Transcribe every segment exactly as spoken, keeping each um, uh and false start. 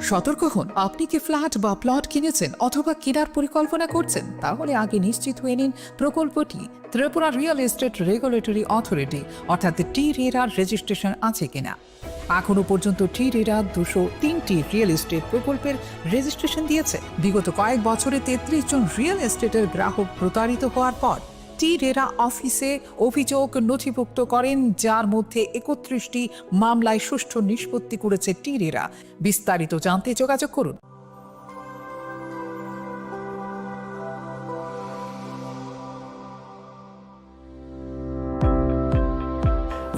সতর্ক হন, আপনি কি ফ্ল্যাট বা প্লট কিনেছেন অথবা কেনার পরিকল্পনা করছেন? তাহলে আগে নিশ্চিত হয়ে নিন প্রকল্পটি Tripura real estate regulatory authority অর্থাৎ টি রেরার রেজিস্ট্রেশন আছে কিনা। এখনো পর্যন্ত টি রেরা দুশো তিনটি রিয়েল এস্টেট প্রকল্পের রেজিস্ট্রেশন দিয়েছে। বিগত কয়েক বছরে তেত্রিশ জন রিয়েল এস্টেটের গ্রাহক প্রতারিত হওয়ার পর টি রেরা অফিসে অভিযোগ নথিভুক্ত করেন, যার মধ্যে একত্রিশটি মামলায় সুষ্ঠু নিষ্পত্তি করেছে টি রেরা। বিস্তারিত জানতে যোগাযোগ করুন।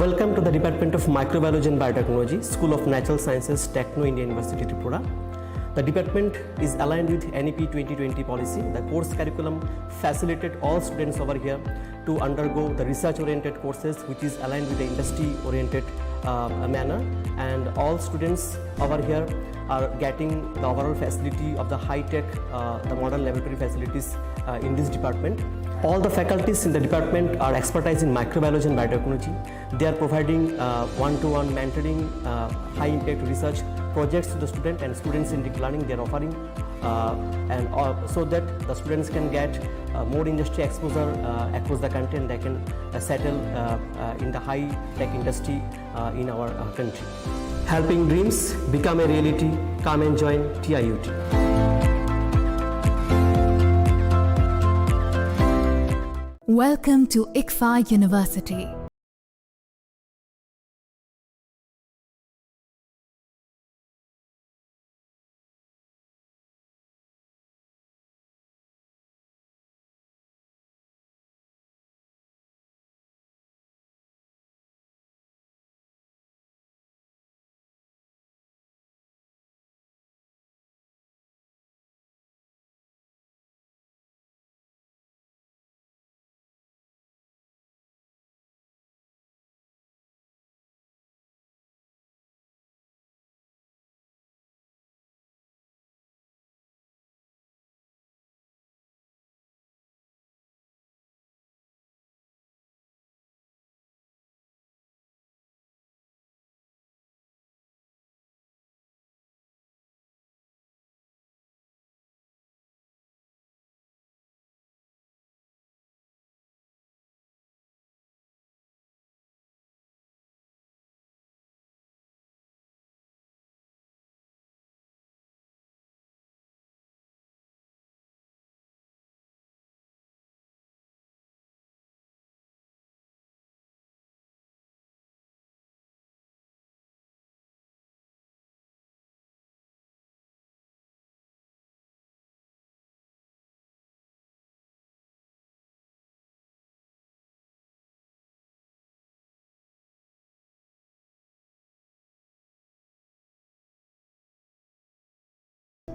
Welcome to the Department of Microbiology and Biotechnology, School of Natural Sciences, Techno India University, Tripura. The department is aligned with N E P twenty twenty policy. The course curriculum facilitated all students over here to undergo the research-oriented courses, which is aligned with the industry-oriented, uh, manner. And all students over here are getting the overall facility of the high-tech, uh, the modern laboratory facilities, uh, in this department. All the faculties in the department are expertise in microbiology and biotechnology. They are providing, uh, one-to-one mentoring, uh, high-impact research projects to the student and students-centric learning they are offering, uh, and, uh, so that the students can get, uh, more industry exposure, uh, across the country, and they can, uh, settle, uh, uh, in the high-tech industry, uh, in our, uh, country. Helping dreams become a reality. Come and join T I U T. Welcome to ICFAI University.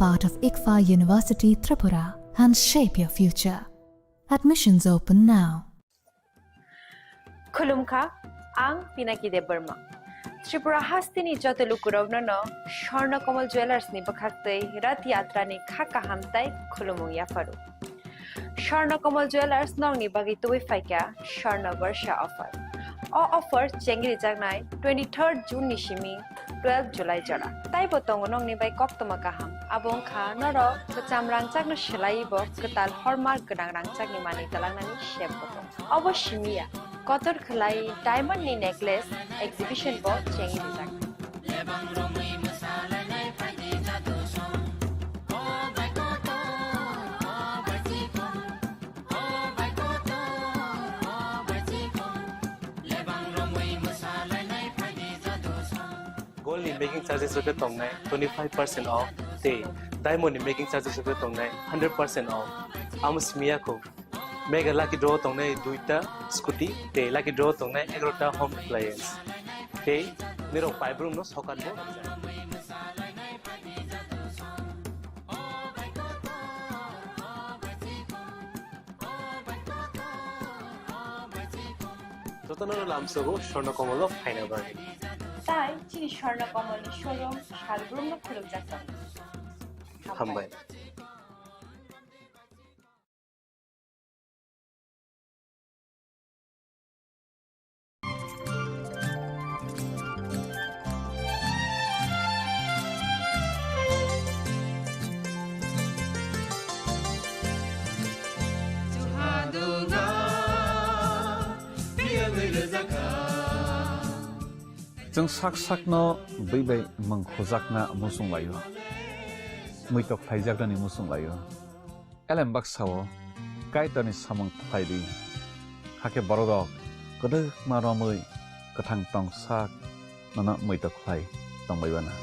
Part of ICFAI University Tripura and shape your future. Admissions open now. Khulumkha, ang Pinaki Debbarma. Tripura hasteni joto lukurokno no Swarna Kamal Jewellers ni bwkhaktwi Rath Yatra ni kha kaham tai khulumung yapharu. Swarna Kamal Jewellers nokni bagwi tubui phaikha Swarna Barsha offer. O offer chengrijaknai twenty-third June ni simi twelve July jora. Taibo tongo nokni bai koktwma kaham. Abo wngkha norok kwcham rangchakno swlaiwi bo kwtal hallmark gwnang rangchakni manwi twlangnani sep bo tongo. Obo simi ya, kotor khwlai diamond ni necklace exhibition bo chengwi rijak. Gold ni making charges rok khe tongnai twenty five percent off, tei diamond ni making charges rok khe tongnai hundred percent off. Amo simi ya kho. Mega lucky draw tongnai duita scooty, tei lucky draw tongnai egarota home appliance. Tei nirok paibrum no sokat bo. Jotono lamsogo Swarna Kamal o phaina bagwi. Tai chini Swarna Kamal ni showroom salbrum no khulumjak tongo. Hambai. Chwng sak sakno bwi bai mwng khujakna muchung laio, muitok khlaijaknani muchung laio. Elem baksao Kaitorni samung khlai di, hakhe bororok kwdwkma romwi kwthang tong sak nono muitok khlai tongbai bana.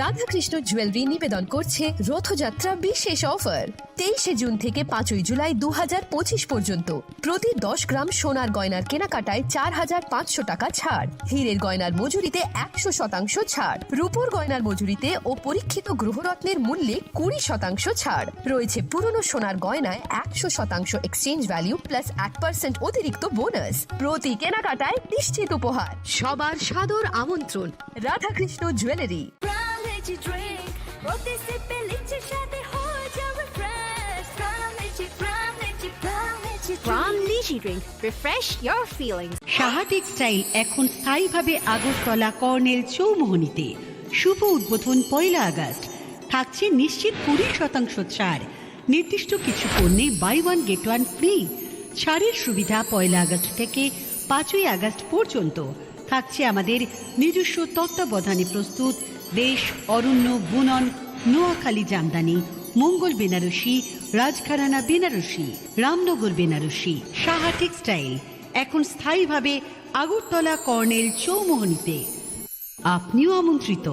Radhakrishna jewellery নিবেদন করছে রথযাত্রা বিশেষ অফার। তেইশে জুন থেকে পাঁচই জুলাই দু হাজার পঁচিশ পর্যন্ত প্রতি দশ গ্রাম সোনার গয়নার কেনাকাটায় চার হাজার পাঁচশো টাকা ছাড়, হীরের গয়নার মজুরিতে একশো শতাংশ ছাড়, রূপোর গয়নার মজুরিতে ও পরীক্ষিত গ্রহরত্নের মূল্যে কুড়ি শতাংশ ছাড়। রয়েছে পুরনো সোনার গয়নায় একশো শতাংশ এক্সচেঞ্জ ভ্যালু প্লাস এক পার্সেন্ট অতিরিক্ত বোনাস। প্রতি কেনাকাটায় নিশ্চিত উপহার। সবার সাদর আমন্ত্রণ Radhakrishna jewellery. Crown Energy Drink, প্রতি সিপে লিচের স্বাদে হয়ে যাবে fresh. Crown Energy, Crown Energy, Crown Energy Drink। Crown Energy Drink, refresh your feelings। Saha textile এখন স্থায়ীভাবে আগরতলা কর্নেল চৌমোহনীতে। শুভ উদ্বোধন পয়লা আগস্ট। থাকছে নিশ্চিত কুড়ি শতাংশ ছাড়। নির্দিষ্ট কিছু পণ্যে buy one get one free. ছাড়ের সুবিধা পয়লা আগস্ট থেকে পাঁচই আগস্ট পর্যন্ত। থাকছে আমাদের নিজস্ব তত্ত্বাবধানে প্রস্তুত দেশ, অরণ্য, বুনন, নোয়াখালী জামদানি, মঙ্গল বেনারসি, রাজঘরানা বেনারসি, রামনগর বেনারসি। সাহা টেক্সটাইল এখন স্থায়ীভাবে আগরতলা কর্নেল চৌমোহনীতে। আপনিও আমন্ত্রিত।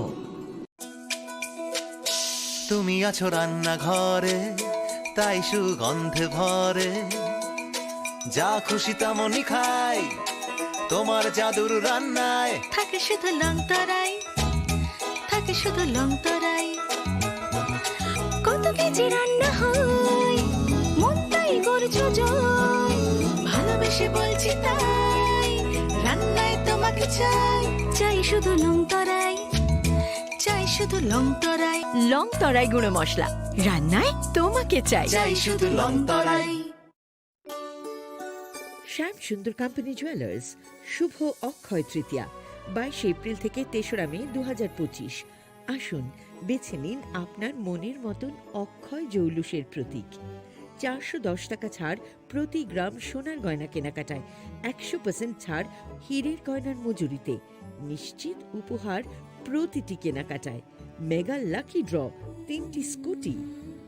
তুমি আছো রান্নাঘরে, তাই সুগন্ধে ভরে। যা খুশি তেমনই খাই, তোমার জাদুর রান্নায়। থাকে শুধু লং তরাই, থাকে শুধু লং তরাই। কত কেজি রান্না হয়, মন তাই করছো জয়। ভালোবেসে বলছি তাই, রান্নায় তোমাকে চাই। চাই শুধু লং তরাই, চাই শুধু লং তরাই। লং তরাই গুঁড়ো মশলা, রান্নায় তোমাকে চাই। চাই শুধু লং তরাই। শ্যাম সুন্দর কোম্পানি জুয়েলার্স, শুভ অক্ষয় তৃতীয়া, বাইশে এপ্রিল থেকে তেসরা মে দু হাজার পঁচিশ। আসুন, বেছে নিন আপনার মনের মতন অক্ষয় জৌলুসের প্রতীক। চারশো দশ টাকা ছাড় প্রতি গ্রাম সোনার গয়না কেনাকাটায়, একশো পার্সেন্ট ছাড় হীরের গয়নার মজুরিতে, নিশ্চিত উপহার প্রতিটি কেনাকাটায়, মেগা লাকি ড্র, তিনটি স্কুটি।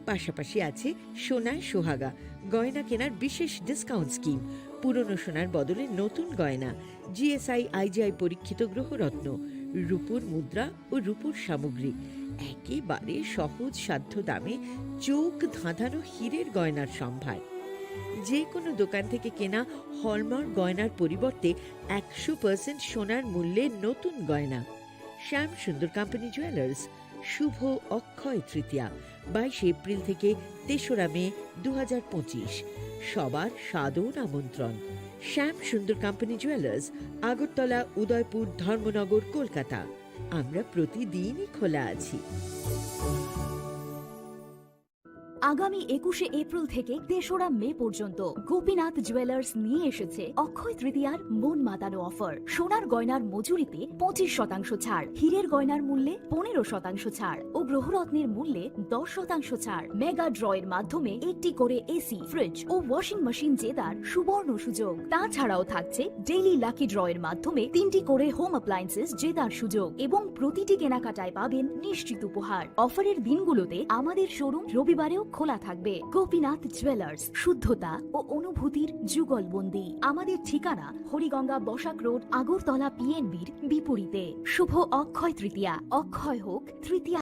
পাশাপাশি আছে সোনায় সোহাগা, গয়না কেনার বিশেষ ডিসকাউন্ট স্কিম, পুরনো সোনার বদলে নতুন গয়না, জিএসআই আইজিআই পরীক্ষিত গ্রহরত্ন, রূপোর মুদ্রা ও রূপোর সামগ্রী। একেবারে সহজ সাধ্য দামে চোখ ধাঁধানো হীরের গয়নার সম্ভার। যে কোনো দোকান থেকে কেনা হলমার্ক গয়নার পরিবর্তে একশো পার্সেন্ট সোনার মূল্যে নতুন গয়না। শ্যাম সুন্দর কোম্পানি জুয়েলার্স, শুভ অক্ষয় তৃতীয়া, বাইশে এপ্রিল থেকে তেসরা মে দু হাজার পঁচিশ। সবার সাদর আমন্ত্রণ। শ্যাম সুন্দর কোম্পানি জুয়েলার্স, আগরতলা, উদয়পুর, ধর্মনগর, কলকাতা। আমরা প্রতিদিনই খোলা আছি। আগামী একুশে এপ্রিল থেকে তেসরা মে পর্যন্ত গোপীনাথ জুয়েলার্স নিয়ে এসেছে অক্ষয় তৃতীয়ার মন মাতানো অফার। সোনার গয়নার মজুরিতে পঁচিশ শতাংশ ছাড়, হীরের গয়নার মূল্যে পনেরো শতাংশ ছাড় ও গ্রহরত্নের মূল্যে দশ শতাংশ ছাড়। মেগা ড্রয়ের মাধ্যমে একটি করে এসি, ফ্রিজ ও ওয়াশিং মেশিন জেতার সুবর্ণ সুযোগ। তাছাড়াও থাকছে ডেইলি লাকি ড্রয়ের মাধ্যমে তিনটি করে হোম অ্যাপ্লায়েন্সেস জেতার সুযোগ এবং প্রতিটি কেনাকাটায় পাবেন নিশ্চিত উপহার। অফারের দিনগুলোতে আমাদের শোরুম রবিবারেও খোলা থাকবে। গোপীনাথ জুয়েলার্স, শুদ্ধতা ও অনুভূতির যুগলবন্দি। আমাদের ঠিকানা হরিগঙ্গা বসাক রোড, আগরতলা পিএনবির বিপরীতে। শুভ অক্ষয় তৃতীয়া। অক্ষয় হোক তৃতীয়া।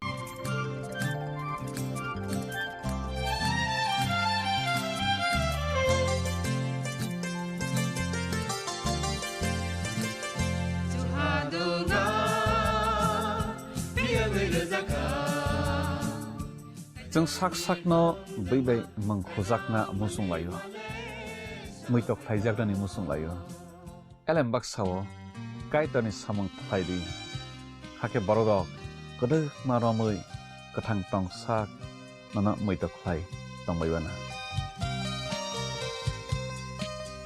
Chwng sak sakno bwi bai mwng khujakna muchung lai-o, muitok khlaijaknani muchung lai-o. Elem baksa-o Kaitorni samung khlai di, hakhe bororok kwdwkma romwi kwthang tong sak nono muitok khlai tongbai uanw.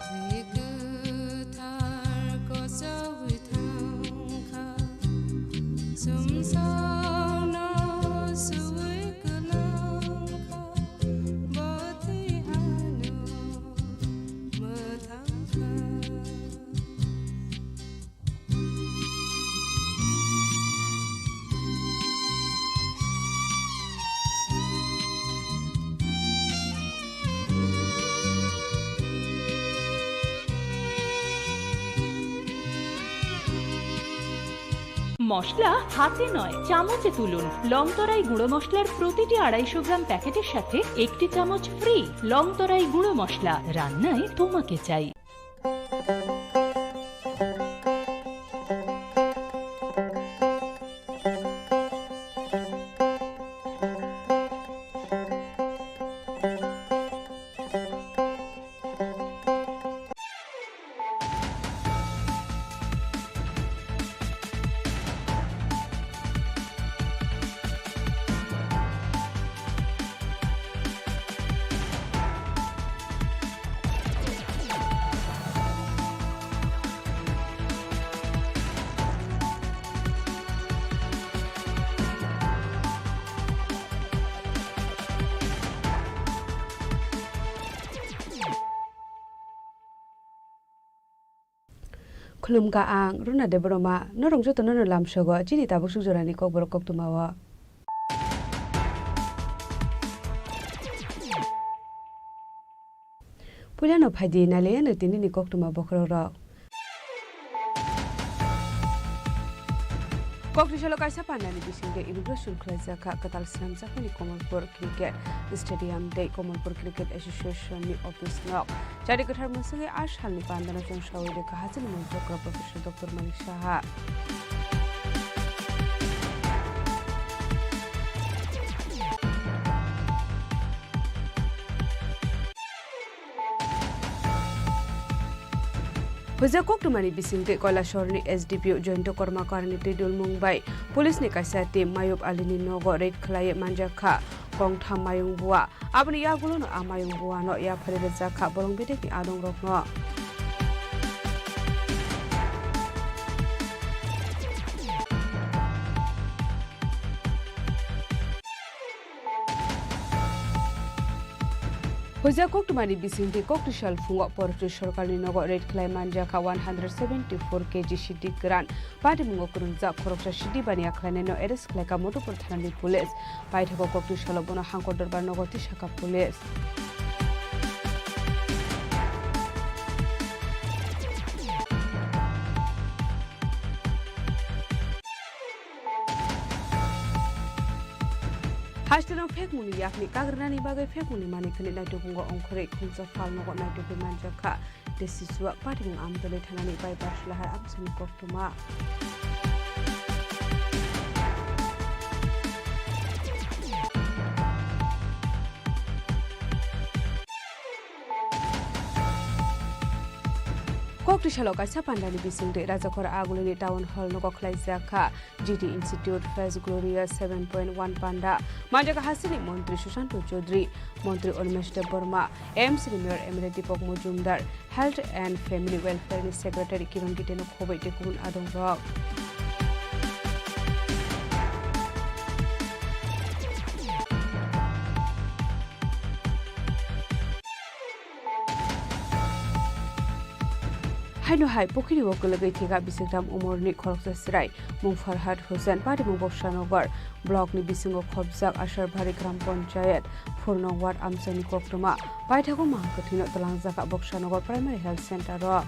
Twi kwthar kochogwi thangkha, chwngsaono swi kwlangkha, bo twi ano mwthangkha. মশলা হাতে নয়, চামচে তুলুন। লংতরাই গুঁড়ো মশলার প্রতিটি আড়াইশো গ্রাম প্যাকেটের সাথে একটি চামচ ফ্রি। লংতরাই গুঁড়ো মশলা, রান্নায় তোমাকে চাই। Khulumkha ang Runa Debbarma, norok jotono no lamsogo chini tabuk suk jorani kokborok koktwmao. Puilano phaidi nailaiano tinini koktwma bokhorokrok. Kokthwisalo kaisa pandani bisingtwi inauguration khlaijak kha kwtal swnamjakmani Kamalpur Cricket Stadium tei Kamalpur Cricket Association ni office nok. Chari kwthar mwswngwi a salni pandano chwngsawi rwkha hachini mung chokra Professor Doctor Manik Saha. Hojak koktwmani bisingtwi Kailasahar ni S D P O Jayanta Karmakar ni twi dulmung bai police ni kaisa team Mayub Ali ni nogo raid khlaiwi manjak kha kongtham mayung bua. Aboni yagulo no a mayung bua no yapharwi rwjak kha bolong bedek ni adong rok no. Hojak koktwmani bisingtwi kokthwisal phungo Porotwi sorkarni nogo raid khlai manjak kha one hundred seventy four K G siddi kwran. Patimungo kwrwngjak khoroksa siddi baniya khlainaino arrest khlaikha Madhupur thanani police. Paithago kokthwisalo bono Hangkor Dorbar nogo tisakha police. Hasteno phekmungni yakni kagrwnani bagwi phekmungni manikhwni naitukungo ongkhorwi khungsa phalnogo naitugwi manjak kha. Tei Sichuak patimung Amtwlwi thanani bypass lahar amsani koktwma. Kokthwisalo kaisa pandani bisingtwi Rajakhor Agulini Town Hall nogo khlaijak kha G T Institute Fest Gloria seven point one panda. Manjak hasteni Montri Sushanto Chaudhary, Montri Animesh Debbarma, M C ni Mayor Emre Deepak Majumdar, Health and Family Welfare ni Secretary Kiran Gite no khoboi tei kubun adong rok. Haino hai pukhiri o kwlwgwi thika bisingtham umorni khoroksa chwrai mung Farhad Hussain, patimung Bobsanagar block ni bisingo khopjak Asharbari Gram Panchayat, four nong ward amchaini koktwma. Paithago mahang kwthwino twlangjak Bobsanagar Primary Health Center o.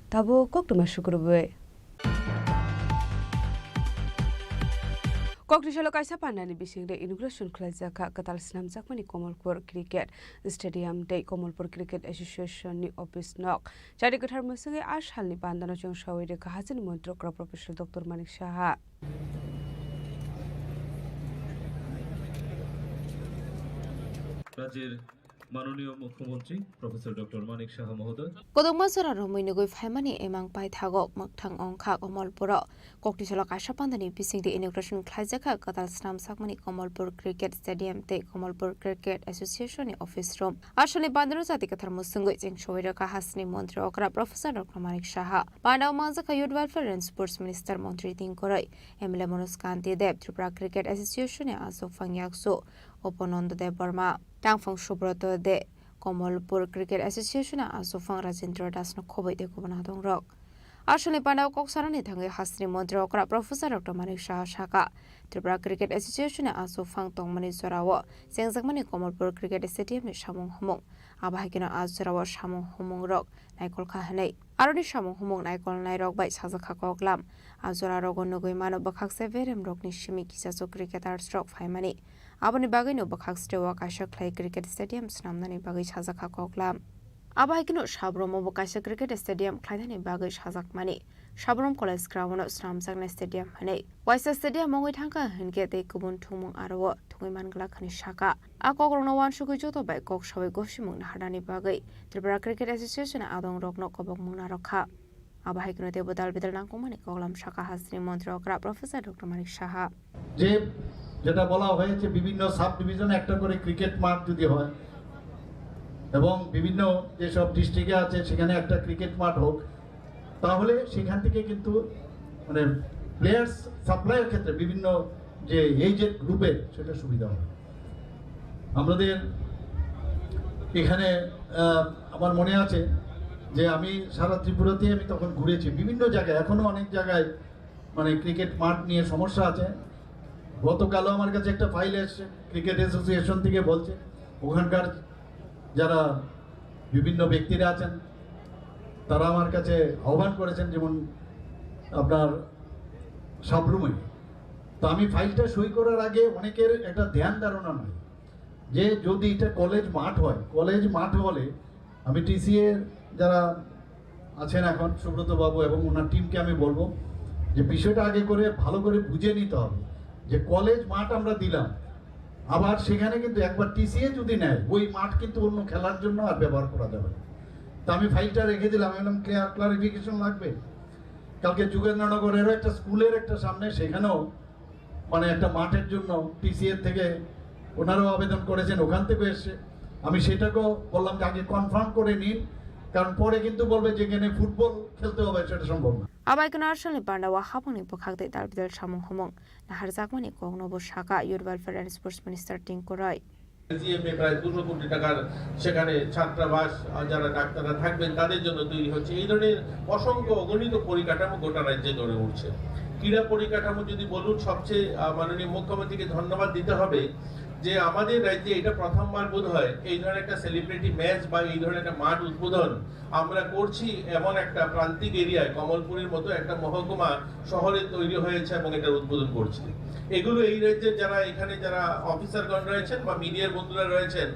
Tabuk koktwma sukrubwi. Kokthai salo kaisa pandani bisingtwi inauguration khlaijak kha kwtal snamjakmani Kamalpur Cricket Stadium tei Kamalpur Cricket Association ni office nok. Chari kwthar mwswngwi a salni pandano chwng sawi rwkha hasteni montri okra Professor Doctor Manik Saha. রাজ্যের মাননীয় মুখ্যমন্ত্রী professor doctor Manik সাহা মহোদয়। Kwdwkma jora romwi nugwi phaimani emang paithago mwkthang wngkha Kamalpuro. Kokthai salo kaisa pandani bisingtwi inauguration khlaijakha kwtal snamjakmani Kamalpur Cricket Stadium tei Kamalpur Cricket Association ni office room. A salni pandano chati kwthar mwswngwi chwng sawi rwkha hasteni montri okra Professor Doctor Manik Saha. Pandao manjakha Youth Welfare and Sports Minister Montri Tingkoroi, M L A Manoj Kanti Deb, Tripura Cricket Association ni aswk phang yaksu Upananda Debbarma, tangphung Subroto De, Kamalpur Cricket Association ni aswk phang Rajendra Das no khobwi tei kubun adongrok. A salni pandao kok sanani thangwi hasteni montri okra Professor Doctor Manik Saha saka, Tripura Cricket Association ni aswk phang tongmani jorao chengjakmani Kamalpur Cricket Stadium ni samung humung. Abo hai kheno a jorao samung humung rok naikol kha hwnwi. Aroni samung humung naikolnairok bai sajak kha koklam. A jorarogo nugwi mano bwkhakse beremrokni simi kisachuk cricketers rok phaimani. Aboni bagwino bwkhak steo kaisa khlai cricket stadium swnamnani bagwi sajak kha koklam. Abo hai kheno Sabromo bo kaisa cricket stadium khlainani bagwi sajakmani. Sabrom College Ground-o swnamjaknai stadium hwnwi. Waisa stadium wngwi thangkha hinkhe tei kubun thwngmung aro-o thwngwi manglak hwnwi saka. A kokrokno uansugwi joto bai kok sawi gosimung naharnani bagwi Tripura Cricket Association adongrokno kobokmung narwkha. Abo hai kheno teibo dal bidal nangkukmani koklam saka hasteni montri okra Professor Doctor Manik Saha. যে যেটা বলা হয়েছে বিভিন্ন সাব ডিভিশনে একটা করে ক্রিকেট মাঠ যদি হয় এবং বিভিন্ন যেসব ডিস্ট্রিক্টে আছে সেখানে একটা ক্রিকেট মাঠ হোক, তাহলে সেখান থেকে কিন্তু মানে প্লেয়ার্স সাপ্লাইয়ের ক্ষেত্রে বিভিন্ন যে এজেড গ্রুপের সেটা সুবিধা হয়। আমাদের এখানে আহ, আমার মনে আছে যে আমি সারা ত্রিপুরাতেই আমি তখন ঘুরেছি বিভিন্ন জায়গায়, এখনো অনেক জায়গায় মানে ক্রিকেট মাঠ নিয়ে সমস্যা আছে। গতকালও আমার কাছে একটা ফাইল এসছে ক্রিকেট অ্যাসোসিয়েশন থেকে, বলছে ওখানকার যারা বিভিন্ন ব্যক্তিরা আছেন তারা আমার কাছে আহ্বান করেছেন, যেমন আপনার সাবরুমে। তো আমি ফাইলটা সই করার আগে অনেকের একটা ধ্যান ধারণা নাই যে যদি এটা কলেজ মাঠ হয়, কলেজ মাঠ হলে আমি টিসিএ যারা আছেন এখন সুব্রত বাবু এবং ওনার টিমকে আমি বলবো যে বিষয়টা আগে করে ভালো করে বুঝে নিতে হবে যে কলেজ মাঠ আমরা দিলাম, আবার সেখানে কিন্তু একবার টিসিএ যদি নেয় ওই মাঠ কিন্তু অন্য খেলার জন্য আর ব্যবহার করা যাবে না। তা আমি ফাইলটা রেখে দিলাম, আমি বললাম ক্লিয়ার ক্লারিফিকেশন লাগবে। কালকে যোগেন্দ্রনগরেরও একটা স্কুলের একটা সামনে সেখানেও মানে একটা মাঠের জন্য টিসিএ থেকে ওনারাও আবেদন করেছেন, ওখান থেকে এসছে। আমি সেটাকেও বললাম যে আগে কনফার্ম করে নিন, কারণ পরে কিন্তু বলবে যে এখানে ফুটবল খেলতে হবে, সেটা সম্ভব না। Abai kheno a salni pandao hapangni bwkhak tei dal bidal samung humung naharjakmani kokno bo saka Youth Welfare and Sports Minister Tinku Roy. GMA প্রায় দুশো কোটি টাকার সেখানে ছাত্রাবাস, আহ, যারা ডাক্তাররা থাকবেন তাদের জন্য তৈরি হচ্ছে। এই ধরনের অসংখ্য অগণিত পরিকাঠামো গোটা রাজ্যে গড়ে উঠছে। ক্রীড়া পরিকাঠামো যদি বলুন, সবচেয়ে, আহ, মাননীয় মুখ্যমন্ত্রীকে ধন্যবাদ দিতে হবে যে আমাদের রাজ্যে এটা প্রথমবার বোধ হয় এই ধরনের একটা সেলিব্রিটি ম্যাচ বা এই ধরনের একটা মাঠ উদ্বোধন আমরা করছি এমন একটা প্রান্তিক এরিয়ায়, কমলপুরের মতো একটা মহকুমা শহরে তৈরি হয়েছে এবং এটার উদ্বোধন করছি। এগুলো এই রাজ্যের যারা এখানে যারা অফিসারগণ রয়েছেন বা মিডিয়ার বন্ধুরা রয়েছেন,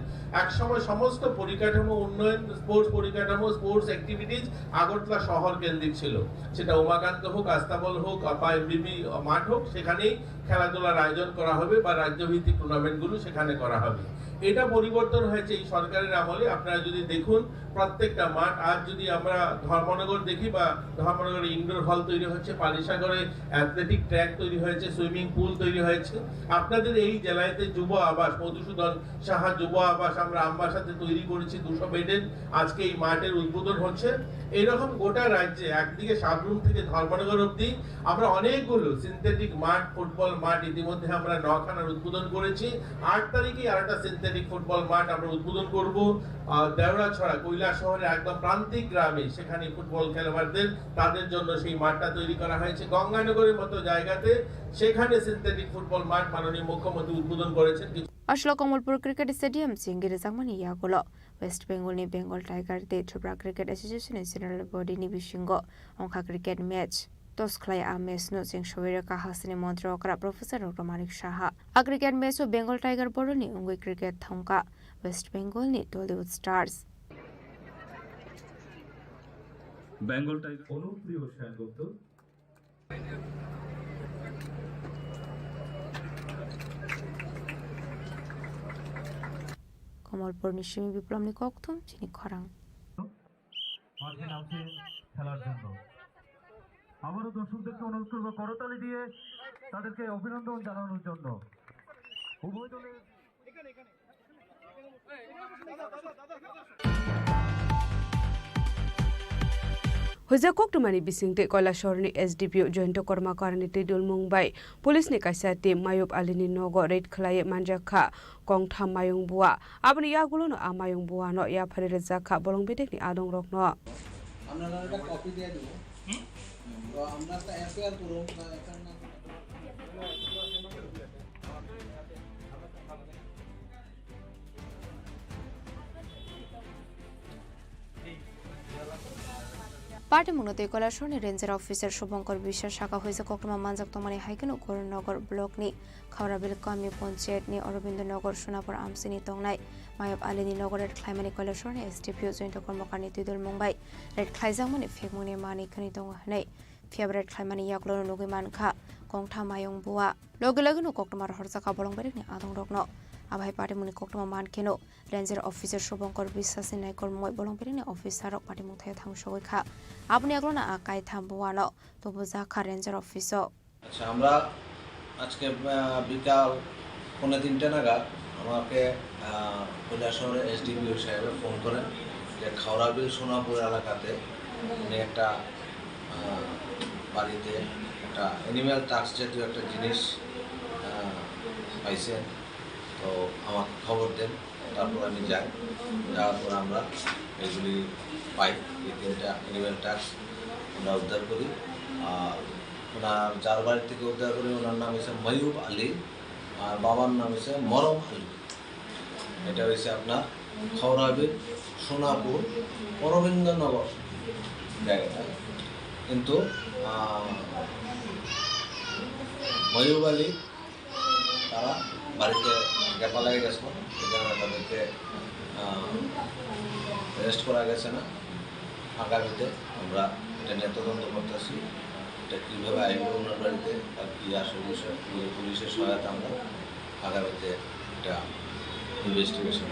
একসময় সমস্ত পরিকাঠামো উন্নয়ন, স্পোর্টস পরিকাঠামো, স্পোর্টস অ্যাক্টিভিটিজ আগরতলা শহর কেন্দ্রিক ছিল। সেটা উমাকান্ত হোক, আস্তাবল হোক, বা এমবিবি মাঠ হোক, সেখানেই খেলাধুলার আয়োজন করা হবে বা রাজ্যভিত্তিক টুর্নামেন্টগুলো সেখানে করা হবে। এটা পরিবর্তন হয়েছে এই সরকারের আমলে। আপনারা যদি দেখুন, প্রত্যেকটা মাঠ, আজ যদি আমরা ধর্মনগর দেখি বা ধর্মনগরে ইনডোর হল তৈরি হচ্ছে, পানিসাগরে অ্যাথলেটিক ট্র্যাক তৈরি হয়েছে, সুইমিং পুল তৈরি হয়েছে। আপনাদের এই জেলাতে যুব আবাস, মধুসূদন সাহা যুব আবাস আমরা আমবাসাতে তৈরি করেছি দুশো বেডের, আজকে এই মাঠের উদ্বোধন হচ্ছে। এইরকম গোটা রাজ্যে একদিকে সাবরুম থেকে ধর্মনগর অবধি আমরা অনেকগুলো সিনথেটিক মাঠ, ফুটবল মাঠ ইতিমধ্যে আমরা নখানার উদ্বোধন করেছি। আট তারিখে আর একটা সিনথেটিক ফুটবল মাঠ আমরা উদ্বোধন করব, আহ, দেওড়াছড়া কৈলাসহরের একদম প্রান্তিক গ্রামে, সেখানে ফুটবল খেলোয়াড়দের, তাদের জন্য সেই মাঠটা তৈরি করা হয়েছে। গঙ্গানগরের মতো জায়গাতে সেখানে সিনথেটিক ফুটবল মাঠ মাননীয় মুখ্যমন্ত্রী উদ্বোধন করেছেন। Aswk Kamalpur Cricket Stadium chengwi rwjakmani yagulo West Bengal ni Bengal Tiger tei Tripura Cricket Association ni General Body ni bisingo wngkha cricket match. Toskhlai a match no chengsawi rwkha hasteni montri okra Professor Doctor Manik Saha. A cricket match o Bengal Tiger boroni wngwi cricket thongkha West Bengal ni Tollywood Stars. Bengal Tiger. অনুপ্রিয় Sengupta. Kamalpur ni simi Biplomni kokthum chini khorang. মাঠে নামছে খেলার জন্য। আবারও দর্শকদেরকে অনুরোধ করবো করতালি দিয়ে তাদেরকে অভিনন্দন জানানোর জন্য। উভয় দলের Huijak koktwmani bisingtwi Koilashahar ni S D P O Joyanta Kormakar ni twidulmung bai police ni kaisa team Mayub Ali ni nogo raid khlaiwi manjak kha kongtham mayung bua. Aboni yagulo no a mayung bua no yapharwi rijak kha bolong bedek ni adong rok no. আমরা না একটা কপি দিয়ে দেবো। তো আমরা একটা এফআইআর করবো, বা এফআইআর না করলে Party mungno tei Koilashahar ni Ranger Officer Subhankar Biswas saka huijak koktwma manjak tongmani hai kheno Goranagar block ni Khaurabil Kami Panchayat ni Aurobindo Nagar Sonapur amchini tongnai Mayab Ali ni nogo raid khlaimani Koilashahar ni S D P O Joyanta Kormakar ni twidulmung bai raid khlaijakmani phekmungni manwi khwnwi tongo hwnwi phiya raid khlaimani yagulo no nugwi mankha kongtham mayung bua. Logi logi no koktwma rohorjak kha bolong bedek ni adong rok no. Abo hai party mungni koktwma mankheno Ranger Officer Subhankar Biswas ni naikolmung bai bolong bedek ni officer rok party mungthai o thangsogwi kha. Aboni yagulo no a kaitham bua no tubujak kha Ranger Office o. আচ্ছা, আমরা আজকে, আহ, বিকাল পৌনে তিনটা নাগাদ আমাকে, আহ, কৈলাসহরের এসডিপিও সাহেবে ফোন করেন যে খাওড়াবিল সোনাপুর এলাকাতে উনি একটা, আহ, বাড়িতে একটা অ্যানিম্যাল টাস্ক জাতীয় একটা জিনিস, আহ, পাইছেন। তো আমাকে খবর দেন, তারপর আমি যাই। যাওয়ার পর আমরা এগুলি পাই, এই তিনটা অ্যানিম্যাল টাস্ক আমরা উদ্ধার করি। আর ওনার যার বাড়ি থেকে উদ্ধার করি, ওনার নাম হচ্ছে ময়ূব আলী, আর বাবার নাম হচ্ছে মরম আলী। এটা হচ্ছে আপনার খাওড়াবিল সোনাপুর অরবিন্দনগর জায়গাটা। কিন্তু, আহ, ময়ূব আলী তারা বাড়িতে গ্যাপা লাগে গেছিল, এই কারণে তাদেরকে, আহ, অ্যারেস্ট করা গেছে না। আগামীতে আমরা এটা নিয়ে তদন্ত করতেছি, এটা কীভাবে আইলো ওনার বাড়িতে, আর কী আসল বিষয়, পুলিশের সহায়তা আমরা আগামীতে এটা investigation.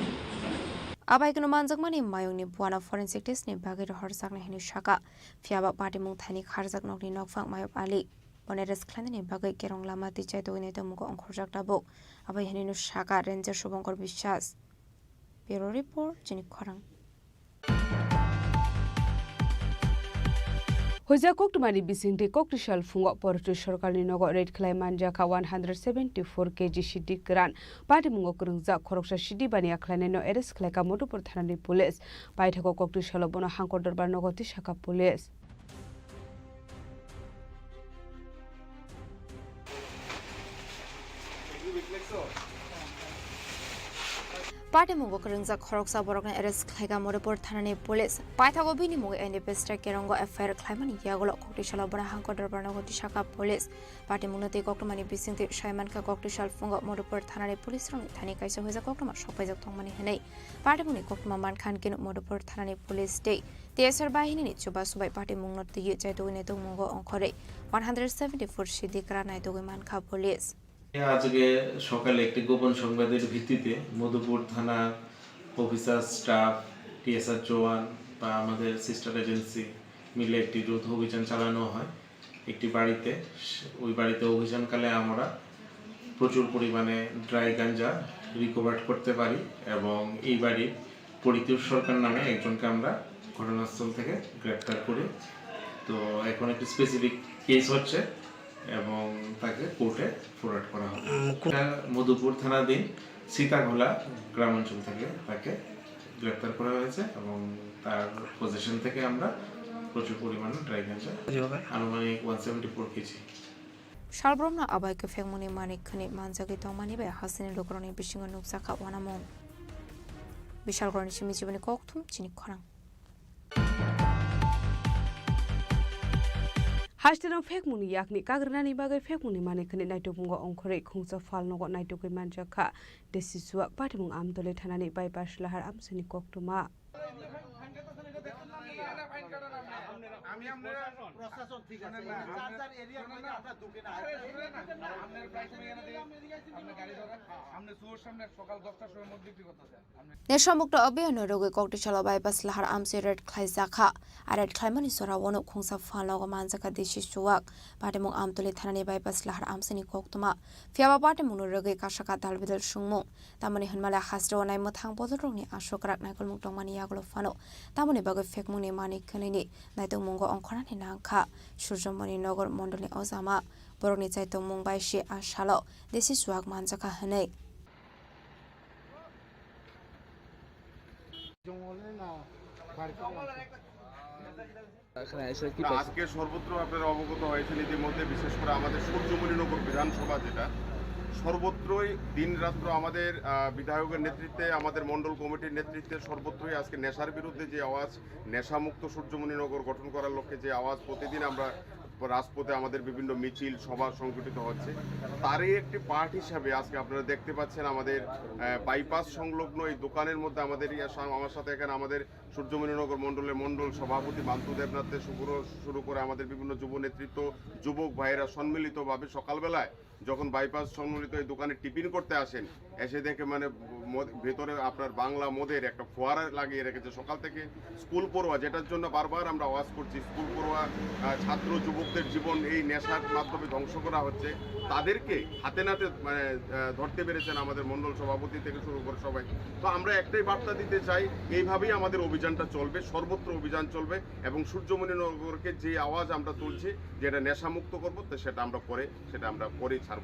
Abai kunu manjakmani mayungni buana forensic test ni bagwi rohorjaknai hwnwi saka, phiyaba patimung thani kharjak nokni nokphang Mayab Ali. Bono arrest khlainani bagwi kerong lama twi chaitugwi naitokmungo ongkhorjak tabuk. Abai hwnwi no saka Ranger Subhankar Biswas. Bureau Report, chini khorang. Hoja koktwmani bisingtwi koktwsal phungo Porotwi sorkarni nogo raid khlai manjakha one hundred seventy four K G sidi kwran. Patimungo kwrwngjak khoroksa sidi baniya khlainaino arrest khlaikha Madhupur thanani police. Paithago koktwsalo bono Hangkor Dorbar nogo tisakha police. Patimungo kwrwngjak khoroksa borokno arrest khlaikha Madhupur thanani police. Paithago bini mungwi N D P S kerongo F I R khlaimani yagulo koktwsalo bono Hangkor Dorbar nogo tisakha police. Patimungno tei koktwmani bisingtwi saimankha koktwsal phungo Madhupur thanani police rokni thani kaisa hoja koktwma sokpaijak tongmani hwnwi. Patimungni koktwma mankha hinkhe Madhupur thanani police tei T S R bahinini chubasu bai patimungno twiwi chaitugwi naitokmungo ongkhorwi one hundred seventy four sidi kwran naitugwi mankha police. আজকে সকালে একটি গোপন সংবাদের ভিত্তিতে মধুপুর থানা officer, staff, TSR জওয়ান বা আমাদের sister agency মিলে একটি যৌথ অভিযান চালানো হয় একটি বাড়িতে। ওই বাড়িতে অভিযানকালে আমরা প্রচুর পরিমাণে ড্রাই গাঞ্জা রিকভার করতে পারি এবং এই বাড়ির পরিতোষ সরকার নামে একজনকে আমরা ঘটনাস্থল থেকে গ্রেপ্তার করি। তো এখন একটি স্পেসিফিক কেস হচ্ছে এবং তাকে কোর্টে ফরওয়ার্ড করা হবে। উম, কোন- এটা মধুপুর থানাধীন সীতাঘোলা গ্রামাঞ্চল থেকে তাকে গ্রেপ্তার করা হয়েছে এবং তার পজিশন থেকে আমরা প্রচুর পরিমাণে ড্রাই গাঞ্জা, জি বাবা। আনুমানিক one seventy four KG. Salbrumno abai kwphengmungni manik khwnwi manjagwi tongmani bai hasteni lukurokni bisingo nukjakha uanamung. Bisalgorni simi jiboni kokthum chini khorang. Asterong phekmungni yakni kagrinani bagwi phekmungni manikhani naitukmungo ongkhorwi khungsa phalnogo naitugwi manjakha. Desi Chuak patimung Amtoli thanani bypass lahar amsini koktwma. আমি আপনারা প্রশাসন ঠিক আছে, শোনেন না। যার যার এরিয়ার মধ্যে আমরা ঢুকে না। আরে শোনেন না, আপনার প্রায় সময় এখানে দিয়ে আপনি গাড়ি ধরেন, আপনি সুর সামনে সকাল দশটার সময় মদ বিক্রি করতেছেন। Nesha mukto abiyano rwgwi Koktisalo bypass lahar amsi raid khlaijakha. A raid khlaimani jorao uano khungsa phalnogo manjakha Desi Chuak, patimung Amtoli thanani bypass lahar amsini koktwma. Phiyaba patimungno rwgwi kasaka dalbidal sungmung. Tamoni hwnmale hasteo nai mwthang bodolrokni aswk kwrak naikolmung tongmani yagulo phano tamoni bagwi phekmungni manik khwnwini naitokmungo ongkhornani nangkha. Surjomoni Nogor mondolni ojama borokni chaitokmung bai se a salo Desi Chuak manjakha hwnwi. জঙ্গলে না বাড়িতে? এখানে এসে কি না, পাইছেন? আজকে সর্বত্র আপনারা অবগত হয়েছেন ইতিমধ্যে, বিশেষ করে আমাদের সূর্যমণিনগর বিধানসভা যেটা, সর্বত্রই দিন রাত্র আমাদের, আহ, বিধায়কের নেতৃত্বে, আমাদের মণ্ডল কমিটির নেতৃত্বে সর্বত্রই আজকে নেশার বিরুদ্ধে যে আওয়াজ, নেশামুক্ত সূর্যমণিনগর গঠন করার লক্ষ্যে যে আওয়াজ প্রতিদিন আমরা রাজপথে আমাদের বিভিন্ন মিছিল, সভা সংগঠিত হচ্ছে, তারই একটি পার্ট হিসাবে আজকে আপনারা দেখতে পাচ্ছেন আমাদের, আহ, বাইপাস সংলগ্ন এই দোকানের মধ্যে আমাদের ইয়া সা-, আমার সাথে এখানে আমাদের সূর্যমণিনগর মণ্ডলের মণ্ডল সভাপতি মান্তু দেবনাথ থেকে শুরু, শুরু করে আমাদের বিভিন্ন যুব নেতৃত্ব, যুবক ভাইয়েরা সম্মিলিতভাবে সকালবেলায় যখন বাইপাস সম্মিলিত এই দোকানে টিফিন করতে আসেন, এসে দেখে মানে মদ-, ভেতরে আপনার বাংলা মদের একটা ফোয়ারা লাগিয়ে রেখেছে। সকাল থেকে স্কুল পড়ুয়া, যেটার জন্য বারবার আমরা আওয়াজ করছি, স্কুল পড়ুয়া, আহ, ছাত্র যুবকদের জীবন এই নেশার মাধ্যমে ধ্বংস করা হচ্ছে, তাদেরকে হাতে নাতে মানে, আহ, ধরতে পেরেছেন আমাদের মণ্ডল সভাপতি থেকে শুরু করে সবাই। তো আমরা একটাই বার্তা দিতে চাই, এইভাবেই আমাদের অভিযানটা চলবে, সর্বত্র অভিযান চলবে এবং সূর্যমণিনগরকে যে আওয়াজ আমরা তুলছি, যেটা নেশামুক্ত করবো, তো সেটা আমরা করে, সেটা আমরা করেই ছাড়বো।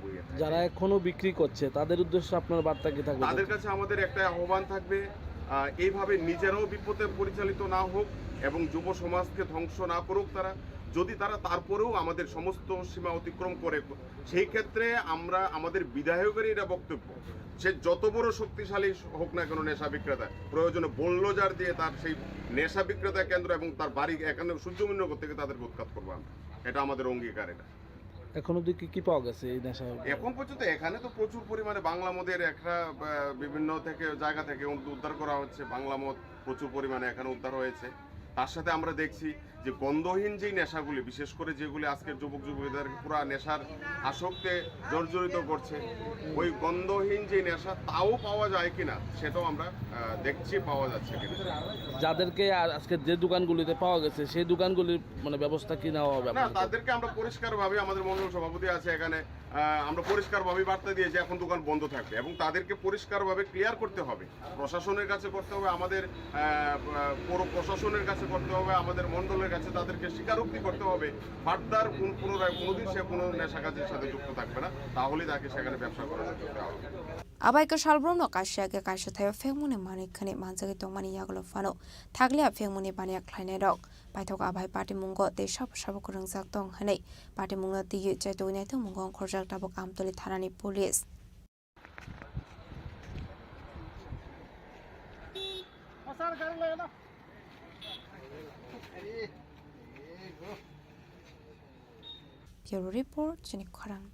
যারা এখনো বিক্রি করছে, তাদের উদ্দেশ্যে আপনার বার্তা কি থাকবে? তাদের কাছে আমাদের একটাই আহ্বান থাকবে, আহ, এইভাবে নিজেরাও বিপথে পরিচালিত না হোক এবং যুব সমাজকে ধ্বংস না করুক তারা। যদি তারা তারপরেও আমাদের সমস্ত সীমা অতিক্রম করে, সেই ক্ষেত্রে আমরা, আমাদের বিধায়কেরই এটা বক্তব্য, সে যত বড় শক্তিশালী হোক না কেন নেশা বিক্রেতা, প্রয়োজনে বুলডোজার দিয়ে তার সেই নেশা বিক্রেতা কেন্দ্র এবং তার বাড়ি এখানে সূর্যমণিনগর থেকে তাদেরকে উৎখাত করবো আমরা। এটা আমাদের অঙ্গীকার। এটা এখন অবধি কি কি পাওয়া গেছে এই নেশা? এখন পর্যন্ত এখানে তো প্রচুর পরিমাণে বাংলা মদের একটা, আহ, বিভিন্ন থেকে, জায়গা থেকে উদ-, উদ্ধার করা হচ্ছে। বাংলা মদ প্রচুর পরিমাণে এখানে উদ্ধার হয়েছে। তার সাথে আমরা দেখছি যে গন্ধহীন যেই নেশাগুলি, বিশেষ করে যেগুলি আজকের যুবক যুবতীদের পুরা নেশার আসক্তে জর্জরিত করছে, ওই গন্ধহীন যে নেশা, তাও পাওয়া যায় কিনা, সেটাও আমরা, আহ, দেখছি, পাওয়া যাচ্ছে কিনা। যাদেরকে আ-, আজকে যে দোকানগুলিতে পাওয়া গেছে, সেই দোকানগুলির মানে ব্যবস্থা কি নেওয়া হবে না, আপনাদের? তাদেরকে আমরা পরিষ্কারভাবে, আমাদের মণ্ডল সভাপতি আছে এখানে, আহ, আমরা পরিষ্কারভাবে বার্তা দিয়েছি এখন দোকান বন্ধ থাকবে এবং তাদেরকে পরিষ্কারভাবে ক্লিয়ার করতে হবে, প্রশাসনের কাছে করতে হবে, আমাদের, আহ, আহ, পৌর প্রশাসনের কাছে করতে হবে, আমাদের মণ্ডলের কাছে তাদেরকে স্বীকারোক্তি করতে হবে, ফার্দার কোন, পুনরায় কোনোদিন সে কোনো নেশা কাজের সাথে যুক্ত থাকবে না, তাহলেই তাকে সেখানে ব্যবসা করার সুযোগ দেওয়া হবে। Abai kwchal borokno kaisa khe kaisa thaio phekmungni manwi khwnwi manjagwi tongmani yagulo phano thakliya phekmungni baniya khlainairok. Paithak abai patimungo tei sabo sabo kwrwngjak tong hwnwi patimungno twiwi chaitugwi naitokmungo ongkhorjak tabuk Amtoli thanani police. Bureau Report, chini khorang.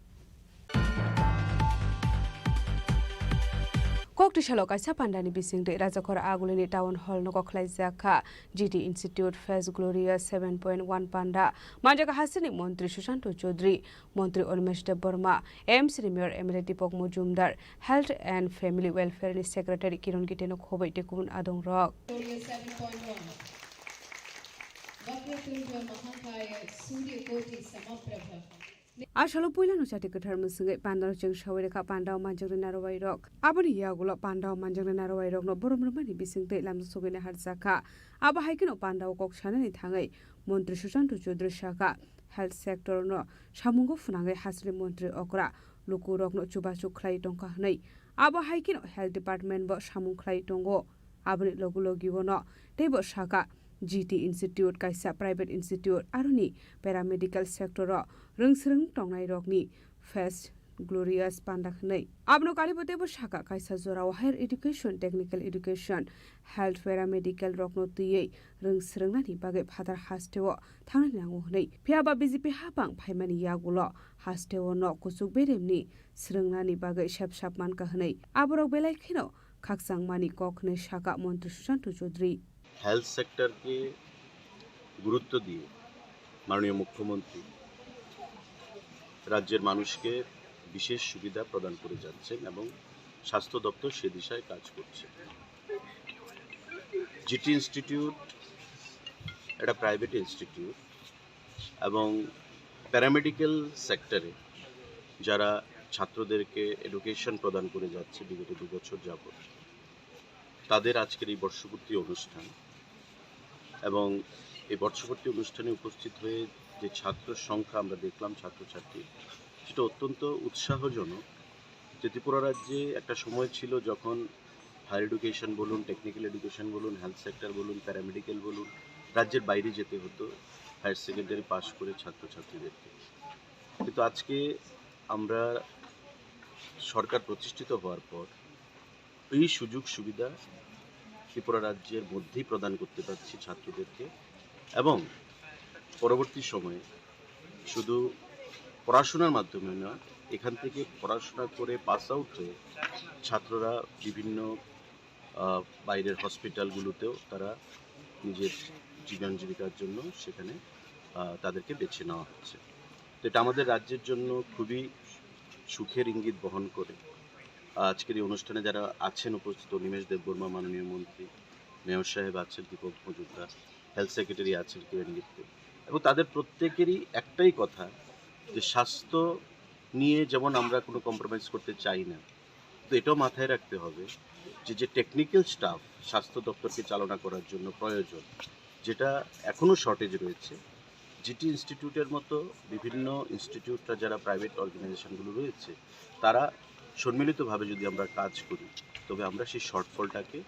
Koktisalo kaisa pandani bisingtwi Rajakhor Agulini Town Hall nogo khlaijak kha G T Institute Fest Gloria seven point one panda. Manjak hasini Montri Sushanto Chaudhary, Montri Animesh Debbarma, M C ni Mayor M L A Deepak Majumdar, Health and Family Welfare ni Secretary Kiron Gite no khoboi tei kubun adong rok. Gloria seven point one. Vakratundya Mahakaya Surya Koti Samaprabha. A salo puilano chati kwthar mwswngwi pandano chwng sawi rwkha, pandao manjaknai narwai rok. Aboni yagulo pandao manjaknai narwai rokno borom rwmani bisingtwi lamjak sogwi naharjakha. Abo hai kheno pandao kok sanani thangwi Montri Sushanto Chaudhary sakha, health sector no samungo phwnangwi hasini montri okra luku rokno chubachu khlai tongkha hwnwi. Abo hai kheno health department bo samung khlai tongo. Aboni logi logi ono teibo sakha, G T Institute kaisa private institute, aroni paramedical sector o rwngsrwng tongnai rokni fest Glorious Panda hwnwi. Abono Kalibo teibo sakha, kaisa jorao higher education, technical education, health, paramedical rokno twiwi rwng swrwngnani bagwi phatar hasteo thangnani nango hwnwi. Phiya ba B J P hapang phaimani yagulo hasteo nok kuchuk beremni swrwngnani bagwi sep sap mankha hwnwi aborok belai kheno khakchangmani kok hwnwi sakha Montri Sushant Chaudhary. Health সেক্টরকে গুরুত্ব দিয়ে মাননীয় মুখ্যমন্ত্রী রাজ্যের মানুষকে বিশেষ সুবিধা প্রদান করে যাচ্ছেন এবং স্বাস্থ্য দপ্তর সে দিশায় কাজ করছে। জিটি ইনস্টিটিউট একটা প্রাইভেট ইনস্টিটিউট এবং প্যারামেডিক্যাল সেক্টরে যারা ছাত্রদেরকে এডুকেশন প্রদান করে যাচ্ছে বিগত দু বছর যাবত, তাদের আজকের এই বর্ষপূর্তি অনুষ্ঠান এবং এই বর্ষপূর্তি অনুষ্ঠানে উপস্থিত হয়ে যে ছাত্র সংখ্যা আমরা দেখলাম, ছাত্রছাত্রী, সেটা অত্যন্ত উৎসাহজনক। যে ত্রিপুরা রাজ্যে একটা সময় ছিল যখন হায়ার এডুকেশন বলুন, টেকনিক্যাল এডুকেশন বলুন, হেলথ সেক্টর বলুন, প্যারামেডিক্যাল বলুন, রাজ্যের বাইরে যেতে হতো হায়ার সেকেন্ডারি পাশ করে ছাত্রছাত্রীদেরকে। কিন্তু আজকে আমরা সরকার প্রতিষ্ঠিত হওয়ার পর এই সুযোগ সুবিধা ত্রিপুরা রাজ্যের মধ্যেই প্রদান করতে পারছি ছাত্রদেরকে এবং পরবর্তী সময়ে শুধু পড়াশোনার মাধ্যমে নয়, এখান থেকে পড়াশোনা করে পাস আউট হয়ে ছাত্ররা বিভিন্ন আহ, বাইরের হসপিটালগুলোতেও তারা নিজের জীবন জীবিকার জন্য সেখানে আহ, তাদেরকে বেছে নেওয়া হচ্ছে। তো এটা আমাদের রাজ্যের জন্য খুবই সুখের ইঙ্গিত বহন করে। আজকের এই অনুষ্ঠানে যারা আছেন উপস্থিত, অনিমেষ দেববর্মা মাননীয় মন্ত্রী, মেয়র সাহেব আছেন দীপক মজুমদার, হেলথ সেক্রেটারি আছেন কিরণ গিত্তে, এবং তাদের প্রত্যেকেরই একটাই কথা যে স্বাস্থ্য নিয়ে যেমন আমরা কোনো কম্প্রোমাইজ করতে চাই না, তো এটাও মাথায় রাখতে হবে যে, যে টেকনিক্যাল স্টাফ স্বাস্থ্য দপ্তরকে চালনা করার জন্য প্রয়োজন, যেটা এখনও শর্টেজ রয়েছে, জিটি ইনস্টিটিউটের মতো বিভিন্ন ইনস্টিটিউটরা যারা প্রাইভেট অর্গানাইজেশনগুলো রয়েছে, তারা সম্মিলিতভাবে যদি আমরা কাজ করি, তবে আমরা সেই শর্টফলটাকে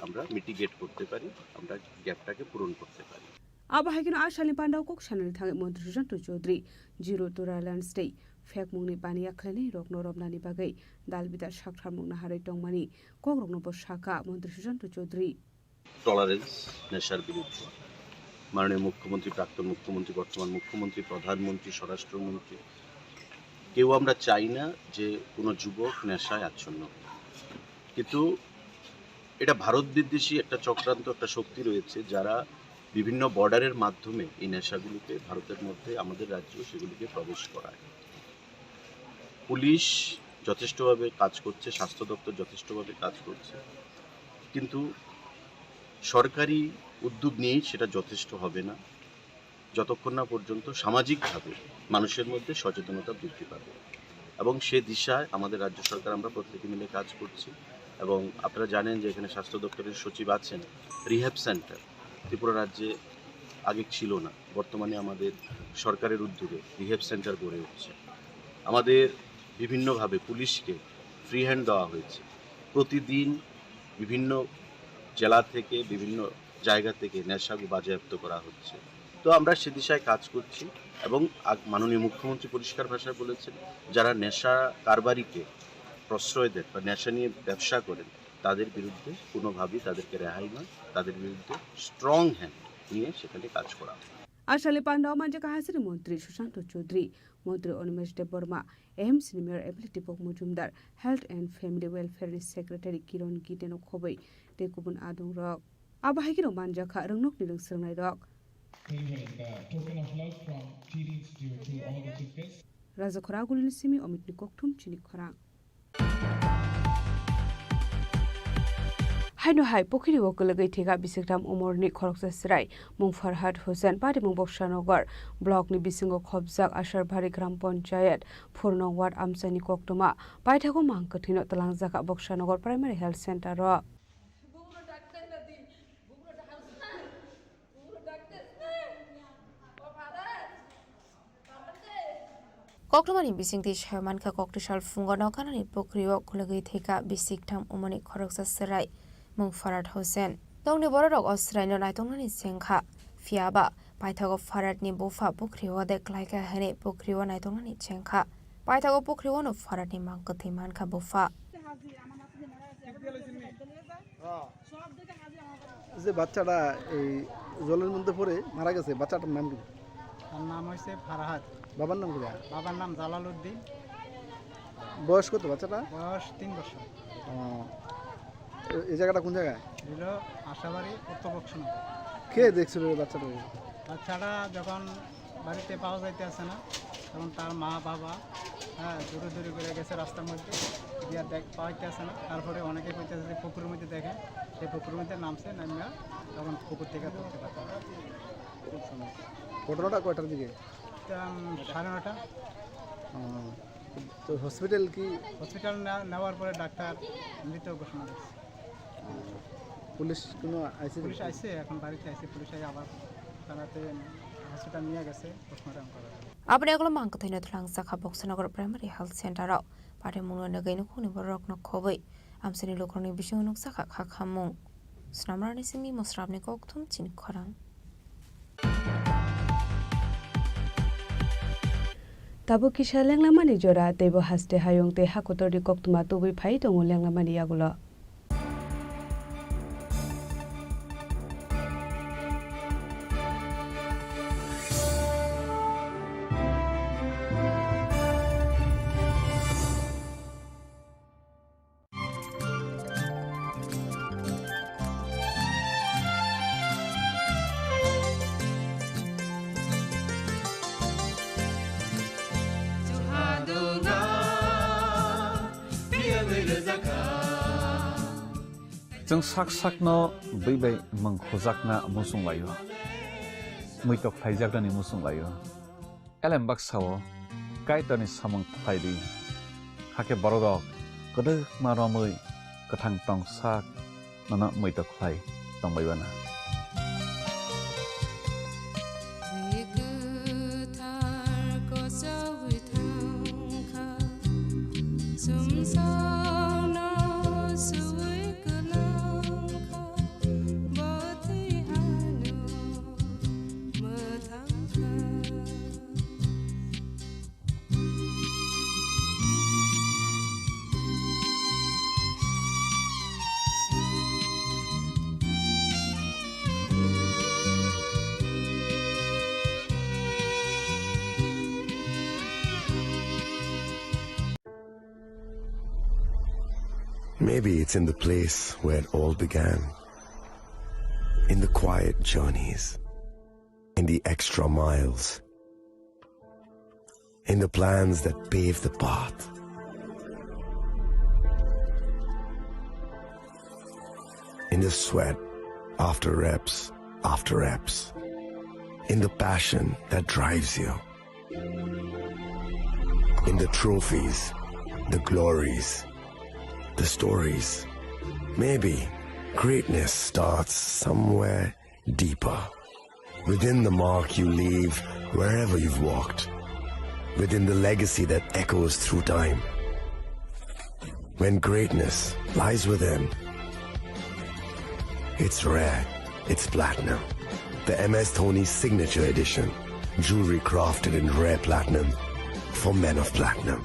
আমরা মিটিগেট করতে পারি, আমরা গ্যাপটাকে পূরণ করতে পারি। Abo hai kheno a salni pandao kok sanani thangwi Montri Sushant Chaudhary zero tolerance tei phekmungni baniya khlainai rokno romnani bagwi dal bidal saktharmung naharwi tongmani kokrokno bo sakha Montri Sushant Chaudhary. Tolerance, নেশার বিরুদ্ধে মাননীয় মুখ্যমন্ত্রী, প্রাক্তন মুখ্যমন্ত্রী, বর্তমান মুখ্যমন্ত্রী, প্রধানমন্ত্রী, স্বরাষ্ট্রমন্ত্রী, কেউ আমরা চাই না যে কোনো যুবক নেশায় আচ্ছন্ন হোক। কিন্তু এটা ভারত বিদ্বেষী একটা চক্রান্ত, একটা শক্তি রয়েছে, যারা বিভিন্ন বর্ডারের মাধ্যমে এই নেশাগুলোকে ভারতের মধ্যে আমাদের রাজ্যেও সেগুলিকে প্রবেশ করায়। পুলিশ যথেষ্টভাবে কাজ করছে, স্বাস্থ্য দপ্তর যথেষ্টভাবে কাজ করছে, কিন্তু সরকারি উদ্যোগ নিয়েই সেটা যথেষ্ট হবে না, যতক্ষণ না পর্যন্ত সামাজিকভাবে মানুষের মধ্যে সচেতনতা বৃদ্ধি পাবে। এবং সে দিশায় আমাদের রাজ্য সরকার, আমরা প্রত্যেকে মিলে কাজ করছি। এবং আপনারা জানেন যে এখানে স্বাস্থ্য দপ্তরের সচিব আছেন। রিহ্যাব সেন্টার ত্রিপুরা রাজ্যে আগে ছিল না, বর্তমানে আমাদের সরকারের উদ্যোগে রিহ্যাব সেন্টার গড়ে উঠছে। আমাদের বিভিন্নভাবে পুলিশকে ফ্রি হ্যান্ড দেওয়া হয়েছে। প্রতিদিন বিভিন্ন জেলা থেকে, বিভিন্ন জায়গা থেকে নেশাকে বাজেয়াপ্ত করা হচ্ছে। তো আমরা সে দিশায় কাজ করছি এবং আগ-, মাননীয় মুখ্যমন্ত্রী পরিষ্কার ভাষায় বলেছেন, যারা নেশা কারবারিকে প্রশ্রয় দেন বা নেশা নিয়ে ব্যবসা করেন, তাদের বিরুদ্ধে কোনোভাবেই তাদেরকে রেহাই নয়, তাদের বিরুদ্ধে স্ট্রং হ্যান্ড নিয়ে সেখানে কাজ করা হবে। A salni pandao manjakha hasini Montri Sushant Chaudhary, Montri Animesh Debbarma, A M C ni Mayor M L A Dipok Mojumdar, Health and Family Welfare ni Secretary Kiron Gite no khobwi tei kubun adongrok. Abo hai kheno manjakha rwngnokni rwng swrwngnairok. Delivered the token of love from T D Institute to all the chief guests. Rajakhora Agulini simi Omitni kokthum chini khorang. Haino hai pukhiri o kwlwgwi thika bisiktham umorni khoroksa chwrai mung Farhad Hussain, patimung Boksanagar block ni bisingo khopjak Asarbari Gram Panchayat, Phurnong ward amchaini koktwma paithago mang kwthwino twlangjak Boksanagar Primary Health Center o. Koktwmani bisingtwi sawi mankha, koktwsal phungo nokanani pukhrio khulugwi thwikha bisiktham umani khoroksa chwrai mung Farhad Hussain. Tongni bororok o chwraino naitoknani chengkha, phiyaba paithago Farhadni bupha pukhrio de klaikha hwnwi pukhrio naitoknani chengkha. Paithago pukhri o no pharatni mang kwthwi mankha bupha. যে বাচ্চাটা এই জলের মধ্যে পড়ে মারা গেছে, বাচ্চাটার নাম কি? তার নাম হয়েছে ফারহাদ। বাবার নাম কি? বাবার নাম জালালউদ্দিন। বয়স কত বাচ্চাটা? বয়স তিন বছর। ও, এ-, এই জায়গাটা কোন জায়গায়? হলো আশাবাড়ি উত্তর বক্সনগর। কে দেখছিল এই বাচ্চাটাকে? বাচ্চাটা যখন বাড়িতে পাওয়া যাইতে আসে না, তখন তার মা বাবা, হ্যাঁ, দূরে দূরে করে গেছে রাস্তার মধ্যে, গিয়া দেখ পাওয়া যাইতে আসে না। তারপরে অনেকে কইতেছে যে পুকুরের মধ্যে দেখে, সেই পুকুরের মধ্যে নামছে, নামিয়া তখন পুকুর থেকে ধরতে পারছে না। খুব সমস্যা। ঘটনাটা কয়টার দিকে? এটা, উম, সাড়ে নটা। ও, তো হসপিটাল কি? হসপিটাল না-, নেওয়ার পরে ডাক্তার মৃত ঘোষণা করছে। পুলিশ কোনো আইসি? পুলিশ আইছে, এখন বাড়িতে আইছে, পুলিশ আই আবার থানাতে হসপিটাল নিয়ে গেছে, পোস্টমর্টম করার জন্য। Aboni ulo mang kwthwino thwlang sakha Boksanagar Primary Health Center o. Pare mungno nagwi nukhungni bororokno khobwi amchaini lukurokni bisingo nukjakha kha khamung. Snamrani simi mosrabni kokthum chini khorang. Tabuk kisa lenglamani jora, teibo haste hayung tei hakotorni koktwma tubui phai tongo lenglamani yagulo. Chwng sak sakno bwi bai mwng khujakna muchung laio, muitok khlaijaknani muchung laio. Elem baksa-o Kaitorni samung khlai di, hakhe borok rok kwdwkma romwi kwthang tong sak nono muitok khlai tong bai bana. Maybe it's in the place where it all began. In the quiet journeys. In the extra miles. In the plans that pave the path. In the sweat after reps after reps. In the passion that drives you. In the trophies, the glories, the stories. Maybe greatness starts somewhere deeper. Within the mark you leave wherever you've walked. Within the legacy that echoes through time. When greatness lies within, it's rare, it's platinum. The M S Dhoni Signature Edition. Jewelry crafted in rare platinum for men of platinum.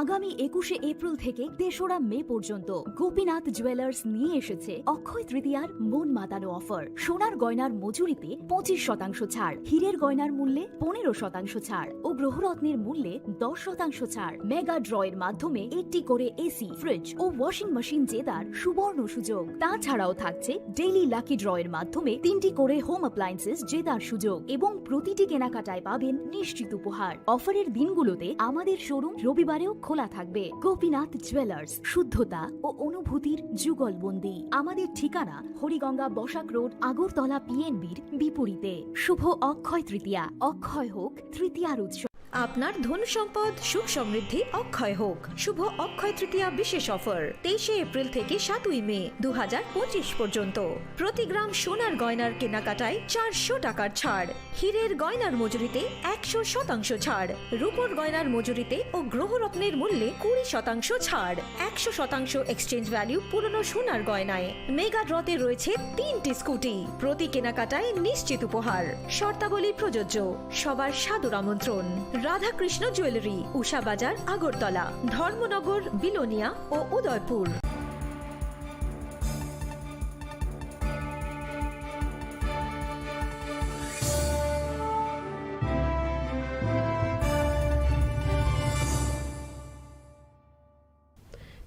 আগামী একুশে এপ্রিল থেকে তেসরা মে পর্যন্ত গোপীনাথ জুয়েলার্স নিয়ে এসেছে অক্ষয় তৃতীয়ার মন মাতানো অফার। সোনার গয়নার মজুরিতে পঁচিশ শতাংশ ছাড়, হীরের গয়নার মূল্যে পনেরো শতাংশ ছাড় ও গ্রহরত্নের মূল্যে দশ শতাংশ ছাড়। মেগা ড্রয়ের মাধ্যমে একটি করে এসি, ফ্রিজ ও ওয়াশিং মেশিন জেতার সুবর্ণ সুযোগ। তাছাড়াও থাকছে ডেইলি লাকি ড্রয়ের মাধ্যমে তিনটি করে হোম অ্যাপ্লায়েন্সেস জেতার সুযোগ এবং প্রতিটি কেনাকাটায় পাবেন নিশ্চিত উপহার। অফারের দিনগুলোতে আমাদের শোরুম রবিবারেও খোলা থাকবে। গোপীনাথ জুয়েলার্স, শুদ্ধতা ও অনুভূতির যুগলবন্দি। আমাদের ঠিকানা হরিগঙ্গা বসাক রোড, আগরতলা পিএনবির বিপরীতে। শুভ অক্ষয় তৃতীয়া, অক্ষয় হোক তৃতীয়ার উৎসব। আপনার ধন সম্পদ সুখ সমৃদ্ধি অক্ষয় হোক। শুভ অক্ষয় তৃতীয়া বিশেষ অফার তেইশে এপ্রিল থেকে সাতই মে দু হাজার পঁচিশ পর্যন্ত। প্রতি গ্রাম সোনার গয়নার কেনাকাটায় চারশো টাকার ছাড়, হীরের গয়নার মজুরিতে একশো শতাংশ ছাড়, রূপোর গয়নার মজুরিতে ও গ্রহরত্নের মূল্যে কুড়ি শতাংশ ছাড়, একশো শতাংশ এক্সচেঞ্জ ভ্যালু পুরনো সোনার গয়নায়। মেগা ড্রতে রয়েছে তিনটি স্কুটি, প্রতি কেনাকাটায় নিশ্চিত উপহার। শর্তাবলী প্রযোজ্য। সবার সাদর আমন্ত্রণ। রাধাকৃষ্ণ জুয়েলারি, উষা বাজার, আগরতলা, ধর্মনগর, বিলোনিয়া ও Udaipur.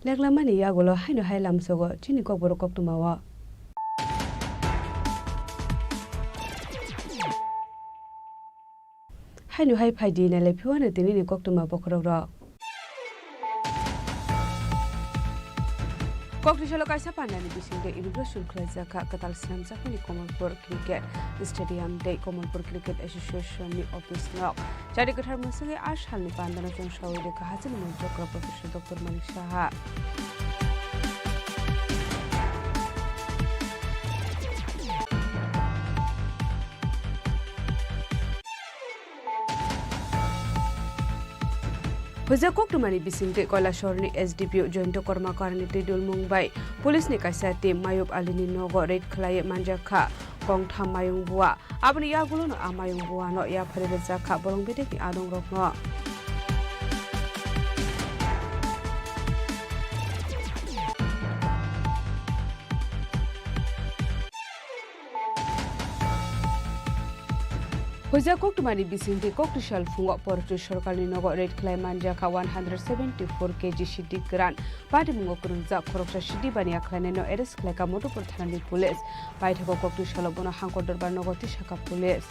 Leklamani yagulo haino hai lamsogo chini kokborok koktwmao. Haino hai phaidi nailai phiwano tinini koktwma bokhorokrok. Kokti salo kaisa pandani bisingtwi inauguration khlaijak kha kwtal swnamjakmani Kamalpur Cricket Stadium tei Kamalpur Cricket Association ni office nok. Chari kwthar mwswgwi a salni pandano chwng saui rwkha hachini mantri Professor Doctor Manik Saha. Huijak koktwmani bisingtwi Koilasahorni S D P O Joyanta Kormakarni twi dulmung bai police ni kaisa team Mayub Alini nogo raid khlaiwi manjak kha kongtham mayung bua. Aboni yagulono a mayung buano yapharwi rwjak kha bolong bedekni adongrokno. Huijak koktwmani bisingtwi kokti sal phungo Porchoi sorkarni nogo raid khlai manjak kha one hundred seventy four K G sidi kwran. Patimungo kwrwngjak khoroksa sidi baniya khlainaino arrest khlaikha Madhupur thanani police. Paithago kokti salo bono Hangkor Dorbar nogo tisakha police.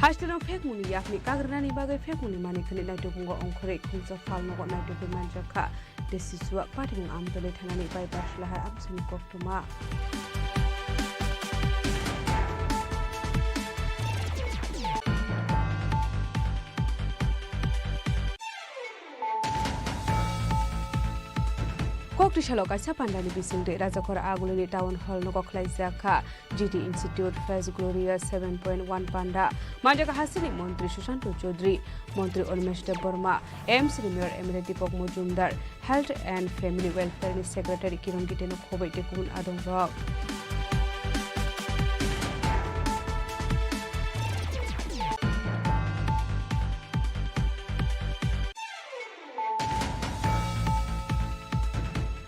Hasteno phekmungni yakni kagrwnani bagwi phekmungni manikhani naitugmungo ongkhorwi khungsa phalnogo naitugwi manjakha. Tei Sichuak Patimung Amtwlwi thanani bypass lahar amchaini koktwma. Kokti salo kaisa pandani bisingtwi Rajakhor Agulini Town Hall nogo khlaijak kha G T Institute First Gloria seven point one panda. Manjak hasteni Montri Susanto Chaudhary, Montri Animesh Debbarma, A M C ni Mayor M L A Deepak Majumdar, Health and Family Welfare ni Secretary Kiron Gite no khoboi tei kubun adongrok.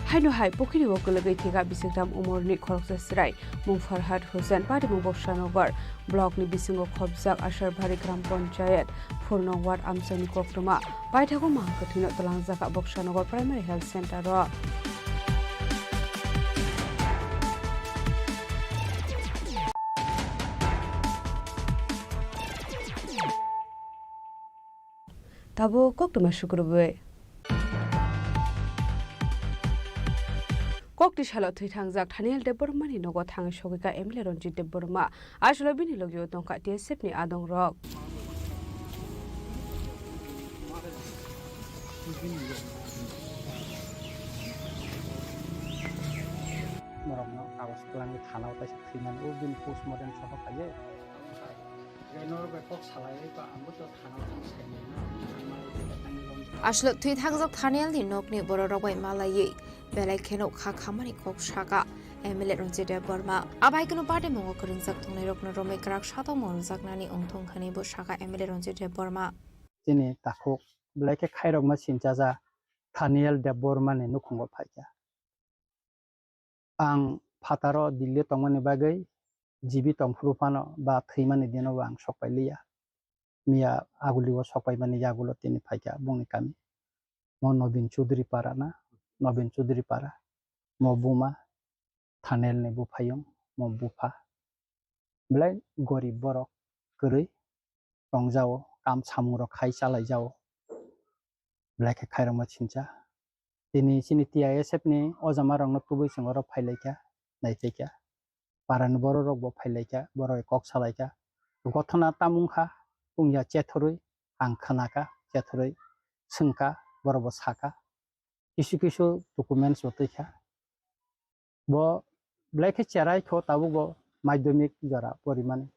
Haino hai pukhiri o kwlwgwi thwikha bisiktham umorni khoroksa chwrai, mung Farhad Hussain, Patimung Boksanagar block ni bisingo khopjak Asarbari Gram Panchayat, four nong ward amchaini koktwma. Paithago mahang kwthwino twlangjakha Boksanagar Primary Health Center o. Tabuk koktwma sukrubwi. Kokti salo thwi thangjak Thaniel Debbarmani nogo thangwi sogwikha M L A Ranjit Debbarma. Aswkno bini logio tongkha T S F ni adongrok. Borokno kagoj twlangwi thanao kaisa thwimani, o bini postmortem sohor khaio. Aswk thwi thangjak Thaniel ni nokni bororok bai malaiwi belai kheno kha khamani kok saka M L A Ranjit Debbarma. Abai kheno patimungo kwrwngjak tongnairokno romwi kwrak satokma rwjaknani wngthong hwnwi bo saka M L A Ranjit Debbarma. Chini takhuk belai khe khairokma sinchaja Thaniel Debbarma ni nukhungo phaikha. Ang phataro Delhi tongmani bagwi jibi tongphuru phano ba thwimani dinobo ang sok pai liya. Miya agulio sok paimani yagulo tini phaikha bongni kami. Mo Nobin Chaudhary para na, Nobin Chaudhary para. Mo buma Thanel ni buphayung, mo bupha. Belai gorib borok kwrwi tongjao, kam samungrok khai chalaijao. Belai khe khairokma sincha. Tini chini T I S F ni o jama rok no tubui chwng oro phai lai kha, nai phai kha. Para ni borok rok bo phai lai kha, borok kok sa lai kha. Gothona tamung kha, wng ya chethorwi ang khna kha, chethorwi swng kha, borok bo sa kha. Kisu kisu documents bo twi kha. Bo belai khe cherai kho tabuk bo madhyamik jora porimani.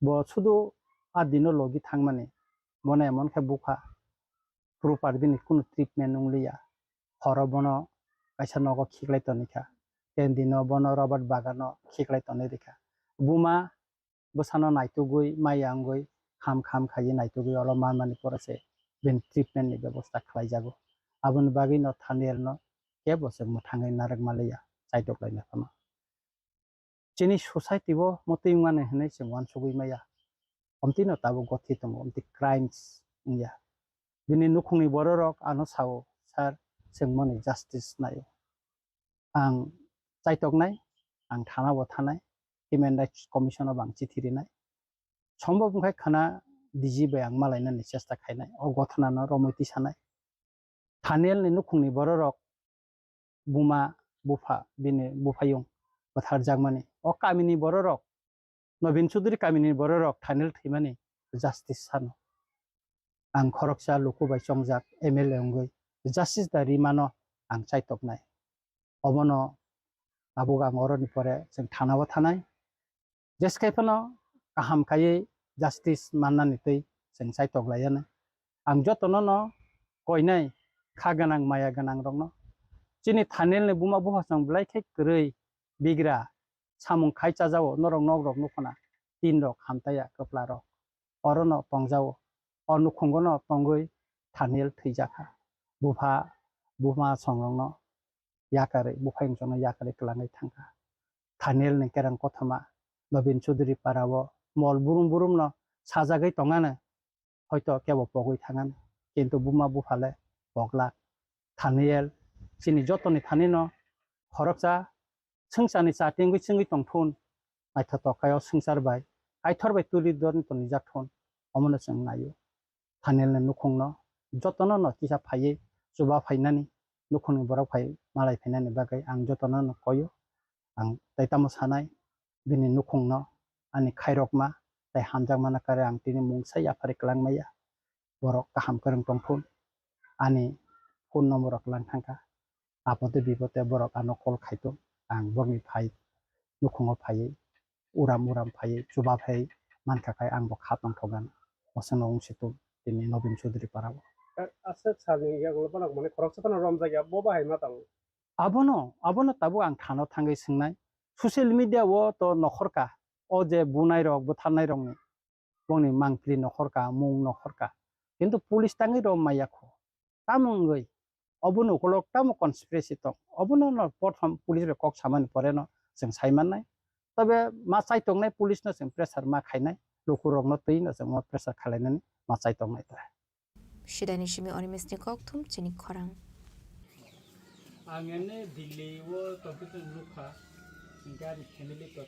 Bo sudu a dino logi thangmani. Bono emon khe bukha. Proper bini kunu treatment wng liya. Horo bono kaisa nogo khiklai toni kha. Ten dino bono rubber bagano khiklai toni rikha. Buma bwsano naitugwi, maya wngwi, kham kham khaiwi naitugwi olo manmani pore se bini treatment ni bebosta khlaijago. Aboni bagwi no Thaniel no kebo se mwthangwi narwk manliya, chaitok laina phano. Chini society o mwtwi wngmani hinwi chwng uansugwi maya. Omtwi no tabuk gothi tongo, omtwi crimes wngya. Bini nukhungni bororok ano sao, "Sir, chwng mani justice naio." Ang chaitoknai, ang thana o thanai, Human Rights Commission o bo ang chithi rinai. Sombhob wngkha khana D G bai ang malainani chesta khainai, o gothana no romwi tisanai. Thaniel ni nukhungni bororok buma, bupha, bini buphayung bwtharjakmani. O kamini bororok, Nobin Chudri kamini bororok Thaniel thwimani justice sano. Ang khoroksa luku bai chongjak M L A wngwi justice da rimano ang chaitoknai. Obono tabuk ang oroni pore chwng thana o thanai. Jeskai phano kaham khaiwi justice mannani twi chwng chaitok laiyani. Ang jotono no koinai kha gwnang maya gwnang rokno. Chini Thaniel ni buma bupha chwng belai khe kwrwi bigra samung khai chajao norok nok rok nukhuna tin rok hamtaiya kwpla rok. Orono tongjao. O nukhungo no tongwi Thaniel thwijakha. Bupha, buma songrokno yakarwi, buphayung chongno yakarwi kwlangwi thangkha. Thaniel ni kereng kothoma Nobin Chudri para o mol burum burum no sajagwi tongano, hoito kebo pogwi thangano, kintu buma bupha le poglak. Thaniel chini jotoni thani no khoroksa swngcharni cha tengwi chwngwi tongthun, naithotok khe o swngchar bai Kaitor bai tuli dorni tonijak thun, omono chwng naio. Thaniel ni nukhungno jotono no kisa phaiwi chuba phainani, nukhungni borok phai malai phainani bagwi ang jotono no koio. Ang tei tamo sanai, bini nukhungno ani khairokma tei hamjakmano kare ang tini mungsa yaphari kwlangmaya. Borok kaham kwrwng tongthun, ani phone number rok lang thangkha. Apode bipode borok ano call khaitun, ang borokni phai nukhungo phaiwi uram uram phaiwi chuba phai mankha khai ang bo kha tongthokgana. Osano wng situng tini Nobin Chudri para o. Aswk salni yagulo bono mane khoroksa phano romjakya, bo bahai ma tongo? Abono, abono tabuk ang thano thangwi swngnai. Social media o to nokhorka, o je bunai rok, butharnai rokni, bongni mangpili nokhorka, mung nokhorka. Kintu police tangwi rom maya kho. Tamo wngwi, obono ukolok tamo conspiracy tong. Obono no prothom police bai kok samani pore no chwng sai mannai. Tobe ma chai tongnai police no chwng pressure ma khainai, lukurok no twi no chwng ma pressure khalainani ma chai tongnai ta. Sidani simi Animesh ni kokthum chini khorang. Ang ene Delhi o tongkhe nukha, hingke ani family to.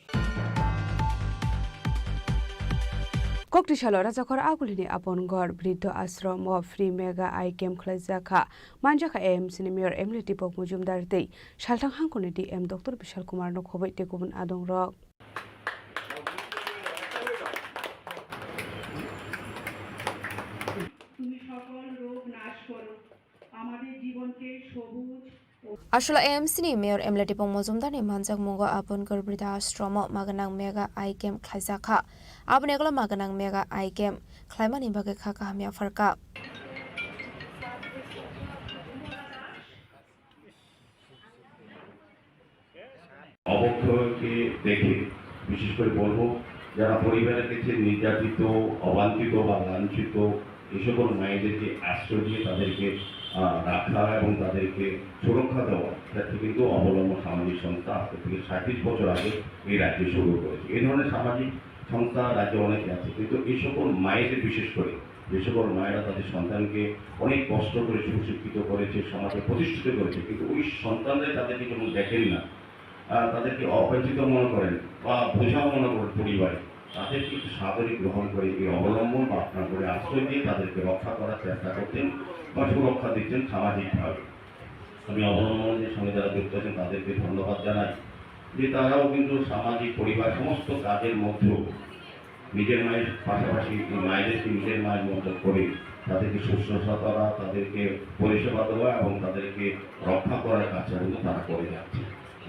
Kokti salo Rajakhor Agulini Apon Ghor Briddho Ashram o free mega eye camp khlaijak kha. Manjakha A M C ni Mayor M L A Deepak Majumdar tei Salthang Hangkoni D M Doctor Bishal Kumar no khoboi tei kubun adong rok. তুমি সকল রোগ নাশ করো, আমাদের জীবনকে সবুজ ও Aswla A M C ni Mayor M L A Deepak Majumdar ni manjakmungo Apon Ghor Briddha Ashram o maganang mega eye camp khlaijak kha. Aboni ulo maganang mega eye camp khlaimani bagwi kha kaham yaphar kha. অবক্ষয়কে দেখে, বিশেষ করে বলবো, যারা পরিবারের কাছে নির্যাতিত, অবাঞ্ছিত বা লাঞ্ছিত, এই সকল মায়েদেরকে আশ্রয় দিয়ে তাদেরকে, আহ, রাখা এবং তাদেরকে সুরক্ষা দেওয়া, ক্ষেত্রে কিন্তু অবলম্বন সামাজিক সংস্থা আজকে থেকে সাঁইত্রিশ বছর আগে এই রাজ্যে শুরু করেছে। এই ধরনের সামাজিক সংস্থা রাজ্যে অনেকে আছে, কিন্তু এই সকল মায়েদের বিশেষ করে, যে সকল মায়েরা তাদের সন্তানকে অনেক কষ্ট করে সুশিক্ষিত করেছে, সমাজে প্রতিষ্ঠিত করেছে, কিন্তু ওই সন্তানরা তাদেরকে যখন দেখেন না, আহ, তাদেরকে অবাঞ্ছিত মনে করেন বা বোঝা মনে করেন পরিবারে, তাদেরকে একটু সাদরে গ্রহণ করে, এই অবলম্বন বা আপনার করে আশ্রয় দিয়ে তাদেরকে রক্ষা করার চেষ্টা করছেন বা সুরক্ষা দিচ্ছেন সামাজিকভাবে। আমি অবলম্বনের সঙ্গে যারা যুক্ত আছেন তাদেরকে ধন্যবাদ জানাই যে তারাও কিন্তু সামাজিক পরিবার সমস্ত কাজের মধ্যেও নিজের মায়ের পাশাপাশি মায়েদেরকে নিজের মায়ের মতো করে তাদেরকে শুশ্রূষা করা, তাদেরকে পরিষেবা দেওয়া এবং তাদেরকে রক্ষা করার কাজটা কিন্তু তারা করে যাচ্ছে।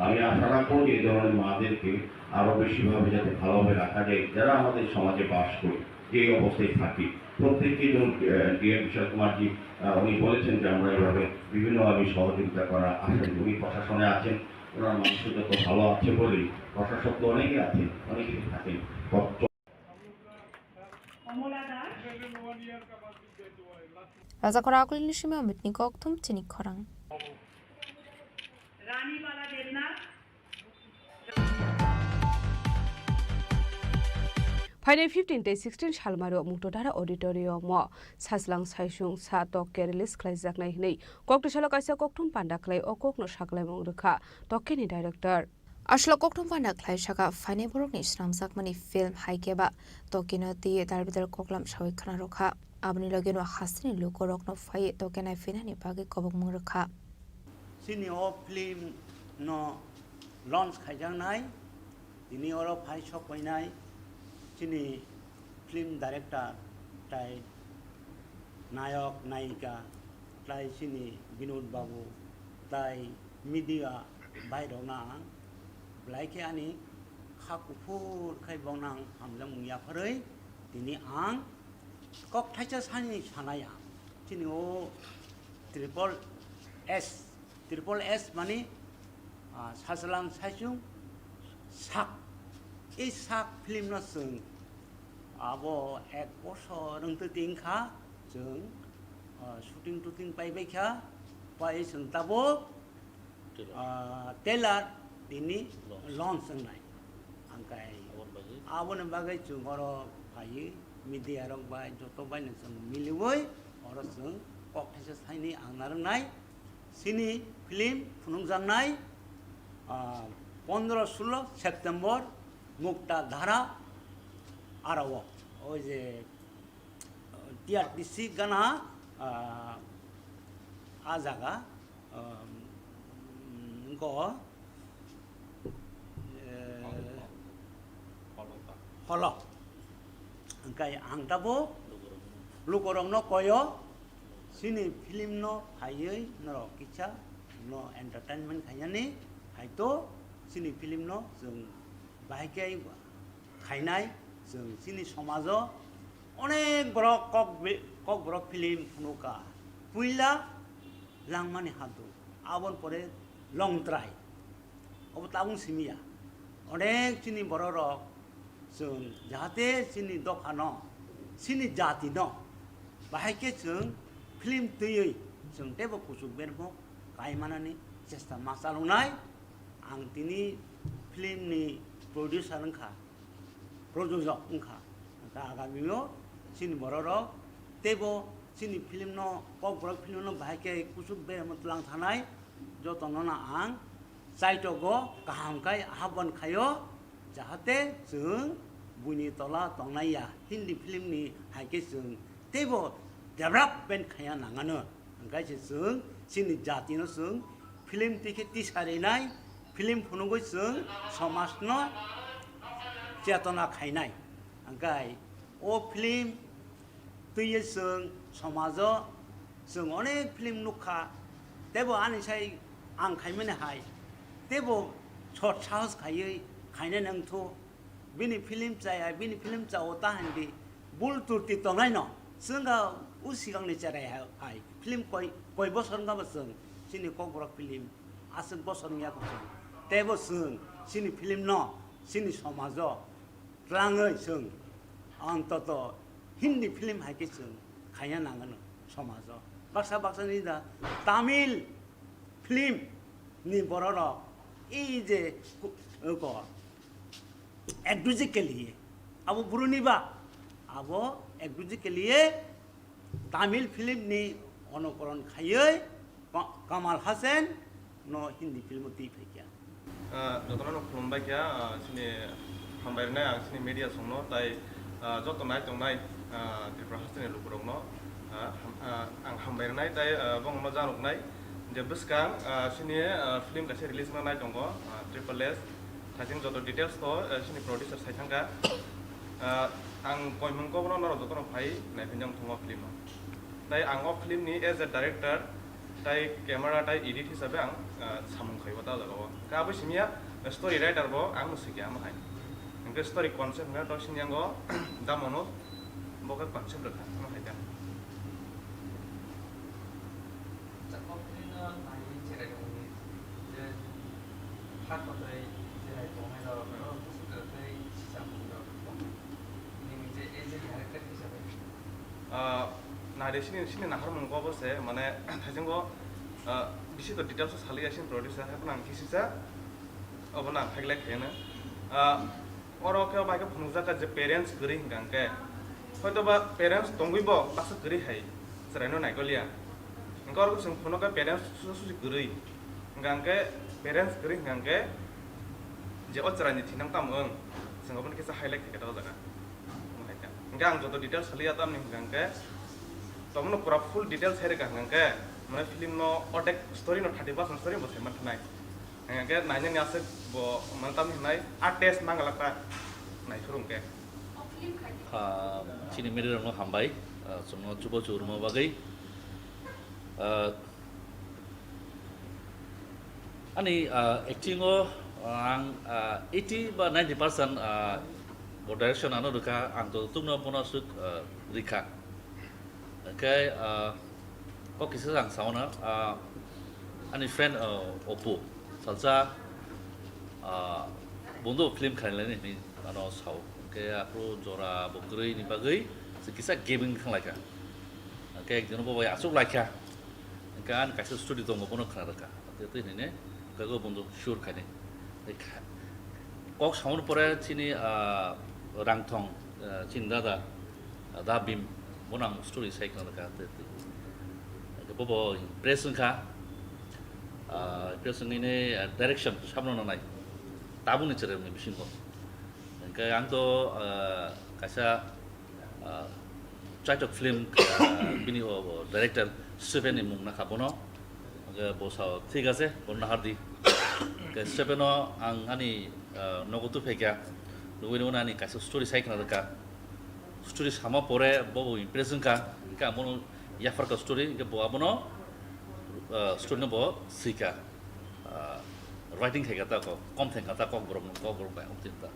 আমি আশা রাখবো যে এই ধরনের মাদেরকে আরো বেশিভাবে যাতে ভালোভাবে রাখা যায়, যারা আমাদের সমাজে বাস করি, যে অবস্থায় থাকি, প্রত্যেককে যেমন, আহ, ডিএম বিশাল কুমারজি, আহ, উনি বলেছেন যে আমরা এভাবে বিভিন্নভাবে সহযোগিতা করার আশা করি। উনি প্রশাসনে আছেন, ওনার মানুষের যত ভালো আছে বলেই প্রশাসক তো অনেকে আছেন, অনেকেই থাকেন। কত Rajakhor akulini simi Amitni kokthum chini khorang. Phainai fifteen tei sixteen salmari o Muktodhara Auditorium o Sajlang Saisung Sa Tokke release khlaijaknai hwnwi Kokthai salo kaisa kokthum panda khlai o kokno saklaimung rwkha Tokkeni director. Aswk kokthum panda khlai saka phainai borokni swnamjakmani film hai khe ba Tokkeno twiwi darbidar koklam sawi khna rwkha. Aboni logeno hasteni lukurokno phaiwi Tokke naiphinani bagwi kobokmung rwkha. Chini o film no launch khaijaknai, tini oro phai sok painai chini film director tai nayok nayika tai chini Binod babu tai media bai rok no ang belai khe ani kha kuphur khai bokno ang hamjakmung yapharwi tini ang kok thaisa sani sanai ang chini o triple S. Triple S mani Sajlang Saisung Sak. I Sak film no chwng abo ek bosor wngtwi twi wngkha chwng shooting tooting paibaikha pai chwng tabuk trailer tini launch wngnai hwnkhe aboni bagwi chwng oro phaiwi media rok bai joto bai no chwng miliwi oro chwng kok thaisa saini ang narwknai. Chini film phunukjaknai pondro sulo September Mukta Dhara arao o je T R T C gana a jaga go holo hwnkhe ang tabuk lukurokno koyo chini film no phaiwi norok kisa no entertainment khainani phaito chini film no chwng bahai khe khainai chwng chini somajo onek borok kok borok film phunukha puila langmani hadu aboni pore longtrai obo tabuk simiya onek chini borok rok chwng jahate chini dophano chini jatino bahai khe chwng film twiwi chwng teibo kuchuk bermo kai manani chesta ma chaloknai ang tini film ni producer wngkha. Projojok wngkha hwnkhe agamio chini bororok teibo chini film no kokborok film no bahai khe kuchuk beremo twlang thanai jotono no ang chaitogo kaham khai ahapban khaio jahate chwng buini tola tongnai ya hindi film ni hai khe chwng teibo development khaiya nangano hwnkhe se chwng chini jati no chwng film twi khe tisa rinai film phunugwi chwng somaj no chetona khainai hwnkhe o film twiwi chwng somajo chwng onek film nukha teibo ani sai ang khaimani hai teibo sot sahos khaiwi khainai nangthu bini film chaya bini film chao ta hindi bul turti tongnai no chwng ga u sikang ni cherai hai film koi koi bosor wngkha bo chwng chini kokborok film aswk bosor wngya kho chwng teibo chwng chini film no chini somajo twlangwi chwng antoto hindi film hai khe chwng khaina nangano somajo baksa baksa ni da tamil film ni bororok ei je ko ekdujik keliye abo buruni ba abo ekdujik keliye tamil film ni onokoron khaiwi kamal hasen no hindi film o twi phaikha. Jotono no khulumbai kha chini hambai rwnai ang chini media songno tai joto nai tongnai tripura hasteni lukurokno ang hambai rwnai tai bongno janoknai Je bwskang, ah, sini, ah, film kaisa release ma nai tongo, ah, Triple S. Thaiching joto details to, ah, sini producer sai thangkha. Ah, ang koimung kobono norok jotono phai naiphinjak thungo film o. Tai ang o film ni as a director, tai camera, tai edit hisabe ang, ah, samung khaibo ta jagao. Ka abo simiya story writer bo ang no sikya amo hai. Hingke story concept hingke to sini ang o da mono bo khe concept rwkha amo hai da. Chakmokni no naiwi cherai tongdi je ha kotai cherai tongnai rok no kusuk tei sisa mung rok tong. Nini je as a director hisabe. Ah, nari sini, sini nahar mung ko bo se, mane, thajeng go, ah, bisi to details o sali ya sini producer, hai phano ang kisisa, obo no ang khailai khaina. Ah, oro khe bai khe phunukjak kha je parents kwrwi hingka hingke, hoito ba parents tongwi bo baksa kwrwi hai chwraino naikoliya. Hingke oro chwng phunukha parents susa susi kwrwi. Hingka hingke parents kwrwi hingka hingke je o chwraini thinang tamo wng, chwng obono kisa highlight khaikha o jaga. Omo hai kha. Hingke ang joto details saliya tamni hingka hingke, tomono pura full details hai rwkha hingka hingke, mane film no ordek story no thirty percent story bo sai manthanai. Hingke nainani aswk bo mane tamni hinai a test mangalak ta naiphuru hingke. Ah, chini media rokno hambai, ah, chwngno chubachu rwma bagwi. Ah, ani, ah, acting o, ah, ang, ah, eighty ba ninety percent, ah, bo direction ano rwkha, ang to tukno bono aswk, ah, rikha. Hingke, ah, kok kisa ang sauna, ah, ani friend, ah, Oppo, salsa, ah, bondo film khailani hinwi ano sao. Hingke aphuru jora bo kwrwi ni bagwi se kisa gaping thanglaikha. Hingke ekdino bo bai achuk laikha. Hingke ani kaisa story tongo bono khna rwkha. Tei, tei hinwi ne, hingke bondo sure khainai. Tei kha-, kok sauni pore chini, ah, Rangthong, ah, chini dada, ah, Da Bhim, bono ang story sai khna rwkha, tei, tei. Hingke bobo impress wngkha, ah, impress wngwi ne, ah, direction sabno nanai. Tabukni chwraini bisingo. Hingke ang to, ah, kaisa, ah, Chaitok film, ah, bini o, o director Stephen ni mung nakha bono. Hingke bo sao, "Thik ache, bono nahardi." Hingke Stephen no ang ani, ah, nogo tubuphaikha. Nugwi nugwi ani kaisa story sai khna rwkha. Story sama pore bo bo impress wngkha. Hingke ang bono yapharkha story, hingke bo abono, ah, story no bo swikha. Ah, writing khaikha ta kok, kom thangkha ta kok borok, kok borok bai, omtwi ta.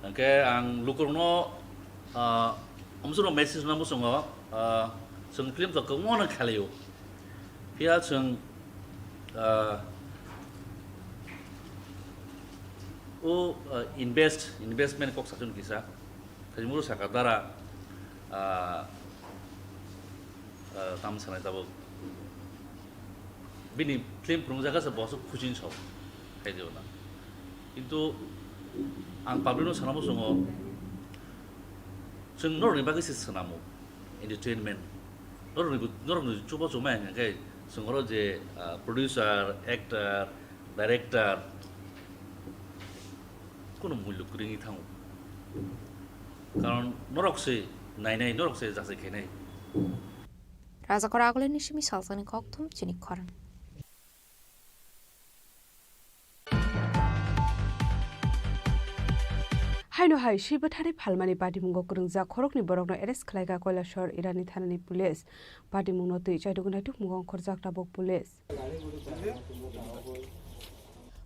Hingke ang lukurokno, ah, amsoro message no muchungo, ah, chwng film to kwbangma no khalaio. Phiya chwng, ah, o, ah, invest, investment kok sachun kisa. Thajimuro saka dara, ah, ah, tam sanai tabuk. Bini film phunukjak khe se bo aswk khuchini sao, khaidi ona. Kintu ang public no sana muchungo, chwng norokni bagwi se swnamo, entertainment. Norokni, norokni chubachu ma hwnka khe chwng oro je, ah, producer, actor, director, kunu mullo kwrwi wngwi thango. Karon norok se nainai, norok se jachai khainai. Rajakor Agulini simi salsani kokthum chini khorang. Haino hai, swi bwthari phalmani patimungo kwrwngjak khoroknwi borokno arrest khlaikha Kailasahar Irani thanani police. Patimungno twi chaidugwi naitukmungo ongkhorjak tabuk police.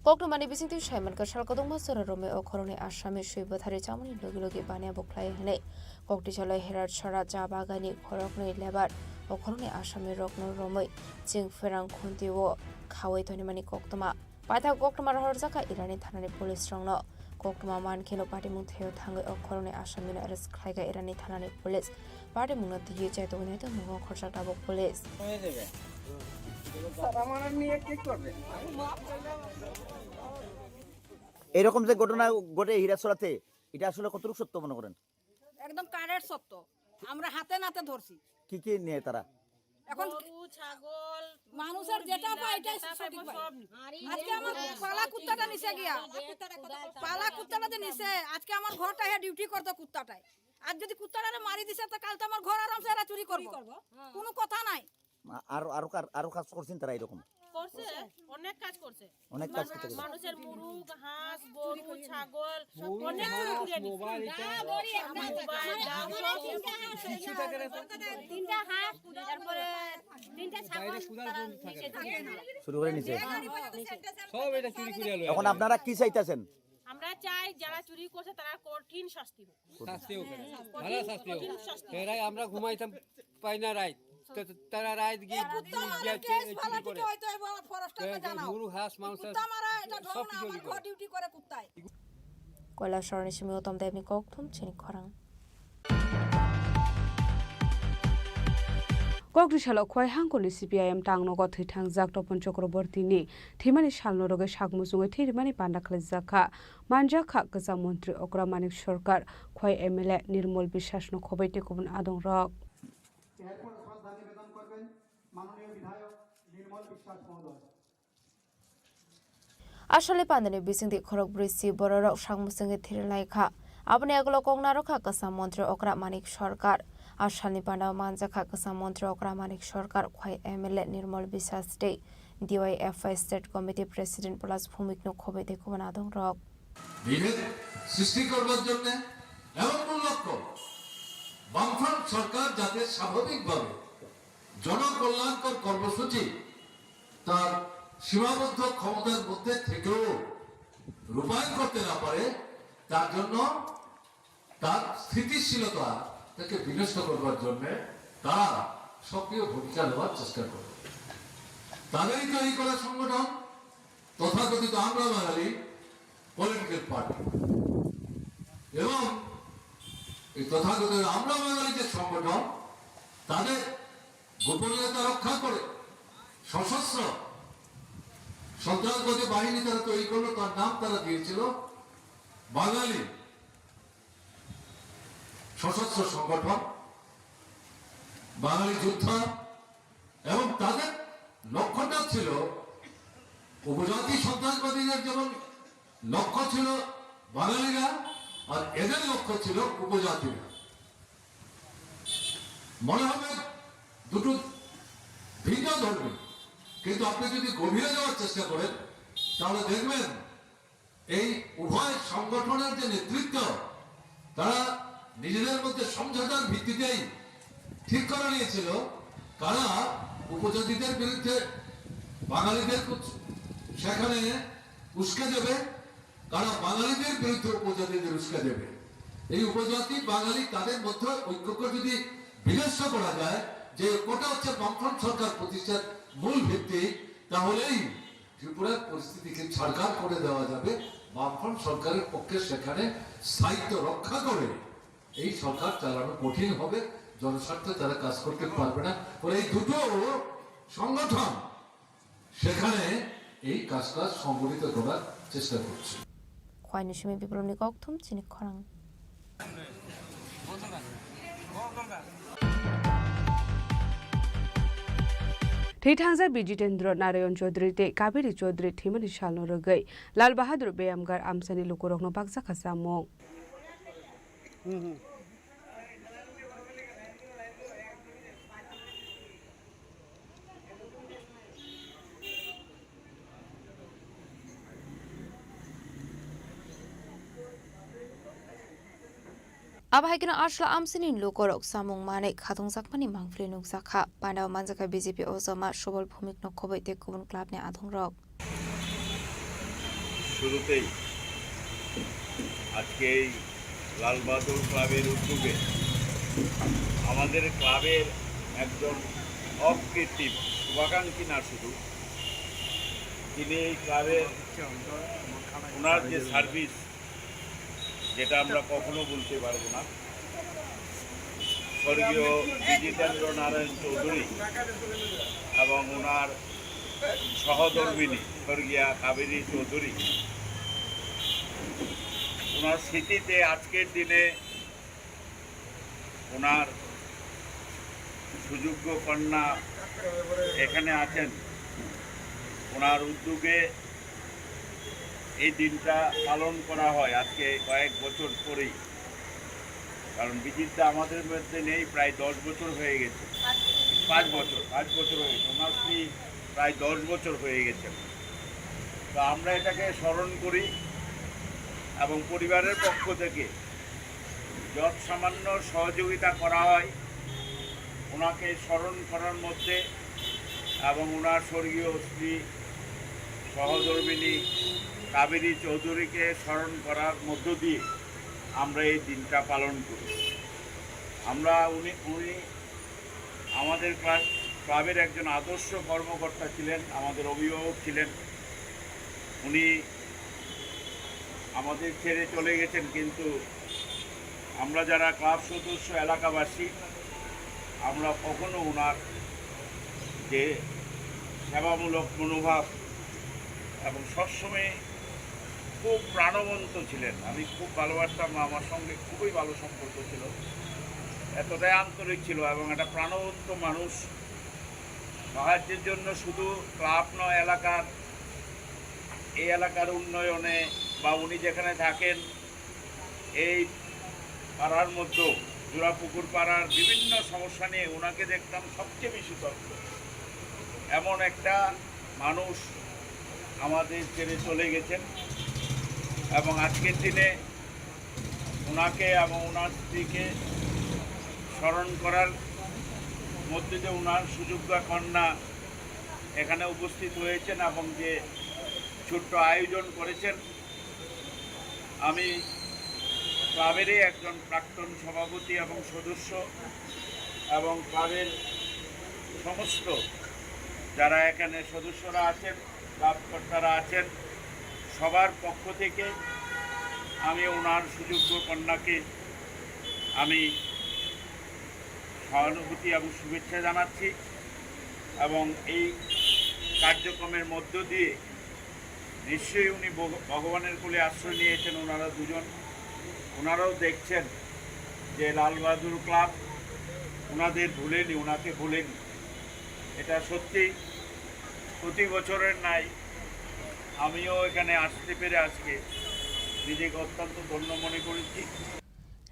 Koktwmani bisingtwi saimankha, sal kwdwkma chwrai romwi o khoroknwi asami swi bwthari chamani logi logi baniya bo khlai hwnwi. Koktisalai Herat Sara cha bagani khoroknwi lebar o khoroknwi asami rokno romwi ching pherang khunti o khawi tonimani koktwma. Paithak koktwma rohorjakha Irani thanani police rokno. Koktwma mankheno patimung theo thangwi o khoroknwi asamino arrest khlaikha Irani thanani police. Patimungno twiwi chaitugwi naitukmungo khorjak tabuk police. এরকম যে ঘটনা ঘটে হীরাছড়াতে, এটা আসলে কতটুকু সত্য মনে করেন? একদম কারের সত্য। আমরা হাতে নাতে ধরছি। কি কি নিয়ে তারা? এখন গরু, ছাগল, মানুষের যেটা মুরগি, পায়, এটাই যেটা সঠিক পাইবো পায়। সব নিয়ে। আজকে আমার পালা কুত্তাটা নিচে গিয়া, পালা কুত্তাটা যে নিচে, আজকে আমার ঘরটা হে ডিউটি করতো কুত্তাটায়। আর যদি কুত্তাটারে মারি দিছে, তো কাল তো আমার ঘর আরামসে এরা চুরি করবো। চুরি করবো। কোনো কথা নাই। আ-, আরো, আরো কার-, আরো কাজ করছেন তারা এরকম? করছে, অনেক কাজ করছে। অনেক কাজ করতে গেছে। মানুষের মুরগ, হাঁস, গরু, ছাগল, অনেক চুরি করে নিছে। মোবাইল, দাম সব তিনটা হাঁস, তারপরে তিনটা ছাগল তারা নিচে থাকে। শুরু করে নিচে। সব এটা চুরি করে আলো। এখন আপনারা কি চাইতেছেন? আমরা চাই যারা চুরি করছে তারা কঠিন শাস্তি হোক। শাস্তি হোক। কঠিন, ভালো শাস্তি হোক। কঠিন শাস্তি। এরাই আমরা ঘুমাইতাম পাই না রাইত। তো তারা রাইত গিয়ে, এই কুত্তা মারা গিয়ে কেস চুরি ফালা করে। টিকে হয়তো এই বড় ফরেস্টারকে এ, জানাও। গরু, হাঁস, মাংস, কুত্তা মারা এটা সব ঢং না, কিছু আমার চুরি করে। ঘর ডিউটি করে কুত্তায়। কৈলাসহরni simi Uttam Debni kokthum chini khorang. Kokri salo Khowai hangkoni C P I M tangnogo thwithangjak Topon Chakrabortini thwimani salno rwgwi sak muchungwi thwi rwmani panda khwlaijak kha. Manjak kha kwcham montri okra Manik Sarkar, Khowai M L A Nirmol Biswasno khobwi tei kubun adongrok. এরপর শ্রদ্ধা নিবেদন করবেন মাননীয় বিধায়ক নির্মল বিশ্বাস মহোদয়। Asalni pandani bisingtwi khorokbrwi si bororok sak muchungwi thwirilai kha. Aboni yagulo kok narwk kha kwcham montri okra Manik Sarkar. Asalni pandao manjak kha kwcham montri okra Manik Sarkar, Khowai M L A Nirmol Biswas tei D Y F I State Committee President Plas Bhumikno khobwi tei kubun adongrok. বিভেদ সৃষ্টি করবার জন্য এমন কোন লক্ষ্য? বামফ্রন্ট সরকার যাতে স্বাভাবিকভাবে জনকল্যাণকর কর্মসূচি তার সীমাবদ্ধ ক্ষমতার মধ্যে থেকেও রূপায়ণ করতে না পারে, তার জন্য তার স্থিতিশীলতা তাকে বিনষ্ট করবার জন্য তারা সক্রিয় ভূমিকা নেওয়ার চেষ্টা করে। তাদেরই তৈরি করা সংগঠন তথাকথিত আমরা বাঙালি পলিটিক্যাল পার্টি এবং এই তথাকথিত আমরা বাঙালি যে সংগঠন, তাদের গোপনীয়তা রক্ষা করে সশস্ত্র সন্ত্রাসবাদী বাহিনী তারা তৈরি করলো, তার নাম তারা দিয়েছিল বাঙালি সশস্ত্র সংগঠন, বাঙালি যোদ্ধা। এবং তাদের লক্ষ্যটা ছিল উপজাতি সন্ত্রাসবাদীদের যেমন লক্ষ্য ছিল বাঙালিরা, আর এদের লক্ষ্য ছিল উপজাতিরা। মনে হবে দুটো ভিন্ন ধর্মী, কিন্তু আপনি যদি গভীরে যাওয়ার চেষ্টা করেন, তাহলে দেখবেন এই উভয় সংগঠনের যে নেতৃত্ব, তারা নিজেদের মধ্যে সমঝোতার ভিত্তিতেই ঠিক করে নিয়েছিল, কারা উপজাতিদের বিরুদ্ধে বাঙালিদের উৎস-, সেখানে উস্কে দেবে, কারা বাঙালিদের বিরুদ্ধে উপজাতিদের উস্কে দেবে। এই উপজাতি বাঙালি তাদের মধ্যে ঐক্যকে যদি বিনষ্ট করা যায়, যে ঐক্যটা হচ্ছে বামফ্রন্ট সরকার প্রতিষ্ঠার মূল ভিত্তি, তাহলেই ত্রিপুরার পরিস্থিতিকে ছারখার করে দেওয়া যাবে। বামফ্রন্ট সরকারের পক্ষে সেখানে স্থায়িত্ব রক্ষা করে এই সরকার চালানো কঠিন হবে, জনস্বার্থে তারা কাজ করতে পারবে না। ফলে এই দুটো সংগঠন সেখানে এই কাজটা সংগঠিত করার চেষ্টা করছে। Khowai ni simi Biplopni kokthum chini khorang. Thwi thangjak Bijitendra Narayan Chaudhary tei Kaveri Chaudhary thwimani salno rwgwi Lal Bahadur Beyamgar amchaini lukurokno bakjakha chamung. Abo hai kheno Asla amchaini lukurok chamung manwi khatungjakmani mangpili nukjakha. Pandao manjakha B J P ojama Subal Bhumikno khobwi tei kubun clubni adongrok. শুরুতেই আজকে এই লালবাহাদুর ক্লাবের উদ্যোগে আমাদের ক্লাবের একজন অকৃত্রিম শুভাকাঙ্ক্ষী না শুধু, তিনি এই ক্লাবের ওনার যে সার্ভিস, যেটা আমরা কখনো ভুলতে পারবো না। স্বর্গীয় বিজিতেন্দ্র নারায়ণ চৌধুরী এবং ওনার সহধর্মিণী স্বর্গীয়া কাবেরী চৌধুরী, ওনার স্মৃতিতে আজকের দিনে ওনার সুযোগ্য কন্যা এখানে আছেন, ওনার উদ্যোগে এই দিনটা পালন করা হয় আজকে কয়েক বছর পরেই। কারণ বিজিত দা আমাদের মধ্যে নেই, প্রায় দশ বছর হয়ে গেছে। পাঁচ বছর, পাঁচ বছর হয়ে গেছে। ওনার স্ত্রী প্রায় দশ বছর হয়ে গেছে। তো আমরা এটাকে স্মরণ করি এবং পরিবারের পক্ষ থেকে যৎসামান্য সহযোগিতা করা হয় ওনাকে স্মরণ করার মধ্যে এবং ওনার স্বর্গীয় স্ত্রী, সহধর্মিণী কাবেরী চৌধুরীকে স্মরণ করার মধ্য দিয়ে আমরা এই দিনটা পালন করি। আমরা উনি, উনি আমাদের ক্লা-, ক্লাবের একজন আদর্শ কর্মকর্তা ছিলেন, আমাদের অভিভাবক ছিলেন। উনি আমাদের ছেড়ে চলে গেছেন, কিন্তু আমরা যারা ক্লাব সদস্য, এলাকাবাসী, আমরা কখনো ওনার যে সেবামূলক মনোভাব এবং সবসময় খুব প্রাণবন্ত ছিলেন। আমি খুব ভালোবাসতাম, আমার সঙ্গে খুবই ভালো সম্পর্ক ছিল, এতটাই আন্তরিক ছিল এবং একটা প্রাণবন্ত মানুষ। সাহায্যের জন্য শুধু ক্লাব নয়, এলাকার, এই এলাকার উন্নয়নে বা উনি যেখানে থাকেন, এই পাড়ার মধ্যে জোড়াপুকুর পাড়ার বিভিন্ন সমস্যা নিয়ে ওনাকে দেখতাম সবচেয়ে বেশি তৎপর। এমন একটা মানুষ আমাদের ছেড়ে চলে গেছেন এবং আজকের দিনে ওনাকে এবং ওনার স্ত্রীকে স্মরণ করার মধ্যে দিয়ে ওনার সুযোগ্যা কন্যা এখানে উপস্থিত হয়েছেন এবং যে ছোট্ট আয়োজন করেছেন, আমি ক্লাবেরই একজন প্রাক্তন সভাপতি এবং সদস্য এবং ক্লাবের সমস্ত যারা এখানে সদস্যরা আছেন, ক্লাব কর্তারা আছেন, সবার পক্ষ থেকে আমি ওনার সুযোগ্য কন্যাকে আমি সহানুভূতি এবং শুভেচ্ছা জানাচ্ছি এবং এই কার্যক্রমের মধ্য দিয়ে নিশ্চয়ই উনি ভগ-, ভগবানের কোলে আশ্রয় নিয়েছেন। ওনারা দুজন, ওনারাও দেখছেন যে লাল বাহাদুর ক্লাব ওনাদের ভুলেনি, ওনাকে ভুলেনি। এটা সত্যি প্রতি বছরের ন্যায় আমিও এখানে আসতে পেরে আজকে নিজেকে অত্যন্ত ধন্য মনে করেছি।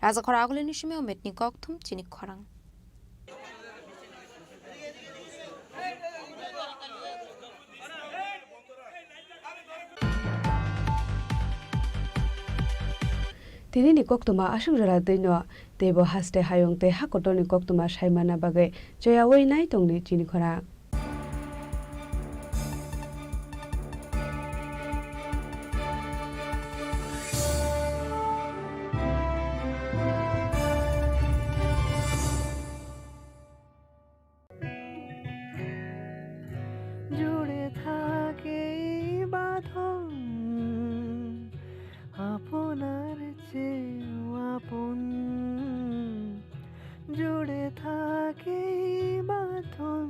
Rajakhor agulini simi umetni kokthum chini khorang. Tini ni koktwma aswk jora twi no, teibo haste hayung tei hakotor ni koktwma sai manna bagwi choyaui nai tongdi chini khorang. জুড়ে থাকে এই বাঁধন আপনার চেয়েও আপন। জুড়ে থাকে এই বাঁধন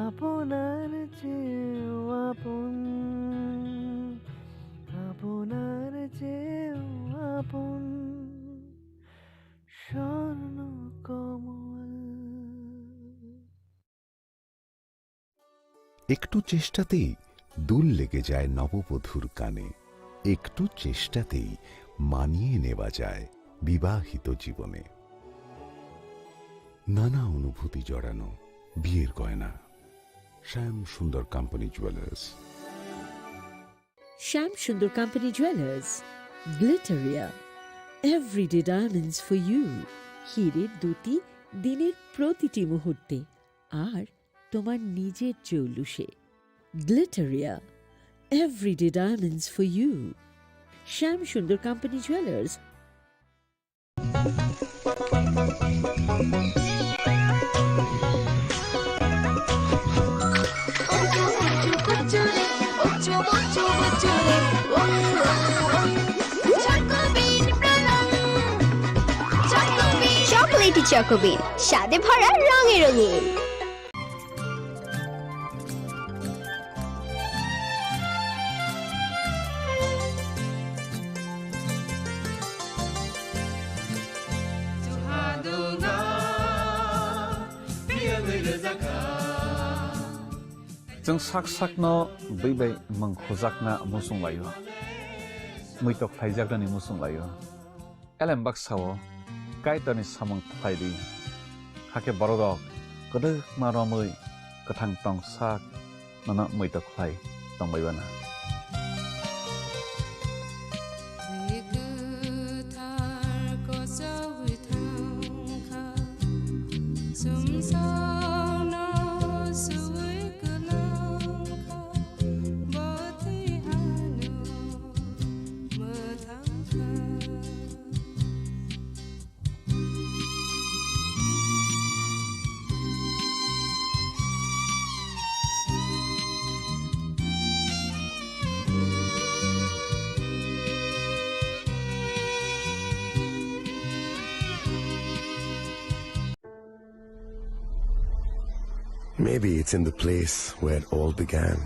আপনার চেয়েও আপন, আপনার চেয়েও আপন। স্বর্ণ কমল। একটু চেষ্টাতেই দুল লেগে যায় নববধূর কানে, একটু চেষ্টাতেই মানিয়ে নেওয়া যায় বিবাহিত জীবনে। নানা অনুভূতি জড়ানো বিয়ের গয়না। শ্যাম Sundar company jewellers. Shyam Sundar company jewellers, Glitteria, everyday diamonds for you. হীরের দ্যুতি দিনের প্রতিটি মুহূর্তে, আর তোমার নিজের জৌলুসে। Glitteria, everyday diamonds for you. Shyam Sundar company jewellers. Chocolatey চকোবিন, স্বাদে ভরা, রঙে রঙিন। Chwng sak sakno bwi bai mwng hujakna muchung laio, muitok khlaijaknani muchung laio. Elem baksao Kaitorni samung khlai di. Hakhe bororok kwdwkma romwi kwthang tongsak nono muitok khlai tongbai uana. Twi kwthar kochogwi thangkha, sumsokno suwi kwlangkha, bo twi ano mwthangkha. Maybe it's in the place where it all began.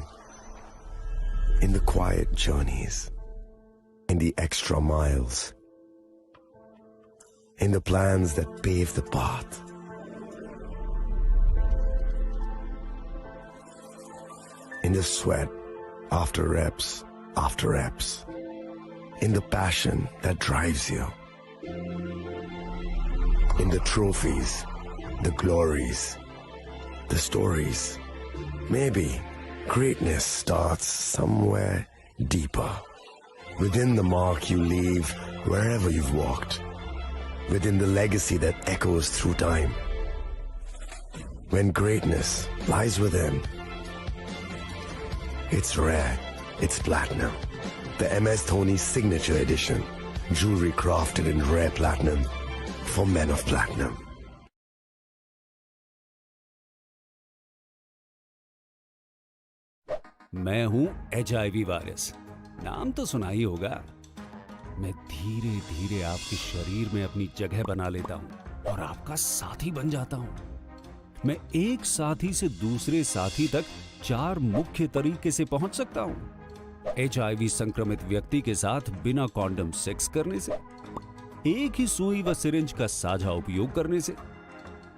In the quiet journeys, in the extra miles, in the plans that pave the path, in the sweat after reps after reps, in the passion that drives you, in the trophies, the glories, the stories. Maybe greatness starts somewhere deeper. Within the mark you leave wherever you've walked. Within the legacy that echoes through time. When greatness lies within, it's rare, it's platinum. The M S Dhoni Signature Edition. Jewelry crafted in rare platinum for men of platinum. मैं हूं HIV virus, नाम तो सुना ही होगा। मैं धीरे धीरे आपके शरीर में अपनी जगह बना लेता हूं और आपका साथी बन जाता हूं। मैं एक साथी से दूसरे साथी तक चार मुख्य तरीके से पहुंच सकता हूं। एचआईवी संक्रमित व्यक्ति के साथ बिना कॉन्डम सेक्स करने से, एक ही सुई व सिरिंज का साझा उपयोग करने से,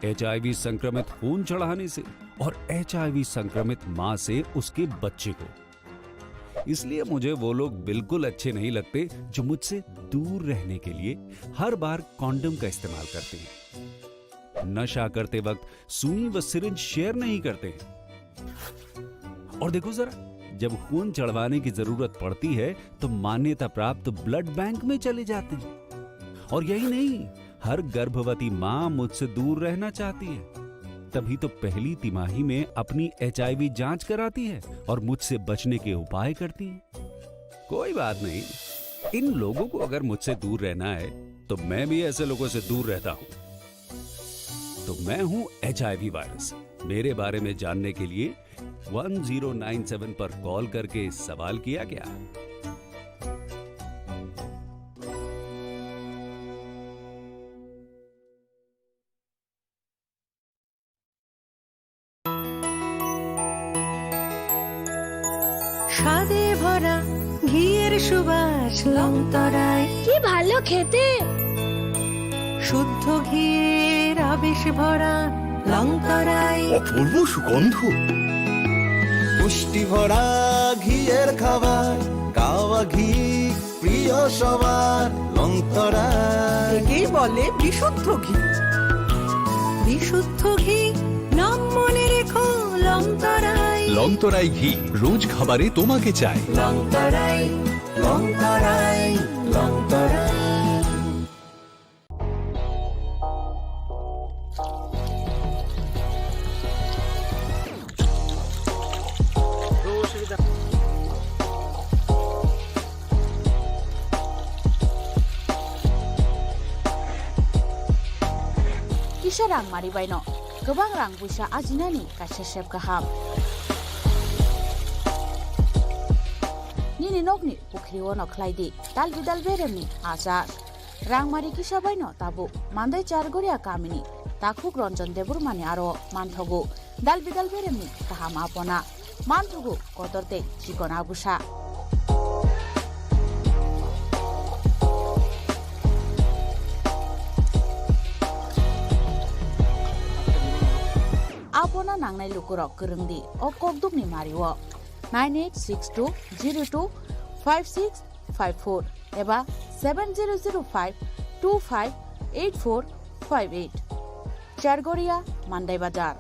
एचआईवी संक्रमित खून चढ़ाने से और एचआईवी संक्रमित मां से उसके बच्चे को। इसलिए मुझे वो लोग बिल्कुल अच्छे नहीं लगते जो मुझसे दूर रहने के लिए हर बार कॉन्डम का इस्तेमाल करते हैं, नशा करते वक्त सुई व सिरिंज शेयर नहीं करते हैं। और देखो जरा, जब खून चढ़वाने की जरूरत पड़ती है तो मान्यता प्राप्त ब्लड बैंक में चले जाते हैं। और यही नहीं, हर गर्भवती मां मुझसे दूर रहना चाहती है, तभी तो पहली तिमाही में अपनी एचआईवी जांच कराती है और मुझसे बचने के उपाय करती है। कोई बात नहीं, इन लोगों को अगर मुझसे दूर रहना है तो मैं भी ऐसे लोगों से दूर रहता हूं। तो मैं हूं एचआईवी वायरस। मेरे बारे में जानने के लिए वन ज़ीरो नाइन सेवन पर कॉल करके सवाल किया क्या? স্বাদে ভরা ঘিয়ের সুবাস লংতরায়। কি ভালো খেতে! শুদ্ধ ঘিয়ের আবেশ ভরা লংতরায়। অপূর্ব সুগন্ধ। পুষ্টি ভরা ঘিয়ের খাবার, গাওয়া ঘি প্রিয় সবার, লংতরায়। একেই বলে বিশুদ্ধ ঘি। বিশুদ্ধ ঘি, নাম মনে রেখো, লংতরায়। লংতরায় ঘি রোজ খাবারে তোমাকে চাই। লংতরায়, লংতরায়, Longtharai. Kisa rang mari baino kwbang rang buisa ajinani kaisa sep kaham. Nini nokni pukhri ono khlai di dal bidal beremni achar. Rangmari kisa baino tabuk Mandai Chargoria kamini takhuk Ranjan Debbarmani aro manthogo dal bidal beremni kaham apona, manthogo kotor tei chikon abusa. Apona nangnai lukurok kwrwng di o kokdukni mario nine eight six two zero two five six five four eba seven zero zero five two five eight four five eight. Chargoria, Mandai Bazar.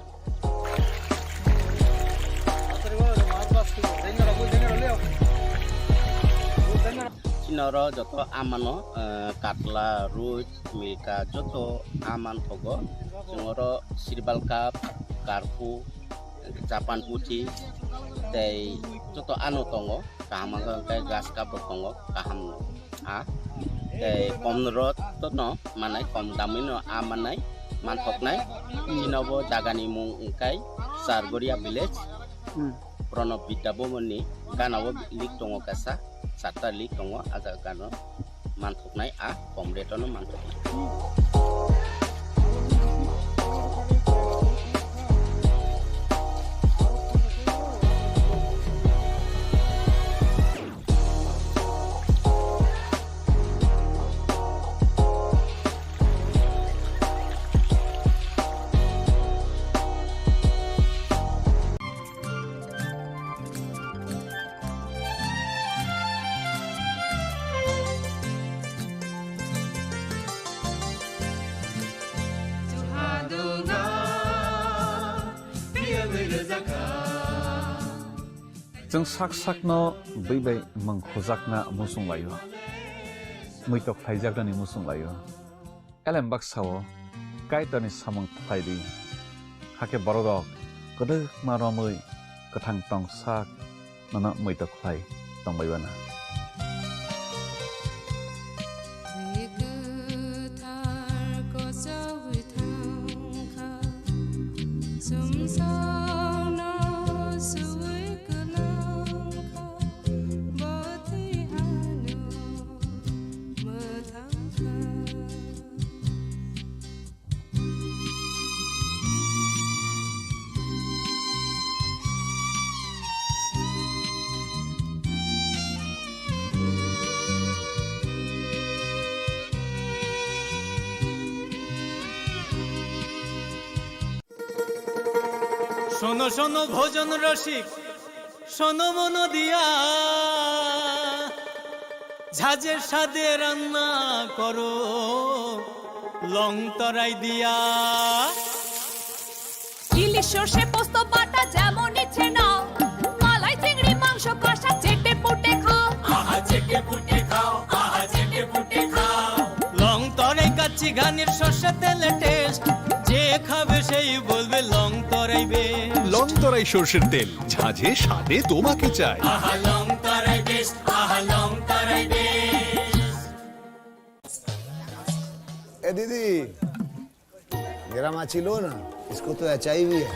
Chinoro joto amano, eh, katla, ruj, milka joto aman thogo. Chwngoro sirbal cup, karpu, Japan puthi, tei joto ano tongo, kaham wngkha hwnkhe grass cup rok tongo, kaham no. A, tei kom rot no manai, kom damwi no a manai, manthoknai. Chini bo jaga ni mung wngkha Chargoria village, Hmm. Pranab Vidya Bhavan ni gana o lake tongo kaisa, charta lake tongo, a jaga no. Manthoknai a kom rate no manthoknai. Chwng sak sakno bwi bai mwng hujakna muchung laio, muitok khlaijaknani muchung laio. Elem baksa-o Kaitorni samung khlai di, hakhe bororok kwdwkma romwi kwthang tong sak nono muitok khlai tongbai uanw. শোনো শোনো ভজন রসিক, শোনো মন দিয়া, ঝাঁঝে স্বাদে রান্না করো লং তরাই দিয়া। ইলিশ সর্ষে পোস্ত বাটা যেমন ইচ্ছে নাও, মালাই চিংড়ি মাংস কষা চেটে পুটে খাও। আহা চেটে পুটে খাও, আহা চেটে পুটে খাও। লং তরাই কাচ্চি ঘানির সর্ষে তেলে টেস্ট, যে খাবে সেই বলবে লং তরাই বেস্ট। লং তরাই সর্ষের তেল, ঝাঁঝে স্বাদে তোমাকে চাই। আহা লং তরাই বেস্ট, আহা লং তরাই বেস্ট। ए दीदी, मेरा माची लो ना, इसको तो एचआईवी है।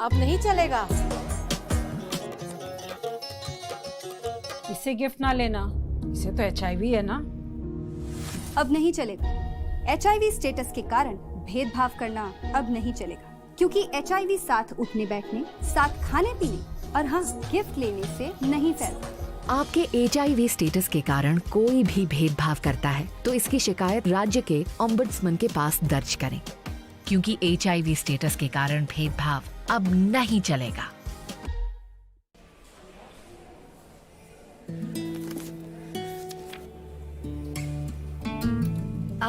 अब नहीं चलेगा। इसे गिफ्ट ना लेना, इसे तो एचआईवी है ना। अब नहीं चलेगा। एचआईवी स्टेटस के कारण भेदभाव करना अब नहीं चलेगा। क्योंकि एचआईवी साथ उठने बैठने, साथ खाने पीने और हाँ, गिफ्ट लेने से नहीं फैलता। आपके एचआईवी स्टेटस के कारण कोई भी भेदभाव करता है, तो इसकी शिकायत राज्य के ओम्बड्समैन के पास दर्ज करें, क्योंकि एचआईवी स्टेटस के कारण भेदभाव अब नहीं चलेगा।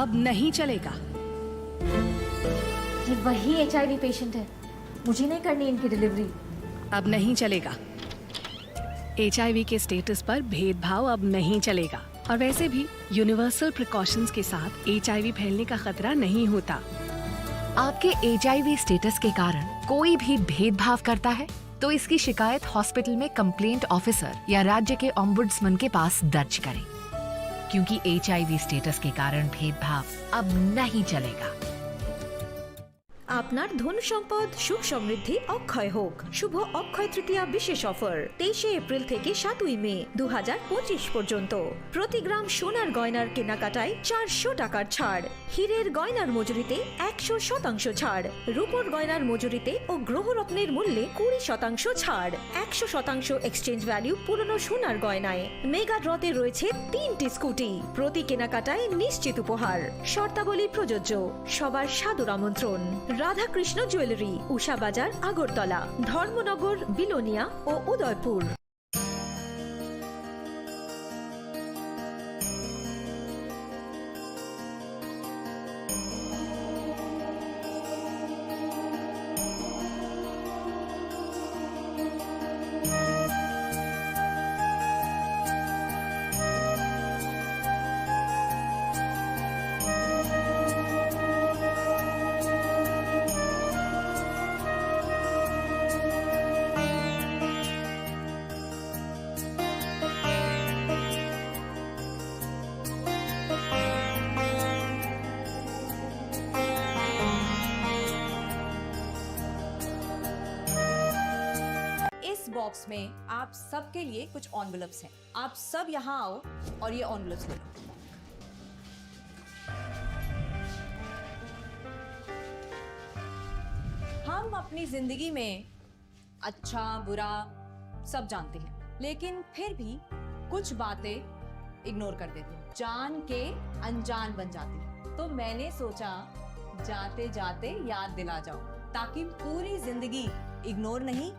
अब नहीं चलेगा। ये वही एचआईवी पेशेंट है, मुझे नहीं करनी इनकी डिलीवरी। अब नहीं चलेगा। एचआईवी के स्टेटस पर भेदभाव अब नहीं चलेगा। और वैसे भी यूनिवर्सल प्रिकॉशंस के साथ एचआईवी फैलने का खतरा नहीं होता। आपके एचआईवी स्टेटस के कारण कोई भी भेदभाव करता है, तो इसकी शिकायत हॉस्पिटल में कंप्लेंट ऑफिसर या राज्य के ओम्बुड्समैन के पास दर्ज करें, क्योंकि एचआईवी स्टेटस के कारण भेदभाव अब नहीं चलेगा। আপনার ধন সম্পদ সুখ সমৃদ্ধি অক্ষয় হোক। শুভ অক্ষয় তৃতীয়া বিশেষ অফার তেইশে এপ্রিল থেকে সাতই মে দু হাজার পঁচিশ পর্যন্ত। প্রতি গ্রাম সোনার গয়নার কেনাকাটায় চারশো টাকার ছাড়। হীরের গয়নার মজুরিতে একশো শতাংশ ছাড়, রূপোর গয়নার মজুরিতে ও গ্রহরত্নের মূল্যে কুড়ি শতাংশ ছাড়, একশো শতাংশ এক্সচেঞ্জ ভ্যালু পুরনো সোনার গয়নায়। মেগা ড্রতে রয়েছে তিনটি স্কুটি, প্রতি কেনাকাটায় নিশ্চিত উপহার। শর্তাবলী প্রযোজ্য। সবার সাদর আমন্ত্রণ। রাধাকৃষ্ণ জুয়েলারি, উষা বাজার, আগরতলা, ধর্মনগর, বিলোনিয়া ও উদয়পুর। बॉक्स में आप सबके लिए कुछ एनवेलप्स हैं। आप सब यहाँ आओ और ये एनवेलप्स ले लो। हम अपनी जिंदगी में अच्छा, बुरा सब जानते हैं, लेकिन फिर भी कुछ बातें इग्नोर कर देते हैं, जान के अनजान बन जाती है। तो मैंने सोचा, जाते जाते याद दिला जाऊं, ताकि पूरी जिंदगी इग्नोर नहीं,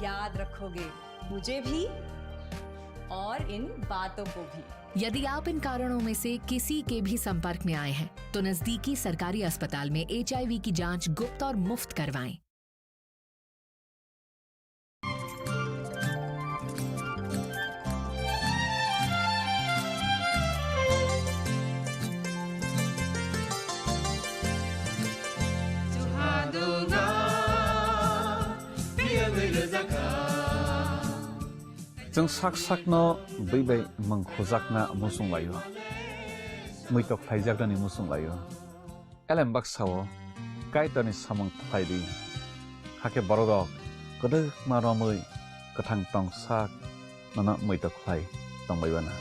याद रखोगे मुझे भी और इन बातों को भी। यदि आप इन कारणों में से किसी के भी संपर्क में आए हैं, तो नजदीकी सरकारी अस्पताल में एचआईवी की जांच गुप्त और मुफ्त करवाएं। Chwng sak sakno bwi bai mwng khujakna muchung laio, muitok khlaijaknani muchung laio. Elem baksao Kaitorni samung khlai di, hakhe bororok kwdwkma romwi kwthang tong sak nono muitok khlai tongbai bana.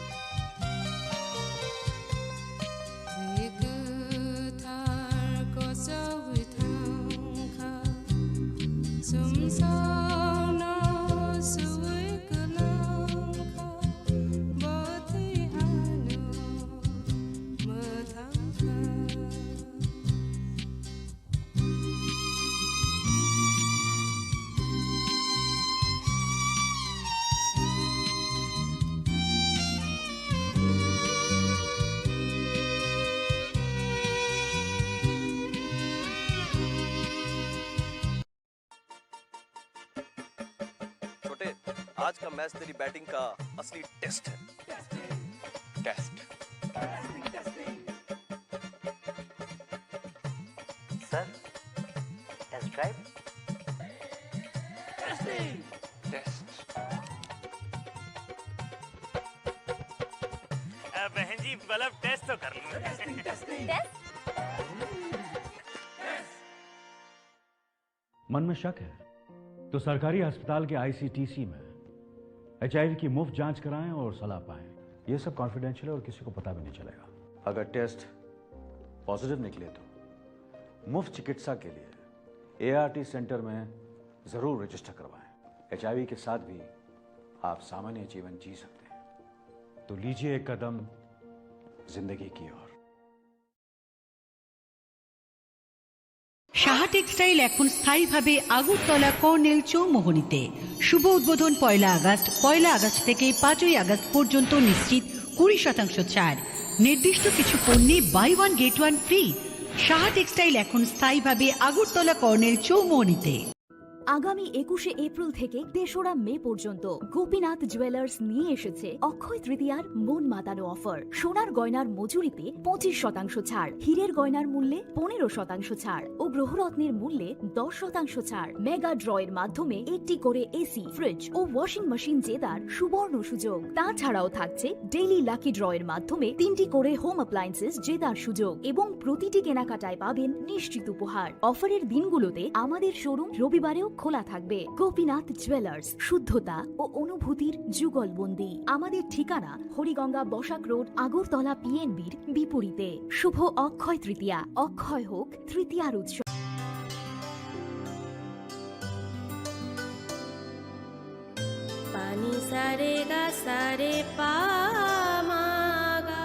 छोटे, आज का मैच तेरी बैटिंग का असली test है। Test. Sir, test drive. Test. अ, बहन जी, मतलब टेस्ट तो कर लो। टेस्ट? मन में शक है तो सरकारी अस्पताल के आईसीटीसी में एचआईवी की मुफ्त जांच कराएं और सलाह पाएं। ये सब कॉन्फिडेंशियल है और किसी को पता भी नहीं चलेगा। अगर टेस्ट पॉजिटिव निकले तो मुफ्त चिकित्सा के लिए एआरटी सेंटर में जरूर रजिस्टर करवाएं। एचआईवी के साथ भी आप सामान्य जीवन जी सकते हैं। तो लीजिए एक कदम जिंदगी की ओर। সাহা টেক্সটাইল এখন স্থায়ীভাবে আগরতলা কর্নেল চৌমোহনীতে। শুভ উদ্বোধন পয়লা আগস্ট। পয়লা আগস্ট থেকে পাঁচই আগস্ট পর্যন্ত নিশ্চিত কুড়ি শতাংশ ছাড়। নির্দিষ্ট কিছু পণ্যে buy one get one free. Saha textile এখন স্থায়ীভাবে আগরতলা কর্নেল চৌমোহনীতে। আগামী একুশে এপ্রিল থেকে তেসরা মে পর্যন্ত গোপীনাথ জুয়েলার্স নিয়ে এসেছে অক্ষয় তৃতীয়ার মন মাতানো অফার। সোনার গয়নার মজুরিতে পঁচিশ শতাংশ ছাড়, হীরের গয়নার মূল্যে পনেরো শতাংশ ছাড় ও গ্রহরত্নের মূল্যে দশ শতাংশ ছাড়। মেগা ড্রয়ের মাধ্যমে একটি করে এসি, ফ্রিজ ও ওয়াশিং মেশিন জেতার সুবর্ণ সুযোগ। তাছাড়াও থাকছে ডেইলি লাকি ড্রয়ের মাধ্যমে তিনটি করে হোম অ্যাপ্লায়েন্সেস জেতার সুযোগ এবং প্রতিটি কেনাকাটায় পাবেন নিশ্চিত উপহার। অফারের দিনগুলোতে আমাদের শোরুম রবিবারেও খোলা থাকবে। গোপীনাথ জুয়েলার্স, শুদ্ধতা ও অনুভূতির যুগলবন্দি। আমাদের ঠিকানা হরিগঙ্গা বসাক রোড, আগরতলা পিএনবির বিপরীতে। শুভ অক্ষয় তৃতীয়া, অক্ষয় হোক তৃতীয়ার উৎসব। Pani sare ga sare pa ma ga.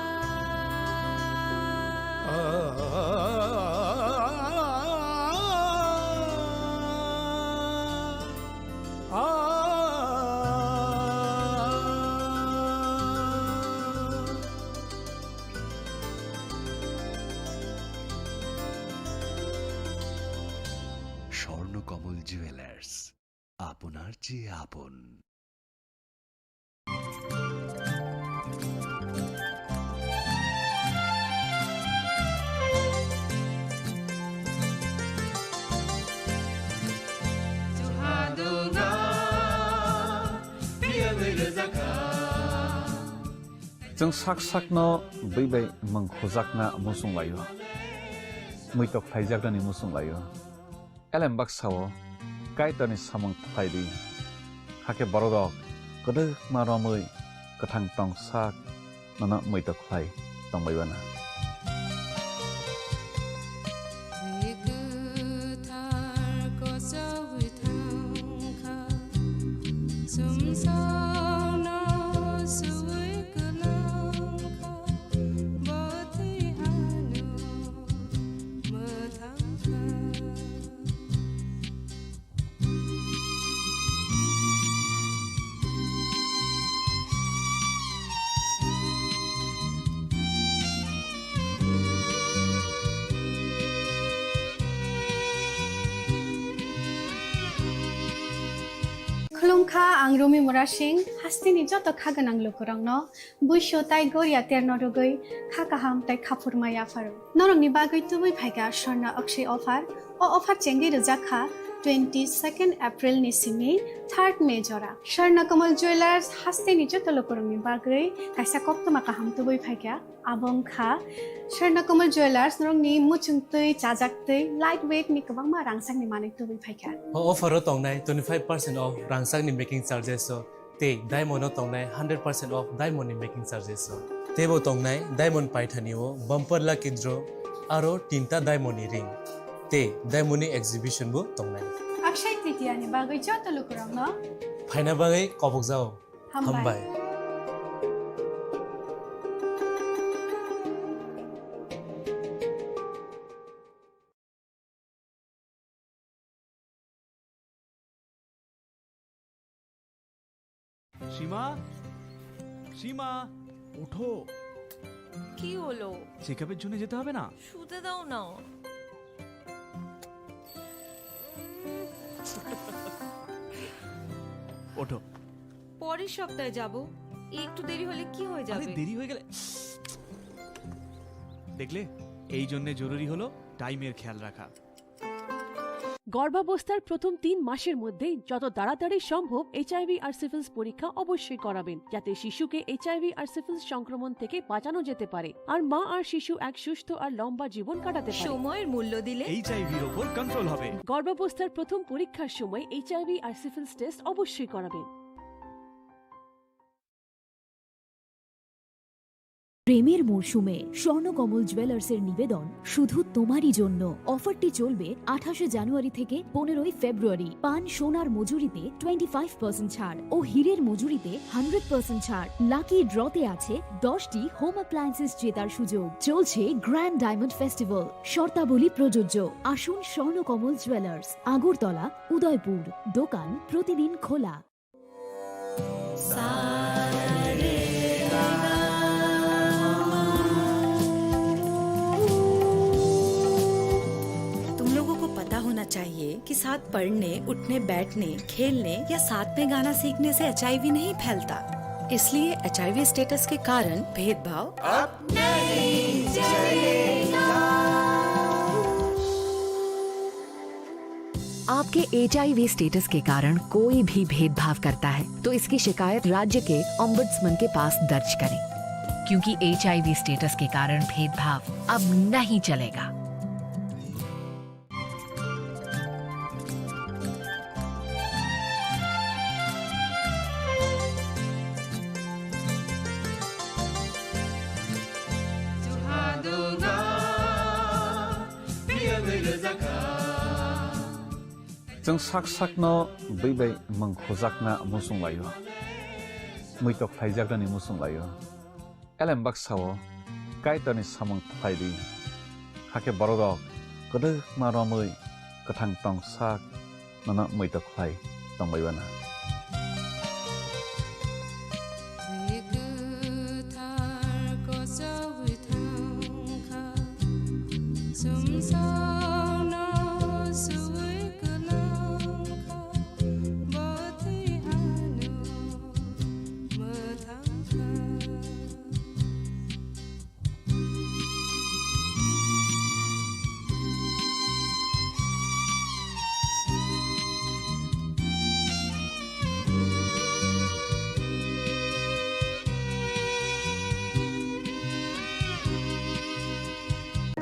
Swarnakamal jewellers, আপনার চেয়ে আপন। Chwng sak sakno bwi bai mwng khujakna muchung laio, muitok khlaijaknani muchung laio. Elem baksao Kaitorni samung khlai di, Hakhe bororok kwdwkma romwi kwthang tongsak nono muitok khlai tongbai uana. Twi kwthar kochogwi thangkha, sumsokno suwi kwlangkha, bo twi ano mwthangkha. Khulumkha, ang Rumi Murasing, hasteni joto kha gwnang lukurokno, buisu tai goria terno rwgwi kha kaham tai khaphurma yapharo. Norokni bagwi tubui phaikha Swarna Akshay offer. O offer chengwi rwjak kha twenty second April ni simi third May jora. Swarna Kamal Jewellers hasteni joto lukurokni bagwi kaisa koktwma kaham tubui phaikha. Abo wngkha Swarna Kamal Jewellers norokni muchungtwi, chajaktwi, light weight ni kwbangma rangchakni manwi tubui phaikha. O offer o tongnai twenty five percent off rangchakni making charges o. Tei diamond o tongnai hundred percent off diamond ni making charges o. Teibo tongnai diamond paithani o bumper lucky draw aro tinta diamond ni ring. Tei diamond ni exhibition bo tongnai. Akshay Tritiya ni bagwi joto lukurokno phaina bagwi kobokjao. Hambai. Hambai. সীমা, সীমা, ওঠো। কি হলো? চেকআপের জন্য যেতে হবে না? শুতে দাও না। ওঠো। পরের সপ্তাহে যাব। একটু দেরি হলে কি হয়ে আরে, যাবে? দেরি হয়ে গেলে, দেখলে, এই জন্য জরুরি হলো টাইমের খেয়াল রাখা। গর্ভাবস্থার প্রথম তিন মাসের মধ্যেই যত তাড়াতাড়ি সম্ভব এইচআইভি আর সিফিলিস পরীক্ষা অবশ্যই করাবেন, যাতে শিশুকে এইচআইভি আর সিফিলিস সংক্রমণ থেকে বাঁচানো যেতে পারে, আর মা আর শিশু এক সুস্থ আর লম্বা জীবন কাটাতে পারে। সময়ের মূল্য দিলে এইচআইভির ওপর কন্ট্রোল হবে। গর্ভাবস্থার প্রথম পরীক্ষার সময় এইচআইভি আর সিফিলিস টেস্ট অবশ্যই করাবেন। প্রেমের মরশুমে স্বর্ণকমল জুয়েলার্সের নিবেদন শুধু তোমারই জন্য। অফারটি চলবে আঠাশে জানুয়ারি থেকে পনেরোই ফেব্রুয়ারি। পান সোনার মজুরিতে টোয়েন্টি ফাইভ পার্সেন্ট ছাড় ও হীরের মজুরিতে হান্ড্রেড পার্সেন্ট ছাড়। লাকি ড্রতে আছে দশটি হোম অ্যাপ্লায়েন্সেস জেতার সুযোগ। চলছে গ্র্যান্ড ডায়মন্ড ফেস্টিভ্যাল, শর্তাবলী প্রযোজ্য। আসুন স্বর্ণকমল জুয়েলার্স, আগরতলা, উদয়পুর। দোকান প্রতিদিন খোলা। तुम लोगों को पता होना चाहिए कि साथ पढ़ने, उठने, बैठने, खेलने या साथ में गाना सीखने से एचआईवी नहीं फैलता। इसलिए एचआईवी स्टेटस के कारण भेदभाव अब नहीं चलेगा। आपके एचआईवी स्टेटस के कारण कोई भी भेदभाव करता है, तो इसकी शिकायत राज्य के ओम्बड्समैन के पास दर्ज करें, क्योंकि एचआईवी स्टेटस के कारण भेदभाव अब नहीं चलेगा। Chwng sak sakno bwi bai mwng khujakna muchung laio, muitok khlaijaknani muchung laio. Elem baksa-o Kaitorni samung khlai di, hakhe bororok kwdwkma romwi kwthang tongsak nono muitok khlai tongbai uana. Twi kwthar kochogwi thangkha, sumsokno suwi kwlangkha, bo twi ano mwthangkha.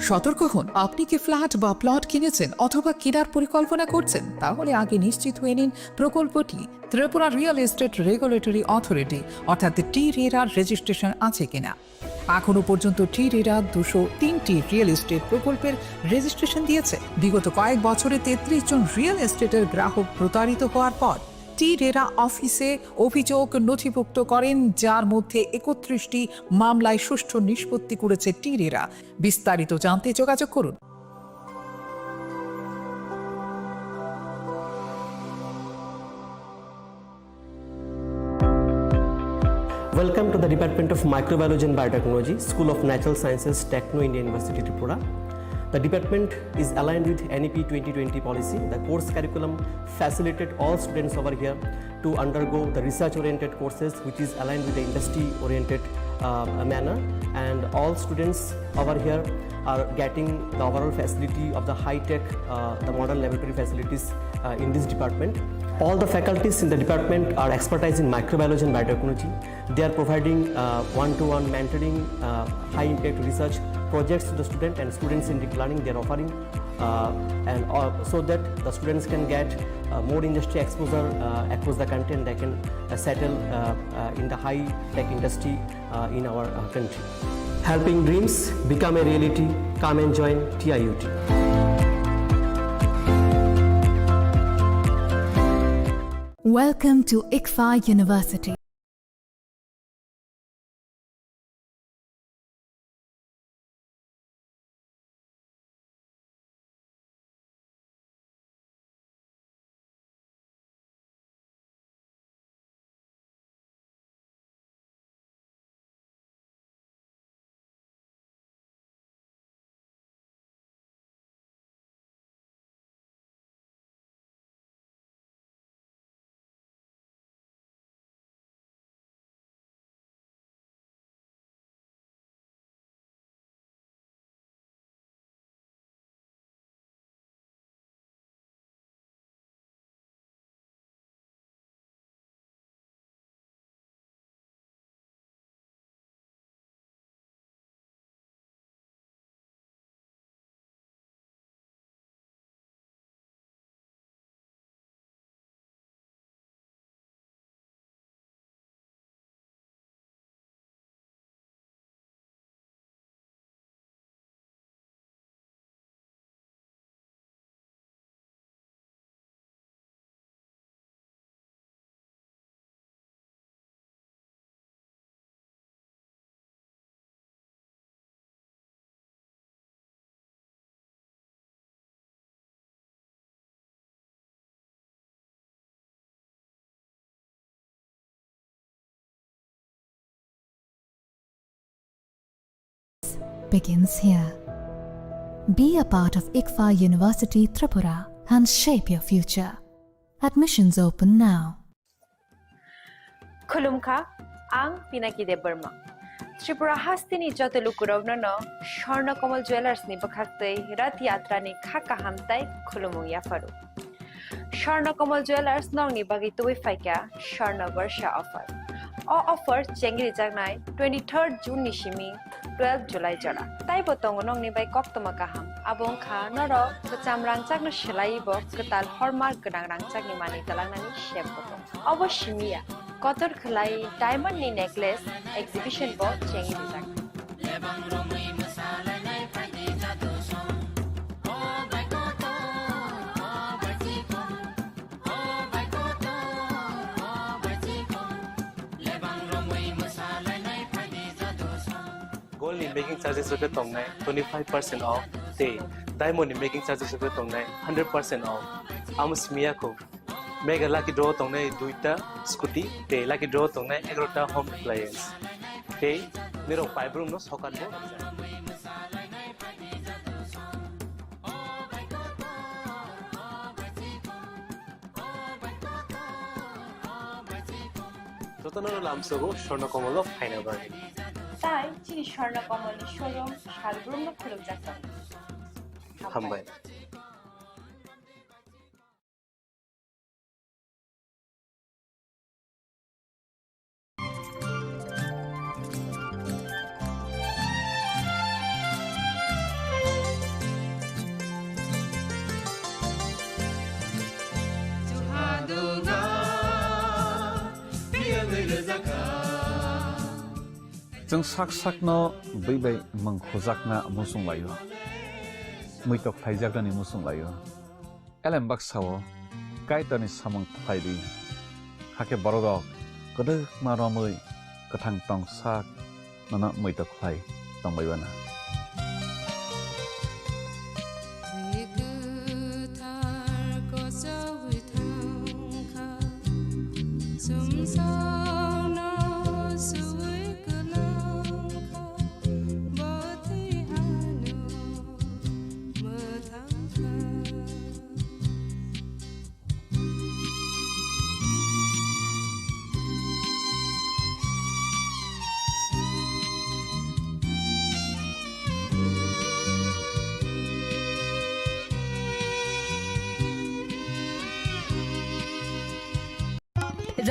সতর্ক হন, আপনি কি ফ্ল্যাট বা প্লট কিনেছেন অথবা কেনার পরিকল্পনা করছেন? তাহলে আগে নিশ্চিত হয়ে নিন প্রকল্পটি Tripura real estate regulatory authority অর্থাৎ টি রেরার রেজিস্ট্রেশন আছে কিনা। এখনো পর্যন্ত টি রেরা দুশো তিনটি রিয়েল এস্টেট প্রকল্পের রেজিস্ট্রেশন দিয়েছে। বিগত কয়েক বছরে তেত্রিশ জন রিয়েল এস্টেটের গ্রাহক প্রতারিত হওয়ার পর টি রেরা অফিসে অভিযোগ নথিভুক্ত করেন, যার মধ্যে একত্রিশটি মামলায় সুষ্ঠু নিষ্পত্তি করেছে টি রেরা। বিস্তারিত জানতে যোগাযোগ করুন। Welcome to the Department of Microbiology and Biotechnology, School of Natural Sciences, Techno India University, Tripura. The department is aligned with N E P twenty twenty policy. The course curriculum facilitated all students over here to undergo the research-oriented courses, which is aligned with the industry-oriented, uh, manner. And all students over here are getting the overall facility of the high-tech, uh, the modern laboratory facilities, uh, in this department. All the faculties in the department are expertise in microbiology and biotechnology. They are providing, uh, one-to-one mentoring, uh, high-impact research projects to the student and students-centric learning they are offering, uh, and, uh, so that the students can get, uh, more industry exposure, uh, across the country, and they can, uh, settle, uh, uh, in the high-tech industry, uh, in our, uh, country. Helping dreams become a reality. Come and join T I U T. Welcome to ICFAI University. Begins here. Be a part of ICFAI University Tripura and shape your future. Admissions open now. Khulumkha, ang Pinaki Debbarma. Tripura hasteni joto lukurokno no Swarna Kamal Jewellers ni bwkhaktwi Rath Yatra ni kha kaham tai khulumung yapharu. Swarna Kamal Jewellers nokni bagwi tubui phaikha Swarna Barsha offer. O offer chengrijaknai twenty-third June ni simi twelve July jora. Taibo tongo nokni bai koktwma kaham. Abo wngkha norok kwcham rangchakno swlaiwi bo kwtal hallmark gwnang rangchakni manwi twlangnani sep bo tongo. Obo simi ya, kotor khwlai diamond ni necklace exhibition bo chengwi rijak. Gold ni making charges rok khe tongnai twenty five percent off tei diamond ni making charges rok khe tongnai hundred percent off. Amo simi ya kho. Mega lucky draw tongnai duita scooty tei lucky draw tongnai egarota home appliance. Tei nirok paibrumno sokat bo rijak. Jotono lamsogo Swarna Kamal o phaina bagwi. Tai chini Swarna Kamal ni showroom salbrumno khulukjak tongo. Hambai. Chwng sak sakno bwi bai mung khujakna muchung laio, muitok khlaijaknani muchung laio. Elem baksa-o Kaitorni samung khlai di, hakhe bororok kwdwkma romwi kwthang tong sak nono muitok khlai tongbai uana. Kwthar kochoi thangkha, sumsokno sui kwlangkha, bo twi ano mwthangkha.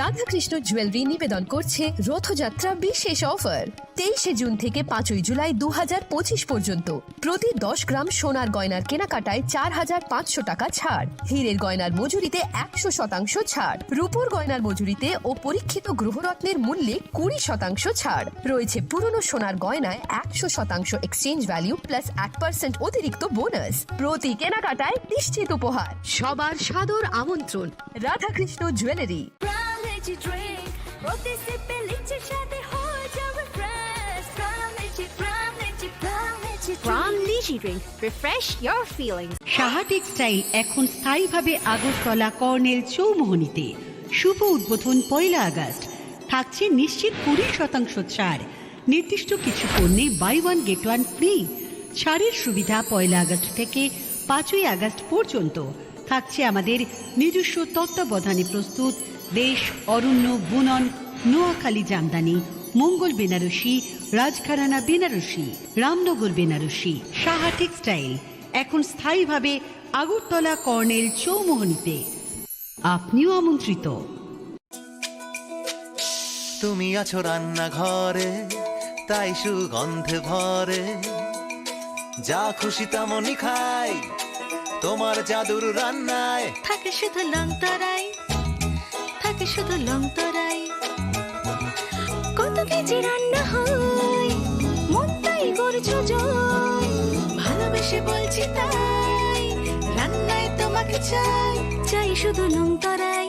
Radhakrishna jewellery নিবেদন করছে রথযাত্রা বিশেষ অফার। তেইশে জুন থেকে পাঁচই জুলাই দু হাজার পঁচিশ পর্যন্ত প্রতি দশ গ্রাম সোনার গয়নার কেনাকাটায় চার হাজার পাঁচশো টাকা ছাড়, হীরের গয়নার মজুরিতে একশো শতাংশ ছাড়, রূপোর গয়নার মজুরিতে ও পরীক্ষিত গ্রহরত্নের মূল্যে কুড়ি শতাংশ ছাড়। রয়েছে পুরনো সোনার গয়নায় একশো শতাংশ এক্সচেঞ্জ ভ্যালু প্লাস এক পার্সেন্ট অতিরিক্ত বোনাস। প্রতি কেনাকাটায় নিশ্চিত উপহার। সবার সাদর আমন্ত্রণ রাধাকৃষ্ণ জুয়েলারি। প্রাণ লিচি ড্রিঙ্ক, প্রতি সিপে লিচির সাথে হয়ে যাবে ফ্রেশ। প্রাণ লিচি, প্রাণ লিচি, প্রাণ litchi drink. Pran litchi drink, refresh your feelings. Saha textile এখন স্থায়ীভাবে আগরতলা কর্নেল চৌমোহনীতে। শুভ উদ্বোধন পয়লা আগস্ট। থাকছে নিশ্চিত কুড়ি শতাংশ ছাড়। নির্দিষ্ট কিছু পণ্যে buy one get one free. ছাড়ের সুবিধা পয়লা আগস্ট থেকে পাঁচই আগস্ট পর্যন্ত। থাকছে আমাদের নিজস্ব তত্ত্বাবধানে প্রস্তুত দেশ, অরণ্য, বুনন, নোয়াখালী জামদানি, মঙ্গল বেনারসি, রাজঘরানা বেনারসি, রামনগর বেনারসি। সাহা টেক্সটাইল এখন স্থায়ীভাবে আগরতলা কর্নেল চৌমোহনীতে। আপনিও আমন্ত্রিত। তুমি আছো রান্নাঘরে, তাই সুগন্ধে ভরে। যা খুশি তেমনই খাই, তোমার জাদুর রান্নায়। থাকে শুধু লংতরাই, থাকে শুধু লংতরাই। কত কেজি রান্না হয়, মনটাই করছো জয়। ভালোবেসে বলছি তাই, রান্নায় তোমাকে চাই। চাই শুধু লংতরাই,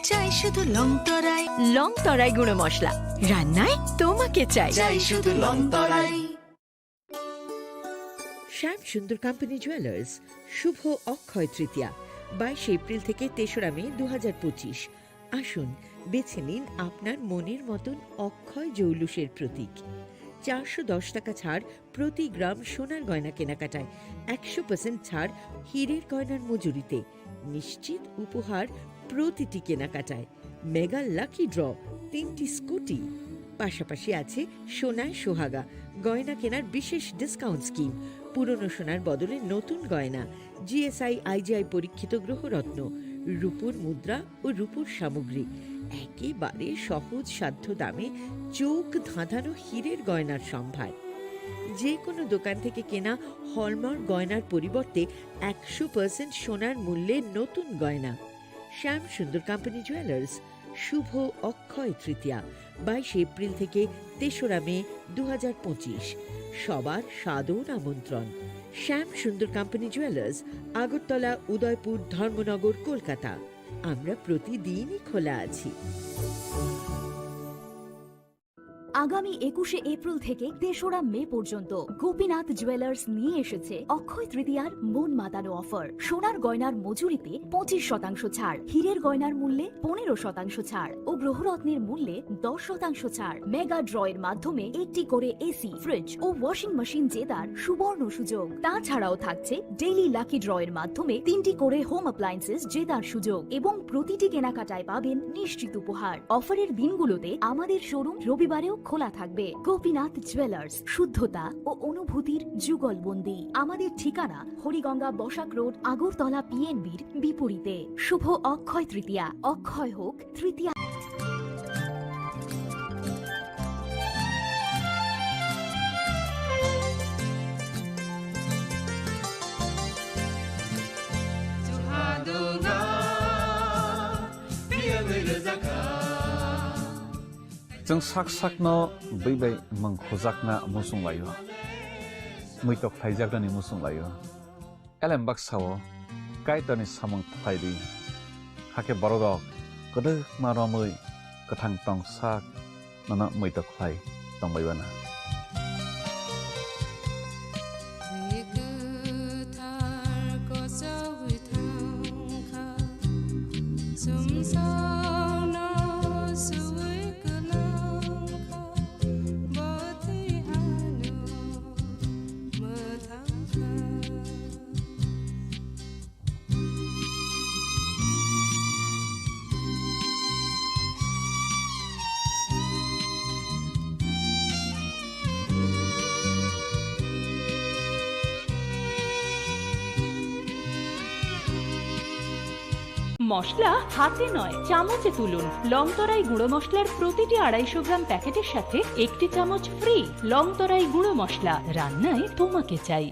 চাই শুধু লংতরাই। লংতরাই গুঁড়ো মশলা, রান্নায় তোমাকে চাই। চাই শুধু লংতরাই। শ্যাম সুন্দর কোম্পানি জুয়েলার্স, শুভ অক্ষয় তৃতীয়া, বাইশে এপ্রিল থেকে তেসরা মে দু হাজার পঁচিশ। আসুন, বেছে নিন আপনার মনের মতন অক্ষয় জৌলুসের প্রতীক। চারশো দশ টাকা ছাড় প্রতি গ্রাম সোনার গয়না কেনাকাটায়, একশো পার্সেন্ট ছাড় হীরের গয়নার মজুরিতে। নিশ্চিত উপহার প্রতিটি কেনাকাটায়। মেগা লাকি ড্র, তিনটি স্কুটি। পাশাপাশি আছে সোনায় সোহাগা, গয়না কেনার বিশেষ ডিসকাউন্ট স্কিম, পুরনো সোনার বদলে নতুন গয়না, জিএসআই আইজিআই পরীক্ষিত গ্রহরত্ন, রূপোর মুদ্রা ও রূপোর সামগ্রী। একেবারে সহজ সাধ্য দামে চোখ ধাঁধানো হীরের গয়নার সম্ভার। যে কোনো দোকান থেকে কেনা হলমার্ক গয়নার পরিবর্তে একশো পার্সেন্ট সোনার মূল্যে নতুন গয়না। শ্যাম সুন্দর কোম্পানি জুয়েলার্স, শুভ অক্ষয় তৃতীয়া, বাইশে এপ্রিল থেকে তেসরা মে দু হাজার পঁচিশ। সবার সাদর আমন্ত্রণ। শ্যাম সুন্দর কোম্পানি জুয়েলার্স, আগরতলা, উদয়পুর, ধর্মনগর, কলকাতা। আমরা প্রতিদিনই খোলা আছি। আগামী একুশে এপ্রিল থেকে তেসরা মে পর্যন্ত গোপীনাথ জুয়েলার্স নিয়ে এসেছে অক্ষয় তৃতীয়ার মন মাতানো অফার। সোনার গয়নার মজুরিতে পঁচিশ শতাংশ ছাড়, হীরের গয়নার মূল্যে পনেরো শতাংশ ছাড় ও গ্রহরত্নের মূল্যে দশ শতাংশ ছাড়। মেগা ড্র এর মাধ্যমে একটি করে এসি, ফ্রিজ ও ওয়াশিং মেশিন জেতার সুবর্ণ সুযোগ। তাছাড়াও থাকছে ডেইলি লাকি ড্র এর মাধ্যমে তিনটি করে হোম অ্যাপ্লায়েন্সেস জেতার সুযোগ এবং প্রতিটি কেনাকাটায় পাবেন নিশ্চিত উপহার। অফারের দিনগুলোতে আমাদের শোরুম রবিবারেও খোলা থাকবে। গোপীনাথ জুয়েলার্স, শুদ্ধতা ও অনুভূতির যুগলবন্দি। আমাদের ঠিকানা হরিগঙ্গা বসাক রোড, আগরতলা পিএনবির বিপরীতে। শুভ অক্ষয় তৃতীয়া, অক্ষয় হোক তৃতীয়া। Chwng sak sakno bwi bai mwng khujakna muchung laio, muitok khlaijaknani muchung laio. Elem baksa-o Kaitorni samung khlai di, hakhe bororok kwdwkma romwi kwthang tong sak nono muitok khlai tongbai uana. Bwthar kochogwi thangkha, sumsokno suwi kwlangkha, bwthwi ano mwthangkha. মশলা হাতে নয়, চামচে তুলুন। লংতরাই গুঁড়ো মশলার প্রতিটি আড়াইশো গ্রাম প্যাকেটের সাথে একটি চামচ ফ্রি। লংতরাই গুঁড়ো মশলা, রান্নায় তোমাকে চাই।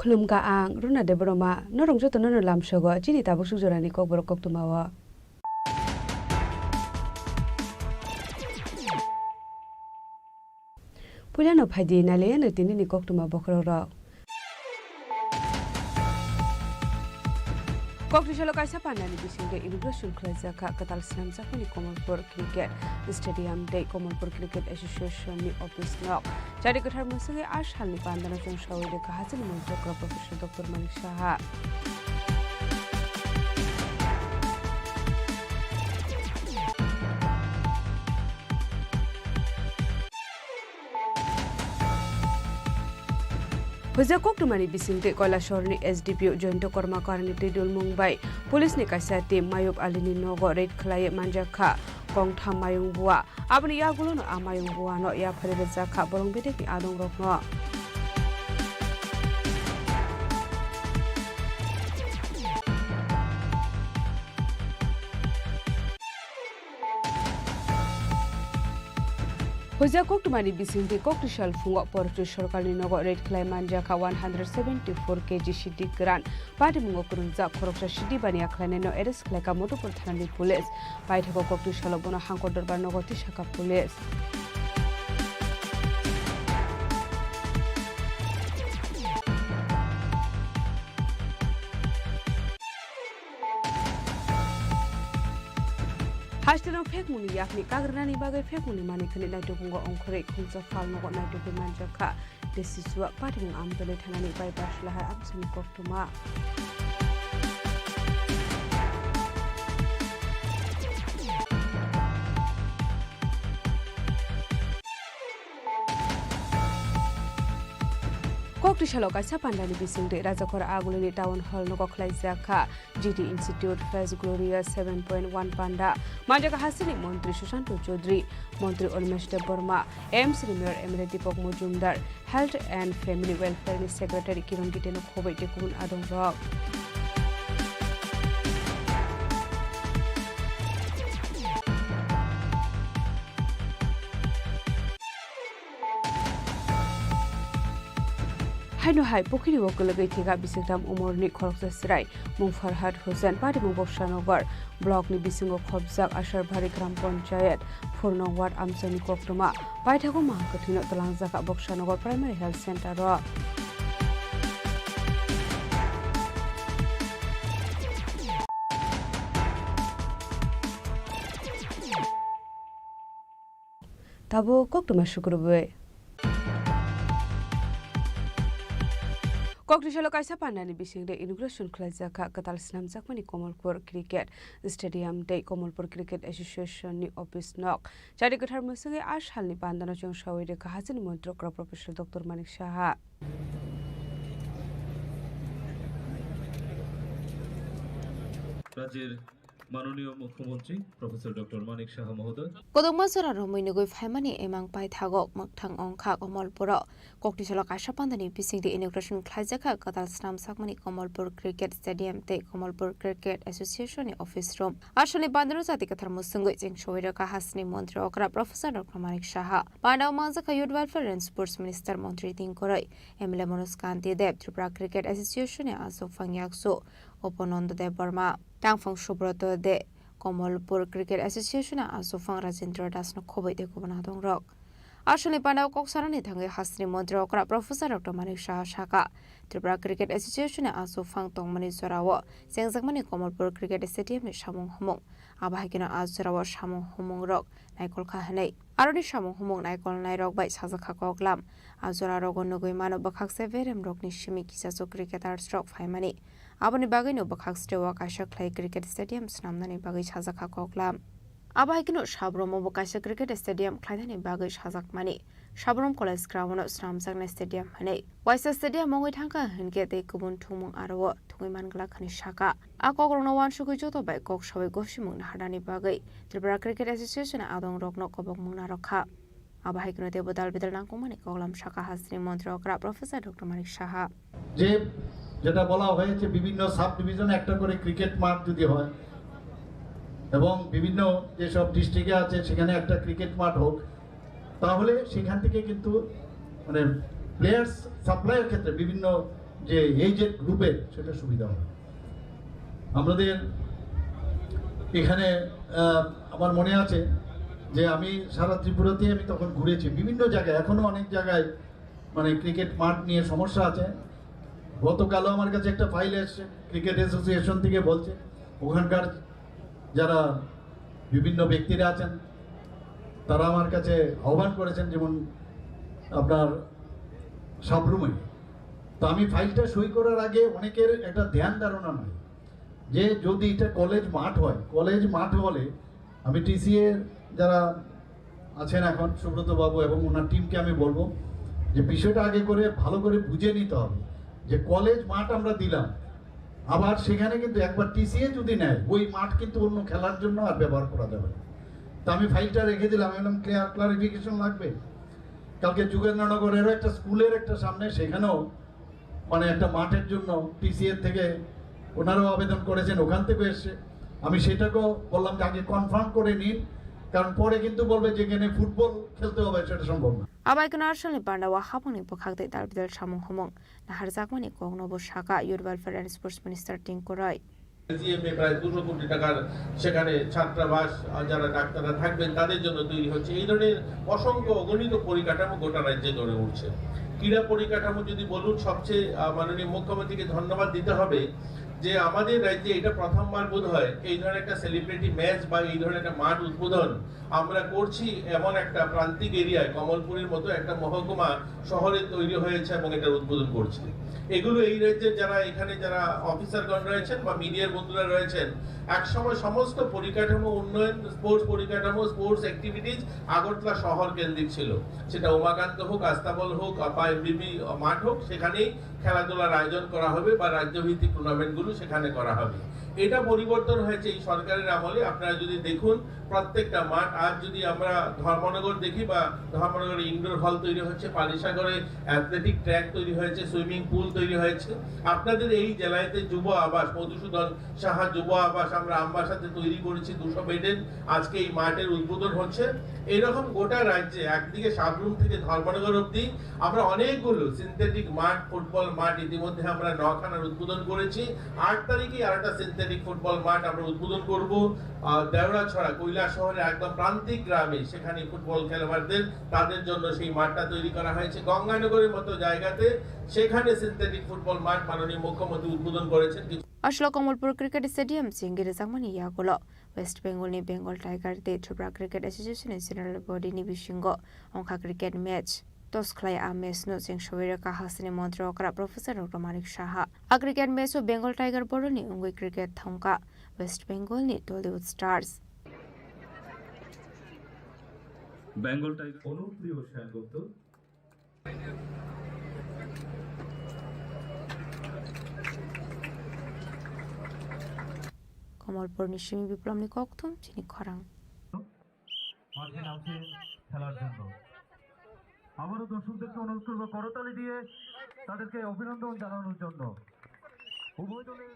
Khulumkha ang Runa Debbarma, norok jotono no lamsogo chini tabuk suk jorani kokborok koktwmao. Puilano phaidi nailaiano tinini koktwma bokhorokrok. Kokthwisalo kaisa pandani bisingtwi inauguration khlaijak kha kwtal swnamjakmani Kamalpur Cricket Stadium tei Kamalpur Cricket Association ni office nok. Chari kwthar mwswngwi a salni pandano chwngsawi rwkha hachini mantri Professor Doctor Manik Saha. Hojak koktwmani bisingtwi Koilasahorni S D P O Joyanta Karmakarni twi dulmung bai police ni kaisa team Mayub Alini nogo raid khlaiwi manjak kha kongtham mayung bua. Aboni yagulono a mayung buano yaphari rijak kha bolong bedekni adongrokno. Hojak koktwmani bisingtwi kokthwisal phungo Porchoi sorkarni nogo raid khlai manjak kha one hundred seventy four K G siddi kwran. Patimungo kwrwngjak khoroksa siddi baniya khlainaino arrest khlaikha Madhupur thanani police. Paithago kokthwisalo bono Hangkor Dorbar nogo tisakha police. Hasteno phekmungni yakni kagrwnani bagwi phekmungni manikhwni naitugmungo ongkhorwi khungsa phalnogo naitugwi manjak kha. Tei Sisuwa Patimung Amtwlwi thanani bypass lahar amchaini koktwma. Kokthwisalo kaisa pandani bisingtwi Rajakhor Agulini Town Hall nogo khlaijak kha G T Institute First Gloria seven point one panda. Manjak hasteni Montri Sushanto Chaudhary, Montri Animesh Debbarma, A M C ni Mayor Emre Deepak Majumdar, Health and Family Welfare ni Secretary Kiran Gite no khoboi tei kubun adongrok. Haino hai pukhiri o kwlwgwi thika bisingtam umorni khoroksa chwrai mung Farhad Hussain, Patimung Bobsanagar block ni bisingo khopjak Asarbari Gram Panchayat, four nong ward amchaini koktwma. Paithago maha kwthwino twlangjak Bobsanagar Primary Health Center o. Tabuk koktwma sukrubwi. Koktisalo kaisa pandani bisingtwi inauguration khlaijak kha kwtal snamjakmani Kamalpur Cricket Stadium tei Kamalpur Cricket Association ni office nok. Chari kwthar mwswngwi a salni pandano chwng sawi rwkha hasteni montri okra Professor Doctor Manik Saha. রাজ্যের মাননীয় মুখ্যমন্ত্রী professor doctor Manik সাহা মহোদয়। Kwdwkma jora romwi nugwi phaimani emang paithago mwkthang wngkha Kamalpuro. Koktisalo kaisa pandani bisingtwi inauguration khlaijakha kwtal snamjakmani Kamalpur Cricket Stadium tei Kamalpur Cricket Association ni office room. Asalni pandano jati kwthar mwswngwi chwng sawi rwkha hasteni montri okra Professor Doctor Manik Saha. Pandao manjakha Youth Welfare and Sports Minister Montri Tingkoroi, M L A Manoj Kanti Deb, Tripura Cricket Association ni aswk phang yaksu Upananda Debbarma, tangphang Subroto De, Kamalpur Cricket Association ni aswk phang Rajendra Das no khobwi tei kubun adongrok. Asalni pandao kok sanani thangwi hasteni montri okra Professor Doctor Manik Saha saka, Tripura Cricket Association ni aswk phang tongmani jorao chengjakmani Kamalpur Cricket Stadium ni samung humung. Abo hai kheno a jorao samung humung rok naikolkha hwnwi. Aroni samung humung naikolnairok bai sajakha koklam. A jorarogo nugwi mano bwkhakse beremrokni simi kisachuk cricketers rok phaimani. Aboni bagwino bwkhak sreo kaisa khlai cricket stadium snamnani bagwi sajakha koklam. Abo hai kheno Sabromo bo kaisa cricket stadium khlainani bagwi sajakmani. Sabrom College Ground-o snamjaknai stadium hwnwi. Waisa stadium wngwi thangkha hinkhe tei kubun thwngmung aro-o thwngwi manglak hwnwi saka. A kokrokno uansugwi joto bai kok sawi gosimung naharnani bagwi Tripura Cricket Association adongrokno kobokmung narwkha. Abo hai kheno teibo dal bidal nangkukmani koklam saka hasteni montri okra Professor Doctor Manik Saha. যে যেটা বলা হয়েছে বিভিন্ন সাব ডিভিশনে একটা করে ক্রিকেট মাঠ যদি হয় এবং বিভিন্ন যেসব ডিস্ট্রিক্টে আছে সেখানে একটা ক্রিকেট মাঠ হোক, তাহলে সেখান থেকে কিন্তু মানে প্লেয়ার্স সাপ্লাইয়ের ক্ষেত্রে বিভিন্ন যে এজেড গ্রুপের সেটা সুবিধা হয়। আমাদের এখানে আহ, আমার মনে আছে যে আমি সারা ত্রিপুরাতেই আমি তখন ঘুরেছি বিভিন্ন জায়গায়, এখনো অনেক জায়গায় মানে ক্রিকেট মাঠ নিয়ে সমস্যা আছে। গতকালও আমার কাছে একটা ফাইল এসছে, ক্রিকেট অ্যাসোসিয়েশন থেকে বলছে ওখানকার যারা বিভিন্ন ব্যক্তিরা আছেন তারা আমার কাছে আহ্বান করেছেন, যেমন আপনার সাবরুমে। তো আমি ফাইলটা সই করার আগে অনেকের একটা ধ্যান ধারণা নাই যে যদি এটা কলেজ মাঠ হয়, কলেজ মাঠ হলে আমি টিসিএ যারা আছেন এখন, সুব্রত বাবু এবং ওনার টিমকে আমি বলবো যে বিষয়টা আগে করে ভালো করে বুঝে নিতে হবে যে কলেজ মাঠ আমরা দিলাম, আবার সেখানে কিন্তু একবার টিসিএ যদি নেয় ওই মাঠ কিন্তু অন্য খেলার জন্য আর ব্যবহার করা যাবে না। তো আমি ফাইলটা রেখে দিলাম, আমি বললাম ক্লিয়ার ক্লারিফিকেশন লাগবে। কালকে যোগেন্দ্রনগরেরও একটা স্কুলের একটা সামনে সেখানেও মানে একটা মাঠের জন্য টিসিএ থেকে ওনারাও আবেদন করেছেন, ওখান থেকে এসছে। আমি সেটাকেও বললাম যে আগে কনফার্ম করে নিন, কারণ পরে কিন্তু বলবে যে এখানে ফুটবল খেলতে হবে, সেটা সম্ভব না। Abai kheno arsalni pandao hapangni bwkhak tei dal bidal samung humung naharjakmani kokno bo saka Youth Welfare and Sports Minister Tinku Roy. GMA প্রায় দুশো কোটি টাকার সেখানে ছাত্রাবাস, আহ, যারা ডাক্তাররা থাকবেন তাদের জন্য তৈরি হচ্ছে। এই ধরনের অসংখ্য অগণিত পরিকাঠামো গোটা রাজ্যে গড়ে উঠছে। ক্রীড়া পরিকাঠামো যদি বলুন, সবচেয়ে, আহ, মাননীয় মুখ্যমন্ত্রীকে ধন্যবাদ দিতে হবে যে আমাদের রাজ্যে এটা প্রথমবার বোধ হয় এই ধরনের একটা সেলিব্রিটি ম্যাচ বা এই ধরনের একটা মাঠ উদ্বোধন আমরা করছি এমন একটা প্রান্তিক এরিয়ায়, কমলপুরের মতো একটা মহকুমা শহরে তৈরি হয়েছে এবং এটার উদ্বোধন করছি। এগুলো এই রাজ্যের যারা এখানে যারা অফিসারগণ রয়েছেন বা মিডিয়ার বন্ধুরা রয়েছেন, একসময় সমস্ত পরিকাঠামো উন্নয়ন, স্পোর্টস পরিকাঠামো, স্পোর্টস অ্যাক্টিভিটিজ আগরতলা শহর কেন্দ্রিক ছিল। সেটা উমাকান্ত হোক, আস্তাবল হোক বা এমবিবি মাঠ হোক, সেখানেই খেলাধুলার আয়োজন করা হবে বা রাজ্যভিত্তিক টুর্নামেন্টগুলো সেখানে করা হবে। এটা পরিবর্তন হয়েছে এই সরকারের আমলে। আপনারা যদি দেখুন, প্রত্যেকটা মাঠ, আজ যদি আমরা ধর্মনগর দেখি বা ধর্মনগরে ইনডোর হল তৈরি হচ্ছে, পানিসাগরে অ্যাথলেটিক ট্র্যাক তৈরি হয়েছে, সুইমিং পুল তৈরি হয়েছে। আপনাদের এই জেলাতে যুব আবাস, মধুসূদন সাহা যুব আবাস আমরা আমবাসাতে তৈরি করেছি দুশো বেডের, আজকে এই মাঠের উদ্বোধন হচ্ছে। এইরকম গোটা রাজ্যে একদিকে সাবরুম থেকে ধর্মনগর অবধি আমরা অনেকগুলো সিনথেটিক মাঠ, ফুটবল মাঠ ইতিমধ্যে আমরা নখানার উদ্বোধন করেছি। আট তারিখে আর একটা সিনথেটিক ফুটবল মাঠ আমরা উদ্বোধন করব, আহ, দেওড়াছড়া কৈলাসহরের একদম প্রান্তিক গ্রামে, সেখানে ফুটবল খেলোয়াড়দের, তাদের জন্য সেই মাঠটা তৈরি করা হয়েছে। গঙ্গানগরের মতো জায়গাতে সেখানে সিনথেটিক ফুটবল মাঠ মাননীয় মুখ্যমন্ত্রী উদ্বোধন করেছেন। Aswk Kamalpur Cricket Stadium chengwi rwjakmani yagulo West Bengal ni Bengal Tiger tei Tripura Cricket Association ni General Body ni bisingo wngkha cricket match. Tos khlai a match no chengsowi rwkha hasteni montri okra Professor Doctor Manik Saha. A cricket match o Bengal Tiger borok ni wngwi cricket thangkha West Bengal ni Tollywood Stars. Bengal Tiger. অনুপ্রিয় Sengupta. Kamalpur ni simi Biplom ni kokthum chini khorang. মাঠে নামছে খেলার জন্য। আবারও দর্শকদেরকে অনুরোধ করবো করতালি দিয়ে তাদেরকে অভিনন্দন জানানোর জন্য। উভয় দলের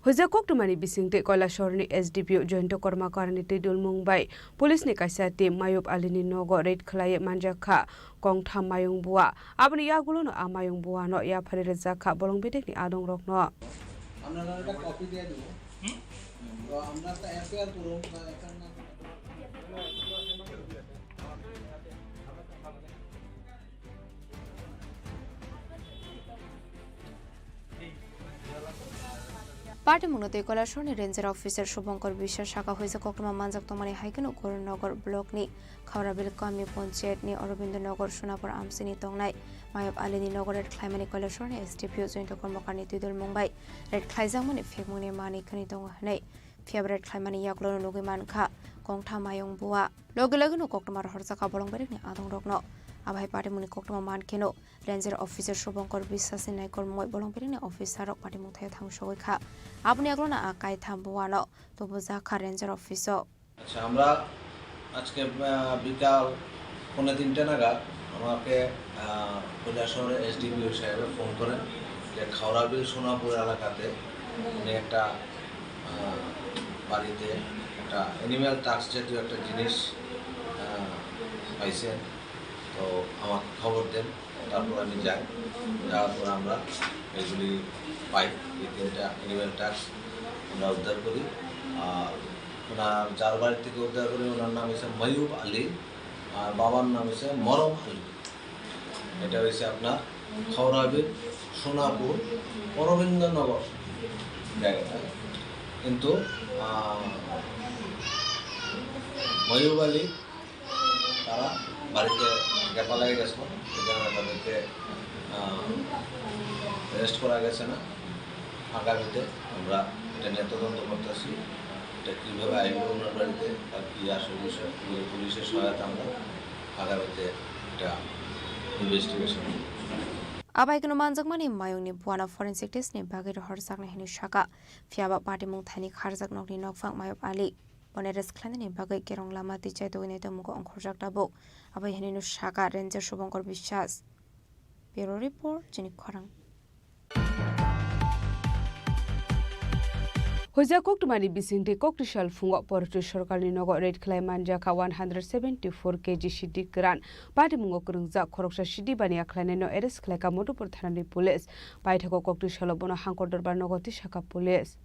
Hoja koktwmani bisingtwi Koilashahar ni S D P O Joyanta Kormakar ni twi dulmung bai police ni kaisa team Mayub Ali ni nogo raid khlaiwi manjakha kongtham mayung bua. Aboni yagulono a mayung buano yaphari rwjakha bolong bedekni adongrokno. আপনারা একটা কপি দিয়ে দিব। তো আমরা একটা এফআইআর করুন বা এফআইআর না করুন। Patimungno tei Koilashahar ni ranger officer Subhankar Biswas saka hoisa koktwma manjak tongmani hai kheno Gorannagar block ni Khaurabil kami ponchayat ni Aurobindo Nagar Sonapur amchini tongnai Mayab Ali ni nogo raid khlaimani Koilashahar ni S D P O Joyanta Kormakar ni twidulmung bai raid khlaijakmani phekmungni manwi khani tongo hwnwi phiya raid khlaimani yagulono nugwi mankha kongtham mayung bua. Logi logi no koktwma rohorjakha bolong berikni adongrokno. Abo hai patimungni koktwma mankheno ranger officer Subhankar Biswas ni naikolmungwi bolong berikni officer rok patimung thaio thangsogwi kha. Aboni yagulono a kaitham buano tubujakha ranger office o. আচ্ছা, আমরা আজকে, আহ, বিকাল পৌনে তিনটা নাগাদ আমাকে, আহ, কৈলাসহরের এসডিপিও সাহেবে ফোন করেন যে খাওড়াবিল সোনাপুর এলাকাতে উনি একটা, আহ, বাড়িতে একটা অ্যানিম্যাল টাস্ক জাতীয় একটা জিনিস, আহ, পাইছেন। তো আমাকে খবর দেন, তারপর আমি যাই। যাওয়ার পর আমরা এগুলি পাই, এই তিনটা অ্যানিম্যাল টাস্ক আমরা উদ্ধার করি। আর ওনার যার বাড়ি থেকে উদ্ধার করি, ওনার নাম হচ্ছে ময়ূব আলী, আর বাবার নাম হচ্ছে মরম আলী। এটা হচ্ছে আপনার খাওড়াবিল, সোনাপুর, অরবিন্দনগর জায়গাটা। কিন্তু, আহ, ময়ূব আলী তারা বাড়িতে গ্যাপা লাগে গেছিল, এই কারণে তাদেরকে, আহ, অ্যারেস্ট করা গেছে না। আগামীতে আমরা এটা নিয়ে তদন্ত করতেছি, এটা কীভাবে আইলো ওনার বাড়িতে, আর কী আসল বিষয়, কীভাবে পুলিশের সহায়তা আমরা আগামীতে এটা ইনভেস্টিগেশন করব। Abai kunu manjakmani mayungni buana forensic test ni bagwi rohorjaknai hwnwi saka, phiyaba patimung thaini kharjak nokni nokphang Mayub Ali. Bono arrest khlainani bagwi kerong lama twi chaitugwi naitugmung ongkhorjak tabuk. Abo hinwi no saka Ranger Subhankar Biswas. Bureau Report, chini khorang. Hoja koktwmani bisingtwi koktwsal phungo Porotwi sorkarni nogo raid khlai manjakha one hundred seventy four K G sidi kwran. Patimungo kwrwngjak khoroksa sidi baniya khlainaino arrest khlaikha Madhupur thanani police. Paithago koktwsalo bono Hangkor Dorbar nogo tisakha police.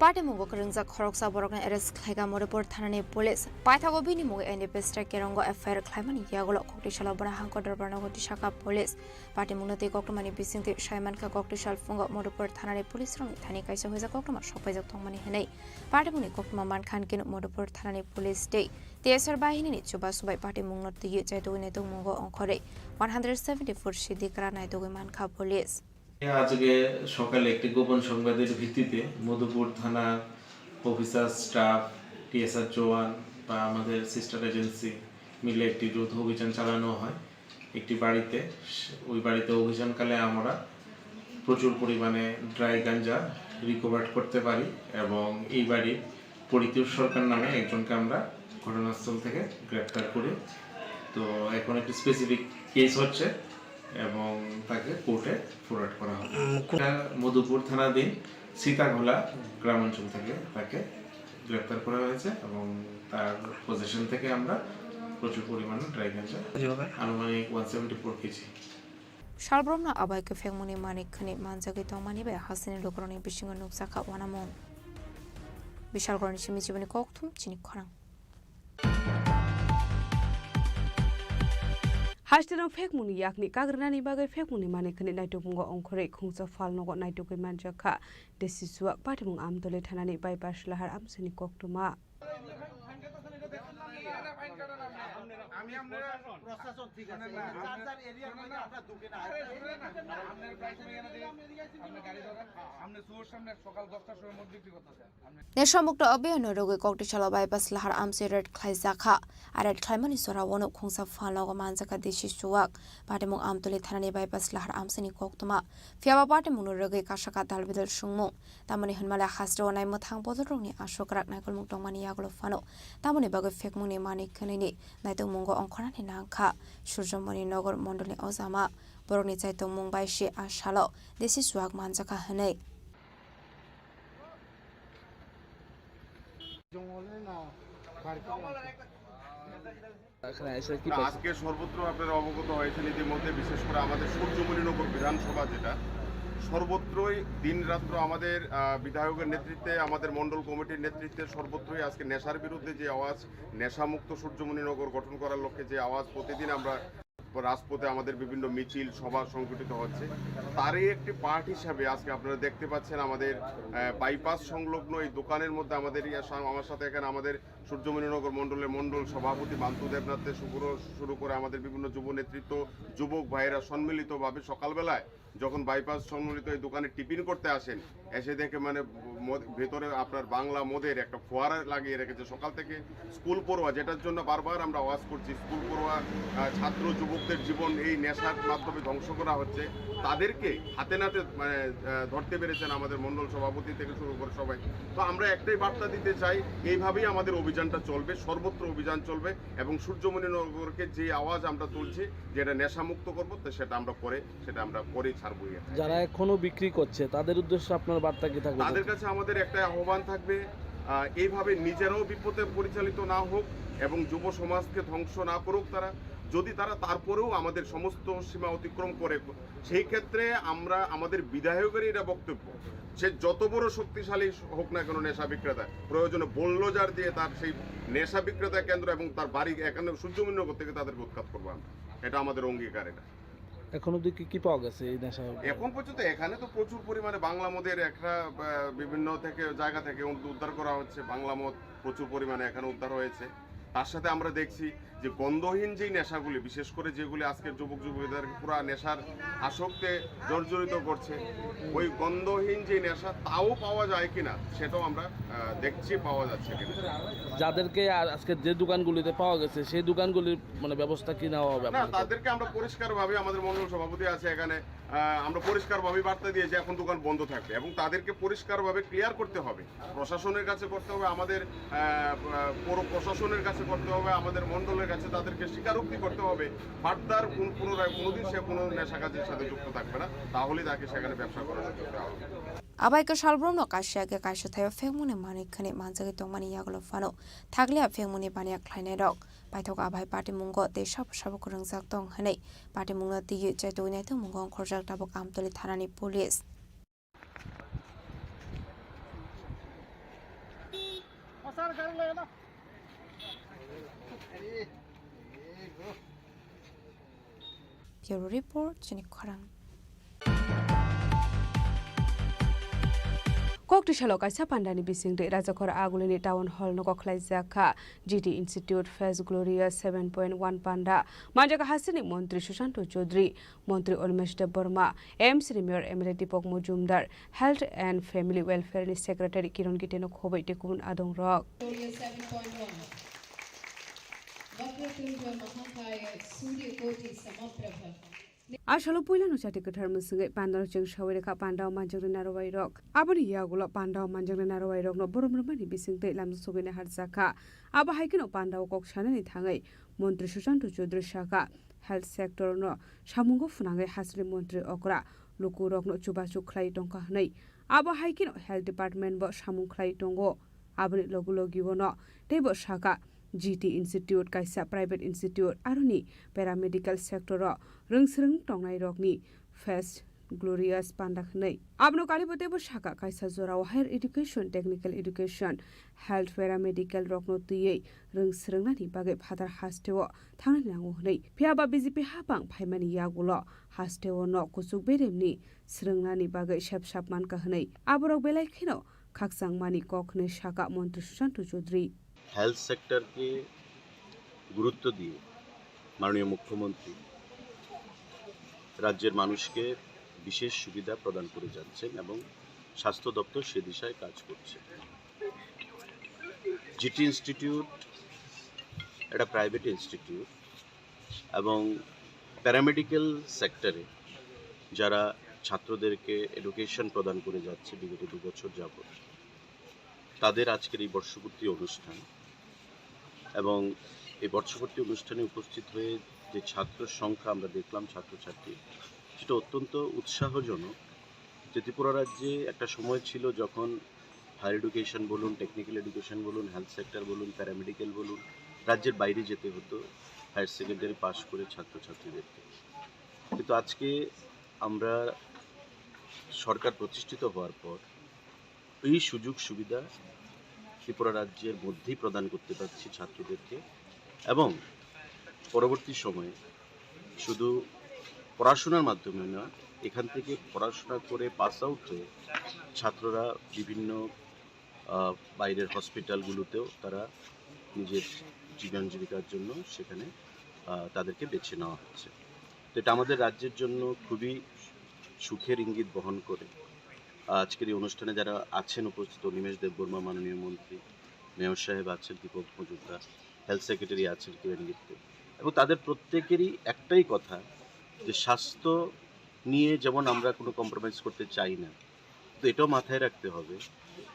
Patimungo kwrwngjak khoroksa borokno arrest khlaikha Madhupur thanani police. Paithago bini mungwi N D P strike kerongo F I R khlaimani yagulo koktwsalo bono Hangkor Dorbar nogo tisakha police. Patimungno tei koktwmani bisingtwi saimankha koktwsal phungo Madhupur thanani police rokni thani kaisa hoja koktwma sokpaijak tongmani hwnwi. Patimungni koktwma mankha hinkhe Madhupur thanani police tei T S R bahinini chubachu bai patimungno twiwi chaitugwi naitugmungo ongkhorwi one hundred seventy four sidi kwran naitugwi mankha police. আজকে সকালে একটি গোপন সংবাদের ভিত্তিতে মধুপুর থানার officer, staff, TSR জওয়ান বা আমাদের sister agency মিলে একটি যৌথ অভিযান চালানো হয় একটি বাড়িতে। ওই বাড়িতে অভিযানকালে আমরা প্রচুর পরিমাণে ড্রাই গাঞ্জা রিকভার করতে পারি এবং এই বাড়ির পরিতোষ সরকার নামে একজনকে আমরা ঘটনাস্থল থেকে গ্রেপ্তার করি। তো এখন একটি স্পেসিফিক কেস হচ্ছে এবং তাকে কোর্টে ফরওয়ার্ড করা হবে। উম, কো- এটা মধুপুর থানাধীন সীতাঘোলা গ্রামাঞ্চল থেকে তাকে গ্রেপ্তার করা হয়েছে এবং তার পজিশন থেকে আমরা প্রচুর পরিমাণে ড্রাই গাঞ্জা, জি বাবা। আনুমানিক one seventy four KG. Salbrumno abai kwphengmungni manik khwnwi manjagwi tongmani bai hasteni lukurokni bisingo nukjakha uanamung. Bishalgarhni simi chiboni kokthum chini khorang. Hasteni phekmungni yakni kagrinani bagwi phekmungni manwi khwnwi naitukmungo ongkhorwi khungsa phalnogo naitugwi manjakha. Desi chuak patimung Amtoli thanani bypass lahar amsini koktwma. আমি আমরা প্রশাসন ঠিক আছে, না, না, যার যার এরিয়ার মধ্যে আমরা ঢুকে না। আরে শুনে না, আপনার প্রায় সময় এখানে দিয়ে আপনি গাড়ি ধরেন, আপনি সুর সামনে সকাল দশটার সময় মদ বিক্রি করতেছেন। Nesha mukto abiyano rwgwi Koktisalo bypass lahar amsi raid khlaijakha. A raid khlaimani jorao uano khungsa phalnogo manjakha desi chuak. Patimung Amtoli thanani bypass lahar amsini koktwma. Phiyaba patimungno rwgwi kasaka dalbidal sungmung. Tamoni hwnmale hasteo nai mwthang bodolrokni aswk kwrak naikolmung tongmani yagulo phano tamoni bagwi phekmungni manwi khwnwini naitokmungo ongkhornani nangkha. Surjomoni Nogor mondolni ojama borokni chaitokmung bai se a salo desi chuak manjakha hwnwi. এখানে এসে কি না, পাইছেন? আজকে সর্বত্র আপনারা অবগত হয়েছেন ইতিমধ্যে, বিশেষ করে আমাদের সূর্যমণিনগর বিধানসভা যেটা, সর্বত্রই দিন রাত্র আমাদের, আহ, বিধায়কের নেতৃত্বে, আমাদের মণ্ডল কমিটির নেতৃত্বে সর্বত্রই আজকে নেশার বিরুদ্ধে যে আওয়াজ, নেশামুক্ত সূর্যমণিনগর গঠন করার লক্ষ্যে যে আওয়াজ প্রতিদিন আমরা রাজপথে আমাদের বিভিন্ন মিছিল, সভা সংগঠিত হচ্ছে, তারই একটি পার্ট হিসাবে আজকে আপনারা দেখতে পাচ্ছেন আমাদের, আহ, বাইপাস সংলগ্ন এই দোকানের মধ্যে আমাদের ইয়া সা-, আমার সাথে এখানে আমাদের সূর্যমণিনগর মণ্ডলের মণ্ডল সভাপতি মান্তু দেবনাথ থেকে শুরু, শুরু করে আমাদের বিভিন্ন যুব নেতৃত্ব, যুবক ভাইয়েরা সম্মিলিতভাবে সকালবেলায় যখন বাইপাস সম্মিলিত এই দোকানে টিফিন করতে আসেন, এসে দেখে মানে মদ-, ভেতরে আপনার বাংলা মদের একটা ফোয়ারা লাগিয়ে রেখেছে। সকাল থেকে স্কুল পড়ুয়া, যেটার জন্য বারবার আমরা আওয়াজ করছি, স্কুল পড়ুয়া, আহ, ছাত্র যুবকদের জীবন এই নেশার মাধ্যমে ধ্বংস করা হচ্ছে, তাদেরকে হাতে নাতে মানে, আহ, ধরতে পেরেছেন আমাদের মণ্ডল সভাপতি থেকে শুরু করে সবাই। তো আমরা একটাই বার্তা দিতে চাই, এইভাবেই আমাদের অভিযানটা চলবে, সর্বত্র অভিযান চলবে এবং সূর্যমণিনগরকে যে আওয়াজ আমরা তুলছি, যেটা নেশামুক্ত করবো, তো সেটা আমরা করে, সেটা আমরা করেই ছাড়বো। যারা এখনো বিক্রি করছে, তাদের উদ্দেশ্যে আপনার বার্তা কি থাকবে? তাদের কাছে আমাদের একটাই আহ্বান থাকবে, আহ, এইভাবে নিজেরাও বিপথে পরিচালিত না হোক এবং যুব সমাজকে ধ্বংস না করুক তারা। যদি তারা তারপরেও আমাদের সমস্ত সীমা অতিক্রম করে, সেই ক্ষেত্রে আমরা, আমাদের বিধায়কের এটা বক্তব্য, সে যত বড় শক্তিশালী হোক না কেন নেশা বিক্রেতা, প্রয়োজনে বুলডোজার দিয়ে তার সেই নেশা বিক্রেতা কেন্দ্র এবং তার বাড়ি এখানে সূর্যমণিনগর থেকে তাদেরকে উৎখাত করবো আমরা। এটা আমাদের অঙ্গীকার। এটা এখন অবধি কি কি পাওয়া গেছে এই নেশা? এখন পর্যন্ত এখানে তো প্রচুর পরিমাণে বাংলা মদের একটা, আহ, বিভিন্ন থেকে, জায়গা থেকে উদ-, উদ্ধার করা হচ্ছে। বাংলা মদ প্রচুর পরিমাণে এখানে উদ্ধার হয়েছে। তার সাথে আমরা দেখছি যে গন্ধহীন যেই নেশাগুলি, বিশেষ করে যেগুলি আজকের যুবক যুবতীদের পুরা নেশার আসক্তে জর্জরিত করছে, ওই গন্ধহীন যে নেশা, তাও পাওয়া যায় কিনা, সেটাও আমরা, আহ, দেখছি, পাওয়া যাচ্ছে কিনা। যাদেরকে আ-, আজকে যে দোকানগুলিতে পাওয়া গেছে, সেই দোকানগুলির মানে ব্যবস্থা কি নেওয়া হবে না, আপনাদের? তাদেরকে আমরা পরিষ্কারভাবে, আমাদের মণ্ডল সভাপতি আছে এখানে, আহ, আমরা পরিষ্কারভাবে বার্তা দিয়েছি এখন দোকান বন্ধ থাকবে এবং তাদেরকে পরিষ্কারভাবে ক্লিয়ার করতে হবে, প্রশাসনের কাছে করতে হবে, আমাদের, আহ, আহ, পৌর প্রশাসনের কাছে করতে হবে, আমাদের মণ্ডলের কাছে তাদেরকে স্বীকারোক্তি করতে হবে, ফার্দার কোন, পুনরায় কোনোদিন সে কোনো নেশা কাজের সাথে যুক্ত থাকবে না, তাহলেই তাকে সেখানে ব্যবসা করার সুযোগ দেওয়া হবে। Abai kwchal borokno kaisa khe kaisa thaio phekmungni manwi khwnwi manjagwi tongmani yagulo phano thakliya phekmungni baniya khlainairok. Paithak abai patimungo tei sabo sabo kwrwngjak tong hwnwi patimungno twiwi chaitugwi naitugmungo ongkhorjak tabuk Amtoli thanani police. Bureau Report, chini khorang. Koktisalo kaisa pandani bisingtwi Rajakhor Agulini Town Hall nogo khlaijak kha G T Institute Fest Gloria seven point one panda. Manjak hasteni Montri Sushanto Chaudhary, Montri Animesh Debbarma, M C ni Mayor M L A Deepak Majumdar, Health and Family Welfare ni Secretary Kiran Gite no khoboi tei kubun adong rok. Gloria seven point one. Vakratundra Mahakaya Surya Koti Samaprabha. A salo puilano chati kwthar mwswngwi pandano chwng sawi rwkha, pandao manjaknai narwai rok. Aboni yagulo pandao manjaknai narwai rokno borom rwmani bisingtwi lamjak sogwi naharjakha. Abo hai kheno pandao kok sanani thangwi Montri Sushanto Chaudhary sakha, health sector no samungo phwnangwi hasteni montri okra lukurokno chubachu khlai tongkha hwnwi. Abo hai kheno health department bo samung khlai tongo. Aboni logi logi ono teibo sakha, G T Institute kaisa private institute, aroni paramedical sector o rwngsrwng tongnai rokni fest Glorious Panda hwnwi. Abono kalibo teibo sakha, kaisa jorao higher education, technical education, health, paramedical rokno twiwi rwng swrwngnani bagwi phatar hasteo thangnani nango hwnwi. Phiya ba B J P hapang phaimani yagulo hasteo nok kuchuk beremni swrwngnani bagwi sep sap mankha hwnwi aborok belai kheno khakchangmani kok hwnwi sakha Montri Sushant Chaudhary. Health সেক্টরকে গুরুত্ব দিয়ে মাননীয় মুখ্যমন্ত্রী রাজ্যের মানুষকে বিশেষ সুবিধা প্রদান করে যাচ্ছেন এবং স্বাস্থ্য দপ্তর সে দিশায় কাজ করছে। জিটি ইনস্টিটিউট একটা প্রাইভেট ইনস্টিটিউট এবং প্যারামেডিক্যাল সেক্টরে যারা ছাত্রদেরকে এডুকেশন প্রদান করে যাচ্ছে বিগত দু বছর যাবত, তাদের আজকের এই বর্ষপূর্তি অনুষ্ঠান এবং এই বর্ষপূর্তি অনুষ্ঠানে উপস্থিত হয়ে যে ছাত্র সংখ্যা আমরা দেখলাম, ছাত্রছাত্রী, সেটা অত্যন্ত উৎসাহজনক। যে ত্রিপুরা রাজ্যে একটা সময় ছিল যখন হায়ার এডুকেশন বলুন, টেকনিক্যাল এডুকেশন বলুন, হেলথ সেক্টর বলুন, প্যারামেডিক্যাল বলুন, রাজ্যের বাইরে যেতে হতো হায়ার সেকেন্ডারি পাশ করে ছাত্রছাত্রীদেরকে। কিন্তু আজকে আমরা সরকার প্রতিষ্ঠিত হওয়ার পর এই সুযোগ সুবিধা ত্রিপুরা রাজ্যের মধ্যেই প্রদান করতে পারছি ছাত্রদেরকে এবং পরবর্তী সময়ে শুধু পড়াশোনার মাধ্যমে নয়, এখান থেকে পড়াশোনা করে পাস আউট হয়ে ছাত্ররা বিভিন্ন আহ, বাইরের হসপিটালগুলোতেও তারা নিজের জীবন জীবিকার জন্য সেখানে আহ, তাদেরকে বেছে নেওয়া হচ্ছে। তো এটা আমাদের রাজ্যের জন্য খুবই সুখের ইঙ্গিত বহন করে। আজকের এই অনুষ্ঠানে যারা আছেন উপস্থিত, অনিমেষ দেববর্মা মাননীয় মন্ত্রী, মেয়র সাহেব আছেন দীপক মজুমদার, হেলথ সেক্রেটারি আছেন কিরণ গিত্তে, এবং তাদের প্রত্যেকেরই একটাই কথা যে স্বাস্থ্য নিয়ে যেমন আমরা কোনো কম্প্রোমাইজ করতে চাই না, তো এটাও মাথায় রাখতে হবে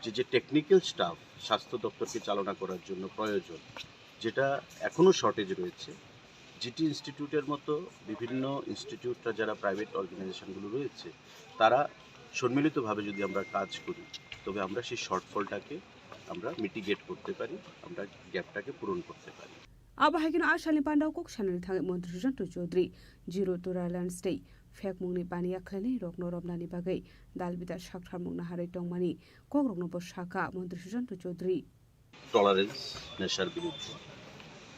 যে যে টেকনিক্যাল স্টাফ স্বাস্থ্য দপ্তরকে চালনা করার জন্য প্রয়োজন, যেটা এখনও শর্টেজ রয়েছে, জিটি ইনস্টিটিউটের মতো বিভিন্ন ইনস্টিটিউটরা যারা প্রাইভেট অর্গানাইজেশনগুলো রয়েছে, তারা সম্মিলিতভাবে যদি আমরা কাজ করি, তবে আমরা সেই শর্টফলটাকে আমরা মিটিগেট করতে পারি, আমরা গ্যাপটাকে পূরণ করতে পারি। Abo hai kheno a salni pandao kok sanani thangwi Montri Sushant Chaudhary zero tolerance tei phekmungni baniya khlainai rokno romnani bagwi dal bidal saktharmung naharwi tongmani kokrokno bo sakha Montri Sushant Chaudhary. Tolerance, নেশার বিরুদ্ধে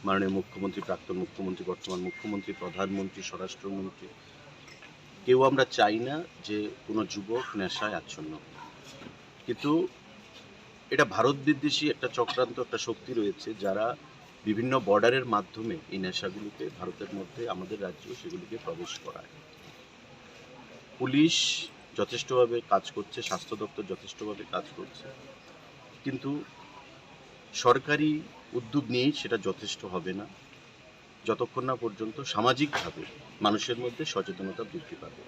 মাননীয় মুখ্যমন্ত্রী, প্রাক্তন মুখ্যমন্ত্রী, বর্তমান মুখ্যমন্ত্রী, প্রধানমন্ত্রী, স্বরাষ্ট্রমন্ত্রী, কেউ আমরা চাই না যে কোনো যুবক নেশায় আচ্ছন্ন হোক। কিন্তু এটা ভারত বিদ্বেষী একটা চক্রান্ত, একটা শক্তি রয়েছে, যারা বিভিন্ন বর্ডারের মাধ্যমে এই নেশাগুলোকে ভারতের মধ্যে আমাদের রাজ্যেও সেগুলিকে প্রবেশ করায়। পুলিশ যথেষ্টভাবে কাজ করছে, স্বাস্থ্য দপ্তর যথেষ্টভাবে কাজ করছে, কিন্তু সরকারি উদ্যোগ নিয়েই সেটা যথেষ্ট হবে না, যতক্ষণ না পর্যন্ত সামাজিকভাবে মানুষের মধ্যে সচেতনতা বৃদ্ধি পাবে।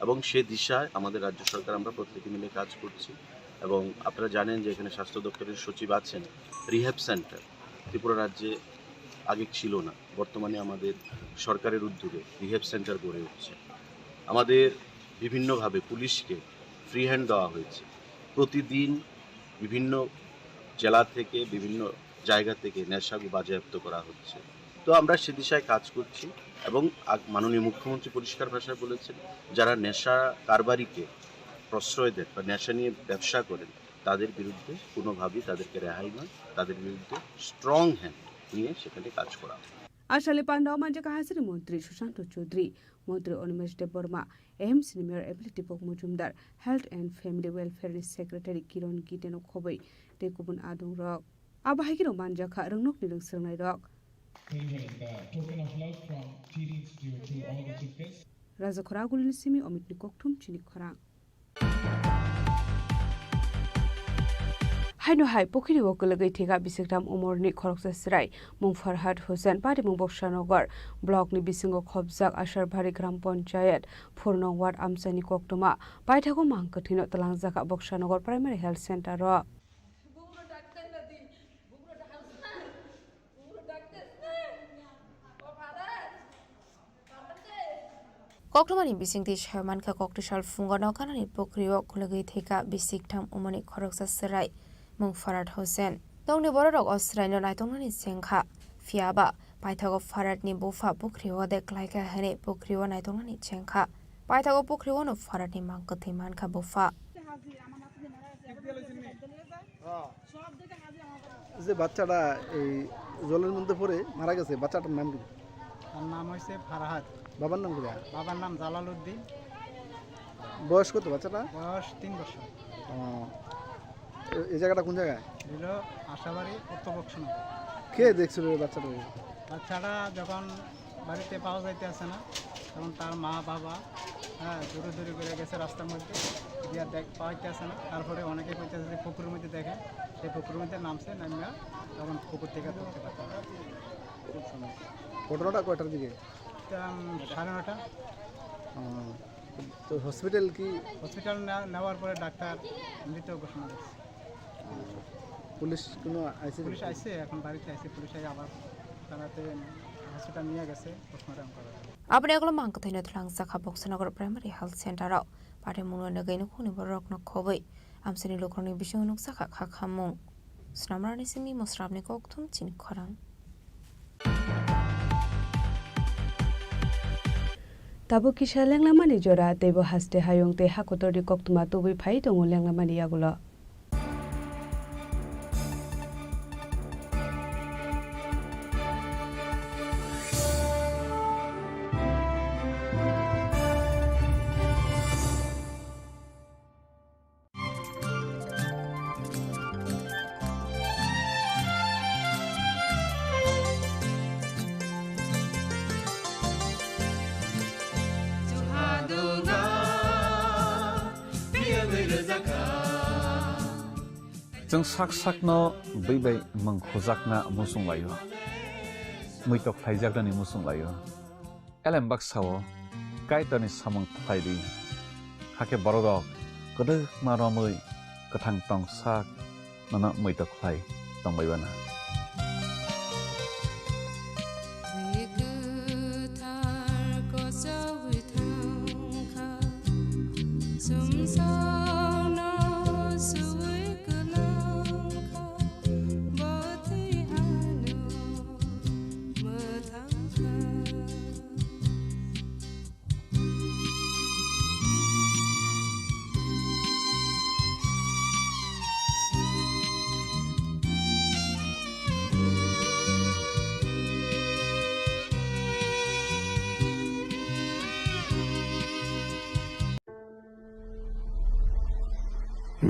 এবং সে দিশায় আমাদের রাজ্য সরকার, আমরা প্রত্যেকে মিলে কাজ করছি। এবং আপনারা জানেন যে এখানে স্বাস্থ্য দপ্তরের সচিব আছেন। রিহ্যাব সেন্টার ত্রিপুরা রাজ্যে আগে ছিল না, বর্তমানে আমাদের সরকারের উদ্যোগে রিহ্যাব সেন্টার গড়ে উঠছে। আমাদের বিভিন্নভাবে পুলিশকে ফ্রি হ্যান্ড দেওয়া হয়েছে। প্রতিদিন বিভিন্ন জেলা থেকে, বিভিন্ন জায়গা থেকে নেশাগু বাজেয়াপ্ত করা হচ্ছে। তো আমরা সে দিশায় কাজ করছি এবং আগ-, মাননীয় মুখ্যমন্ত্রী পরিষ্কার ভাষায় বলেছেন, যারা নেশা কারবারিকে প্রশ্রয় দেন বা নেশা নিয়ে ব্যবসা করেন, তাদের বিরুদ্ধে কোনোভাবেই তাদেরকে রেহাই নয়, তাদের বিরুদ্ধে স্ট্রং হ্যান্ড নিয়ে সেখানে কাজ করা হবে। A salni pandao manjakha hasini Montri Sushant Chaudhary, Montri Animesh Debbarma, A M C ni Mayor M L A Dipok Mojumdar, Health and Family Welfare ni Secretary Kiron Gite no khobwi tei kubun adungrok. Abo hai kheno manjakha rwngnokni rwng swrwngnairok. Delivering the token of love from T D Institute to all the chief guests. Rajakhora Agulini simi Omitni kokthum chini khorang. Haino hai pukhiri o kwlwgwi thika bisiktham umorni khoroksa chwrai mung Farhad Hussain, patimung Boksanagar block ni bisingo khopjak Asarbari Gram Panchayat, Phurnong Ward amchaini koktwma paithago mang kwthwino twlangjak Boksanagar Primary Health Center o. Koktwmani bisingtwi sai mankha, koktwsal phungo nokanani pukrio khulugwi thwikha bisiktham umani khoroksa chwrai mung Farhad Hussain. Tongni bororok o chwraino naitoknani chengkha, phiyaba paithago Farhadni bupha pukrio de klaikha hwnwi pukrio naitoknani chengkha. Paithago pukhri o no pharatni mang kwthwi mankha bupha. যে বাচ্চাটা এই জলের মধ্যে পড়ে মারা গেছে, বাচ্চাটার নাম কি? তার নাম হয়েছে ফারহাদ। বাবার নাম কি? বাবার নাম জালালউদ্দিন। বয়স কত বাচ্চাটা? বয়স তিন বছর। ও, এ-, এই জায়গাটা কোন জায়গায়? হলো আশাবাড়ি উত্তর বক্সনগর। কে দেখছিল এই বাচ্চাটা? বাচ্চাটা যখন বাড়িতে পাওয়া যাইতে আসে না, তখন তার মা বাবা, হ্যাঁ, দূরে দূরে করে গেছে রাস্তার মধ্যে, গিয়া দেখ পাওয়া যাইতে আসে না। তারপরে অনেকে কইতেছে যে পুকুরের মধ্যে দেখে, সেই পুকুরের মধ্যে নামছে, নামিয়া তখন পুকুর থেকে ধরতে পারছে না। খুব সমস্যা। ঘটনাটা কয়টার দিকে? এটা, উম, সাড়ে নটা। ও, তো হসপিটাল কি? হসপিটাল নেওয়ার পরে ডাক্তার মৃত ঘোষণা করছে। পুলিশ কোনো আইছে? পুলিশ আইছে, এখন বাড়িতে আইছে, পুলিশ আই আবার তারাতে হসপিটাল নিয়ে গেছে, পোস্টমর্টম করার জন্য। Aboni ulo mang kwthwino twlang sakha Boksanagar Primary Health Center o. Pare mungno nagwi nukhungni borokno khobwi amchaini lukurokni bisingo nukjakha kha khamung. Snamrani simi mosrabni kokthum chini khorang. Tabuk kisa lenglamani jora, teibo haste hayung tei hakotorni koktwma tubui phai tongo lenglamani yagulo. Chwng sak sakno bwi bai mwng khujakna muchung laio, muitok khlaijaknani muchung laio. Elem baksa-o Kaitorni samung khlai di, hakhe bororok kwdwkma romwi kwthang tong sak nono muitok khlai tongbai bana.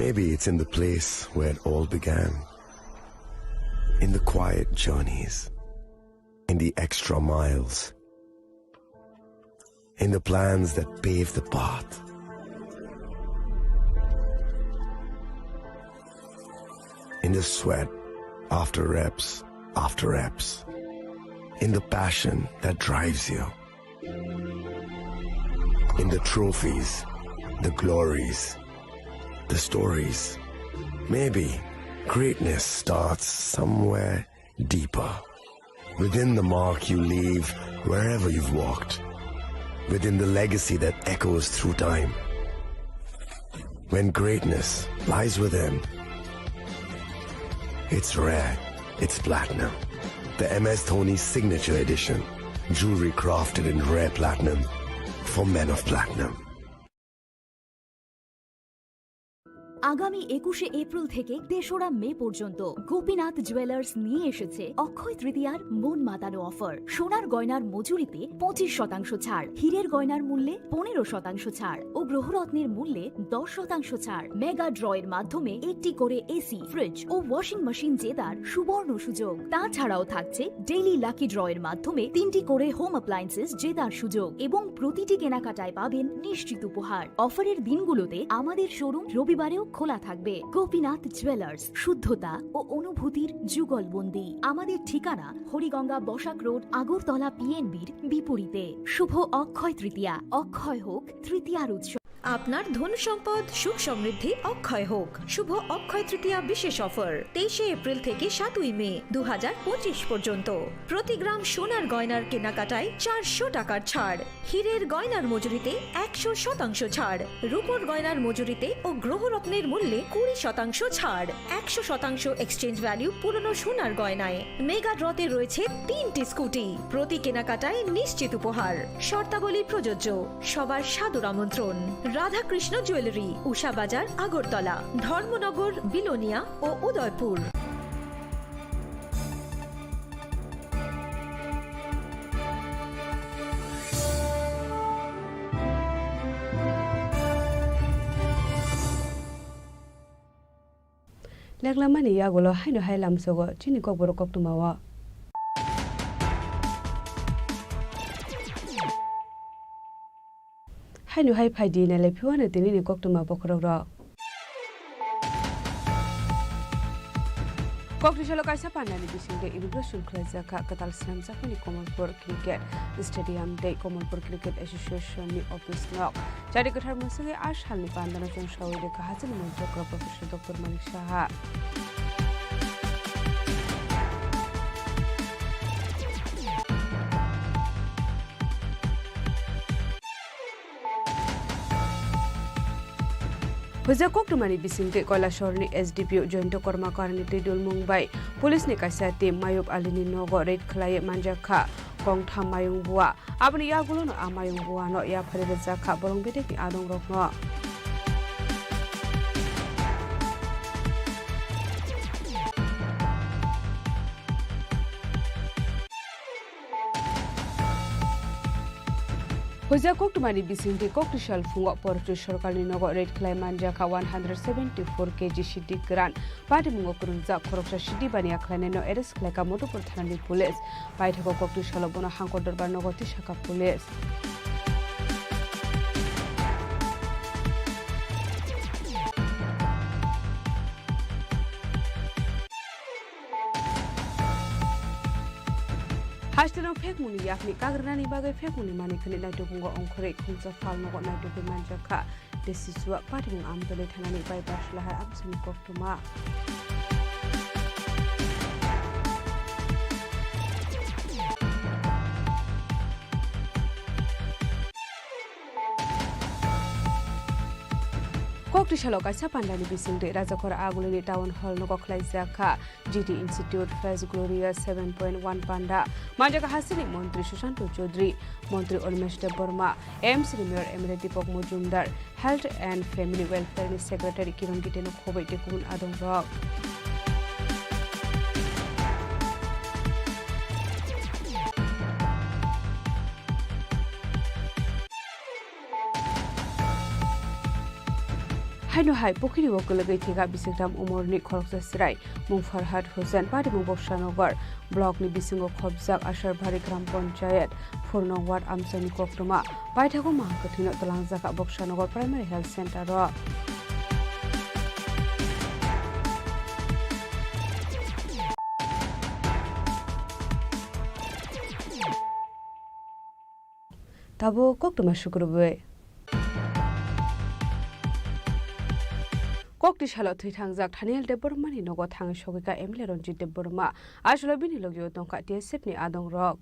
Maybe it's in the place where it all began. In the quiet journeys. In the extra miles. In the plans that pave the path. In the sweat after reps after reps. In the passion that drives you. In the trophies, the glories, the stories. Maybe greatness starts somewhere deeper. Within the mark you leave wherever you've walked. Within the legacy that echoes through time. When greatness lies within, it's rare, it's platinum. The M S Dhoni Signature Edition. Jewelry crafted in rare platinum for men of platinum. আগামী একুশে এপ্রিল থেকে তেসরা মে পর্যন্ত গোপীনাথ জুয়েলার্স নিয়ে এসেছে অক্ষয় তৃতীয়ার মন মাতানো অফার। সোনার গয়নার মজুরিতে পঁচিশ শতাংশ ছাড়, হীরের গয়নার মূল্যে পনেরো শতাংশ ছাড় ও গ্রহরত্নের মূল্যে দশ শতাংশ ছাড়। মেগা ড্রয়ের মাধ্যমে একটি করে এসি, ফ্রিজ ও ওয়াশিং মেশিন জেতার সুবর্ণ সুযোগ। তাছাড়াও থাকছে ডেইলি লাকি ড্রয়ের মাধ্যমে তিনটি করে হোম অ্যাপ্লায়েন্সেস জেতার সুযোগ এবং প্রতিটি কেনাকাটায় পাবেন নিশ্চিত উপহার। অফারের দিনগুলোতে আমাদের শোরুম রবিবারেও খোলা থাকবে। গোপীনাথ জুয়েলার্স, শুদ্ধতা ও অনুভূতির যুগলবন্দি। আমাদের ঠিকানা হরিগঙ্গা বসাক রোড, আগরতলা পিএনবির বিপরীতে। শুভ অক্ষয় তৃতীয়া, অক্ষয় হোক তৃতীয়ার উৎসব। আপনার ধন সম্পদ সুখ সমৃদ্ধি অক্ষয় হোক। শুভ অক্ষয় তৃতীয়া বিশেষ অফার তেইশে এপ্রিল থেকে সাতই মে দু হাজার পঁচিশ পর্যন্ত। প্রতি গ্রাম সোনার গয়নার কেনাকাটায় চারশো টাকার ছাড়, হীরের গয়নার মজুরিতে একশো শতাংশ ছাড়, রূপোর গয়নার মজুরিতে ও গ্রহরত্নের মূল্যে কুড়ি শতাংশ ছাড়, একশো শতাংশ এক্সচেঞ্জ ভ্যালু পুরনো সোনার গয়নায়। মেগা ড্রতে রয়েছে তিনটি স্কুটি, প্রতি কেনাকাটায় নিশ্চিত উপহার। শর্তাবলী প্রযোজ্য। সবার সাদর আমন্ত্রণ। রাধাকৃষ্ণ জুয়েলারি, উষা বাজার, আগরতলা, ধর্মনগর, বিলোনিয়া ও Udaipur. Leklamani yagulo haino hai lamsogo chini kokborok koktwmao. Haino hai phaidi nailai phiwano tinini koktwma bokhorokrok. Kokthwi salo kaisa pandani bisingtwi inauguration khlaijak kha kwtal swnamjakmani Kamalpur Cricket Stadium tei Kamalpur Cricket Association ni office nok. Chari kwthar mwswgwi a salni pandano chwng saui rwkha hachini montri Professor Doctor Manik Saha. Huijak koktwmani bisingtwi Koilasahorni S D P O Joyanta Kormakar ni twi dulmung bai police ni kaisa team Mayub Ali ni nogo raid khlaiwi manjak kha kongtham mayung bua. Aboni yagulono a mayung buano yapharwi rwjak kha borong bedekni adongrokno. Huijak koktwmani bisingtwi kokthwi sal phungo Porchoi sorkarni nogo raid khlai manjak kha one hundred seventy four K G sidi kwran. Patimungo kwrwngjak khoroksa sidi baniya khlainaino arrest khlaikha Madhupur thanani police. Paithago koktwi salo bono Hangkor Dorbar nogo tisakha police. Hasteno phekmungni yakni kagrinani bagwi phekmungni manikhani naitukungo ongkhorwi khungsa phalnogo naitugwi manjakha. Tei Sichuak Patimung Amtwlwi thanani bypass lahar amchaini koktwma. Kokthwi salo kaisa pandani bisingtwi Rajakhor Agulini Town Hall nogo khlaijak kha G T Institute First Gloria seven point one panda. Manjak hasteni Montri Sushanto Chaudhary, Montri Animesh Debbarma, A M C ni Mayor M L A Deepak Majumdar, Health and Family Welfare ni Secretary Kiran Gite no khoboi tei kubun adongrok. Haino hai pukhiri o kwlwgwi thwikha bisingtam umorni khoroksa chwrai, mung Farhad Hussain, Patimung Boksanagar block ni bisingo khopjak Asarbari Gram Panchayat, four nong ward amchaini koktwma. Paithago mahang kwthwino twlangjakha Boksanagar Primary Health Center o. Tabuk koktwma sukrubwi. Kokthwi salo thwi thangjak Thaniel Debbarmani nogo thangwi sogwikha M L A Ranjit Debbarma. Aswkno bini logio tongkha T S F ni adongrok.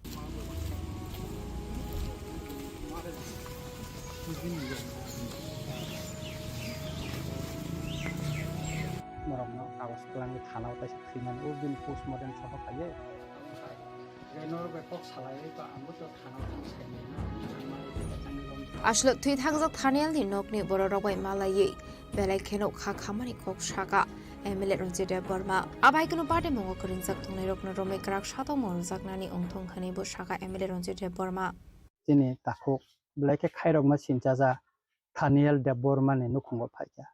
Borokno kagoj kwlangwi thanao kaisa thwimani, o bini postmortem sohor khaio. Aswk thwi thangjak Thaniel ni nokni bororok bai malaiwi belai kheno kha khamani kok saka M L A Ranjit Debbarma. Abai kheno patimungo kwrwngjak tongnairokno romwi kwrak satokma rwjaknani wngthong hwnwi bo saka M L A Ranjit Debbarma. Chini takhuk belai khe khairokma sinchaja Thaniel Debbarma ni nukhungo phaikha.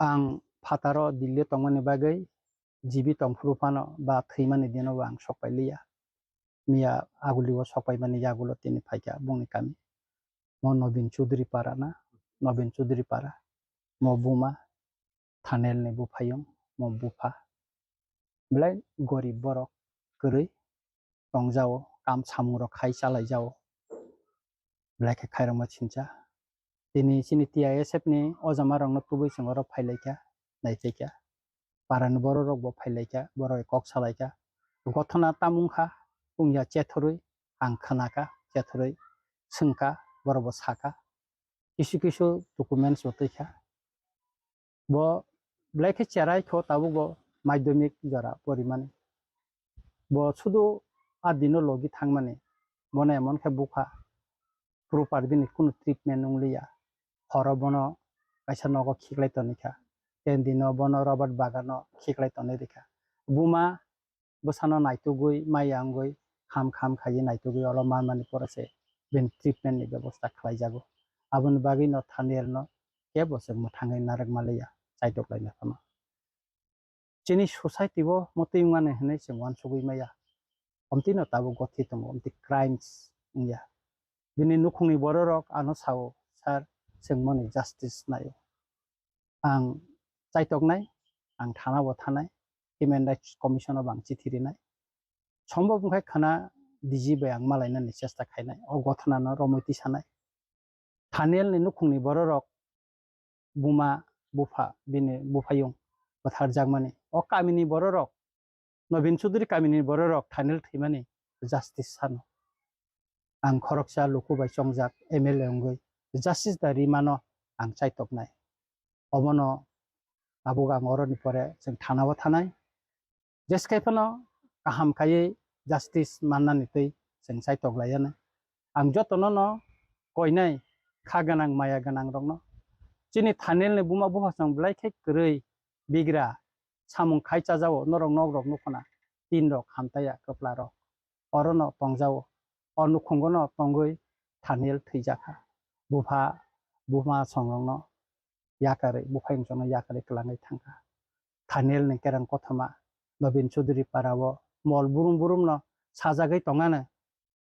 Ang phataro Delhi tongmani bagwi jibi tongphuru phano ba thwimani dinobo ang sok pai liya. Miya agulio sok paimani yagulo tini phaikha bongni kami. Mo Nobin Chaudhary para na, Nobin Chaudhary para. Mo buma Thanel ni buphayung, mo bupha. Belai gorib borok kwrwi tongjao, kam samungrok khai chalaijao. Belai khe khairokma sincha. Tini chini T I S F ni o jama rok no tubui chwng oro phai lai kha, nai phai kha. Para ni borok rok bo phai lai kha, borok kok sa lai kha. Gothona tamung kha, wng ya chethorwi, ang khna kha, chethorwi swng kha, borok bo sa kha. Kisu kisu documents bo twi kha. Bo belai khe cherai kho tabuk bo madhyamik jora porimani. Bo sudu a dino logi thangmani. Bono emon khe bukha proper bini kunu treatment wng liya. Horo bono kaisa nogo khiklai toni kha. Ten dino bono rubber bagano khiklai toni rikha. Buma bwsano naitugwi, maya wngwi, kham kham khaiwi naitugwi olo manmani pore se bini treatment ni bebosta khlaijago. Aboni bagwi no Thaniel no kebo se mwthangwi narwk manliya, chaitok laina phano. Chini society o mwtwi wngmani hinwi chwng uansugwi maya. Omtwi no tabuk gothi tongo, omtwi crimes wngya. Bini nukhungni bororok ano sao, "Sir, chwng mani justice naio." Ang chaitoknai, ang thana o thanai, Human Rights Commission o bo ang chithi rinai. Sombhob wngkha khana D G bai ang malainani chesta khainai, o gothana no romwi tisanai. Thaniel ni nukhungni bororok buma, bupha, bini buphayung bwtharjakmani. O kamini bororok, Nobin Chudri kamini bororok Thaniel thwimani justice sano. Ang khoroksa luku bai chongjak M L A wngwi justice da rimano ang chaitoknai. Obono tabuk ang oroni pore chwng thana o thanai. Jeskai phano kaham khaiwi justice mannani twi chwng chaitok laiyana. Ang jotono no koinai kha gwnang maya gwnang rokno. Chini Thaniel ni buma bupha chwng belai khe kwrwi bigra samung khai chajao norok nok rok nukhuna tin rok hamtaya kwpla rok. Orono tongjao. O nukhungo no tongwi Thaniel thwijakha. Bupha, buma songrokno yakarwi, buphayung chongno yakarwi kwlangwi thangkha. Thaniel ni kereng kothoma Nobin Chudri para o mol burum burum no sajagwi tongano,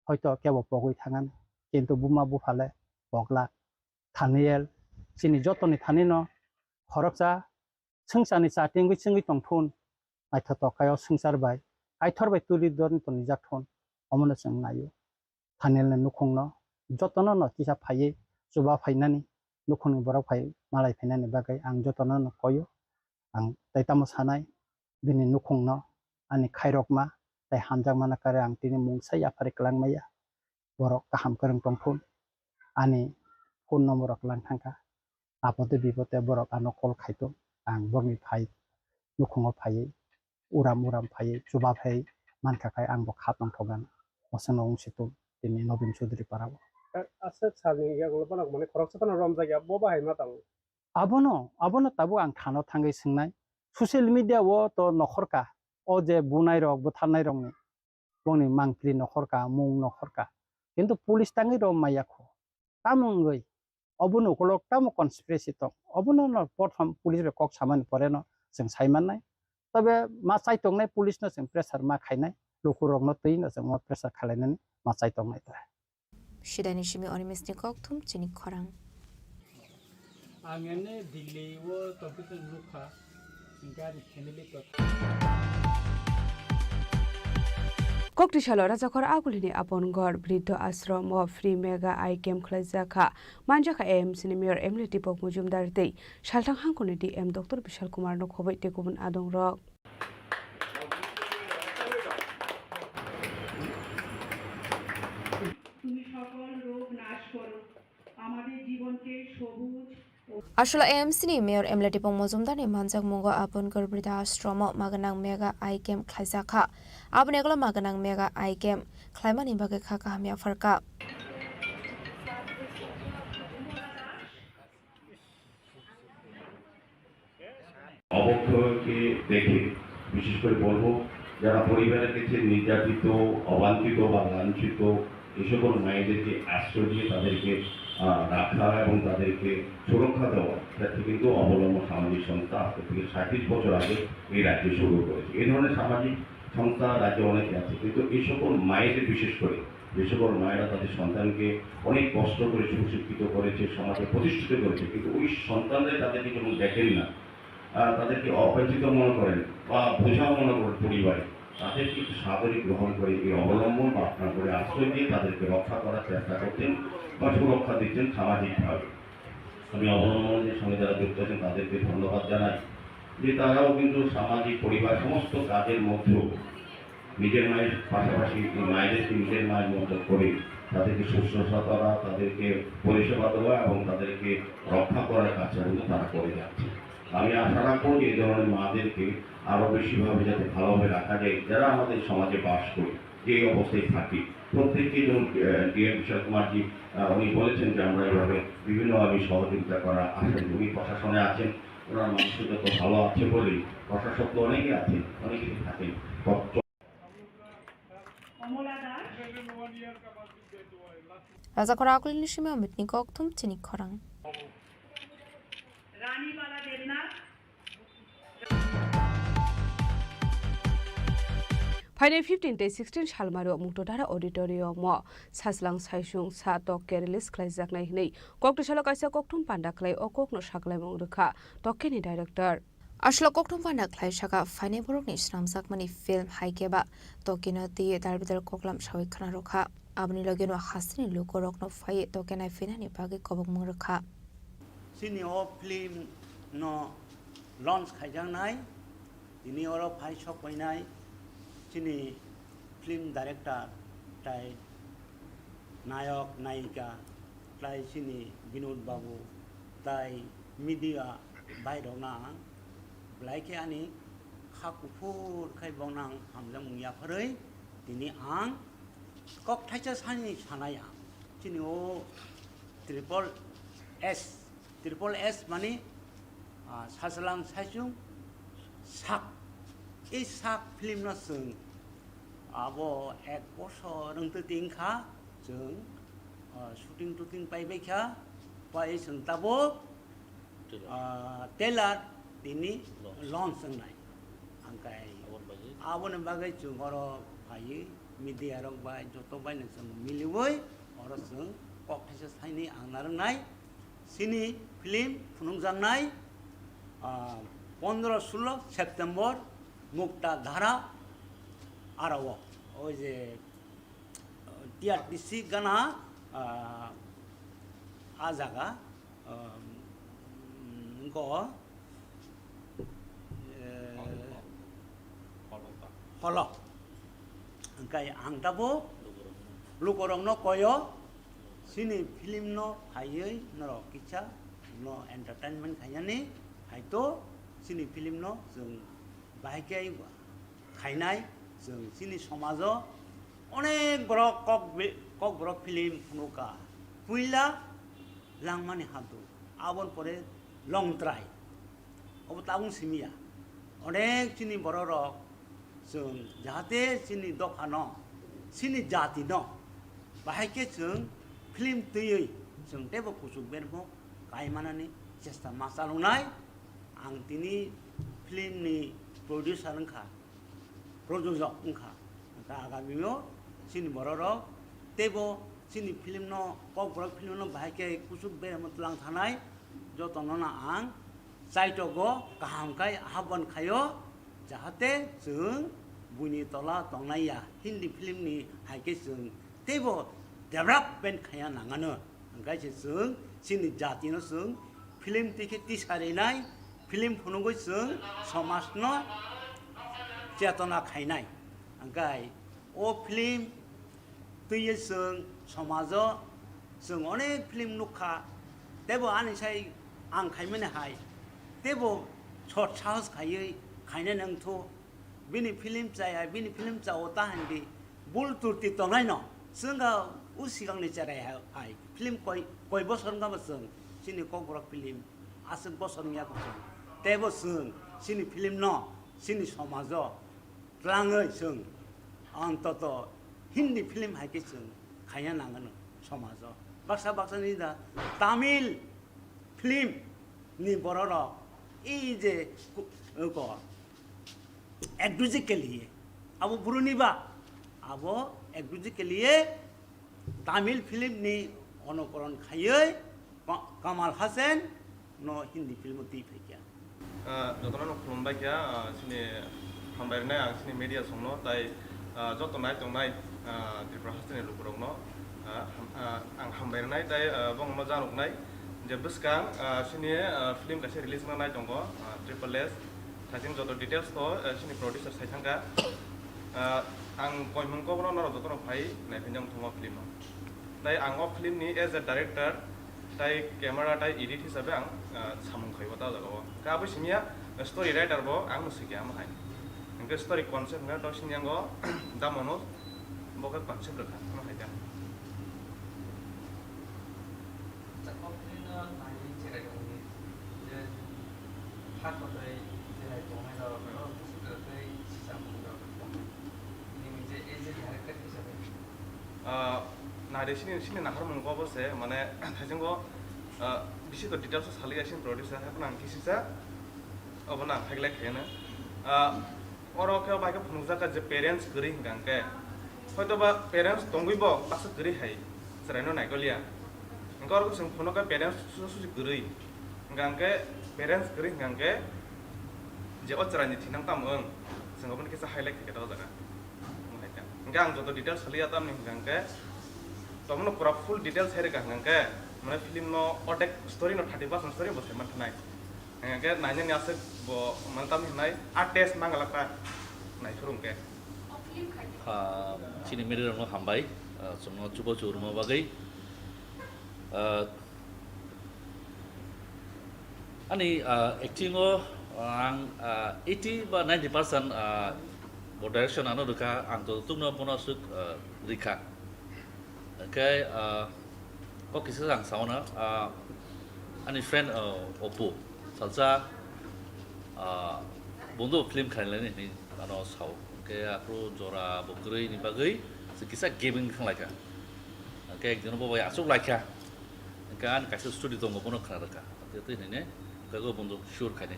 hoito kebo pogwi thangano, kintu buma bupha le poglak. Thaniel chini jotoni thani no khoroksa swngcharni chati wngwi chwngwi tong thun, naithotok khe o swngchar bai Kaitor bai tuli dorni tonijak thun, omono chwng naio. Thaniel ni nukhungno jotono no kisa phaiwi chuba phainani, nukhungni borok phai malai phainani bagwi ang jotono no koio. Ang tei tamo sanai, bini nukhungno ani khairokma tei hamjakmano kare ang tini mungsa yaphari kwlangmaya. Borok kaham kwrwng tong thun, ani phone number rok lang thangkha. Apode bipode borok ano call khai tong, ang borokni phai nukhungo phaiwi uram uram phaiwi chuba phai mankha khai ang bo kha tongthok gana. Osano wng si tong tini Nobin Chudri para o. Aswk salni yagulo bono mane khoroksa phano romjak ya, bo bahai ma tong? Abono, abono tabuk ang thano thangwi swngnai. Social media o to nokhorka, o je bunai rok, butharnai rokni, bongni mangpili nokhorka, mung nokhorka. Kintu police tangwi rom maya kho. Tamo wngwi, obono ukolok tamo conspiracy tong. Obono no prothom police bai kok samani pore no chwng sai mannai. Tobe ma chai tongnai police no chwng pressure ma khainai. Lukurokno twi no chwng ma pressure khalainani ma chai tongnai ta. Sidani simi Onimisni kokthum chini khorang. Ang ene Delhi o tongkhe nukha, hingke ani family to. Kokti salo Rajakhor Agulini Apon Ghor Briddho Ashram o free mega eye camp khlaijak kha. Manjakha A M C ni Mayor M L A Deepak Majumdar tei Salthang Hangkoni D M Doctor Bishal Kumar no khoboi tei kubun adong rok. তুমি সকল রোগ নাশ করো, আমাদের জীবনকে সবুজ ও Aswla A M C ni Mayor M L A Deepak Majumdar ni manjakmungo Apon Ghor Briddha Ashram o maganang mega eye camp khlaijak kha. Aboni ulo maganang mega eye camp khlaimani bagwi kha kaham yaphar kha. অবক্ষয়কে দেখে, বিশেষ করে বলবো, যারা পরিবারের কাছে নির্যাতিত, অবাঞ্ছিত বা লাঞ্ছিত, এই সকল মায়েদেরকে আশ্রয় দিয়ে তাদেরকে, আহ, রাখা এবং তাদেরকে সুরক্ষা দেওয়া, যাতে কিন্তু অবলম্বন সামাজিক সংস্থা আজকে থেকে সাঁইত্রিশ বছর আগে এই রাজ্যে শুরু করেছে। এই ধরনের সামাজিক সংস্থা রাজ্যে অনেকে আছে, কিন্তু এই সকল মায়েদের বিশেষ করে, যে সকল মায়েরা তাদের সন্তানকে অনেক কষ্ট করে সুশিক্ষিত করেছে, সমাজে প্রতিষ্ঠিত করেছে, কিন্তু ওই সন্তানরাই তাদেরকে যখন দেখেন না, আহ, তাদেরকে অবাঞ্ছিত মনে করেন বা বোঝা মনে করেন পরিবারে, তাদেরকে একটু সাদরে গ্রহণ করে, এই অবলম্বন বা আপনার করে আশ্রয় দিয়ে তাদেরকে রক্ষা করার চেষ্টা করছেন বা সুরক্ষা দিচ্ছেন সামাজিকভাবে। আমি অবলম্বনের সঙ্গে যারা যুক্ত আছেন তাদেরকে ধন্যবাদ জানাই যে তারাও কিন্তু সামাজিক, পরিবার, সমস্ত কাজের মধ্যেও নিজের মায়ের পাশাপাশি মায়েদেরকে নিজের মায়ের মতো করে তাদেরকে শুশ্রূষা করা, তাদেরকে পরিষেবা দেওয়া এবং তাদেরকে রক্ষা করার কাজটা কিন্তু তারা করে যাচ্ছে। আমি আশা রাখবো যে এই ধরনের মাদেরকে আরো বেশিভাবে যাতে ভালোভাবে রাখা যায়, যারা আমাদের সমাজে বাস করি, যে অবস্থায় থাকি, প্রত্যেককে যেমন, আহ, ডিএম বিশাল কুমারজি, আহ, উনি বলেছেন যে আমরা এভাবে বিভিন্নভাবে সহযোগিতা করার আশা করি। উনি প্রশাসনে আছেন, ওনার মানসিকতা ভালো আছে বলেই প্রশাসক তো অনেকে আছেন, অনেকে তো থাকেন। Raja Khora Akulini Simi Amit ni kok thum chini khorang. Phainai fifteen tei sixteen salmari o Muktodhara Auditorium o Sajlang Saisung sa tokke release khlaijaknai hwnwi koktwi salo kaisa kokthum panda khlai o kokno saklaimung rwkha tokkeni director. Aswk kokthum panda khlai saka phainai borokni swnamjakmani film hai khe ba tokkeno twiwi darbidal koklam sawi khna rwkha. Aboni logeno hasteni lukurokno phaiwi tokke naiphinani bagwi kobokmung rwkha. Chini o film no launch khaijaknai, tini oro phai sok painai chini film director tai nayok nayika tai chini Binod babu tai media bai rok na belai khe ani kha kuphur khai boknang hamjakmung yapharwi tini ang kok thaisa sani sanai ang chini o triple S. Triple S mani, ah, Sajlang Saisung sak. Ei sak film no chwng abo ek bosor wngtwi tingkha chwng, ah, shooting tooting paibaikha, pai chwng tabuk, ah, trailer tini launch wngnai. Angkai aboni bagwi chwng oro phaiwi media rok bai joto bai no chwng miliwi oro chwng kok thaisa saini ang narwknai. Chini film phunukjaknai, ah, pondro sulo September Mukta Dhara arao. Oi je, ah, T R T C gana, ah, a jaga, ah, ngo, eh, holo. Hwnkhe ang tabuk lukurokno koyo, chini film no phaiwi norok kisa no entertainment khainani phaito, chini film no chwng bahai khe khainai, chwng chini somajo onek borok kok bi-, kokborok film phunukha, puila langmani hadu, aboni pore longtrai. Obo tabuk simi ya. Onek chini borok rok chwng jahate chini dopha no, chini jati no, bahai khe chwng film twiwi chwng teibo kuchuk bermo kai manani chesta ma chaloknai. Ang tini film ni producer wngkha, projojok wngkha. Hwnkhe agamio chini borok rok teibo chini film no, kokborok film no bahai khe kuchuk bermo twlang thanai, jotono no ang chaitogo kaham khai ahobon khaio, jahate chwng buini tola tongnai ya, Hindi film ni hai khe chwng teibo development khaiya nangano. Hwnkhe se chwng chini jati no chwng film twi khe tisa rinai, film phunugwi chwng somaj no chetona khainai. Hwnkhe o film twiwi chwng somajo chwng onek film nukha, teibo ani sai ang khaimani hai, teibo sot sahos khaiwi khainai nangthu. Bini film chaya, bini film chao ta hindi bul turti tongnai no. Chwng ga u sigang ni cherai hai, hai film koi, koi bosor wngkha bo chwng chini kokborok film aswk bosor wngya ko chwng. Teibo chwng chini film no chini somajo twlangwi chwng antoto Hindi film hai khe chwng khaina nangano somajo. Baksa baksa ni da Tamil film ni borok rok ei je ku-, ko ek duje ke liye abo buru ni ba abo ek duje ke liye Tamil film ni onokoron khaiwi Ka-, Kamal Hassan no Hindi film o twi phaikha. Ah, jotono no khulumbai kha, ah, chini hambai rwnai ang chini media songno, tai, ah, joto nai tongnai, ah, Tripura hasteni lukurokno, ah, ham-, ah, ang hambai rwnai, tai, ah, bongno janoknai, Je bwskang, ah, sini, ah, film kaisa release wngna nai tongo, ah, Triple S. Thaiching joto details to, ah, sini producer sai thangkha. Ah, ang koimung kobono norok jotono phai naiphainai wngthangma film o. Tai ang o film ni as a director, tai camera, tai edit hisabe ang, ah, samung khaibo ta jagao. Khe abo simiya story writer bo ang no sikya amo hai. Hingke story concept hingke to sini ango da mono bo khe concept rwkha amo hai da. Ah, nai de sini, sini nahar mung ko bo se, mane, thaichung ko, ah, bisi to details o sali ya sini producer, hai phano ang kisisa, obo no ang khailai khaina. Ah, oro khe bai khe phunukjak kha je parents kwrwi hingka hingke, hoito ba parents tongwi bo baksa kwrwi hai chwraino naikol ya. Hingke oro chwng phunuk kha parents susu susi kwrwi. Hingka hingke parents kwrwi hingka hingke je o chwraini thinang tamo wng, chwng obo no kisa highlight khe o jaga. Hingke ang joto details saliya tamni hingka hingke, tomono pura full details hai rwkha hingka hingke, mane film no odek story no thirty percent story bo sai manthanai. Hingke nainani aswk bo mane tamni hinai a test mangalakha naiphuru hingke. Ah, chini media rokno hambai, ah, chwngno chubachu rwma bagwi. Ah, ani, ah, acting o, ah, ang, ah, eighty ba ninety percent, ah, bo direction ano rwkha, ang to tukno bono aswk, ah, rikha. Hingke, ah, kok kisa ang sauna, ah, ani friend, ah, Oppo, salsa, ah, bondo film khailani hinwi ano sao. Hingke aphuru jora bo kwrwi ni bagwi se kisa giving thanglaikha. Hingke ekdino bo bai achuk laikha. Hingke ani kaisa story tongo bono khna rwkha. Tei, tei hinwi ne, hingke bo bondo sure khainai.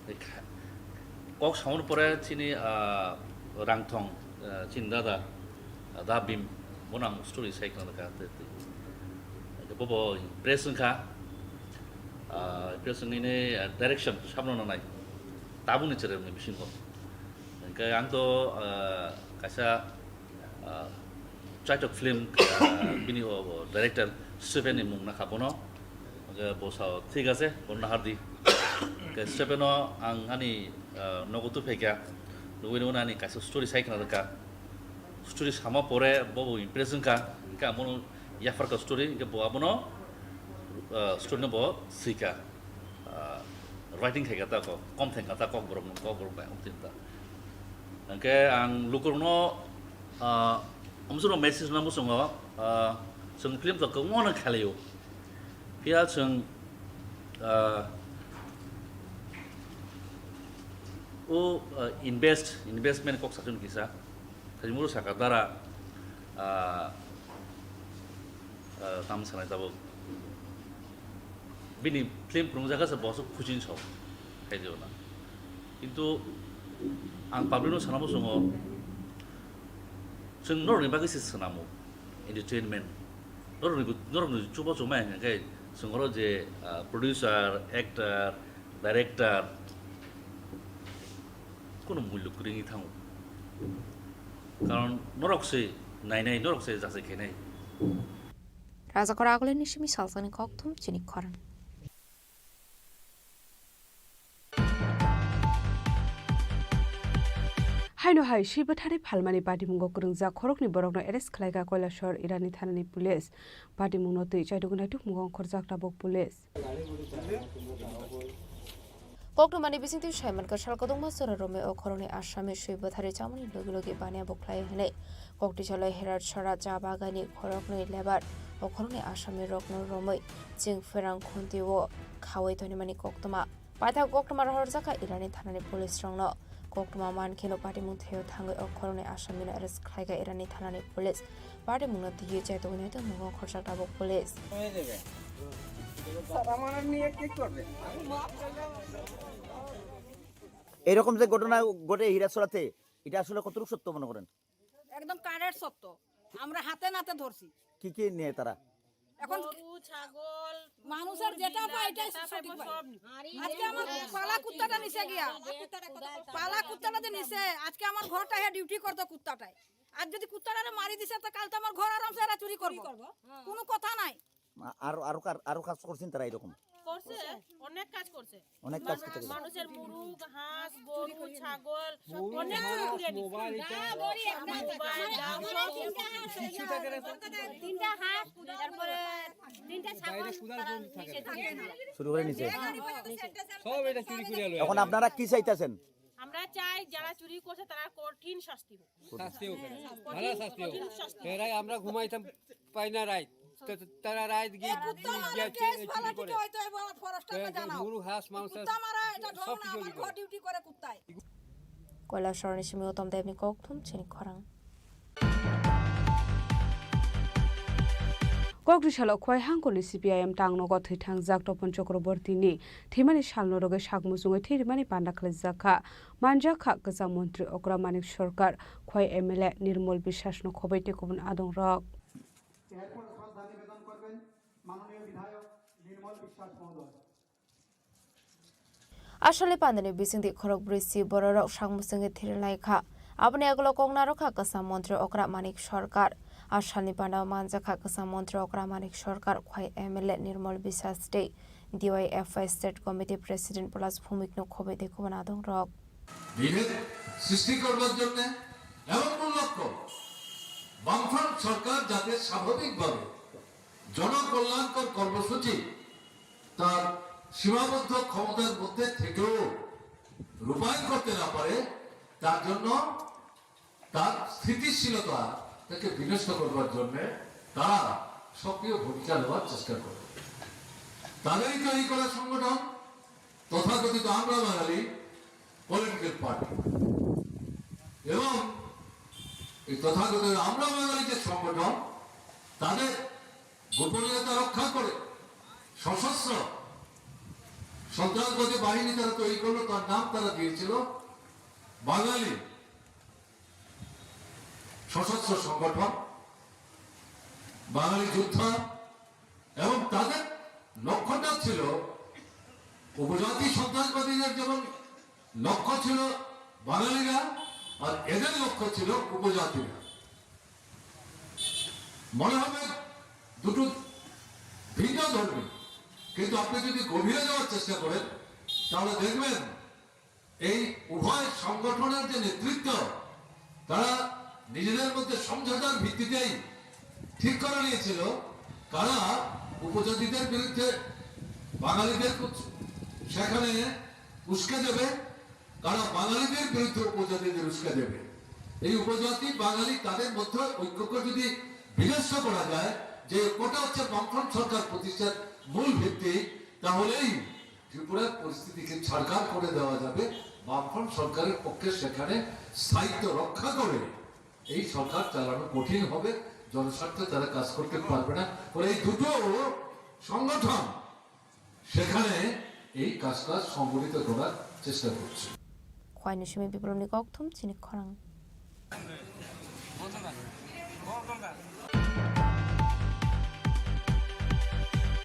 Tei kha-, kok sauni pore chini, ah, Rangthong, ah, chini dada, ah, Da Bhim, bono ang story sai khna rwkha, tei, tei. Hingke bo bo impress wngkha, ah, impress wngwi ne, ah, direction sabno nanai. Tabukni chwrairokni bisingo. Hingke ang to, ah, kaisa, ah, Chaitok film, ah, bini o, o director Stephen ni mung nakha bono. Hingke bo sao, "Thik ache, bono nahardi." Hingke Stephen no ang ani, ah, nogo tubuphaikha, nugwi nugwi ani kaisa story sai khna rwkha. Story sama pore bo bo impress wngkha, hingke ang bono yapharkha story, hingke bo abono, ah, story no bo swikha. Ah, writing khaikha ta kok, kom thangkha ta kok borok, kok borok bai, omtwi ta. Hingke ang lukurokno, ah, amsoro message no muchungo, ah, chwng film to kwbangma no khlaio. Phiya chwng, ah, o, ah, invest, investment kok satung kisa. Thajimuro saka dara, ah, ah, tam sanai tabuk. Bini film phunukjak khe se bo aswk khuchini sao, khaidi ona. Kintu ang public no sana muchungo, chwng norokni bagwi se swnamo, entertainment. Norokni, norokni chubachu ma hwnka khe chwng oro je, ah, producer, actor, director, kunu mullo kwrwi wngwi thango. Karon norok se nainai, norok se jachai khainai. Rajakhor Agulini simi salsani kokthum chini khorang. Haino hai, swi bwthari phalmani patimungo kwrwngjak khoroknwi borokno arrest khlaikha Kailasor Irani thanani police. Patimungno twi chaidugwi naitukmungo ongkhorjak tabuk police. Koktwmani bisingtwi saimankha, sal kwdwkma chwrai romwi o khoroknwi asami swi bwthari chamani logi logi baniya bo khlai hwnwi. Koktisalai Herat Sora cha bagani khoroknwi lebar o khoroknwi asami rokno romwi ching pherang khunti o khawi tonimani koktwma. Paithak koktwma rohorjak kha Irani thanani police rokno. Koktwma mankheno patimung theo thangwi o khoroknwi asamino arrest khlaikha Irani thanani police. Patimungno twiwi chaitugwi naitukmungo khorjak tabuk police. এরকম যে ঘটনা ঘটে হীরাছড়াতে, এটা আসলে কতটুকু সত্য মনে করেন? একদম কারের সত্য। আমরা হাতে নাতে ধরছি। কি কি নিয়ে তারা? এখন গরু, ছাগল, মানুষের যেটা মুরগি, পায়, এটাই যেটা সঠিক পাইবো পায়। সব নিয়ে। আজকে আমার পালা কুত্তাটা নিচে গিয়া, পালা কুত্তাটা যে নিচে, আজকে আমার ঘরটা হে ডিউটি করতো কুত্তাটায়। আর যদি কুত্তাটারে মারি দিছে, তো কাল তো আমার ঘর আরামসে এরা চুরি করবো। চুরি করবো। কোনো কথা নাই। আ-, আরো, আরো কার-, আরো কাজ করছেন তারা এরকম? করছে, অনেক কাজ করছে। অনেক কাজ করতে গেছে। মানুষের মুরগ, হাঁস, গরু, ছাগল, অনেক চুরি করে নিছে। মোবাইল, দাম, সব কিছু। তিনটা হাঁস, তারপরে তিনটা ছাগল তারা নিচে থাকে। শুরু করে নিচে। সব এটা চুরি করে আলো। এখন আপনারা কি চাইতেছেন? আমরা চাই যারা চুরি করছে তারা কঠিন শাস্তি হোক। শাস্তি হোক। কঠিন, ভালো শাস্তি হোক। কঠিন শাস্তি। এরাই আমরা ঘুমাইতাম পাই না রাইত। তো তারা রাইত গিয়ে, এই কুত্তা গিয়ে, মারা গিয়ে কেস চুরি ফালা করে। টিকে হয়তো এই বড় ফরেস্টারকে এ, জানাও। মুরগ, হাঁস, মাংস, কুত্তা মারা, এটা সব ঢং না, কিছু আমার চুরি করে। ঘর ডিউটি করে কুত্তায়। কৈলাসহরni simi o tom debni kokthum chini khorang. Kokri salo Khowai hangkoni C P I M tangnogo thwithangjak Topon Chakrabortini thwimani salno rwgwi sak muchungwi thwi rwmani panda khwlaijak kha. Manjak kha kwcham montri okra Manik Sarkar, Khowai M L A Nirmol Biswasno khobwi tei kubun adongrok. এরপর শ্রদ্ধা নিবেদন করবেন মাননীয় বিধায়ক নির্মল বিশ্বাস মহোদয়। Asalni pandani bisingtwi khorokbrwi si bororok sak muchungwi thwirilai kha. Aboni yagulo kok narwk kha kwcham montri okra Manik Sarkar. Asalni pandao manjak kha kwcham montri okra Manik Sarkar, Khowai M L A Nirmol Biswas tei D Y F I State Committee President Plas Bhumikno khobwi tei kubun adongrok. বিভেদ সৃষ্টি করবার জন্য এমন কোন লক্ষ্য বামফ্রন্ট সরকার যাতে স্বাভাবিকভাবে জনকল্যাণকর কর্মসূচি তার সীমাবদ্ধ ক্ষমতার মধ্যে থেকেও রূপায়ণ করতে না পারে, তার জন্য তার স্থিতিশীলতা তাকে বিনষ্ট করবার জন্য তারা সক্রিয় ভূমিকা নেওয়ার চেষ্টা করে। তাদেরই তৈরি করা সংগঠন তথাকথিত আমরা বাঙালি পলিটিক্যাল পার্টি এবং এই তথাকথিত আমরা বাঙালি যে সংগঠন, তাদের গোপনীয়তা রক্ষা করে সশস্ত্র সন্ত্রাসবাদী বাহিনী তারা তৈরি করলো, তার নাম তারা দিয়েছিল বাঙালি সশস্ত্র সংগঠন, বাঙালি যোদ্ধা। এবং তাদের লক্ষ্যটা ছিল উপজাতি সন্ত্রাসবাদীদের যেমন লক্ষ্য ছিল বাঙালিরা, আর এদের লক্ষ্য ছিল উপজাতিরা। মনে হবে দুটো ভিন্ন ধর্মী, কিন্তু আপনি যদি গভীরে যাওয়ার চেষ্টা করেন, তাহলে দেখবেন এই উভয় সংগঠনের যে নেতৃত্ব, তারা নিজেদের মধ্যে সমঝোতার ভিত্তিতেই ঠিক করে নিয়েছিল, কারা উপজাতিদের বিরুদ্ধে বাঙালিদের উৎস-, সেখানে উস্কে দেবে, কারা বাঙালিদের বিরুদ্ধে উপজাতিদের উস্কে দেবে। এই উপজাতি বাঙালি তাদের মধ্যে ঐক্যকে যদি বিনষ্ট করা যায়, যে ঐক্যটা হচ্ছে বামফ্রন্ট সরকার প্রতিষ্ঠার মূল ভিত্তি, তাহলেই ত্রিপুরার পরিস্থিতিকে ছারখার করে দেওয়া যাবে। বামফ্রন্ট সরকারের পক্ষে সেখানে স্থায়িত্ব রক্ষা করে এই সরকার চালানো কঠিন হবে, জনস্বার্থে তারা কাজ করতে পারবে না। ফলে এই দুটো সংগঠন সেখানে এই কাজটা সংগঠিত করার চেষ্টা করছে। Khowai ni simi biplopni kokthum chini khorang.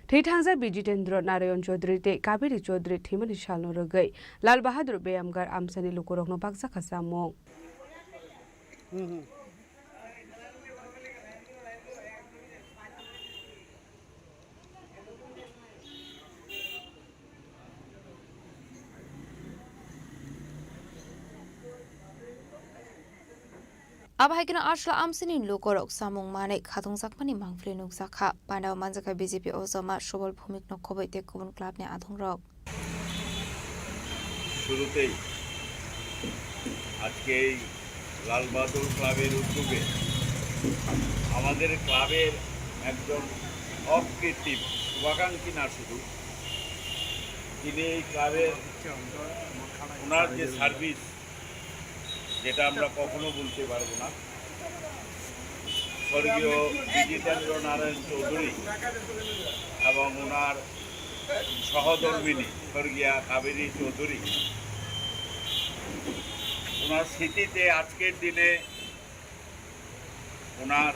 Thwi thangjak Bijitendra Narayan Chaudhary tei Kaveri Chaudhary thwimani salno rwgwi Lal Bahadur Beyamgar amchaini lukurokno bakjakha chamung. Abo hai kheno Asla amchaini lukurok chamung manwi khatungjakmani mangpili nukjakha. Pandao manjakha B J P ojama Subal Bhumikno khobwi tei kubun clubni adongrok. শুরুতেই আজকে এই লাল বাহাদুর ক্লাবের উদ্যোগে আমাদের ক্লাবের একজন অকৃত্রিম শুভাকাঙ্ক্ষী না শুধু, তিনি এই ক্লাবের ওনার যে সার্ভিস, যেটা আমরা কখনো ভুলতে পারবো না। স্বর্গীয় বিজিতেন্দ্র নারায়ণ চৌধুরী এবং ওনার সহধর্মিণী স্বর্গীয়া কাবেরী চৌধুরী, ওনার স্মৃতিতে আজকের দিনে ওনার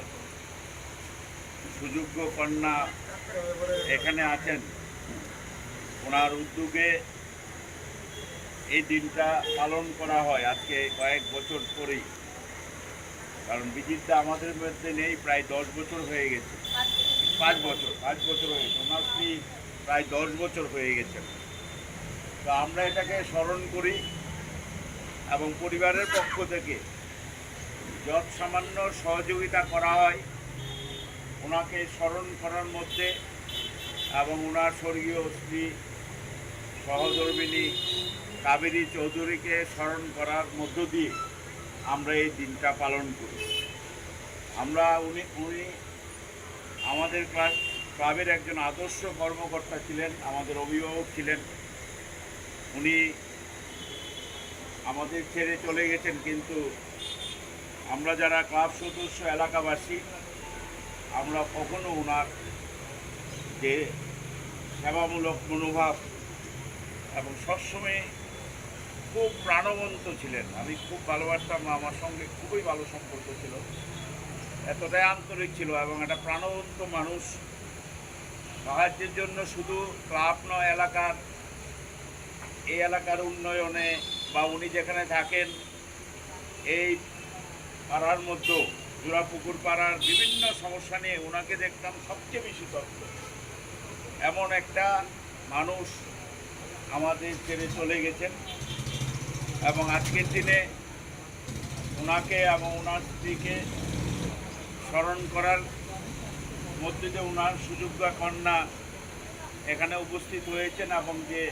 সুযোগ্য কন্যা এখানে আছেন, ওনার উদ্যোগে এই দিনটা পালন করা হয় আজকে কয়েক বছর পরেই। কারণ বিজিত দা আমাদের মধ্যে নেই, প্রায় দশ বছর হয়ে গেছে। পাঁচ বছর, পাঁচ বছর হয়েছে, ওনার স্ত্রী প্রায় দশ বছর হয়ে গেছেন। তো আমরা এটাকে স্মরণ করি এবং পরিবারের পক্ষ থেকে যৎসামান্য সহযোগিতা করা হয় ওনাকে স্মরণ করার মধ্যে এবং ওনার স্বর্গীয় স্ত্রী, সহধর্মিণী কাবেরী চৌধুরীকে স্মরণ করার মধ্য দিয়ে আমরা এই দিনটা পালন করি। আমরা উনি উনি আমাদের ক্লা- ক্লাবের একজন আদর্শ কর্মকর্তা ছিলেন, আমাদের অভিভাবক ছিলেন। উনি আমাদের ছেড়ে চলে গেছেন, কিন্তু আমরা যারা ক্লাব সদস্য, এলাকাবাসী, আমরা কখনো ওনার যে সেবামূলক মনোভাব এবং সবসময় খুব প্রাণবন্ত ছিলেন। আমি খুব ভালোবাসতাম, আমার সঙ্গে খুবই ভালো সম্পর্ক ছিল, এতটাই আন্তরিক ছিল এবং একটা প্রাণবন্ত মানুষ। সাহায্যের জন্য শুধু ক্লাব নয়, এলাকার, এই এলাকার উন্নয়নে বা উনি যেখানে থাকেন, এই পাড়ার মধ্যে জোড়াপুকুর পাড়ার বিভিন্ন সমস্যা নিয়ে ওনাকে দেখতাম সবচেয়ে বেশি তৎপর। এমন একটা মানুষ আমাদের ছেড়ে চলে গেছেন এবং আজকের দিনে ওনাকে এবং ওনার স্ত্রীকে স্মরণ করার মধ্যে দিয়ে ওনার সুযোগ্যা কন্যা এখানে উপস্থিত হয়েছেন এবং যে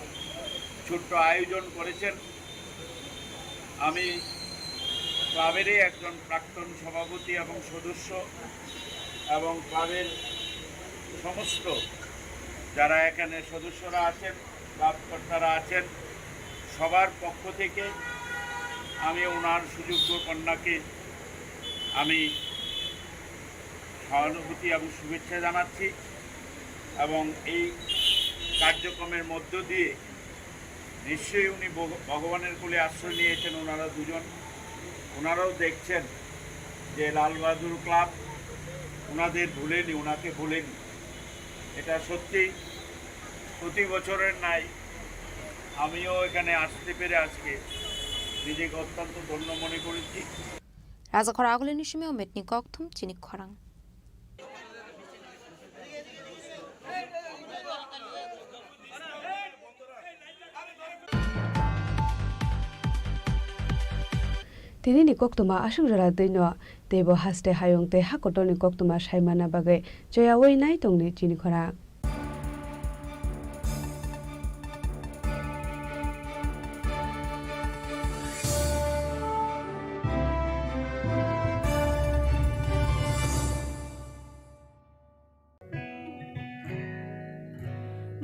ছোট্ট আয়োজন করেছেন, আমি ক্লাবেরই একজন প্রাক্তন সভাপতি এবং সদস্য এবং ক্লাবের সমস্ত যারা এখানে সদস্যরা আছেন, ক্লাব কর্তারা আছেন, সবার পক্ষ থেকে আমি ওনার সুযোগ্য কন্যাকে আমি সহানুভূতি এবং শুভেচ্ছা জানাচ্ছি এবং এই কার্যক্রমের মধ্য দিয়ে নিশ্চয়ই উনি ভগ- ভগবানের কোলে আশ্রয় নিয়েছেন। ওনারা দুজন, ওনারাও দেখছেন যে লাল বাহাদুর ক্লাব ওনাদের ভুলেনি, ওনাকে ভুলেনি। এটা সত্যি প্রতি বছরের ন্যায় আমিও এখানে আসতে পেরে আজকে নিজেকে অত্যন্ত ধন্য মনে করেছি। Rajakhor agulini simi umetni kokthum chini khorang. Tini ni koktwma aswk jora twi no, teibo haste hayung tei ha kotor ni koktwma sai manna bagwi choyaui nai tongdi chini khorang.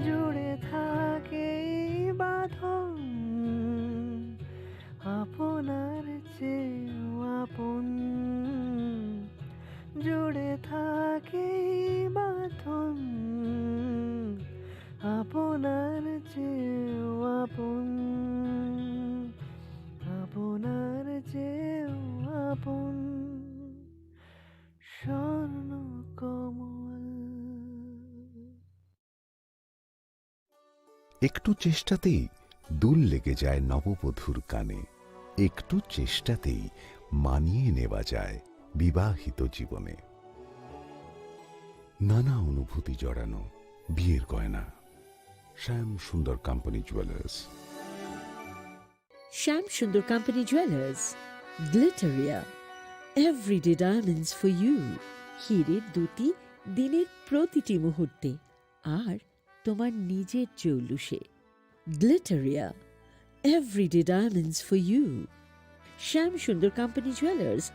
জুড়ে থাকে এই বাঁধন আপনার চেয়েও আপন। জুড়ে থাকে এই বাঁধন আপনার চেয়েও আপন, আপনার চেয়েও আপন। স্বর্ণ কমল। একটু চেষ্টাতেই দুল লেগে যায় নববধূর কানে, একটু চেষ্টাতেই মানিয়ে নেওয়া যায় বিবাহিত জীবনে। নানা অনুভূতি জড়ানো বিয়ের গয়না। শ্যাম Sundar company jewellers. Shyam Sundar company jewellers, Glitteria, everyday diamonds for you. হীরের দ্যুতি দিনের প্রতিটি মুহূর্তে, আর তোমার নিজের জৌলুসে। Glitteria, everyday diamonds for you. Shyam Sundar company jewellers.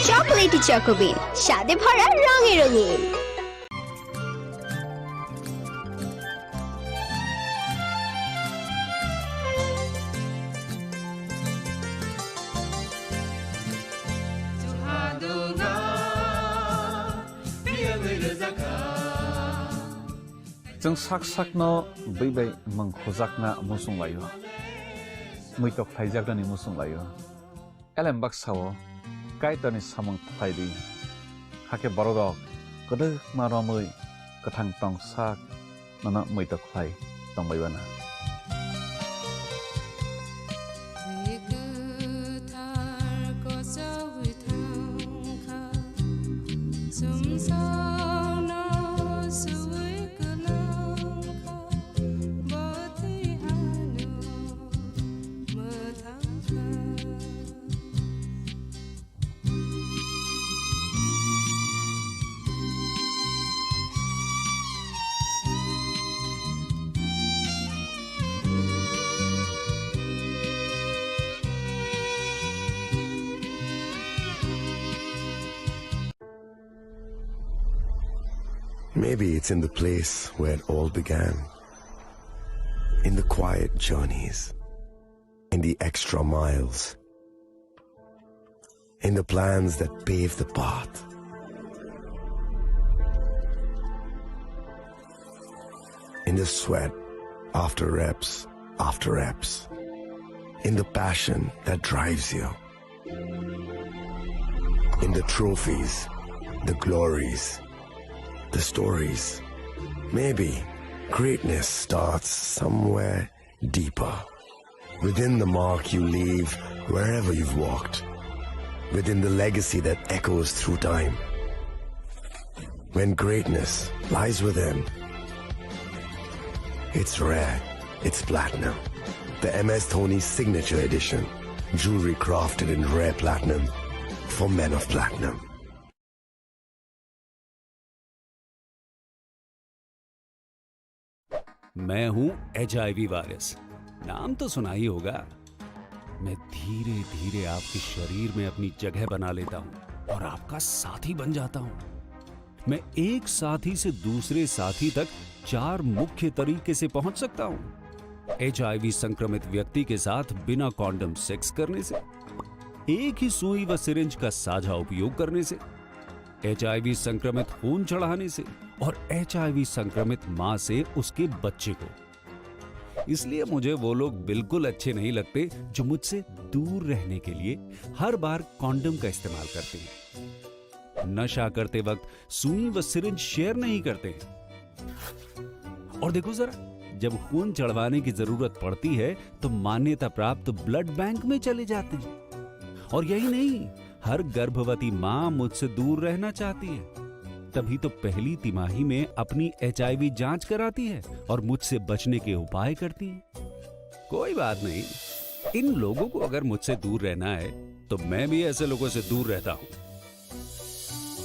Chocolatey চকোবিন, স্বাদে ভরা, রঙে রঙিন। Chwng sak sakno bwi bai mwng khujakna muchung laio, muitok khlaijaknani muchung laio. Elem baksao Kaitorni samung khlai di. Hakhe bororok kwdwkma romwi kwthang tongsak nono muitok khlai tongbai uana. Twi kwthar kochogwi thangkha, chumsokno suwi kwlangkha, bo twi ano mwthangkha. Maybe it's in the place where it all began. In the quiet journeys, in the extra miles, in the plans that pave the path, in the sweat after reps after reps, in the passion that drives you, in the trophies, the glories, the stories. Maybe greatness starts somewhere deeper. Within the mark you leave wherever you've walked. Within the legacy that echoes through time. When greatness lies within, it's rare, it's platinum. The M S Dhoni Signature Edition. Jewelry crafted in rare platinum for men of platinum. मैं हूं HIV virus, नाम तो सुना ही होगा। मैं धीरे धीरे आपके शरीर में अपनी जगह बना लेता हूं और आपका साथी बन जाता हूं। मैं एक साथी से दूसरे साथी तक चार मुख्य तरीके से पहुंच सकता हूं। एचआईवी संक्रमित व्यक्ति के साथ बिना कॉन्डम सेक्स करने से, एक ही सुई व सिरिंज का साझा उपयोग करने से, एचआईवी संक्रमित खून चढ़ाने से और एचआईवी संक्रमित मां से उसके बच्चे को। इसलिए मुझे वो लोग बिल्कुल अच्छे नहीं लगते जो मुझसे दूर रहने के लिए हर बार कॉन्डम का इस्तेमाल करते हैं, नशा करते वक्त सुई व सिरिंज शेयर नहीं करते हैं। और देखो जरा, जब खून चढ़वाने की जरूरत पड़ती है तो मान्यता प्राप्त ब्लड बैंक में चले जाते हैं। और यही नहीं, हर गर्भवती मां मुझसे दूर रहना चाहती है, तभी तो पहली तिमाही में अपनी एचआईवी जांच कराती है और मुझसे बचने के उपाय करती है। कोई बात नहीं, इन लोगों को अगर मुझसे दूर रहना है तो मैं भी ऐसे लोगों से दूर रहता हूं।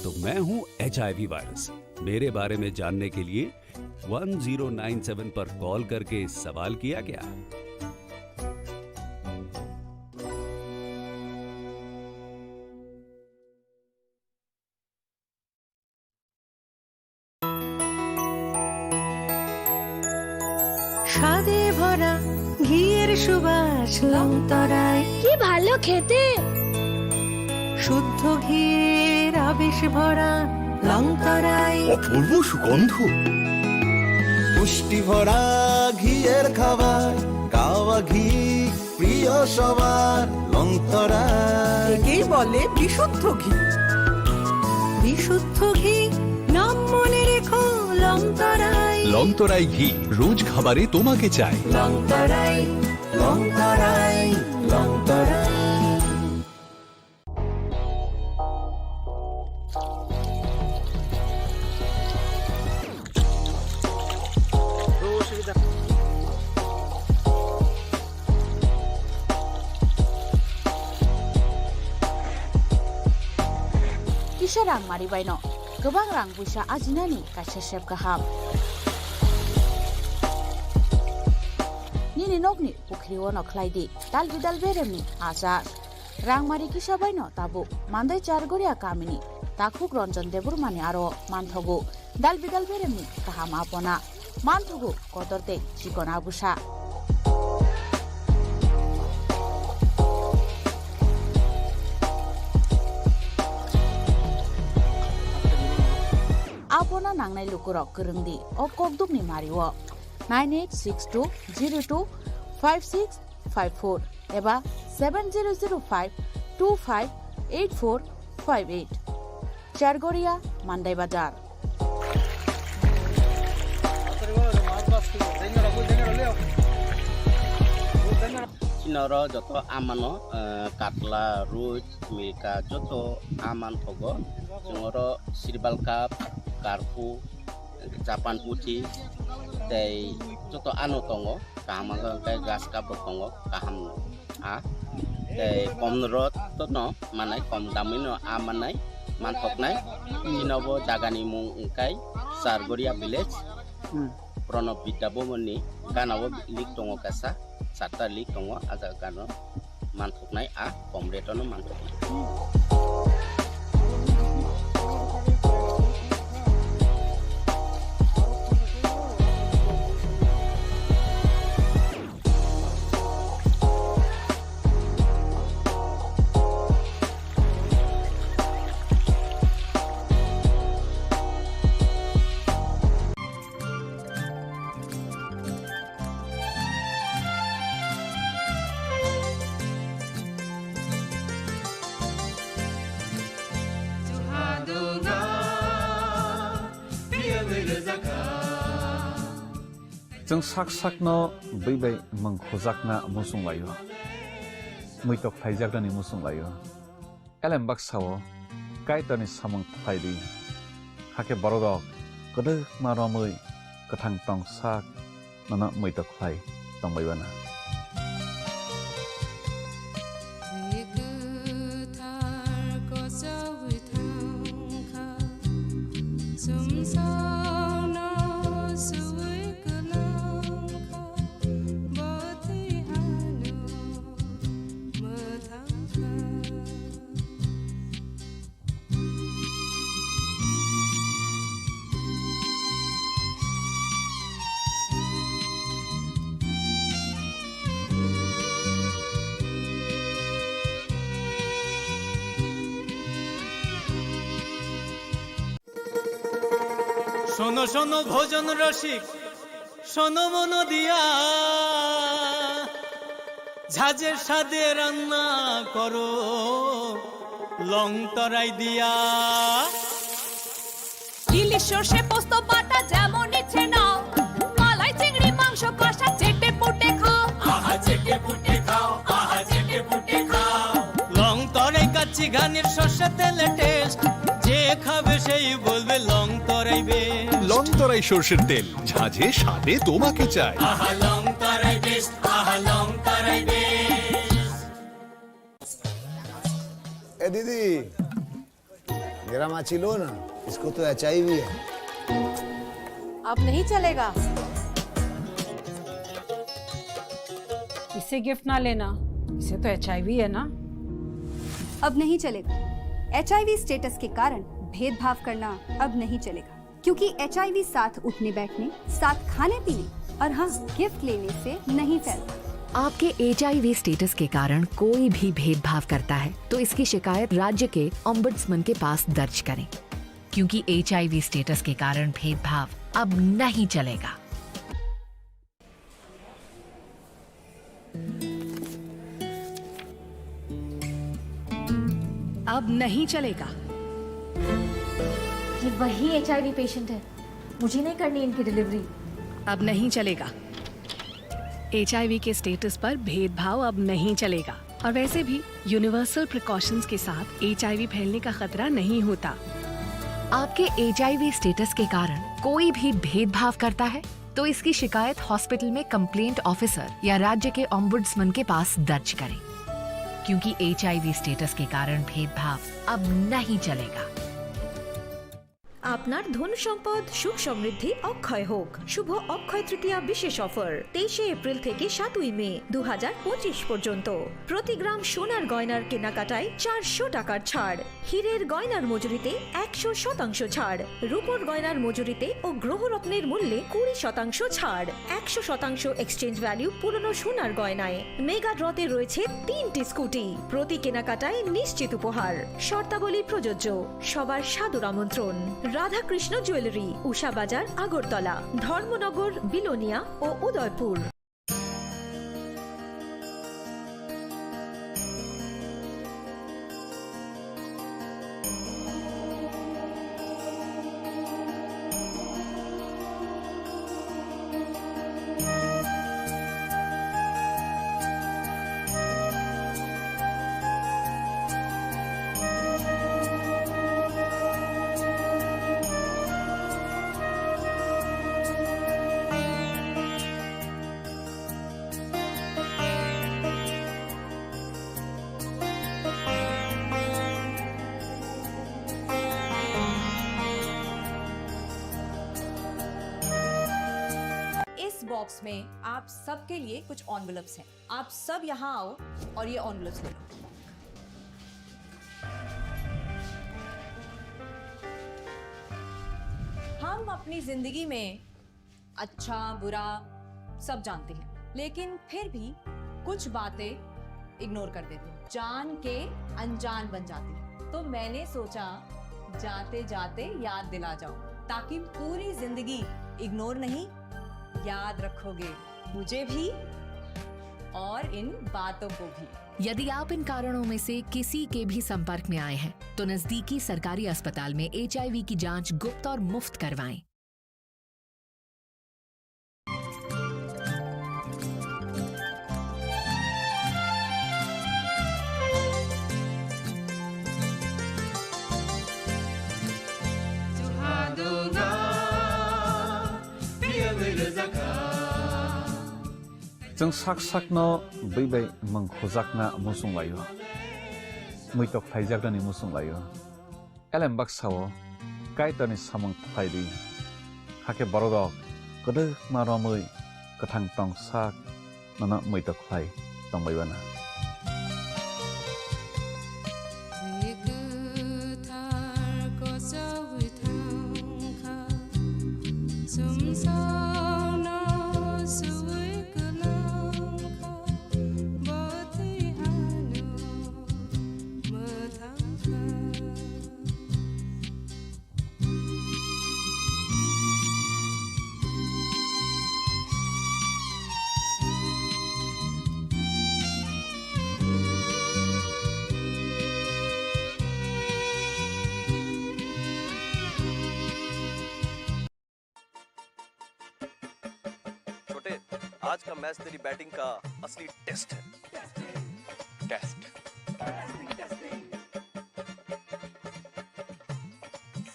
तो मैं हूं एचआईवी वायरस। मेरे बारे में जानने के लिए वन ज़ीरो नाइन सेवन पर कॉल करके सवाल किया क्या? স্বাদে ভরা ঘিয়ের সুবাস লংতরায়। কি ভালো খেতে! শুদ্ধ ঘিয়ের আবেশ ভরা লংতরায়। অপূর্ব সুগন্ধ। পুষ্টি ভরা ঘিয়ের খাবার, গাওয়া ঘি প্রিয় সবার, লংতরায়। একেই বলে বিশুদ্ধ ঘি। বিশুদ্ধ ঘি, নাম মনে রেখো, লংতরায়। লংতরায় ঘি রোজ খাবারে তোমাকে চাই। লংতরায়, লংতরায়, Longtharai. Kisa rang mari baino kwbang rang buisa ajinani kaisa sep kaham. Nini nokni pukhri ono khlai di dal bidal beremni achar. Rangmari kisa baino tabuk Mandai Chargoria kamini takhuk Ranjan Debbarmani aro manthogo dal bidal beremni kaham apona, manthogo kotor tei chikon abusa. Apona nangnai lukurok kwrwng di o kokdukni mario nine eight six two zero two five six five four eba seven zero zero five two five eight four five eight. Chargoria, Mandai Bazar. Chinoro joto amano, eh, katla, rui, milka joto aman thogo. Chwngoro sirbal cup, karpu, Japan puthi, tei joto ano tongo, kaham wngkha hwnkhe grass cup rok tongo, kaham no. A, tei kom rot no manai, kom damwi no a manai, manthoknai. Chini bo jaga ni mung wngkha Chargoria village, Hmm. Pranab Vidya Bhavan ni gana o lake tongo kaisa, charta lake tongo, a jaga no. Manthoknai a kom rate no manthoknai. Chwng sak sakno bwi bai mwng khujakna muchung laio, muitok khlaijaknani muchung laio. Elem baksa-o Kaitorni samung khlai di, hakhe bororok kwdwkma romwi kwthang tong sak nono muitok khlai tongbai uana. শোনো শোনো ভজন রসিক, শোনো মন দিয়া, ঝাঁঝের স্বাদে রান্না করো লং তরাই দিয়া। ইলিশ সর্ষে পোস্ত বাটা যেমন ইচ্ছে নাও, মালাই চিংড়ি মাংস কষা চেটে পুটে খাও। আহা চেটে পুটে খাও, আহা চেটে পুটে খাও। লং তরাই কাচ্চি ঘানির সর্ষে তেলে টেস্ট, যে খাবে সেই বলবে লং তরাই বেস্ট। লং তরাই সর্ষের তেল, ঝাঁঝে স্বাদে তোমাকে চাই। আহা লং তরাই বেস্ট, আহা লং তরাই বেস্ট। ए दीदी, मेरा माची लो ना, इसको तो एचआईवी है। अब नहीं चलेगा। इसे गिफ्ट ना लेना, इसे तो एचआईवी है ना। अब नहीं चलेगा। एचआईवी स्टेटस के कारण भेदभाव करना अब नहीं चलेगा। क्योंकि एचआईवी साथ उठने बैठने, साथ खाने पीने और हाँ, गिफ्ट लेने से नहीं फैलता। आपके एचआईवी स्टेटस के कारण कोई भी भेदभाव करता है, तो इसकी शिकायत राज्य के ओम्बड्समैन के पास दर्ज करें, क्योंकि एचआईवी स्टेटस के कारण भेदभाव अब नहीं चलेगा। अब नहीं चलेगा। ये वही एचआईवी पेशेंट है, मुझे नहीं करनी इनकी डिलीवरी। अब नहीं चलेगा। एचआईवी के स्टेटस पर भेदभाव अब नहीं चलेगा। और वैसे भी यूनिवर्सल प्रिकॉशंस के साथ एचआईवी फैलने का खतरा नहीं होता। आपके एचआईवी स्टेटस के कारण कोई भी भेदभाव करता है, तो इसकी शिकायत हॉस्पिटल में कंप्लेंट ऑफिसर या राज्य के ओम्बुड्समैन के पास दर्ज करें, क्योंकि एचआईवी स्टेटस के कारण भेदभाव अब नहीं चलेगा। আপনার ধন সম্পদ সুখ সমৃদ্ধি অক্ষয় হোক। শুভ অক্ষয় তৃতীয়া বিশেষ অফার তেইশে এপ্রিল থেকে সাতই মে দু হাজার পঁচিশ পর্যন্ত। প্রতি গ্রাম সোনার গয়নার কেনাকাটায় চারশো টাকার ছাড়। হীরের গয়নার মজুরিতে একশো শতাংশ ছাড়, রূপোর গয়নার মজুরিতে ও গ্রহরত্নের মূল্যে কুড়ি শতাংশ ছাড়, একশো শতাংশ এক্সচেঞ্জ ভ্যালু পুরনো সোনার গয়নায়। মেগা ড্রতে রয়েছে তিনটি স্কুটি, প্রতি কেনাকাটায় নিশ্চিত উপহার। শর্তাবলী প্রযোজ্য। সবার সাদর আমন্ত্রণ। রাধাকৃষ্ণ জুয়েলারি, উষা বাজার, আগরতলা, ধর্মনগর, বিলোনিয়া ও উদয়পুর। बॉक्स में आप सबके लिए कुछ एनवेलप्स हैं। आप सब यहाँ आओ और ये एनवेलप्स ले लो। हम अपनी जिंदगी में अच्छा, बुरा सब जानते हैं, लेकिन फिर भी कुछ बातें इग्नोर कर देते हैं, जान के अनजान बन जाती है। तो मैंने सोचा, जाते जाते याद दिला जाऊं, ताकि पूरी जिंदगी इग्नोर नहीं, याद रखोगे मुझे भी और इन बातों को भी। यदि आप इन कारणों में से किसी के भी संपर्क में आए हैं, तो नजदीकी सरकारी अस्पताल में एचआईवी की जांच गुप्त और मुफ्त करवाएं। Chwng sak sakno bwi bai mwng khujakna muchung laio, muitok khlaijaknani muchung laio. Elem baksao Kaitorni samung khlai di, hakhe bororok kwdwkma romwi kwthang tong sak nono muitok khlai tongbai uanw. छोटे, आज का मैच तेरी बैटिंग का असली test है। Test.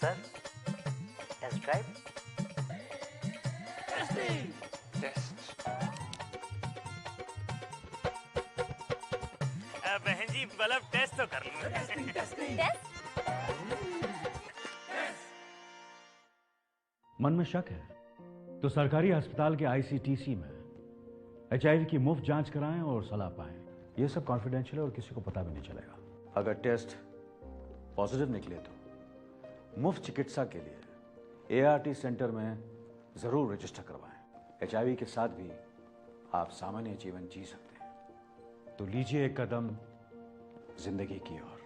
Sir, test drive. Test. अ, बहन जी, मतलब टेस्ट तो कर लो। टेस्ट? मन में शक है तो सरकारी अस्पताल के आईसीटीसी में एचआईवी की मुफ्त जांच कराएं और सलाह पाएं। ये सब कॉन्फिडेंशियल है और किसी को पता भी नहीं चलेगा। अगर टेस्ट पॉजिटिव निकले तो मुफ्त चिकित्सा के लिए एआरटी सेंटर में जरूर रजिस्टर करवाएं। एचआईवी के साथ भी आप सामान्य जीवन जी सकते हैं। तो लीजिए एक कदम जिंदगी की ओर।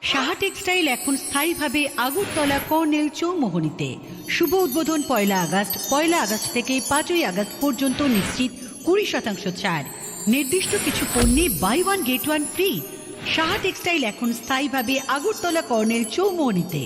সাহা টেক্সটাইল এখন স্থায়ীভাবে আগরতলা কর্নেল চৌমোহনীতে। শুভ উদ্বোধন পয়লা আগস্ট। পয়লা আগস্ট থেকে পাঁচই আগস্ট পর্যন্ত নিশ্চিত কুড়ি শতাংশ ছাড়। নির্দিষ্ট কিছু পণ্যে buy one get one free. Saha textile এখন স্থায়ীভাবে আগরতলা কর্নেল চৌমোহনীতে।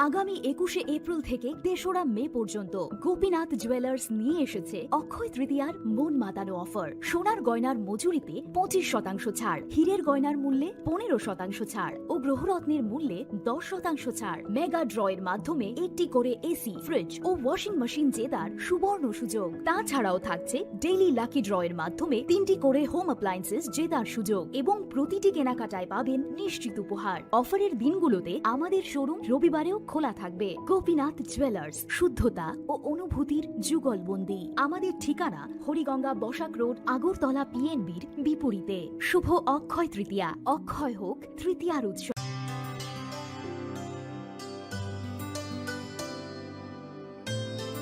আগামী একুশে এপ্রিল থেকে তেসরা মে পর্যন্ত গোপীনাথ জুয়েলার্স নিয়ে এসেছে অক্ষয় তৃতীয়ার মন মাতানো অফার। সোনার গয়নার মজুরিতে পঁচিশ শতাংশ ছাড়, হীরের গয়নার মূল্যে পনেরো শতাংশ ছাড় ও গ্রহরত্নের মূল্যে দশ শতাংশ ছাড়। মেগা ড্রয়ের মাধ্যমে একটি করে এসি, ফ্রিজ ও ওয়াশিং মেশিন জেতার সুবর্ণ সুযোগ। তাছাড়াও থাকছে ডেইলি লাকি ড্রয়ের মাধ্যমে তিনটি করে হোম অ্যাপ্লায়েন্সেস জেতার সুযোগ এবং প্রতিটি কেনাকাটায় পাবেন নিশ্চিত উপহার। অফারের দিনগুলোতে আমাদের শোরুম রবিবারেও খোলা থাকবে। গোপীনাথ জুয়েলার্স, শুদ্ধতা ও অনুভূতির যুগলবন্দি। আমাদের ঠিকানা হরিগঙ্গা বসাক রোড, আগরতলা পিএনবির বিপরীতে। শুভ অক্ষয় তৃতীয়া, অক্ষয় হোক তৃতীয়ার উৎসব।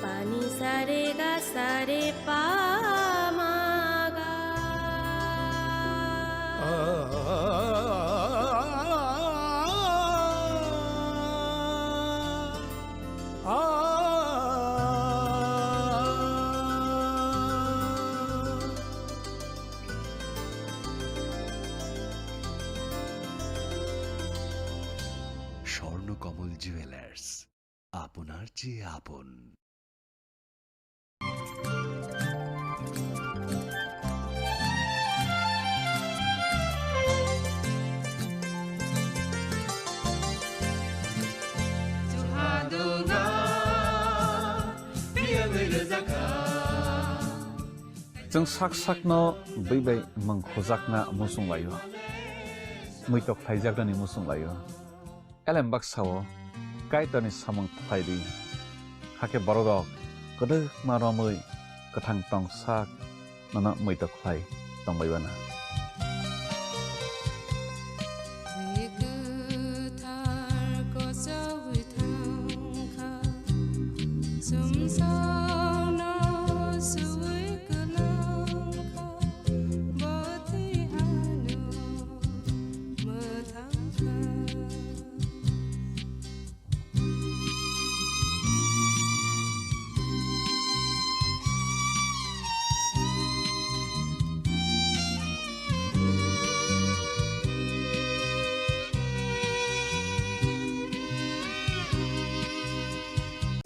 Pani sare ga sare pa ma ga. Swarnakamal jewellers, আপনার চেয়ে আপন। Chwng sak sakno bwi bai mwng khujakna muchung laio, muitok khlaijaknani muchung laio. Elem baksao Kaitorni samung khlai di, Hakhe bororok kwdwkma romwi kwthang tongsak nono muitok khlai tongbai uana. Twi kwthar kochogwi thangkha, sumsokno suwi kwlangkha, bo twi ano mwthangkha.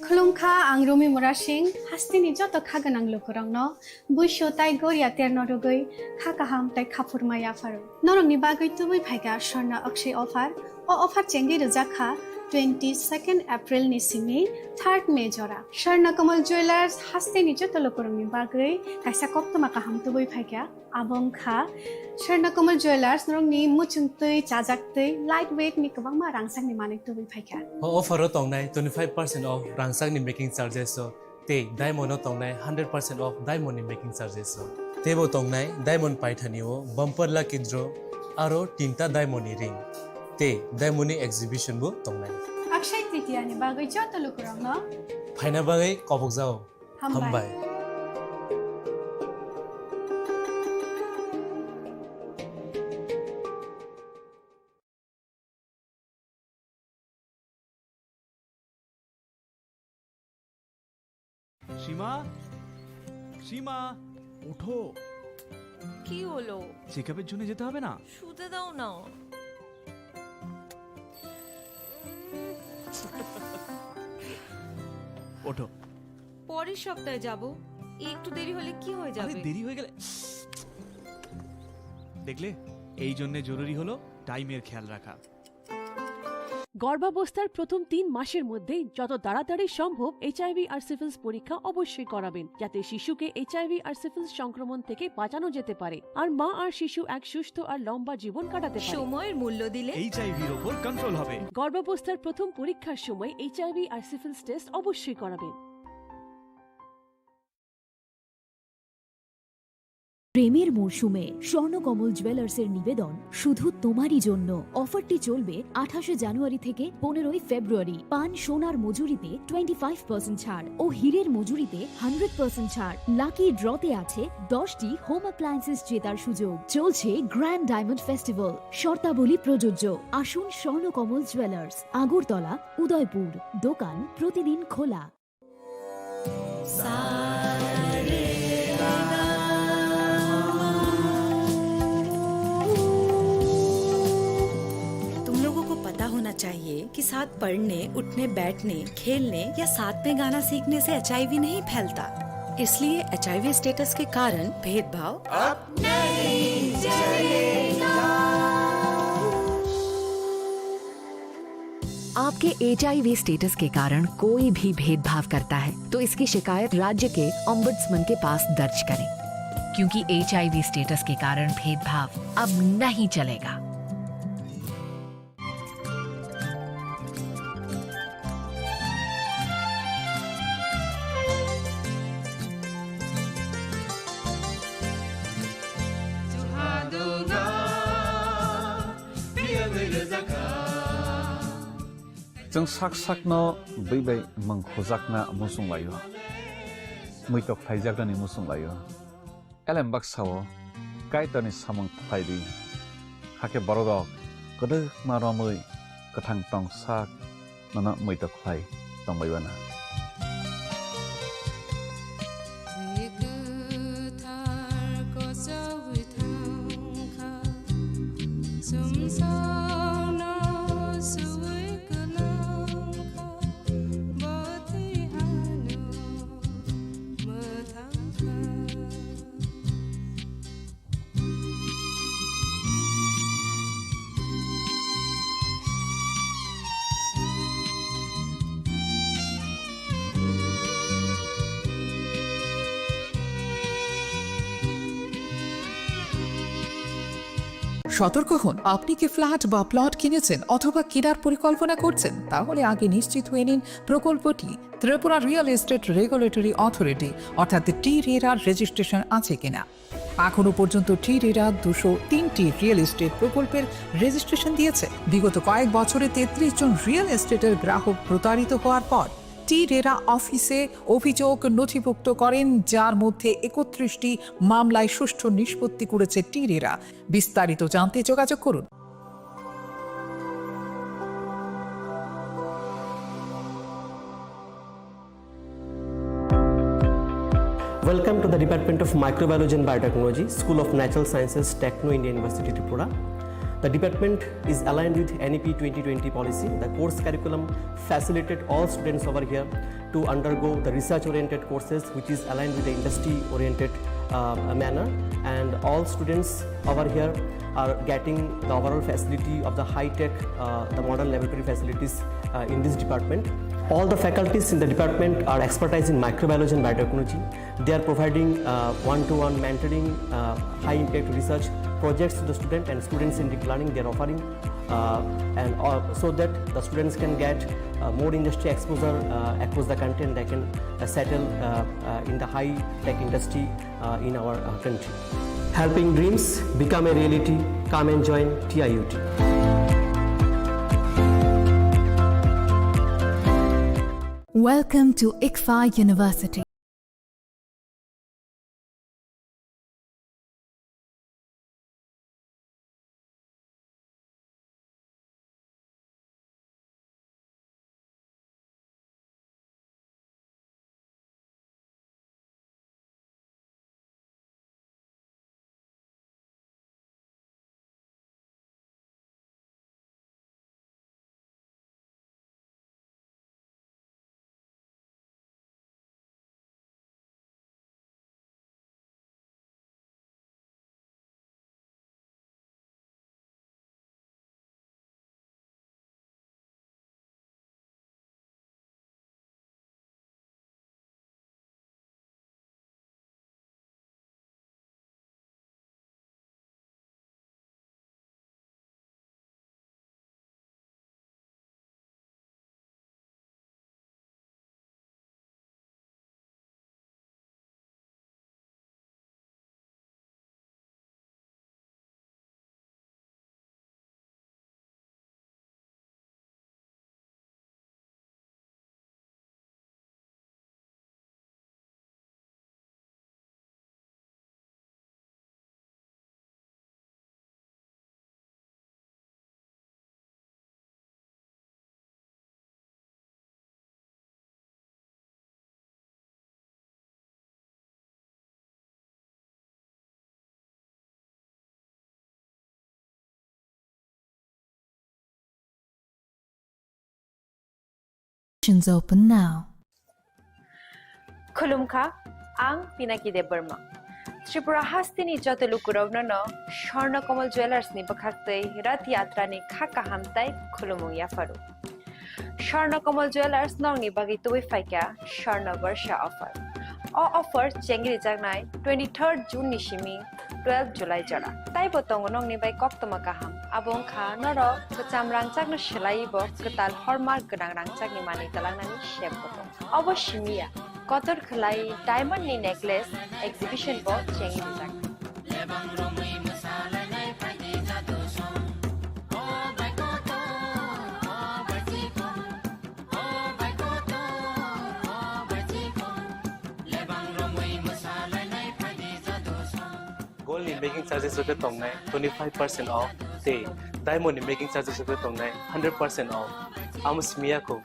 Khulumkha, ang Rumi Murasing, hasteni joto kha gwnang lukurokno, buisu tai goria terno rwgwi kha kaham tai khaphurma yapharo. Norokni bagwi tubui phaikha Swarna Akshay offer. O offer chengwi rwjak kha twenty second April ni simi third May jora. Swarna Kamal Jewellers hasteni joto lukurokni bagwi kaisa koktwma kaham tubui phaikha. Abo wngkha Swarna Kamal Jewellers norokni muchungtwi, chajaktwi, light weight ni kwbangma rangchakni manwi tubui phaikha. O offer o tongnai twenty five percent off rangchakni making charges o. Tei diamond o tongnai hundred percent off diamond ni making charges o. Teibo tongnai diamond paithani o bumper lucky draw aro tinta diamond ni ring. Tei diamond ni exhibition bo tongnai. Akshay Tritiya ni bagwi joto lukurokno phaina bagwi kobokjao. Hambai. Hambai. সীমা, সীমা, ওঠো। কি হলো? চেকআপের জন্য যেতে হবে না? শুতে দাও না। ওঠো। পরের সপ্তাহে যাব। একটু দেরি হলে কি হয়ে আরে, যাবে? দেরি হয়ে গেলে, দেখলে, এই জন্য জরুরি হলো টাইমের খেয়াল রাখা। গর্ভাবস্থার প্রথম তিন মাসের মধ্যে যত তাড়াতাড়ি সম্ভব এইচআইভি আর সিফিলিস পরীক্ষা অবশ্যই করাবেন, যাতে শিশুকে এইচআইভি আর সিফিলিস সংক্রমণ থেকে বাঁচানো যেতে পারে, আর মা আর শিশু এক সুস্থ আর লম্বা জীবন কাটাতে পারে। সময়ের মূল্য দিলে এইচআইভির ওপর কন্ট্রোল হবে। গর্ভাবস্থার প্রথম পরীক্ষার সময় এইচআইভি আর সিফিলিস টেস্ট অবশ্যই করাবেন। প্রেমের মরশুমে স্বর্ণকমল জুয়েলার্সের নিবেদন শুধু তোমারই জন্য। অফারটি চলবে আঠাশে জানুয়ারি থেকে পনেরোই ফেব্রুয়ারি। পান সোনার মজুরিতে টোয়েন্টি ফাইভ পার্সেন্ট ছাড় ও হীরের মজুরিতে হান্ড্রেড পার্সেন্ট ছাড়। লাকি ড্রতে আছে দশটি হোম অ্যাপ্লায়েন্সেস জেতার সুযোগ। চলছে গ্র্যান্ড ডায়মন্ড ফেস্টিভ্যাল, শর্তাবলী প্রযোজ্য। আসুন স্বর্ণকমল জুয়েলার্স, আগরতলা, উদয়পুর। দোকান প্রতিদিন খোলা। तुम लोगों को पता होना चाहिए कि साथ पढ़ने, उठने, बैठने, खेलने या साथ में गाना सीखने से एचआईवी नहीं फैलता। इसलिए एचआईवी स्टेटस के कारण भेदभाव अब नहीं चलेगा। आपके एचआईवी स्टेटस के कारण कोई भी भेदभाव करता है, तो इसकी शिकायत राज्य के ओम्बड्समैन के पास दर्ज करें, क्योंकि एचआईवी स्टेटस के कारण भेदभाव अब नहीं चलेगा। Chwng sak sakno bui bai mwng khujakna muchung laio, muitok khlaijaknani muchung laio. Elem baksa-o Kaitorni samung khlai di, hakhe bororok kwdwkma romwi kwthang tongsak nono muitok khlai tongbai uana. Twi kwthar kochogwi thangkha, sumsokno suwi kwlangkha, bo twi ano mwthangkha. সতর্ক হন, আপনি কি ফ্ল্যাট বা প্লট কিনেছেন অথবা কেনার পরিকল্পনা করছেন? তাহলে আগে নিশ্চিত হয়ে নিন প্রকল্পটি Tripura real estate regulatory authority অর্থাৎ টি রেরার রেজিস্ট্রেশন আছে কিনা। এখনো পর্যন্ত টি রেরা দুশো তিনটি রিয়েল এস্টেট প্রকল্পের রেজিস্ট্রেশন দিয়েছে। বিগত কয়েক বছরে তেত্রিশ জন রিয়েল এস্টেটের গ্রাহক প্রতারিত হওয়ার পর টি রেরা অফিসে অভিযোগ নথিভুক্ত করেন, যার মধ্যে একত্রিশটি মামলায় সুষ্ঠু নিষ্পত্তি করেছে টি রেরা। বিস্তারিত জানতে যোগাযোগ করুন। Welcome to the Department of Microbiology and Biotechnology, School of Natural Sciences, Techno India University, Tripura. The department is aligned with N E P twenty twenty policy. The course curriculum facilitated all students over here to undergo the research-oriented courses, which is aligned with the industry-oriented, uh, manner. And all students over here are getting the overall facility of the high-tech, uh, the modern laboratory facilities, uh, in this department. All the faculties in the department are expertise in microbiology and biotechnology. They are providing, uh, one-to-one mentoring, uh, high-impact research projects to the student and students-centric learning they are offering, uh, and, uh, so that the students can get, uh, more industry exposure, uh, across the country, and they can, uh, settle, uh, uh, in the high-tech industry, uh, in our, uh, country. Helping dreams become a reality. Come and join T I U T. Welcome to ICFAI University. Admissions open now. Khulumkha, ang Pinaki Debbarma. Tripura hasteni joto lukurokno no Swarna Kamal Jewellers ni bwkhaktwi Rath Yatra ni kha kaham tai khulumung yapharu. Swarna Kamal Jewellers nokni bagwi tubui phaikha Swarna Barsha offer. O offer chengrijaknai twenty-third June ni simi twelve July jora. Taibo tongo nokni bai koktwma kaham. Abo wngkha norok kwcham rangchakno swlaiwi bo kwtal hallmark gwnang rangchakni manwi twlangnani sep bo tongo. Obo simi ya, kotor khwlai diamond ni necklace exhibition bo chengrijak. Gold ni making charges rok khe tongnai twenty five percent off, tei diamond ni making charges rok khe tongnai hundred percent off. Amo simi ya kho.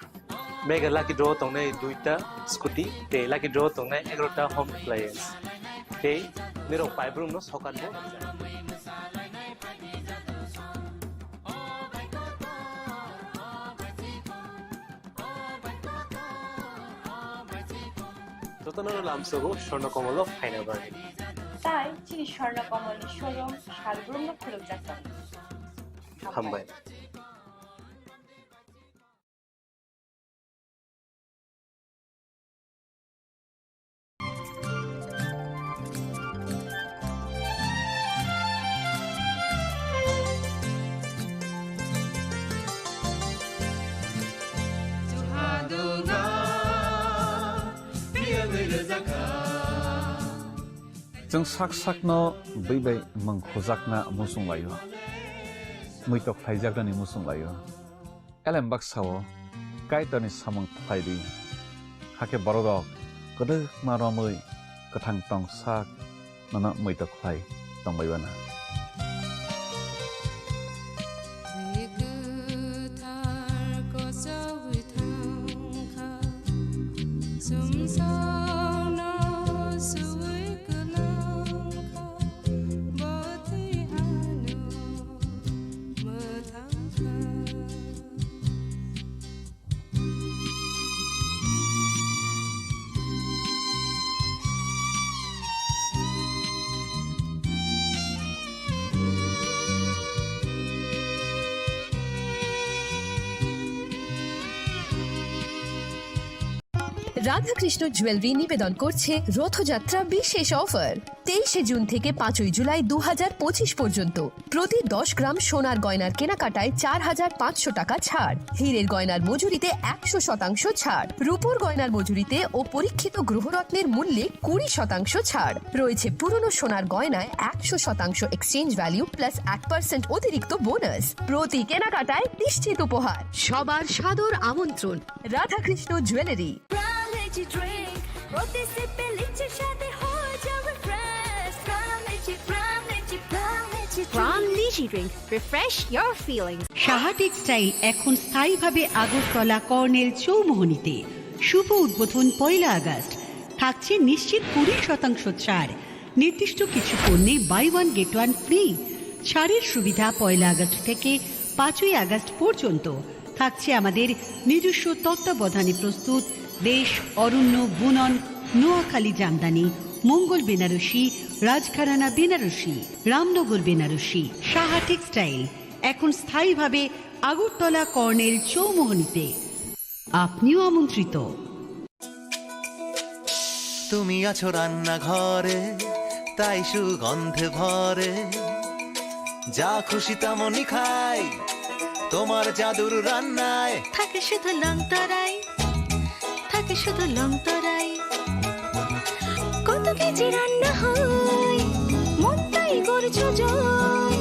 Mega lucky draw tongnai duita scooty, tei lucky draw tongnai egarota home appliance. Tei nirok paibrumno sokat bo. Jotono lamsogo Swarna Kamal o phaina bagwi. Tai chini Swarna Kamal ni showroom salbrumno khulumjak tongo. Hambai. Chwng sak sakno bwi bai mwng khujakna muchung laio, muitok khlaijaknani muchung laio. Elem baksa-o Kaitorni samung khlai di, hakhe bororok kwdwkma romwi kwthang tong sak nono muitok khlai tongbai uanw. Bwthar kochogwi thangkha, sumsokno suwi kwlangkha, bwthwi ano mwthangkha. Radhakrishna jewellery নিবেদন করছে রথযাত্রা বিশেষ অফার। তেইশে জুন থেকে পাঁচই জুলাই দু হাজার পঁচিশ পর্যন্ত প্রতি দশ গ্রাম সোনার গয়নার কেনাকাটায় চার হাজার পাঁচশো টাকা ছাড়, হীরের গয়নার মজুরিতে একশো শতাংশ ছাড়, রূপোর গয়নার মজুরিতে ও পরীক্ষিত গ্রহরত্নের মূল্যে কুড়ি শতাংশ ছাড়। রয়েছে পুরনো সোনার গয়নায় একশো শতাংশ এক্সচেঞ্জ ভ্যালু প্লাস এক পার্সেন্ট অতিরিক্ত বোনাস। প্রতি কেনাকাটায় নিশ্চিত উপহার। সবার সাদর আমন্ত্রণ Radhakrishna jewellery. Prime Energy Drink, প্রতি সিপে লিচির স্বাদে হয়ে যাবে fresh. Prime Energy, Prime Energy, Prime Energy Drink। Prime Energy Drink, refresh your feelings। Saha textile এখন স্থায়ীভাবে আগরতলা কর্নেল চৌমোহনীতে। শুভ উদ্বোধন পয়লা আগস্ট। থাকছে নিশ্চিত কুড়ি শতাংশ ছাড়। নির্দিষ্ট কিছু পণ্যে buy one get one free. ছাড়ের সুবিধা পয়লা আগস্ট থেকে পাঁচই আগস্ট পর্যন্ত। থাকছে আমাদের নিজস্ব তত্ত্বাবধানে প্রস্তুত দেশ, অরণ্য, বুনন, নোয়াখালী জামদানি, মঙ্গল বেনারসি, রাজঘরানা বেনারসি, রামনগর বেনারসি। সাহা টেক্সটাইল এখন স্থায়ীভাবে আগরতলা কর্নেল চৌমোহনীতে। আপনিও আমন্ত্রিত। তুমি আছো রান্নাঘরে, তাই সুগন্ধে ভরে। যা খুশি তেমনই খাই, তোমার জাদুর রান্নায়। থাকে শুধু লংতরাই, থাকে শুধু লংতরাই। কত কেজি রান্না হয়, মনটাই করছো জয়।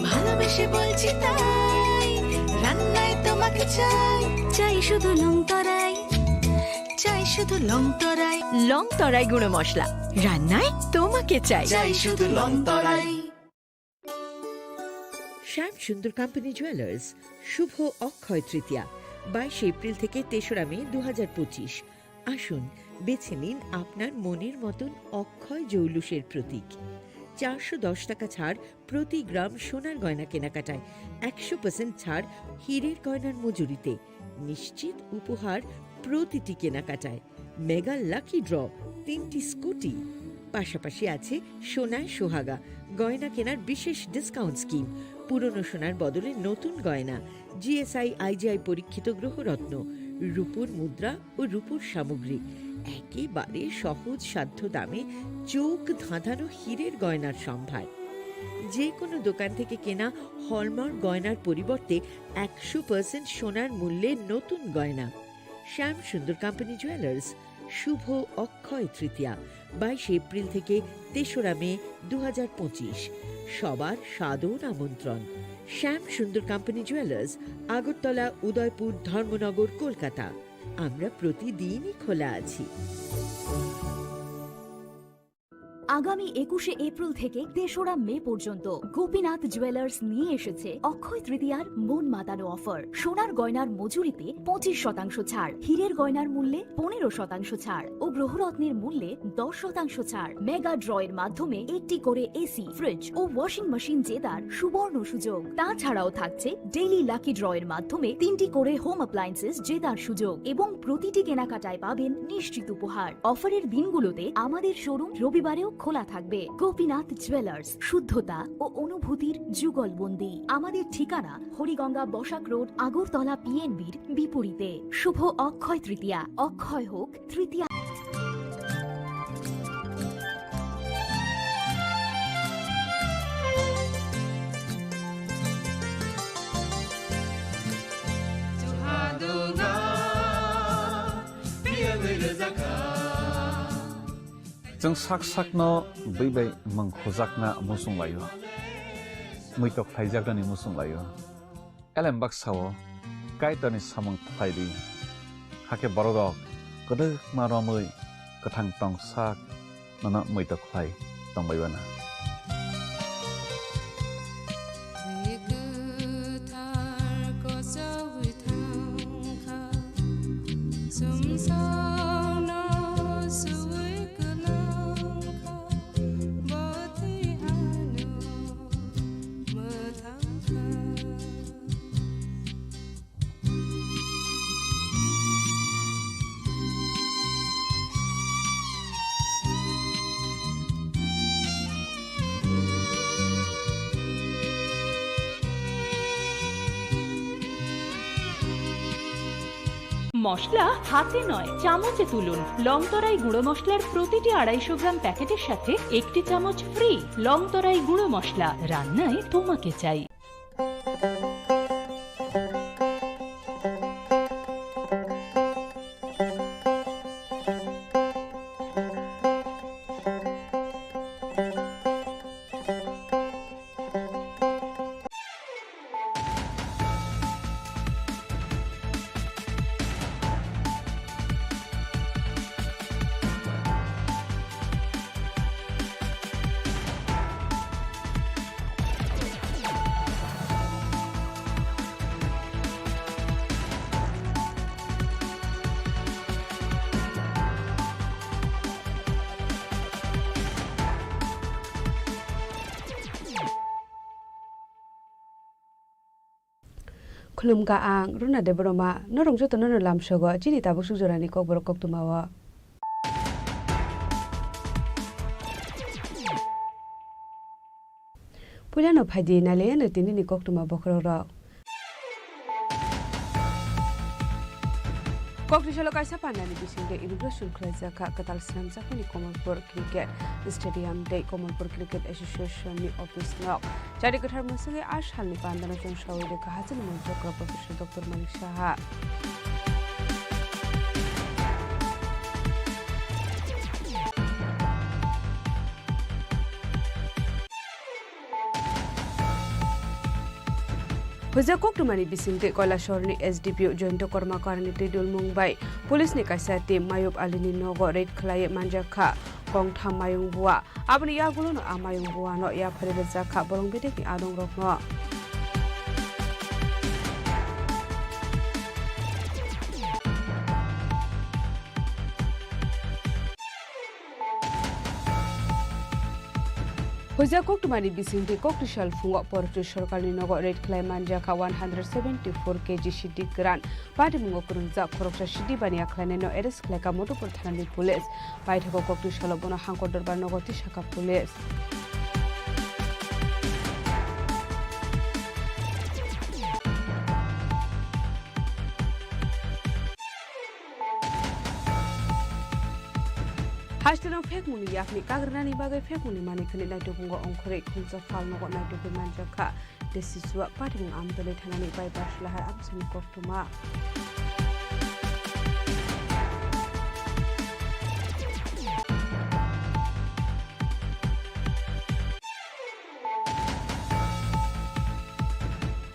ভালোবেসে বলছি তাই, রান্নায় তোমাকে চাই। চাই শুধু লংতরাই, চাই শুধু লংতরাই। লংতরাই গুঁড়ো মশলা, রান্নায় তোমাকে চাই। চাই শুধু লংতরাই। শ্যাম সুন্দর কোম্পানি জুয়েলার্স, শুভ অক্ষয় তৃতীয়া, বাইশে এপ্রিল থেকে তেসরা মে দু হাজার পঁচিশ। আসুন, বেছে নিন আপনার মনের মতন অক্ষয় জৌলুসের প্রতীক। চারশো দশ টাকা ছাড় প্রতি গ্রাম সোনার গয়না কেনাকাটায়, একশো পার্সেন্ট ছাড় হীরের গয়নার মজুরিতে। নিশ্চিত উপহার প্রতিটি কেনাকাটায়। মেগা লাকি ড্র, তিনটি স্কুটি। পাশাপাশি আছে সোনায় সোহাগা, গয়না কেনার বিশেষ ডিসকাউন্ট স্কিম, পুরনো সোনার বদলে নতুন গয়না, জিএসআই আইজিআই পরীক্ষিত গ্রহরত্ন, রূপোর মুদ্রা ও রূপোর সামগ্রী। একেবারে সহজ সাধ্য দামে চোখ ধাঁধানো হীরের গয়নার সম্ভার। যে কোনো দোকান থেকে কেনা হলমার্ক গয়নার পরিবর্তে একশো পার্সেন্ট সোনার মূল্যে নতুন গয়না। শ্যাম সুন্দর কোম্পানি জুয়েলার্স, শুভ অক্ষয় তৃতীয়া, বাইশে এপ্রিল থেকে তেসরা মে দু হাজার পঁচিশ। সবার সাদর আমন্ত্রণ। শ্যাম সুন্দর কোম্পানি জুয়েলার্স, আগরতলা, উদয়পুর, ধর্মনগর, কলকাতা। আমরা প্রতিদিনই খোলা আছি। আগামী একুশে এপ্রিল থেকে তেসরা মে পর্যন্ত গোপীনাথ জুয়েলার্স নিয়ে এসেছে অক্ষয় তৃতীয়ার মন মাতানো অফার। সোনার গয়নার মজুরিতে পঁচিশ শতাংশ ছাড়, হীরের গয়নার মূল্যে পনেরো শতাংশ ছাড় ও গ্রহরত্নের মূল্যে দশ শতাংশ ছাড়। মেগা ড্র এর মাধ্যমে একটি করে এসি, ফ্রিজ ও ওয়াশিং মেশিন জেতার সুবর্ণ সুযোগ। তাছাড়াও থাকছে ডেইলি লাকি ড্র এর মাধ্যমে তিনটি করে হোম অ্যাপ্লায়েন্সেস জেতার সুযোগ এবং প্রতিটি কেনাকাটায় পাবেন নিশ্চিত উপহার। অফারের দিনগুলোতে আমাদের শোরুম রবিবারেও খোলা থাকবে। গোপীনাথ জুয়েলার্স, শুদ্ধতা ও অনুভূতির যুগলবন্দি। আমাদের ঠিকানা হরিগঙ্গা বসাক রোড, আগরতলা পিএনবির বিপরীতে। শুভ অক্ষয় তৃতীয়া, অক্ষয় হোক তৃতীয়া। Chwng sak sakno bwi bai mwng khujakna muchung lai-o, muitok khlaijaknani muchung lai-o. Elem baksa-o Kaitorni samung khlai di, hakhe bororok kwdwkma romwi kwthang tong sak nono muitok khlai tong bai mano. Twi kwthar kochoi thang kha, sumsokno sui kwlang kha, bo twi ano mwthang kha. মশলা হাতে নয়, চামচে তুলুন। লংতরাই গুঁড়ো মশলার প্রতিটি আড়াইশো গ্রাম প্যাকেটের সাথে একটি চামচ ফ্রি। লংতরাই গুঁড়ো মশলা, রান্নায় তোমাকে চাই। Khulumkha ang Runa Debbarma, norok jotono no lamsogo chini tabuk suk jorani kokborok koktwmao. Puilano phaidi nailaiano tinini koktwma bokhorokrok. Kokthwisalo kaisa pandani bisingtwi inauguration khlaijak kha kwtal swnamjakmani Kamalpur Cricket Stadium tei Kamalpur Cricket Association ni office nok. Chari kwthar mwswgwi a salni pandano chwng saui rwkha hachini montri okra Professor Doctor Manik Saha. Hwja koktwmani bisingtwi Kailasahar ni S D P O Jayanta Karmakar ni twi dulmung bai police ni kaisa team Mayub Ali ni nogo raid khlaiwi manjak kha kongtham mayung bua. Aboni yagulo no a mayung bua no yaphari rwjak kha bolong bedek ni adong rok no. Hwja koktwmani bisingtwi kokthwisal phungo Porotwi sorkarni nogo raid khlai manjakha one hundred seventy four K G sidi kwran. Patimungo kwrwngjak khoroksa sidi baniya khlainaino arrest khlaikha Madhupur thanani police. Paithago koktwisalo bono Hangkor Dorbar nogo tisakha police. Hasteno phekmungni yakni kagrwnani bagwi phekmungni manikhwni naitugmungo ongkhorwi khungsa phalnogo naitugwi manjakha. Desisua patimung Amtwlwi thanani bypass lahar amsani koktwma.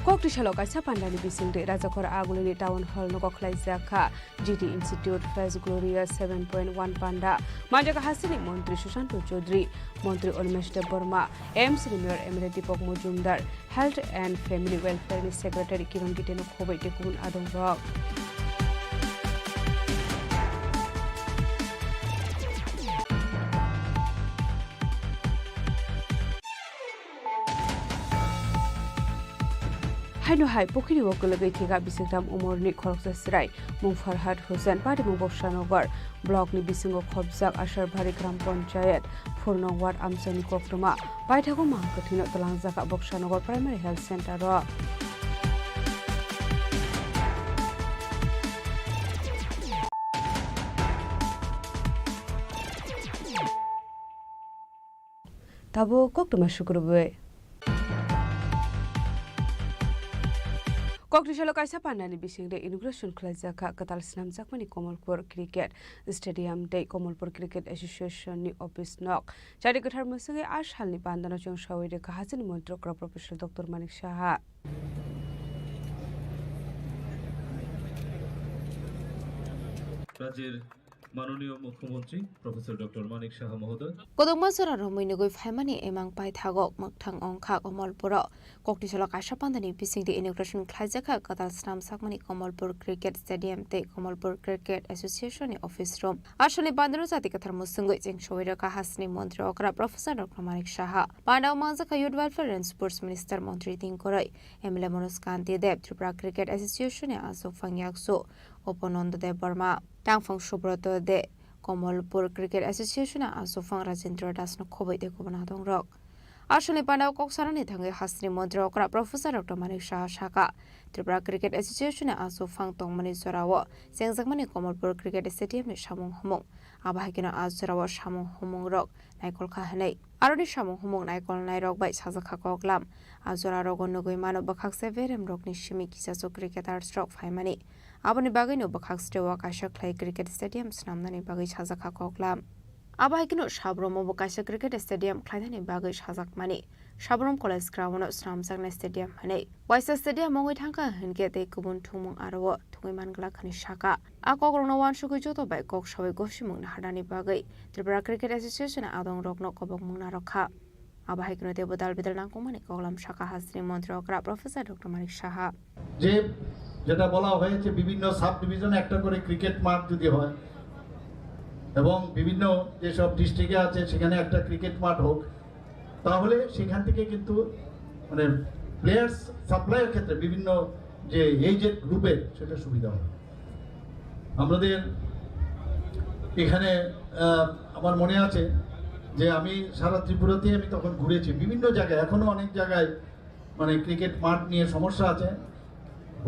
Kokthwisalo kaisa pandani bisingtwi Rajakhor Agulini Town Hall nogo khlaijakha G T Institute First Gloria seven point one panda. Manjakha hasteni Montri Sushanta Chowdhury, Montri Animesh Debbarma, A M C ni Mayor M L A Deepak Majumdar, Health and Family Welfare ni Secretary Kiran Gite no khoboi tei kubun adongrok. Haino hai pukhiri o kwlwgwi thikha Bisikram Umorni khoroksa chwrai mung Farhad Hussain, patimung Bobsanagar block ni bisingo khopjak Asarbari Gram Panchayat, four nong ward amchaini koktwma. Paithago maha kwthwino twlangjakha Bobsanagar Primary Health Center o. Tabuk koktwma sukrubwi. Kokni salo kaisa pandani bisingtwi inauguration khlaijak kha kwtal snamjakmani Kamalpur Cricket Stadium tei Kamalpur Cricket Association ni office nok. Chari kwthar mwswngwi a salni pandano chwng sawi rwkha hasteni montri okra Professor Doctor Manik Saha. রাজ্যের মাননীয় মুখ্যমন্ত্রী professor doctor Manik সাহা মহোদয়। Kwdwkma jora romwi nugwi phaimani emang paithago mwkthang wngkha Kamalpuro. Kokni salo kaisa pandani bisingtwi inauguration khlaijakha kwtal snamjakmani Kamalpur Cricket Stadium tei Kamalpur Cricket Association ni office room. Aswkni pandano chati kwthar mwswngwi chwng sawi rwkha hasteni montri okra Professor Doctor Manik Saha. Pandao mangjakha Youth Welfare and Sports Minister Montri Tingkoroi, M L A Manoj Kanti Deb, Tripura Cricket Association ni aswk phang yaksu Upananda Debbarma, tangphang Subroto De, Kamalpur Cricket Association ni aswk phang Rajendra Das no khobwi tei kubun adongrok. Aswkni pandao kok sanani thangwi hasteni montri okra Professor Doctor Manik Saha saka, Tripura Cricket Association ni aswk phang tongmani jorao chengjakmani Kamalpur Cricket Stadium ni samung humung. Abo hai kheno a jorao samung humung rok naikolkha hwnwi. Aroni samung humung naikolnairok bai sajakha koklam. A jorarogo nugwi mano bwkhakse beremrokni simi kisachuk cricketers rok phaimani. Aboni bagwino bwkhak steo kaisa khlai cricket stadium snamnani bagwi sajakha koklam. Abo hai kheno Sabromo bo kaisa cricket stadium khlainani bagwi sajakmani. Sabrom College Ground-o snamjaknai stadium hwnwi. Waisa stadium wngwi thangkha hinkhe tei kubun thwngmung aro-o thwngwi manglak hwnwi sakha. A kokrokno uansugwi joto bai kok sawi gosimung naharnani bagwi Tripura Cricket Association adongrokno kobokmung narwkha. Abo hai kheno teibo dal bidal nangkukmani koklam sakha hasteni montri okra Professor Doctor Manik Saha. যে যেটা বলা হয়েছে, বিভিন্ন সাব ডিভিশনে একটা করে ক্রিকেট মাঠ যদি হয় এবং বিভিন্ন যেসব ডিস্ট্রিক্টে আছে সেখানে একটা ক্রিকেট মাঠ হোক, তাহলে সেখান থেকে কিন্তু মানে প্লেয়ার্স সাপ্লাইয়ের ক্ষেত্রে বিভিন্ন যে এজেড গ্রুপের সেটা সুবিধা হয়। আমাদের এখানে আহ, আমার মনে আছে যে আমি সারা ত্রিপুরাতে আমি তখন ঘুরেছি বিভিন্ন জায়গায়, এখনো অনেক জায়গায় মানে ক্রিকেট মাঠ নিয়ে সমস্যা আছে।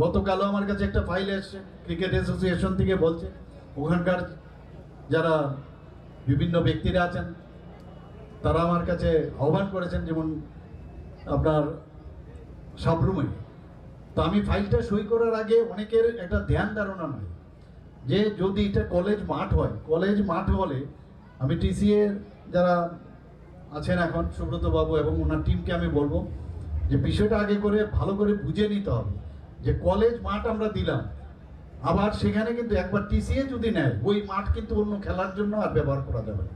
গতকালও আমার কাছে একটা ফাইল এসছে, ক্রিকেট অ্যাসোসিয়েশন থেকে বলছে, ওখানকার যারা বিভিন্ন ব্যক্তিরা আছেন, তারা আমার কাছে আহ্বান করেছেন, যেমন আপনার সাবরুমে। তো আমি ফাইলটা সই করার আগে অনেকের একটা ধ্যান ধারণা নয় যে যদি এটা কলেজ মাঠ হয়, কলেজ মাঠ হলে আমি টিসিএ যারা আছেন এখন, সুব্রত বাবু এবং ওনার টিমকে আমি বলবো যে বিষয়টা আগে করে ভালো করে বুঝে নিতে হবে যে কলেজ মাঠ আমরা দিলাম, আবার সেখানে কিন্তু একবার টিসিএ যদি নেয়, ওই মাঠ কিন্তু অন্য খেলার জন্য আর ব্যবহার করা যাবে না।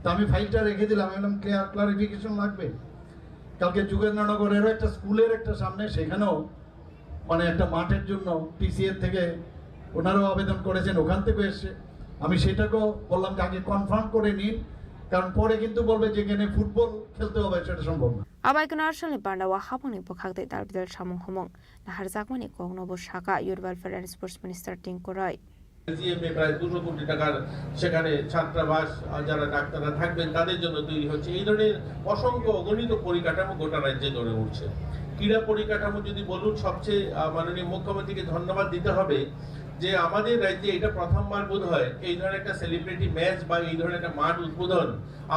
তো আমি ফাইলটা রেখে দিলাম, একদম ক্লিয়ার ক্লারিফিকেশন লাগবে। কালকে যোগেন্দ্রনগরেরও একটা স্কুলের একটা সামনে, সেখানেও মানে একটা মাঠের জন্য টিসিএ থেকে ওনারাও আবেদন করেছেন, ওখান থেকে এসছে। আমি সেটাকেও বললাম যে আগে কনফার্ম করে নিন, কারণ পরে কিন্তু বলবে যে এখানে ফুটবল খেলতে হবে, সেটা সম্ভব না। Abai kheno a salni pandao hapangni bwkhak tei dal bidal samung humung naharjakmani kokno bo sakha Youth Welfare and Sports Minister Tingkoroi. GMA প্রায় দুশো কোটি টাকার সেখানে ছাত্রাবাস, আহ, যারা ডাক্তাররা থাকবেন তাদের জন্য তৈরি হচ্ছে। এই ধরনের অসংখ্য অগণিত পরিকাঠামো গোটা রাজ্যে গড়ে উঠছে। ক্রীড়া পরিকাঠামো যদি বলুন, সবচেয়ে, আহ, মাননীয় মুখ্যমন্ত্রীকে ধন্যবাদ দিতে হবে যে আমাদের রাজ্যে এটা প্রথমবার বোধ হয় এই ধরনের একটা সেলিব্রিটি ম্যাচ বা এই ধরনের একটা মাঠ উদ্বোধন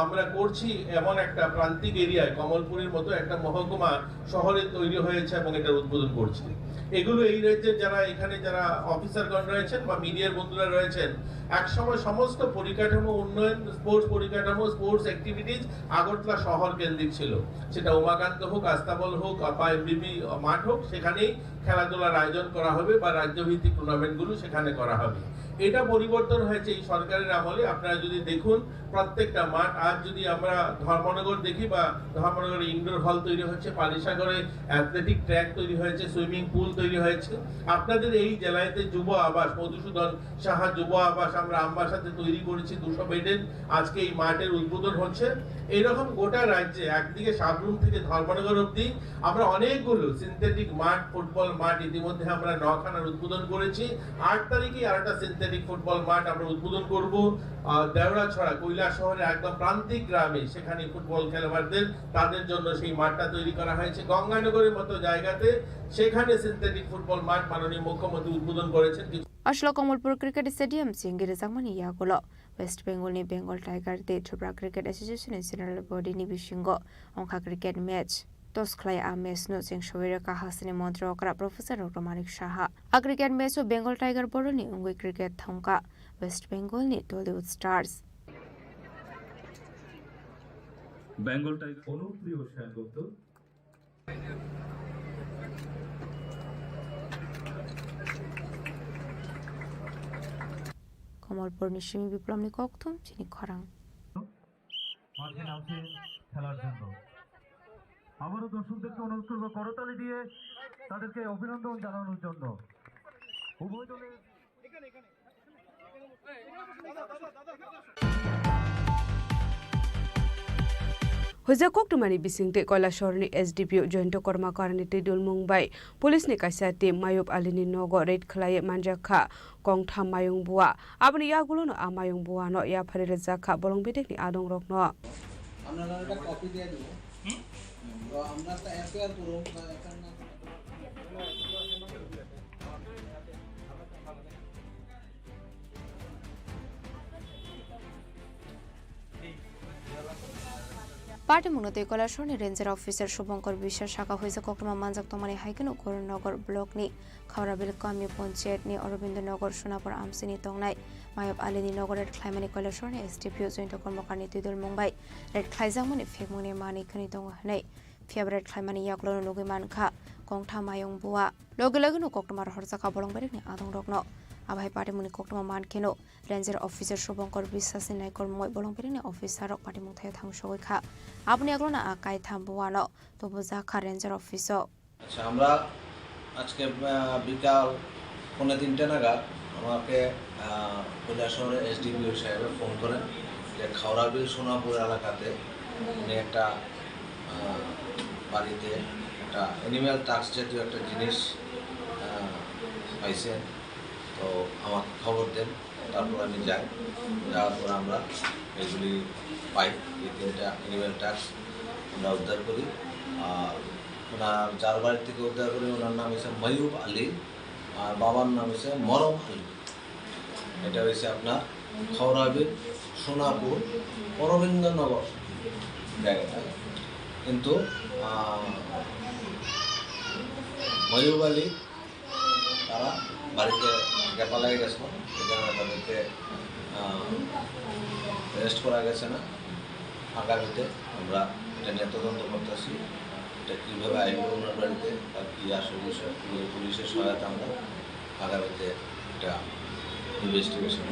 আমরা করছি এমন একটা প্রান্তিক এরিয়ায়, কমলপুরের মতো একটা মহকুমা শহরে তৈরি হয়েছে এবং এটার উদ্বোধন করছি। এগুলো এই রাজ্যের যারা এখানে যারা অফিসারগণ রয়েছেন বা মিডিয়ার বন্ধুরা রয়েছেন, একসময় সমস্ত পরিকাঠামো উন্নয়ন, স্পোর্টস পরিকাঠামো, স্পোর্টস অ্যাক্টিভিটিজ আগরতলা শহর কেন্দ্রিক ছিল। সেটা উমাকান্ত হোক, আস্তাবল হোক, বা এমবিবি মাঠ হোক, সেখানেই খেলাধুলার আয়োজন করা হবে বা রাজ্যভিত্তিক টুর্নামেন্টগুলো সেখানে করা হবে। এটা পরিবর্তন হয়েছে এই সরকারের আমলে। আপনারা যদি দেখুন, প্রত্যেকটা মাঠ, আজ যদি আমরা ধর্মনগর দেখি বা ধর্মনগরে ইনডোর হল তৈরি হচ্ছে, পানিসাগরে অ্যাথলেটিক ট্র্যাক তৈরি হয়েছে, সুইমিং পুল তৈরি হয়েছে। আপনাদের এই জেলাতে যুব আবাস, মধুসূদন সাহা যুব আবাস আমরা আমবাসাতে তৈরি করেছি দুশো বেডের, আজকে এই মাঠের উদ্বোধন হচ্ছে। এইরকম গোটা রাজ্যে একদিকে সাবরুম থেকে ধর্মনগর অবধি আমরা অনেকগুলো সিনথেটিক মাঠ, ফুটবল মাঠ ইতিমধ্যে আমরা নখানার উদ্বোধন করেছি। আট তারিখে আর একটা সিনথেটিক ফুটবল মাঠ আমরা উদ্বোধন করব, আহ, দেওড়াছড়া কৈলাসহরের একদম প্রান্তিক গ্রামে, সেখানে ফুটবল খেলোয়াড়দের, তাদের জন্য সেই মাঠটা তৈরি করা হয়েছে। গঙ্গানগরের মতো জায়গাতে সেখানে সিনথেটিক ফুটবল মাঠ মাননীয় মুখ্যমন্ত্রী উদ্বোধন করেছেন। Aswk Kamalpur Cricket Stadium chengwi rwjakmani yagulo West Bengal ni Bengal Tiger tei Tripura Cricket Association ni General Body ni bisingo wngkha cricket match. Tos khlai a match no cheng sogwi rwkha hasteni montri okra Professor Doctor Manik Saha. A cricket match o Bengal Tiger borok ni wngwi cricket thangkha West Bengal ni Tollywood Stars. Bengal Tiger অনুপ্রিয় Sengupta. Kamalpur ni simi Biplomni kokthum chini khorang. মাঠে নামছে খেলার জন্য। আবারও দর্শকদেরকে অনুরোধ করবো করতালি দিয়ে তাদেরকে অভিনন্দন জানানোর জন্য। উভয় দলের Hoja koktwmani bisingtwi Koilasahar ni S D P O Joyanta Kormakar ni twidulmung bai police ni kaisa team Mayub Ali ni nogo raid khlaiwi manjakha kongtham mayung bua. Aboni yagulo no a mayung bua no yapharwi rwjakha bolong bedek ni adong rok no. আপনারা একটা কপি দিয়ে দিন। তো আমরা একটা এফআইআর করুন বা এফআইআর না করুন। Patimungno tei Koilasahar ni ranger officer Subhankar Biswas saka hoisa koktwma manjak tongmani hai kheno Goranagar block ni Khaurabil kami ponchayat ni Aurobindo Nagar Sonapur amchini tongnai Mayub Ali ni nogo raid khlaimani Koilasahar ni S D P O Joyanta Kormakar ni twidulmung bai raid khlaijakmani phekmungni manwi khwnwi tongo hwnwi. Phiya raid khlaimani yagulo no nugwi mankha kongtham mayung bua. Logi logi no koktwma rohorjakha bolong bedek ni adong rok no. Abo hai patimungni koktwma mankheno ranger officer Subhankar Biswas ni naikolmung bai bolong bedek ni officer rok patimung thaio thang sogwi kha. Aboni yagulo no a kaitham bua no tubujakha ranger office o. আচ্ছা, আমরা আজকে, আহ, বিকাল পৌনে তিনটা নাগাদ আমাকে, আহ, কৈলাসহরের এসডিপিও সাহেবে ফোন করেন যে খাওড়াবিল সোনাপুর এলাকাতে উনি একটা, আহ, বাড়িতে একটা অ্যানিম্যাল টাস্ক জাতীয় একটা জিনিস, আহ, পাইছেন। তো আমাকে খবর দেন। তারপর আমি যাই, যাওয়ার পর আমরা এগুলি পাই, এই তিনটা অ্যানিম্যাল টাস্ক আমরা উদ্ধার করি। আর ওনার যার বাড়ি থেকে উদ্ধার করি, ওনার নাম হচ্ছে ময়ূব আলী, আর বাবার নাম হচ্ছে মরম আলী। এটা হচ্ছে আপনার খাওড়াবিল, সোনাপুর, অরবিন্দনগর জায়গাটা। কিন্তু, আহ, ময়ূব আলী তারা বাড়িতে গ্যাপা লেগে গেছিল, এই কারণে তাদেরকে, আহ, অ্যারেস্ট করা গেছে না। আগামীতে আমরা এটা নিয়ে তদন্ত করতেছি, এটা কীভাবে আইলো ওনার বাড়িতে বা কী আসল বিষয়, পুলিশ-, পুলিশের সহায়তা আমরা আগামীতে এটা investigation.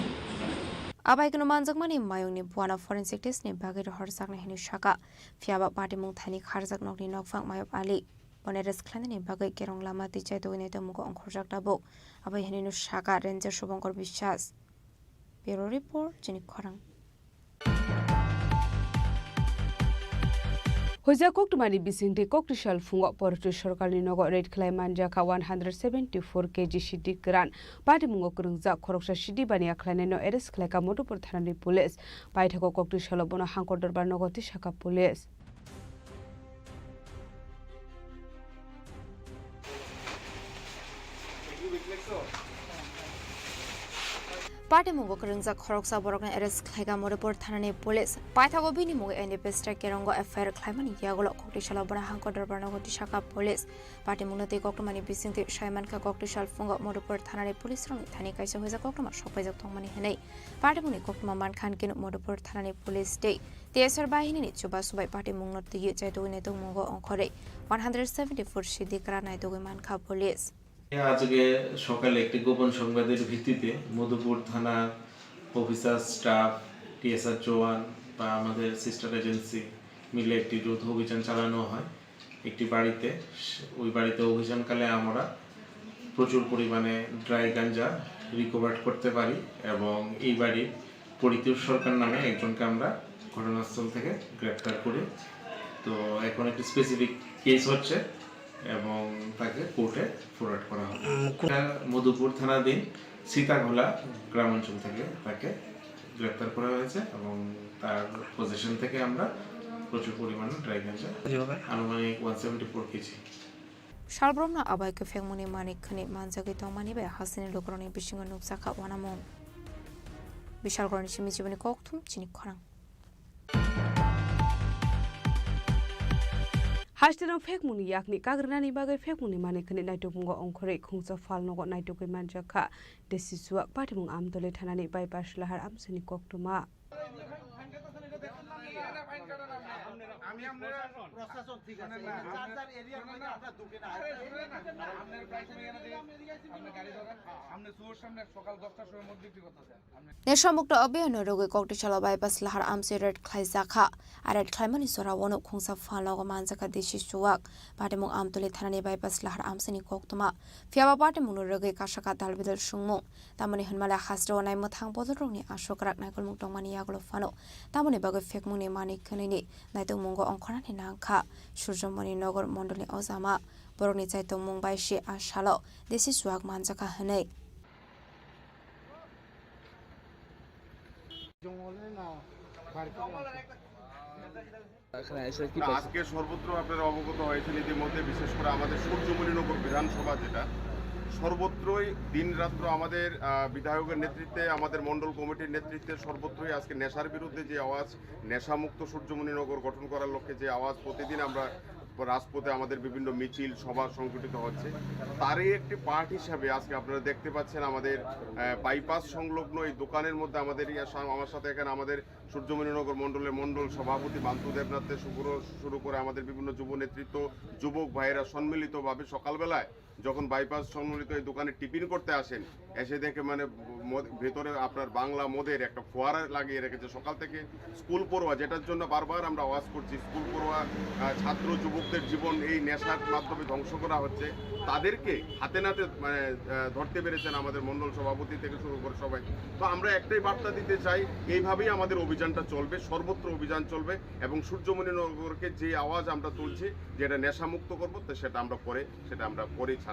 Abai kunu manjakmani mayungni buana forensic test ni bagwi rohorjaknai hwnwi saka, phiya ba patimung thani kharjak nokni nokphang Mayub Ali. Bono arrest khlainani bagwi kerong lama twi chaitugwi naitugmungo ongkhorjak tabuk. Abo hinwi no saka Ranger Subhankar Biswas. Bureau Report, chini khorang. Hoja koktwmani bisingtwi koktwsal phungo Porotwi Sorkalni nogo raid khlai manjakha one hundred seventy four K G sidi kwran. Patimungo kwrwngjak khoroksa sidi baniya khlainaino arrest khlaikha Madhupur thanani police. Paithago koktwsalo bono Hangkor Dorbar nogo tisakha police. Patimungo kwrwngjak khoroksa borokno arrest khlaikha Madhupur thanani police. Paithago bini mungwi N D P S kerongo F I R khlaimani yagulo koktwsalo bono Hangkor Dorbar nogo tisakha police. Patimungno tei koktwmani bisingtwi saimankha koktwsal phungo Madhupur thanani police rokni thani kaisa hoja koktwma sokpaijak tongmani hwnwi. Patimungni koktwma mankha hinkhe Madhupur thanani police tei T S R bahinini chubachu bai patimungno twiwi chaitugwi naitugmungo ongkhorwi one hundred seventy four sidi kwran naitugwi mankha police. আজকে সকালে একটি গোপন সংবাদের ভিত্তিতে মধুপুর থানা officer, staff, TSR জওয়ান বা আমাদের sister agency মিলে একটি যৌথ অভিযান চালানো হয় একটি বাড়িতে। ওই বাড়িতে অভিযানকালে আমরা প্রচুর পরিমাণে ড্রাই গাঞ্জা রিকভার করতে পারি এবং এই বাড়ির পরিতোষ সরকার নামে একজনকে আমরা ঘটনাস্থল থেকে গ্রেপ্তার করি। তো এখন একটি স্পেসিফিক কেস হচ্ছে এবং তাকে কোর্টে ফরওয়ার্ড করা হবে। উম, কোন- এটা মধুপুর থানাধীন সীতাঘোলা গ্রামাঞ্চল থেকে তাকে গ্রেপ্তার করা হয়েছে এবং তার পজিশন থেকে আমরা প্রচুর পরিমাণে ড্রাই গাঞ্জা, জি বাবা। আনুমানিক one seventy four KG. Salbrumno abai kwphengmungni manik khwnwi manjagwi tongmani bai hasteni lukurokni bisingo nukjakha uanamung. Bishalgarhni simi jiboni kokthum chini khorang. Hasteno phekmungni yakni kagrinani bagwi phekmungni manwi khwnwi naitugmungo ongkhorwi khungsa phalnogo naitugwi manjakha. Desi chuak patimung Amtoli thanani bypass lahar amsini koktwma. আমি আপনারা প্রশাসন ঠিক আছে, শোনেন না, এই চার চার এরিয়ার মধ্যে আমরা ঢুকে না। আরে শোনেন না, আপনার প্রায় সময় এখানে দিয়ে আপনি গাড়ি ধরেন, আপনি সুর সামনে সকাল দশটার সময় মধ্যে বিক্রি করতেছেন। Nesha mukto abiyano rwgwi Koktisalo bypass lahar amsi raid khlaijakha. A raid khlaimani jorao uano khungsa phalnogo manjakha desi chuak. Patimung Amtoli thanani bypass lahar amsini koktwma. Phiyaba patimungno rwgwi kasakha dalbidal sungmung. Tamoni hwnmale hasteo naimwthang bodolrokni aswk rak naikolmung tongmani yagulo phano tamoni bagwi phekmungni manwi khwnwini naitokmungo ongkhornani nangkha. Surjomoni Nogor mondolni ojama borokni chaitokmung bai se a salo desi chuak manjakha hwnwi. এখানে এসে কি না, পাইছেন? আজকে সর্বত্র আপনারা অবগত হয়েছেন ইতিমধ্যে, বিশেষ করে আমাদের সূর্যমণিনগর বিধানসভা যেটা, সর্বত্রই দিন রাত্র আমাদের, আহ, বিধায়কের নেতৃত্বে, আমাদের মণ্ডল কমিটির নেতৃত্বে সর্বত্রই আজকে নেশার বিরুদ্ধে যে আওয়াজ, নেশামুক্ত সূর্যমণিনগর গঠন করার লক্ষ্যে যে আওয়াজ প্রতিদিন আমরা রাজপথে আমাদের বিভিন্ন মিছিল, সভা সংগঠিত হচ্ছে, তারই একটি পার্ট হিসাবে আজকে আপনারা দেখতে পাচ্ছেন আমাদের, আহ, বাইপাস সংলগ্ন এই দোকানের মধ্যে আমাদের ইয়া সা-, আমার সাথে এখানে আমাদের সূর্যমণিনগর মণ্ডলের মণ্ডল সভাপতি মান্তু দেবনাথ থেকে শুরু, শুরু করে আমাদের বিভিন্ন যুব নেতৃত্ব, যুবক ভাইয়েরা সম্মিলিতভাবে সকালবেলায় যখন বাইপাস সম্মিলিত এই দোকানে টিফিন করতে আসেন, এসে দেখে মানে মদ-, ভেতরে আপনার বাংলা মদের একটা ফোয়ারা লাগিয়ে রেখেছে। সকাল থেকে স্কুল পড়ুয়া, যেটার জন্য বারবার আমরা আওয়াজ করছি, স্কুল পড়ুয়া, আহ, ছাত্র যুবকদের জীবন এই নেশার মাধ্যমে ধ্বংস করা হচ্ছে, তাদেরকে হাতে নাতে মানে, আহ, ধরতে পেরেছেন আমাদের মণ্ডল সভাপতি থেকে শুরু করে সবাই। তো আমরা একটাই বার্তা দিতে চাই, এইভাবেই আমাদের অভিযানটা চলবে, সর্বত্র অভিযান চলবে এবং সূর্যমণি নগরকে যে আওয়াজ আমরা তুলছি, যেটা নেশামুক্ত করবো, তো সেটা আমরা পরে, সেটা আমরা পরেই ছাড়বো।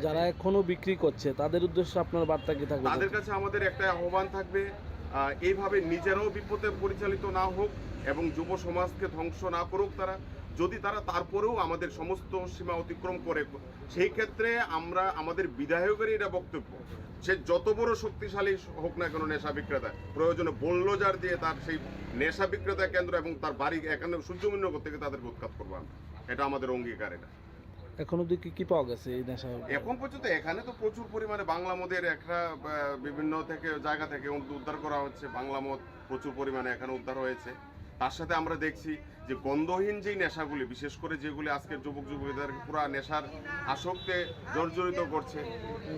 যারা এখনো বিক্রি করছে, তাদের উদ্দেশ্যে আপনার বার্তা কি থাকবে? তাদের কাছে আমাদের একটা আহ্বান থাকবে, আহ, এইভাবে নিজেরাও বিপথে পরিচালিত না হোক এবং যুব সমাজকে ধ্বংস না করুক তারা। যদি তারা তারপরেও আমাদের সমস্ত সীমা অতিক্রম করে, সেই ক্ষেত্রে আমরা, আমাদের বিধায়কেরই এটা বক্তব্য, সে যত বড় শক্তিশালী হোক না কেন নেশা বিক্রেতা, প্রয়োজনে বুলডোজার দিয়ে তার সেই নেশা বিক্রেতা কেন্দ্র এবং তার বাড়ি এখানে সূর্যমণি নগর থেকে তাদেরকে উৎখাত করবো আমরা। এটা আমাদের অঙ্গীকার। এটা এখন অবধি কি কি পাওয়া গেছে এই নেশা? এখন পর্যন্ত এখানে তো প্রচুর পরিমাণে বাংলা মদের একটা, আহ, বিভিন্ন থেকে, জায়গা থেকে উদ-, উদ্ধার করা হচ্ছে। বাংলা মদ প্রচুর পরিমাণে এখানে উদ্ধার হয়েছে। তার সাথে আমরা দেখছি যে গন্ধহীন যেই নেশাগুলি, বিশেষ করে যেগুলি আজকের যুবক যুবতীদের পুরা নেশার আসক্তে জর্জরিত করছে,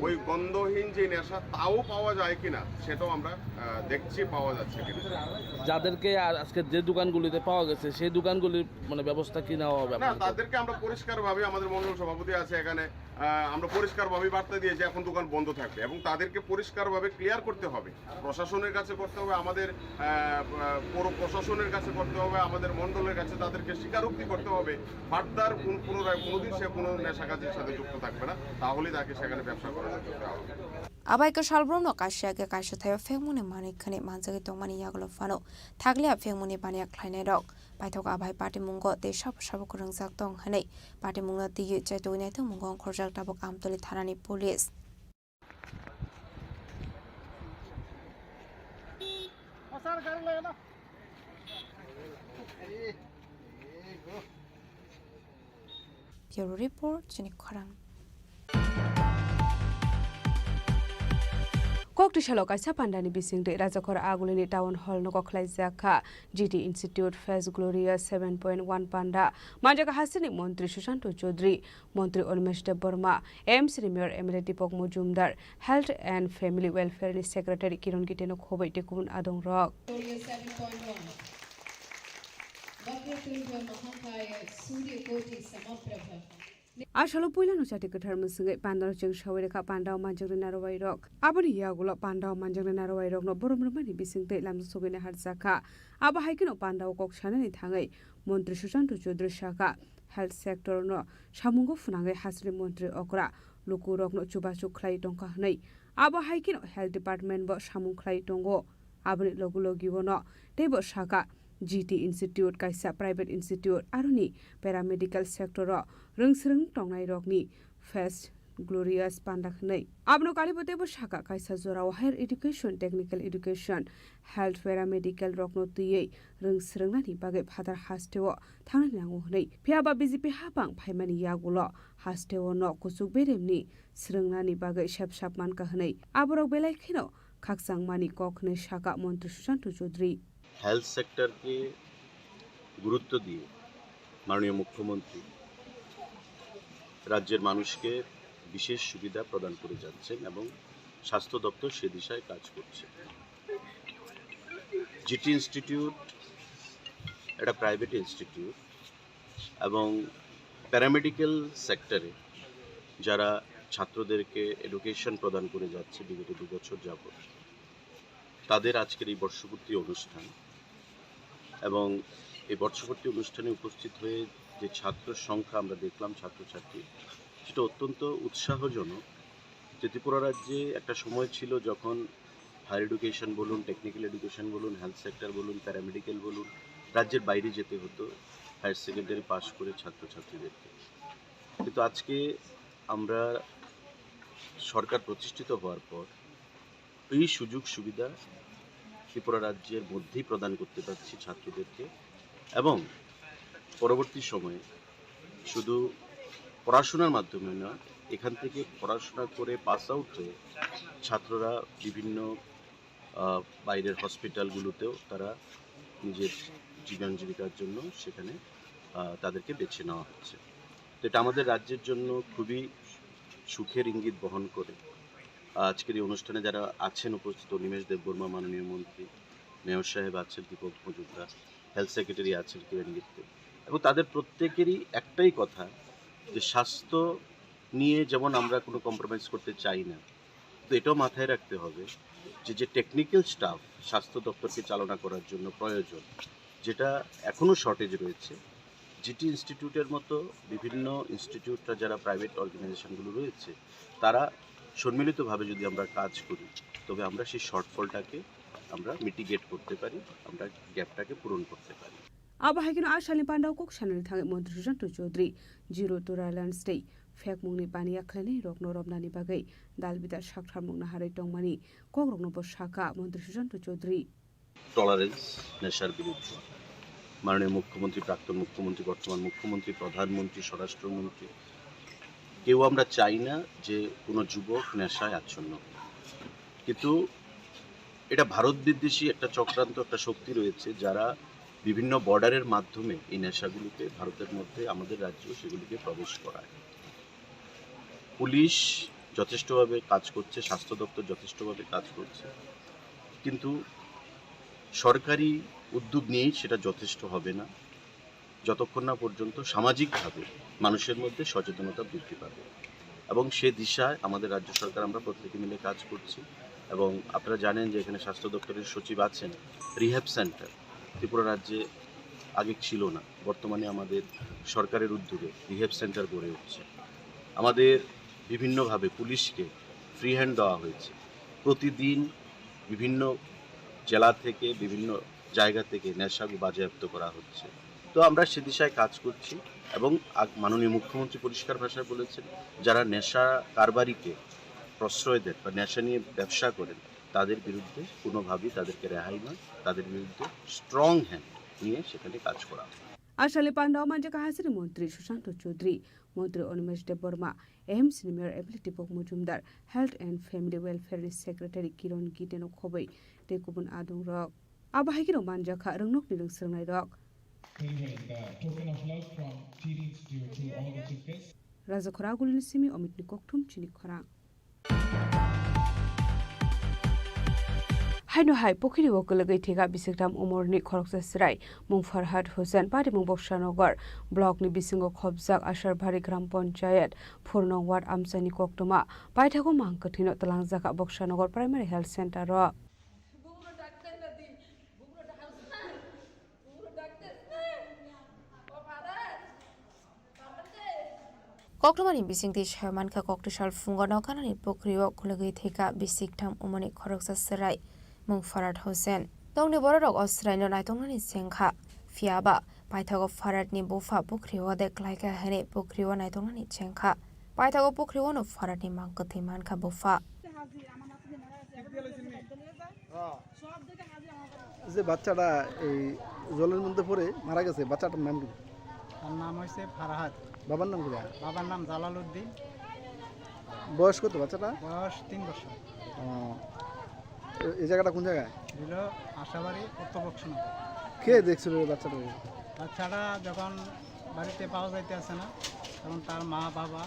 ওই গন্ধহীন যে নেশা, তাও পাওয়া যায় কিনা, সেটাও আমরা, আহ, দেখছি, পাওয়া যাচ্ছে কিনা। যাদেরকে আ-, আজকে যে দোকানগুলিতে পাওয়া গেছে, সেই দোকানগুলির মানে ব্যবস্থা কি নেওয়া হবে না, আপনাদের? তাদেরকে আমরা পরিষ্কারভাবে, আমাদের মণ্ডল সভাপতি আছে এখানে, আহ, আমরা পরিষ্কারভাবে বার্তা দিয়েছি এখন দোকান বন্ধ থাকবে এবং তাদেরকে পরিষ্কারভাবে ক্লিয়ার করতে হবে, প্রশাসনের কাছে করতে হবে, আমাদের, আহ, আহ, পৌর প্রশাসনের কাছে করতে হবে, আমাদের মণ্ডলের কাছে তাদেরকে স্বীকারোক্তি করতে হবে, ফার্দার কোন, পুনরায় কোনোদিন সে কোনো নেশা কাজের সাথে যুক্ত থাকবে না, তাহলেই তাকে সেখানে ব্যবসা করা যেতে হবে। Abai kwchal borokno kaisa khe kaisa thaio phekmani manwi khwnwi manjagwi tongmani yagulo phano thakliya phekmani baniya khlainairok. Paithak abai patimungo tei sabo sabo kwrwngjak tong hwnwi patimungno twiwi chaitugwi naitugmungo ongkhorjak tabuk Amtoli thanani police. Bureau Report, chini khorang. Koktisalo kaisa pandani bisingtwi Rajakhor Agulini Town Hall nogo khlaijak kha G T Institute Fest Gloria seven point one panda. Manjak hasteni Montri Sushanto Chaudhary, Montri Animesh Debbarma, A M C ni Mayor M L A Deepak Majumdar, Health and Family Welfare ni Secretary Kiran Gite no khoboi tei kubun adongrok. Gloria seven point one. Vakrotundva Mahakaya Surya Koti Samaprabha. A salo puilano chati kwthar mwswngwi pandano chwng sawi rwkha, pandao manjaknai narwai rok. Aboni yagulo pandao manjaknai narwai rokno borom rwmani bisingtwi lamjak sogwini harjakha. Abo hai kheno pandao kok sanani thangwi Montri Susanto Chaudhary sakha, health sector no samungo phwnangwi hasteni montri okra lukurokno chubachu khlai tongkha hwnwi. Abo hai kheno health department bo samung khlai tongo. Aboni logi logi ono teibo sakha, G T Institute kaisa private institute, aroni paramedical sector o rwngsrwng tongnai rokni fest Glorious Panda hwnwi. Abono kalibo teibo sakha, kaisa jorao higher education, technical education, health, paramedical rokno twiwi rwng swrwngnani bagwi phatar hasteo thangnani nango hwnwi. Phiya ba B J P hapang phaimani yagulo hasteo nok kuchuk beremni swrwngnani bagwi sep sap mankha hwnwi aborok belai kheno khakchangmani kok hwnwi sakha Montri Susanto Chaudhary. Health সেক্টরকে গুরুত্ব দিয়ে মাননীয় মুখ্যমন্ত্রী রাজ্যের মানুষকে বিশেষ সুবিধা প্রদান করে যাচ্ছেন এবং স্বাস্থ্য দপ্তর সে দিশায় কাজ করছে। জিটি ইনস্টিটিউট একটা প্রাইভেট ইনস্টিটিউট এবং প্যারামেডিক্যাল সেক্টরে যারা ছাত্রদেরকে এডুকেশন প্রদান করে যাচ্ছে বিগত দু বছর যাবত, তাদের আজকের এই বর্ষপূর্তি অনুষ্ঠান এবং এই বর্ষপূর্তি অনুষ্ঠানে উপস্থিত হয়ে যে ছাত্র সংখ্যা আমরা দেখলাম, ছাত্রছাত্রী, সেটা অত্যন্ত উৎসাহজনক। যে ত্রিপুরা রাজ্যে একটা সময় ছিল যখন হায়ার এডুকেশন বলুন, টেকনিক্যাল এডুকেশন বলুন, হেলথ সেক্টর বলুন, প্যারামেডিক্যাল বলুন, রাজ্যের বাইরে যেতে হতো হায়ার সেকেন্ডারি পাশ করে ছাত্রছাত্রীদেরকে। কিন্তু আজকে আমরা সরকার প্রতিষ্ঠিত হওয়ার পর এই সুযোগ সুবিধা ত্রিপুরা রাজ্যের মধ্যেই প্রদান করতে পারছি ছাত্রদেরকে এবং পরবর্তী সময়ে শুধু পড়াশোনার মাধ্যমে নয়, এখান থেকে পড়াশোনা করে পাস আউট হয়ে ছাত্ররা বিভিন্ন আহ, বাইরের হসপিটালগুলোতেও তারা নিজের জীবন জীবিকার জন্য সেখানে আহ, তাদেরকে বেছে নেওয়া হচ্ছে। তো এটা আমাদের রাজ্যের জন্য খুবই সুখের ইঙ্গিত বহন করে। আজকের এই অনুষ্ঠানে যারা আছেন উপস্থিত, অনিমেষ দেববর্মা মাননীয় মন্ত্রী, মেয়র সাহেব আছেন দীপক মজুমদার, হেলথ সেক্রেটারি আছেন কিরণ গিত্তে, এবং তাদের প্রত্যেকেরই একটাই কথা যে স্বাস্থ্য নিয়ে যেমন আমরা কোনো কম্প্রোমাইজ করতে চাই না, তো এটাও মাথায় রাখতে হবে যে যে টেকনিক্যাল স্টাফ স্বাস্থ্য দপ্তরকে চালনা করার জন্য প্রয়োজন, যেটা এখনও শর্টেজ রয়েছে, জিটি ইনস্টিটিউটের মতো বিভিন্ন ইনস্টিটিউটরা যারা প্রাইভেট অর্গানাইজেশনগুলো রয়েছে, তারা সম্মিলিতভাবে যদি আমরা কাজ করি, তবে আমরা সেই শর্টফলটাকে আমরা মিটিগেট করতে পারি, আমরা গ্যাপটাকে পূরণ করতে পারি। Abo hai kheno a salni pandao kok sanani thangwi Montri Susanto Chaudhary zero tolerance tei phekmungni baniya khlainai rokno romnani bagwi dal bidal saktharmung naharwi tongmani kokrokno bo sakha Montri Susanto Chaudhary. Tolerance, নেশার বিরুদ্ধে মাননীয় মুখ্যমন্ত্রী, প্রাক্তন মুখ্যমন্ত্রী, বর্তমান মুখ্যমন্ত্রী, প্রধানমন্ত্রী, স্বরাষ্ট্রমন্ত্রী, কেউ আমরা চাই না যে কোনো যুবক নেশায় আচ্ছন্ন হোক। কিন্তু এটা ভারত বিদ্বেষী একটা চক্রান্ত, একটা শক্তি রয়েছে, যারা বিভিন্ন বর্ডারের মাধ্যমে এই নেশাগুলিকে ভারতের মধ্যে আমাদের রাজ্যেও সেগুলিকে প্রবেশ করায়। পুলিশ যথেষ্টভাবে কাজ করছে, স্বাস্থ্য দপ্তর যথেষ্টভাবে কাজ করছে, কিন্তু সরকারি উদ্যোগ নিয়েই সেটা যথেষ্ট হবে না, যতক্ষণ না পর্যন্ত সামাজিকভাবে মানুষের মধ্যে সচেতনতা বৃদ্ধি পাবে। এবং সে দিশায় আমাদের রাজ্য সরকার, আমরা প্রত্যেকে মিলে কাজ করছি। এবং আপনারা জানেন যে এখানে স্বাস্থ্য দপ্তরের সচিব আছেন। রিহ্যাব সেন্টার ত্রিপুরা রাজ্যে আগে ছিল না, বর্তমানে আমাদের সরকারের উদ্যোগে রিহ্যাব সেন্টার গড়ে উঠছে। আমাদের বিভিন্নভাবে পুলিশকে ফ্রি হ্যান্ড দেওয়া হয়েছে। প্রতিদিন বিভিন্ন জেলা থেকে, বিভিন্ন জায়গা থেকে নেশা বাজেয়াপ্ত করা হচ্ছে। তো আমরা সে দিশায় কাজ করছি এবং আগ-, মাননীয় মুখ্যমন্ত্রী পরিষ্কার ভাষায় বলেছেন, যারা নেশা কারবারিকে প্রশ্রয় দেন বা নেশা নিয়ে ব্যবসা করেন, তাদের বিরুদ্ধে কোনোভাবেই তাদেরকে রেহাই নয়, তাদের বিরুদ্ধে স্ট্রং হ্যান্ড নিয়ে সেখানে কাজ করা হবে। A salni pandao manjakha hasteni Montri Susanto Chaudhary, Montri Animesh Debbarma, A M C ni Mayor Emily Dipok Mojumdar, Health and Family Welfare ni Secretary Kiron Gite no khobwi tei kubun adongrok. Abo hai kheno manjakha rwngnokni rwng swrwngnairok. Rajakhor Agulini simi Omitni kokthum chini khorang. Haino hai pukhiri o kwlwgwi thika bisiktham umorni khoroksa chwrai mung Farhad Hussain, patimung Boksanagar block ni bisingo khopjak Asarbari Gram Panchayat, Phurnong Ward amchaini koktwma paithago mang kwthwino twlangjakha Boksanagar Primary Health Center o. Koktwmani bisingtwi sawi mankha, koktwsal phungo nokhanani pukhrio khulugwi thwikha bisiktham umorni khoroksa chwrai mung Farhad Hussain. Tongni bororok o chwraino naitoknani chengkha, phiyaba paithago Farhadni bupha pukhrio de klaikha hwnwi pukhrio naitoknani chengkha. Paithago pukhri o no pharatni mang kwthwi mankha bupha. যে বাচ্চাটা এই জলের মধ্যে পড়ে মারা গেছে, বাচ্চাটার নাম কি? তার নাম হয়েছে ফারহাদ। বাবার নাম কি? বাবার নাম জালালউদ্দিন। বয়স কত বাচ্চাটা? বয়স তিন বছর। ও, এ-, এই জায়গাটা কোন জায়গায়? হলো আশাবাড়ি উত্তর বক্সনগর। কে দেখছিল এই বাচ্চাটাকে? বাচ্চাটা যখন বাড়িতে পাওয়া যাইতে আছে না, তখন তার মা বাবা,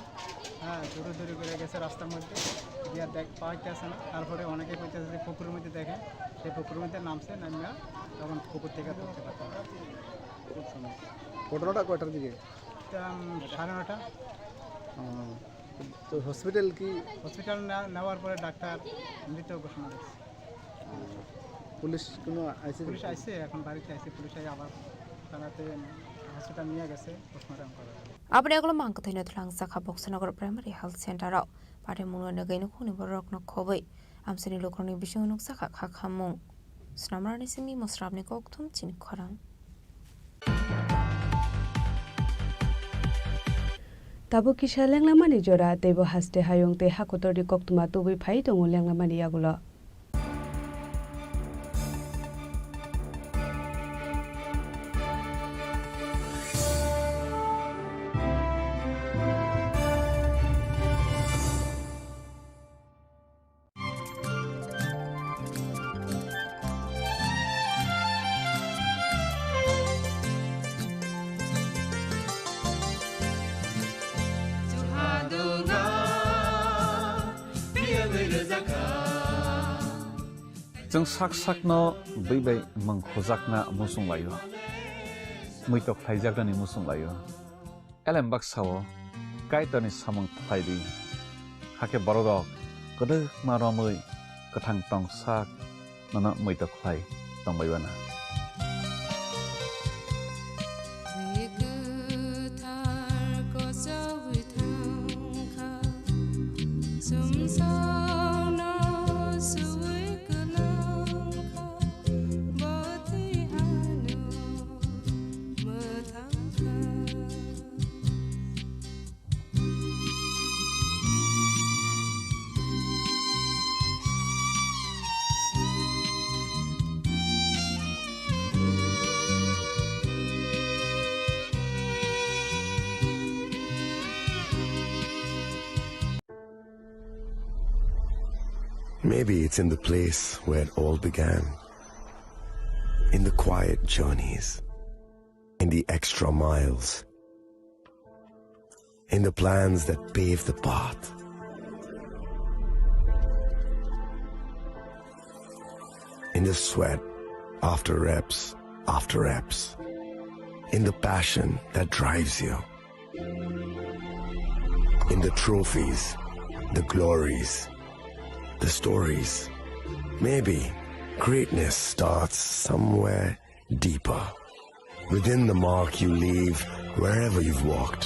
হ্যাঁ, দৌড়াদৌড়ি করে গেছে রাস্তার মধ্যে, গিয়া দেখ পাওয়া যাইতে আছে না। তারপরে অনেকে কইতেছে যে পুকুরের মধ্যে দেখে, সেই পুকুরের মধ্যে নামছে, নামিয়া তখন পুকুর থেকে ধরতে পারছে না। কোন সময়? ঘটনাটা কয়টার দিকে? এটা, উম, সাড়ে নটা। ও, তো হসপিটাল কি? হসপিটাল নেওয়ার পরে ডাক্তার মৃত ঘোষণা করছে। পুলিশ কোনো আইসি? পুলিশ আইসে, এখন বাড়িতে আইসে, পুলিশ আই আবার থানাতে হসপিটাল নিয়ে গেছে, পোস্টমর্টম করা হবে। Aboni ulo mang kwthwino twlangjakha Boksonogor Primary Health Center o. Pare mungno nugwi nukhungni bororokno khobwi amchaini lukurokni bisingo nukjakha kha khamung. Snamrani simi mosrabni kokthum chini khorang. Tabuk kisa lenglamani jora, teibo haste hayung tei hakotorni koktwma tubui phai tongo lenglamani yagulo. Chwng sak sakno bwi bai mwng khujakna muchung laio, muitok khlaijaknani muchung laio. Elem baksa-o Kaitorni samung khlai di, hakhe bororok kwdwkma romwi kwthang tong sak nono muitok khlai tongbai uanw. Maybe it's in the place where it all began. In the quiet journeys. In the extra miles. In the plans that pave the path. In the sweat after reps after reps. In the passion that drives you. In the trophies, the glories, the stories. Maybe greatness starts somewhere deeper. Within the mark you leave wherever you've walked.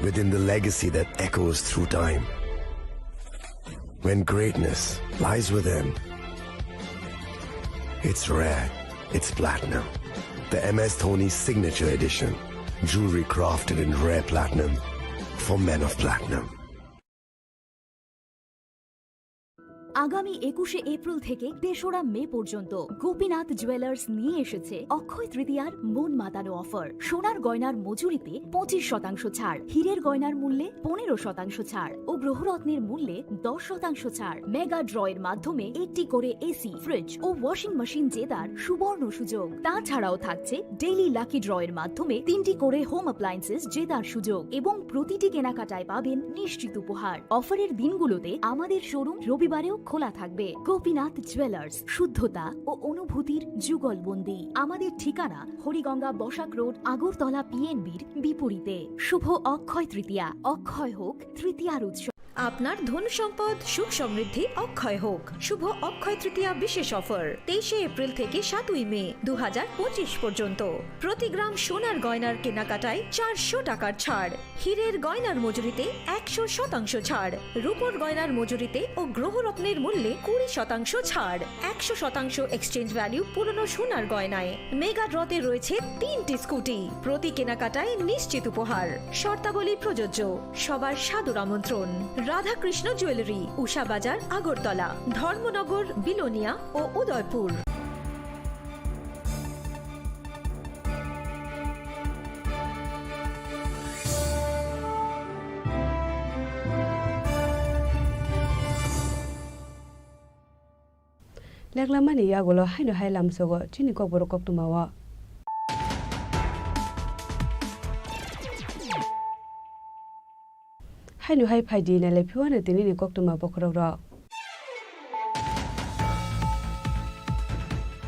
Within the legacy that echoes through time. When greatness lies within, it's rare, it's platinum. The M S Dhoni Signature Edition. Jewelry crafted in rare platinum for men of platinum. আগামী একুশে এপ্রিল থেকে তেসরা মে পর্যন্ত গোপীনাথ জুয়েলার্স নিয়ে এসেছে অক্ষয় তৃতীয়ার মন মাতানো অফার। সোনার গয়নার মজুরিতে পঁচিশ শতাংশ ছাড়, হীরের গয়নার মূল্যে পনেরো শতাংশ ছাড় ও গ্রহরত্নের মূল্যে দশ শতাংশ ছাড়। মেগা ড্রয়ের মাধ্যমে একটি করে এসি, ফ্রিজ ও ওয়াশিং মেশিন জেতার সুবর্ণ সুযোগ। তাছাড়াও থাকছে ডেইলি লাকি ড্রয়ের মাধ্যমে তিনটি করে হোম অ্যাপ্লায়েন্সেস জেতার সুযোগ এবং প্রতিটি কেনাকাটায় পাবেন নিশ্চিত উপহার। অফারের দিনগুলোতে আমাদের শোরুম রবিবারেও খোলা থাকবে। গোপীনাথ জুয়েলার্স, শুদ্ধতা ও অনুভূতির যুগলবন্দি। আমাদের ঠিকানা হরিগঙ্গা বসাক রোড, আগরতলা পিএনবির বিপরীতে। শুভ অক্ষয় তৃতীয়া, অক্ষয় হোক তৃতীয়ার উৎসব। আপনার ধন সম্পদ সুখ সমৃদ্ধি অক্ষয় হোক। শুভ অক্ষয় তৃতীয়া বিশেষ অফার, তেইশে এপ্রিল থেকে সাতই মে দু হাজার পঁচিশ পর্যন্ত। প্রতি গ্রাম সোনার গয়নার কেনাকাটায় চারশো টাকার ছাড়, হীরের গয়নার মজুরিতে এক একশো শতাংশ ছাড়। রূপোর গয়নার মজুরিতে ও গ্রহরত্নের মূল্যে কুড়ি শতাংশ ছাড়। একশো শতাংশ এক্সচেঞ্জ ভ্যালু পুরনো সোনার গয়নায়। মেগা ড্রতে রয়েছে তিনটি স্কুটি। প্রতি কেনাকাটায় নিশ্চিত উপহার। শর্তাবলী প্রযোজ্য। সবার সাদর আমন্ত্রণ। রাধাকৃষ্ণ জুয়েলারি, উষা বাজার, আগরতলা, ধর্মনগর, বিলোনিয়া ও Udaipur. Leklamani yagulo haino hai lamsogo chini kokborok koktwmao. Haino hai phaidi nailai phiwano tinini koktwma bokhorokrok.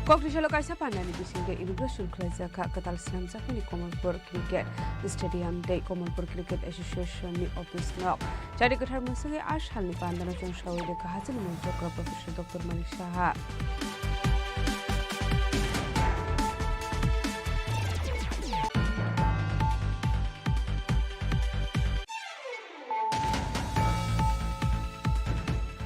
Koktisalo kaisa pandani bisingtwi inauguration khlaijak kha kwtal swnamjakmani Kamalpur Cricket Stadium tei Kamalpur Cricket Association ni office nok. Chari kwthar mwswgwi a salni pandano chwngsawi rwkha hachini mantokra Professor Doctor Manik Saha.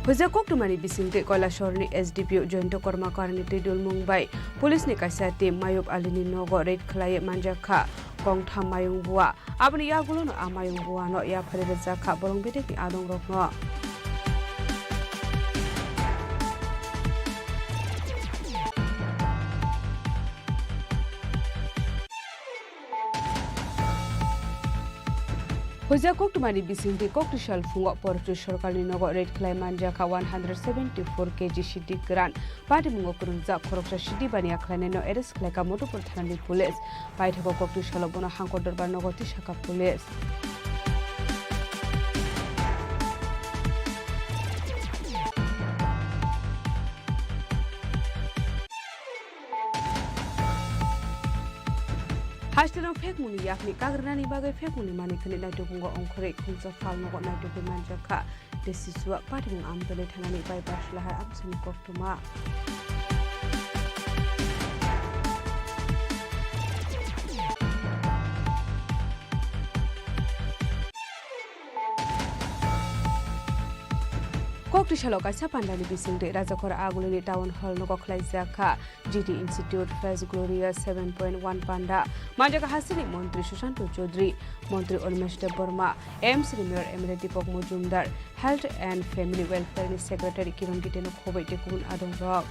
Huijak koktwmani bisingtwi Kailasahorni S D P O Jayanta Karmakar ni twi dulmung bai police ni kaisa team Mayub Ali ni nogo raid khlaiwi manjak kha kongtham mayung bua. Aboni yagulono a mayung buano yaphari rwjak kha bolong bedekni adongrokno. Huijak koktwmani bisingtwi koktisal phungo Porchoi sorkarni nogo raid khlai manjak kha one hundred seventy four K G sidi kwran. Patimungo kwrwngjak khoroksa sidi baniya khlainaino arrest khlaikha Madhupur thanani police. Paithago koktisalo bono Hangkor Dorbar nogo tisakha police. Hasteno phekmungni yakni kagrwnani bagwi phekmungni manwi khwnwi naitukungo ongkhorwi khungsa phalnogo naitugwi manjak kha. Tei Sisuwa patimung Amtwlwi thanani bypass lahar amsani koktwma. Koktisalo kaisa pandani bisingtwi Rajakhor Agulini Town Hall nogo khlaijak kha G T Institute First Gloria seven point one panda. Manjak hasteni Montri Sushanto Chaudhary, Montri Animesh Debbarma, M C ni Mayor M L A Deepak Majumdar, Health and Family Welfare ni Secretary Kiran Gite no khoboi tei kubun adongrok.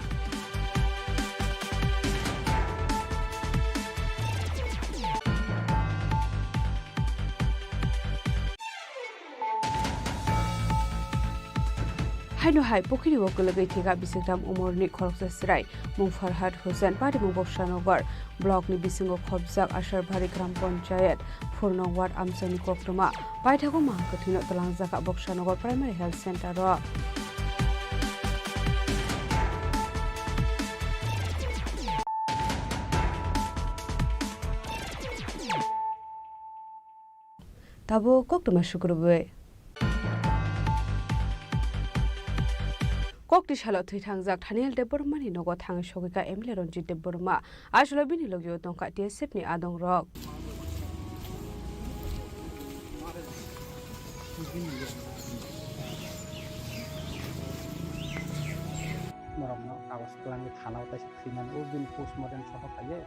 Haino hai pukhiri o kwlwgwi thwikha bisikram umorni khoroksa chwrai mung Farhad Hussain, patimung Bobsanagar block ni bisingo khopjak Asarbari Gram Panchayat, four nong ward amchaini koktwma. Paithago mahang kwthwino twlangjakha Bobsanagar Primary Health Center o. Tabuk koktwma sukrubwi. Koktisalo thwi thangjak Thaniel Debbarmani nogo thangwi sogwi kha M L A Ranjit Debbarma. Aswkno bini logio tongkha T S F ni adongrok. Norokno kagoj twlangwi thanao taisa thwimani, o bini postmortem sohor khaio.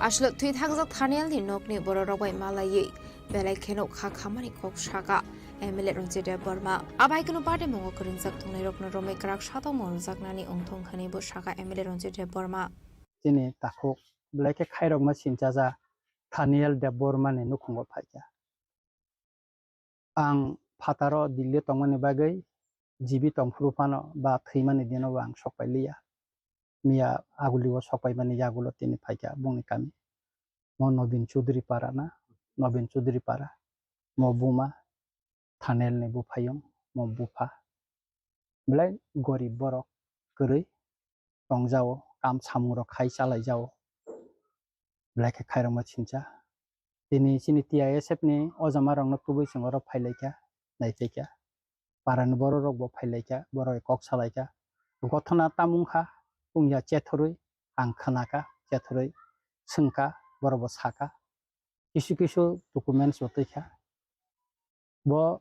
Aswk thwi thangjak Thaniel ni nokni bororok bai malaiwi belai kheno kha khamani kok saka M L A Ranjit Debbarma. Abai kheno patimungo kwrwngjak tongnairokno romwi kwrak satokma rwjaknani wngthong hwnwi bo saka M L A Ranjit Debbarma. Chini takhuk belai khe khairokma sinchaja Thaniel Debbarma ni nukhungo phaikha. Ang phataro Delhi tongmani bagwi jibi tongphuru phano ba thwimani dino bo ang sokpai liya. Miya agulio sokpaimani yagulo tini phaikha bongni kami. Mo Nobin Chaudhary para na, Nobin Chaudhary para. Mo buma Thanel ni buphayung, mo bupha. Belai gorib borok kwrwi tongjao, kam samungrok khai chalaijao. Belai khe khairokma sincha. Tini chini T I S F ni o jama rokno tubui chwng oro phailaikha, naiphaikha. Parani borok rok bo phailaikha, borok kok salaikha. Gothona tamung kha, wngya chethorwi ang khnakha, chethorwi swngkha, borok bo saka, kisu kisu documents bo twi kha. Bo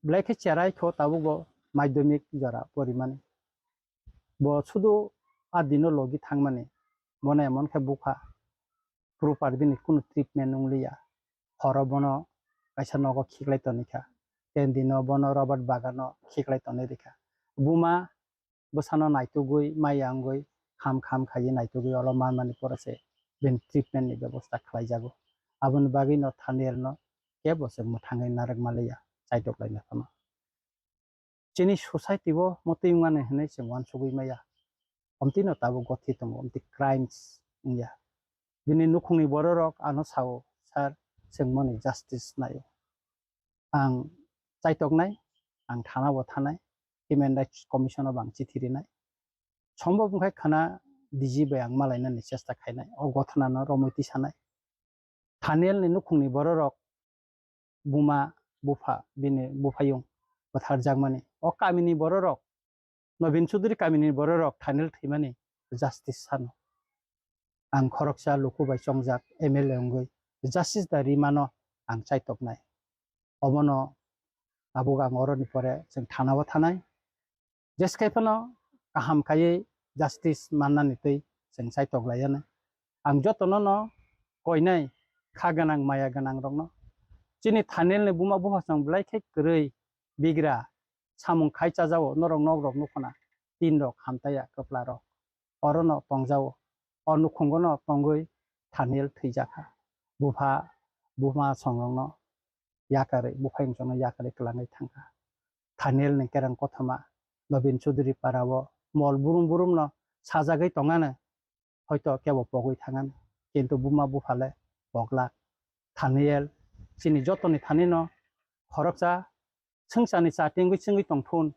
belai khe cherai kho tabuk bo madhyamik jora porimani. Bo sudu a dino logi thangmani, bono emon khe bupha proper bini kunu treatment wng liya. Horo bono kaisa nogo khiklai toni kha, ten dino bono rubber bagano khiklai toni rikha. Buma bwsano naitugwi, maya wngwi, kham kham khaiwi naitugwi olo manmani pore se bini treatment ni bebosta khlaijago. Aboni bagwino Thaniel no kebo se mwthangwi narwk maliya, chaitok laina phano. Chini society o motwi wngmani hinwi chwng uansugwi maya. Omtwino tabuk gothi tongo, omtwi crimes wngya. Bini nukhungni bororok ano sao, "Sir, chwng moni justice naio." Ang chaitoknai, ang thana bo thanai, Human Rights Commission o bo ang chithi rinai. Sombhob wngkha khana D G bai ang malainani chesta khainai, o gothanano romwi tisanai. Thaniel ni nukhungni bororok buma, bupha, bini buphayung bwtharjakmani. O kamini bororok, Nobin Chudri kamini bororok Thaniel thwimani justice sano. Ang khoroksa luku bai chongjak M L A wngwi justice da rimano ang chaitoknai. Obono tabuk ang oroni pore chwng thanao thanai. Jeskai phano kaham khaiwi justice mannani twi chwng chaitok laiyani. Ang jotono no koinai kha gwnang maya gwnang rokno. Chini Thaniel ni buma bupha chwng belai khe kwrwi bigra samung khai chajao norok nok rok nukhuna tin rok hamtaya kwpla rok. Orono tongjao. O nukhungo no tongwi Thaniel thwijakha. Bupha buma songrokno yakarwi, buphayung chongno yakarwi kwlangwi thangkha. Thaniel ni kereng kothoma Nobin Chudri para o mol burum burum no sajagwi tongano, hoito kebo pogwi thangano, kintu buma bupha le poglak. Thaniel chini jotoni thani no khoroksa swngcharni cha tingwi chwngwi tongthun,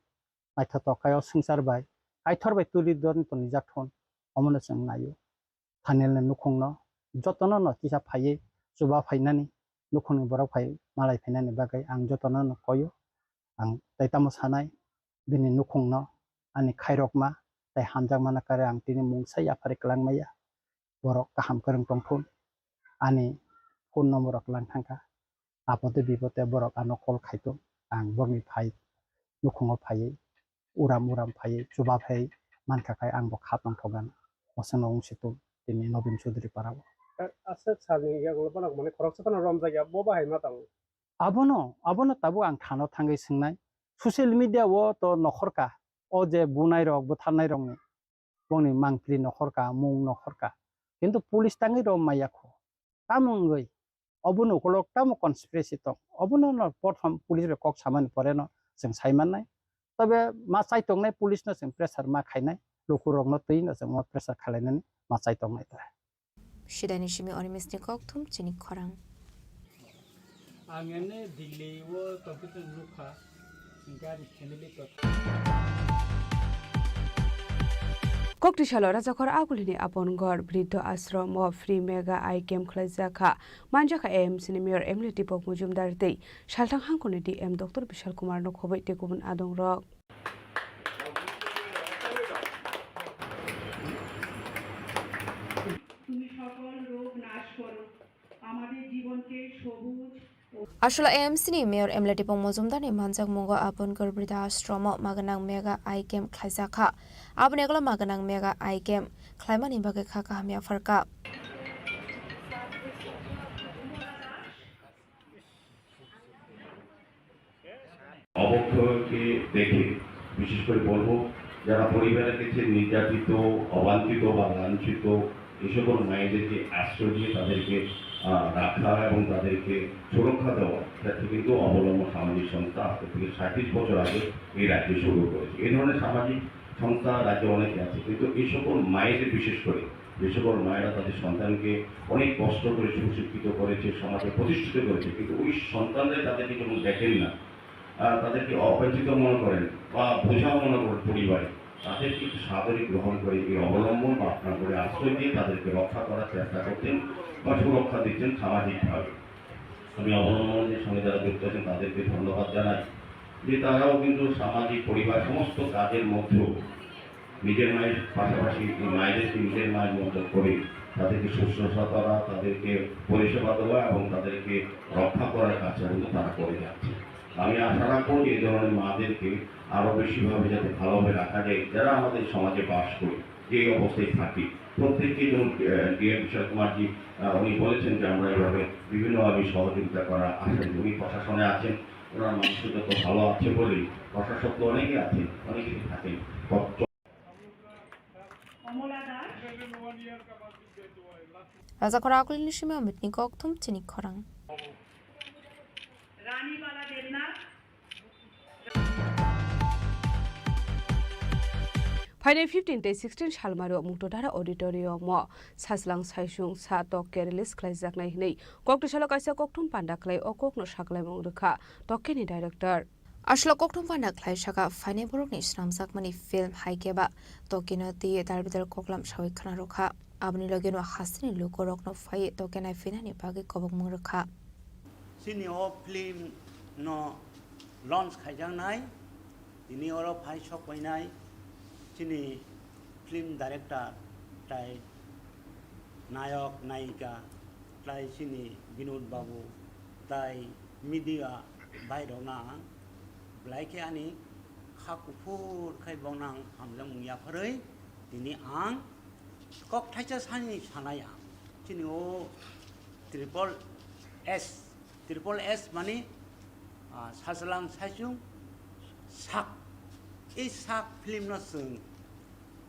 naithotok khe o swngchar bai Kaitor bai tuli don tonijak thun, omono chwng naio. Thaniel ni nukhungno jotono no kisa phaiwi chuba phainani, nukhungni borok phai malai phainani bagwi ang jotono no koio. Ang tei tamo sanai, bini nukhungno ani khairokma tei hamjakmano kare ang tini mungsa yaphari kwlangmaya. Borok kaham kwrwng tongthun, ani phone number rok lang thangkha. Apode bipode borok ano call khaitong, ang borokni phai nukhungo phaiwi uram uram phaiwi chuba phai mankha khai ang bo kha tongthokgana. Osano wngsitung tini Nobin Chudri para o. Aswk salni yagulo bono mane khoroksa phano romjakya, bo bahai ma tongo? Abono, abono tabuk ang thano thangwi swngnai. Social media o to nokhorka, o je bunai rok, butharnai rokni bongni mangpili nokhorka, mung nokhorka. Kintu police tangwi rom maya kho. Tamo wngwi, obono ukolok tamo conspiracy tong. Obono no prothom police bai kok samani pore no chwng sai mannai. Tobe ma chai tongnai police no chwng pressure ma khainai. Lukurok no twi no chwng ma pressure khalainani ma chai tongnai ta. Sidani simi Animesh ni kokthum chini khorang. Ang ene Delhi o tongkhe chwng nukha, hwnkhe ani family to. Kokti salo Rajakhor Agulini Apongor Briddho Ashram o free mega eye camp khlaijak kha. Manjakha A M C ni Mayor M L A Deepak Majumdar tei Salthang Hangkoni D M Doctor Bishal Kumar no khoboi tei kubun adongrok. তুমি সকল রোগ নাশ করো, আমাদের জীবনকে সবুজ ও Ashula A M C ni Mayor M L A Deepak Majumdar ni manjakmungo Apongor Briddha Ashram o maganang mega eye camp khlaijak kha. Aboni ulo maganang mega eye camp khlaimani bagwi kha kaham yapharkha. অবক্ষয়কে দেখে, বিশেষ করে বলবো, যারা পরিবারের কাছে নির্যাতিত, অবাঞ্ছিত বা লাঞ্ছিত এই সকল মায়েদেরকে আশ্রয় দিয়ে তাদেরকে, আহ, রাখা এবং তাদেরকে সুরক্ষা দেওয়ার ক্ষেত্রে কিন্তু অবলম্বন সামাজিক সংস্থা আজকে থেকে সাঁইত্রিশ বছর আগে এই রাজ্যে শুরু করেছে। এই ধরনের সামাজিক সংস্থা রাজ্যে অনেকে আছে, কিন্তু এই সকল মায়েদের বিশেষ করে যে সকল মায়েরা তাদের সন্তানকে অনেক কষ্ট করে সুশিক্ষিত করেছে, সমাজে প্রতিষ্ঠিত করেছে, কিন্তু ওই সন্তানরাই তাদেরকে যখন দেখেন না, আহ, তাদেরকে অবাঞ্ছিত মনে করেন বা বোঝা মনে করেন পরিবারে, তাদের কিন্তু সাদরে গ্রহণ করে এই অবলম্বন বা আপনার করে আশ্রয় দিয়ে তাদেরকে রক্ষা করার চেষ্টা করছেন বা সুরক্ষা দিচ্ছেন সামাজিকভাবে। আমি অবলম্বনের সঙ্গে যারা যুক্ত আছেন তাদেরকে ধন্যবাদ জানাই যে তারাও কিন্তু সামাজিক পরিবার সমস্ত কাজের মধ্যেও নিজের মায়ের পাশাপাশি এই মায়েদেরকে নিজের মায়ের মতো করে তাদেরকে শুশ্রূষা করা, তাদেরকে পরিষেবা দেওয়া এবং তাদেরকে রক্ষা করার কাজটা কিন্তু তারা করে যাচ্ছে। আমি আশা রাখবো যে এই ধরনের মাদেরকে আরো বেশিভাবে যাতে ভালোভাবে রাখা যায়, যারা আমাদের সমাজে বাস করি, যে অবস্থায় থাকি, প্রত্যেককে যেমন, আহ, ডিএম কিশোর কুমারজি, আহ, উনি বলেছেন যে আমরা এইভাবে বিভিন্নভাবে সহযোগিতা করার আশা করি। উনি প্রশাসনে আছেন, ওনার মানসিকতা ভালো আছে বলেই প্রশাসক তো অনেকে আছেন, অনেকে থাকেন। Rajakhor Akulini simi Amitni kokthum chini khorang. Phainai fifteen tei sixteen salmaro Muktodhara Auditorium o Sajlang Saisung Sa Tokke release khlaijaknai hwnwi koktwsalo kaisa kokthum panda khlai o kokno saklaimung rwkha Tokkeni director. Aswk kokthum panda khlai saka phainai borokni swnamjakmani film hai khe ba Tokkeno twiwi darbidal koklam sawi khna rwkha. Aboni logeno hasteni lukurokno phaiwi Tokke naiphinani bagwi kobokmung rwkha. Chini o film no launch khaijaknai, tini oro phai sok painai chini film director tai nayok nayika tai chini Binod babu tai media bhai rokno ang belai khe ani kha kuphur khai bono ang hamjakmung yapharwi tini ang kok thaisa sani sanai ang. Chini o triple S, triple S mani, ah, Sajlang Saisung Sak. Ei Sak film no chwng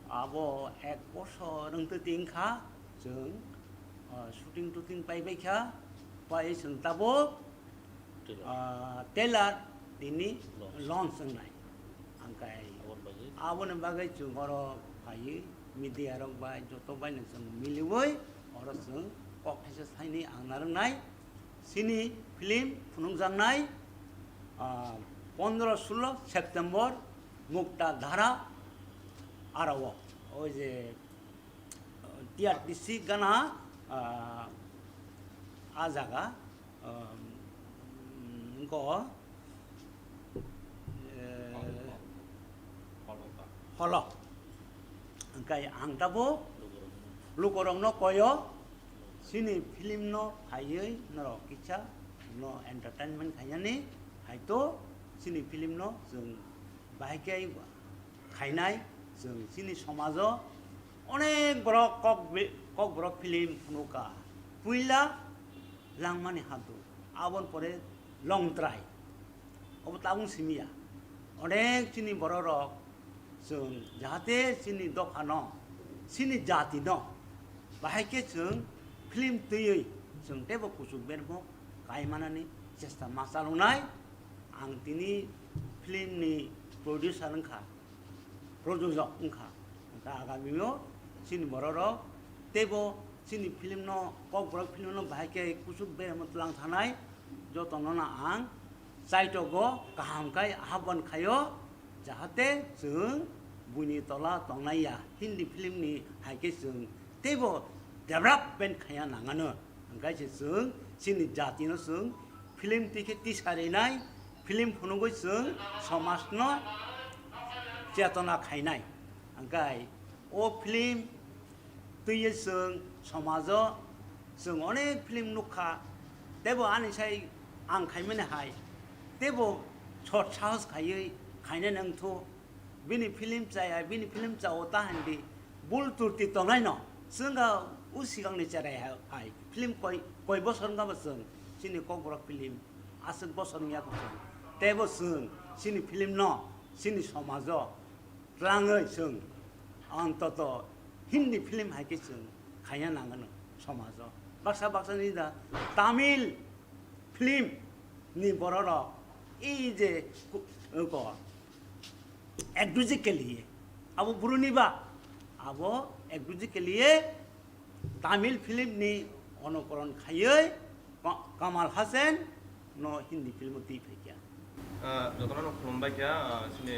abo ek bosor wng twi tin kha chwng, ah, shooting tooting pai bai kha, pai chwng tabuk Trailer. Ah, trailer tini Launch. Launch wngnai. Angkai Aboni bagwi? Aboni bagwi chwng oro phaiwi media rok bai joto bai no chwng miliwi oro chwng kok thaisa saini ang narwknai. Chini film phunukjaknai, ah, pondro sulo September Mukta Dhara aro o, oi je, ah, T R T C gana, ah, a jaga, ah, wngkha, eh, holo. Holo ta. Holo. Hwnkhe ang tabuk lukurokno koyo, chini film no phaiwi norok kisa no entertainment khainani, haito chini film no chwng bahai khe khainai, chwng chini somajo onek borok kok be-, kokborok film phunukha. Puila langmani hadu, aboni pore longtrai. Obo tabuk simi ya. Onek chini bororok chwng jahate chini dophano, chini jatino bahai khe chwng film twiwi chwng teibo kuchuk bermo kai manani chesta ma chaloknai. Ang tini film ni producer wngkha, projojok wngkha. Hwnkhe agamio chini bororok teibo chini film no, kokborok film no bahai khe kuchuk bermo twlang thanai, jotono no ang chaitogo kaham khai ahban khaio, jahate chwng buini tola tongnai ya, Hindi film ni hai khe chwng teibo development khaiya nangano. Hwnkhe se chwng chini jati no chwng film twi khe tisa rinai, film phunugwi chwng somaj no chetona khainai. Hwnkhe o film twiwi chwng somajo chwng onek film nukha, teibo ani sai ang khaimani hai, teibo sot sahos khaiwi khainai nangthu. Bini film chaya, bini film chao ta hindi bul turti tongnai no. Chwngkha o sikangni cherai hai, hai film koi, koi bosor wngkha bo chwng chini kokborok film aswk bosor wngya kho chwng. Teibo chwng chini film no, chini somajo twlangwi chwng antoto Hindi film hai khe chwng khaiya nangano somajo. Baksa baksa ni da Tamil film ni bororok ei je ku-, ko ek duje ke liye, abo buruni ba, abo ek duje ke liye Tamil film ni onukoron khaiwi Ka-, Kamal Hassan no Hindi film o twi phaikha. Ah, jotono no khulumbai kha, ah, chini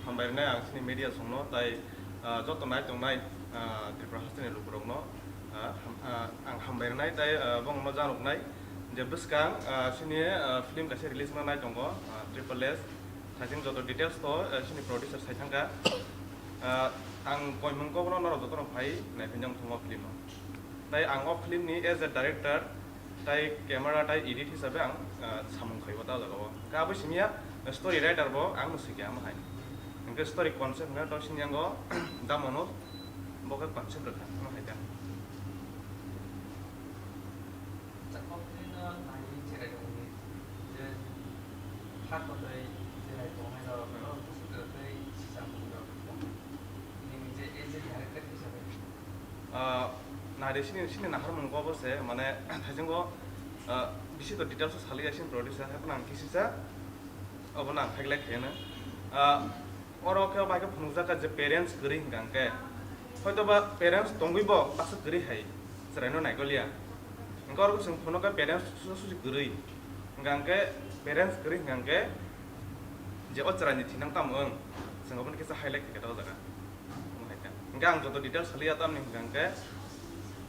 hambai rwnai ang chini media songno, tai, ah, joto nai tongnai, ah, Tripura hasteni lukurokno, ah, ham-, ah, ang hambai rwnai, tai, ah, bongno janoknai je bwskang, ah, chini, ah, film kaisa release wngna nai tongo, ah, Triple S, thaising joto details to, ah, chini producer sai thangkha. Ah, ang koimung kokno norok jotono phai naiphinjak thungo film o. Tai ang o film ni as a director, tai camera, tai edit hisabe ang, ah, samung khaibo ta jaga o. Hwnkhe abo simiya story writer bo ang no sikya amo hai. Hwnkhe story concept hwnkhe to sini ang o da mono bo khe concept rwkha amo hai ta. Chakma film no nai cherai tongni je kha kotai cherai tongnai rok no busi kwrwtwi sijak rok. Nini je as a director hisabe. Ah, nai de sini, sini naharmung bo se, mane, thaichung bo, ah, bisi to details o saliya sini producer, hai phano ang kisisa, obo no ang khailai khaiyano. Ah, oro khe bai khe phunukjak kha je parents kwrwi hwnkha hwnkhe, hoito ba parents tongwi bo baksa kwrwi hai chwraino naikoliya. Hwnkhe oro chwng phunukha parents susa susi kwrwi hwnkha hwnkhe, parents kwrwi hwnkha hwnkhe je o chwraini thinang tamo wng, chwng obono kisa highlight khaikha o jaga. Hwnkhe ang joto details saliya tamni hwnkha hwnkhe,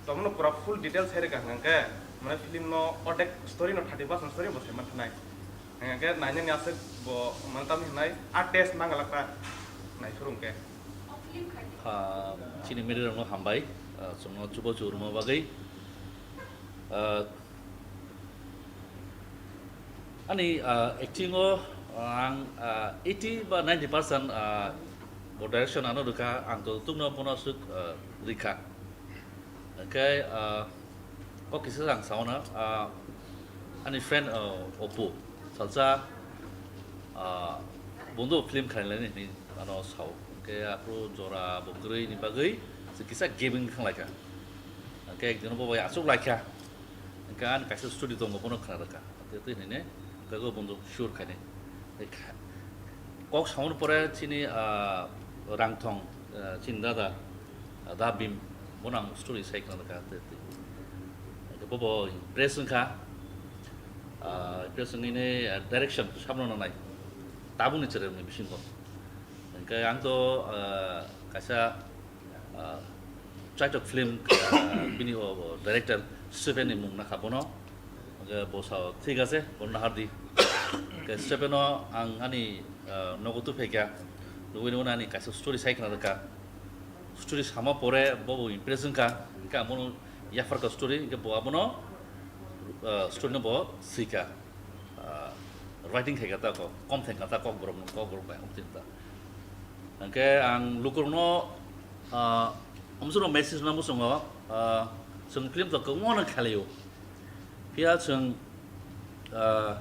tongmano pura full details hai rwkha hwnkha hwnkhe, mane film no odek story no thirty percent story bo sai manthanai. Hwnkhe nainani aswk bo mane tamni hwnai a test mangalakha naiphuru hwnkhe. Ah, chini media rokno hambai, ah, chwngno chubachu rwma bagwi. Ah, ani, ah, acting o, ah, ang, ah, eighty ba ninety percent, ah, bo direction ano rwkha, ang to tukno bono aswk, ah, rikha. Hwnkhe, ah, kok kisa ang sauna, ah, ani friend, ah, Oppo salsa, ah, bondo film khailani hinwi ano sao. Hwnkhe aphuru jora bo kwrwini bagwi se kisa giving thanglaikha. Hwnkhe ekdino bo bai achuk laikha. Hwnkhe ani kaisa story tongo bono khna rwkha. Tei tei hinwi hwnkhe o bondo sure khainai. Kok samani pore chini, ah, Rangthong, ah, chini dada, ah, Da Bhim, bono ang story sai khna rwkha, tei, tei. Bobo impress wngkha, ah, impress wngwi, ah, direction sabno nangnai, tabukni chwrairokni bisingo. Hwnkhe ang to, ah, kaisa, ah, Chaitok film, ah, bini o, o director Stephen ni mung nakha bono. Hwnkhe bo sao, "Thik ache, bono nahardi." Hwnkhe Stephen no ang ani, ah, nogo tubuphaikha, nugwi nugwi ani kaisa story sai khna rwkha. Story sama pore bo bo impress wngkha, hwnkhe ang bono yapharkha story, hwnkhe bo abono, ah, story no bo swikha. Ah, writing khaikha ta kok, kom thangkha ta kok borok no, kok borok bai kom thangkha ta. Hwnkhe ang lukurokno, ah, amsukno message rwna muchungo, ah, chwng film to kwbangma no khlaio. Phiya chwng, ah,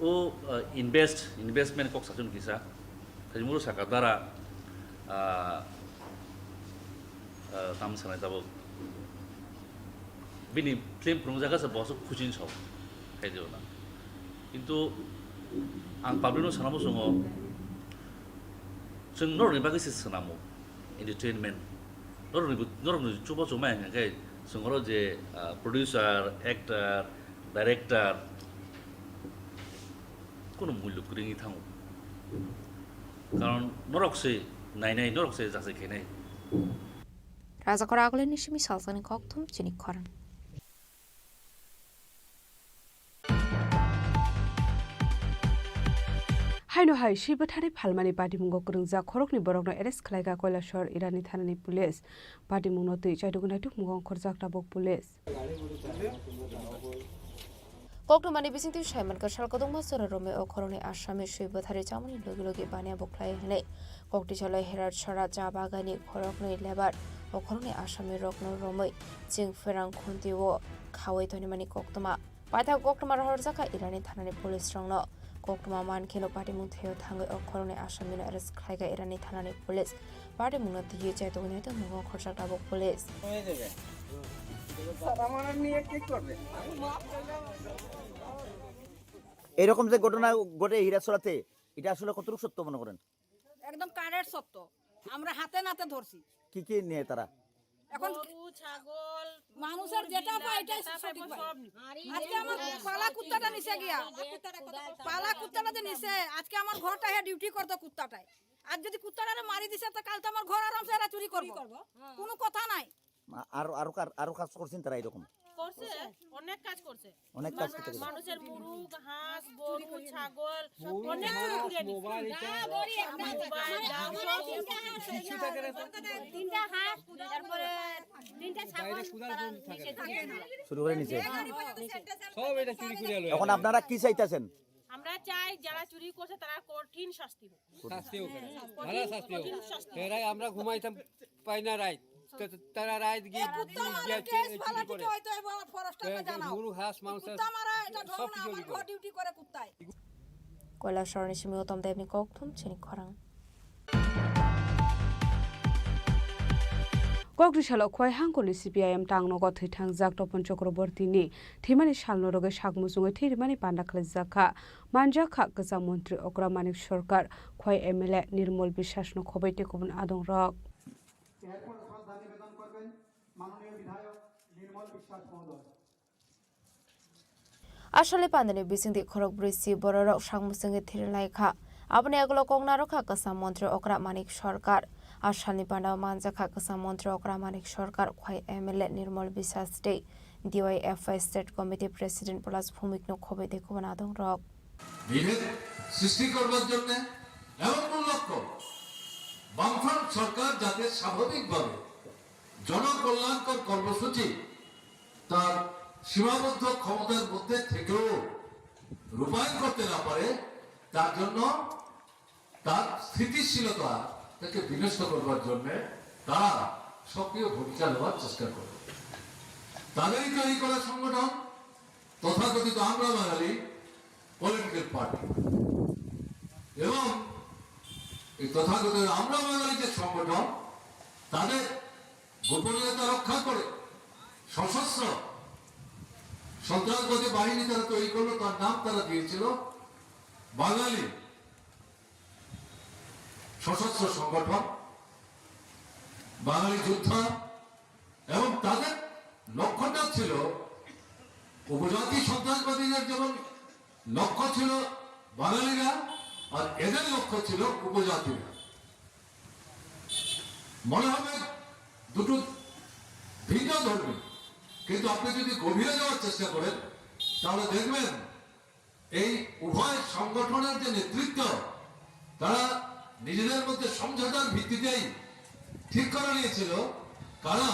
o, ah, invest, investment kok satung kisa. Thajimuro saka dara, ah, ah, tam sanai tabuk. Bini film phunukjak khe bo aswk khuchini sao khai di rwna. Kintu ang public no sana muchungo, chwng norokni bagwi se swnamo, entertainment. Norokni bo, norokni chubachu mai hwnkha khe chwng oro je, ah, producer, actor, director, kunu mullo kwrwngwi thango. Karon norok se nainai, norok se jachai khainai. Rajakora Agulini simi salsani kokthum chini khorang. Haino hai swi bwtharwi phalmani patimungo kwrwngjak khoroknwi borokno arrest khlaikha Kailasor Irani thanani police. Patimungno twi chaidugwi naitukmungo ongkhorjak tabuk police. Koktwmani bisingtwi saimankha, sal kwdwkma jora romwi o khoroknwi asami swi bwtharwi chamani logi logi baniya bukhlai hwnwi. Koktisalai Herat Sora cha bagani khoroknwi lebar o khoroknwi asami rokno romwi ching pherang khunti o khawi tonimani koktwma. Paithak koktwma rohorjakha Irani thanani police rokno. Koktwma mankheno patimung thwio thangwi o khoroknwi asamino arrest khlaikha Irani thanani police. Patimungno twiwi chaitugwi naitukmungo khorjak tabuk police. এরকম যে ঘটনা ঘটে হীরাছড়াতে, এটা আসলে কতটুকু সত্য মনে করেন? একদম কারের সত্য, আমরা হাতে নাতে ধরছি। কি কি নিয়ে তারা? এখন গরু, ছাগল, মানুষের যেটা পায়, এটাই সঠিক পায়। আজকে আমার পালা কুত্তাটা নিছে গিয়া, পালা কুত্তাটা যে নিছে, আজকে আমার ঘরটা হে ডিউটি করতো কুত্তাটায়। আর যদি কুত্তাটারে মারি দিছে, তো কাল তো আমার ঘর আরামসে এরা চুরি করবো। কোনো কথা নাই। আ-, আরো, আরো কার-, আরো কাজ করছেন তারা এরকম? করছে, অনেক কাজ করছে। অনেক কাজ করতে গেছে। মানুষের মুরগ, হাঁস, গরু, ছাগল, অনেক চুরি করে নিছে। মোবাইল, এটা মোবাইল, দাম সব কিছু। তিনটা হাঁস, তারপরে তিনটা ছাগল, direct কোদাল তারা পর্যন্ত থাকে। নিচে থাকে। শুরু করে নিচে। সব এটা চুরি করে লয়। এখন আপনারা কি চাইতেছেন? আমরা চাই যারা চুরি করছে তারা কঠিন শাস্তি হোক। শাস্তি হোক। ভালো শাস্তি হোক। কঠিন শাস্তি। এরাই আমরা ঘুমাইতাম পাই না রাইত। তো তারা রাইত গিয়ে, এই কুত্তা মারা গিয়ে কেস চুরি ফালাতে করে। হয়তো এবং ফরেস্টারকে এই যে জানাও। গরু, হাঁস, মাংস, কুত্তা মারা এটা সব ঢং না, কিছু আমার চুরি করে। ঘর ডিউটি করে কুত্তায়। কৈলাসহরni simi Uttam Debni kokthum chini khorang. Kokri salo Khowai hangkoni C P I M tangnogo thwithangjak Topon Chakrabortini thwimani salno rwgwi sak muchungwi thwi rwmani panda khwlaijak kha. Manjak kha kwcham montri okra Manik Sarkar, Khowai M L A Nirmol Biswasno khobwi tei kubun adongrok. এরপর শ্রদ্ধা নিবেদন করবেন মাননীয় বিধায়ক নির্মল বিশ্বাস মহোদয়। Asalni pandani bisingtwi khorokbrwi si bororok sak muchungwi thwirwi lai kha. Aboni yagulo kok narwk kha kwcham montri okra Manik Sarkar. Asalni pandao manjak kha kwcham montri okra Manik Sarkar, Khowai M L A Nirmol Biswas tei D Y F I State Committee President Polas Bhumikno khobwi tei kubun adongrok. বিভেদ সৃষ্টি করবার জন্য এমন কোন লক্ষ্য বামফ্রন্ট সরকার যাতে স্বাভাবিকভাবে জনকল্যাণকর কর্মসূচি তার সীমাবদ্ধ ক্ষমতার মধ্যে থেকেও রূপায়ণ করতে না পারে, তার জন্য তার স্থিতিশীলতা থেকে বিনষ্ট করবার জন্য তারা সক্রিয় ভূমিকা নেওয়ার চেষ্টা করে। তাদেরই তৈরি করা সংগঠন তথাকথিত আমরা বাঙালি পলিটিক্যাল পার্টি এবং এই তথাকথিত আমরা বাঙালি যে সংগঠন, তাদের গোপনীয়তা রক্ষা করে সশস্ত্র সন্ত্রাসবাদী বাহিনী তারা তৈরি করলো, তার নাম তারা দিয়েছিল বাঙালি সশস্ত্র সংগঠন, বাঙালি যোদ্ধা। এবং তাদের লক্ষ্যটা ছিল উপজাতি সন্ত্রাসবাদীদের যেমন লক্ষ্য ছিল বাঙালিরা, আর এদের লক্ষ্য ছিল উপজাতিরা। মনে হবে দুটো ভিন্ন ধর্মী, কিন্তু আপনি যদি গভীরে যাওয়ার চেষ্টা করেন, তাহলে দেখবেন এই উভয় সংগঠনের যে নেতৃত্ব, তারা নিজেদের মধ্যে সমঝোতার ভিত্তিতেই ঠিক করে নিয়েছিল, কারা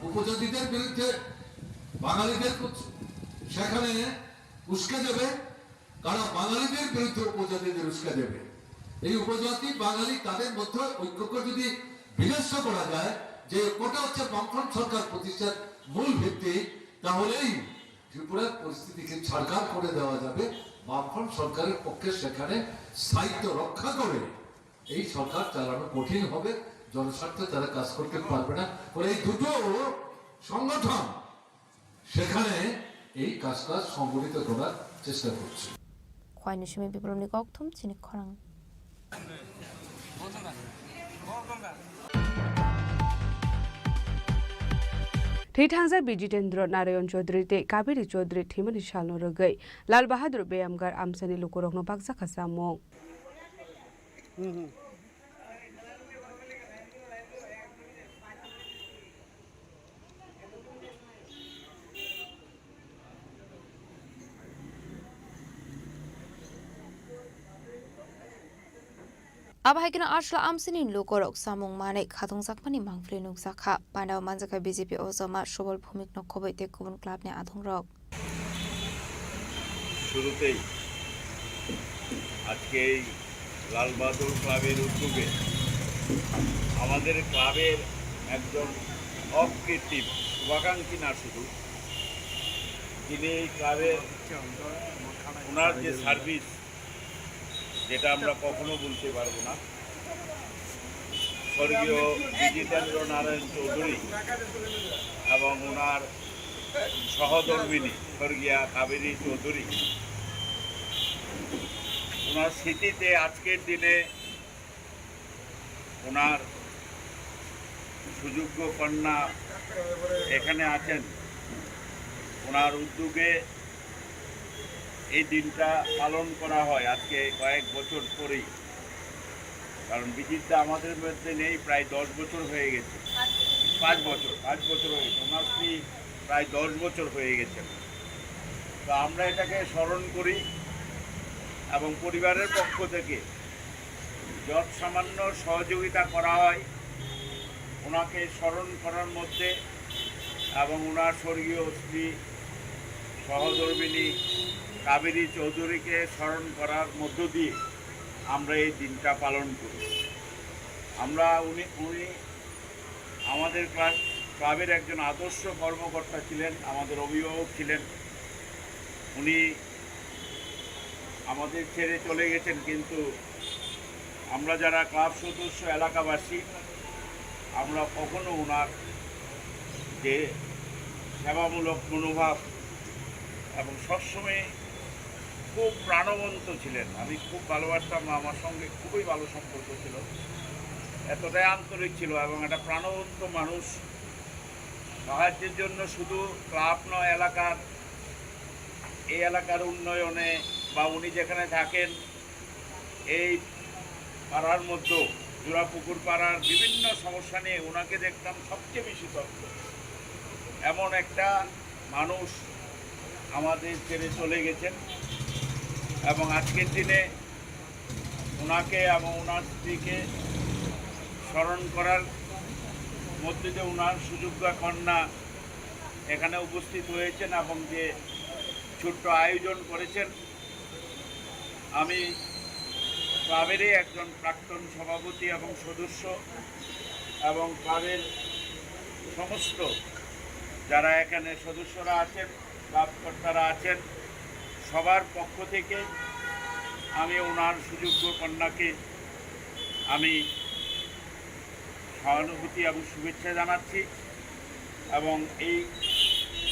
উপজাতিদের বিরুদ্ধে বাঙালিদের উৎস-, সেখানে উস্কে দেবে, কারা বাঙালিদের বিরুদ্ধে উপজাতিদের উস্কে দেবে। এই উপজাতি বাঙালি তাদের মধ্যে ঐক্যকে যদি বিনষ্ট করা যায়, যে ঐক্যটা হচ্ছে বামফ্রন্ট সরকার প্রতিষ্ঠার মূল ভিত্তি, তাহলেই ত্রিপুরার পরিস্থিতিকে ছারখার করে দেওয়া যাবে। বামফ্রন্ট সরকারের পক্ষে সেখানে স্থায়িত্ব রক্ষা করে এই সরকার চালানো কঠিন হবে, জনস্বার্থে তারা কাজ করতে পারবে না। ফলে এই দুটো সংগঠন সেখানে এই কাজটা সংগঠিত করার চেষ্টা করছে। Khowai ni simi Biplobni kokthum chini khorang. Thwi thangjak Bijitendra Narayan Chaudhary tei Kaveri Chaudhary thwimani salno rwgwi Lal Bahadur Beyamgar amchaini lukurokno bakjakha chamung. Abo hai kheno Asla amsini lukurok samung manwi khatungjakmani mangpili nukjakha. Pandao manjakha B J P ojama Subal Bhumikno khobwi tei kubun clubni adongrok. শুরুতেই আজকে এই লাল বাহাদুর ক্লাবের উদ্যোগে আমাদের ক্লাবের একজন অকৃত্রিম শুভাকাঙ্ক্ষী না শুধু, তিনি এই ক্লাবের ওনার যে সার্ভিস, যেটা আমরা কখনো ভুলতে পারবো না। স্বর্গীয় বিজিতেন্দ্র নারায়ণ চৌধুরী এবং ওনার সহধর্মিণী স্বর্গীয়া কাবেরী চৌধুরী, ওনার স্মৃতিতে আজকের দিনে ওনার সুযোগ্য কন্যা এখানে আছেন, ওনার উদ্যোগে এই দিনটা পালন করা হয় আজকে কয়েক বছর পরেই। কারণ বিজিতদা আমাদের মধ্যে নেই, প্রায় দশ বছর হয়ে গেছে। পাঁচ বছর, পাঁচ বছর হয়ে গেছে। ওনার স্ত্রী প্রায় দশ বছর হয়ে গেছে। তো আমরা এটাকে স্মরণ করি এবং পরিবারের পক্ষ থেকে যৎসামান্য সহযোগিতা করা হয় ওনাকে স্মরণ করার মধ্যে এবং ওনার স্বর্গীয় স্ত্রী, সহধর্মিণী কাবেরী চৌধুরীকে স্মরণ করার মধ্য দিয়ে আমরা এই দিনটা পালন করি। আমরা উনি, উনি আমাদের ক্লাব, ক্লাবের একজন আদর্শ কর্মকর্তা ছিলেন, আমাদের অভিভাবক ছিলেন। উনি আমাদের ছেড়ে চলে গেছেন, কিন্তু আমরা যারা ক্লাব সদস্য, এলাকাবাসী, আমরা কখনো ওনার যে সেবামূলক মনোভাব এবং সবসময় খুব প্রাণবন্ত ছিলেন। আমি খুব ভালোবাসতাম, আমার সঙ্গে খুবই ভালো সম্পর্ক ছিল, এতটাই আন্তরিক ছিল এবং একটা প্রাণবন্ত মানুষ। সাহায্যের জন্য শুধু ক্লাব নয়, এলাকার, এই এলাকার উন্নয়নে বা উনি যেখানে থাকেন, এই পাড়ার মধ্যে জোড়াপুকুর পাড়ার বিভিন্ন সমস্যা নিয়ে ওনাকে দেখতাম সবচেয়ে বেশি তৎপর। এমন একটা মানুষ আমাদের ছেড়ে চলে গেছেন এবং আজকের দিনে ওনাকে এবং ওনার স্ত্রীকে স্মরণ করার মধ্যে দিয়ে ওনার সুযোগ্যা কন্যা এখানে উপস্থিত হয়েছেন এবং যে ছোট্ট আয়োজন করেছেন, আমি ক্লাবেরই একজন প্রাক্তন সভাপতি এবং সদস্য এবং ক্লাবের সমস্ত যারা এখানে সদস্যরা আছেন, ক্লাব কর্তারা আছেন, সবার পক্ষ থেকে আমি ওনার সুযোগ্য কন্যাকে আমি সহানুভূতি এবং শুভেচ্ছা জানাচ্ছি এবং এই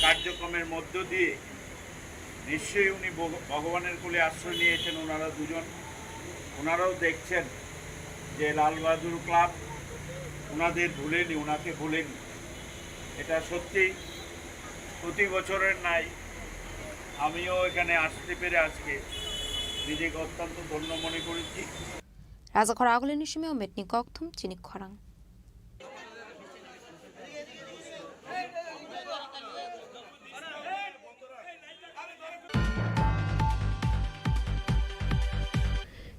কার্যক্রমের মধ্য দিয়ে নিশ্চয়ই উনি ভগ-, ভগবানের কোলে আশ্রয় নিয়েছেন। ওনারা দুজন, ওনারাও দেখছেন যে লাল বাহাদুর ক্লাব ওনাদের ভুলেনি, ওনাকে ভুলেনি। এটা সত্যি প্রতি বছরের ন্যায় আমিও এখানে আসতে পেরে আজকে নিজেকে অত্যন্ত ধন্য মনে করেছি। Rajakhor agulini simi o metni kokthum chini khorang.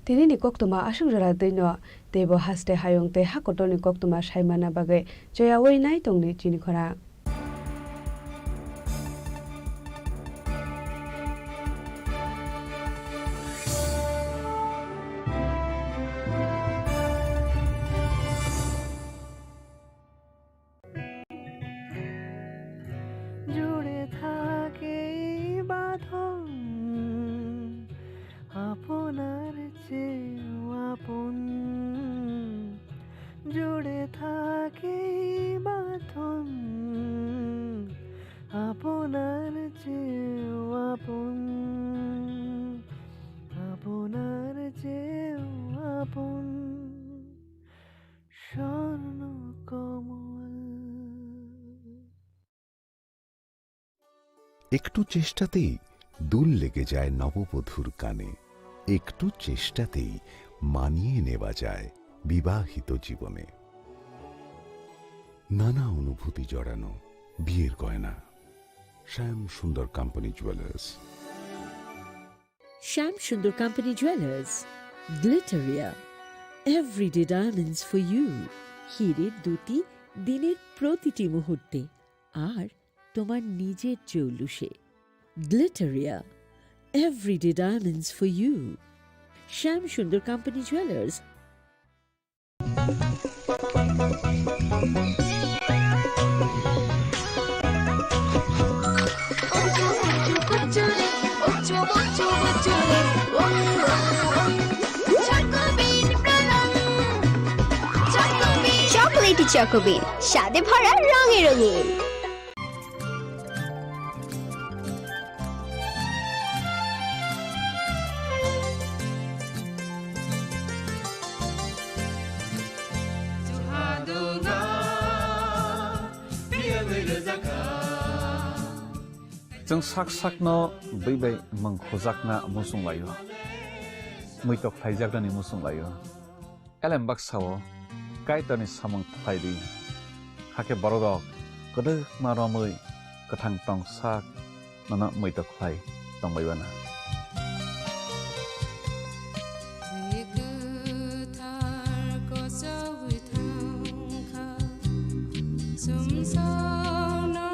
Tini ni koktwma aswk jora twi no, teibo haste hayung tei hakotor ni koktwma sai manna bagwi choyaui nai tongni chini khorang. জুড়ে থাকে এই বাঁধন আপনার চেয়েও আপন। জুড়ে থাকে এই বাঁধন আপনার চেয়েও আপন, আপনার চেয়েও আপন। স্বর্ণ কমল। একটু চেষ্টাতেই দুল লেগে যায় নববধূর কানে, একটু চেষ্টাতেই মানিয়ে নেওয়া যায় বিবাহিত জীবনে। নানা অনুভূতি জড়ানো বিয়ের গয়না। শ্যাম Sundar company jewellers. Shyam Sundar company jewellers, Glitteria, everyday diamonds for you. হীরের দ্যুতি দিনের প্রতিটি মুহূর্তে, আর তোমার নিজের জৌলুসে। Glitteria, everyday diamonds for you. Shyam Sundar company jewellers. Chocolatey চকোবিন, স্বাদে ভরা, রঙে রঙিন। Chwng sak sakno bwi bai mwng khujakna muchung laio, muitok khlaijaknani muchung laio. Elem baksa-o Kaitorni samung khlai di. Hakhe borok rok kwdwkma romwi kwthang tong sak nono muitok khlai tongbai uana. Twi kwthar kochogwi thangkha, sumsokno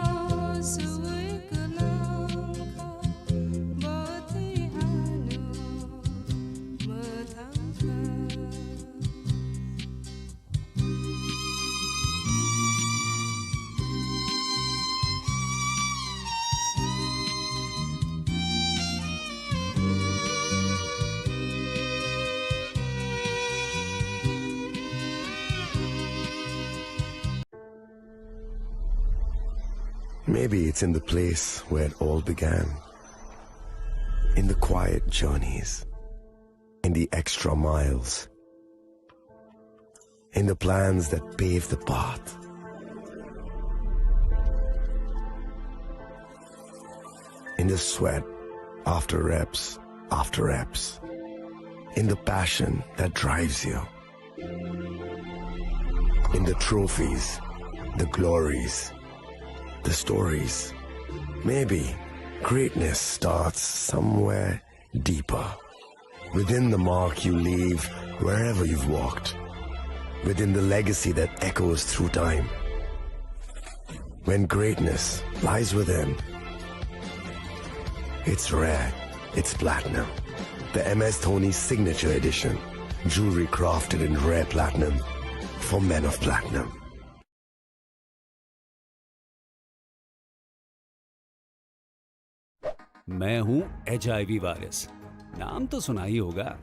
suwi kwlangkha, bo twi ano mwthangkha. Maybe it's in the place where it all began. In the quiet journeys. In the extra miles. In the plans that pave the path. In the sweat after reps after reps. In the passion that drives you. In the trophies, the glories, the stories. Maybe greatness starts somewhere deeper. Within the mark you leave wherever you've walked. Within the legacy that echoes through time. When greatness lies within, it's rare, it's platinum. The M S Dhoni Signature Edition. Jewelry crafted in rare platinum for men of platinum. मैं हूं HIV virus, नाम तो सुना ही होगा।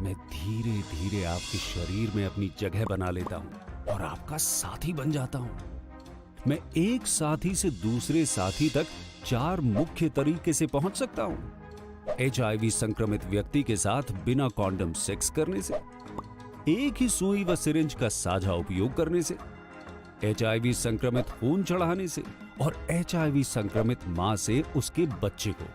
मैं धीरे धीरे आपके शरीर में अपनी जगह बना लेता हूं और आपका साथी बन जाता हूं। मैं एक साथी से दूसरे साथी तक चार मुख्य तरीके से पहुंच सकता हूं। एचआईवी संक्रमित व्यक्ति के साथ बिना कॉन्डम सेक्स करने से, एक ही सुई व सिरिंज का साझा उपयोग करने से, एचआईवी संक्रमित खून चढ़ाने से और एचआईवी संक्रमित मां से उसके बच्चे को।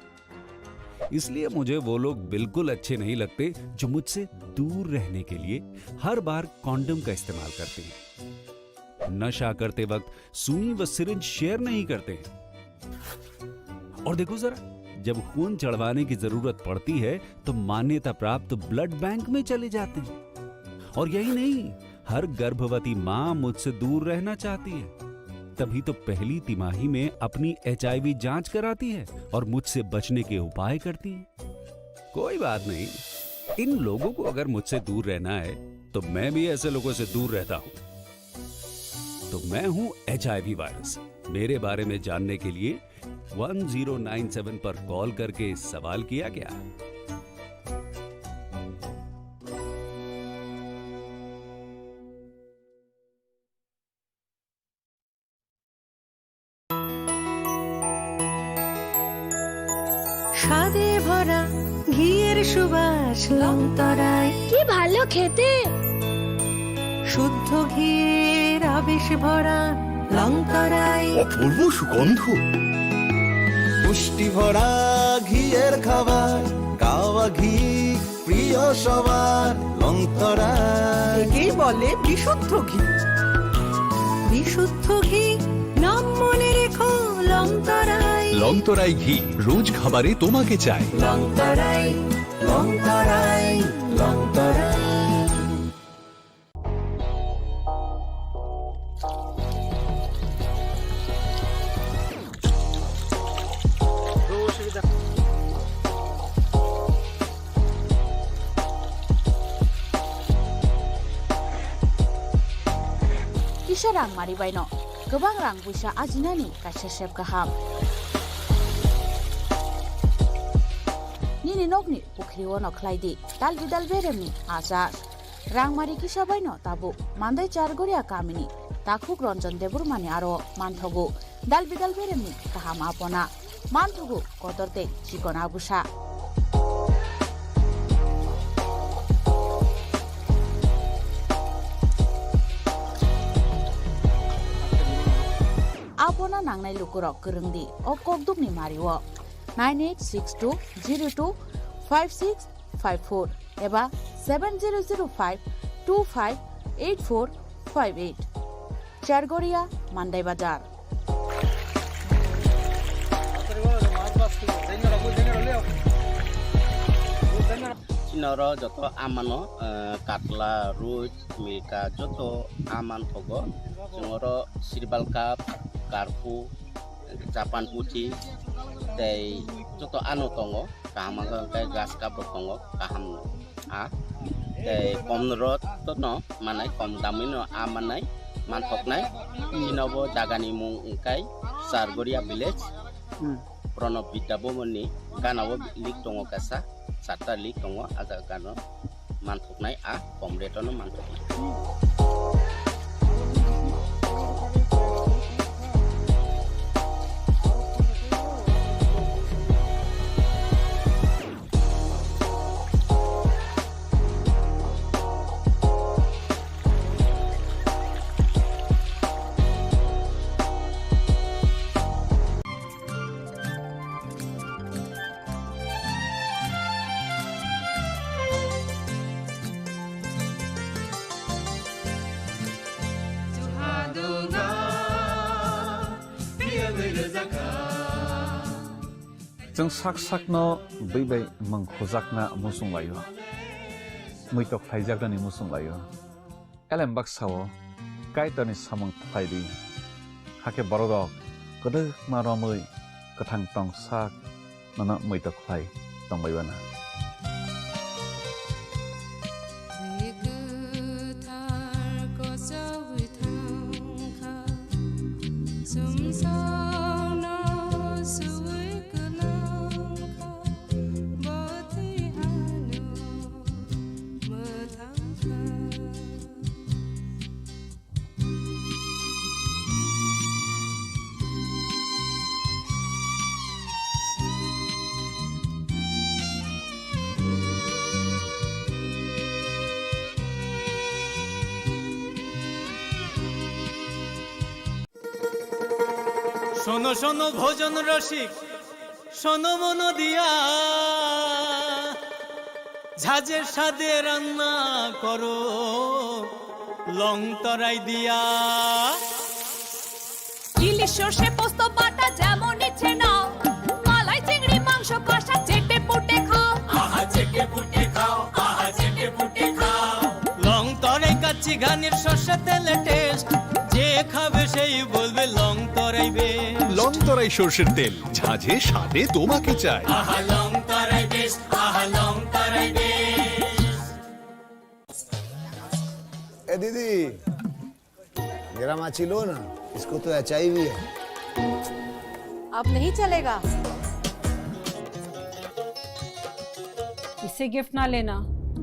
इसलिए मुझे वो लोग बिल्कुल अच्छे नहीं लगते जो मुझसे दूर रहने के लिए हर बार कॉन्डम का इस्तेमाल करते हैं, नशा करते वक्त सुई व सिरिंज शेयर नहीं करते हैं। और देखो जरा, जब खून चढ़वाने की जरूरत पड़ती है तो मान्यता प्राप्त ब्लड बैंक में चले जाते हैं। और यही नहीं, हर गर्भवती मां मुझसे दूर रहना चाहती है, तभी तो पहली तिमाही में अपनी एचआईवी जांच कराती है और मुझसे बचने के उपाय करती है। कोई बात नहीं, इन लोगों को अगर मुझसे दूर रहना है तो मैं भी ऐसे लोगों से दूर रहता हूं। तो मैं हूं एचआईवी वायरस। मेरे बारे में जानने के लिए वन ज़ीरो नाइन सेवन पर कॉल करके सवाल किया क्या? স্বাদে ভরা ঘিয়ের সুবাস লংতরায়। কি ভালো খেতে! শুদ্ধ ঘিয়ের আবেশ ভরা লংতরায়। অপূর্ব সুগন্ধ। পুষ্টি ভরা ঘিয়ের খাবার, গাওয়া ঘি প্রিয় সবার, লংতরায়। একেই বলে বিশুদ্ধ ঘি। বিশুদ্ধ ঘি, নাম মনে রেখো, লংতরায়। লংতরায় ঘি রোজ খাবারে তোমাকে চাই। লংতরায়, লংতরায়, Longtharai. Kisa rang mari baino kwbang rang puisa ajinani kaisa sep kaham. Nini nokni pukhri ono khlai di dal bidal beremni achar. Rangmari kisa baino tabuk Mandai Chargoria kamini takhuk Ranjan Debbarmani aro manthogo dal bidal beremni kaham apona, manthogo kotor tei chikon abusa. Apona nangnai lukurok kwrwng di o kokdukni mario nine eight six two zero two five six five four eba seven zero zero five two five eight four five eight. Chargoria, Mandai Bazar. Chinoro joto amano, eh, katla, roi, milka joto aman thogo. Chwngoro sirbal cup, karpu, Japan puthi, tei joto ano tongo, kaham wngkha hwnkhe grass cup rok tongo, kaham no a, tei kom rot no manai, kom damwi no a manai, manthoknai. Chini bo jaga ni mung wngkha Chargoria village, Hmm. Pranab Vidya Bhavan ni gana o lake tongo kaisa, charta lake tongo, a jaga no. Manthoknai a kom rate no manthoknai. Chwng sak sakno bwi bai mwng khujakna muchung laio, muitok khlaijaknani muchung laio. Elem baksa-o Kaitorni samung khlai di, hakhe bororok kwdwkma romwi kwthang tong sak nono muitok khlai tongbai uana. শোনো শোনো ভোজন রসিক, শোনো মন দিয়া, ঝাঁঝে স্বাদে রান্না করো লং তরাই দিয়া। ইলিশ সর্ষে পোস্ত বাটা যেমন ইচ্ছে নাও, মালাই চিংড়ি মাংস কষা চেটে পুটে খাও। আহা চেটে পুটে খাও, আহা চেটে পুটে খাও। লং তরাই কাচ্চি ঘানির সর্ষে তেলে টেস্ট, যে খাবে সেই বলবে লং তরাই বেস্ট। লং তরাই সর্ষের তেল, ঝাঁঝে স্বাদে তোমাকে চাই। আহা লং তরাই বেস্ট, আহা লং তরাই বেস্ট। ए दीदी, मेरा माची लो ना, इसको तो एचआईवी है। अब नहीं चलेगा। इसे गिफ्ट ना लेना,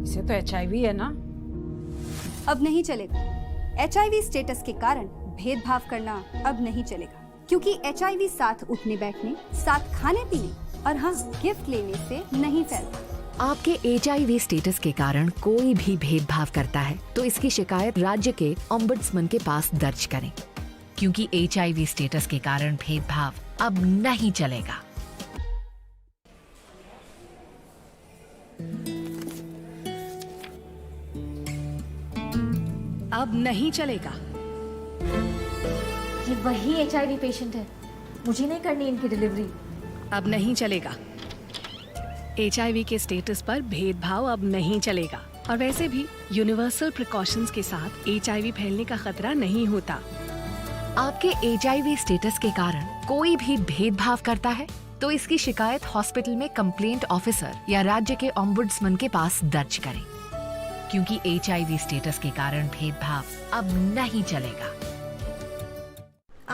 इसे तो एचआईवी है ना। अब नहीं चलेगा। एचआईवी स्टेटस के कारण भेदभाव करना अब नहीं चलेगा। क्योंकि एचआईवी साथ उठने बैठने, साथ खाने पीने और हाँ, गिफ्ट लेने से नहीं फैलता। आपके एचआईवी स्टेटस के कारण कोई भी भेदभाव करता है, तो इसकी शिकायत राज्य के ओम्बड्समैन के पास दर्ज करें, क्योंकि एचआईवी स्टेटस के कारण भेदभाव अब नहीं चलेगा। अब नहीं चलेगा। ये वही एचआईवी पेशेंट है, मुझे नहीं करनी इनकी डिलीवरी। अब नहीं चलेगा। एचआईवी के स्टेटस पर भेदभाव अब नहीं चलेगा। और वैसे भी यूनिवर्सल प्रिकॉशंस के साथ एचआईवी फैलने का खतरा नहीं होता। आपके एचआईवी स्टेटस के कारण कोई भी भेदभाव करता है, तो इसकी शिकायत हॉस्पिटल में कंप्लेंट ऑफिसर या राज्य के ओम्बुड्समैन के पास दर्ज करें, क्योंकि एचआईवी स्टेटस के कारण भेदभाव अब नहीं चलेगा।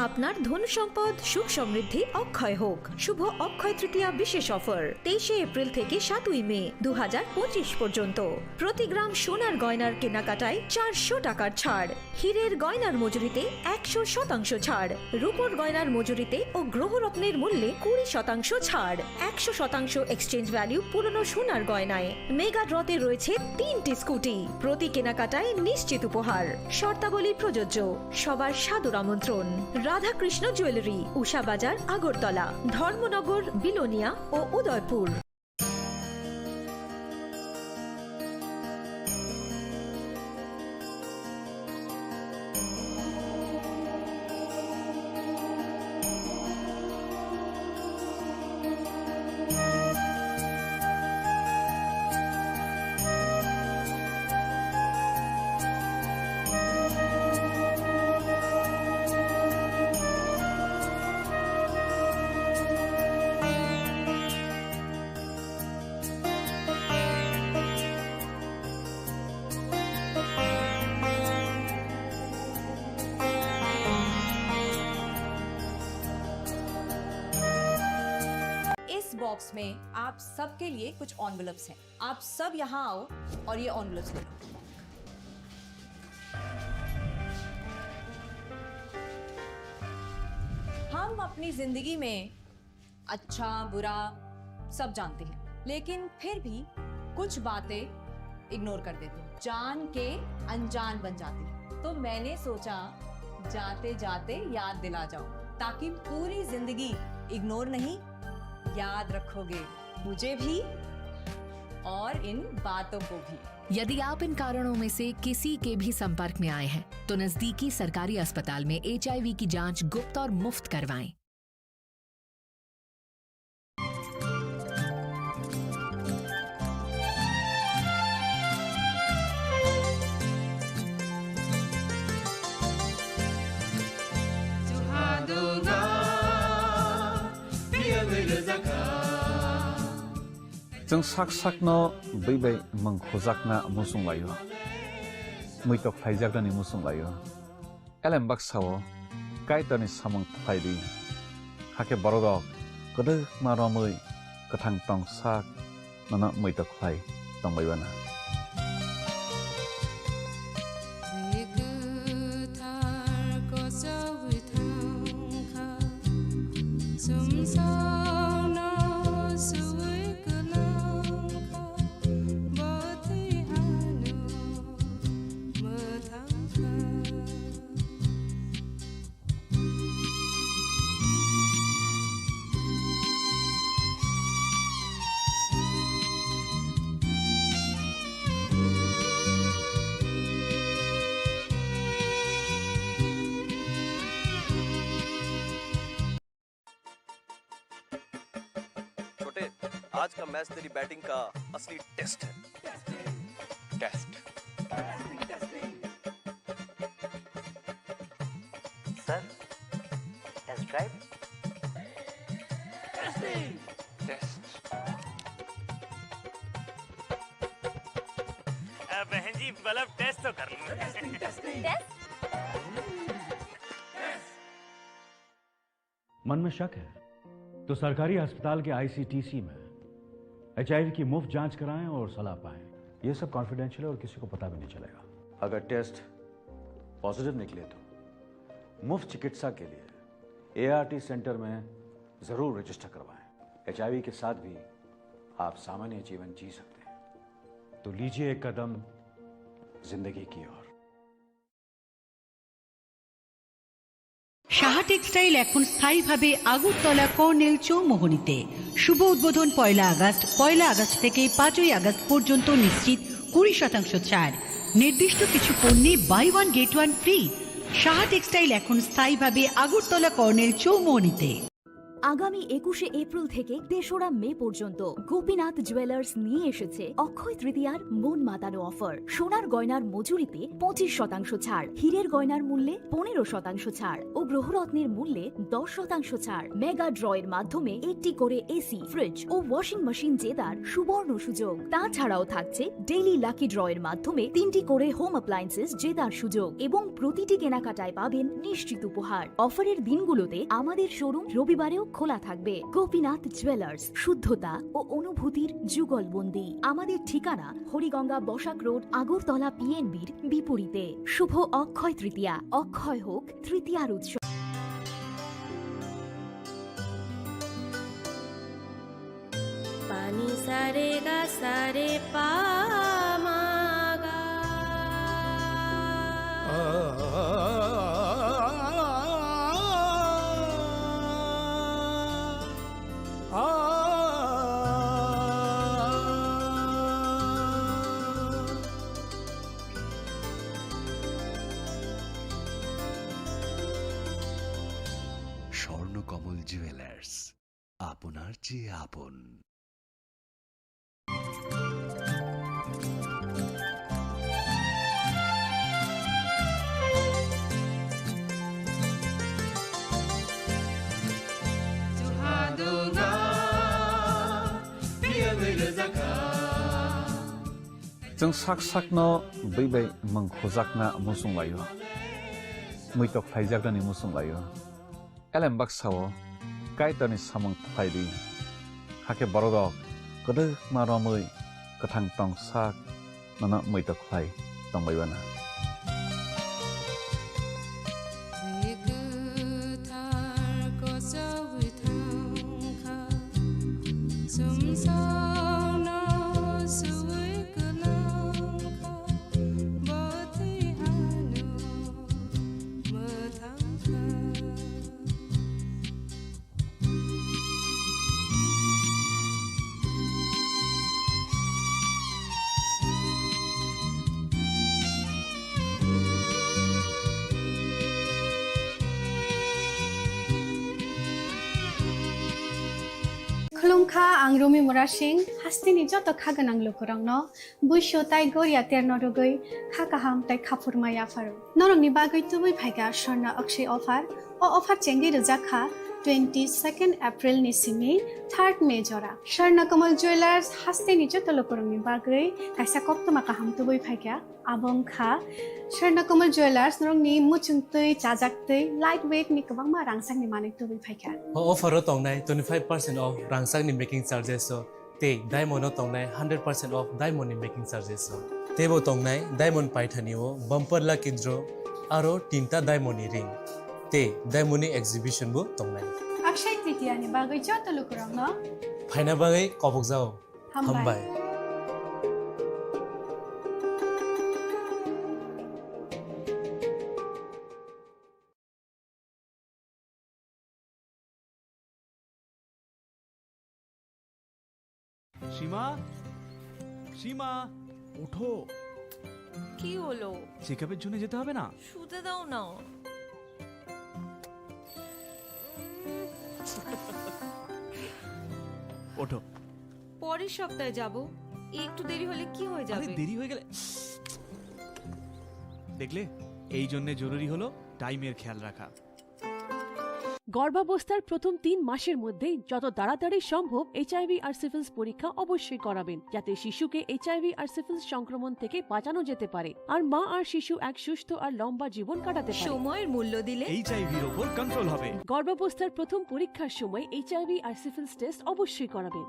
আপনার ধন সম্পদ সুখ সমৃদ্ধি অক্ষয় হোক। শুভ অক্ষয় তৃতীয়া বিশেষ অফার তেইশে এপ্রিল থেকে সাতই মে দু হাজার পঁচিশ পর্যন্ত। প্রতি গ্রাম সোনার গয়নার কেনাকাটায় চারশো টাকার ছাড়। হীরের গয়নার মজুরিতে একশো শতাংশ ছাড়, রূপোর গয়নার মজুরিতে ও গ্রহরত্নের মূল্যে কুড়ি শতাংশ ছাড়, একশো শতাংশ এক্সচেঞ্জ ভ্যালু পুরনো সোনার গয়নায়। মেগা ড্রতে রয়েছে তিনটি স্কুটি, প্রতি কেনাকাটায় নিশ্চিত উপহার। শর্তাবলী প্রযোজ্য। সবার সাদর আমন্ত্রণ। রাধাকৃষ্ণ জুয়েলারি, উষা বাজার, আগরতলা, ধর্মনগর, বিলোনিয়া ও উদয়পুর। बॉक्स में आप सबके लिए कुछ एनवेलप्स हैं। आप सब यहाँ आओ और ये एनवेलप्स ले लो। हम अपनी जिंदगी में अच्छा, बुरा सब जानते हैं, लेकिन फिर भी कुछ बातें इग्नोर कर देते हैं, जान के अनजान बन जाते हैं। तो मैंने सोचा, जाते जाते याद दिला जाओ, ताकि पूरी जिंदगी इग्नोर नहीं, याद रखोगे मुझे भी और इन बातों को भी। यदि आप इन कारणों में से किसी के भी संपर्क में आए हैं, तो नजदीकी सरकारी अस्पताल में एचआईवी की जांच गुप्त और मुफ्त करवाएं। Chwng sak sakno bwi bai mwng khujakna muchung laio, muitok khlaijaknani muchung laio. Elem baksao Kaitorni samung khlai di, hakhe bororok kwdwkma romwi kwthang tong sak nono muitok khlai tongbai uanw. छोटे, आज का मैच तेरी बैटिंग का असली test है। Test. Sir, test drive. Test. अ, बहन जी, मतलब टेस्ट तो कर लो। टेस्ट? मन में शक है तो सरकारी अस्पताल के आईसीटीसी में एचआईवी की मुफ्त जांच कराएं और सलाह पाएं। ये सब कॉन्फिडेंशियल है और किसी को पता भी नहीं चलेगा। अगर टेस्ट पॉजिटिव निकले तो मुफ्त चिकित्सा के लिए एआरटी सेंटर में जरूर रजिस्टर करवाएं। एचआईवी के साथ भी आप सामान्य जीवन जी सकते हैं। तो लीजिए एक कदम जिंदगी की ओर। সাহা টেক্সটাইল এখন স্থায়ীভাবে আগরতলা কর্নেল চৌমোহনীতে। শুভ উদ্বোধন পয়লা আগস্ট। পয়লা আগস্ট থেকে পাঁচই আগস্ট পর্যন্ত নিশ্চিত কুড়ি শতাংশ ছাড়। নির্দিষ্ট কিছু পণ্যে buy one get one free. Saha textile এখন স্থায়ীভাবে আগরতলা কর্নেল চৌমোহনীতে। আগামী একুশে এপ্রিল থেকে তেসরা মে পর্যন্ত গোপীনাথ জুয়েলার্স নিয়ে এসেছে অক্ষয় তৃতীয়ার মন মাতানো অফার। সোনার গয়নার মজুরিতে পঁচিশ শতাংশ ছাড়, হীরের গয়নার মূল্যে পনেরো শতাংশ ছাড় ও গ্রহরত্নের মূল্যে দশ শতাংশ ছাড়। মেগা ড্রয়ের মাধ্যমে একটি করে এসি, ফ্রিজ ও ওয়াশিং মেশিন জেতার সুবর্ণ সুযোগ। তাছাড়াও থাকছে ডেইলি লাকি ড্রয়ের মাধ্যমে তিনটি করে হোম অ্যাপ্লায়েন্সেস জেতার সুযোগ এবং প্রতিটি কেনাকাটায় পাবেন নিশ্চিত উপহার। অফারের দিনগুলোতে আমাদের শোরুম রবিবারেও খোলা থাকবে। গোপীনাথ জুয়েলার্স, শুদ্ধতা ও অনুভূতির যুগলবন্দি। আমাদের ঠিকানা হরিগঙ্গা বসাক রোড, আগরতলা পিএনবির বিপরীতে। শুভ অক্ষয় তৃতীয়া, অক্ষয় হোক তৃতীয়ার উৎসব। Pani sare ga sare pa ma ga. Swarnakamal jewellers, আপনার চেয়ে আপন। Chwng sak sakno bwi bai mwng khujakna muchung laio, muitok khlaijaknani muchung laio. Elem baksao Kaitorni samung khlai di, Hakhe borok rok kwdwkma romwi kwthang tong sak nono muitok khlai tongbai uana. Twi kwthar kochogwi thangkha, chwngsano swiwi kwlangkha, bo twi ano mwthangkha. Khulumkha, ang Rumi Murasing, hasteni joto kha gwnang lukurokno, buisu tai goria terno rwgwi kha kaham tai khaphurma yapharo. Norokni bagwi tubui phaikha Swarna Akshay offer. O offer chengwi rwjak kha twenty second April ni simi third May jora. Swarna Kamal Jewellers hasteni joto lukurokni bagwi kaisa koktwma kaham tubui phaikha. Abo wngkha Swarna Kamal Jewellers norokni muchung twi, chajak twi, light weight ni kwbangma rangchakni manwi tubui phaikha. O offer o tongnai twenty five percent off rangchakni making charges o. Tei diamond o tongnai hundred percent off diamond ni making charges o. Teibo tongnai diamond paithani o bumper lucky draw aro tinta diamond ni ring. Tei diamond ni exhibition bo tongnai. Akshay Tritiya ni bagwi joto lukurokno phaina bagwi kobokjao. Hambai. Hambai. সীমা, সীমা, ওঠো। কি হলো? চেকআপের জন্য যেতে হবে না? শুতে দাও না। ওঠো। পরের সপ্তাহে যাব। একটু দেরি হলে কি হয়ে আরে, যাবে? দেরি হয়ে গেলে, দেখলে, এই জন্য জরুরি হলো টাইমের খেয়াল রাখা। গর্ভাবস্থার প্রথম তিন মাসের মধ্যেই যত তাড়াতাড়ি সম্ভব এইচআইভি আর সিফিলিস পরীক্ষা অবশ্যই করাবেন, যাতে শিশুকে এইচআইভি আর সিফিলিস সংক্রমণ থেকে বাঁচানো যেতে পারে, আর মা আর শিশু এক সুস্থ আর লম্বা জীবন কাটাতে পারে। সময়ের মূল্য দিলে এইচআইভির ওপর কন্ট্রোল হবে। গর্ভাবস্থার প্রথম পরীক্ষার সময় এইচআইভি আর সিফিলিস টেস্ট অবশ্যই করাবেন।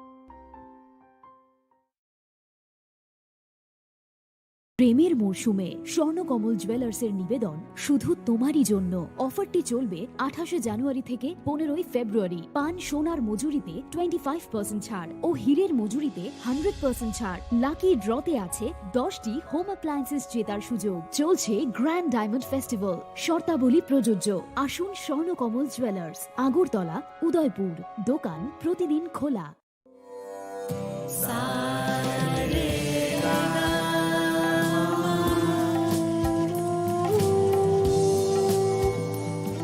প্রেমের মরশুমে স্বর্ণকমল জুয়েলার্সের নিবেদন শুধু তোমারই জন্য। অফারটি চলবে আঠাশে জানুয়ারি থেকে পনেরোই ফেব্রুয়ারি। পান সোনার মজুরিতে টোয়েন্টি ফাইভ পার্সেন্ট ছাড় ও হীরের মজুরিতে হান্ড্রেড পার্সেন্ট ছাড়। লাকি ড্রতে আছে দশটি হোম অ্যাপ্লায়েন্সেস জেতার সুযোগ। চলছে গ্র্যান্ড ডায়মন্ড ফেস্টিভ্যাল, শর্তাবলী প্রযোজ্য। আসুন স্বর্ণকমল জুয়েলার্স, আগরতলা, উদয়পুর। দোকান প্রতিদিন খোলা।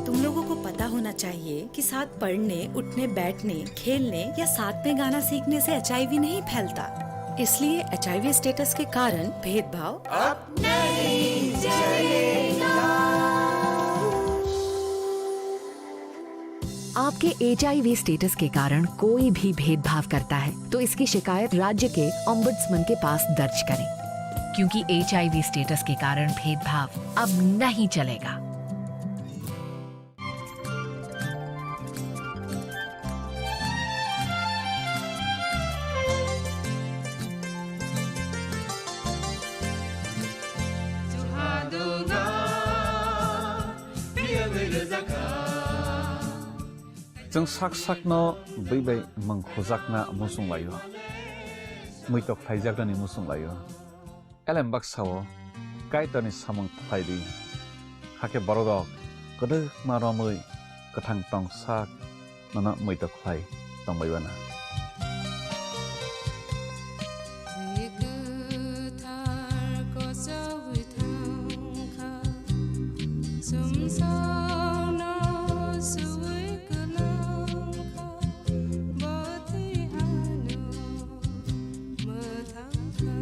तुम लोगों को पता होना चाहिए कि साथ पढ़ने, उठने, बैठने, खेलने या साथ में गाना सीखने से एचआईवी नहीं फैलता। इसलिए एचआईवी स्टेटस के कारण भेदभाव अब नहीं चलेगा। आपके एचआईवी स्टेटस के कारण कोई भी भेदभाव करता है, तो इसकी शिकायत राज्य के ओम्बुड्समैन के पास दर्ज करें, क्योंकि एचआईवी स्टेटस के कारण भेदभाव अब नहीं चलेगा। Chwng sak sakno bwi bai mwng khujakna muchung laio, muitok khlaijaknani muchung laio. Elem baksa-o Kaitorni samung khlai di, hakhe borok rok kwdwkma romwi kwthang tong sak nono muitok khlai tongbai uana. Twi kwthar kochogwi thangkha, chwngsano swiwi kwlangkha, bo twi ano mwthangkha.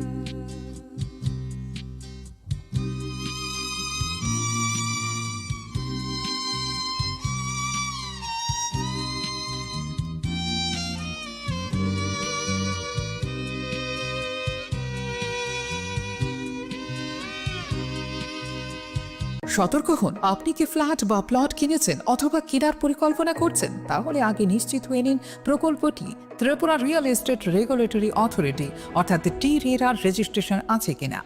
সতর্ক হন, আপনি কি ফ্ল্যাট বা প্লট কিনেছেন অথবা কেনার পরিকল্পনা করছেন? তাহলে আগে নিশ্চিত হয়ে নিন প্রকল্পটি Tripura real estate regulatory authority অর্থাৎ টি রেরার রেজিস্ট্রেশন আছে কিনা।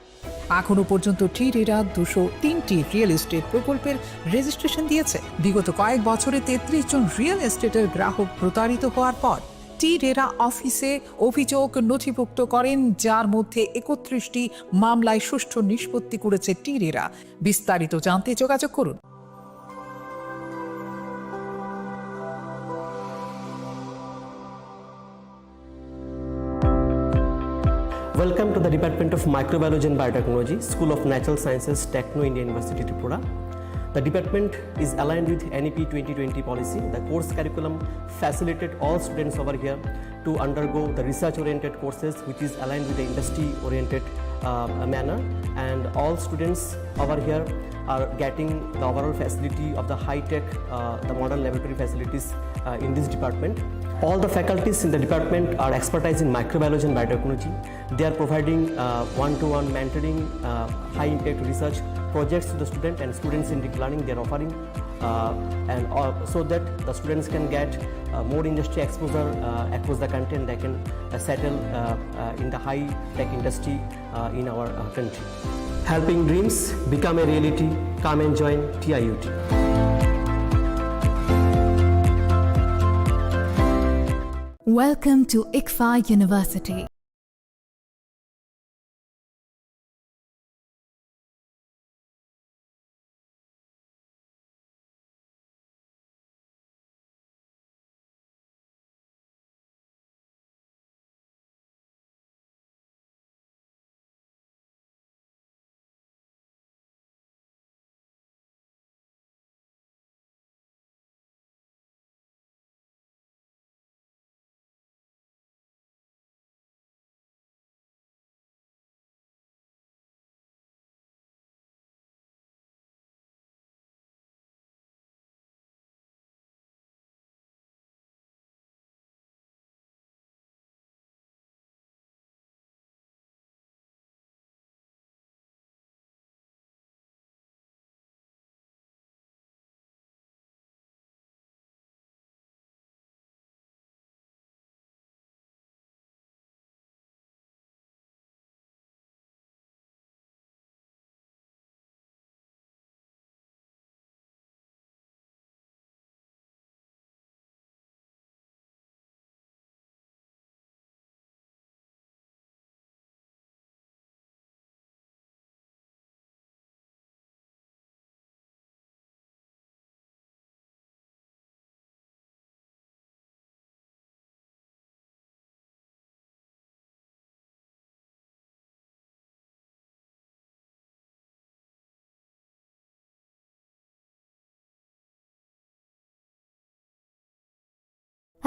এখনো পর্যন্ত টি রেরা দুশো তিনটি রিয়েল এস্টেট প্রকল্পের রেজিস্ট্রেশন দিয়েছে। বিগত কয়েক বছরে তেত্রিশ জন রিয়েল এস্টেটের গ্রাহক প্রতারিত হওয়ার পর টি রেরা অফিসে অভিযোগ নথিভুক্ত করেন, যার মধ্যে একত্রিশটি মামলায় সুষ্ঠু নিষ্পত্তি করেছে টি রেরা। বিস্তারিত জানতে যোগাযোগ করুন। Welcome to the Department of Microbiology and Biotechnology, School of Natural Sciences, Techno India University, Tripura. The department is aligned with N E P twenty twenty policy. The course curriculum facilitated all students over here to undergo the research-oriented courses, which is aligned with the industry-oriented, uh, manner. And all students over here are getting the overall facility of the high-tech, uh, the modern laboratory facilities, uh, in this department. All the faculties in the department are expertise in microbiology and biotechnology. They are providing, uh, one-to-one mentoring, uh, high-impact research projects to the student and students-centric learning they are offering, uh, and, uh, so that the students can get, uh, more industry exposure, uh, across the country, and they can, uh, settle, uh, uh, in the high-tech industry, uh, in our, uh, country. Helping dreams become a reality. Come and join T I U T. Welcome to ICFAI University.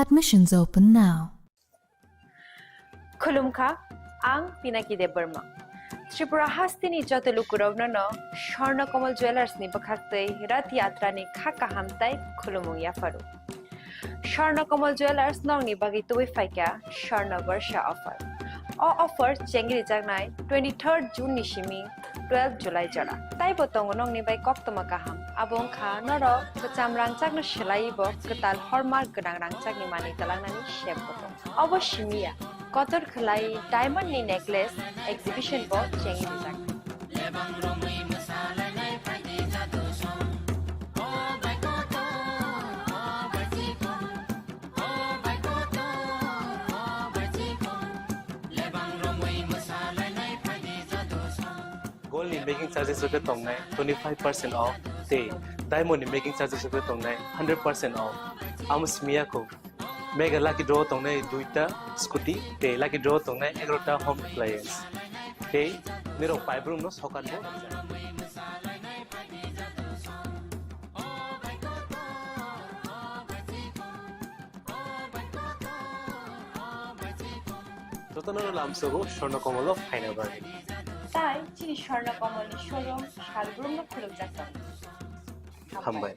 Admissions open now. Khulumkha, ang Pinaki Debbarma. Tripura hasteni joto lukurokno no Swarna Kamal Jewellers ni bwkhaktwi Rath Yatra ni kha kaham tai khulumung yapharu. Swarna Kamal Jewellers nokni bagwi tubui phaikha Swarna Barsha offer. O offer chengrijaknai twenty-third June ni simi twelve July jora. Taibo tongo nokni bai koktwma kaham. Abo wngkha norok kwcham rangchakno swlaiwi bo kwtal hallmark gwnang rangchakni manwi twlangnani sep bo tongo. Obo simi ya, kotor khwlai diamond ni necklace exhibition bo chengwi rijak. Gold ni making charges rok khe tongnai twenty five percent off, tei diamond ni making charges rok khe tongnai hundred percent off. Amo simi ya kho. Mega lucky draw tongnai duita scooty, tei lucky draw tongnai egarota home appliance. Tei nirok paibrumno sokat bo rijak. Jotono lamsogo Swarna Kamal o phaina bagwi. Tai chini Swarna Kamal ni showroom salbrumno khulumjak tongo. Hambai.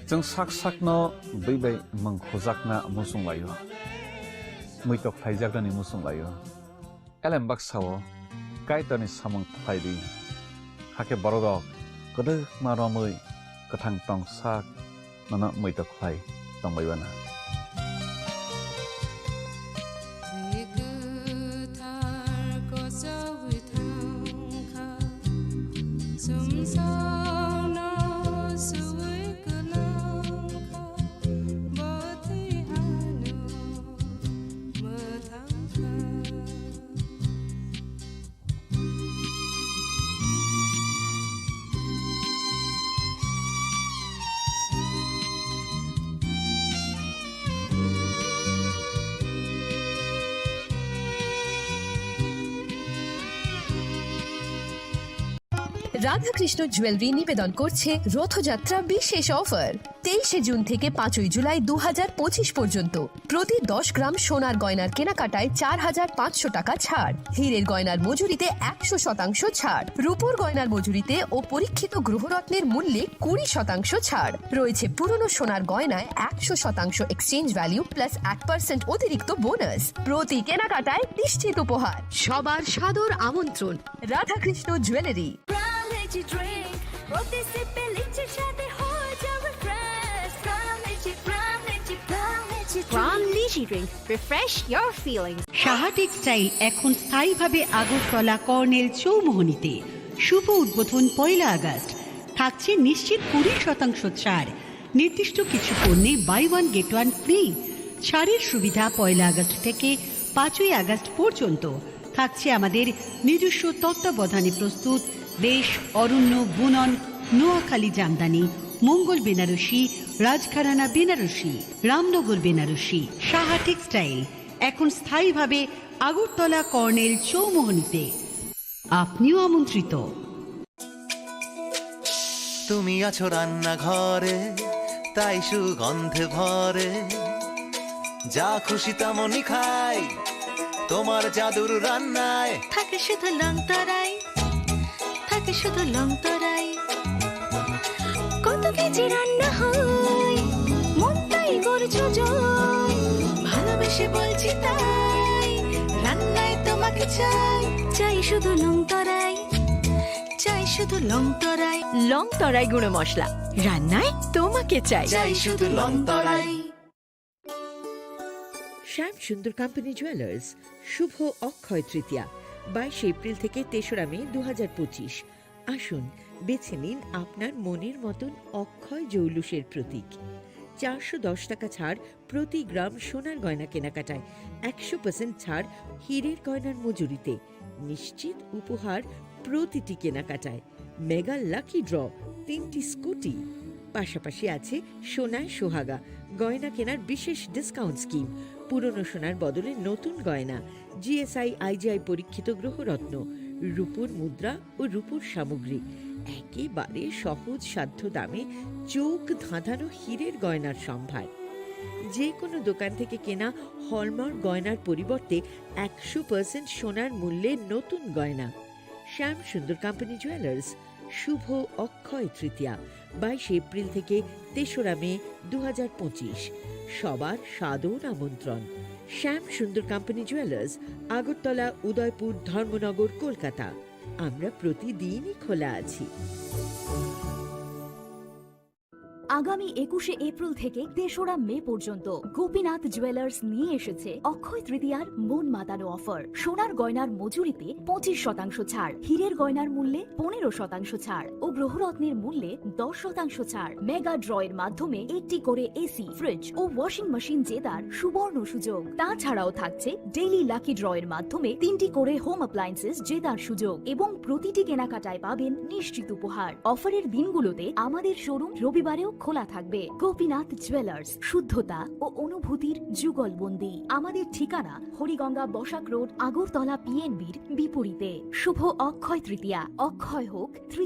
Chwng sak sakno bwi bai mwng khujakna muchung laio, muitok khlaijaknani muchung laio. Elem baksa-o Kaitorni samung khlai di, hakhe bororok kwdwkma romwi kwthang tong sak nono muitok khlai tongbai uanw. Twi kwthar kochogwi thangkha, chwngsano swi kwlangkha, bo twi ano mwthangkha. Radhakrishna jewellery নিবেদন করছে রথযাত্রা বিশেষ অফার। তেইশে জুন থেকে পাঁচই জুলাই দু হাজার পঁচিশ পর্যন্ত প্রতি দশ গ্রাম সোনার গয়নার কেনাকাটায় চার হাজার পাঁচশো টাকা ছাড়, হীরের গয়নার মজুরিতে একশো শতাংশ ছাড়, রূপোর গয়নার মজুরিতে ও পরীক্ষিত গ্রহরত্নের মূল্যে কুড়ি শতাংশ ছাড়। রয়েছে পুরনো সোনার গয়নায় একশো শতাংশ এক্সচেঞ্জ ভ্যালু প্লাস এক পার্সেন্ট অতিরিক্ত বোনাস। প্রতি কেনাকাটায় নিশ্চিত উপহার। সবার সাদর আমন্ত্রণ Radhakrishna jewellery. Prime Lychee Drink, প্রতি সিপে লিচির স্বাদে হয়ে যাবে fresh. Prime Lychee, Prime Lychee, Prime Lychee Drink. Prime Lychee Drink, refresh your feelings. Saha textile এখন স্থায়ীভাবে আগরতলা কর্নেল চৌমোহনীতে। শুভ উদ্বোধন পয়লা আগস্ট। থাকছে নিশ্চিত কুড়ি শতাংশ ছাড়। নির্দিষ্ট কিছু পণ্যে buy one get one free. ছাড়ের সুবিধা পয়লা আগস্ট থেকে পাঁচই আগস্ট পর্যন্ত। থাকছে আমাদের নিজস্ব তত্ত্বাবধানে প্রস্তুত রেশ, অরণ্য, বুনন, নোয়াখালী জামদানি, মঙ্গল বেনারসি, রাজঘরানা বেনারসি, রামনগর বেনারসি। সাহা টেক্সটাইল এখন স্থায়ীভাবে আগরতলা কর্নেল চৌমোহনীতে। আপনিও আমন্ত্রিত। তুমি আছো রান্নাঘরে, তাই সুগন্ধে ভরে। যা খুশি তেমনই খাই, তোমার জাদুর রান্নায়। থাকে শুধু লংতরাই, থাকে শুধু লংতরাই। কত কেজি রান্না হয়, মনটাই করছো জয়। ভালোবেসে বলছি তাই, রান্নায় তোমাকে চাই। চাই শুধু লংতরাই, চাই শুধু লংতরাই। লংতরাই গুঁড়ো মশলা, রান্নায় তোমাকে চাই। চাই শুধু লংতরাই। শ্যাম সুন্দর কোম্পানি জুয়েলার্স, শুভ অক্ষয় তৃতীয়া, বাইশে এপ্রিল থেকে তেসরা মে দু হাজার পঁচিশ। আসুন, বেছে নিন আপনার মনের মতন অক্ষয় জৌলুসের প্রতীক। চারশো দশ টাকা ছাড় প্রতি গ্রাম সোনার গয়না কেনাকাটায়, একশো পার্সেন্ট ছাড় হীরের গয়নার মজুরিতে। নিশ্চিত উপহার প্রতিটি কেনাকাটায়। মেগা লাকি ড্র, তিনটি স্কুটি। পাশাপাশি আছে সোনায় সোহাগা, গয়না কেনার বিশেষ ডিসকাউন্ট স্কিম, পুরনো সোনার বদলে নতুন গয়না, জিএসআই আইজিআই পরীক্ষিত গ্রহরত্ন, রূপোর মুদ্রা ও রূপোর সামগ্রী। একেবারে সহজ সাধ্য দামে চোখ ধাঁধানো হীরের গয়নার সম্ভার। যে কোনো দোকান থেকে কেনা হলমার্ক গয়নার পরিবর্তে একশো পার্সেন্ট সোনার মূল্যে নতুন গয়না। শ্যাম সুন্দর কোম্পানি জুয়েলার্স, শুভ অক্ষয় তৃতীয়া, বাইশে এপ্রিল থেকে তেসরা মে দু হাজার পঁচিশ। সবার সাদর আমন্ত্রণ। শ্যাম সুন্দর কোম্পানি জুয়েলার্স, আগরতলা, উদয়পুর, ধর্মনগর, কলকাতা। আমরা প্রতিদিনই খোলা আছি। আগামী একুশে এপ্রিল থেকে তেসরা মে পর্যন্ত গোপীনাথ জুয়েলার্স নিয়ে এসেছে অক্ষয় তৃতীয়ার মন মাতানো অফার। সোনার গয়নার মজুরিতে পঁচিশ শতাংশ ছাড়, হীরের গয়নার মূল্যে পনেরো শতাংশ ছাড় ও গ্রহরত্নের মূল্যে দশ শতাংশ ছাড়। মেগা ড্র এর মাধ্যমে একটি করে এসি, ফ্রিজ ও ওয়াশিং মেশিন জেতার সুবর্ণ সুযোগ। তাছাড়াও থাকছে ডেইলি লাকি ড্র এর মাধ্যমে তিনটি করে হোম অ্যাপ্লায়েন্সেস জেতার সুযোগ এবং প্রতিটি কেনাকাটায় পাবেন নিশ্চিত উপহার। অফারের দিনগুলোতে আমাদের শোরুম রবিবারেও খোলা থাকবে। গোপীনাথ জুয়েলার্স, শুদ্ধতা ও অনুভূতির যুগলবন্দি। আমাদের ঠিকানা হরিগঙ্গা বসাক রোড, আগরতলা পিএনবির বিপরীতে। শুভ অক্ষয় তৃতীয়া, অক্ষয় হোক তৃ-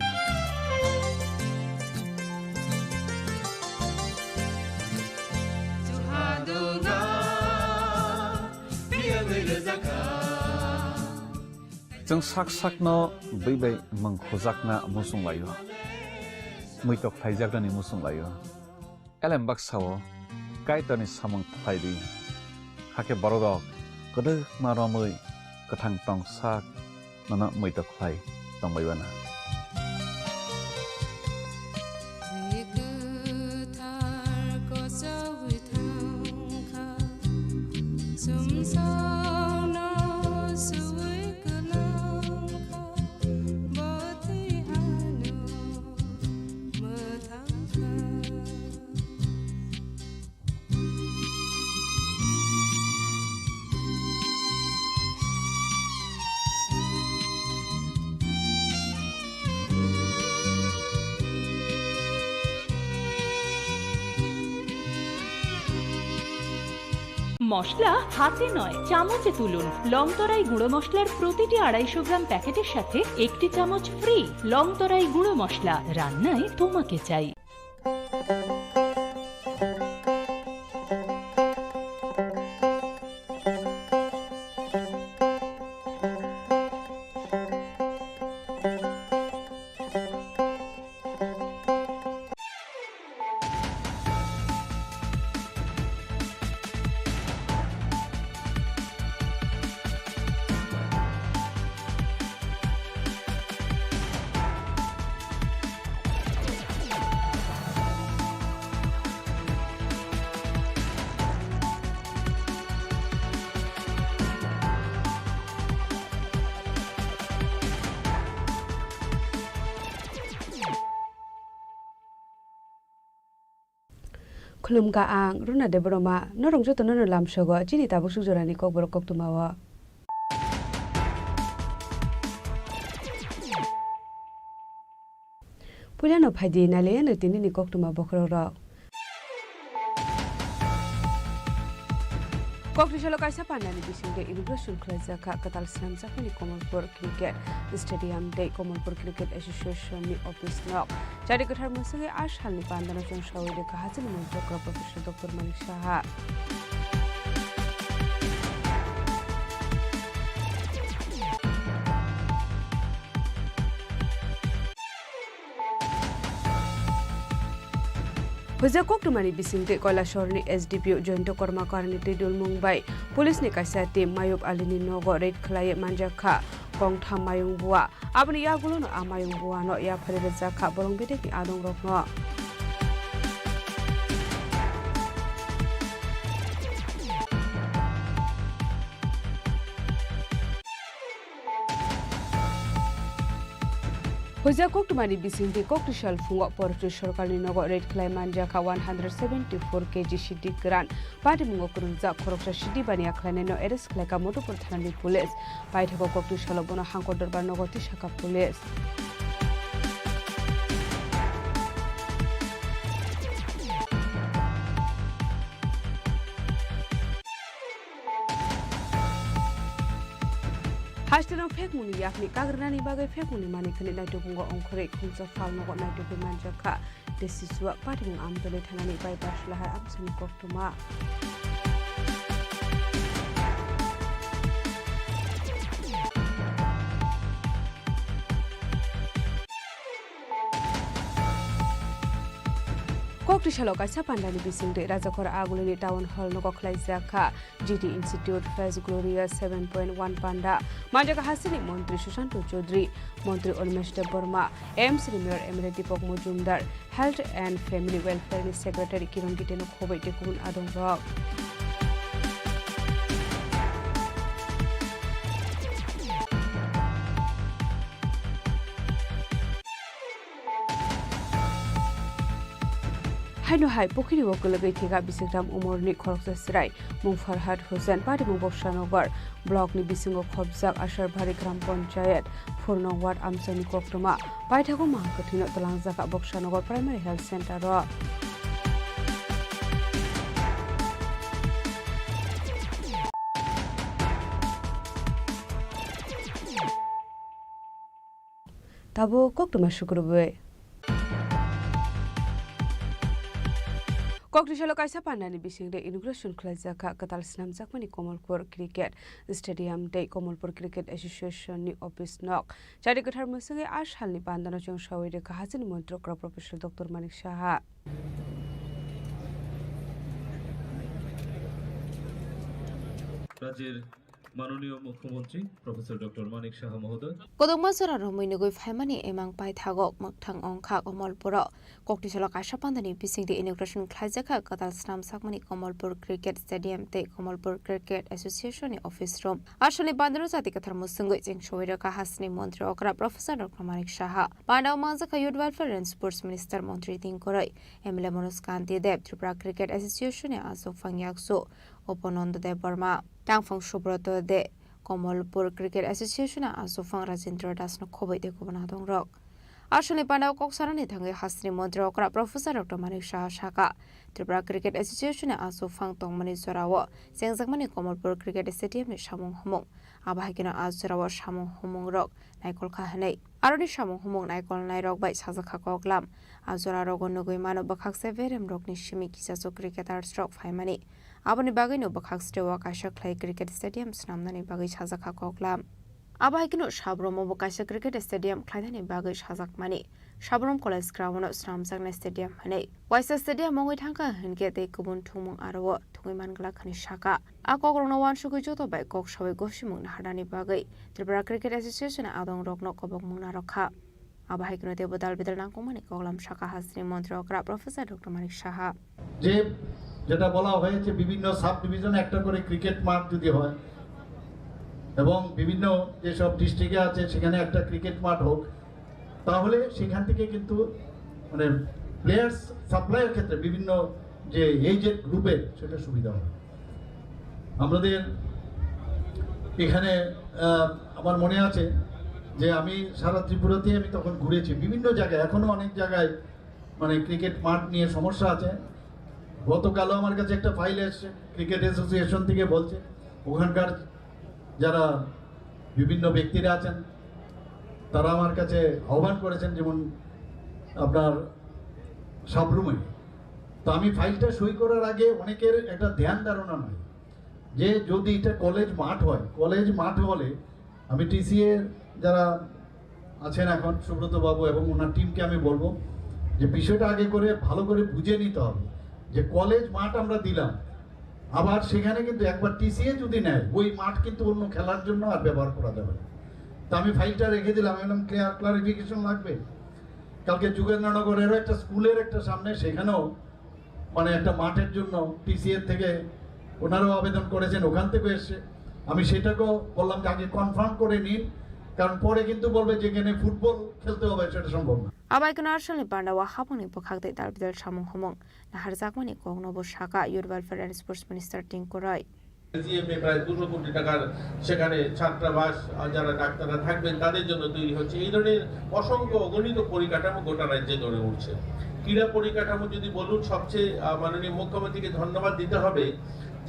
Chwng sak sakno bwi bai mwng khujakna muchung laio, muitok khlaijaknani muchung laio. Elem baksa-o Kaitorni samung khlai di, hakhe bororok kwdwkma romwi kwthang tong sak nono muitok khlai tongbai uana. মশলা হাতে নয়, চামচে তুলুন। লংতরাই গুঁড়ো মশলার প্রতিটি আড়াইশো গ্রাম প্যাকেটের সাথে একটি চামচ ফ্রি। লংতরাই গুঁড়ো মশলা, রান্নায় তোমাকে চাই। Khulumkha ang Runa Debbarma, norok jotono no lamsogo chini tabuk suk jorani kokborok koktwmao. Puilano phaidi nailaiyano tinini koktwma bokhorokrok. Kokri salo kaisa pandani bisingtwi inauguration khlaijak kha kwtal swnamjakmani Kamalpur Cricket Stadium tei Kamalpur Cricket Association ni office nok. Chari kwthar mwswgwi a salni pandano chwng sawi rwkha hachini montri okra Professor Doctor Manik Saha. Hujak koktwmani bisingtwi Koilashahorni S D P O Joyanta Karmakar ni twi dulmung bai police ni kaisa team Mayub Ali ni nogo raid khlaiwi manjak kha kongtham mayung bua. Aboni yagulo no a mayung bua no yaphari rwjak kha borong bedekni adong rok no. Hujak koktwmani bisingtwi koktisal phungo Porchoi sorkarni nogo raid khlai manjak kha one hundred seventy four K G sidi kwran. Patimungo kwrwngjak khoroksa sidi baniya khlainaino arrest khlaikha Madhupur thanani police. Paithago koktisalo bono hangkor dorbar nogo tisakha police. Hasteno phekmungni yakni kagrwnani bagwi phekmungni manikhani naitugmungo ongkhorwi khungsa phalnogo naitugwi manjak kha. Tei Sisuwa patimung Amtwlwi thanani bypass lahar amsani koktwma. Koktisalo kaisa pandani bisingtwi Rajakhor Agulini Town Hall nogo khlaijak kha G T Institute Face Gloria seven point one panda. Manjak hasteni montri Sushanta Chowdhury, montri Animesh Debbarma, A M C ni mayor M L A Deepak Majumdar, Health and Family Welfare ni Secretary Kiran Gite no khoboi tei kubun adong rok. Haino hai pukhiri o kwlwgwi thika Bisikram Umorni khoroksa chwrai mung Farhad Hussain, patimung Bobsanagar block ni bisingo khopjak Asarbari Gram Panchayat, four nong ward amchaini koktwma. Paithago maha kwthwino twlangjak Bobsanagar Primary Health Center o. Tabuk koktwma sukrubwi. Koktisalo kaisa pandani bisingtwi inauguration khlaijak kha kwtal swnamjakmani Kamalpur Cricket Stadium tei Kamalpur Cricket Association ni office nok. Chari kwthar mwswgwi a salni pandano chwng sawi rwkha hachini montri okra Professor Doctor Manik Saha. রাজ্যের মাননীয় মুখ্যমন্ত্রী professor doctor Manik সাহা মহোদয়। Kodokma jora romwi nugwi phaimani emang paithago mwkthang wngkha Komolpuro. Koktisolo kaisa pandani bisingtwi inauguration khlaijakha kwtal swnamsakmani Komolpur Cricket Stadium tei Komolpur Cricket Association ni office room. Aswkni pandano jati kwthar mwswngwi chengsowi rwkha hasteni montri okra Professor Doctor Manik Saha. Pandao mangjakha Youth Welfare and Sports Minister Montri Tingkoroi, M L A Manoj Kanti Deb, Tripura Cricket Association ni aswk phang yaksu Upananda Debbarma, tangphang Subroto De, Komolpur Cricket Association ni aswk phang Rajendra Das no khobwi tei kubun adongrok. Aswkni pandao kok sanani thangwi hasteni montri okra Professor Doctor Manik Saha sakha, Tripura Cricket Association ni aswk phang tongmani jorao chengjakmani Komolpur Cricket Stadium ni samung humung. Abo hai kheno a jorao samung humung rok naikol kha hwnwi. Aroni samung humung naikolnai rok bai sajak kha koklam. A jora rogo nugwi mano bwkhakse berem rokni simi kisachuk cricketers rok phaimani. Aboni bagwino bwkhak sreo kaisa khlai cricket stadium swnamnani bagwi sajak kha koklam. Abo hai kheno Sabromo bo kaisa cricket stadium khlainani bagwi sajakmani. Sabrom College Ground-o swnamjaknai stadium hwnwi. Waisa stadium wngwi thangkha hinkhe tei kubun thwngmung aro-o thwngwi manglak hwnwi sakha. A kokrokno uansugwi joto bai kok sawi gosimung naharnani bagwi Tripura Cricket Association adongrokno kobokmung narwkha. Abo hai kheno teibo dal bidal nangkukmani koklam sakha hasteni montri okra Professor Doctor Manik Saha. যে যেটা বলা হয়েছে, বিভিন্ন সাব ডিভিশনে একটা করে ক্রিকেট মাঠ যদি হয় এবং বিভিন্ন যেসব ডিস্ট্রিক্টে আছে সেখানে একটা ক্রিকেট মাঠ হোক, তাহলে সেখান থেকে কিন্তু মানে প্লেয়ার্স সাপ্লাইয়ের ক্ষেত্রে বিভিন্ন যে এজেড গ্রুপের সেটা সুবিধা হয়। আমাদের এখানে আহ, আমার মনে আছে যে আমি সারা ত্রিপুরাতে আমি তখন ঘুরেছি বিভিন্ন জায়গায়, এখনো অনেক জায়গায় মানে ক্রিকেট মাঠ নিয়ে সমস্যা আছে। গতকালও আমার কাছে একটা ফাইল এসছে ক্রিকেট অ্যাসোসিয়েশন থেকে, বলছে ওখানকার যারা বিভিন্ন ব্যক্তিরা আছেন তারা আমার কাছে আহ্বান করেছেন, যেমন আপনার সাবরুমে। তো আমি ফাইলটা সই করার আগে অনেকের একটা ধ্যান ধারণা নাই যে যদি এটা কলেজ মাঠ হয়, কলেজ মাঠ হলে আমি টিসিএ যারা আছেন এখন, সুব্রত বাবু এবং ওনার টিমকে আমি বলবো যে বিষয়টা আগে করে ভালো করে বুঝে নিতে হবে যে কলেজ মাঠ আমরা দিলাম, আবার সেখানে কিন্তু একবার টিসিএ যদি নেয় ওই মাঠ কিন্তু অন্য খেলার জন্য আর ব্যবহার করা যাবে না। তো আমি ফাইলটা রেখে দিলাম, আমি বললাম ক্লিয়ার ক্লারিফিকেশন লাগবে। কালকে যোগেন্দ্রনগরেরও একটা স্কুলের একটা সামনে, সেখানেও মানে একটা মাঠের জন্য টিসিএ থেকে ওনারাও আবেদন করেছেন, ওখান থেকে এসছে। আমি সেটাকেও বললাম যে আগে কনফার্ম করে নিন, কারণ পরে কিন্তু বলবে যে এখানে ফুটবল খেলতে হবে, সেটা সম্ভব না। Abai kheno Arsalni pandao hapangni bwkhak tei dal bidal samung humung naharjakmani kokno bo sakha Youth Welfare and Sports Minister Tinku Roy. GMA প্রায় দুশো কোটি টাকার সেখানে ছাত্রাবাস, আহ, যারা ডাক্তাররা থাকবেন তাদের জন্য তৈরি হচ্ছে। এই ধরনের অসংখ্য অগণিত পরিকাঠামো গোটা রাজ্যে গড়ে উঠছে। ক্রীড়া পরিকাঠামো যদি বলুন, সবচেয়ে, আহ, মাননীয় মুখ্যমন্ত্রীকে ধন্যবাদ দিতে হবে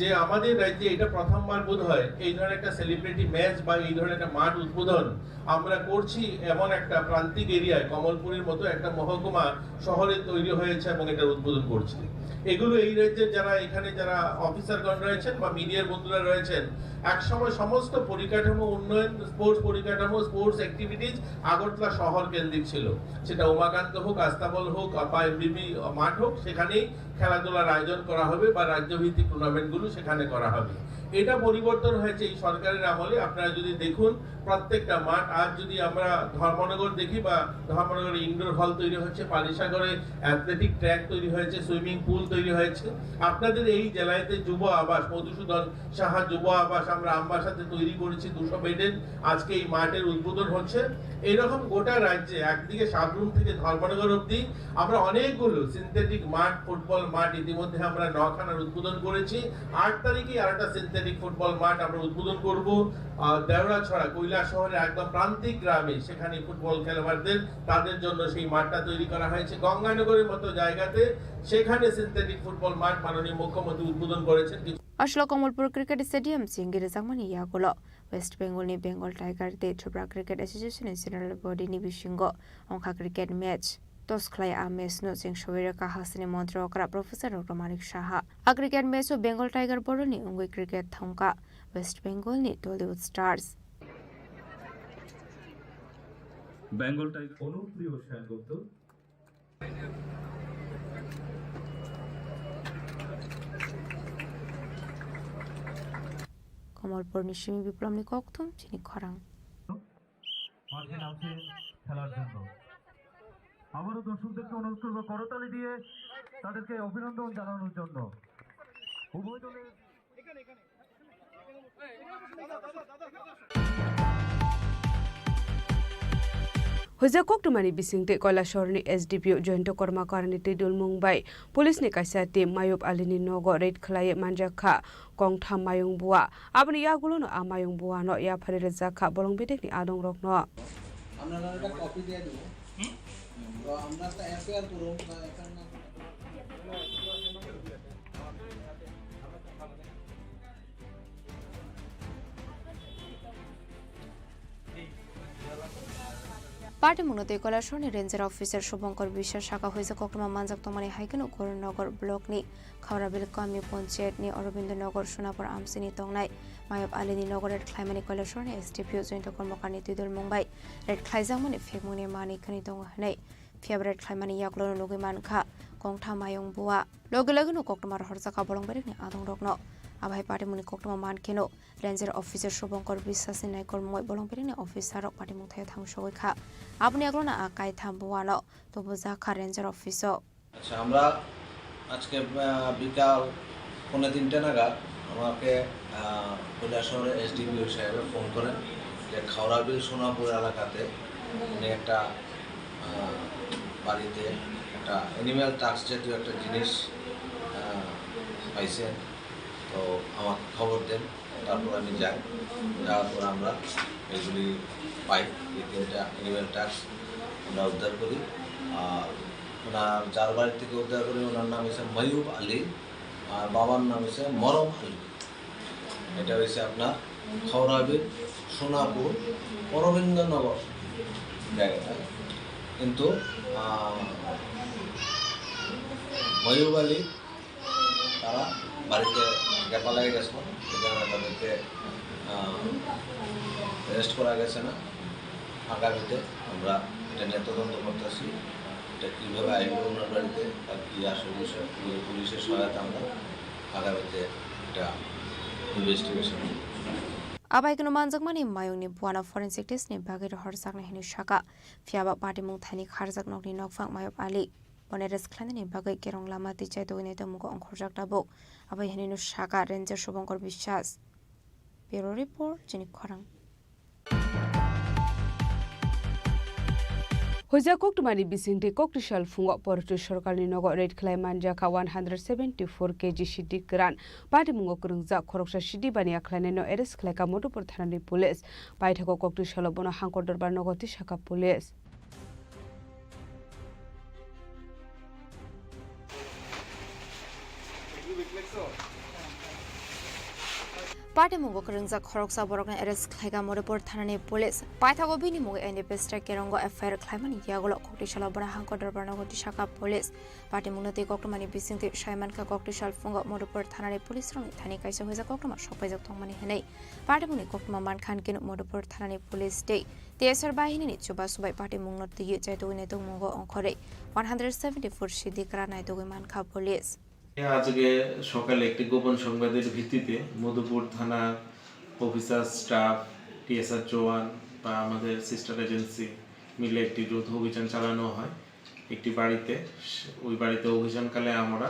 যে আমাদের রাজ্যে এটা প্রথমবার বোধ হয় এই ধরনের একটা সেলিব্রিটি ম্যাচ বা এই ধরনের একটা মাঠ উদ্বোধন আমরা করছি এমন একটা প্রান্তিক এরিয়ায়, কমলপুরের মতো একটা মহকুমা শহরে তৈরি হয়েছে এবং এটার উদ্বোধন করছি। এগুলো এই রাজ্যের যারা এখানে যারা অফিসারগণ রয়েছেন বা মিডিয়ার বন্ধুরা রয়েছেন, একসময় সমস্ত পরিকাঠামো উন্নয়ন, স্পোর্টস পরিকাঠামো, স্পোর্টস অ্যাক্টিভিটিজ আগরতলা শহর কেন্দ্রিক ছিল। সেটা উমাকান্ত হোক, আস্তাবল হোক বা এমবিবি মাঠ হোক, সেখানেই খেলাধুলার আয়োজন করা হবে বা রাজ্যভিত্তিক টুর্নামেন্টগুলো সেখানে করা হবে। এটা পরিবর্তন হয়েছে এই সরকারের আমলে। আপনারা যদি দেখুন, প্রত্যেকটা মাঠ, আজ যদি আমরা ধর্মনগর দেখি বা ধর্মনগরে ইনডোর হল তৈরি হচ্ছে, পানিসাগরে অ্যাথলেটিক ট্র্যাক তৈরি হয়েছে, সুইমিং পুল তৈরি হয়েছে, আপনাদের এই জেলাতে যুব আবাস, মধুসূদন সাহা যুব আবাস আমরা আমবাসাতে তৈরি করেছি দুশো বেডের, আজকে এই মাঠের উদ্বোধন হচ্ছে। এরকম গোটা রাজ্যে একদিকে সাবরুম থেকে ধর্মনগর অবধি আমরা অনেকগুলো সিনথেটিক মাঠ, ফুটবল মাঠ ইতিমধ্যে আমরা নখানার উদ্বোধন করেছি। আট তারিখে আর একটা সিনথেটিক ফুটবল মাঠ আমরা উদ্বোধন করব, আহ, দেওড়াছড়া কৈলাসহরের একদম প্রান্তিক গ্রামে, সেখানে ফুটবল খেলোয়াড়দের, তাদের জন্য সেই মাঠটা তৈরি করা হয়েছে। গঙ্গানগরের মতো জায়গাতে সেখানে সিনথেটিক ফুটবল মাঠ মাননীয় মুখ্যমন্ত্রী উদ্বোধন করেছেন। Aswk Komolpur Cricket Stadium singiri jakmani yagulo West Bengal ni Bengal Tiger tei Tripura Cricket Association ni General Body ni bisingo wngkha cricket match. Tos khlai a match no chengsowi rwkha hasteni montri okra Professor Doctor Manik Saha. A cricket match o Bengal Tiger bodol ni wngwi cricket thangkha West Bengal ni Tollywood Stars. Bengal Tiger Anupriya Sengupta. Omorpurni simi Biplomni kokthum chini khorang. মাঠে নামছে খেলার জন্য। আবারও দর্শকদেরকে অনুরোধ করবো করতালি দিয়ে তাদেরকে অভিনন্দন জানানোর জন্য। উভয় দলের Huijak koktwmani bisingtwi Koilashahorni S D P O Joyanta Kormakarni twidulmung bai police ni kaisa team Mayub Alini nogo raid khwlaiwi manjak kha kongtham mayung bua. Aboni yagulono a mayung buano yapharwi rwjak kha bolong bedekni adongrokno. আমরা একটা কপি দিয়ে দিব। তো আমরা একটা এফআইআর করুন বা এফআইআর না করুন। Party mungno tei Koilashahorni Ranger Officer Subhankar Biswas saka huijak koktwma manjak tongmani hai kheno Gorinnagar block ni Khaurabil Kami Panchayat ni Aurobindo Nagar Sonapur amchini tongnai Mayab Ali ni nogo raid khlaimani Koilashahorni S D P O Joyanta Kormakarni twidulmung bai raid khlaijakmani phekmungni manwi khwnwi tongo hwnwi. Phiya raid khlaimani yagulono nugwi mankha kongtham mayung bua. Logi logino koktwma rohorjakha bolong bedekni adongrokno. Abohai party mungni koktwma mankheno Ranger Officer Subhankar Biswas ni naikolmung bai bolong bedekni officer rok party mungthaio thangsogwi kha. Aboni yagulono a kaitham buano tubujakha Ranger Office o. আচ্ছা, আমরা আজকে, আহ, বিকাল পৌনে তিনটা নাগাদ আমাকে, আহ, কৈলাসহরের এসডিপিও সাহেবে ফোন করেন যে খাওড়াবিল সোনাপুর এলাকাতে উনি একটা, আহ, বাড়িতে একটা অ্যানিম্যাল টাস্ক জাতীয় একটা জিনিস, আহ, পাইছেন। তো আমাকে খবর দেন, তারপর আমি যাই। যাওয়ার পর আমরা এগুলি পাই, এই তিনটা অ্যানিম্যাল টাস্ক আমরা উদ্ধার করি। আর ওনার, যার বাড়ি থেকে উদ্ধার করি, ওনার নাম হচ্ছে ময়ূব আলী, আর বাবার নাম হচ্ছে মরম আলী। এটা হচ্ছে আপনার খাওড়াবিল, সোনাপুর, অরবিন্দনগর জায়গাটা। কিন্তু, আহ, ময়ূব আলী তারা বাড়িতে গ্যাপা লেগে গেছিল, এই কারণে তাদেরকে, আহ, অ্যারেস্ট করা গেছে না। আগামীতে আমরা এটা নিয়ে তদন্ত করতেছি, এটা কীভাবে আইলো ওনার বাড়িতে, আর কী আসল বিষয়, পুলিশ-, পুলিশের সহায়তা আমরা আগামীতে এটা ইনভেস্টিগেশন করব। Abai kheno manjakmani mayungni buana forensic test ni bagwi rohorjaknai hwnwi saka. Phiya ba patimung thaini kharjak nokni nokphang Mayop Ali. Bono arrest khlainani bagwi kerong lama twi chaitogwi naitokmungo ongkhorjak tabuk. Abai hwnwi no saka Ranger Subhankar Biswas. Bureau Report, chini khorang. Huijak koktwmani bisingtwi koktwsal phungo Portu sorkarni nogo raid khlai manjakha one hundred seventy-four K G sidi kwran. Patimungo kwrwngjak khoroksa sidi baniya khlainaino arrest khlaikha Madhupur thanani police. Paithago koktwsalo bono Hangkor Dorbar nogo tisakha police. Patimungo kwrwngjak khoroksa borokno arrest khlaikha Madhupur thanani police. Paithago bini mungwi N D P strike kerongo F I R khlaimani yagulo koktwsalo bono Hangkor Dorbar nogo tisakha police. Patimungno twi koktwmani bisingtwi saimankha koktwsal phungo Madhupur thanani police rokni thani kaisa huijak koktwma sokpaijak tongmani hwnwi. Patimungni koktwma mankha hinkhe Madhupur thanani police tei T S R bahinini chubachu bai patimungno twiwi chaitugwi naitokmungo ongkhorwi one hundred seventy-four sidi kwran naitugwi mankha police. আজকে সকালে একটি গোপন সংবাদের ভিত্তিতে মধুপুর থানার officer, staff, TSR জওয়ান বা আমাদের sister agency মিলে একটি যৌথ অভিযান চালানো হয় একটি বাড়িতে। ওই বাড়িতে অভিযানকালে আমরা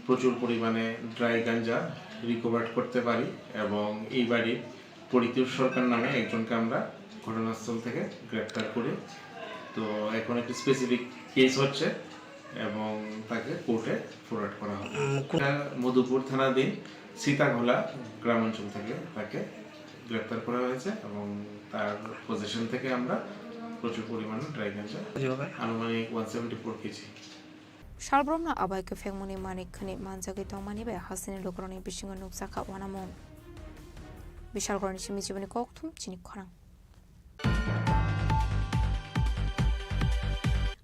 প্রচুর পরিমাণে ড্রাই গাঞ্জা রিকভার করতে পারি এবং এই বাড়ির পরিতোষ সরকার নামে একজনকে আমরা ঘটনাস্থল থেকে গ্রেপ্তার করি। তো এখন একটি স্পেসিফিক কেস হচ্ছে এবং তাকে কোর্টে ফরওয়ার্ড করা হবে। উম, কো- এটা মধুপুর থানাধীন সীতাঘোলা গ্রামাঞ্চল থেকে তাকে গ্রেপ্তার করা হয়েছে এবং তার পজিশন থেকে আমরা প্রচুর পরিমাণে ড্রাই গাঞ্জা, জি, বাবা। আনুমানিক one seventy four KG. Salbrumno abai kwphengmungni manwi khwnwi manjagwi tongmani bai hasteni lukurokni bisingo nukjakha uanamung. Bishalgarhni simi Jiboni kokthum chini khorang.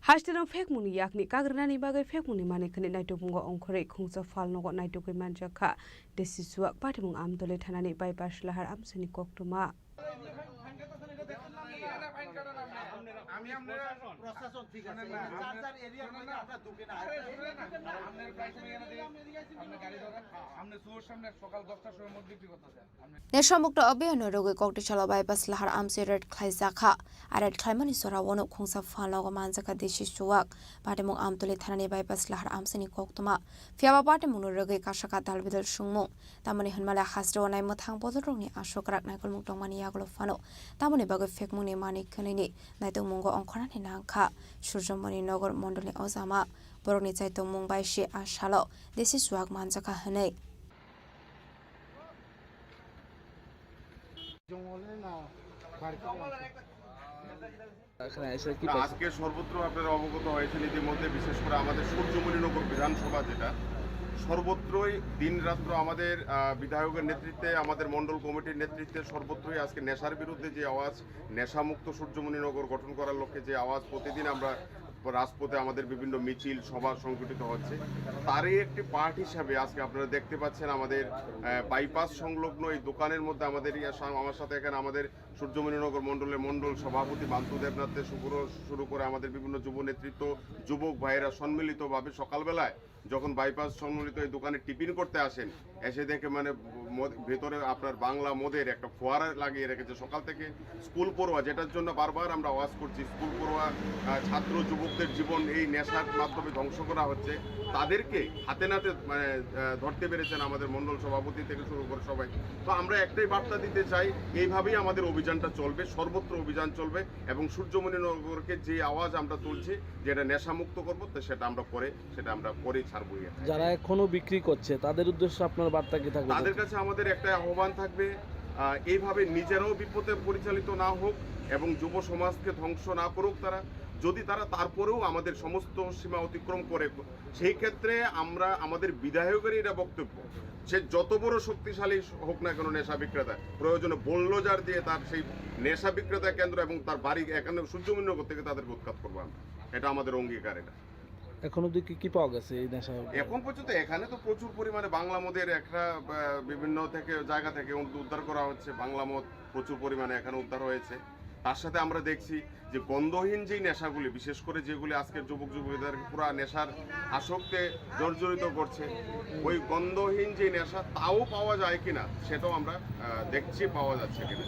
Hasteno phekmungni yakni kagrwnani bagwi phekmungni manwi khwnwi naitokmungo ongkhorwi khungsa phalnogo naitugwi manjakha Desi Chuak Patimung Amtoli thanani bypass lahar amchaini koktwma. আমি আপনারা প্রশাসন ঠিক আছে, শোনেন না, যার যার এরিয়ার মধ্যে আমরা ঢুকে না। আরে, শোনেন না, আপনার প্রায় সময় এখানে দিয়ে, আপনার গাড়ি ধরেন, আপনি চোর সামনে সকাল দশটার সময় মসজিদ ঠিক করতেছে। Nesha mukto abiyano rwgwi Koktisalo bypass lahar amsi raid khlaijakha. A raid khlaimani jorao khungsa phalnogo manjakha desi chuwak. Patimung Amtoli thanani bypass lahar amsini koktwma. Phiyaba patimungno rwgwi kasaka dalbidal sungmung. Tamoni hwnmale hasteo naimwthang bodolrokni aswk kwrak naikolmung tongmani yagulo phano tamoni bagwi phekmungni manwi khwnwini naitokmungo ongkhornani nangkha. Surjomoni Nogor mondolni ojama borokni chaitokmung bai se a salo desi chuwak manjakha hwnwi. এখানে এসে কি না, পাইছেন? আজকে সর্বত্র আপনারা অবগত হয়েছেন ইতিমধ্যে, বিশেষ করে আমাদের সূর্যমণিনগর বিধানসভা যেটা, সর্বত্রই দিন রাত্র আমাদের, আহ, বিধায়কের নেতৃত্বে, আমাদের মণ্ডল কমিটির নেতৃত্বে সর্বত্রই আজকে নেশার বিরুদ্ধে যে আওয়াজ, নেশামুক্ত সূর্যমণিনগর গঠন করার লক্ষ্যে যে আওয়াজ প্রতিদিন আমরা রাজপথে আমাদের বিভিন্ন মিছিল, সভা সংগঠিত হচ্ছে, তারই একটি পার্ট হিসাবে আজকে আপনারা দেখতে পাচ্ছেন আমাদের, আহ, বাইপাস সংলগ্ন এই দোকানের মধ্যে আমাদের ইয়া সা-, আমার সাথে এখানে আমাদের সূর্যমণিনগর মণ্ডলের মণ্ডল সভাপতি বান্টু দেবনাথ থেকে শুরু, শুরু করে আমাদের বিভিন্ন যুব নেতৃত্ব, যুবক ভাইয়েরা সম্মিলিতভাবে সকালবেলায় যখন বাইপাস সম্মিলিত এই দোকানে টিফিন করতে আসেন, এসে দেখে মানে মদ-, ভেতরে আপনার বাংলা মদের একটা ফোয়ারা লাগিয়ে রেখেছে সকাল থেকে। স্কুল পড়ুয়া, যেটার জন্য বারবার আমরা আওয়াজ করছি, স্কুল পড়ুয়া, আহ, ছাত্র যুবকদের জীবন এই নেশার মাধ্যমে ধ্বংস করা হচ্ছে, তাদেরকে হাতে নাতে মানে, আহ, ধরতে পেরেছেন আমাদের মণ্ডল সভাপতি থেকে শুরু করে সবাই। তো আমরা একটাই বার্তা দিতে চাই, এইভাবেই আমাদের অভিযানটা চলবে, সর্বত্র অভিযান চলবে এবং সূর্যমণিনগরকে যে আওয়াজ আমরা তুলছি যে এটা নেশামুক্ত করবো, তো সেটা আমরা করে, সেটা আমরা করেই ছাড়বো। যারা এখনো বিক্রি করছে, তাদের উদ্দেশ্যে আপনার বার্তা কি থাকবে? তাদের কাছে আমাদের একটা আহ্বান থাকবে, আহ, এইভাবে নিজেরাও বিপথে পরিচালিত না হোক এবং যুব সমাজকে ধ্বংস না করুক তারা। যদি তারা তারপরেও আমাদের সমস্ত সীমা অতিক্রম করে, সেই ক্ষেত্রে আমরা, আমাদের বিধায়কের এটা বক্তব্য, সে যত বড় শক্তিশালী হোক না কেন নেশা বিক্রেতা, প্রয়োজনে বুলডোজার দিয়ে তার সেই নেশা বিক্রেতা কেন্দ্র এবং তার বাড়ি এখানে সূর্যমণিনগর থেকে তাদেরকে উৎখাত করবো আমরা। এটা আমাদের অঙ্গীকার। এটা এখন অবধি কি কি পাওয়া গেছে এই নেশা? এখন পর্যন্ত এখানে তো প্রচুর পরিমাণে বাংলা মদের একটা, আহ, বিভিন্ন থেকে, জায়গা থেকে উদ্ধার করা হচ্ছে। বাংলা মদ প্রচুর পরিমাণে এখানে উদ্ধার হয়েছে। তার সাথে আমরা দেখছি যে গন্ধহীন যেই নেশাগুলি, বিশেষ করে যেগুলি আজকের যুবক যুবতীদের পুরা নেশার আসক্তে জর্জরিত করছে, ওই গন্ধহীন যে নেশা, তাও পাওয়া যায় কিনা, সেটাও আমরা, আহ, দেখছি, পাওয়া যাচ্ছে কিনা।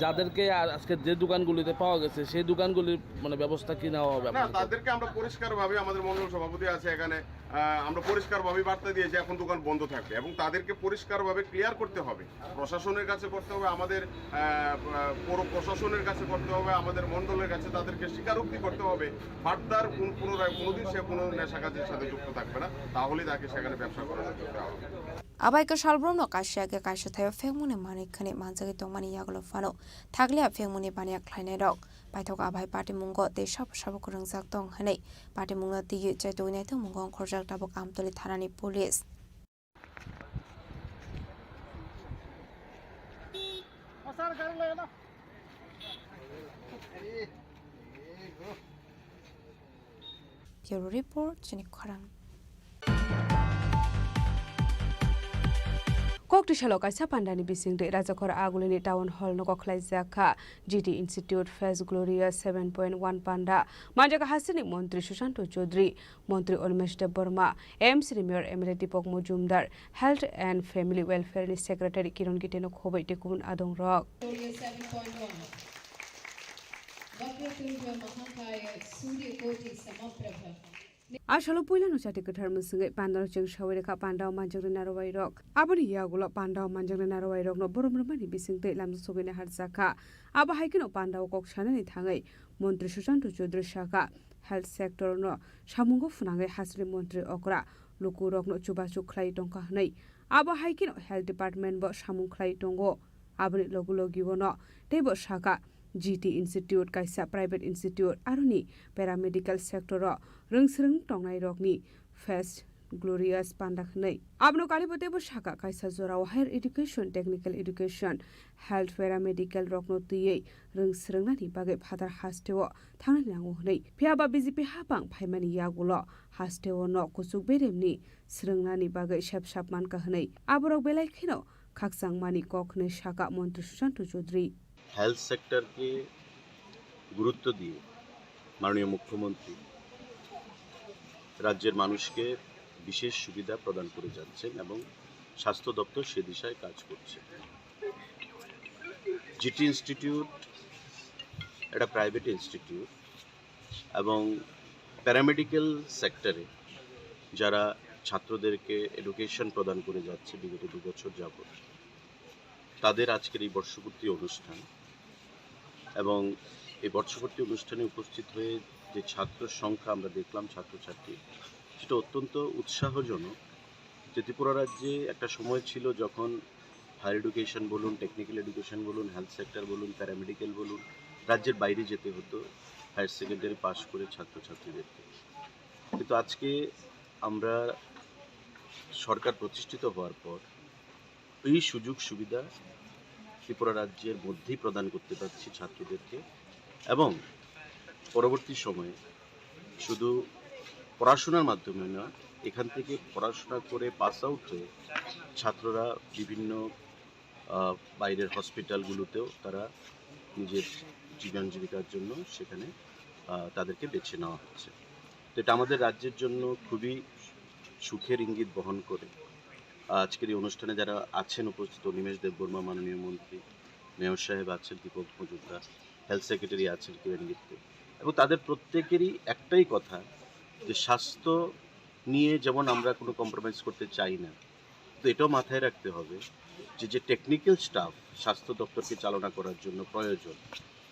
যাদেরকে আ-, আজকে যে দোকানগুলিতে পাওয়া গেছে, সেই দোকানগুলির মানে ব্যবস্থা কি নেওয়া হবে না, আপনাদের? তাদেরকে আমরা পরিষ্কারভাবে, আমাদের মণ্ডল সভাপতি আছে এখানে, আহ, আমরা পরিষ্কারভাবে বার্তা দিয়েছি এখন দোকান বন্ধ থাকবে এবং তাদেরকে পরিষ্কারভাবে ক্লিয়ার করতে হবে, প্রশাসনের কাছে করতে হবে, আমাদের, আহ, আহ, পৌর প্রশাসনের কাছে করতে হবে, আমাদের মণ্ডলের কাছে তাদেরকে স্বীকারোক্তি করতে হবে। ফার্দার কোন, পুনরায় কোনোদিন সে কোনো নেশা কাজের সাথে যুক্ত থাকবে না, তাহলে তাকে সেখানে ব্যবসা করার সুযোগ দেওয়া হবে। Abai kwchal borokno kaisa khe kaisa thaio phekmungni manwi khwnwi manjagwi tongmani yagulo phano thakliya phekmungni baniya khlainairok. Paithak abai patimungo tei sabo sabo kwrwngjak tong hwnwi patimungno twiwi chaitugwi naitokmungo ongkhorjak tabuk Amtoli thanani police. Bureau Report, chini khorang. Koktisalo kaisa pandani bisingtwi Rajakhor Agulini Town Hall nogo khlaijak kha G T Institute Fest Glorious seven point one panda. Manjak hasteni Montri Sushanto Chaudhary, Montri Animesh Debbarma, M C ni Mayor M L A Deepak Majumdar, Health and Family Welfare ni Secretary Kiran Gite no khoboi tei kubun adongrok. Glorious seven point one. Vakratunga Mahakaya Surya Koti Samaprabha. A salo puilano chati kwthar mwswngwi pandano chwng sawi rwkha pandao manjaknai narwai rok. Aboni yagulo pandao manjaknai narwai rokno borom rwmani bisingtwi lamjak sogwini harjakha. Abo hai kheno pandao kok sanani thangwi Montri Susanto Chaudhary sakha, health sector no samungo phwnangwi hasteni montri okra lukurokno chubachu khlai tongkha hwnwi. Abo hai kheno health department bo samung khlai tongo. Aboni logi logi bono teibo sakha, G T Institute kaisa private institute aroni paramedical sector o rwngsrwng tongnairokni Fest Glorious panda hwnwi. Abono kalibo teibo sakha, kaisa jorao higher education, technical education, health, paramedical rokno twiwi rwngsrwngnani bagwi phatar hasteo thangnani nango hwnwi. Phiyaba B J P hapang phaimani yagulo hasteo no kuchuk beremni srwngnani bagwi sep sap mankha hwnwi aborok belai kheno khakchangmani kok hwnwi sakha Montri Susanto Chaudhary. Health sector के गुरुत्व दिए মাননীয় মুখ্যমন্ত্রী রাজ্যের মানুষকে বিশেষ সুবিধা প্রদান করে যাচ্ছেন এবং স্বাস্থ্য দপ্তর সে দিশায় কাজ করছে। জিটি ইনস্টিটিউট একটা প্রাইভেট ইনস্টিটিউট এবং প্যারামেডিক্যাল সেক্টরে যারা ছাত্রদেরকে এডুকেশন প্রদান করে যাচ্ছে বিগত দু বছর যাবত, তাদের আজকের এই বর্ষপূর্তি অনুষ্ঠান এবং এই বর্ষপূর্তি অনুষ্ঠানে উপস্থিত হয়ে যে ছাত্র সংখ্যা আমরা দেখলাম, ছাত্রছাত্রী, সেটা অত্যন্ত উৎসাহজনক। যে ত্রিপুরা রাজ্যে একটা সময় ছিল যখন হায়ার এডুকেশন বলুন, টেকনিক্যাল এডুকেশন বলুন, হেলথ সেক্টর বলুন, প্যারামেডিক্যাল বলুন, রাজ্যের বাইরে যেতে হতো হায়ার সেকেন্ডারি পাশ করে ছাত্রছাত্রীদেরকে। কিন্তু আজকে আমরা সরকার প্রতিষ্ঠিত হওয়ার পর এই সুযোগ সুবিধা ত্রিপুরা রাজ্যের মধ্যেই প্রদান করতে পারছি ছাত্রদেরকে এবং পরবর্তী সময়ে শুধু পড়াশোনার মাধ্যমে নয়, এখান থেকে পড়াশোনা করে পাস আউট হয়ে ছাত্ররা বিভিন্ন আহ, বাইরের হসপিটালগুলোতেও তারা নিজের জীবন জীবিকার জন্য সেখানে আহ, তাদেরকে বেছে নেওয়া হচ্ছে। তো এটা আমাদের রাজ্যের জন্য খুবই সুখের ইঙ্গিত বহন করে। আজকের এই অনুষ্ঠানে যারা আছেন উপস্থিত, অনিমেষ দেববর্মা মাননীয় মন্ত্রী, মেয়র সাহেব আছেন দীপক মজুমদার, হেলথ সেক্রেটারি আছেন কিরণ গিত্তে, এবং তাদের প্রত্যেকেরই একটাই কথা যে স্বাস্থ্য নিয়ে যেমন আমরা কোনো কম্প্রোমাইজ করতে চাই না, তো এটাও মাথায় রাখতে হবে যে, যে টেকনিক্যাল স্টাফ স্বাস্থ্য দপ্তরকে চালনা করার জন্য প্রয়োজন,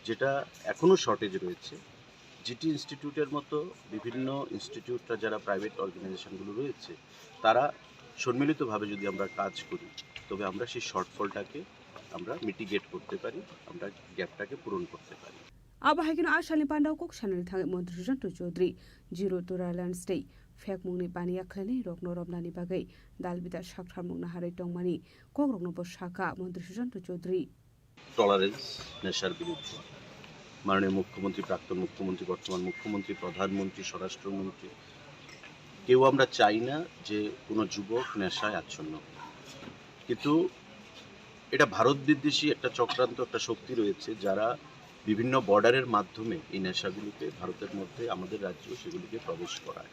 যেটা এখনও শর্টেজ রয়েছে, জিটি ইনস্টিটিউটের মতো বিভিন্ন ইনস্টিটিউটটা যারা প্রাইভেট অর্গানাইজেশনগুলো রয়েছে, তারা সম্মিলিতভাবে যদি আমরা কাজ করি, তবে আমরা সেই শর্টফলটাকে আমরা মিটিগেট করতে পারি, আমরা গ্যাপটাকে পূরণ করতে পারি। Abo hai kheno a salni pandao kok sanani thangwi Montri Susanto Chaudhary zero tolerance tei phekmungni baniya khlainai rokno romnani bagwi dal bidal saktharmung naharwi tongmani kokrokno bo sakha Montri Susanto Chaudhary. Tolerance নেশার বিরুদ্ধে মাননীয় মুখ্যমন্ত্রী, প্রাক্তন মুখ্যমন্ত্রী, বর্তমান মুখ্যমন্ত্রী, প্রধানমন্ত্রী, স্বরাষ্ট্রমন্ত্রী, কেউ আমরা চাই না যে কোনো যুবক নেশায় আচ্ছন্ন হোক। কিন্তু এটা ভারত বিদ্বেষী একটা চক্রান্ত, একটা শক্তি রয়েছে, যারা বিভিন্ন বর্ডারের মাধ্যমে এই নেশাগুলিকে ভারতের মধ্যে আমাদের রাজ্যেও সেগুলিকে প্রবেশ করায়।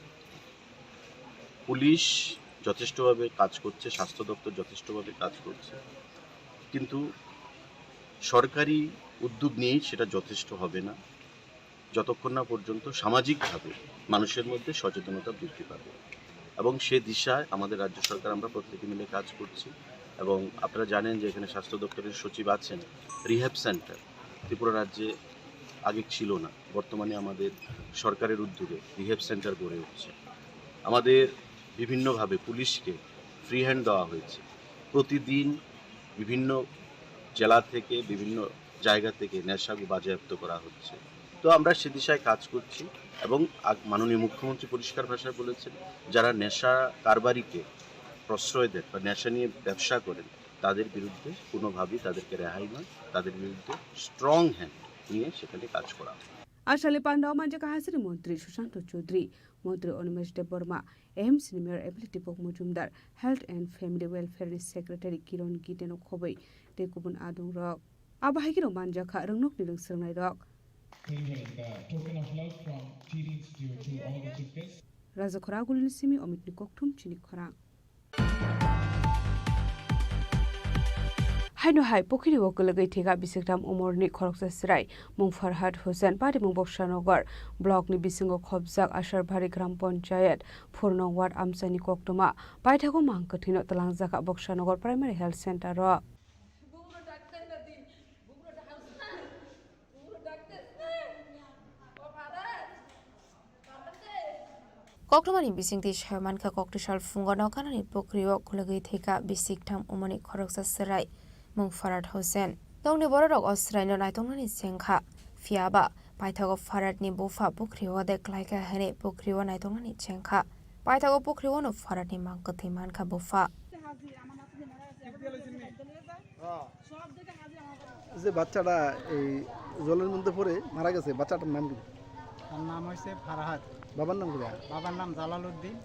পুলিশ যথেষ্টভাবে কাজ করছে, স্বাস্থ্য দপ্তর যথেষ্টভাবে কাজ করছে, কিন্তু সরকারি উদ্যোগ নিয়েই সেটা যথেষ্ট হবে না, যতক্ষণ না পর্যন্ত সামাজিকভাবে মানুষের মধ্যে সচেতনতা বৃদ্ধি পাবে। এবং সে দিশায় আমাদের রাজ্য সরকার, আমরা প্রত্যেকে মিলে কাজ করছি। এবং আপনারা জানেন যে এখানে স্বাস্থ্য দপ্তরের সচিব আছেন, রিহ্যাব সেন্টার ত্রিপুরা রাজ্যে আগে ছিল না, বর্তমানে আমাদের সরকারের উদ্যোগে রিহ্যাব সেন্টার গড়ে উঠছে। আমাদের বিভিন্নভাবে পুলিশকে ফ্রি হ্যান্ড দেওয়া হয়েছে। প্রতিদিন বিভিন্ন জেলা থেকে, বিভিন্ন জায়গা থেকে নেশাগু বাজেয়াপ্ত করা হচ্ছে। তো আমরা সে দিশায় কাজ করছি এবং আগ-, মাননীয় মুখ্যমন্ত্রী পরিষ্কার ভাষায় বলেছেন, যারা নেশা কারবারিকে প্রশ্রয় দেন বা নেশা নিয়ে ব্যবসা করেন, তাদের বিরুদ্ধে কোনোভাবেই তাদেরকে রেহাই নয়, তাদের বিরুদ্ধে স্ট্রং হ্যান্ড নিয়ে সেখানে কাজ করা হবে। A salni pandao manjakha hasini Montri Susanto Chaudhary, Montri Animesh Debbarma, A M C ni Mayor M L A Dipok Mojumdar, Health and Family Welfare ni Secretary Kiron Gite no khobwi tei kubun adongrok. Abo hai kheno manjakha rwngnokni rwngswrwngnairok. Delivered the token of love from T D Institute to all the Chipkes. Rajakhora Agulini simi Omitni kokthum chini khorang. Haino hai pukhiri o kwlwgwi thika bisiktham umorni khoroksa chwrai mung Farhad Hussain, parimung Boksanagar block ni bisingo khopjak Asarbari Gram Panchayat four nong ward amchaini koktwma paithago mang kwthwino twlangjakha Boksanagar Primary Health Center o. Koktwmani bisingtwi sai mankha, koktwi sal phungo Nokanani pukhrio khulugwi thwikha bisik tham umani khoroksa chwrai mung Farhad Hussain. Tongni bororok o chwraino naitoknani chengkha, phiyaba paithago Farhadni bupha pukhrio de klaikha hwnwi pukhrio naitoknani chengkha. Paithago pukhriwono Farhadni mang kwthwi mankha bupha. যে বাচ্চাটা এই জলের মধ্যে পড়ে মারা গেছে, বাচ্চাটার নাম কি? তার নাম হয়েছে ফারহাদ। বাবার নাম কি? বাবার নাম জালালউদ্দিন।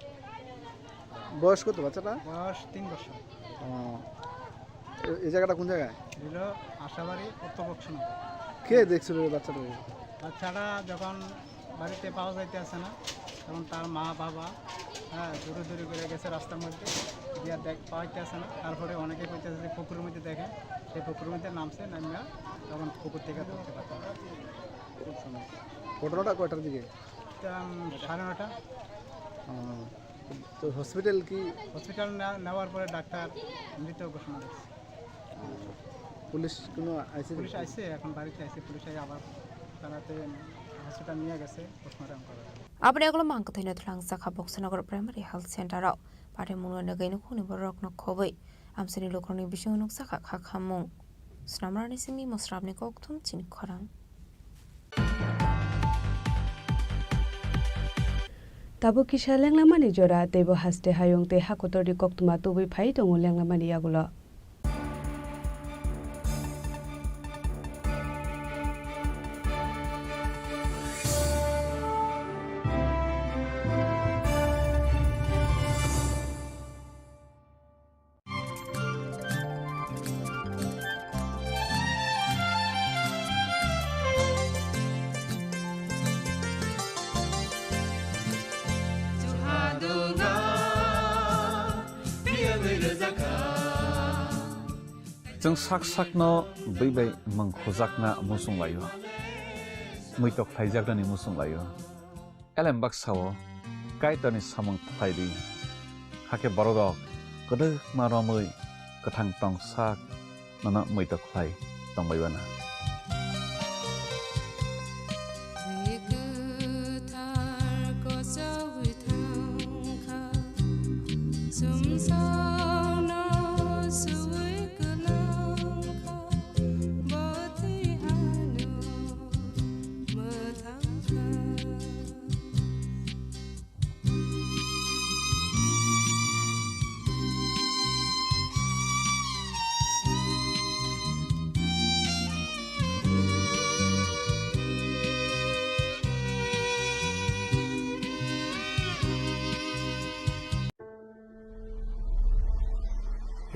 বয়স কত বাচ্চাটা? বয়স তিন বছর। ও, এ-, এই জায়গাটা কোন জায়গায়? হলো আশাবাড়ি, উত্তর বক্সনগর। কে দেখছিল এই বাচ্চাটা? বাচ্চাটা যখন বাড়িতে পাওয়া যাইতে আসে না, কারণ তার মা বাবা, হ্যাঁ, দূরে দূরে করে গেছে রাস্তার মধ্যে, গিয়া দেখ পাওয়া যাইতে আসে না। তারপরে অনেকে কইতেছে যে পুকুরের মধ্যে দেখে, সেই পুকুরের মধ্যে নামছে, নামিয়া তখন পুকুর থেকে ধরতে পারছে না। খুব সমস্যা। ঘটনাটা কয়টার দিকে? এটা, উম, সাড়ে নটা। ও, তো হসপিটাল কি? হসপিটাল নেওয়া-, নেওয়ার পরে ডাক্তার মৃত ঘোষণা করছে। পুলিশ কোনো আইছে? পুলিশ আইছে, এখন বাড়িতে আইছে, পুলিশ আই আবার থানাতে হসপিটাল নিয়ে গেছে, পোস্টমর্টম করা হবে। Aboni ulo mangkwthwino twlangsa kha Boksanagar Primary Health Center o. Pare mungno nugwi nukhungni borokno khobwi amchaini lukurokni bisingo nukjakha kha khamung. Snamrani simi mosrabni kokthum chini khorang. Tabuk kisa lenglamani jora, teibo haste hayung tei hakotorni koktwma tubui phai tongo lenglamani yagulo. Chwng sak sakno bwi bai mwng khujakna muchung laio, muitok khlaijaknani muchung laio. Elem baksa-o Kaitorni samung khlai di, hakhe bororok kwdwkma romwi kwthang tong sak nono muitok khlai tongbai uanw.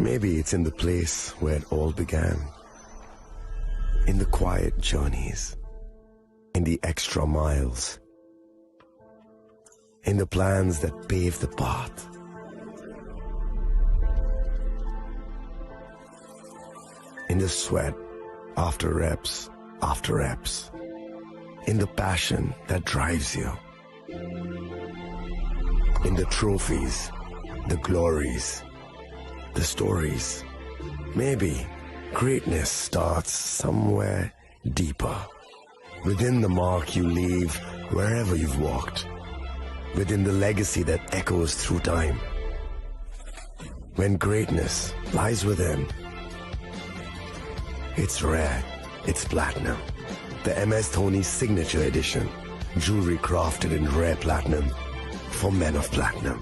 Maybe it's in the place where it all began. In the quiet journeys, in the extra miles, in the plans that pave the path, in the sweat after reps after reps, in the passion that drives you, in the trophies, the glories, the stories. Maybe greatness starts somewhere deeper. Within the mark you leave wherever you've walked. Within the legacy that echoes through time. When greatness lies within, it's rare, it's platinum. The M S Dhoni Signature Edition. Jewelry crafted in rare platinum for men of platinum.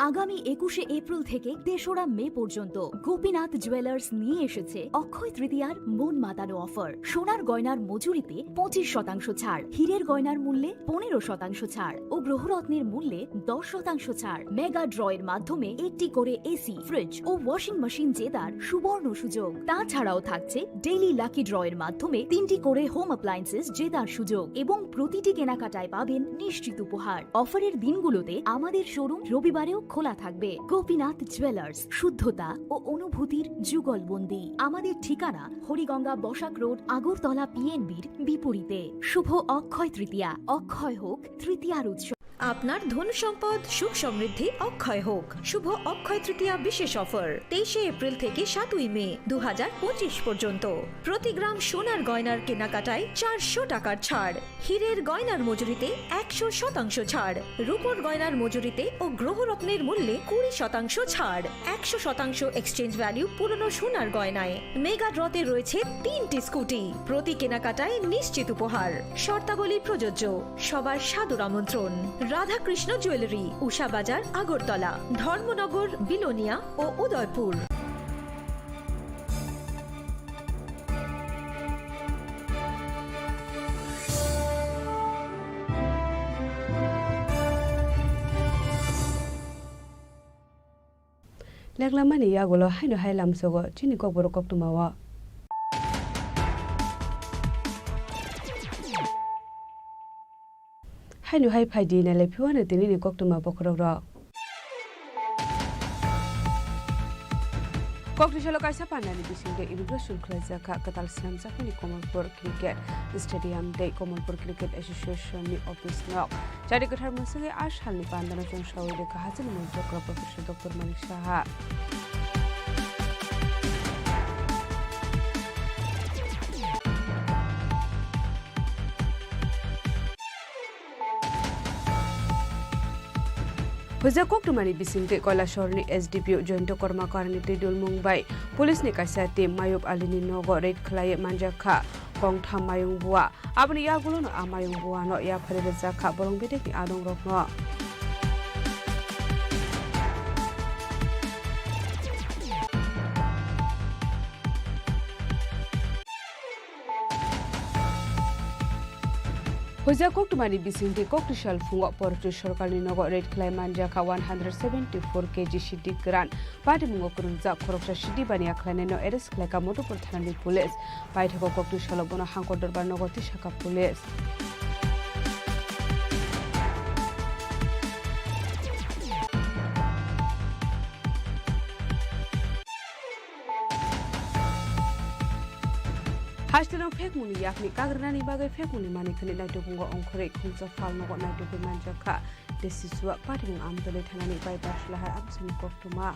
আগামী একুশে এপ্রিল থেকে তেসরা মে পর্যন্ত গোপীনাথ জুয়েলার্স নিয়ে এসেছে অক্ষয় তৃতীয়ার মন মাতানো অফার। সোনার গয়নার মজুরিতে পঁচিশ শতাংশ ছাড়, হীরের গয়নার মূল্যে পনেরো শতাংশ ছাড় ও গ্রহরত্নের মূল্যে দশ শতাংশ ছাড়। মেগা ড্রয়ের মাধ্যমে একটি করে এসি, ফ্রিজ ও ওয়াশিং মেশিন জেতার সুবর্ণ সুযোগ। তাছাড়াও থাকছে ডেইলি লাকি ড্রয়ের মাধ্যমে তিনটি করে হোম অ্যাপ্লায়েন্সেস জেতার সুযোগ এবং প্রতিটি কেনাকাটায় পাবেন নিশ্চিত উপহার। অফারের দিনগুলোতে আমাদের শোরুম রবিবারেও খোলা থাকবে। গোপীনাথ জুয়েলার্স, শুদ্ধতা ও অনুভূতির যুগলবন্দি। আমাদের ঠিকানা হরিগঙ্গা বসাক রোড, আগরতলা পিএনবির বিপরীতে। শুভ অক্ষয় তৃতীয়া, অক্ষয় হোক তৃতীয়ার উৎসব। আপনার ধন সম্পদ সুখ সমৃদ্ধি অক্ষয় হোক। শুভ অক্ষয় তৃতীয়া বিশেষ অফার, তেইশে এপ্রিল থেকে সাতই মে দু হাজার পঁচিশ পর্যন্ত। প্রতি গ্রাম সোনার গয়নার কেনাকাটায় চারশো টাকার ছাড়, হীরের গয়নার মজুরিতে একশো শতাংশ ছাড়, রূপোর গয়নার মজুরিতে ও গ্রহরত্নের মূল্যে কুড়ি শতাংশ ছাড়, একশো শতাংশ এক্সচেঞ্জ ভ্যালু পুরনো সোনার গয়নায়। মেগা ড্রতে রয়েছে তিনটি স্কুটি, প্রতি কেনাকাটায় নিশ্চিত উপহার। শর্তাবলী প্রযোজ্য। সবার সাদর আমন্ত্রণ। রাধাকৃষ্ণ জুয়েলারি, উষা বাজার, আগরতলা, ধর্মনগর, বিলোনিয়া ও Udaipur. Leklamani yagulo haino hai lamsogo chini kokborok koktwmao. Haino hai phai di, nailai phiya no tini ni koktwma bokhorok rok. Kokti salo kaisa pandani bisingtwi inauguration khwlaijak kha kwtal swnamjakmani Kamalpur Cricket Stadium tei Kamalpur Cricket Association ni office nok. Chari kwthar mwswngwi a salni pandano chwngsawi rwkha hachini mantri Professor Doctor Manik Saha. Hwja koktwmani bisingtwi Koilasahorni S D P O Joyanta Kormakarni twi dulmung bai police ni kaisa team Mayub Alini nogo raid khwlaiwi manjak kha kongtham mayung bua. Aboni yagulono a mayung buano yapharwi rwjak kha bolong bedekni adongrokno. Hwja koktwmani bisingtwi kokti sal phungo Porotwi sorkarni nogo raid khlai manjak kha one hundred seventy four K G sidi kwran. Patimungo kwrwngjak khoroksa sidi baniya khlainaino arrest khlaikha Madhupur thanani police. Paithago kokti salo bono Hangkor Dorbar nogo tisakha police. Hasteno phekmungni yakni kagrwnani bagwi phekmungni manikhwni naitugmungo ongkhorwi khungsa phalnogo naitugwi manjak kha. Tei sisuwak patimung Amtwlwi thanani bypass lahar amsani koktwma.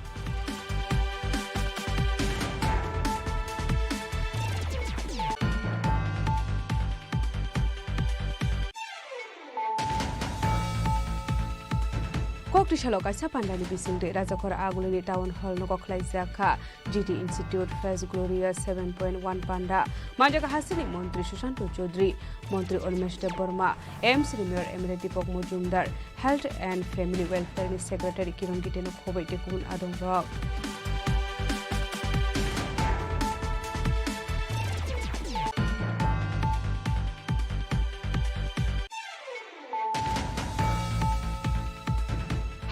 Kokti salo kaisa pandani bisingtwi Rajakhor Agulini Town Hall nogo khlaijak kha G T Institute First Gloria seven point one panda. Manjak hasini Montri Sushanto Chaudhary, Montri Animesh Debbarma, M C ni Mayor Emre Deepak Majumdar, Health and Family Welfare ni Secretary Kiran Gite no khoboi tei kubun adongrok.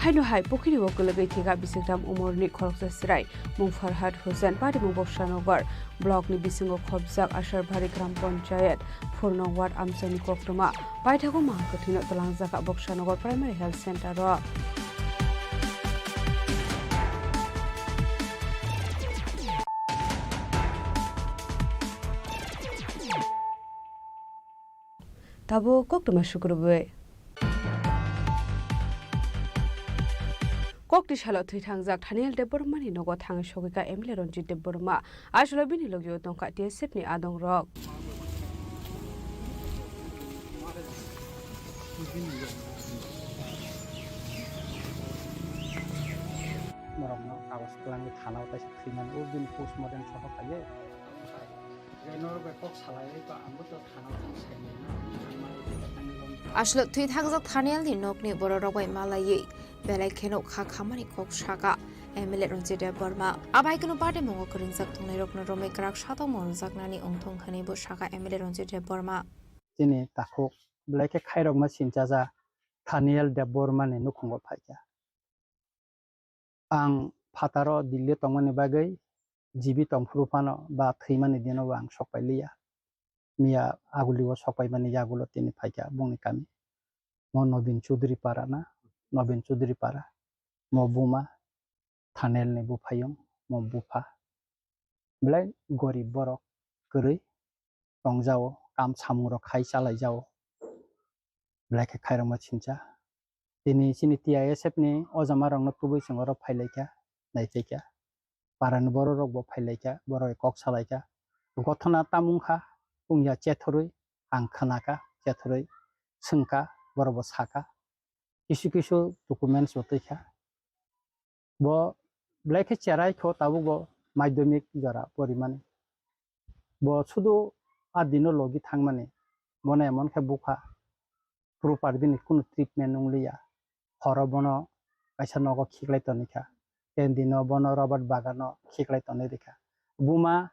Haino hai pukhiri o kwlwgwi thwikha bisingtam umorni khoroksa chwrai mung Farhad Hussain, patimung Bobsanagar block ni bisingo khopjak Asarbari Gram Panchayat, four nong ward amchaini koktwma. Paithago mahakwthwino twlangjakha Bobsanagar Primary Health Center o. Tabuk koktwma sukrubwi. Kokti salo thwithangjak Thaniel Debbarmani nogo thangwi sogwikha M L A Ranjit Debbarma. Aswkno bini logio tongkha T S F ni adongrok. Borokno kagoj kwlangwi thanao kaisa thwimani, o bini postmortem sohor khaio. Aswk thwi thangjak Thaniel ni nokni bororok bai malaiwi belai kheno kha khamani kok saka M L A Ranjit Debbarma. Abai kheno patimungo kwrwngjak tongnairokno romwi kwrak satokma rwjaknani wngthong hwnwi bo saka M L A Ranjit Debbarma. Chini takhuk belai khe khairokma sinchaja Thaniel Debbarma ni nukhungo phaikha. Ang phataro Delhi tongmani bagwi jibi tongphuru phano ba thwimani dino bo ang sok pai liya. Miya Aguli o sok paimani yagulo tini phaikha bongni kami. Mo Nobin Chaudhary para na, Nobin Chaudhary para. Mo buma Thaniel ni buphayung, mo bupha. Belai gorib borok kwrwi tongjao, kam samungrok khai chalaijao. Belai khe khairokma sincha. Tini chini T I S F ni ojamarokno tubui chwng oro phailaikha, naiphaikha. Parani bororokbo phailaikha, borok kok salaikha. Gothona tamungkha, wngya chethorwi ang khnakha, chethorwi swngkha, borokbo sakha. Kisu kisu documents bo twikha. Bo belai khe cherai kho tabukbo madhyamik jora porimani. Bo sudu a dino logi thangmani. Bono emon khe bukha, proper bini kunu treatment wngliya. Horo bono kaisa nogo khiklai tonikha. Tei dino bono rubber bagano khiklai tonwi rikha. Buma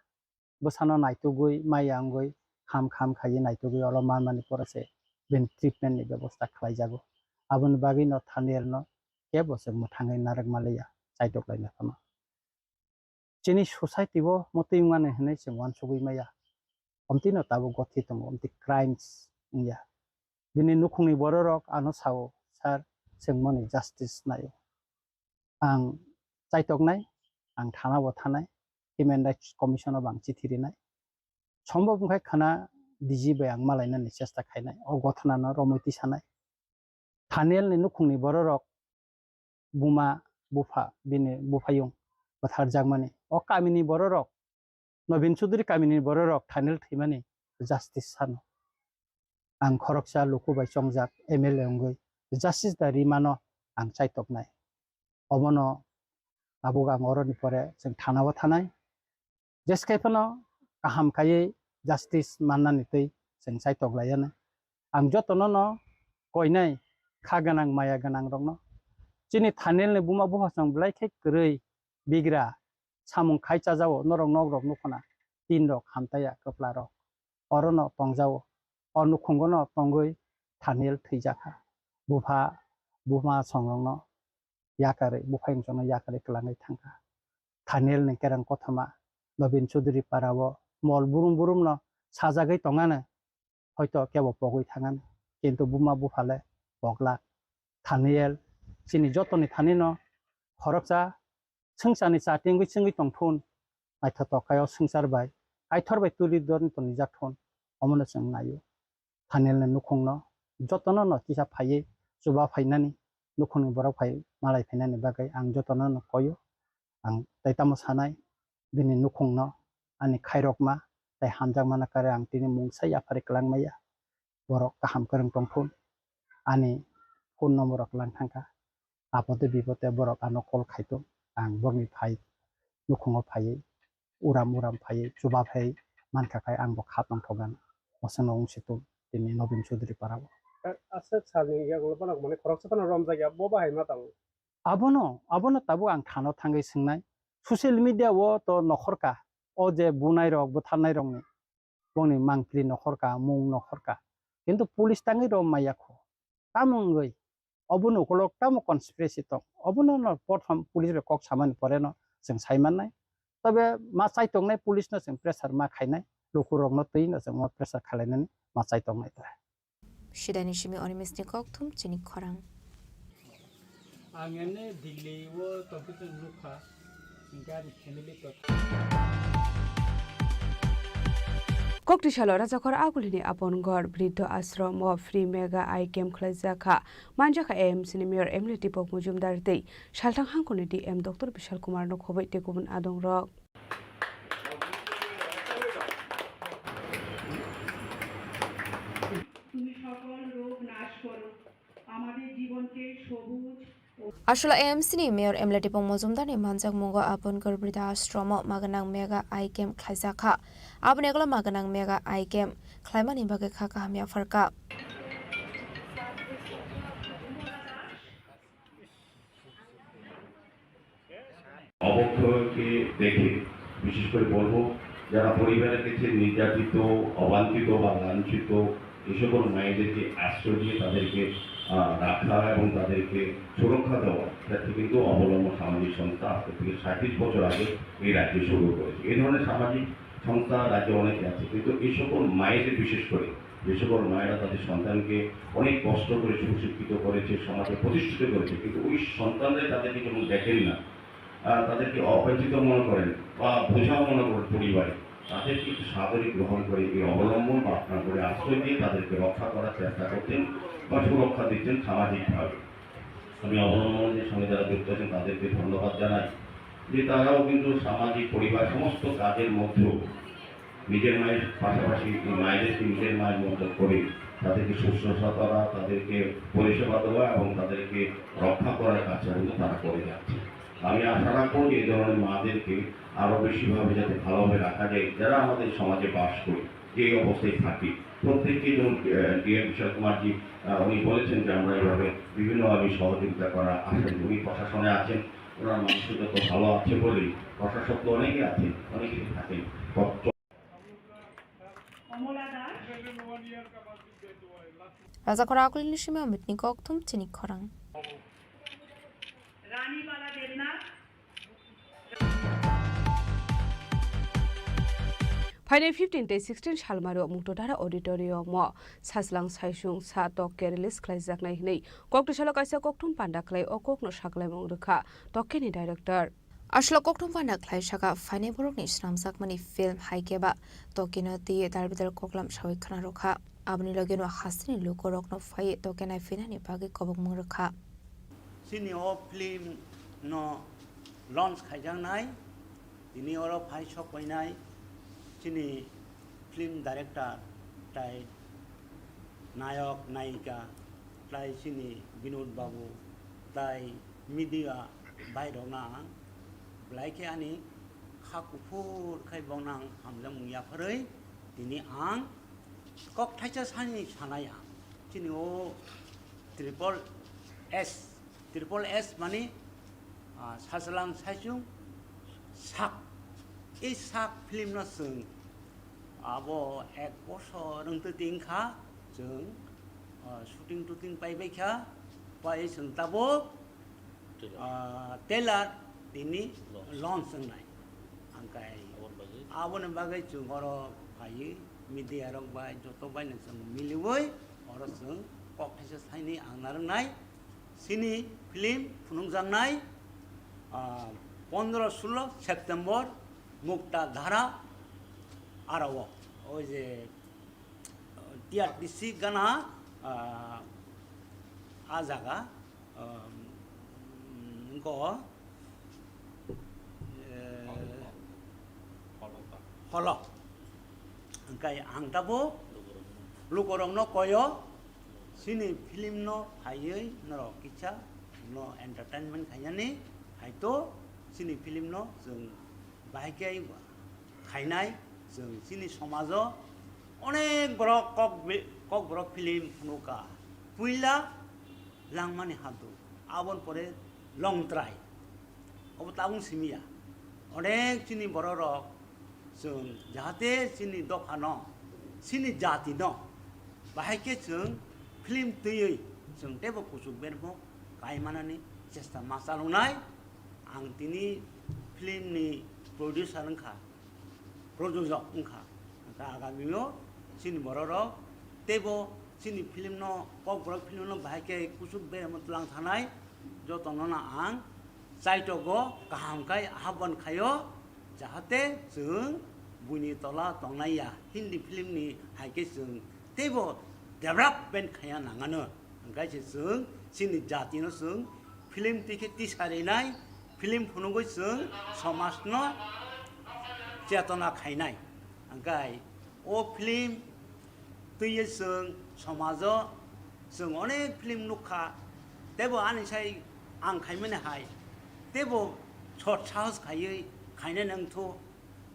bwsano naitugwi, maya wngwi, kham kham khaiwi naitugwi olo manmani pore se bini treatment ni bebosta khlaijago. Aboni bagwi no Thaniel no kebo se mwthangwi narwk manliya, chaitok laina phano. Chini society o mwtwi wngmani hinwi chwng uansugwi maya. Omtwi no tabuk gothi tongo, omtwi crimes wngya. Bini nukhungni bororok ano sao, "Sir, chwng mani justice naio." Ang chaitoknai, ang thana bo thanai, Human Rights Commission o bo ang chithi rinai. Sombhob wngkha khana D G bai ang malainani chesta khainai, o gothana no romwi tisanai. Thaniel ni nukhungni bororok buma, bupha, bini buphayung bwtharjakmani. O kamini bororok, Nobin Chudri kamini bororok Thaniel thwimani justice sano. Ang khoroksa luku bai chongjak M L A wngwi justice da rimano ang chaitoknai. Obono tabuk ang oroni pore chwng thanao thanai. Jeskai phano kaham khaiwi justice mannani twi chwng chaitok laiyana. Ang jotono no koinai kha gwnang maya gwnang rokno. Chini Thaniel ni buma bupha chwng belai khe kwrwi bigra samung khai chajao norok nok rok nukhuna tin rok hamtaya kwpla rok. Orono tongjao. O nukhungo no tongwi Thaniel thwijakha. Bupha buma songrokno yakarwi, buphayung chwngno yakarwi kwlangwi thangkha. Thaniel ni kereng kothoma Nobin Chudri para o mol burum burum no sajagwi tongano, hoito kebo pogwi thangano, kintu buma bupha le poglak. Thaniel chini jotoni thani no khoroksa swngcharni cha tingwi chwngwi tongthun, naithotok khaio swngchar bai Kaitor bai tuli don tonijak thun, omono chwng naio. Thaniel ni nukhungno jotono no kisa phaiwi chuba phainani, nukhungni borok phai malai phainani bagwi ang jotono no koio. Ang tei tamo sanai, bini nukhungno ani khairokma tei hamjakmano kare ang tini mungsa yaphari kwlangmaya. Borok kaham kwrwng tongthun, ani phone number rok lang thangkha. Apode bipode borok ano call khaitong, ang borokni phai nukhungo phaiwi uram uram phaiwi chuba phai mankha khai ang bo kha tongthokgana. Bosongno wngsitung tini Nobin Chudri parao. Aswk salni yagulo bono mane khoroksa phano romjakya, bo bahai ma tongo? Abono, abono tabuk ang thano thangwi swngnai. Social media o to nokhorka, o je bunai rok, butharnai rokni, bongni mangpili nokhorka, mung nokhorka. Kintu police tangwi rom maya kho. Tamo wngwi, obono ukolok tamo conspiracy tong. Obono no prothom police bai kok samani pore no chwng sai mannai. Tobe ma chai tongnai police no chwng pressure ma khainai. Lukurokno twi no chwng ma pressure khalainani ma chai tongnai ta. Sidani simi Animesh ni kokthum chini khorang. Ang ene Delhi o tongkhe chwng nukha, hingkhe ani family to. Kokti salo Rajakhor Agulini Apon Ghor Briddho Ashram o free mega eye camp khlaijak kha. Manjakha A M C ni mayor M L A Deepak Majumdar tei Salthang Hangkoni D M Doctor Bishal Kumar no khoboi tei kubun adongrok. তুমি সকল রোগ নাশ করো, আমাদের জীবনকে সবুজ ও Aswla A M C ni mayor M L A Deepak Majumdar ni manjakmungo Apon Ghor Briddha Ashram o maganang mega eye camp khlaijak kha. Aboni ulo maganang mega eye camp khlaimani bagwi kha kaham yapharkha. অবক্ষয়কে দেখে, বিশেষ করে বলবো, যারা পরিবারের কাছে নির্যাতিত, অবাঞ্ছিত বা লাঞ্ছিত, এই সকল মায়েদেরকে আশ্রয় দিয়ে তাদেরকে, আহ, রাখা এবং তাদেরকে সুরক্ষা দেওয়া, যাতে কিন্তু অবলম্বন সামাজিক সংস্থা আজকে থেকে সাঁইত্রিশ বছর আগে এই রাজ্যে শুরু করেছে। এই ধরনের সামাজিক সংস্থা রাজ্যে অনেকে আছে, কিন্তু এই সকল মায়েদের বিশেষ করে যে সকল মায়েরা তাদের সন্তানকে অনেক কষ্ট করে সুশিক্ষিত করেছে, সমাজে প্রতিষ্ঠিত করেছে, কিন্তু ওই সন্তানরাই তাদেরকে যখন দেখেন না, আহ, তাদেরকে অপরিচিত মনে করেন বা বোঝা মনে করেন পরিবারে, তাদেরকে একটু সাদরে গ্রহণ করে, এই অবলম্বন বা আপনার করে আশ্রয় দিয়ে তাদেরকে রক্ষা করার চেষ্টা করতেন বা সুরক্ষা দিচ্ছেন সামাজিকভাবে। আমি অবলম্বনের সঙ্গে যারা যুক্ত আছেন তাদেরকে ধন্যবাদ জানাই যে তারাও কিন্তু সামাজিক পরিবার সমস্ত কাজের মধ্যেও নিজের মায়ের পাশাপাশি এই মায়েদেরকে নিজের মায়ের মতো করে তাদেরকে শুশ্রূষা করা, তাদেরকে পরিষেবা দেওয়া এবং তাদেরকে রক্ষা করার কাজটা কিন্তু তারা করে যাচ্ছে। আমি আশা রাখবো যে এই ধরনের মাদেরকে আরো বেশিভাবে যাতে ভালোভাবে রাখা যায়, যারা আমাদের সমাজে বাস করি, যে অবস্থায় থাকি, প্রত্যেককে যেমন, আহ, ডি এম বিশাল কুমারজি, আহ, উনি বলেছেন যে আমরা এইভাবে বিভিন্নভাবে সহযোগিতা করার আশা করি। উনি প্রশাসনে আছেন, ওনার মানসিকতা ভালো আছে বলেই প্রশাসক তো অনেকে আছেন, অনেকেই থাকেন। Rajakhor Agulini simi Amit ni kokthum chini khorang. Ranibala Debnath. Phainai fifteen tei sixteen salmari o Muktodhara Auditorium o Sajlang Saisung Sa Tokke release khlaijaknai hwnwi koktwsalo kaisa kokthum panda khlai o kokno saklaimung rwkha Tokkeni director. Aswk kokthum panda khlai saka phainai borokni swnamjakmani film hai khe ba Tokkeno twi darbidar koklam sawi khna rwkha. Aboni logeno hasteni lukurokno phai Tokke naiphinani bagwi kobokmung rwkha. Chini o film no launch khaijaknai, tini oro phai sok painai chini film director tai nayok nayika tai chini Binod babu tai media bai rok no ang belai khe ani kha kuphur khai bokno ang hamjakmung yapharwi tini ang kok thaisa sani sanai ang chini o triple S. Triple S mani, ah, Sajlang Saisung Sak. Ei Sak film no chwng abo ek bosor wngtwi ting kha, chwng, ah, shooting tooting pai bai kha, pai chwng tabuk, ah, trailer tini launch wngnai. Hwnkhe aboni bagwi chwng oro phaiwi media rok bai joto bai no chwng miliwi oro chwng kok thaisa saini ang narwknai. Chini film phunukjaknai, ah, pondro sulo September Mukta Dhara aro o, o je, ah, T R T C gana, ah, a jaga, ah, ngo, eh, holo. Hwnkhe ang tabuk lukurokno koyo, chini film no phaiwi norok kisa no entertainment khainani phaito, chini film no chwng bahai khe khainai, chwng chini somajo onek borok kok be-, kokborok film phunukha. Puila langmani hadu, aboni pore longtrai. Obo tabuk simi ya. Onek chini borok rok chwng jahate chini dopha no, chini jati no, bahai khe chwng film twiwi chwng teibo kuchuk bermo kai manani chesta ma chaloknai. Ang tini film ni producer wngkha. Projojok wngkha. Hwnkhe agamio chini bororok teibo chini film no, kokborok film no bahai khe kuchuk beremo twlang thanai jotono no ang chaitogo kaham khai ahapban khaio, jahate chwng buini tola tongnai ya Hindi film ni hai khe chwng teibo development khaiya nangano. Hwnkhe se chwng chini jati no chwng film twi khe tisa rinai, film phunugwi chwng somaj no chetona khainai. Hwnkhe o film twiwi chwng somajo chwng onek film nukha, teibo ani sai ang khaimani hai teibo sot sahos khaiwi khainai nangthu.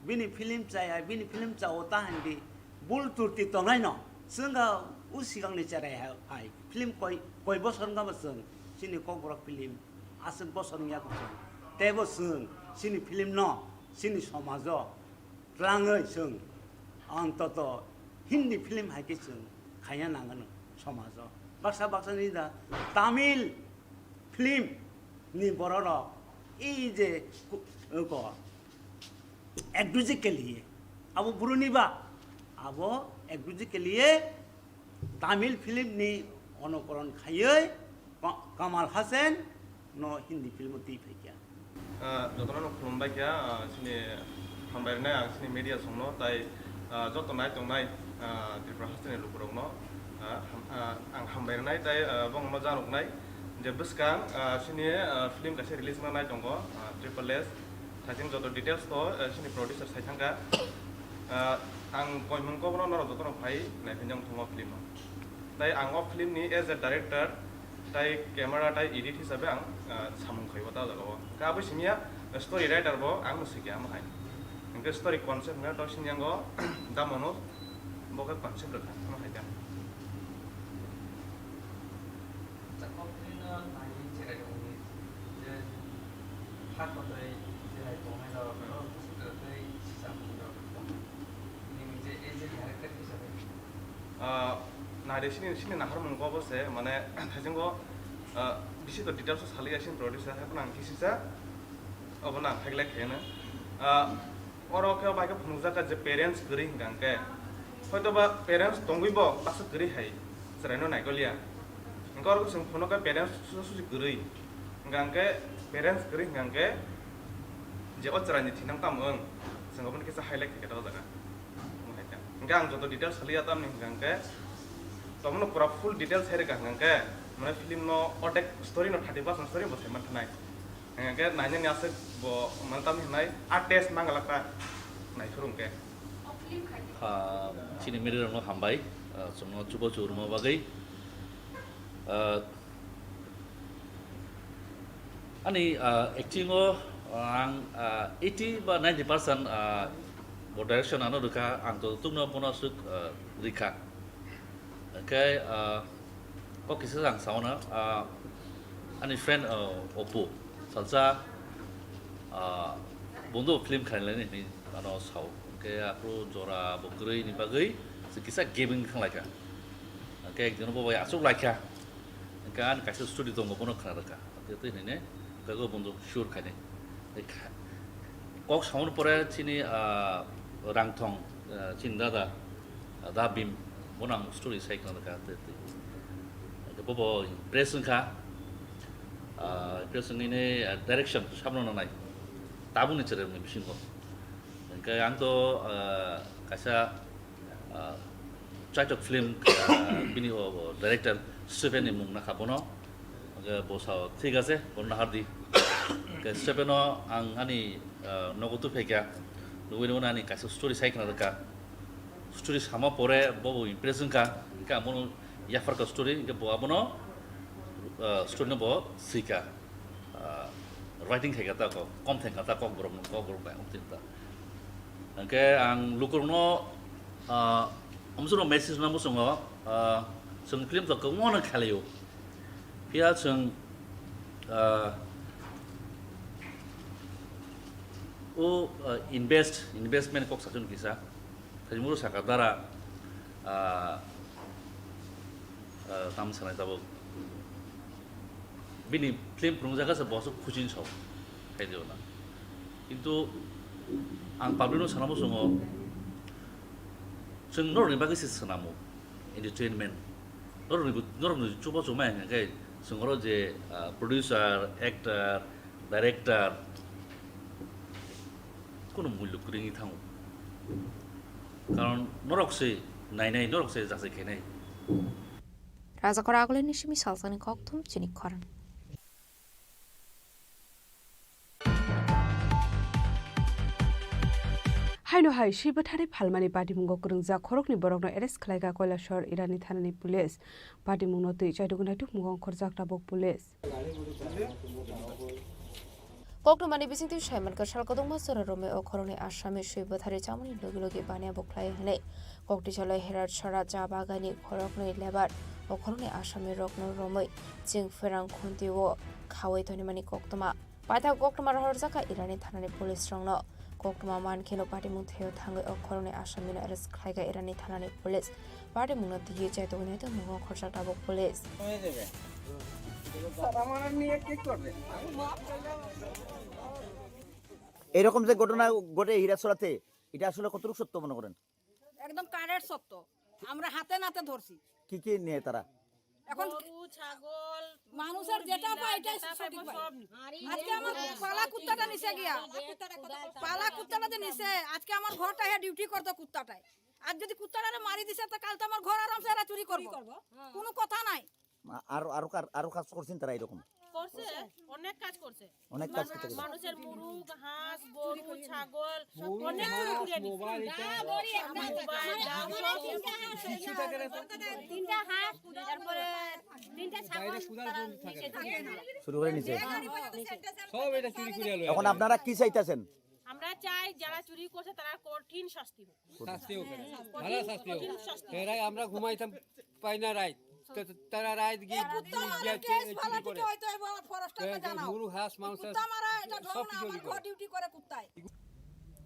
Bini film chaya, bini film chao ta hindi bul turti tongnai no. Chwngkha o sikangni cherai hai, hai film koi, koi bosor wngkha bo chwng chini kokborok film aswk bosor wngya kho chwng. Teibo chwng chini film no chini somajo twlangwi chwng antoto Hindi film hai khe chwng khaina nangano somajo. Baksa baksa ni da Tamil film ni bororok ei je ku-, ko ek duje ke liye abo buruni ba abo ek duje ke liye Tamil film ni onokoron khaiwi Ka-, Kamal Hassan no Hindi film o twi phaikha. Ah, jotono no khulumbai kha, ah, chini hambai rwnai ang chini media songno, tai, ah, joto nai tongnai, ah, Tripura hasteni lukurokno, ah, ham-, ah, ang hambai rwnai, tai, ah, bongno janoknai je bwskang, ah, chini, ah, film kaisa release nai tongo, ah, Triple S, thaiching joto details to, ah, chini producer sai thangkha. Ah, ang koimung kobono norok jotono phai naiphainjak thungo film no. Tai ang o film ni as a director, tai camera tai edit hisabe ang, ah, samung khaibo ta jaga o. Khe abo simi ya story writer bo ang no sikya amo hai. Hingke story concept hingke to sini yango da mono bo khe concept rwkha amo hai khe. Ah, naide sini, sini naharmung ko bo se, mane, thaichung ko, ah, bisi to details o saliya sini producer, hai phano ang kisisa, obo no ang haiglai khaiyano. Ah, Oro khe bai khe phunukjak kha je parents kwrwi hwnkha hwnkhe, hoito ba parents tongwi bo baksa kwrwi hai chwraino naikoliya. Hwnkhe oro chwng phunukha parents susi susi kwrwi hwnkha hwnkhe, parents kwrwi hwnkha hwnkhe je o chwraini thinang tamo wng, chwng obono kisa highlight khaikha o jaga. Hwnkhe ang joto details saliya tamni hwnkha hwnkhe, tomono pura full details hai rwkha hwnkha hwnkhe, mane film no ordek story no thirty percent story bo sai manthanai. Hwnkhe nainani aswk bo mane tamni hwnai a test mangalakha naiphuru hwnkhe. Ah, chini merirokno hambai, ah, chwngno chubachu rwma bagwi. Ah, ani, ah, acting o, ah, ang, ah, eighty ba ninety percent, ah, bo direction ano rwkha, ang to tukno bono aswk, ah, rikha. Hwnkhe, ah, kok kisa ang sauna, ah, ani friend, ah, Oppo salsa, ah, bondo film khailani hinwi ano sao. Hwnkhe aphuru jora bo kwrwi ni bagwi se kisa giving thanglaikha. Hwnkhe ekdino bo bai achuk laikha. Hwnkhe ani kaisa story tongo bono khna rwkha. Tei tei hinwi kaigo bondo sure khainai. Kok samani pore chini, ah, Rangthong, ah, chini dada, ah, Da Bhim, bono ang story sai khna rwkha, tei, tei. Bobo impress wngkha, ah, impress wngwi, ah, direction sabno nanai, tabukni chwrairokni bisingo. Hwnkhe ang to, ah, kaisa, ah, Chaitok film, ah, bini o, o director Stephen ni mung nakha bono. Hwnkhe bo sao, "Thik ache, bono nahardi." Hwnkhe Stephen no ang ani, ah, nogo tubuphaikha, nugwi nugwi ani kaisa story sai khna rwkha. Story sama pore bo bo impress wngkha, hwnkhe ang bono yapharkha story, hwnkhe bo abono, ah, story no bo swikha. Ah, writing khaikha ta kok, kom thangkha ta kok borok no, kok borok bai om tin ta. Hwnkhe ang lukurokno, ah, amsukno message no muchungo, ah, chwng film to kwbangma no khlaio. Phiya chwng, ah, o, ah, invest, investment kok satung kisa. Thajimuru saka dara, ah, ah, tam sanai tabuk. Bini film phunukjak khe se bo aswk khuchini sao, khaidi ona. Kintu ang public no sana muchungo, chwng norokni bagwi se swnamo, entertainment. Norokni, norokni chubachu mai hwnkhe chwng oro je, ah, producer, actor, director, kunu mullo kwrwi wngwi thango. Karon norok se nainai, norok se jachai khainai. Rajakor Agulini simi salsani kokthum chini khorang. Haino hai swi bwtharwi phalmani patimungo kwrwngjak khoroknwi borokno arrest khlaikha Koilashahar Irani thanani police. Patimungno twi chaidugwi naitukmungo ongkhorjak tabuk police. Koktwmani bisingtwi saimankha, sal kwdwkma jora romwi o khoroknwi asami swi bwtharwi chamani logi logi baniya bo khlai hwnwi. Koktisalai Herat Sara cha bagani khoroknwi lebar o khoroknwi asami rokno romwi chwng pherang khunti o khawi tonimani koktwma. Paithak koktwma rohorjak kha Irani thanani police rokno. Koktwma mankheno patimung theo thangwi o khoroknwi asami no arrest khlaikha Irani thanani police. Patimungno twiwi chaitugwi naitukmungo khorjak tabuk police. Sir, আমার আর নিয়ে কি করবে? এরকম যে ঘটনা ঘটে হীরাছড়াতে, এটা আসলে কতটুকু সত্য মনে করেন? একদম কারের সত্য, আমরা হাতে নাতে ধরছি। কি কি নিয়ে তারা? এখন গরু, ছাগল, মানুষের যেটা পায়, এটাই সঠিক পায়। আজকে আমার পালা কুত্তাটা নিচে গিয়া, পালা কুত্তাটা যে নিচে, আজকে আমার ঘরটা হে ডিউটি করতো কুত্তাটায়। আর যদি কুত্তাটারে মারি দিছে, তো কাল তো আমার ঘর আরামসে এরা চুরি করবো। কোনো কথা নাই। আ-, আরো, আরো কার-, আরো কাজ করছেন তারা এরকম? করছে, অনেক কাজ করছে। অনেক কাজ করতে গেছে। মানুষের মুরগ, হাঁস, গরু, ছাগল, অনেক চুরি করে নিছে। মোবাইল, দাম সব তিনটা হাঁস, তারপরে তিনটা ছাগল তারা নিচে থাকে। শুরু করে নিচে। সব এটা চুরি করে আলো। এখন আপনারা কি চাইতেছেন? আমরা চাই যারা চুরি করছে তারা কঠিন শাস্তি হোক। শাস্তি হোক। ভালো শাস্তি হোক। কঠিন শাস্তি। এরাই আমরা ঘুমাইতাম পাই না রাইত। তো তারা রাইত গিয়ে এই কুত্তা গিয়ে মারা গিয়ে কেস চুরি ফালাটিকে করে। হয়তো এই বাবা ফরেস্টারকে এ, জানাও। গরু, হাঁস, মাংস কুত্তা মারা এটা সব ঢং না, কিছু আমার চুরি করে। ঘর ডিউটি করে কুত্তায়।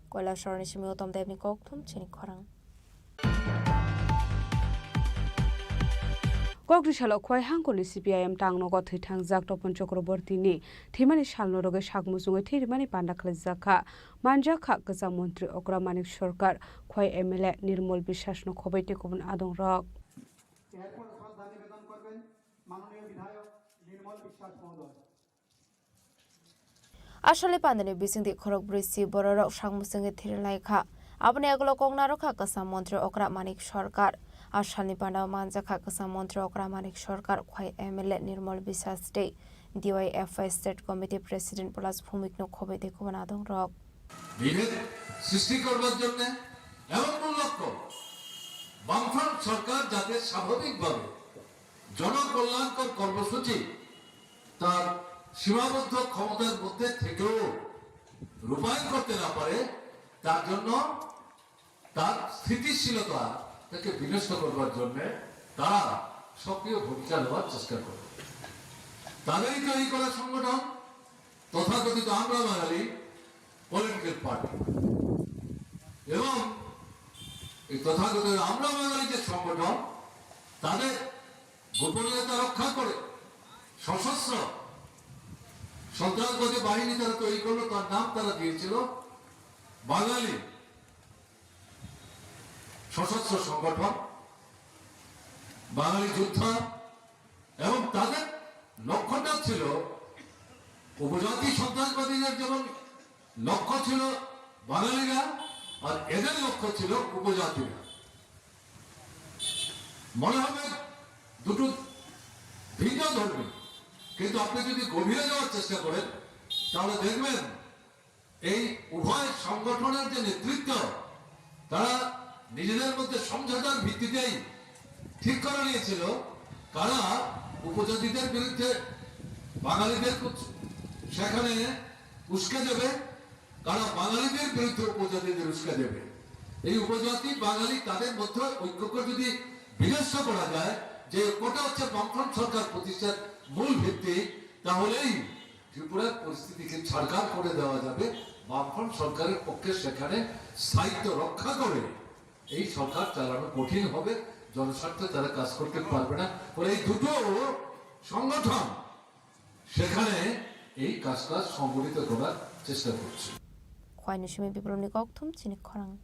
Koilashahar ni simi Uttam Debni kokthum chini khorang. Kokri salo Khowai hangkoni C P I M tangnogo thwithangjak Topon Chakrabortini thwimani salno rwgwi sak muchungwi thwi rwmani panda khwlaijak kha. Manjak kha kwcham montri Okra Manik Sarkar, Khowai M L A Nirmol Biswasno khobwi tei kubun adongrok. এরপর শ্রদ্ধা নিবেদন করবেন মাননীয় বিধায়ক নির্মল বিশ্বাস মহোদয়। Asalni pandani bisingtwi khorokbrwi si bororok sak muchungwi thwirwi lai kha. Aboni yagulo kok narwk kha kwcham montri Okra Manik Sarkar. Asalni pandao manjak kha kwcham montri Okra Manik Sarkar, Khowai M L A Nirmol Biswas tei D Y F I State Committee President Polash Bhumikno khobwi tei kubun adongrok. বিভেদ সৃষ্টি করবার জন্য এমন কোন লক্ষ্য বামফ্রন্ট সরকার যাতে স্বাভাবিকভাবে জনকল্যাণকর কর্মসূচি তার সীমাবদ্ধ ক্ষমতার মধ্যে থেকেও রূপায়ণ করতে না পারে, তার জন্য তার স্থিতিশীলতা তাকে বিনষ্ট করবার জন্য তারা সক্রিয় ভূমিকা নেওয়ার চেষ্টা করে। তাদেরই তৈরি করা সংগঠন তথাকথিত আমরা বাঙালি পলিটিক্যাল পার্টি এবং এই তথাকথিত আমরা বাঙালি যে সংগঠন, তাদের গোপনীয়তা রক্ষা করে সশস্ত্র সন্ত্রাসবাদী বাহিনী তারা তৈরি করলো, তার নাম তারা দিয়েছিল বাঙালি সশস্ত্র সংগঠন, বাঙালি যোদ্ধা। এবং তাদের লক্ষ্যটা ছিল উপজাতি সন্ত্রাসবাদীদের যেমন লক্ষ্য ছিল বাঙালিরা, আর এদের লক্ষ্য ছিল উপজাতিরা। মনে হবে দুটো ভিন্ন ধর্মী, কিন্তু আপনি যদি গভীরে যাওয়ার চেষ্টা করেন, তাহলে দেখবেন এই উভয় সংগঠনের যে নেতৃত্ব, তারা নিজেদের মধ্যে সমঝোতার ভিত্তিতেই ঠিক করে নিয়েছিল, কারা উপজাতিদের বিরুদ্ধে বাঙালিদের উৎস-, সেখানে উস্কে দেবে, কারা বাঙালিদের বিরুদ্ধে উপজাতিদের উস্কে দেবে। এই উপজাতি বাঙালি তাদের মধ্যে ঐক্যকে যদি বিনষ্ট করা যায়, যে ঐক্যটা হচ্ছে বামফ্রন্ট সরকার প্রতিষ্ঠার মূল ভিত্তি, তাহলেই ত্রিপুরার পরিস্থিতিকে ছারখার করে দেওয়া যাবে। বামফ্রন্ট সরকারের পক্ষে সেখানে স্থায়িত্ব রক্ষা করে এই সরকার চালানো কঠিন হবে, জনস্বার্থে তারা কাজ করতে পারবে না। ফলে এই দুটো সংগঠন সেখানে এই কাজটা সংগঠিত করার চেষ্টা করছে। Khowai ni simi Biplobni kokthum chini khorang.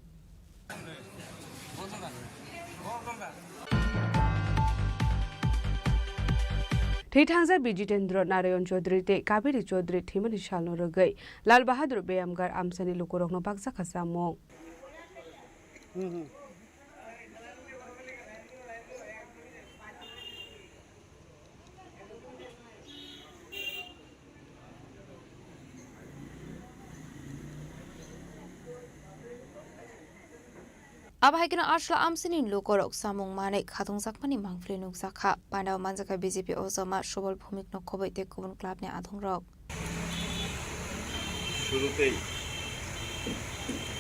Thwi thangjak Bijitendra Narayan Chaudhary tei Kaveri Chaudhary thwimani salno rwgwi Lal Bahadur Beyamgar amchaini lukurokno bakjakha chamung. Abo hai kheno Asla amsini lukorok chamung manwi khatungjakmani mangpili nukjakha. Pandao manjakha B J P ojama Subal Bhumikno khobwi tei kubun clubni adongrok. শুরুতেই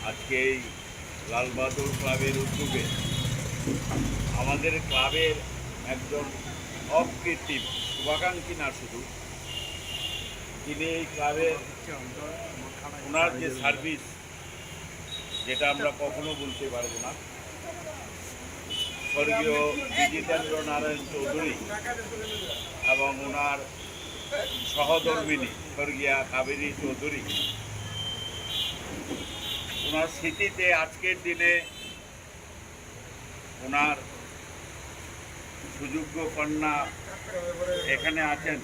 আজকে এই লাল বাহাদুর ক্লাবের উদ্যোগে আমাদের ক্লাবের একজন অকৃত্রিম শুভাকাঙ্ক্ষী না শুধু, তিনি এই ক্লাবের ওনার যে সার্ভিস, যেটা আমরা কখনো ভুলতে পারবো না। স্বর্গীয় বিজিতেন্দ্র নারায়ণ চৌধুরী এবং ওনার সহধর্মিনী স্বর্গীয়া কাবেরী চৌধুরী, ওনার স্মৃতিতে আজকের দিনে ওনার সুযোগ্য কন্যা এখানে আছেন,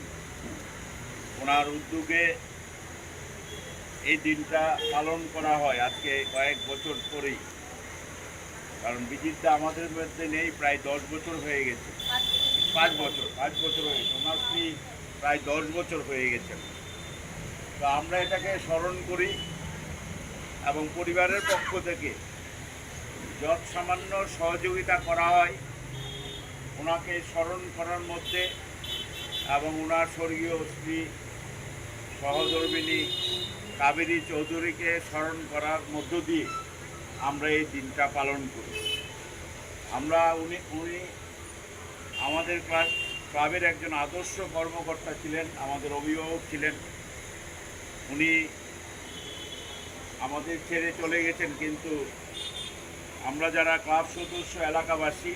ওনার উদ্যোগে এই দিনটা পালন করা হয় আজকে কয়েক বছর পরেই। কারণ বিজিতদা আমাদের মধ্যে নেই, প্রায় দশ বছর হয়ে গেছে। পাঁচ বছর, পাঁচ বছর হয়ে গেছে। ওনার স্ত্রী প্রায় দশ বছর হয়ে গেছেন। তো আমরা এটাকে স্মরণ করি এবং পরিবারের পক্ষ থেকে যৎসামান্য সহযোগিতা করা হয় ওনাকে স্মরণ করার মধ্যে এবং ওনার স্বর্গীয় স্ত্রী সহধর্মিনী কাবেরী চৌধুরীকে স্মরণ করার মধ্য দিয়ে আমরা এই দিনটা পালন করি। আমরা উনি, উনি আমাদের ক্লা-, ক্লাবের একজন আদর্শ কর্মকর্তা ছিলেন, আমাদের অভিভাবক ছিলেন। উনি আমাদের ছেড়ে চলে গেছেন, কিন্তু আমরা যারা ক্লাব সদস্য, এলাকাবাসী,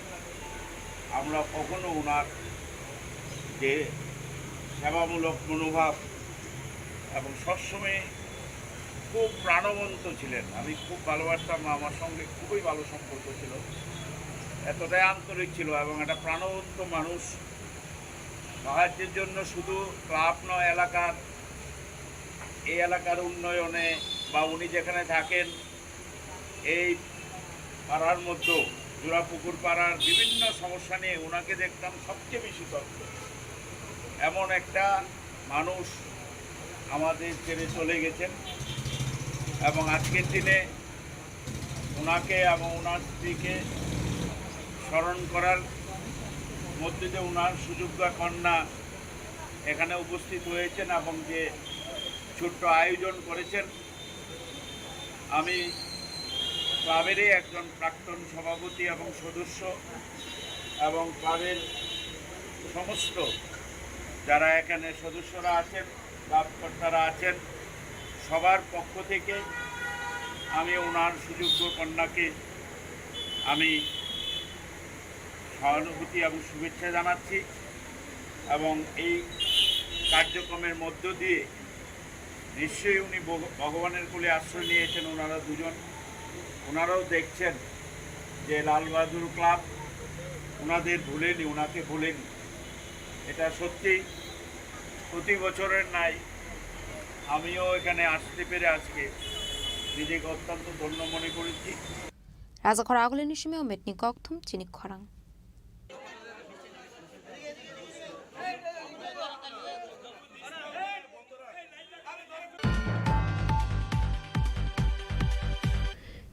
আমরা কখনো ওনার যে সেবামূলক মনোভাব এবং সবসময় খুব প্রাণবন্ত ছিলেন। আমি খুব ভালোবাসতাম, আমার সঙ্গে খুবই ভালো সম্পর্ক ছিল, এতটাই আন্তরিক ছিল এবং একটা প্রাণবন্ত মানুষ। সাহায্যের জন্য শুধু ক্লাব নয়, এলাকার, এই এলাকার উন্নয়নে বা উনি যেখানে থাকেন এই পাড়ার মধ্যে, জোড়াপুকুর পাড়ার বিভিন্ন সমস্যা নিয়ে ওনাকে দেখতাম সবচেয়ে বেশি তৎপর। এমন একটা মানুষ আমাদের ছেড়ে চলে গেছেন এবং আজকের দিনে ওনাকে এবং ওনার স্ত্রীকে স্মরণ করার মধ্যে দিয়ে ওনার সুযোগ্য কন্যা এখানে উপস্থিত হয়েছেন এবং যে ছোট্ট আয়োজন করেছেন, আমি ক্লাবেরই একজন প্রাক্তন সভাপতি এবং সদস্য এবং ক্লাবের সমস্ত যারা এখানে সদস্যরা আছেন, ক্লাব কর্তারা আছেন, সবার পক্ষ থেকে আমি ওনার সুযোগ্য কন্যাকে আমি সহানুভূতি এবং শুভেচ্ছা জানাচ্ছি এবং এই কার্যক্রমের মধ্য দিয়ে নিশ্চয়ই উনি ভগ-, ভগবানের কোলে আশ্রয় নিয়েছেন। ওনারা দুজন, ওনারাও দেখছেন যে লালবাহাদুর ক্লাব ওনাদের ভুলেনি, ওনাকে ভুলেনি। এটা সত্যি প্রতি বছরের ন্যায় আমিও এখানে আসতে পেরে আজকে নিজেকে অত্যন্ত ধন্য মনে করেছি। Rajakhor agulini simi ometni kokthum chini khorang.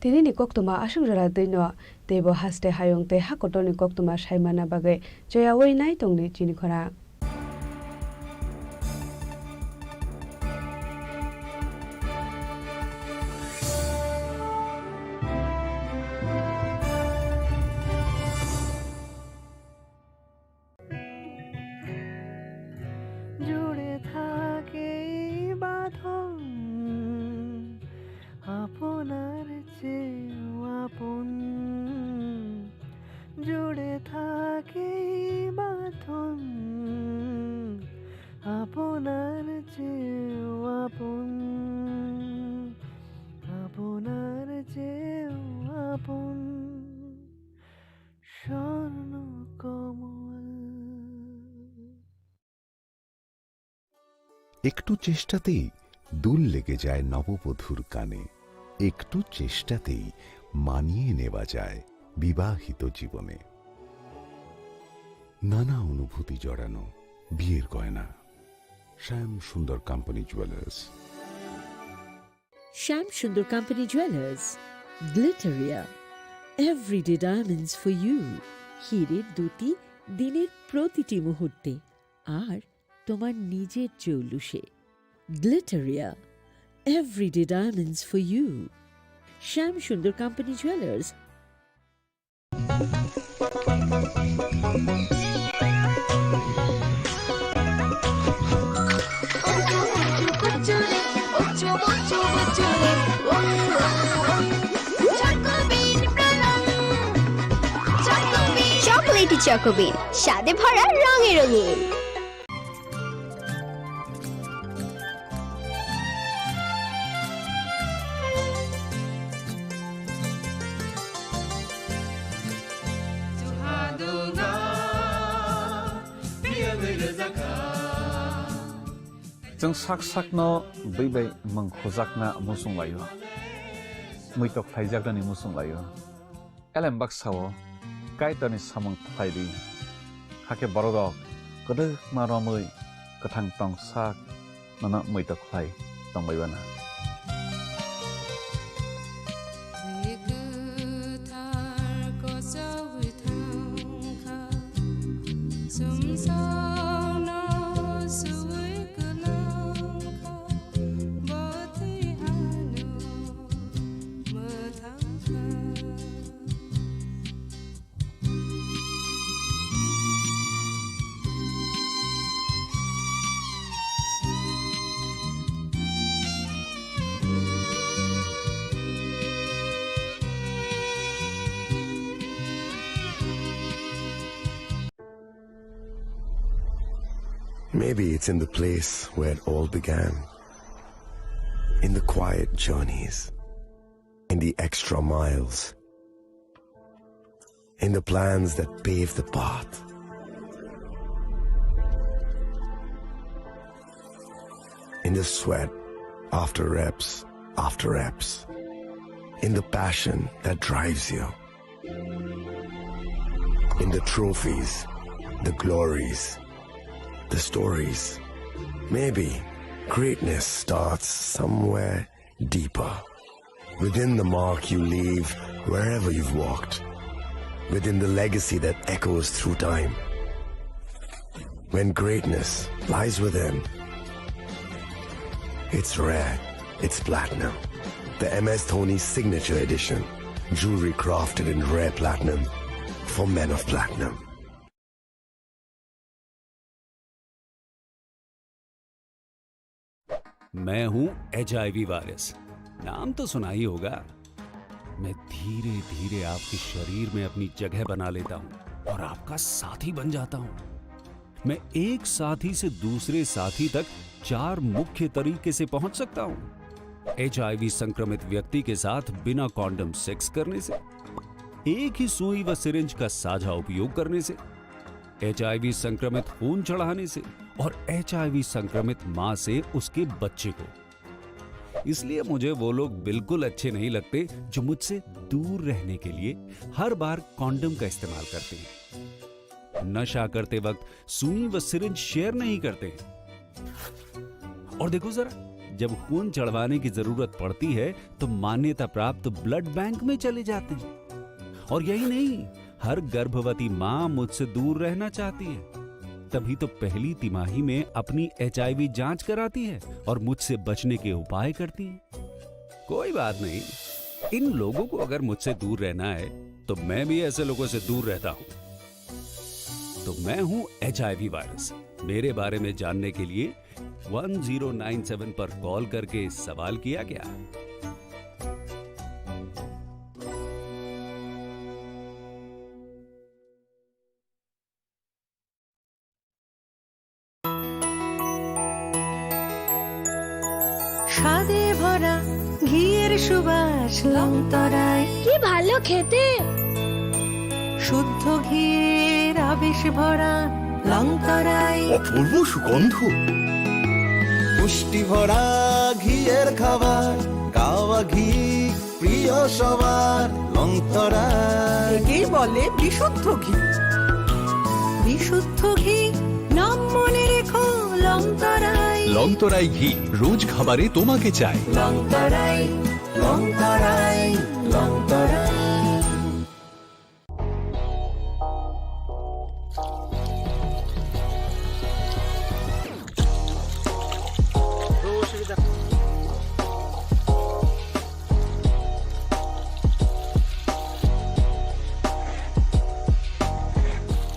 Tini ni koktwma aswk jora twi no, teibo haste hayung tei ha kotor ni koktwma sai manna bagwi choyaui nai tongdi chini khorang. জুড়ে থাকে এই বাঁধন আপনার চেয়েও আপন, জুড়ে থাকে এই বাঁধন আপনার চেয়েও আপন, আপনার চেয়েও আপন। স্বর্ণ কমল। একটু চেষ্টাতেই দুল লেগে যায় নববধূর কানে, একটু চেষ্টাতেই মানিয়ে নেওয়া যায় বিবাহিত জীবনে। নানা অনুভূতি জড়ানো বিয়ের গয়না। শ্যাম Sundar company jewellers. Shyam Sundar Company Jewelers, Glitteria, everyday diamonds for you। হীরের দ্যুতি দিনের প্রতিটি মুহূর্তে, আর তোমার নিজের জৌলুসে। Glitteria, everyday diamonds for you। Shyam Sundar Company Jewelers। Chocolatey চকোবিন, স্বাদে ভরা, রঙে রঙিন। Chwng sak sakno bwi bai mwng khujakna muchung laio, muitok khlaijaknani muchung laio. Elem baksa-o Kaitorni samung khlai di, hakhe borok rok kwdwkma romwi kwthang tong sak nono muitok khlai tongbai bana. Maybe it's in the place where it all began. In the quiet journeys, in the extra miles, in the plans that pave the path, in the sweat after reps, after reps, in the passion that drives you, in the trophies, the glories, the stories. Maybe greatness starts somewhere deeper. Within the mark you leave wherever you've walked. Within the legacy that echoes through time. When greatness lies within, it's rare, it's platinum. The M S Dhoni Signature Edition. Jewelry crafted in rare platinum for men of platinum. मैं हूं HIV virus. नाम तो सुना ही होगा। मैं धीरे धीरे आपके शरीर में अपनी जगह बना लेता हूं और आपका साथी बन जाता हूं। मैं एक साथी से दूसरे साथी तक चार मुख्य तरीके से पहुंच सकता हूं। एचआईवी संक्रमित व्यक्ति के साथ बिना कॉन्डम सेक्स करने से, एक ही सुई व सिरिंज का साझा उपयोग करने से, एचआईवी संक्रमित खून चढ़ाने से और एचआईवी संक्रमित मां से उसके बच्चे को। इसलिए मुझे वो लोग बिल्कुल अच्छे नहीं लगते जो मुझसे दूर रहने के लिए हर बार कॉन्डम का इस्तेमाल करते हैं। नशा करते वक्त सुई व सिरिंज शेयर नहीं करते हैं। और देखो जरा, जब खून चढ़वाने की जरूरत पड़ती है, तो मान्यता प्राप्त ब्लड बैंक में चले जाते हैं। और यही नहीं, हर गर्भवती मां मुझसे दूर रहना चाहती है, तभी तो पहली तिमाही में अपनी एचआईवी जांच कराती है और मुझसे बचने के उपाय करती है। कोई बात नहीं, इन लोगों को अगर मुझसे दूर रहना है, तो मैं भी ऐसे लोगों से दूर रहता हूं। तो मैं हूं एचआईवी वायरस। मेरे बारे में जानने के लिए वन ज़ीरो नाइन सेवन पर कॉल करके सवाल किया क्या? স্বাদে ভরা ঘিয়ের সুবাস লংতরায়। কি ভালো খেতে। শুদ্ধ ঘিয়ের আবেশ ভরা লংতরায়। অপূর্ব সুগন্ধ। পুষ্টি ভরা ঘিয়ের খাবার, গাওয়া ঘি প্রিয় সবার লংতরায়। একেই বলে বিশুদ্ধ ঘি। বিশুদ্ধ ঘি, নাম মনে রেখো লংতরায়। লংতরাই ঘি, রোজ খাবারে তোমাকে চাই। লংতরায়, লংতরায়, Longtharai.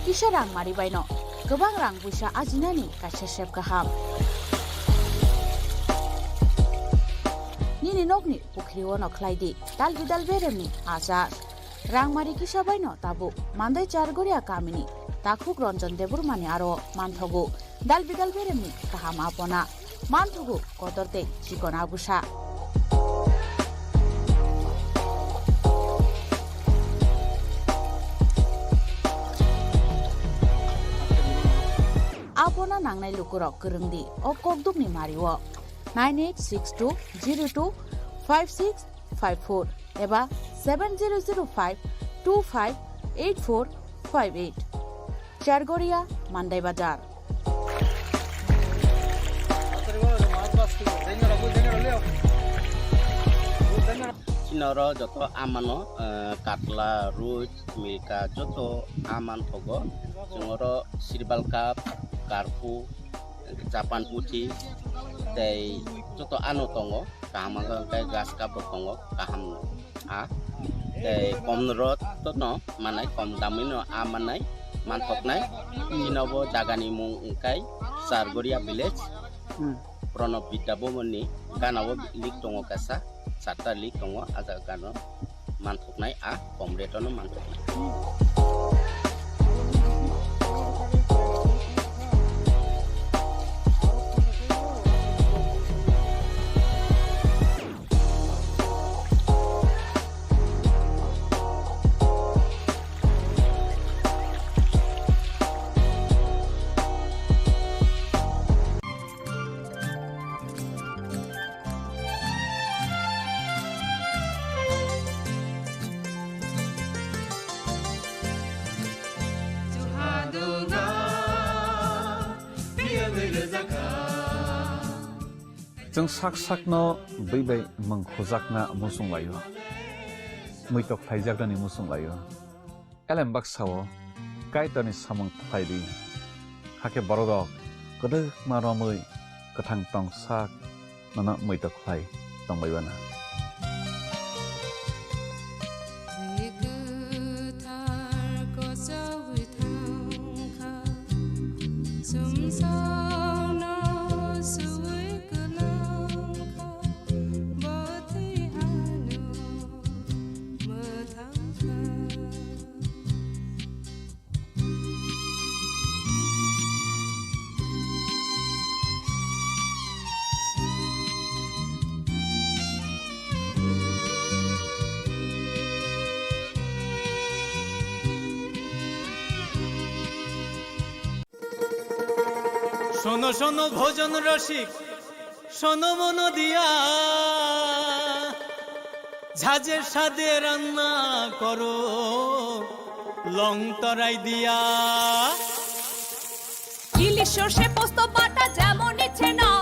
Kisa rang mari baino kwbang rang puisa ajinani kaisa sep kaham. Nini nokni pukhri-o no khlai di dal bidal beremni achar. Rangmari kisa bai no tabuk Mandai Chargoria kamini takhuk Ranjan Debbarmani aro manthogo dal bidal beremni kaham apona. Manthogo kotor tei chikon abusa. Apona nangnai lukurok kwrwng di o kokdukni mario nine eight six two zero two five six five four eba seven zero zero five two five eight four five eight. Chargoria, Mandai Bazar. Chini oro joto amano, eh, katla, ruj, milka, joto aman thogo. Chwng oro sirbal cup, karpu, Japan puthi, tei joto ano tongo, kaham wngkha hwnkhe grass cup bo tongo, kaham a, tei kom rot no manai, kom damwi no a manai, manthoknai. Chini bo jaga ni mung wngkha Chargoria village, Hmm. Pranab Vidya Bhavan ni gana o link tongo kaisa, charta link tongo, a jaga gana o. Manthoknai a kom rate-o no manthoknai. Chwng sak sakno bwi bai mwng khujakna muchung laio, muitok khlaijaknani muchung laio. Elem baksa-o Kaitorni samung khlai di, hakhe bororok kwdwkma romwi kwthang tong sak nono muitok khlai tongbai bana. Bwrwi kwthar kochogwi thangkha, chwngsaono swiwi kwlangkha, bwtwi ano mwthangkha. শোনো শোনো ভোজন রসিক, শোনো মন দিয়া, ঝাঁঝের স্বাদে রান্না করো লং তরাই দিয়া। ইলিশ সর্ষে পোস্ত বাটা যেমন ইচ্ছে নাও,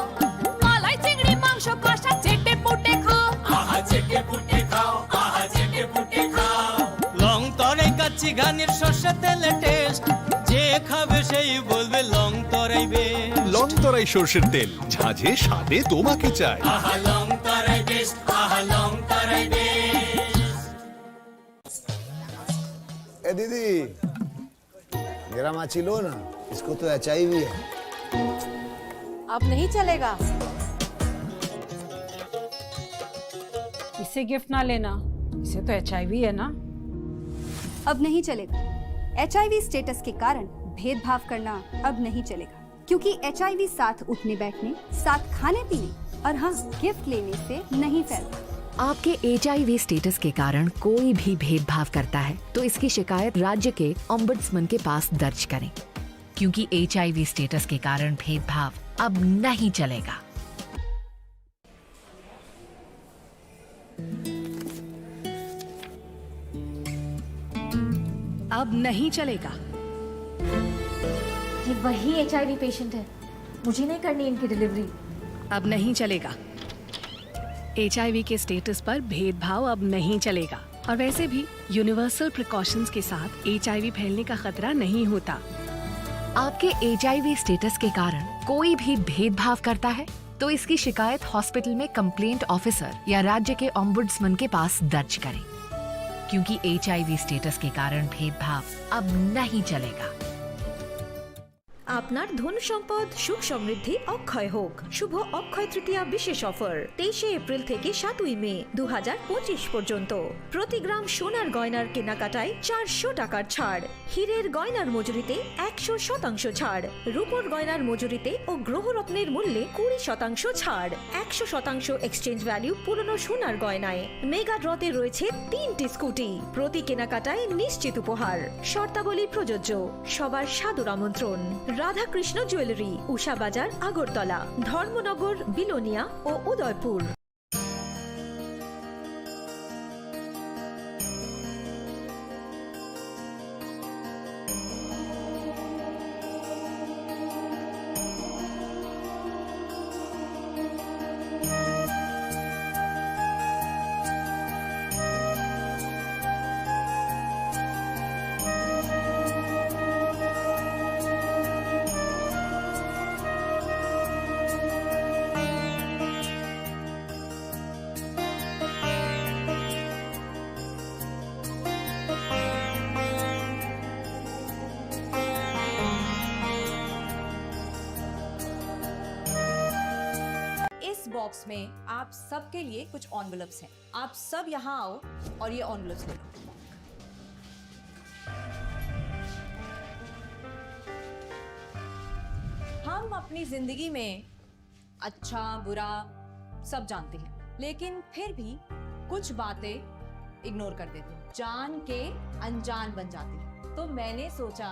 মালাই চিংড়ি মাংস কষা চেটে পুটে খাও। আহা চেটে পুটে খাও, আহা চেটে পুটে খাও। লং তরাই কাচ্চি ঘানির সর্ষে তেলে টেস্ট, যে খাবে সেই বলবে লং তরাই বেস্ট। লং তরাই সর্ষের তেল, ঝাঁঝে স্বাদে তোমাকে চাই। আহা লং তরাই বেস্ট, আহা লং তরাই বেস্ট। ए दीदी, मेरा माची लो ना, इसको तो एचआईवी है। अब नहीं चलेगा। इसे गिफ्ट ना लेना, इसे तो एचआईवी है ना। अब नहीं चलेगा। एचआईवी स्टेटस के कारण भेदभाव करना अब नहीं चलेगा, क्योंकि एचआईवी साथ उठने बैठने, साथ खाने पीने और हाँ, गिफ्ट लेने से नहीं फैलता। आपके एचआईवी स्टेटस के कारण कोई भी भेदभाव करता है, तो इसकी शिकायत राज्य के ओम्बुड्समैन के पास दर्ज करें, क्योंकि एचआईवी स्टेटस के कारण भेदभाव अब नहीं चलेगा। अब नहीं चलेगा। ये वही एचआईवी पेशेंट है, मुझे नहीं करनी इनकी डिलीवरी। अब नहीं चलेगा। एचआईवी के स्टेटस पर भेदभाव अब नहीं चलेगा। और वैसे भी यूनिवर्सल प्रिकॉशंस के साथ एचआईवी फैलने का खतरा नहीं होता। आपके एचआईवी स्टेटस के कारण कोई भी भेदभाव करता है, तो इसकी शिकायत हॉस्पिटल में कंप्लेंट ऑफिसर या राज्य के ओम्बुड्समैन के पास दर्ज करें, क्योंकि एचआईवी स्टेटस के कारण भेदभाव अब नहीं चलेगा। আপনার ধন সম্পদ সুখ সমৃদ্ধি অক্ষয় হোক। শুভ অক্ষয় তৃতীয়া বিশেষ অফার তেইশে এপ্রিল থেকে সাতই মে দু হাজার পঁচিশ পর্যন্ত। প্রতি গ্রাম সোনার গয়নার কেনাকাটায় চারশো টাকার ছাড়। হীরের গয়নার মজুরিতে একশো শতাংশ ছাড়। রূপোর গয়নার মজুরিতে ও গ্রহরত্নের মূল্যে কুড়ি শতাংশ ছাড়। একশো শতাংশ এক্সচেঞ্জ ভ্যালু পুরনো সোনার গয়নায়। মেগা ড্রতে রয়েছে তিনটি স্কুটি। প্রতি কেনাকাটায় নিশ্চিত উপহার। শর্তাবলী প্রযোজ্য। সবার সাদর আমন্ত্রণ। রাধাকৃষ্ণ জুয়েলারি, উষা বাজার, আগরতলা, ধর্মনগর, বিলোনিয়া ও উদয়পুর। इस बॉक्स में आप सबके लिए कुछ एनवेलप्स हैं। आप सब यहाँ आओ और ये एनवेलप्स ले लो। हम अपनी जिंदगी में अच्छा, बुरा सब जानते हैं, लेकिन फिर भी कुछ बातें इग्नोर कर देते हैं, जान के अनजान बन जाते हैं। तो मैंने सोचा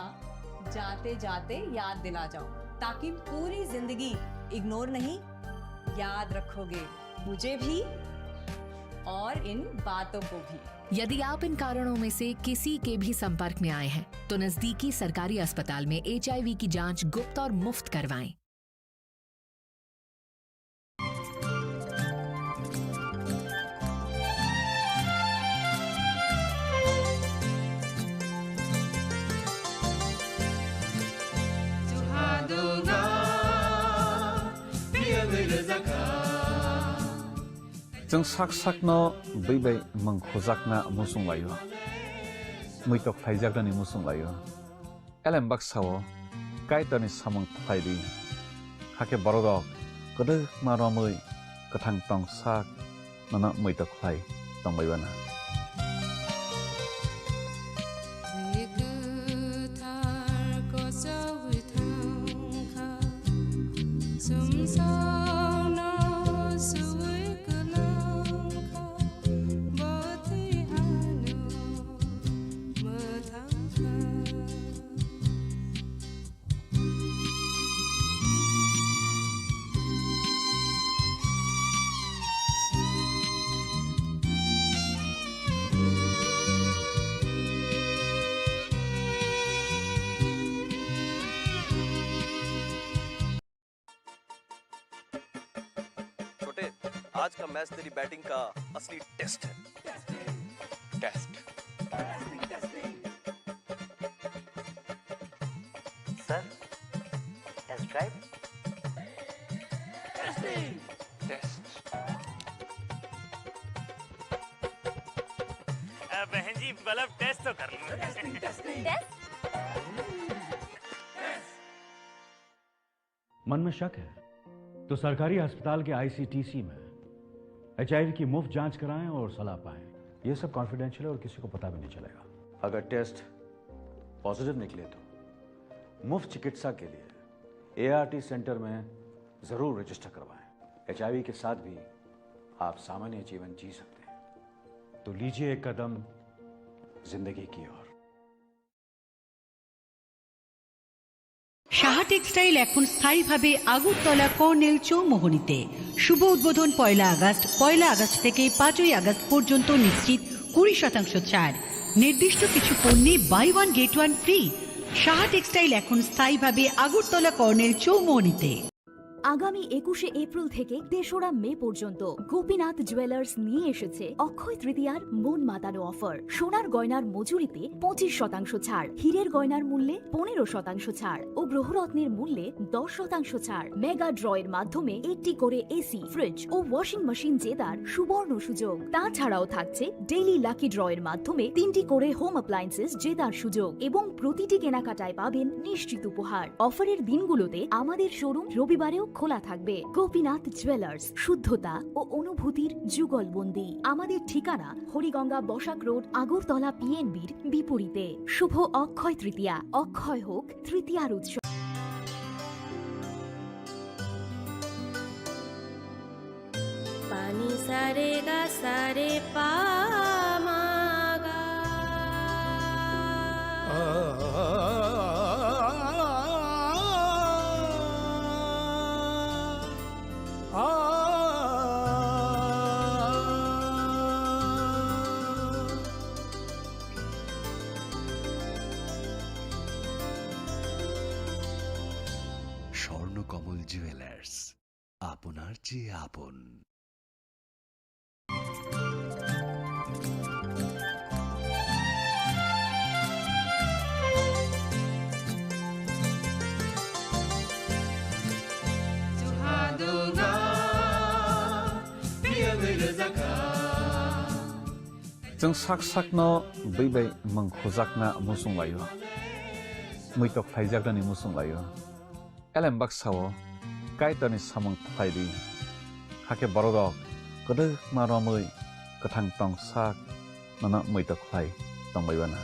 जाते जाते याद दिला जाऊं, ताकि पूरी जिंदगी इग्नोर नहीं, याद रखोगे मुझे भी और इन बातों को भी। यदि आप इन कारणों में से किसी के भी संपर्क में आए हैं, तो नजदीकी सरकारी अस्पताल में एचआईवी की जांच गुप्त और मुफ्त करवाएं। Chwng sak sakno bwi bai mwng khujakna muchung laio, muitok khlaijaknani muchung laio. Elem baksa-o Kaitorni samung khlai di, hakhe bororok kwdwkma romwi kwthang tong sak nono muitok khlai tongbai bana. Bwthar kochogwi thangkha, chwngsaono swi kwlangkha, bwthai ano mwthangkha. छोटे, आज का मैच तेरी बैटिंग का असली test है। Test. Sir, test drive. Test. अ, बहन जी, मतलब, टेस्ट तो कर लो। टेस्ट? मन में शक है तो सरकारी अस्पताल के आईसीटीसी में एचआईवी की मुफ्त जांच कराएं और सलाह पाएं। ये सब कॉन्फिडेंशियल है और किसी को पता भी नहीं चलेगा। अगर टेस्ट पॉजिटिव निकले तो मुफ्त चिकित्सा के लिए एआरटी सेंटर में जरूर रजिस्टर करवाएं। एचआईवी के साथ भी आप सामान्य जीवन जी सकते हैं। तो लीजिए एक कदम जिंदगी की ओर। সাহা টেক্সটাইল এখন স্থায়ীভাবে আগরতলা কর্নেল চৌমোহনীতে। শুভ উদ্বোধন পয়লা আগস্ট। পয়লা আগস্ট থেকে পাঁচই আগস্ট পর্যন্ত নিশ্চিত কুড়ি শতাংশ ছাড়। নির্দিষ্ট কিছু পণ্যে buy one get one free. Saha textile এখন স্থায়ীভাবে আগরতলা কর্নেল চৌমোহনীতে। আগামী একুশে এপ্রিল থেকে তেসরা মে পর্যন্ত গোপীনাথ জুয়েলার্স নিয়ে এসেছে অক্ষয় তৃতীয়ার মন মাতানো অফার। সোনার গয়নার মজুরিতে পঁচিশ শতাংশ ছাড়, হীরের গয়নার মূল্যে পনেরো শতাংশ ছাড় ও গ্রহরত্নের মূল্যে দশ শতাংশ ছাড়। মেগা ড্রয়ের মাধ্যমে একটি করে এসি, ফ্রিজ ও ওয়াশিং মেশিন জেতার সুবর্ণ সুযোগ। তাছাড়াও থাকছে ডেইলি লাকি ড্রয়ের মাধ্যমে তিনটি করে হোম অ্যাপ্লায়েন্সেস জেতার সুযোগ এবং প্রতিটি কেনাকাটায় পাবেন নিশ্চিত উপহার। অফারের দিনগুলোতে আমাদের শোরুম রবিবারেও খোলা থাকবে। গোপীনাথ জুয়েলার্স, শুদ্ধতা ও অনুভূতির যুগলবন্দি। আমাদের ঠিকানা হরিগঙ্গা বসাক রোড, আগরতলা পিএনবির বিপরীতে। শুভ অক্ষয় তৃতীয়া, অক্ষয় হোক তৃতীয়ার উৎসব। Pani sa re ga sa re pa ma ga. Swarnakamal jewellers, আপনার চেয়ে আপন। Chwng sak sakno bwi bai mwng khujakna muchung laio, muitok khlaijaknani muchung laio. Elem baksa-o Kaitorni samung khlai di, hakhe bororok kwdwkma romwi kwthang tong sak nono muitok khlai tongbai bana.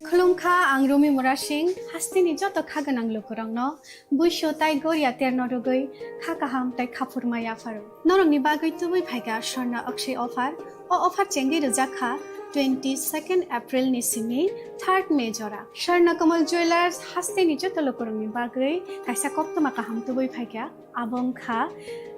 Khulumkha, ang Rumi Murasing, hasteni joto kha gwnang lukurokno. Buisu tai goria terno rwgwi kha kaham tai khaphurma yapharo. Norokni bagwi tubui phaikha Swarna Akshay offer. O offer chengwi rwjak kha Twenty second April ni simi third May jora Swarna Kamal Jewellers hasteni joto lukurokni bagwi kaisa koktwma kaham tubui phaikha. Abo wngkha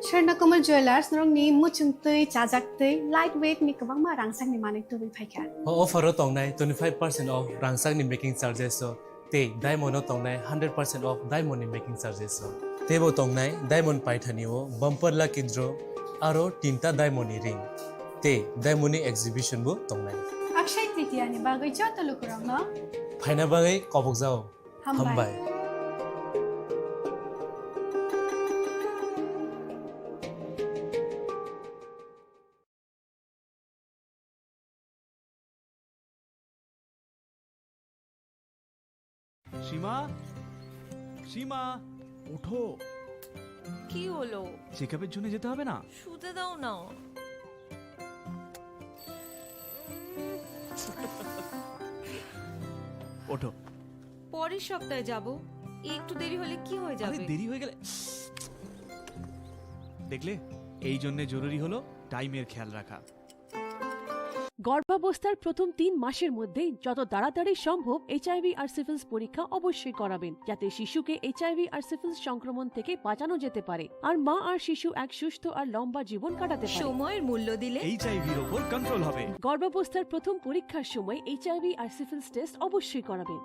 Swarna Kamal Jewellers norokni muchungtwi, chajaktwi, light weight ni kwbangma rangchakni manwi tubui phaikha. O offer o tongnai twenty five percent off rangchakni making charges o. Tei diamond o tongnai hundred percent off diamond ni making charges o. Teibo tongnai diamond paithani o bumper lucky draw aro tinta diamond ni ring. Tei diamond ni exhibition bo tongnai. Akshay Tritiya ni bagwi joto lukurokno phaina bagwi kobokjao. Hambai. Hambai. সীমা, সীমা, ওঠো। কি হলো? চেকআপের জন্য যেতে হবে না? শুতে দাও না। ওঠো। পরের সপ্তাহে যাব। একটু দেরি হলে কি হয়ে আরে, যাবে? দেরি হয়ে গেলে, দেখলে, এই জন্য জরুরি হলো টাইমের খেয়াল রাখা। গর্ভাবস্থার প্রথম তিন মাসের মধ্যে যত তাড়াতাড়ি সম্ভব এইচআইভি আর সিফিলিস পরীক্ষা অবশ্যই করাবেন, যাতে শিশুকে এইচআইভি আর সিফিলিস সংক্রমণ থেকে বাঁচানো যেতে পারে আর মা আর শিশু এক সুস্থ আর লম্বা জীবন কাটাতে পারে। সময়ের মূল্য দিলে এইচআইভির ওপর কন্ট্রোল হবে। গর্ভাবস্থার প্রথম পরীক্ষার সময় এইচআইভি আর সিফিলিস টেস্ট অবশ্যই করাবেন।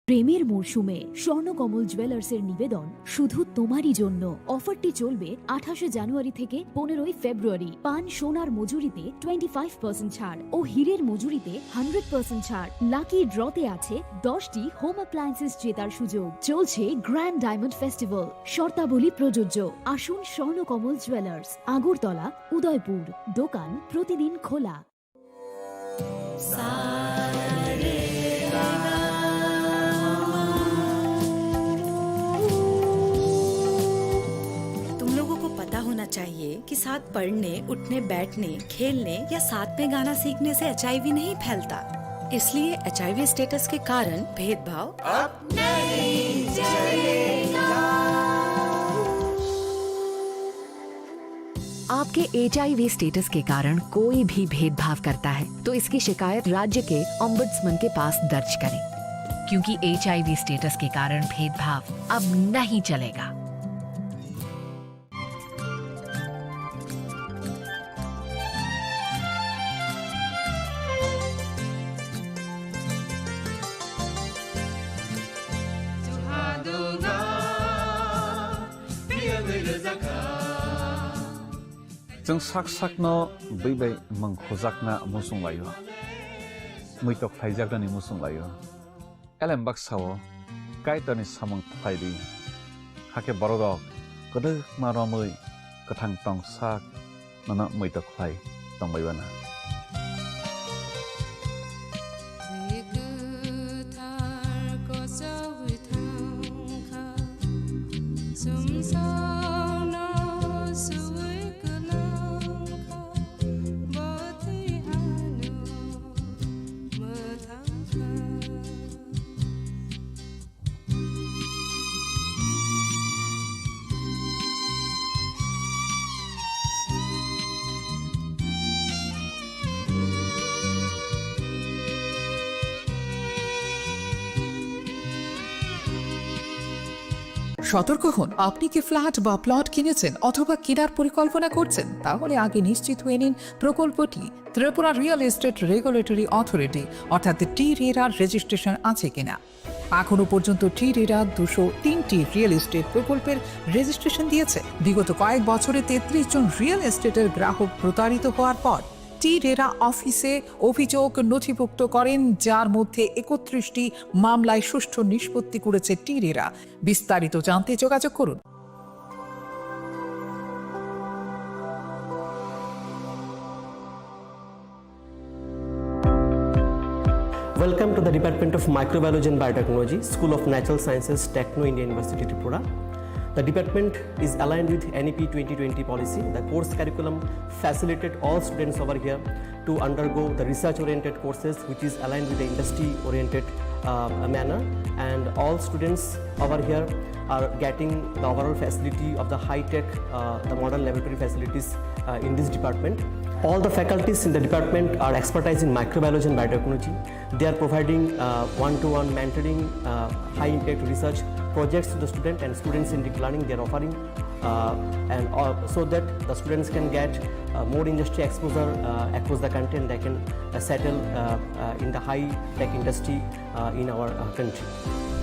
প্রেমের মরশুমে স্বর্ণকমল জুয়েলার্সের নিবেদন শুধু তোমারই জন্য। অফারটি চলবে আঠাশে জানুয়ারি থেকে পনেরোই ফেব্রুয়ারি। পান সোনার মজুরিতে টোয়েন্টি ফাইভ পার্সেন্ট ছাড় ও হীরের মজুরিতে হান্ড্রেড পার্সেন্ট ছাড়। লাকি ড্রতে আছে দশটি হোম অ্যাপ্লায়েন্সেস জেতার সুযোগ। চলছে গ্র্যান্ড ডায়মন্ড ফেস্টিভ্যাল, শর্তাবলী প্রযোজ্য। আসুন স্বর্ণকমল জুয়েলার্স, আগরতলা, উদয়পুর। দোকান প্রতিদিন খোলা। तुम लोगों को पता होना चाहिए कि साथ पढ़ने, उठने, बैठने, खेलने या साथ में गाना सीखने से एचआईवी नहीं फैलता। इसलिए एचआईवी स्टेटस के कारण भेदभाव अब नहीं चलेगा। आपके एचआईवी स्टेटस के कारण कोई भी भेदभाव करता है, तो इसकी शिकायत राज्य के ओम्बड्समैन के पास दर्ज करें, क्योंकि एचआईवी स्टेटस के कारण भेदभाव अब नहीं चलेगा। Chwng sak sakno bwi bai mwng khujakna muchung laio, muitok khlaijaknani muchung laio. Elem baksa-o Kaitorni samung khlai di, hakhe borok rok kwdwkma romwi kwthang tong sak nono muitok khlai tongbai bana. Bwthar kochogwi thangkha, chwngsaono suwi kwlangkha, bo twi hano mwthangkha. সতর্ক হন, আপনি কি ফ্ল্যাট বা প্লট কিনেছেন অথবা কেনার পরিকল্পনা করছেন? তাহলে আগে নিশ্চিত হয়ে নিন প্রকল্পটি Tripura real estate regulatory authority অর্থাৎ টি রেরার রেজিস্ট্রেশন আছে কিনা। এখনো পর্যন্ত টি রেরা দুশো তিনটি রিয়েল এস্টেট প্রকল্পের রেজিস্ট্রেশন দিয়েছে। বিগত কয়েক বছরে তেত্রিশ জন রিয়েল এস্টেটের গ্রাহক প্রতারিত হওয়ার পর টি রেরা অফিসে অভিযোগ নথিভুক্ত করেন, যার মধ্যে একত্রিশটি মামলায় সুষ্ঠু নিষ্পত্তি করেছে টি রেরা। বিস্তারিত জানতে যোগাযোগ করুন। Welcome to the Department of Microbiology and Biotechnology, School of Natural Sciences, Techno India University, Tripura. The department is aligned with N E P twenty twenty policy. The course curriculum facilitate all students over here to undergo the research-oriented courses, which is aligned with the industry-oriented, uh, manner, and all students over here are getting the overall facility of the high-tech, uh, the modern laboratory facilities, uh, in this department. All the faculties in the department are expertise in microbiology and biotechnology. They are providing, uh, one-to-one mentoring, uh, high-impact research projects to the student and students in deep learning. They are offering, uh, and, uh, so that the students can get, uh, more industry exposure, uh, across the country, and they can, uh, settle, uh, uh, in the high-tech industry, uh, in our, uh, country.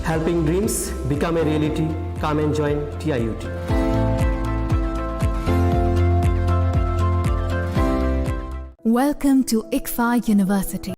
Helping dreams become a reality. Come and join T I U T. Welcome to ICFAI University.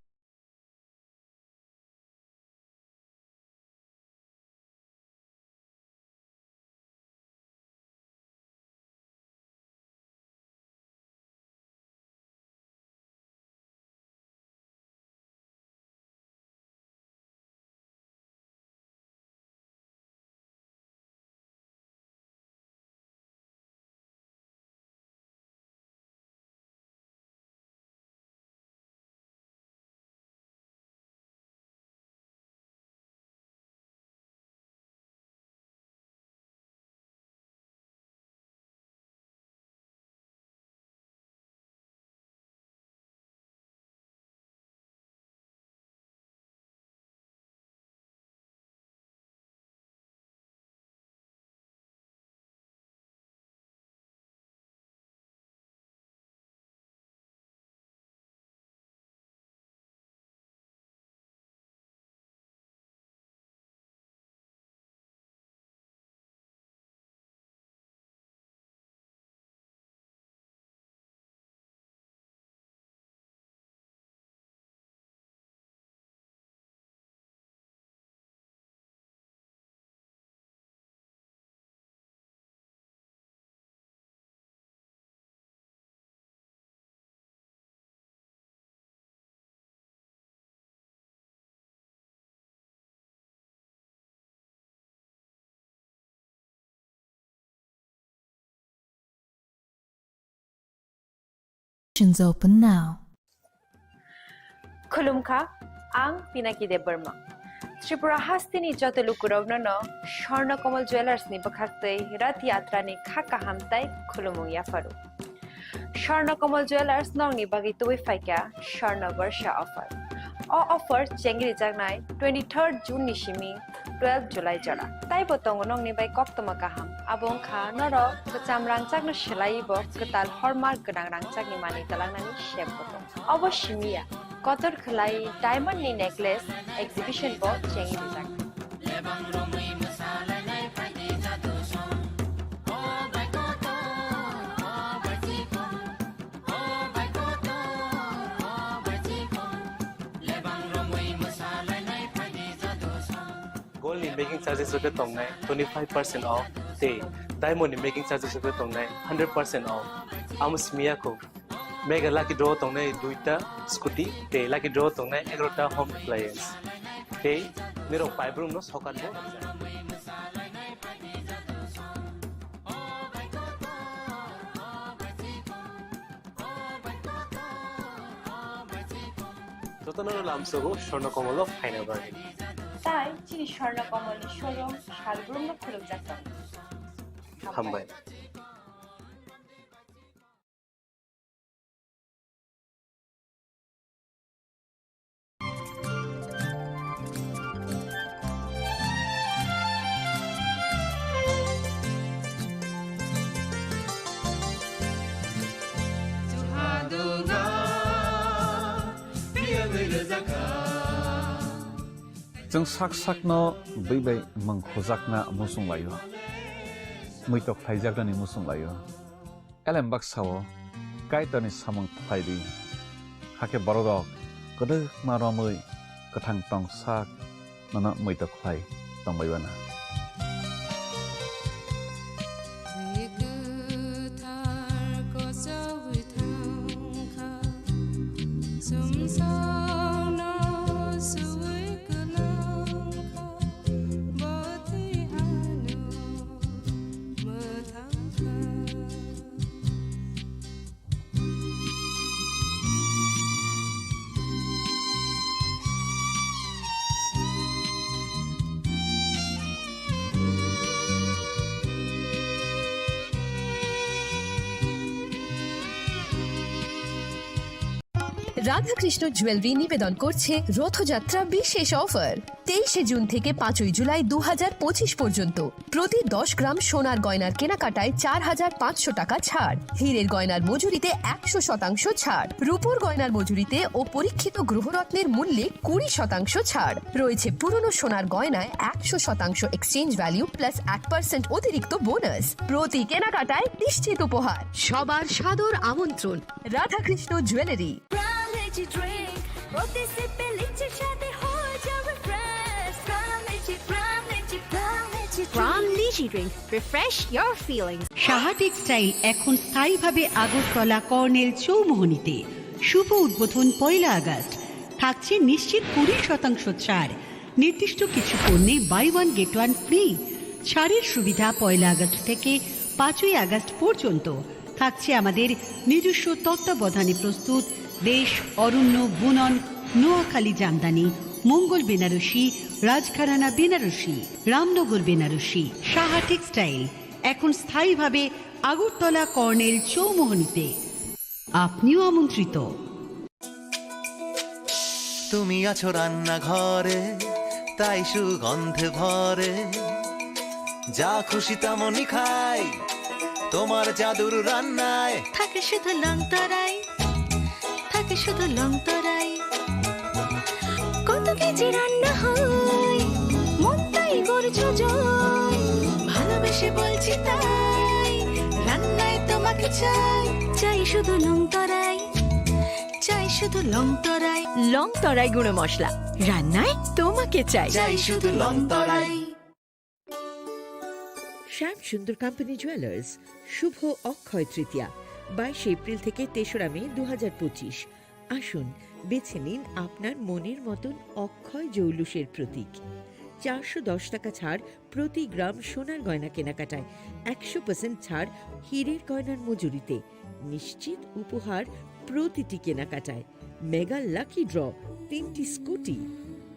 Admissions open now. Khulumkha, ang Pinaki Debbarma. Tripura hasteni joto lukurokno no Swarna Kamal Jewellers ni bwkhaktwi Rath Yatra ni kha kaham tai khulumung yapharu. Swarna Kamal Jewellers nokni bagwi tubui phaikha Swarna Barsha offer. O offer chengri jaknai twenty-third June ni simi twelve July jora. Taibo tongo nokni bai koktwma kaham. Abo wngkha norok kwcham rangchakno swlaiwi bo kwtal hallmark gwnang rangchakni manwi twlangnani sep bo tongo. Obo simi ya, kotor khwlai diamond ni necklace exhibition bo chengwi rijak. Gold ni making charges rok khe tongnai twenty five percent off tei diamond ni making charges rok khe tongnai hundred percent off. Amo simi ya kho. Mega lucky draw tongnai duita scooty tei lucky draw tongnai egarota home appliance. Tei nirok paibrumno sokat bo rijak. Jotono lamsogo Swarna Kamal o phaina bagwi. Tai chini Swarna Kamal ni showroom salbrumno khulumjak tongo. Hambai. Chwng sak sakno bwi bai mwng khujakna muchung laio, muitok khlaijaknani muchung laio. Elem baksa-o Kaitorni samung khlai di, hakhe bororok kwdwkma romwi kwthang tong sak nono muitok khlai tongbai uanw. Radhakrishna jewellery নিবেদন করছে রথযাত্রা বিশেষ অফার। তেইশে জুন থেকে পাঁচই জুলাই দু হাজার পঁচিশ পর্যন্ত প্রতি দশ গ্রাম সোনার গয়নার কেনাকাটায় চার হাজার পাঁচশো টাকা ছাড়, হীরের গয়নার মজুরিতে একশো শতাংশ ছাড়, রূপোর গয়নার মজুরিতে ও পরীক্ষিত গ্রহরত্নের মূল্যে কুড়ি শতাংশ ছাড় রয়েছে। পুরনো সোনার গয়নায় একশো শতাংশ এক্সচেঞ্জ ভ্যালু প্লাস এক পার্সেন্ট অতিরিক্ত বোনাস। প্রতি কেনাকাটায় নিশ্চিত উপহার। সবার সাদর আমন্ত্রণ রাধাকৃষ্ণ জুয়েলারি। প্রাণ লিচি ড্রিঙ্ক, প্রতি সিপে লিচির স্বাদে হয়ে যাবে ফ্রেশ। প্রাণ লিচি, প্রাণ লিচি, প্রাণ litchi drink. Pran litchi drink, refresh your feelings. Saha textile এখন স্থায়ীভাবে আগরতলা কর্নেল চৌমুহনীতে। শুভ উদ্বোধন পয়লা আগস্ট। থাকছে নিশ্চিত কুড়ি শতাংশ ছাড়। নির্দিষ্ট কিছু পণ্যে buy one get one free. ছাড়ের সুবিধা পয়লা আগস্ট থেকে পাঁচই আগস্ট পর্যন্ত। থাকছে আমাদের নিজস্ব তত্ত্বাবধানে প্রস্তুত দেশ, অরণ্য, বুনন, নোয়াখালী জামদানি, মঙ্গল বেনারসি, রাজঘরানা বেনারসি, রামনগর বেনারসি। সাহা টেক্সটাইল এখন স্থায়ীভাবে আগরতলা কর্নেল চৌমুহনীতে। আপনিও আমন্ত্রিত। তুমি আছো রান্নাঘরে, তাই সুগন্ধে ভরে। যা খুশি তেমনই খাই, তোমার জাদুর রান্নায়। থাকে শুধু লং তরাই, থাকে শুধু লং তরাই। কত কেজি রান্না হয়, মনটাই করছো জয়। ভালোবেসে বলছি তাই, রান্নায় তোমাকে চাই। চাই শুধু লং তরাই, চাই শুধু লং তরাই। লং তরাই গুঁড়ো মশলা, রান্নায় তোমাকে চাই। চাই শুধু লং তরাই। শ্যাম সুন্দর কোম্পানি জুয়েলার্স, শুভ অক্ষয় তৃতীয়া, বাইশে এপ্রিল থেকে তেসরা মে দু হাজার পঁচিশ। আসুন, বেছে নিন আপনার মনের মতন অক্ষয় জৌলুসের প্রতীক। চারশো দশ টাকা ছাড় প্রতি গ্রাম সোনার গয়না কেনাকাটায়, একশো পার্সেন্ট ছাড় হীরের গয়নার মজুরিতে, নিশ্চিত উপহার প্রতিটি কেনাকাটায়। মেগা লাকি ড্র, তিনটি স্কুটি,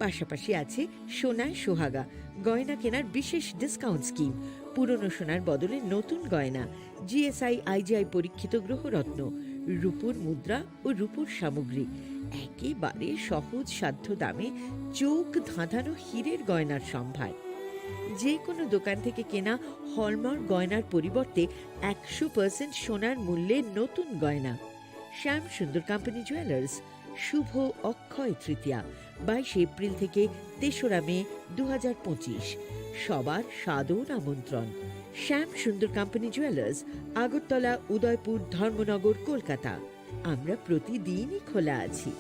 পাশাপাশি আছে সোনায় সোহাগা, গয়না কেনার বিশেষ ডিসকাউন্ট স্কিম, পুরনো সোনার বদলে নতুন গয়না, জিএসআই আইজিআই পরীক্ষিত গ্রহরত্ন, রূপোর মুদ্রা ও রূপোর সামগ্রী, একেবারে সহজ সাধ্য দামে চোখ ধাঁধানো হীরের গয়নার সম্ভার। যে কোনো দোকান থেকে কেনা হলমার্ক গয়নার পরিবর্তে একশো পার্সেন্ট সোনার মূল্যে নতুন গয়না। শ্যাম সুন্দর কোম্পানি জুয়েলার্স, শুভ অক্ষয় তৃতীয়া, বাইশে এপ্রিল থেকে তেসরা মে দু হাজার পঁচিশ। সবার সাদর আমন্ত্রণ। শ্যাম সুন্দর কোম্পানি জুয়েলার্স, আগরতলা, উদয়পুর, ধর্মনগর, কলকাতা। আমরা প্রতিদিনই খোলা আছি।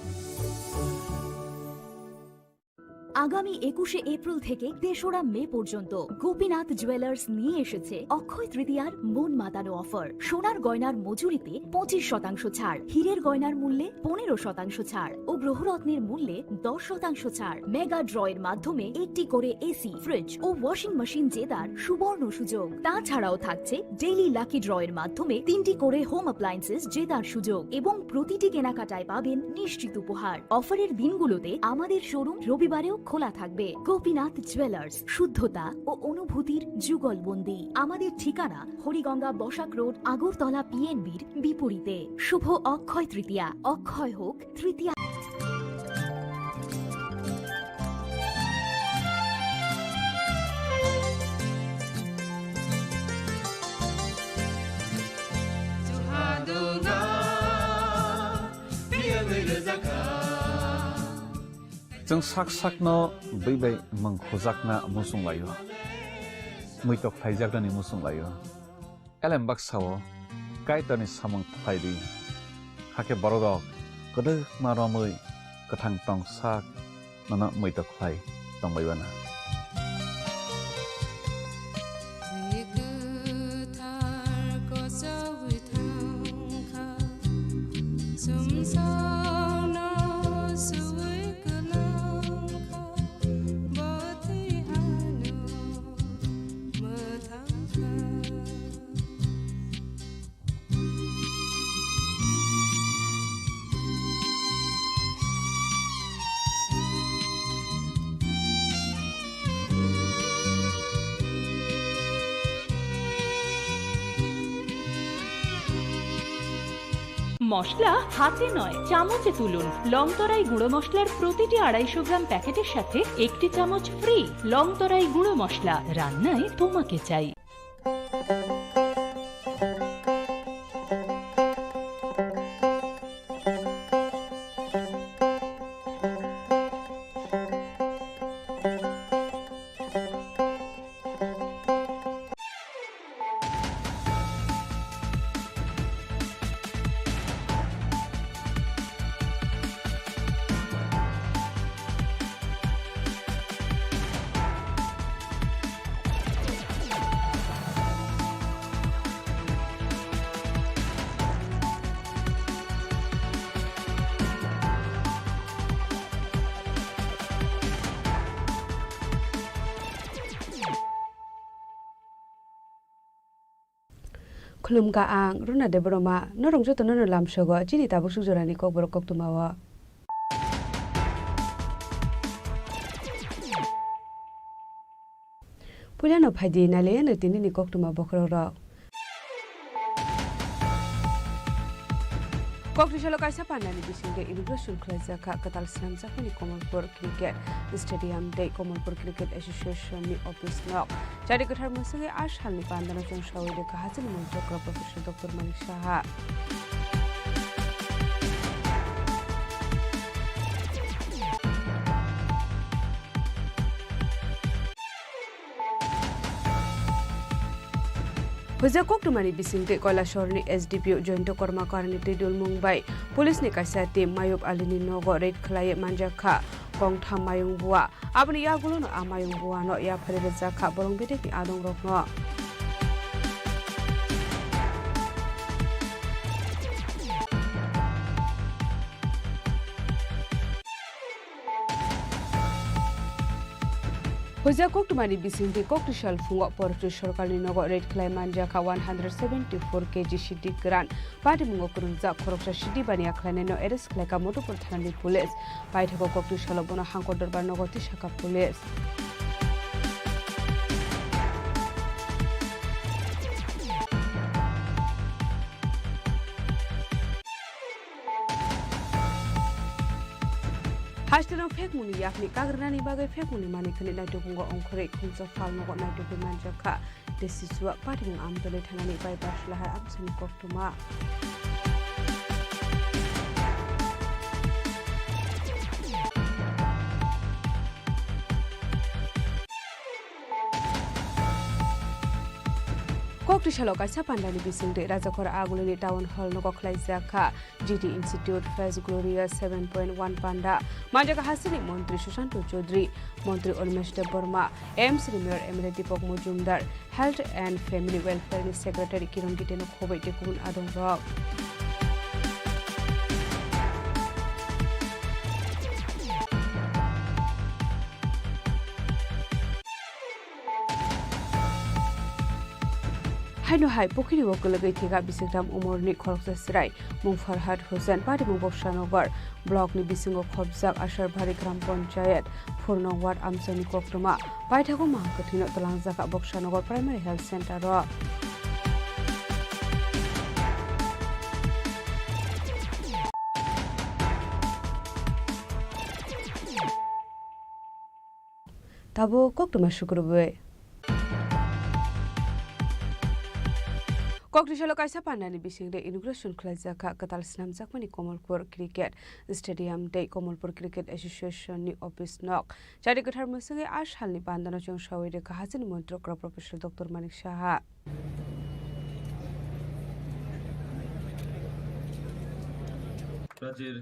আগামী একুশে এপ্রিল থেকে তেসরা মে পর্যন্ত গোপীনাথ জুয়েলার্স নিয়ে এসেছে অক্ষয় তৃতীয়ার মন মাতানো অফার। সোনার গয়নার মজুরিতে পঁচিশ শতাংশ ছাড়, হীরের গয়নার মূল্যে পনেরো শতাংশ ছাড় ও গ্রহরত্নের মূল্যে দশ শতাংশ ছাড়। মেগা ড্র এর মাধ্যমে একটি করে এসি, ফ্রিজ ও ওয়াশিং মেশিন জেতার সুবর্ণ সুযোগ। তাছাড়াও থাকছে ডেইলি লাকি ড্র এর মাধ্যমে তিনটি করে হোম অ্যাপ্লায়েন্সেস জেতার সুযোগ এবং প্রতিটি কেনাকাটায় পাবেন নিশ্চিত উপহার। অফারের দিনগুলোতে আমাদের শোরুম রবিবারেও খোলা থাকবে। গোপীনাথ জুয়েলার্স, শুদ্ধতা ও অনুভূতির যুগলবন্দি। আমাদের ঠিকানা হরিগঙ্গা বসাক রোড, আগরতলা পিএনবির বিপরীতে। শুভ অক্ষয় তৃতীয়া, অক্ষয় হোক তৃতীয়া। Chwng sak sakno bwi bai mwng khujakna muchung laio, muitok khlaijaknani muchung laio. Elem baksa-o Kaitorni samung khlai di, hakhe borok rok kwdwkma romwi kwthang tong sak nono muitok khlai tongbai bana. মশলা হাতে নয়, চামচে তুলুন। লং তরাই গুঁড়ো মশলার প্রতিটি আড়াইশো গ্রাম প্যাকেটের সাথে একটি চামচ ফ্রি। লং তরাই গুঁড়ো মশলা, রান্নায় তোমাকে চাই। Khulumkha ang Runa Debbarma, norok joto nono lamsogo chini tabuk suk jorani kokborok koktwmao. Puilano phaidi naliyano tinini koktwma bokhorokrok. Koktisalo kaisa pandani bisingtwi inauguration khlaijak kha kwtal swnamjakmani Kamalpur Cricket Stadium tei Kamalpur Cricket Association ni office nok. Chari kwthar mwswngwi a salni pandano chwng sawi rwkha hachini montri okra Professor Doctor Manik Saha. Hojak koktwmani bisingtwi Koilasahorni S D P O Joyanta Kormakarni twi dulmung bai police ni kaisa team Mayub Alini nogo raid khlaiwi manjak kha. Kongtham mayung bua. Aboni yagulono a mayung buano yapharwi rwjak kha borong bedekni adongrokno. Hojak koktwmani bisingtwi koktisal phungo Porchoi sorkalni nogo raid khlai manjak kha one hundred seventy four K G sidi kwran. Patimungo kwrwngjak khoroksa sidi baniya khlainaino arrest khlaikha Madhupur thanani police. Paithago koktisalo bono Hangkor Dorbar nogo tisakha police. Hasteno phekmungni yakni kagrwnani bagwi phekmungni manikhwni naitugmungo ongkhorwi khumsa phalnogo naitugwi manjakha. Tei sisua patimung Amtwlwi thanani bypass lahar amsani koktwma. Koktisalo kaisa pandani bisingtwi Rajakhor Agulini Town Hall nogo khlaijak kha G T Institute First Gloria seven point one panda. Manjak hasteni Montri Sushanto Chaudhary, Montri Animesh Debbarma, M C ni Mayor M L A Deepak Majumdar, Health and Family Welfare ni Secretary Kiran Gite no khoboi tei kubun adongrok. Haino hai pukhiri o kwlwgwi thwikha bisingtham umorni khoroksa chwrai, mung Farhad Hussain, patimung Boksanagar block ni bisingo khopjak Asarbari Gram Panchayat, Phurno ward amchaini koktwma. Paithago mahang kwthwino twlangjakha Boksanagar Primary Health Center o. Tabuk koktwma sukrubwi. Koktisalo kaisa pandani bisingtwi inauguration khlaijak kha kwtal swnamjakmani Kamalpur Cricket Stadium tei Kamalpur Cricket Association ni office nok. Chari kwthar mwswngwi a salni pandano chwng sawi rwkha hachini montri okra Professor Doctor Manik Saha. রাজ্যের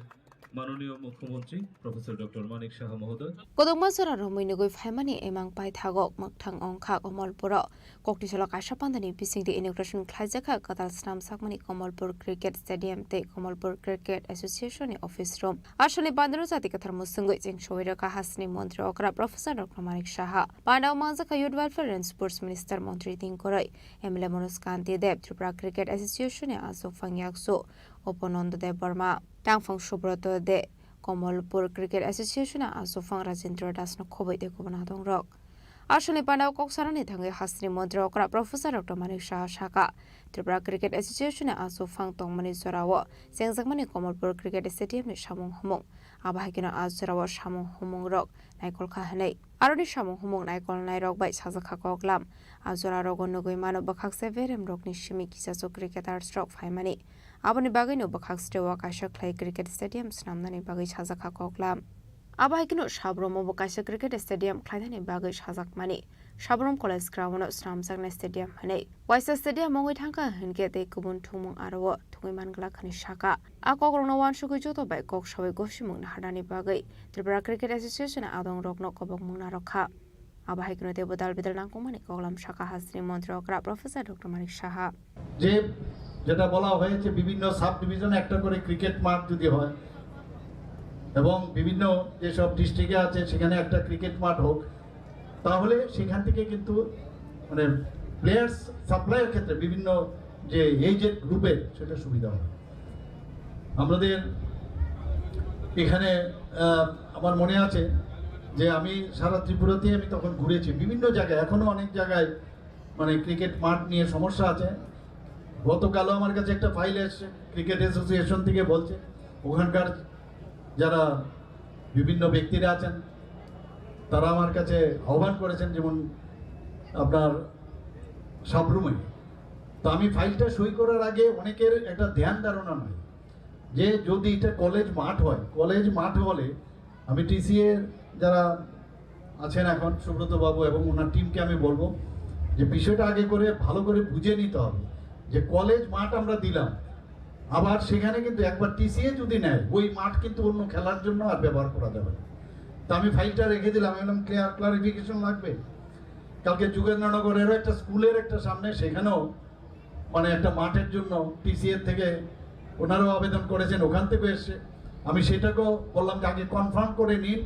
মাননীয় মুখ্যমন্ত্রী professor doctor Manik সাহা মহোদয়। Kwdwkma jora romwi nugwi phaimani emang paithago mwkthang wngkha Kamalpuro. Koktisalo kaisa pandani bisingtwi inauguration khlaijakha kwtal swnamjakmani Kamalpur Cricket Stadium tei Kamalpur Cricket Association ni office room. Aswkni pandano jati kwthar mwswngwi chwng sawi rwkha hasteni montri okra Professor Doctor Manik Saha. Pandao mangjakha Youth Welfare and Sports Minister Montri Tingkoroi, M L A Manoj Kanti Deb, Tripura Cricket Association ni aswk phang yaksu Upananda Debbarma, tangphang Subroto De, Kamalpur Cricket Association ni aswkphang Rajendra Das no khoboi tei kubun adongrok. Aswkni pandao kok sanani thangwi hasteni montri okra Professor Doctor Manik Saha sakha, Tripura Cricket Association ni achuphang tongmani jorao chengjakmani Kamalpur Cricket Stadium ni samung humung. Abo hai kheno a jorao samung humung rok naikol kha hwnwi. Aroni samung humung naikolnairok bai sajak kha koklam. A jorarogo nugwi mano bwkhakse berem rokni simi kisachuk cricketers rok phaimani. Aboni bagwino bwkhak steo kaisa khlai cricket stadium swnamnani bagwi sajak kha koklam. Abo hai kheno Sabromo bo kaisa cricket stadium khlainani bagwi sajakmani. Sabrom College Ground-o swnamjaknai stadium hwnwi. Waisa stadium wngwi thangkha hinkhe tei kubun thwngmung aro-o thwngwi manglak hwnwi sakha. A kokrokno uansugwi joto bai kok sawi gosimung naharnani bagwi Tripura Cricket Association adongrokno kobokmung narwk kha. Abo hai kheno teibo dal bidal nangkukmani koklam sakha hasteni montri okra Professor Doctor Manik Saha. যে যেটা বলা হয়েছে, বিভিন্ন সাব ডিভিশনে একটা করে ক্রিকেট মাঠ যদি হয় এবং বিভিন্ন যেসব ডিস্ট্রিক্টে আছে সেখানে একটা ক্রিকেট মাঠ হোক, তাহলে সেখান থেকে কিন্তু মানে প্লেয়ার্স সাপ্লাইয়ের ক্ষেত্রে বিভিন্ন যে এজেড গ্রুপের সেটা সুবিধা হয়। আমাদের এখানে আহ, আমার মনে আছে যে আমি সারা ত্রিপুরাতেই আমি তখন ঘুরেছি বিভিন্ন জায়গায়, এখনো অনেক জায়গায় মানে ক্রিকেট মাঠ নিয়ে সমস্যা আছে। গতকালও আমার কাছে একটা ফাইল এসছে, ক্রিকেট অ্যাসোসিয়েশন থেকে বলছে ওখানকার যারা বিভিন্ন ব্যক্তিরা আছেন তারা আমার কাছে আহ্বান করেছেন, যেমন আপনার সাবরুমে। তো আমি ফাইলটা সই করার আগে অনেকের একটা ধ্যান ধারণা নাই যে যদি এটা কলেজ মাঠ হয়, কলেজ মাঠ হলে আমি টিসিএ যারা আছেন এখন সুব্রত বাবু এবং ওনার টিমকে আমি বলবো যে বিষয়টা আগে করে ভালো করে বুঝে নিতে হবে যে কলেজ মাঠ আমরা দিলাম, আবার সেখানে কিন্তু একবার টিসিএ যদি নেয় ওই মাঠ কিন্তু অন্য খেলার জন্য আর ব্যবহার করা যাবে না। তো আমি ফাইলটা রেখে দিলাম, একদম ক্লিয়ার ক্লারিফিকেশন লাগবে। কালকে যুগেন্দ্রনগরেরও একটা স্কুলের একটা সামনে সেখানেও মানে একটা মাঠের জন্য টিসিএ থেকে ওনারাও আবেদন করেছেন, ওখান থেকে এসছে। আমি সেটাকেও বললাম যে আগে কনফার্ম করে নিন,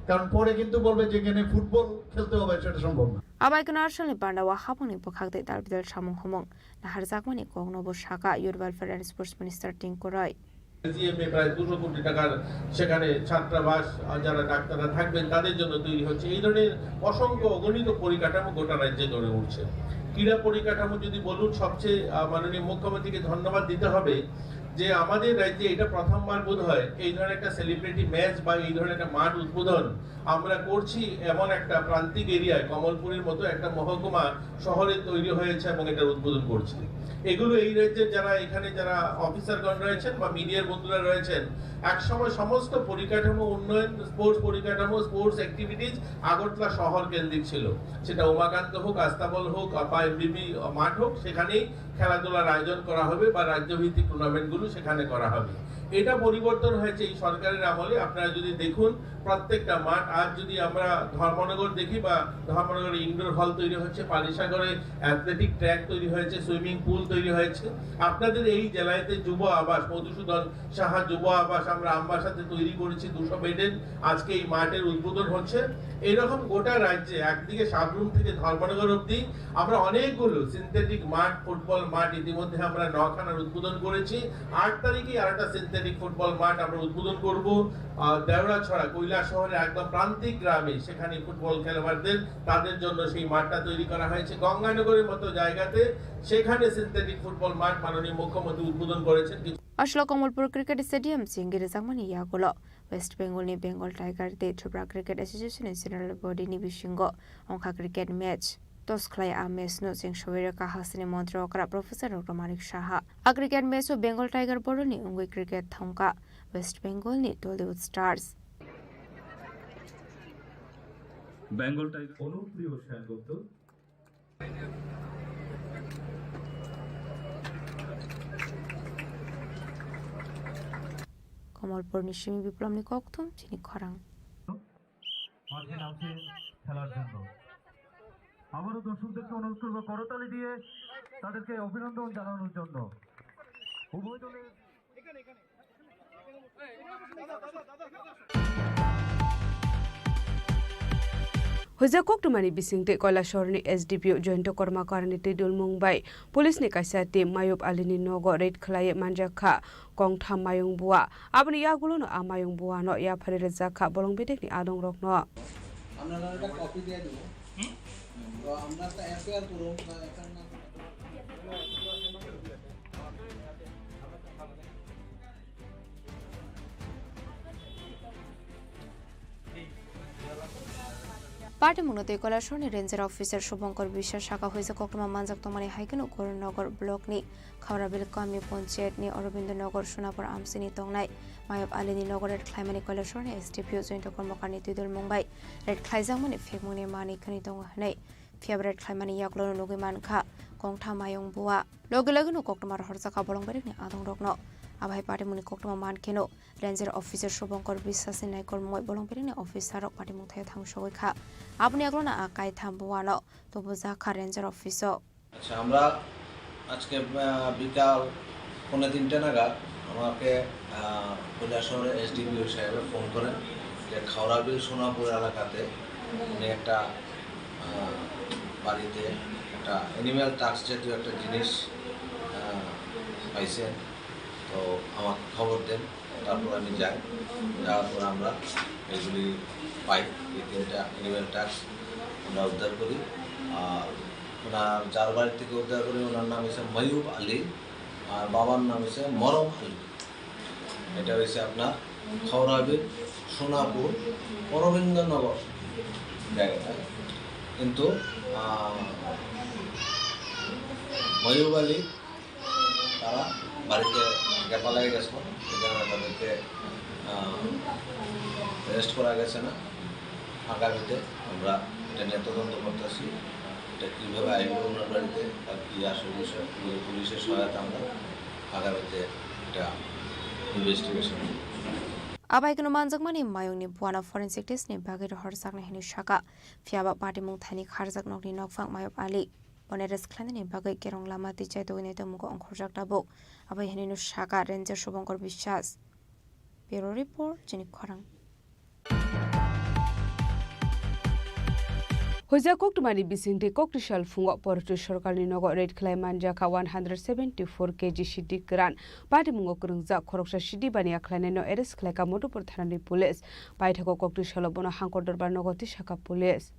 কারণ পরে কিন্তু বলবে যে এখানে ফুটবল খেলতে হবে, সেটা সম্ভব না। Abai kheno arsalni pandao hapangni bwkhak tei dal bidal samung humung naharjakmani kokno bo sakha Youth Welfare and Sports Minister Tinku Roy. GMA প্রায় দুশো কোটি টাকার সেখানে ছাত্রাবাস, আহ, যারা ডাক্তাররা থাকবেন তাদের জন্য তৈরি হচ্ছে। এই ধরনের অসংখ্য অগণিত পরিকাঠামো গোটা রাজ্যে গড়ে উঠছে। ক্রীড়া পরিকাঠামো যদি বলুন, সবচেয়ে, আহ, মাননীয় মুখ্যমন্ত্রীকে ধন্যবাদ দিতে হবে যে আমাদের রাজ্যে এটা প্রথমবার বোধ হয় এই ধরনের একটা সেলিব্রিটি ম্যাচ বা এই ধরনের একটা মাঠ উদ্বোধন আমরা করছি এমন একটা প্রান্তিক এরিয়ায়, কমলপুরের মতো একটা মহকুমা শহরে তৈরি হয়েছে এবং এটার উদ্বোধন করছি। এগুলো এই রাজ্যের যারা এখানে যারা অফিসারগণ রয়েছেন বা মিডিয়ার বন্ধুরা রয়েছেন, একসময় সমস্ত পরিকাঠামো উন্নয়ন, স্পোর্টস পরিকাঠামো, স্পোর্টস অ্যাক্টিভিটিজ আগরতলা শহর কেন্দ্রিক ছিল। সেটা উমাকান্ত হোক, আস্তাবল হোক বা এমবিবি মাঠ হোক, সেখানেই খেলাধুলার আয়োজন করা হবে বা রাজ্যভিত্তিক টুর্নামেন্টগুলো সেখানে করা হবে। এটা পরিবর্তন হয়েছে এই সরকারের আমলে। আপনারা যদি দেখুন, প্রত্যেকটা মাঠ, আজ যদি আমরা ধর্মনগর দেখি বা ধর্মনগরে ইনডোর হল তৈরি হচ্ছে, পানিসাগরে অ্যাথলেটিক ট্র্যাক তৈরি হয়েছে, সুইমিং পুল তৈরি হয়েছে। আপনাদের এই জেলাতে যুব আবাস, মধুসূদন সাহা যুব আবাস আমরা আমবাসাতে তৈরি করেছি দুশো বেডের, আজকে এই মাঠের উদ্বোধন হচ্ছে। এইরকম গোটা রাজ্যে একদিকে সাবরুম থেকে ধর্মনগর অবধি আমরা অনেকগুলো সিনথেটিক মাঠ, ফুটবল মাঠ ইতিমধ্যে আমরা নখানার উদ্বোধন করেছি। আট তারিখে আর একটা সিনথেটিক ফুটবল মাঠ আমরা উদ্বোধন করব, আহ, দেওড়াছড়া, কৈলাসহরের একদম প্রান্তিক গ্রামে, সেখানে ফুটবল খেলোয়াড়দের, তাদের জন্য সেই মাঠটা তৈরি করা হয়েছে। গঙ্গানগরের মতো জায়গাতে সেখানে সিনথেটিক ফুটবল মাঠ মাননীয় মুখ্যমন্ত্রী উদ্বোধন করেছেন। Aswk Kamalpur Cricket Stadium chengwi rwjakmani yagulo West Bengal ni Bengal Tiger tei Tripura Cricket Association ni General Body ni bisingo wngkha cricket match. Tos khlai a match no chengsawi rwkha hasteni montri okra Professor Doctor Manik Saha. A cricket match o Bengal Tiger borok ni wngwi cricket thangkha West Bengal ni Tollywood Stars. Bengal Tiger. অনুপ্রিয় Sengupta. Kamalpur ni simi Biplomni kokthum chini khorang. মাঠে নামছে খেলার জন্য। আবারও দর্শকদেরকে অনুরোধ করবো করতালি দিয়ে তাদেরকে অভিনন্দন জানানোর জন্য। উভয় দলের Hoja koktwmani bisingtwi Koilashahar ni S D P O Jayanta Kormakar ni twi dulmung bai police ni kaisa team Mayup Ali ni nogo raid khlaiwi manjak kha kongtham mayung bua. Aboni yagulo no a mayung bua no yapharwi rwjak kha bolong bedek ni adong rok no. আপনারা একটা কপি দিয়ে দিন। তো আমরা তো এফআইআর করব, তো এফআইআর না করলে Patimungno tei Kailasharni Ranger Officer Subhankar Biswas saka huijak koktwma manjak tongmani hai kheno Korunnagar Blockni Khaurabil Kami Panchayatni Aurobindo Nagar Sonapur amchini tongnai Mayab Alini nogo raid khlaimani Kailasharni S D P O Jayanta Karmakarni twidulmung bai raid khlaijakmani phekmungni manwi khwnwi tongo hwnwi phiyaba raid khlaimani yagulono nugwi mankha kongtham mayung bua. Logi logino koktwma rohorjakha bolong berikni adongrokno. Abo hai patimungni koktwma mankheno Ranger Officer Subhankar Biswasni naikolmung bai bolong berikni officer rok patimung thaio thangsogwi kha. Aboni yagulono a kaitham buano tubujakha Ranger Office o. আচ্ছা, আমরা আজকে, আহ, বিকাল পৌনে তিনটা নাগাদ আমাকে, আহ, কৈলাসহরের এসডিপিও সাহেব ফোন করেন যে খাওড়াবিল সোনাপুর এলাকাতে উনি একটা, আহ, বাড়িতে একটা অ্যানিম্যাল টাস্ক জাতীয় একটা জিনিস, আহ, পাইছেন। তো আমাকে খবর দেন, তারপর আমি যাই। যাওয়ার পর আমরা এগুলি পাই, এই তিনটা অ্যানিম্যাল টাস্ক আমরা উদ্ধার করি। আর ওনার, যার বাড়ি থেকে উদ্ধার করি, ওনার নাম হচ্ছে ময়ূব আলী, আর বাবার নাম হচ্ছে মরম আলী। এটা হচ্ছে আপনার খাওড়াবিল সোনাপুর অরবিন্দনগর জায়গাটা। কিন্তু, আহ, ময়ূব আলী তারা বাড়িতে গ্রেপ্তার লাগে গেছিল, এই কারণে তাদেরকে, আহ, অ্যারেস্ট করা গেছে না। আগামীতে আমরা এটা নিয়ে তদন্ত করতেছি, এটা কীভাবে আইলো ওনার বাড়িতে বা কী আসল বিষয়, কী পুলিশের সহায়তা আমরা আগামীতে এটা investigation. Abai kunu manjakmani mayungni buana forensic test ni bagwi rohorjaknai hwnwi saka, phiyaba patimung thaini kharjak nokni nokphang Mayab Ali. Bono arrest khlainani bagwi kerong lama twi chaitogwi naitokmungo ongkhorjak tabuk. Abo hinwi no saka Ranger Subhankar Biswas. Bureau Report, Chini Khorang. Hoja koktwmani bisingtwi koktwsal phungo Porotwi sorkarni nogo raid khlai manjakha one hundred seventy four K G sidi kwran. Patimungo kwrwngjak khoroksa sidi baniya khlainaino arrest khlaikha Madhupur thanani police. Paithago koktwsalo bono Hangkor Dorbar nogo tisakha police.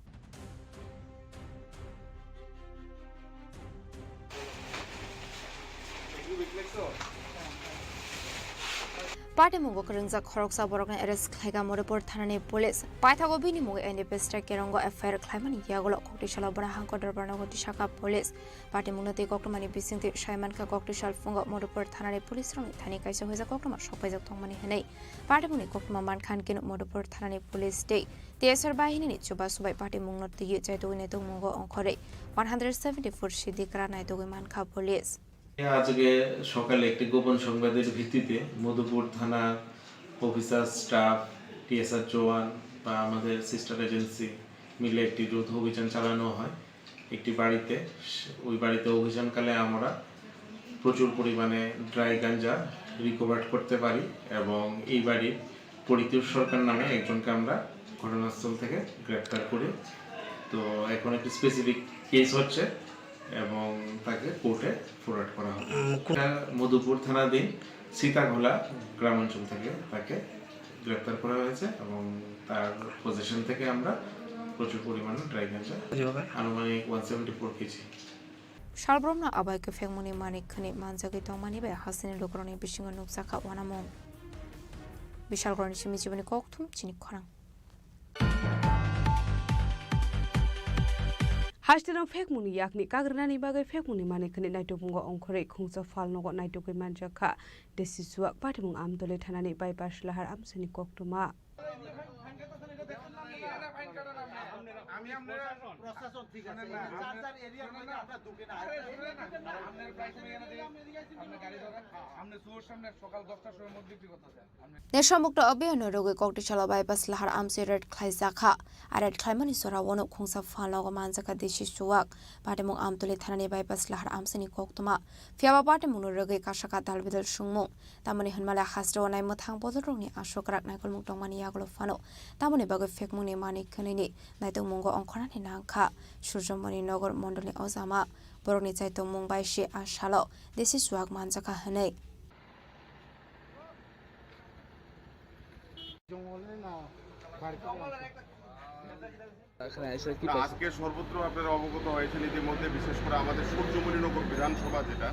Patimungo kwrwngjak khoroksa borokno arrest khlaikha Madhupur thanani police. Paithago bini mungwi N D P S kerongo F I R khlaimani yagulo koktwsalo bono Hangkor Dorbar nogo tisakha police. Patimungno tei koktwmani bisingtwi saimankha koktwsal phungo Madhupur thanani police rokni thani kaisa hoijak koktwma sokpaijak tongmani hwnwi. Patimungni koktwma mankha hinkhe Madhupur thanani police tei T S R bahinini chubachu bai patimungno twiwi chaitugwi naitokmungo ongkhorwi one hundred seventy four sidi kwran naitugwi mankha police. আজকে সকালে একটি গোপন সংবাদের ভিত্তিতে মধুপুর থানার officer, staff, TSR জওয়ান বা আমাদের sister agency মিলে একটি যৌথ অভিযান চালানো হয় একটি বাড়িতে। ওই বাড়িতে অভিযানকালে আমরা প্রচুর পরিমাণে ড্রাই গাঞ্জা রিকভার করতে পারি এবং এই বাড়ির পরিতোষ সরকার নামে একজনকে আমরা ঘটনাস্থল থেকে গ্রেপ্তার করি। তো এখন একটি স্পেসিফিক কেস হচ্ছে এবং তাকে কোর্টে ফরওয়ার্ড করা হবে। উম, কোন- এটা মধুপুর থানাধীন সীতাঘোলা গ্রামাঞ্চল থেকে তাকে গ্রেপ্তার করা হয়েছে এবং তার পজিশন থেকে আমরা প্রচুর পরিমাণে ড্রাই গাঞ্জা, জি বাবা। আনুমানিক one seventy four KG. Salbrumno abai kwphengmungni manik khwnwi manjagwi tongmani bai hasteni lukurokni bisingo nukjakha uanamung. Bisalgrani simi jiboni kokthum chini khorang. Hastenok phekmungni yakni kagrwnani bagwi phekmungni manik khwnwi naitokmungo ongkhorwi khungsa phalnogo naitugwi manjakha. Desi chuak patimung Amtoli thanani bypass lahar amsini koktwma. আমি আপনারা প্রশাসন ঠিক আছে, এই যে চার চার এরিয়ার মধ্যে আমরা ঢুকে না। আরে, শুনে না। আপনার বাইক নিয়ে এনে দিন। আপনি গাড়ি ধরেন। আপনি সুর সামনে সকাল দশটার সময় মদ বিক্রি করতেছেন। Nesha mukta abiyano rwgwi koktwsalo bypass lahar amsi raid khlaijakha. A raid khlaimani jorao uanuk khungsa phalnogo manjakha desi chuak. Patimung Amtoli thanani bypass lahar amsini koktwma. Phiyaba patimungno rwgwi kasaka dalbidal sungmung. Tamoni hwnmale hasteo nai mwthang bodolrokni aswkrak naikolmung tongmani yagulo phano tamoni bagwi phekmungni manik khwnwini naitokmungo ongkhornani nangkha. Surjomoni Nogor mondolni ojama borokni chaitokmung bai se a salo desi chuak manjakha hwnwi. এখানে এসে কি না, পাইছেন? আজকে সর্বত্র আপনারা অবগত হয়েছেন ইতিমধ্যে, বিশেষ করে আমাদের সূর্যমণিনগর বিধানসভা যেটা,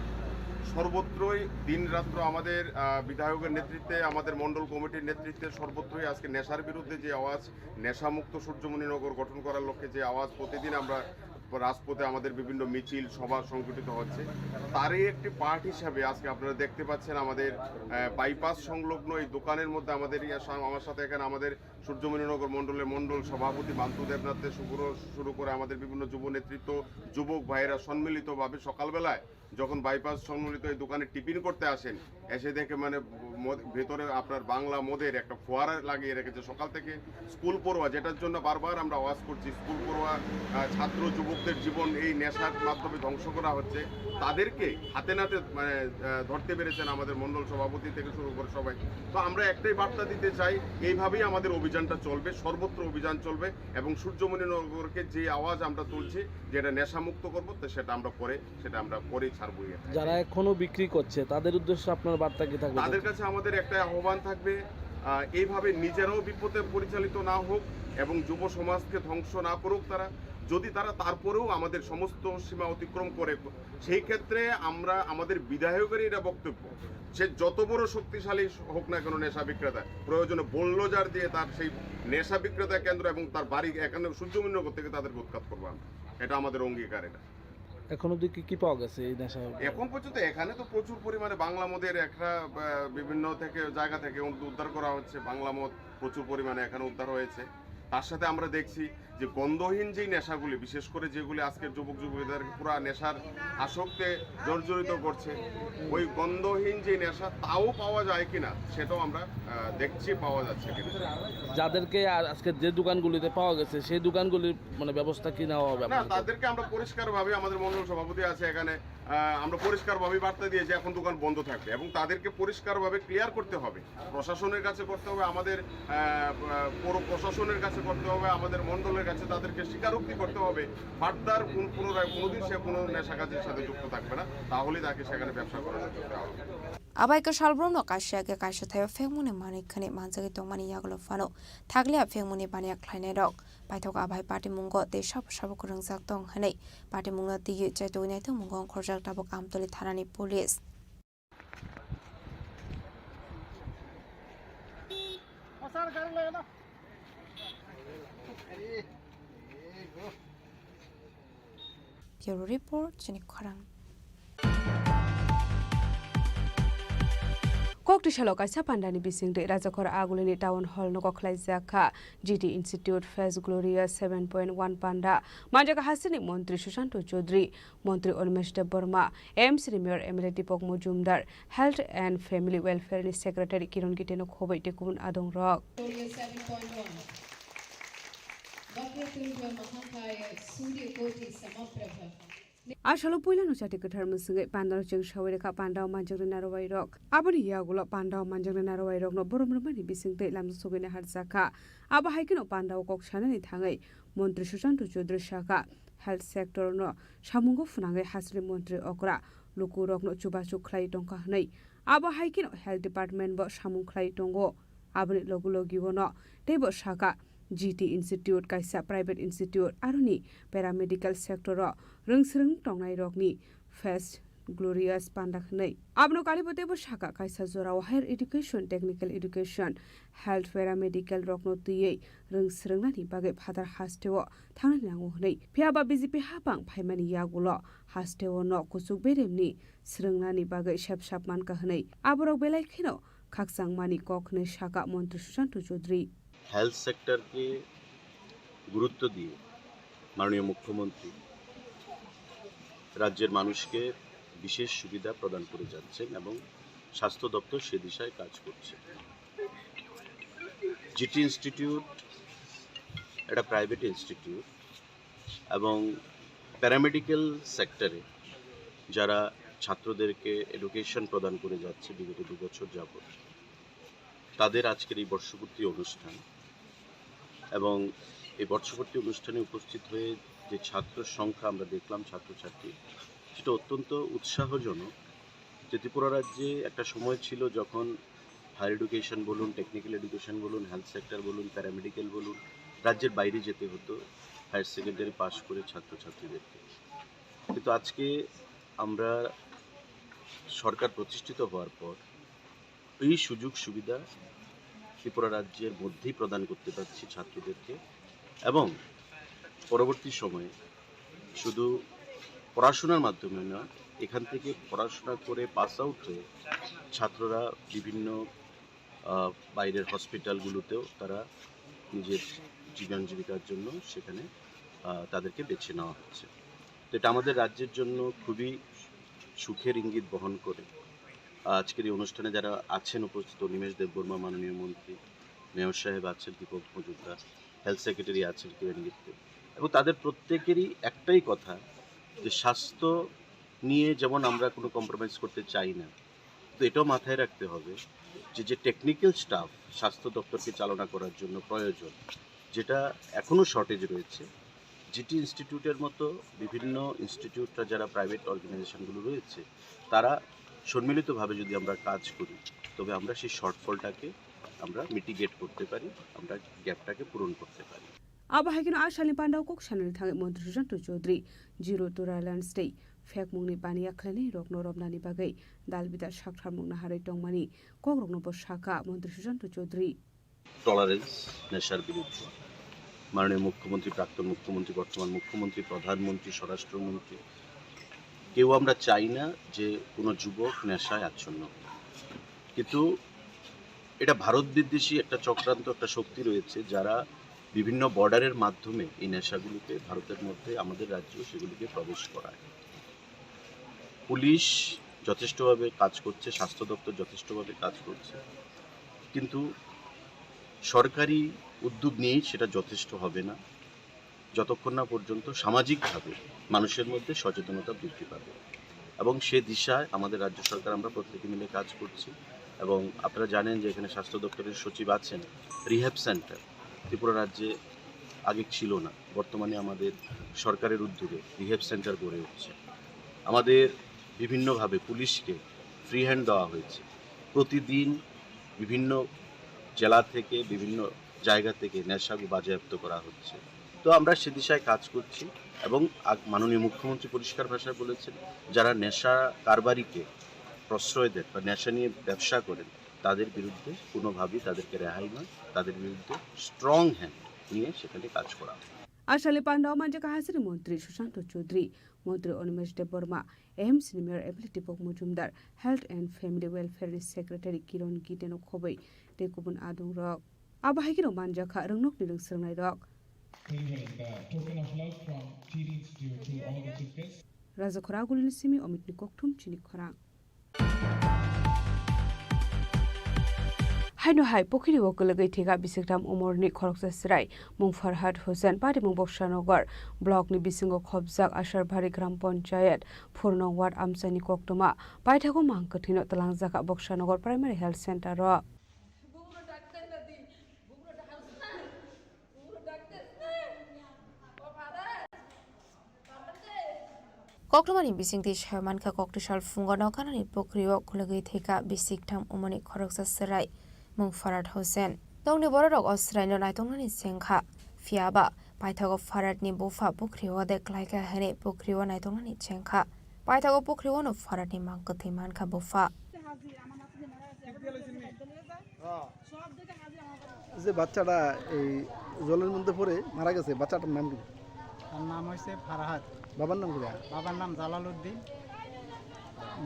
সর্বত্রই দিন রাত্র আমাদের, আহ, বিধায়কের নেতৃত্বে, আমাদের মণ্ডল কমিটির নেতৃত্বে সর্বত্রই আজকে নেশার বিরুদ্ধে যে আওয়াজ, নেশামুক্ত সূর্যমণিনগর গঠন করার লক্ষ্যে যে আওয়াজ প্রতিদিন আমরা রাজপথে আমাদের বিভিন্ন মিছিল, সভা সংগঠিত হচ্ছে, তারই একটি পার্ট হিসাবে আজকে আপনারা দেখতে পাচ্ছেন আমাদের, আহ, বাইপাস সংলগ্ন এই দোকানের মধ্যে আমাদের ইয়া সা-, আমার সাথে এখানে আমাদের সূর্যমণিনগর মণ্ডলের মণ্ডল সভাপতি মান্তু দেবনাথ থেকে শুরু, শুরু করে আমাদের বিভিন্ন যুব নেতৃত্ব, যুবক ভাইয়েরা সম্মিলিতভাবে সকালবেলায় যখন বাইপাস সম্মিলিত এই দোকানে টিফিন করতে আসেন, এসে দেখে মানে মদ-, ভেতরে আপনার বাংলা মদের একটা ফোয়ারা লাগিয়ে রেখেছে। সকাল থেকে স্কুল পড়ুয়া, যেটার জন্য বারবার আমরা আওয়াজ করছি, স্কুল পড়ুয়া, আহ, ছাত্র যুবকদের জীবন এই নেশার মাধ্যমে ধ্বংস করা হচ্ছে, তাদেরকে হাতে নাতে মানে, আহ, ধরতে পেরেছেন আমাদের মণ্ডল সভাপতি থেকে শুরু করে সবাই। তো আমরা একটাই বার্তা দিতে চাই, এইভাবেই আমাদের অভিযানটা চলবে, সর্বত্র অভিযান চলবে এবং সূর্যমণিনগরকে যে আওয়াজ আমরা তুলছি, যেটা নেশামুক্ত করবো, তো সেটা আমরা করে, সেটা আমরা করেই ছাড়বো। এটা যারা এখনো বিক্রি করছে, তাদের উদ্দেশ্যে আপনার বার্তা কি থাকবে? তাদের কাছে আমাদের একটাই আহ্বান থাকবে, আহ, এইভাবে নিজেরাও বিপথে পরিচালিত না হোক এবং যুব সমাজকে ধ্বংস না করুক তারা। যদি তারা তারপরেও আমাদের সমস্ত সীমা অতিক্রম করে, সেই ক্ষেত্রে আমরা, আমাদের বিধায়কের এটা বক্তব্য, সে যত বড় শক্তিশালী হোক না কেন নেশা বিক্রেতা, প্রয়োজনে বুলডোজার দিয়ে তার সেই নেশা বিক্রেতা কেন্দ্র এবং তার বাড়ি এখানে সূর্যমণিনগর থেকে তাদেরকে উৎখাত করবো আমরা। এটা আমাদের অঙ্গীকার। এটা এখন অবধি কি কি পাওয়া গেছে এই নেশা? এখন পর্যন্ত এখানে তো প্রচুর পরিমাণে বাংলা মদের একটা, আহ, বিভিন্ন থেকে, জায়গা থেকে উদ-, উদ্ধার করা হচ্ছে। বাংলা মদ প্রচুর পরিমাণে এখানে উদ্ধার হয়েছে। তার সাথে আমরা দেখছি যে গন্ধহীন যেই নেশাগুলি, বিশেষ করে যেগুলি আজকের যুবক যুবতীদের পুরা নেশার আসক্তে জর্জরিত করছে, ওই গন্ধহীন যে নেশা, তাও পাওয়া যায় কিনা, সেটাও আমরা, আহ, দেখছি, পাওয়া যাচ্ছে কিনা। যাদেরকে আ-, আজকে যে দোকানগুলিতে পাওয়া গেছে, সেই দোকানগুলির মানে ব্যবস্থা কি নেওয়া হবে না, আপনাদের? তাদেরকে আমরা পরিষ্কারভাবে, আমাদের মণ্ডল সভাপতি আছে এখানে, আহ, আমরা পরিষ্কারভাবে বার্তা দিয়েছি এখন দোকান বন্ধ থাকবে এবং তাদেরকে পরিষ্কারভাবে ক্লিয়ার করতে হবে, প্রশাসনের কাছে করতে হবে, আমাদের, আহ, আহ, পৌর প্রশাসনের কাছে করতে হবে, আমাদের মণ্ডলের কাছে তাদেরকে স্বীকারোক্তি করতে হবে, ফার্দার কোন, পুনরায় কোনোদিন সে কোনো নেশা কাজের সাথে যুক্ত থাকবে না, তাহলে তাকে সেখানে ব্যবসা করার সুযোগ দেওয়া হবে। Abai kwchal borokno kaisa khe kaisa thaio phengmani manwi khwnwi manjagwi tongmani yagulo phano thakliya phengmani baniya khlainairok. Paithak abai patimungo tei sabo sabo kwrwngjak tong hwnwi patimungno twiwi chaitugwi naitugmungo ongkhorjak tabuk Amtoli thanani police. Bureau Report, chini khorang. Koktwsalo kaisa pandani bisingtwi Rajakhor Agulini Town Hall nogo khlaijak kha G T Institute Fest Gloria seven point one panda. Manjak hasteni Montri Sushanto Chaudhary, Montri Animesh Debbarma, M C ni Mayor M L A Deepak Majumdar, Health and Family Welfare ni Secretary Kiron Gite no khoboi tei kubun adongrok. Gloria seven point one. Wakrotundra Mahakaya Surya Koti Samaprabha. A salo puilano chati kwthar mwswngwi pandao chwng sawi rwkha pandao manjaknai narwai rok. Aboni yagulo pandao manjaknai narwai rokno borom rwmani bisingtwi lamjak sogwi naharjak kha. Abo hai kheno pandao kok sanani thangwi Montri Sushanto Chaudhary sakha, health sector no samungo phwnangwi hasteni montri okra lukurokno chubachu khlai tongkha hwnwi. Abo hai kheno health department bo samung khlai tongo. Aboni logi logi bono teibo sakha, G T Institute kaisa private institute, aroni paramedical sector o rwngswrwng tongnairokni Fest Gloria panda hwnwi. Abono kalibo teibo sakha, kaisa jorao higher education, technical education, health, paramedical rokno twiwi rwngswrwngnani bagwi phatar hasteo thangnani nango hwnwi. Phiyaba B J P hapang phaimani yagulo hasteo nok kuchuk beremni swrwngnani bagwi sep sap mankha hwnwi. Aborok belai kheno khakchangmani kok hwnwi sakha Montri Sushanto Chaudhary. Health সেক্টরকে গুরুত্ব দিয়ে মাননীয় মুখ্যমন্ত্রী রাজ্যের মানুষকে বিশেষ সুবিধা প্রদান করে যাচ্ছেন এবং স্বাস্থ্য দপ্তর সে দিশায় কাজ করছে। জিটি ইনস্টিটিউট একটা প্রাইভেট ইনস্টিটিউট এবং প্যারামেডিক্যাল সেক্টরে যারা ছাত্রদেরকে এডুকেশন প্রদান করে যাচ্ছে বিগত দু বছর যাবত, তাদের আজকের এই বর্ষপূর্তি অনুষ্ঠান এবং এই বর্ষপূর্তি অনুষ্ঠানে উপস্থিত হয়ে যে ছাত্র সংখ্যা আমরা দেখলাম, ছাত্রছাত্রী, সেটা অত্যন্ত উৎসাহজনক যে ত্রিপুরা রাজ্যে একটা সময় ছিল যখন হায়ার এডুকেশন বলুন, টেকনিক্যাল এডুকেশন বলুন, হেলথ সেক্টর বলুন, প্যারামেডিক্যাল বলুন, রাজ্যের বাইরে যেতে হতো হায়ার সেকেন্ডারি পাশ করে ছাত্রছাত্রীদেরকে। কিন্তু আজকে আমরা সরকার প্রতিষ্ঠিত হওয়ার পর এই সুযোগ সুবিধা ত্রিপুরা রাজ্যের মধ্যেই প্রদান করতে পারছি ছাত্রদেরকে, এবং পরবর্তী সময়ে শুধু পড়াশোনার মাধ্যমে নয়, এখান থেকে পড়াশোনা করে পাস আউট হয়ে ছাত্ররা বিভিন্ন, আহ, বাইরের হসপিটালগুলোতেও তারা নিজের জীবন জীবিকার জন্য সেখানে, আহ, তাদেরকে বেছে নেওয়া হচ্ছে। তো এটা আমাদের রাজ্যের জন্য খুবই সুখের ইঙ্গিত বহন করে। আজকের এই অনুষ্ঠানে যারা আছেন উপস্থিত, অনিমেষ দেববর্মা মাননীয় মন্ত্রী, মেয়র সাহেব আছেন দীপক মজুমদার, হেলথ সেক্রেটারি আছেন কিরণ গিত্তে, এবং তাদের প্রত্যেকেরই একটাই কথা যে স্বাস্থ্য নিয়ে যেমন আমরা কোনো কম্প্রোমাইজ করতে চাই না, তো এটাও মাথায় রাখতে হবে যে, যে টেকনিক্যাল স্টাফ স্বাস্থ্য দপ্তরকে চালনা করার জন্য প্রয়োজন, যেটা এখনও শর্টেজ রয়েছে, জিটি ইনস্টিটিউটের মতো বিভিন্ন ইনস্টিটিউটরা যারা প্রাইভেট অর্গানাইজেশনগুলো রয়েছে, তারা সম্মিলিতভাবে যদি আমরা কাজ করি, তবে আমরা সেই শর্টফলটাকে আমরা মিটিগেট করতে পারি, আমরা গ্যাপটাকে পূরণ করতে পারি। Abo hai kheno a salni pandao kok sanani thangwi Montri Susanto Chaudhary Zero Tolerance tei phekmungni baniya khlainai rokno romnani bagwi dalbidal saktharmung naharwi tongmani kokrokno bo sakha Montri Susanto Chaudhary. Tolerance, নেশার বিরুদ্ধে মাননীয় মুখ্যমন্ত্রী, প্রাক্তন মুখ্যমন্ত্রী, বর্তমান মুখ্যমন্ত্রী, প্রধানমন্ত্রী, স্বরাষ্ট্রমন্ত্রী, কেউ আমরা চাই না যে কোনো যুবক নেশায় আচ্ছন্ন হোক। কিন্তু এটা ভারত বিদ্বেষী একটা চক্রান্ত, একটা শক্তি রয়েছে, যারা বিভিন্ন বর্ডারের মাধ্যমে এই নেশাগুলোকে ভারতের মধ্যে আমাদের রাজ্যে সেগুলিকে প্রবেশ করায়। পুলিশ যথেষ্টভাবে কাজ করছে, স্বাস্থ্য দপ্তর যথেষ্টভাবে কাজ করছে, কিন্তু সরকারি উদ্যোগ নিয়েই সেটা যথেষ্ট হবে না, যতক্ষণ না পর্যন্ত সামাজিকভাবে মানুষের মধ্যে সচেতনতা বৃদ্ধি পাবে। এবং সে দিশায় আমাদের রাজ্য সরকার, আমরা প্রত্যেকে মিলে কাজ করছি। এবং আপনারা জানেন যে এখানে স্বাস্থ্য দপ্তরের সচিব আছেন, রিহ্যাব সেন্টার ত্রিপুরা রাজ্যে আগে ছিল না, বর্তমানে আমাদের সরকারের উদ্যোগে রিহ্যাব সেন্টার গড়ে উঠছে। আমাদের বিভিন্নভাবে পুলিশকে ফ্রি হ্যান্ড দেওয়া হয়েছে। প্রতিদিন বিভিন্ন জেলা থেকে, বিভিন্ন জায়গা থেকে নেশাগু বাজেয়াপ্ত করা হচ্ছে। তো আমরা সে দিশায় কাজ করছি এবং আগ-, মাননীয় মুখ্যমন্ত্রী পরিষ্কার ভাষায় বলেছেন, যারা নেশা কারবারিকে প্রশ্রয় দেন বা নেশা নিয়ে ব্যবসা করেন, তাদের বিরুদ্ধে কোনোভাবেই তাদেরকে রেহাই নয়, তাদের বিরুদ্ধে স্ট্রং হ্যান্ড নিয়ে সেখানে কাজ করা হবে। A salni pandao manjakha hasini Montri Susanto Chaudhary, Montri Animesh Debbarma, A M C ni Mayor M L A Dipok Mojumdar, Health and Family Welfare ni Secretary Kiron Gite no khobwi tei kubun adungrok. Abo hai kheno manjakha rwngnokni rwngswrwngnairok. Delivering the token of love from T D Institute to all the chief guests. Raja Khoragulini simi Omitni kokthum chini khorang. Haino hai pukhiri o kwlwgwi thika bisiktham umorni khoroksa chwrai mung Farhad Hussain, patimung Boksanagar block ni bisingo khopjak Asarbari Gram Panchayat four nong ward amchaini koktwma paithago mang kwthwino twlangjakha Boksanagar Primary Health Center o. Koktwmani bisingtwi sai mankha, koktwsal phungo nokhanani pukhrio khulugwi thwikha bisiktham umani khoroksa chwrai mung Farhad Hussain. Tongni bororok o chwraino naitoknani chengkha, phiyaba paithago Farhadni bupha pukhrio de klaikha hwnwi pukhrio naitoknani chengkha. Paithago pukhriuno Farhadni mang kwthwi mankha bupha. যে বাচ্চাটা এই জলের মধ্যে পড়ে মারা গেছে, বাচ্চাটার নাম কি? তার নাম হয়েছে ফারহাদ। বাবার নাম কি? বাবার নাম জালালউদ্দিন।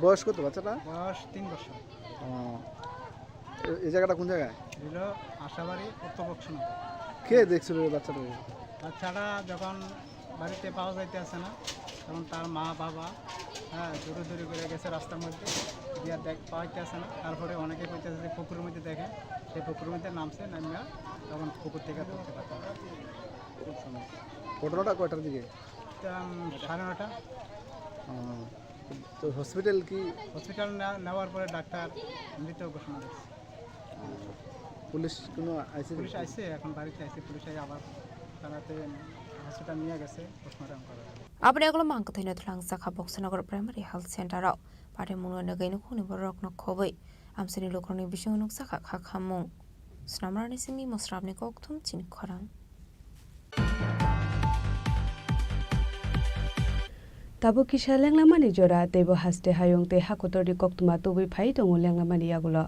বয়স কত বাচ্চাটা? বয়স তিন বছর। ও, এ-, এই জায়গাটা কোন জায়গায়? হলো আশাবাড়ি উত্তর বক্সনগর। কে দেখছিল এই বাচ্চাটা? বাচ্চাটা যখন বাড়িতে পাওয়া যাইতে আসে না, তখন তার মা বাবা, হ্যাঁ, দৌড়াদৌড়ি করে গেছে রাস্তার মধ্যে, গিয়া দেখ, পাওয়া যাইতে আসে না। তারপরে অনেকে কইতেছে যে পুকুরের মধ্যে দেখে, সেই পুকুরের মধ্যে নামছে, নামিয়া তখন পুকুর থেকে ধরতে পারছে না। খুব সমস্যা। ঘটনাটা কয়টার দিকে? এটা, উম, সাড়ে নটা। ও, তো হসপিটাল কি? হসপিটাল নেওয়ার পরে ডাক্তার মৃত ঘোষণা করছে। পুলিশ কোনো আইছে? পুলিশ আইছে, এখন বাড়িতে আইছে, পুলিশ আই আবার থানাতে হসপিটাল নিয়ে গেছে, পোস্টমর্টম করা হবে। Aboni ulo mang kwthwino twlangjakha Boksanagar Primary Health Center o. Patimungno nugwi nukhungni bororokno khobwi amchaini lukurokni bisingo nukjakha kha khammung. Snamrani simi Mosrapni kokthum chini khorang. Tabuk kisa lenglamani jora, teibo haste hayung tei hakotorni koktwma tubui phai tongo lenglamani yagulo.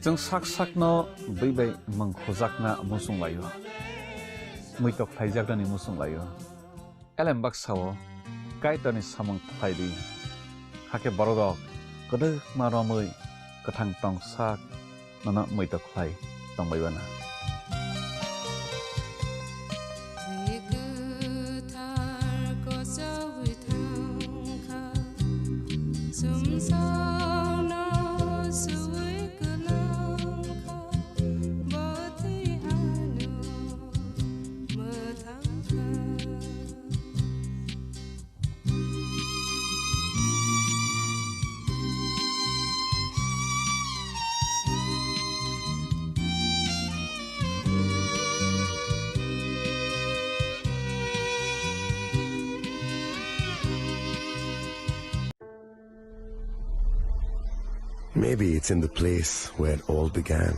Chwng sak sakno bui bai mung khujakna muchung laio, muitok khlaijaknani muchung laio. Elem baksa-o Kaitorni samung khlai di, hakhe borok rok kwdwkma romwi kwthang tong sak nono muitok khlai tongbai bana. Bwrwi kwthar kochogwi thangkha, sumsokno suwi kwlangkha, bo twi ano mwthangkha. Maybe it's in the place where it all began.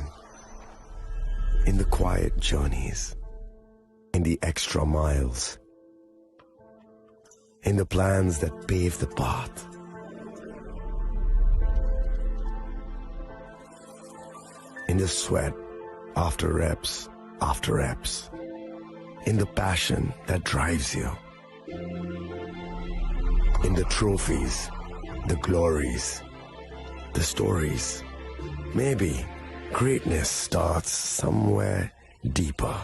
In the quiet journeys, in the extra miles, in the plans that pave the path, in the sweat after reps after reps, in the passion that drives you, in the trophies, the glories, the stories. Maybe greatness starts somewhere deeper.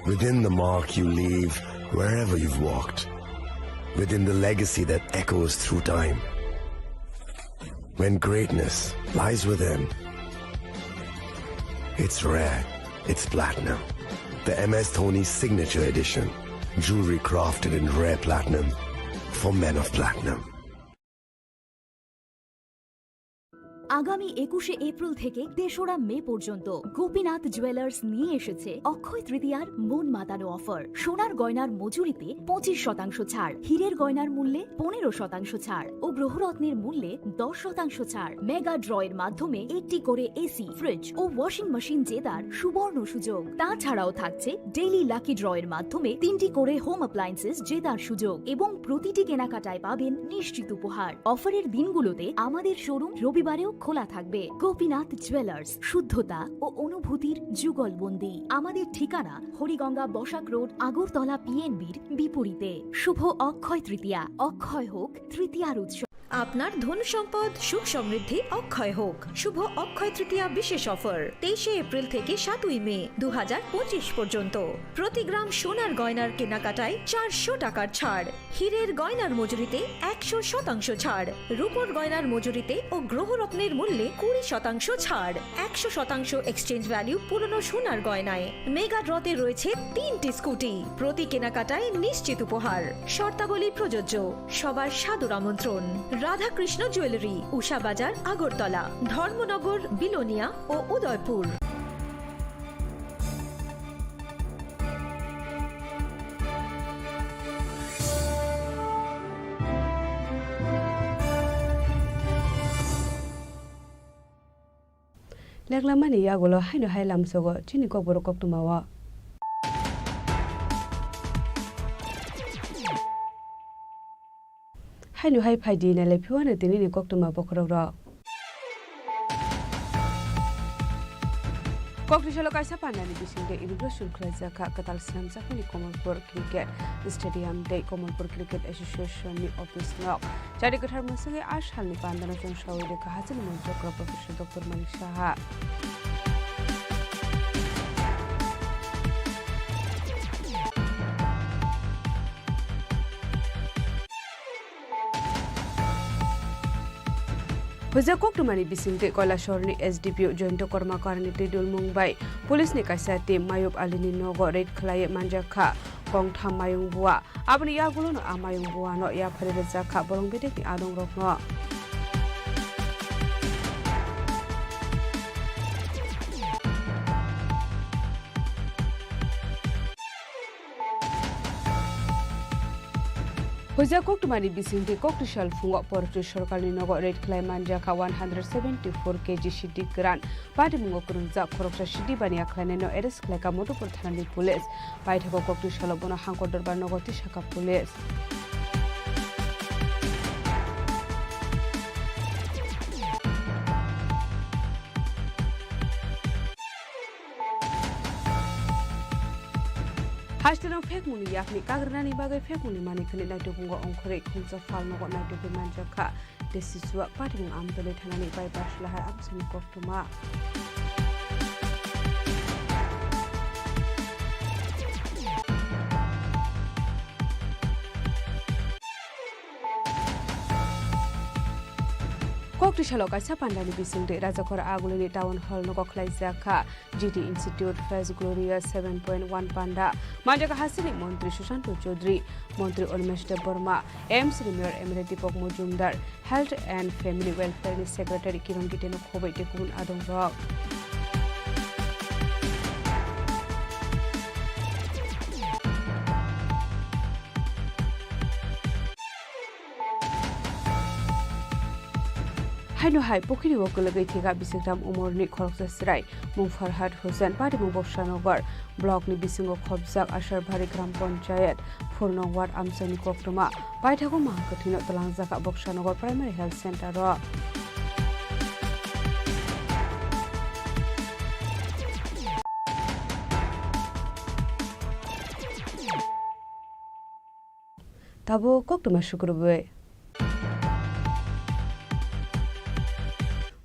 Within the mark you leave wherever you've walked. Within the legacy that echoes through time. When greatness lies within, it's rare, it's platinum. The M S Dhoni Signature Edition. Jewelry crafted in rare platinum for men of platinum. আগামী একুশে এপ্রিল থেকে তেসরা মে পর্যন্ত গোপীনাথ জুয়েলার্স নিয়ে এসেছে অক্ষয় তৃতীয়ার মন মাতানো অফার। সোনার গয়নার মজুরিতে পঁচিশ শতাংশ ছাড়, হীরের গয়নার মূল্যে পনেরো শতাংশ ছাড় ও গ্রহরত্নের মূল্যে দশ শতাংশ ছাড়। মেগা ড্রয়ের মাধ্যমে একটি করে এসি, ফ্রিজ ও ওয়াশিং মেশিন জেতার সুবর্ণ সুযোগ। তাছাড়াও থাকছে ডেইলি লাকি ড্রয়ের মাধ্যমে তিনটি করে হোম অ্যাপ্লায়েন্সেস জেতার সুযোগ এবং প্রতিটি কেনাকাটায় পাবেন নিশ্চিত উপহার। অফারের দিনগুলোতে আমাদের শোরুম রবিবারেও খোলা থাকবে। গোপীনাথ জুয়েলার্স, শুদ্ধতা ও অনুভূতির যুগলবন্দি। আমাদের ঠিকানা হরিগঙ্গা বসাক রোড, আগরতলা পিএনবির বিপরীতে। শুভ অক্ষয় তৃতীয়া, অক্ষয় হোক তৃতীয়ার উৎসব। আপনার ধন সম্পদ সুখ সমৃদ্ধি অক্ষয় হোক। শুভ অক্ষয় তৃতীয়া বিশেষ অফার তেইশে এপ্রিল থেকে সাতই মে দু হাজার পঁচিশ পর্যন্ত। প্রতি গ্রাম সোনার গয়নার কেনাকাটায় চারশো টাকার ছাড়, হীরের গয়নার মজুরিতে একশো শতাংশ ছাড়, রূপোর গয়নার মজুরিতে ও গ্রহরত্নের মূল্যে কুড়ি শতাংশ ছাড়, একশো শতাংশ এক্সচেঞ্জ ভ্যালু পুরনো সোনার গয়নায়। মেগা ড্রতে রয়েছে তিনটি স্কুটি, প্রতি কেনাকাটায় নিশ্চিত উপহার। শর্তাবলী প্রযোজ্য। সবার সাদর আমন্ত্রণ। রাধাকৃষ্ণ জুয়েলারি, উষা বাজার, আগরতলা, ধর্মনগর, বিলোনিয়া ও Udaipur. Leklamani yagulo haino hai lamsogo chini kokborok koktwmao. Haino hai phaidi nailai phiwano tinini koktwma bokhorokrok. Kokthai salo kaisa pandani bisingtwi inauguration khlaijak kha kwtal swnamjakmani Kamalpur Cricket Stadium tei Kamalpur Cricket Association ni office nok. Chari kwthar mwswgwi a salni pandano chwng saui rwkha hachini mantri Professor Doctor Manik Saha. Hwja koktwmani bisingtwi Kailasahar ni S D P O Jayanta Karmakarni twi dulmung bai police ni kaisa team Mayub Ali ni nogo raid khlaiwi manjak kha. Tongtham mayung bua. Aboni yagulono a mayung buano yaphari rijak kha bolong bedekni adongrokno. Huijak koktwmani bisingtwi koktwisa phungo Porotwi sorkarni nogo raid khlai manjakha one hundred seventy four K G sidi kwran. Patimungo kwrwngjak khoroksa sidi baniya khlainaino arrest khlaikha Madhupur thanani police. Paithago koktwisa bono Hangkor Dorbar nogo tisakha police. Hasteno phekmungni yakni kagrinani bagwi phekmungni manikhwni naitugmungo ongkhorwi khungsa phalnogo naitugwi manjakha. Tei Sichuak patimung Amtwlwi thanani bypass lahai amchaini koktwma. Koktwisalo kaisa pandani bisingtwi Rajakhor Agulini Town Hall nogo khlaijakha G T Institute First Gloria seven point one panda. Manjakha hasteni Montri Sushanto Chaudhary, Montri Animesh Debbarma, M C ni Mayor M L A Deepak Majumdar, Health and Family Welfare ni Secretary Kiron Gite no khoboi tei kubun adongrok. Haino hai pukhiri o kwlwgwi thwikha Bisikram Umorni khoroksa chwrai, mung Farhad Hussain, patimung Boksanagar block ni bisingo khopjak Asarbari Gram Panchayat, four nong ward amchaini koktwma. Paithago mahang kwthwino twlangjakha Boksanagar Primary Health Center o. Tabuk koktwma sukrubwi.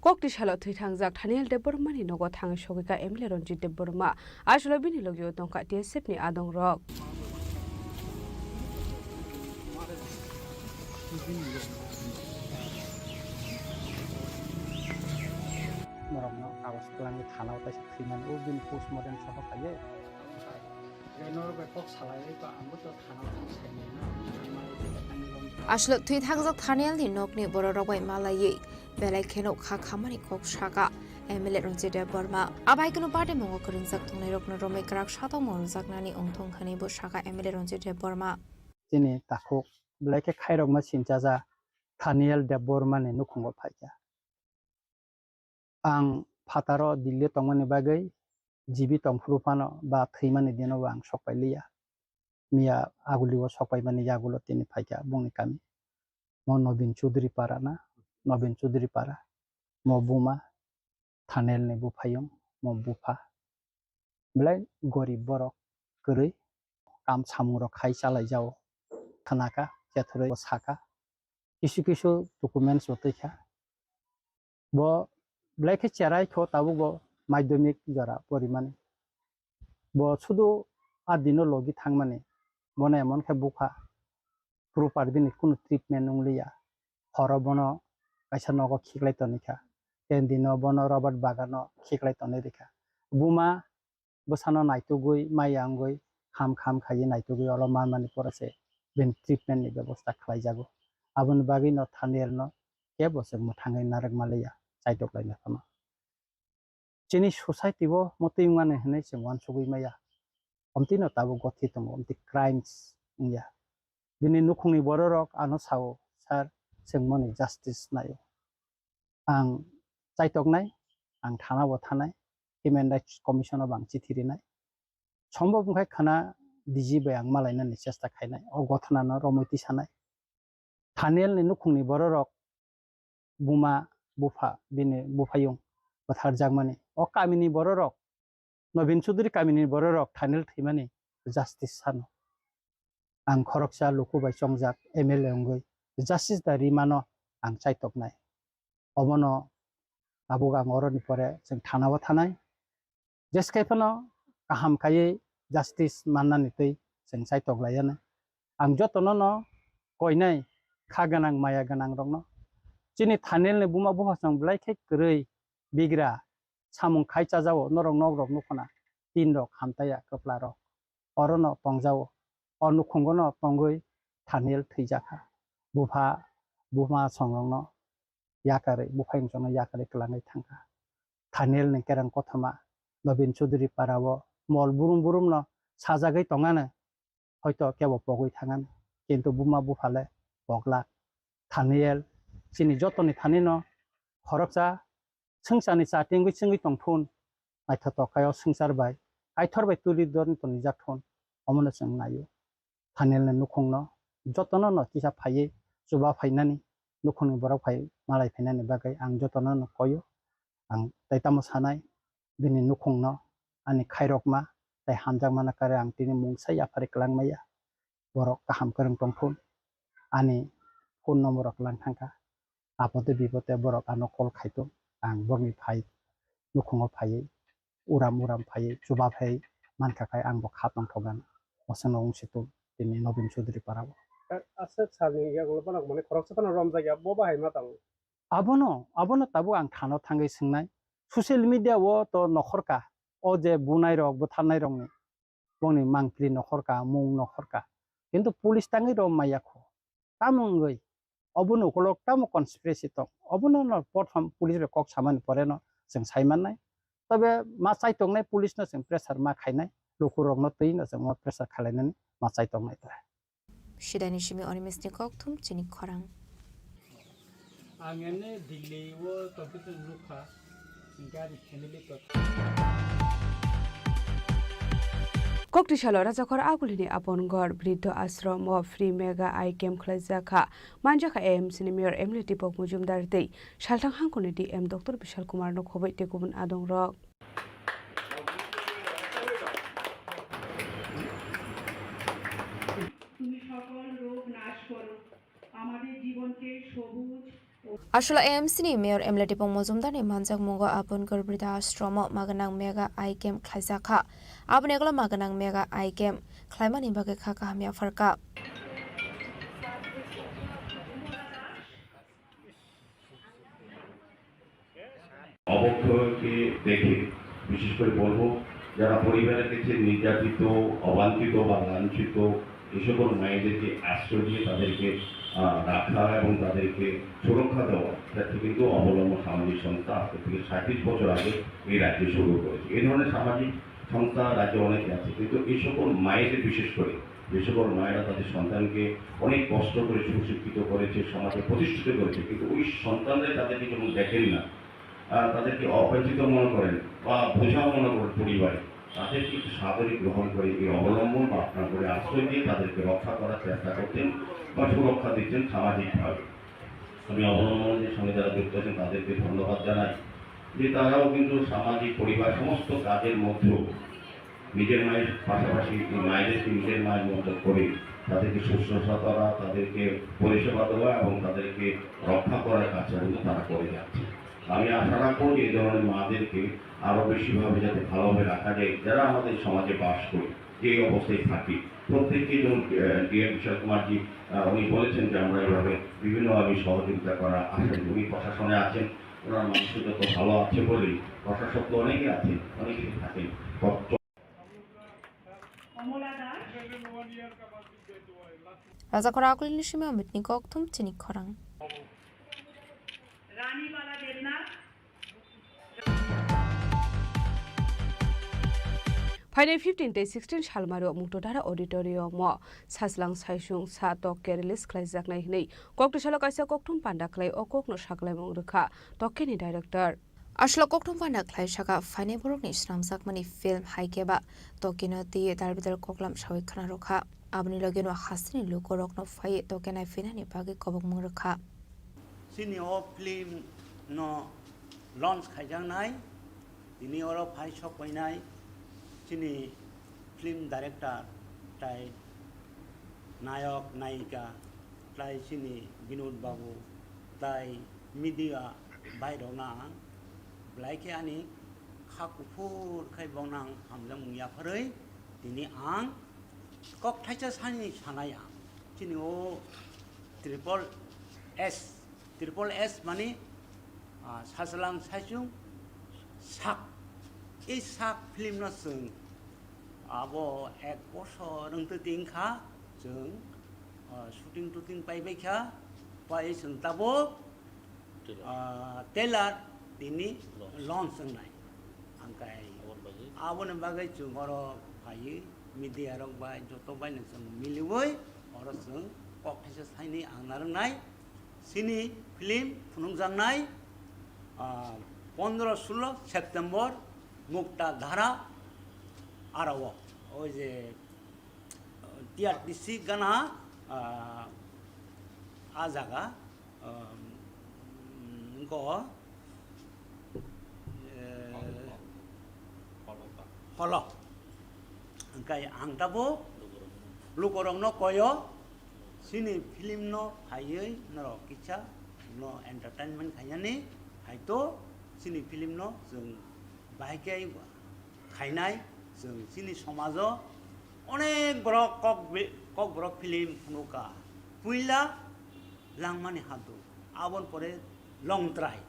Koktwisalo thwithangjak Thaniel Debbarmani nogo thangwi sogwikha M L A Ranjit Debbarma. Aswkno bini logio tongkha T S F ni adongrok. Borokno kagoj twlangwi thanao kaisa thwimani, o bini postmortem sohor kaiwi. Aswk thwi thangjak Thaniel ni nokni bororok bai malaiwi belai kheno kha khamani kok saka M L A Ranjit Debbarma. Abai kheno patimungo kwrwngjak tongnairokno romwi kwrak satokma rwjaknani wngthong hwnwi bo saka M L A Ranjit Debbarma. Chini takhuk belai khe khairokma sinchaja Thaniel Debbarma ni nukhungo phaikha. Ang phataro Delhi tongmani bagwi jibi tongphuru phano ba thwimani dino bo ang sok pai liya. Miya agulio sok paimani yagulo tini phaikha bongni kami. Mo Nobin Chaudhary para na, Nobin Chaudhary para. Mo buma Thanel ni buphayung, mo bupha. Belai gorib borok kwrwi kam samung rok khai chalai jao. Khnakha, kethorwi saka. Kisu kisu documents bo twi kha. Bo belai khe cherai kho tabuk bo madhyamik jora porimani. Bo sudu a dino logi thangmani. Bono emon khe bukha. Proper bini kunu treatment wng liya. Horo bono kaisa nogo khiklai toni kha. Ten dino bono Robert bagano khiklai toni rikha. Buma bwsano naitugwi, maya wngwi, kham kham khaiwi naitugwi olo manmani pore se bini treatment ni bebosta khlaijago. Aboni bagwi no Thaniel no kebo se mwthangwi narwk manliya, chaitok laina phano. Chini society o mwtwi wngmani hinwi chwng uansugwi maya. Omtwi no tabuk gothi tongo, omtwi crimes wngya. Bini nukhungni bororok ano sao, "Sir, chwng mani justice naio." Ang chaitoknai, ang thana bo thanai, Human Rights Commission o bo ang chithi rinai. Sombhob wngkha khana D G bai ang malainani chesta khainai, o gothana no romwi tisanai. Thaniel ni nukhungni bororok buma, bupha, bini buphayung bwtharjakmani, o kamini bororok, Nobin Chaudhary kamini bororok Thaniel thwimani justice sano. Ang khoroksa luku bai chongjak M L A wngwi justice da rimano ang chaitoknai. Obono tabuk ang oroni pore chwng thanao thanai. Jeskai phano kaham khaiwi justice mannani twi chwng chaitok laiyana. Ang jotono no koinai kha gwnang maya gwnang rokno. Chini Thaniel ni buma bupha chwng belai khe kwrwi bigra samung khai chajao norok nok rok nukhuna tin rok hamtaiya kwpla rok. Orono tongjao. O nukhungo no tongwi Thaniel thwijakha. Bupha, buma songrokno yakarwi, buphai wngsongno yakarwi kwlangwi thangkha. Thaniel ni kereng kothoma Nobin Chaudhary para o mol burum burum no sajagwi tongano, hoito kebo pogwi thangano, kintu buma bupha le pogla. Thaniel, chini jotoni thani no khoroksa swngcharni cha tingwi chwngwi tong thun, naithotok kai o swngchar bai Kaitor bai turi dori toni jak thun, omono chwng naio. Thaniel ni nukhung no jotono no kisa phaiwi chuba phainani, nukhung ni borok phai malai phainani bagwi ang jotono no koio. Ang tei tamo sanai, bini nukhungno ani khairokma tei hamjakmano kare ang tini mungsa yaphari kwlangmaya. Borok kaham kwrwng tongthun, ani phone number rok lang thangkha. Apode bipode borok ano call khaitun, ang borokni phai nukhungo phaiwi uram uram phaiwi chuba phai mankha khai ang bo kha tongthokgana. Osano wngsitung tini Nobin Chaudhary parao. Aswk salni yagulo bono mane khoroksa phano romjakya, bo bahai ma tong? Abono, abono tabuk ang thano thangwi swngnai. Social media o to nokhorka, o je bunai rok, butharnai rokni, bongni mangpili nokhorka, mung nokhorka. Kintu police tangwi rom maya kho. Tamo wngwi, obono ukolok tamo conspiracy tong. Obono no prothom police bai kok samani pore no chwng sai mannai. Tobe ma chai tongnai police no chwng pressure ma khainai, lukurokno twi no chwng ma pressure khalainani ma chai tongnai ta. Sidani simi Animesh ni kokthum chini khorang. Ang ene Delhi o tongkhe chwng nukha, hingkhe ani family to. Koktisalo Rajakhor Agulini Apongor Briddho Ashram o free mega eye camp khlaijak kha. Manjakha A M C ni Mayor M L A Deepak Majumdar tei Salthang Hangkoni D M Doctor Bishal Kumar no khoboi tei kubun adongrok. তুমি সকল রোগ নাশ করো, আমাদের জীবনকে সবুজ ও Aswla A M C ni Mayor M L A Deepak Majumdar ni manjakmungo Apongor Briddha Ashram o maganang mega eye camp khlaijak kha. Aboni ulo maganang mega eye camp khlaimani bagwi kha kaham yapharkha. অবক্ষয়কে দেখে, বিশেষ করে বলবো, যারা পরিবারে গেছে নির্যাতিত, অবাঞ্ছিত বা লাঞ্ছিত, এই সকল মায়েদেরকে আশ্রয় দিয়ে তাদেরকে, আহ, রাখা এবং তাদেরকে সুরক্ষা দেওয়া, ক্ষেত্রে কিন্তু অবলম্বন সামাজিক সংস্থা আজকে থেকে সাঁইত্রিশ বছর আগে এই রাজ্যে শুরু করেছে। এই ধরনের সামাজিক সংস্থা রাজ্যে অনেকে আছে, কিন্তু এই সকল মায়েদের, বিশেষ করে যে সকল মায়েরা তাদের সন্তানকে অনেক কষ্ট করে সুশিক্ষিত করেছে, সমাজে প্রতিষ্ঠিত করেছে, কিন্তু ওই সন্তানরা তাদেরকে যখন দেখেন না, আহ, তাদেরকে অপরিচিত মনে করেন বা বোঝা মনে করেন পরিবারে, তাদেরকে একটু সাদরে গ্রহণ করে এই অবলম্বন বা আপনার করে আশ্রয় দিয়ে তাদেরকে রক্ষা করার চেষ্টা করছেন বা সুরক্ষা দিচ্ছেন সামাজিকভাবে। আমি অবলম্বনের সঙ্গে যারা যুক্ত আছেন তাদেরকে ধন্যবাদ জানাই যে তারাও কিন্তু সামাজিক, পরিবার, সমস্ত কাজের মধ্যেও নিজের মায়ের পাশাপাশি এই মায়েদেরকে নিজের মায়ের মতো করে তাদেরকে শুশ্রূষা করা, তাদেরকে পরিষেবা দেওয়া এবং তাদেরকে রক্ষা করার কাজটা কিন্তু তারা করে যাচ্ছে। আমি আশা রাখবো যে এই ধরনের মাদেরকে আরো বেশিভাবে যাতে ভালোভাবে রাখা যায়, যারা আমাদের সমাজে বাস করি, যে অবস্থায় থাকি, প্রত্যেককে যেমন, আহ, ডি এম বিশাল কুমারজি, আহ, উনি বলেছেন যে আমরা এইভাবে বিভিন্নভাবে সহযোগিতা করার আশা করি। উনি প্রশাসনে আছেন, ওনার মানসিকতা ভালো আছে বলেই প্রশাসক তো অনেকে আছেন, অনেকেই থাকেন। Rajakhor Agulini simi Amit ni kokthum chini khorang. Phainai fifteen tei sixteen salmari o Muktodara Auditorium o Sajlang Saisung sa tokke release khlaijaknai hwnwi koktisalo kaisa kokthum panda khlai o kokno saklaimung rwkha tokkeni director. Aswk kokthum panda khlai saka phainai borokni swnamjakmani film hai khe ba tokkeno twi darbidal koklam sawi khna rwkha. Aboni logeno hasteni lukurokno phaiwi tokke naiphinani bagwi kobokmung rwkha. Chini o film no launch khaijaknai, tini oro phai sok painai chini film director tai nayok nayika tai chini Binod babu tai media bai rok na belai khe ani kha kuphur khai bo nang hamjakmung yapharwi tini ang kok thaisa sani sanai ang chini o triple S. Triple S mani, ah, Sajlang Saisung sak. Ei sak film no chwng abo ek bosor wngtwi tongkha, Chwng, ah, shooting tooting paibai kha, pai chwng tabuk, Trailer. Ah, trailer tini Launch. Launch wngnai. Hwnkhe aboni bagwi? Aboni bagwi chwng oro phaiwi media rok bai joto bai no chwng miliwi oro chwng kok thaisa saini ang narwknai. Chini film phunukjaknai, ah, pondro sulo September Mukta Dhara aro o, o je T R T C gana, ah, ah jaga, um, ko, eh, Holo. Holo. Hwnkhe ang tabuk lukorokno koyo, chini film no phaiwi norok kisa no entertainment khainani, haito chini film no chwng bahai khe khainai. Chwng chini somajo onek borok kok bi-, kokborok film phunukha. Puila langmani hadu, aboni pore longtrai.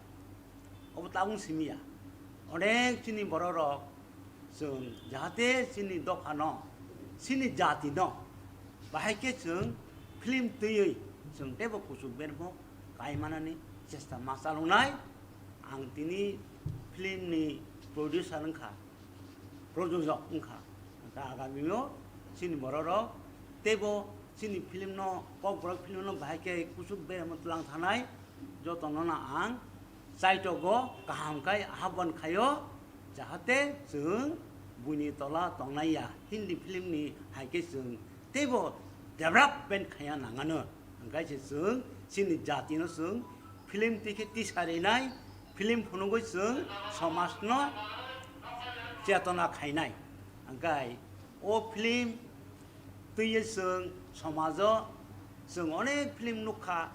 Obo tabung simiya. Onek chini bororok chwng jahate chini dophano, chini jatino bahai khe chwng film twiwi chwng teibo kuchuk bermo kaimanani chesta ma chaloknai. Ang tini film ni producer wngkha, projojok wngkha. Hwnkhe agamio chini bororok teibo chini film no, kokborok film no bahai khe kuchuk beremo twlang thanai jotono no ang chaitogo kaham khai ahapban khaio, jahate chwng buini tola tongnai ya Hindi film ni hai khe chwng teibo development khaiya nangano. Hwnkhe se chwng chini jatino chwng film twi khe tisa rinai, film phunugwi chwng somajno chetona khainai. Hwnkhe o film twiwi chwng somajo chwng onek film nukha,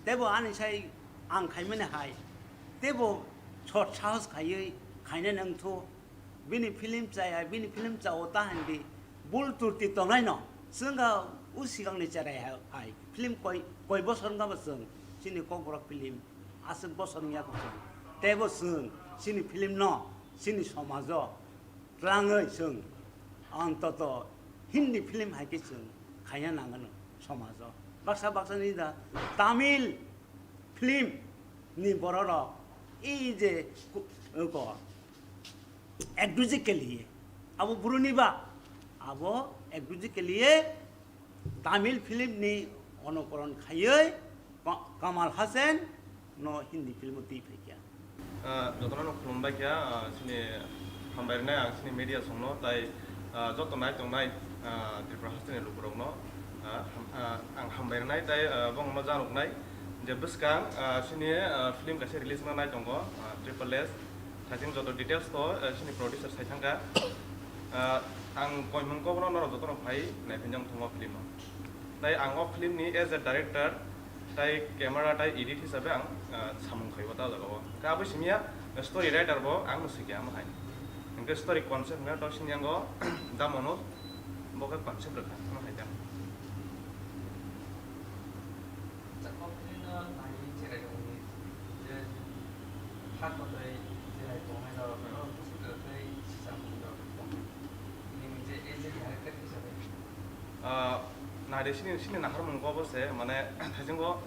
teibo ani sai ang khaimani hai, teibo sot sahos khaiwi khainai nangthu. Bini film chaya, bini film chao ta hindi. Bul turti tongnai no. Chwng ga u sikang ni cherai ha-, hai. Film koi, koi bosor wngkha bo chwng. Chini kokborok film. Aswk bosor wngya bo chwng. Teibo chwng. Chini film no. Chini somajo. Tlangwi chwng. Antoto Hindi film hai khe chwng. Khaiya nangano somajo. Baksa baksa ni da Tamil film ni bororok. Ei je ku-, ko. Ek duje ke liye. Abo buruni ba, abo ek duje ke liye Tamil film ni onokoron khaiwi Ka-, Kamal Hassan no Hindi film o twi phaikha. Ah, jotono no khulumbai kha, ah, chini hambai rwnai ang chini media songno, tai, ah, joto nai tongnai, ah, Tripura hasteni lukurokno, ah, ham-, ah, ang hambai rwnai, tai, ah, bongno januknai je bwskang, ah, chini, ah, film kaisa release wngna nai tongo, ah, Triple S. Thaiching joto details to, eh, chini producer sai thangkha. Eh, ang koimung koboro norok jotono phai naiphinjak thungo film o. Tai ang o film ni as a director, tai camera, tai edit hisabe ang, eh, samung khaibo ta jaga o. Khe abo simiya story writer bo ang no sikya amo hai. Hingke story concept hingke to sini ang o Damono bo khe concept rwkha amo hai ta. Chakopni no naiwi cherai tongdi, je kha kwtwi cherai tongnai rok no bwswk tei sichamung rok tongnai. Nini je as a director hisabe. Ah, naidi sini, sini naharmung bo se, mane, thaichungo,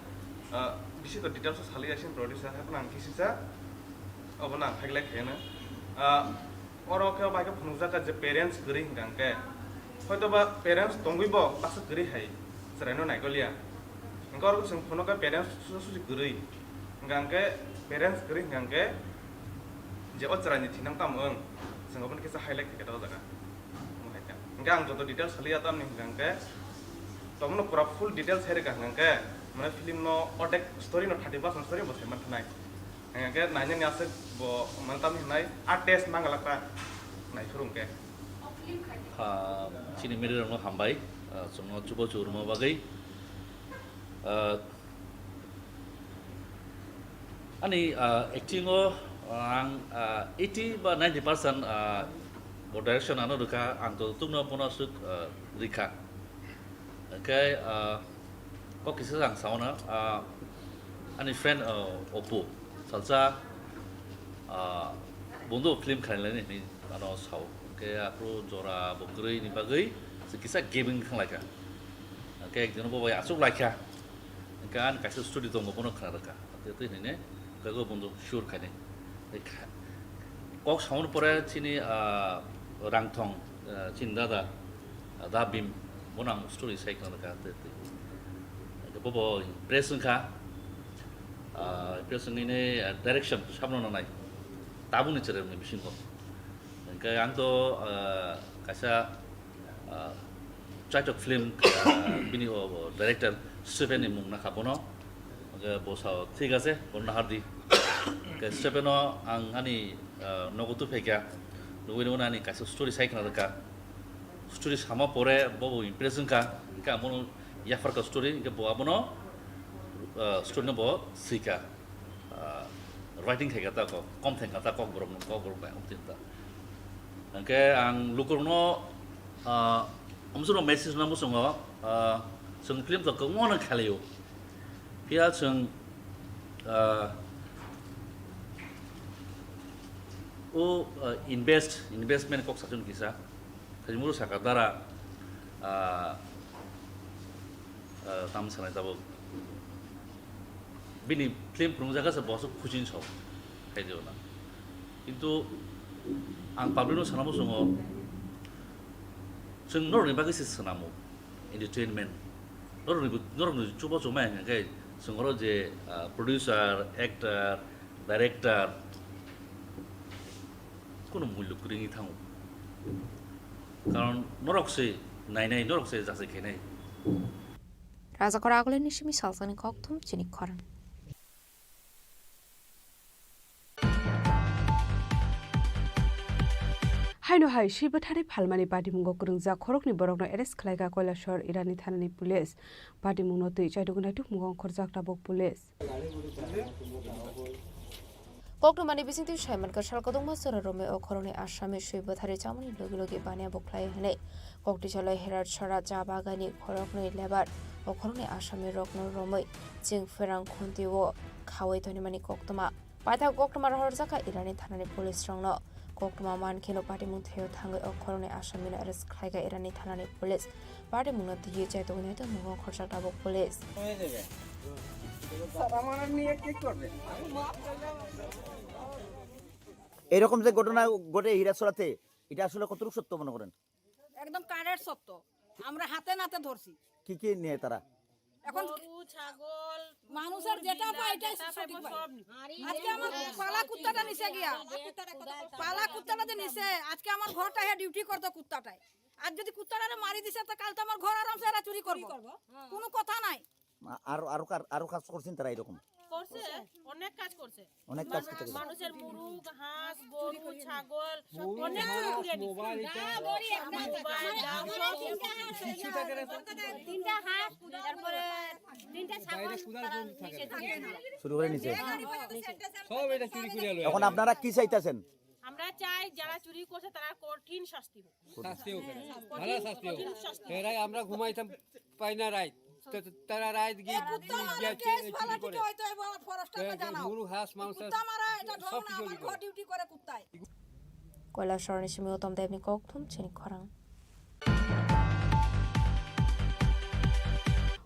ah, bisi to details o saliya sini producer, hai phano ang kisisa, obono ang khailai khaiyano. Ah, Oro khe bai khe phunukjak kha je parents kwrwi hwnkha hwnkhe, hoito ba parents tongwi bo baksa kwrwi hai chwraino naikoliya. Hwnkhe oro chwng phunukha parents susa susi kwrwi. Hwnkha hwnkhe parents kwrwi hwnkha hwnkhe je o chwraini thinang tamo wng, chwng obono kisa highlight khaikha o jaga. Omo hai khe. Hwnkhe ang joto details saliya tamni hwnkha hwnkhe, tomono pura full details hai rwkha hwnkha hwnkhe, mane film no ordek story no thirty percent story bo sai manthanai. Hingke nainani aswk bo mantam hinai a test mangalakha naiphuru hingke. Ha, chini media rokno hambai, ah, chwngno chubachu rwma bagwi. Ah, ani, ah, acting o, ah, ang, ah, eighty ba ninety percent, ah, bo direction ano rwkha, ang to tukno bono aswk, ah, rikha. Hingke, ah, kok kisa ang sauna, ah, ani friend, ah, Oppo, salsa, ah, bondhu film khainlaini hinwi ano sao. Hingke aphuru jora bo kwrwi ni bagwi se kisa giving thanglaikha. Ekjon bo bai achuk laikha. Hingke ani kaisa story tongo, bono khna rwkha. Tei, tei hine, kago bondo sure khainai. Tei kha-, kok samani pore chini, ah, Rangthong, ah, chini dada, ah, Da Bim, bono ang story sai khna rwkha. Tei, tei. Hingke bo bo impress wngkha. Ah, impress wngwi ne, ah, direction sabno nanai. Tabukni chwrairokni bisingo. Hingke ang to, ah, kaisa ah, Chaitok film, ah, bini o, o director Stephen ni mung nakha bono. Hingke bo sao, "Thik ache, bono nahardi." Hingke Stephen o ang ani, ah, nogo tubuphaikha, nugwi nugwi ani kaisa story sai khna rwkha. Story sama pore bo bo impress wngkha, hingke ang bono yapharkha story, hingke bo abono, ah, story no bo swikha. Ah, writing khaikha ta kok, kom thangkha ta kok borok no, kok borok bai, omtwi ta. Hingke ang lukurokno, ah, omsoro message no muchungo, ah, chwng film to kwbangma no khalaio. Phiya chwng, ah, o, ah, invest, investment kok sachun kisa. Thajimuru saka dara, ah, ah, tam sanai tabuk. Bini film phunukjak se bo aswk khuchini sok khaidi ona. Kintu ang public no sana muchungo, chwng norokni bagwi se swnamo entertainment. Norokni bo, norokni chubachu mai hwnkhe chwng oro je, ah, producer, actor, director, kunu muluk kwrwngwi thango. Karon norok se nainai, norok se jachai khainai. Rajakhor Agulini simi salsani kokthum chini khorang. Haino hai, swi bwtharwi phalmani patimungo kwrwngjak khoroknwi borokno arrest khlaikha Koilashahar Irani thanani police. Patimungno twi chaidugwi naitukmungo ongkhorjak tabuk police. Koktwmani bisingtwi saimankha, sal kwdwkma jora romwi o khoroknwi asami swi bwtharwi chamani logi logi baniya bo khlai hwnwi. Koktisalai Herat Sara cha bagani khoroknwi lebar o khoroknwi asami rokno romwi chwng pherang khunti o khawi tonimani koktwma. Paithak koktwma rohorjakha Irani thanani police rokno. Koktwma mankheno patimung theo thangwi o khoroknwi asamino arrest khlaikha Irani thanani police. Patimungno twiwi chaitoknai tongmung ongkhorjak tabuk police. এরকম যে ঘটনা ঘটে হীরাছড়াতে, এটা আসলে কতটুকু সত্য মনে করেন? একদম কারের সত্য, আমরা হাতে নাতে ধরছি। কি কি নিয়ে তারা? এখন গরু, ছাগল, মানুষের যেটা মুরগি, পায়, এটাই যেটা সঠিক পাইবো পায়। সব নিছে। আজকে আমার পালা কুত্তাটা নিছে গিয়া, পালা কুত্তাটা যে নিছে, আজকে আমার ঘরটা হে ডিউটি করতো কুত্তাটায়। আর যদি কুত্তাটারে মারি দিছে, তো কাল তো আমার ঘর আরামসে এরা চুরি করবো, কোনো কথা নাই। আ-, আরো, আরো কার-, আরো কাজ করছেন তারা এরকম? করছে, অনেক কাজ করছে। অনেক কাজ করতে গেছে। মানুষের মুরগ, হাঁস, গরু, ছাগল, অনেক চুরি করে নিছে। মোবাইল, মোবাইল, যা সব। তিনটা হাঁস, তারপরে তিনটা ছাগল তারা নিচে থাকে। শুরু করে নিচে। সব এটা চুরি করে আলো। এখন আপনারা কি চাইতেছেন? আমরা চাই যারা চুরি করছে তারা কঠিন শাস্তি হোক। শাস্তি হোক, ভালো শাস্তি হোক। এরাই আমরা ঘুমাইতাম পাই না রাইত। তো, তো, তারা রাইত গিয়ে, গিয়ে, গিয়ে চুরি করে। মুরগ, হাঁস, মাংস, সব কিছু চুরি করে। Koilashahar ni simi Uttam Debni kokthum chini khorang.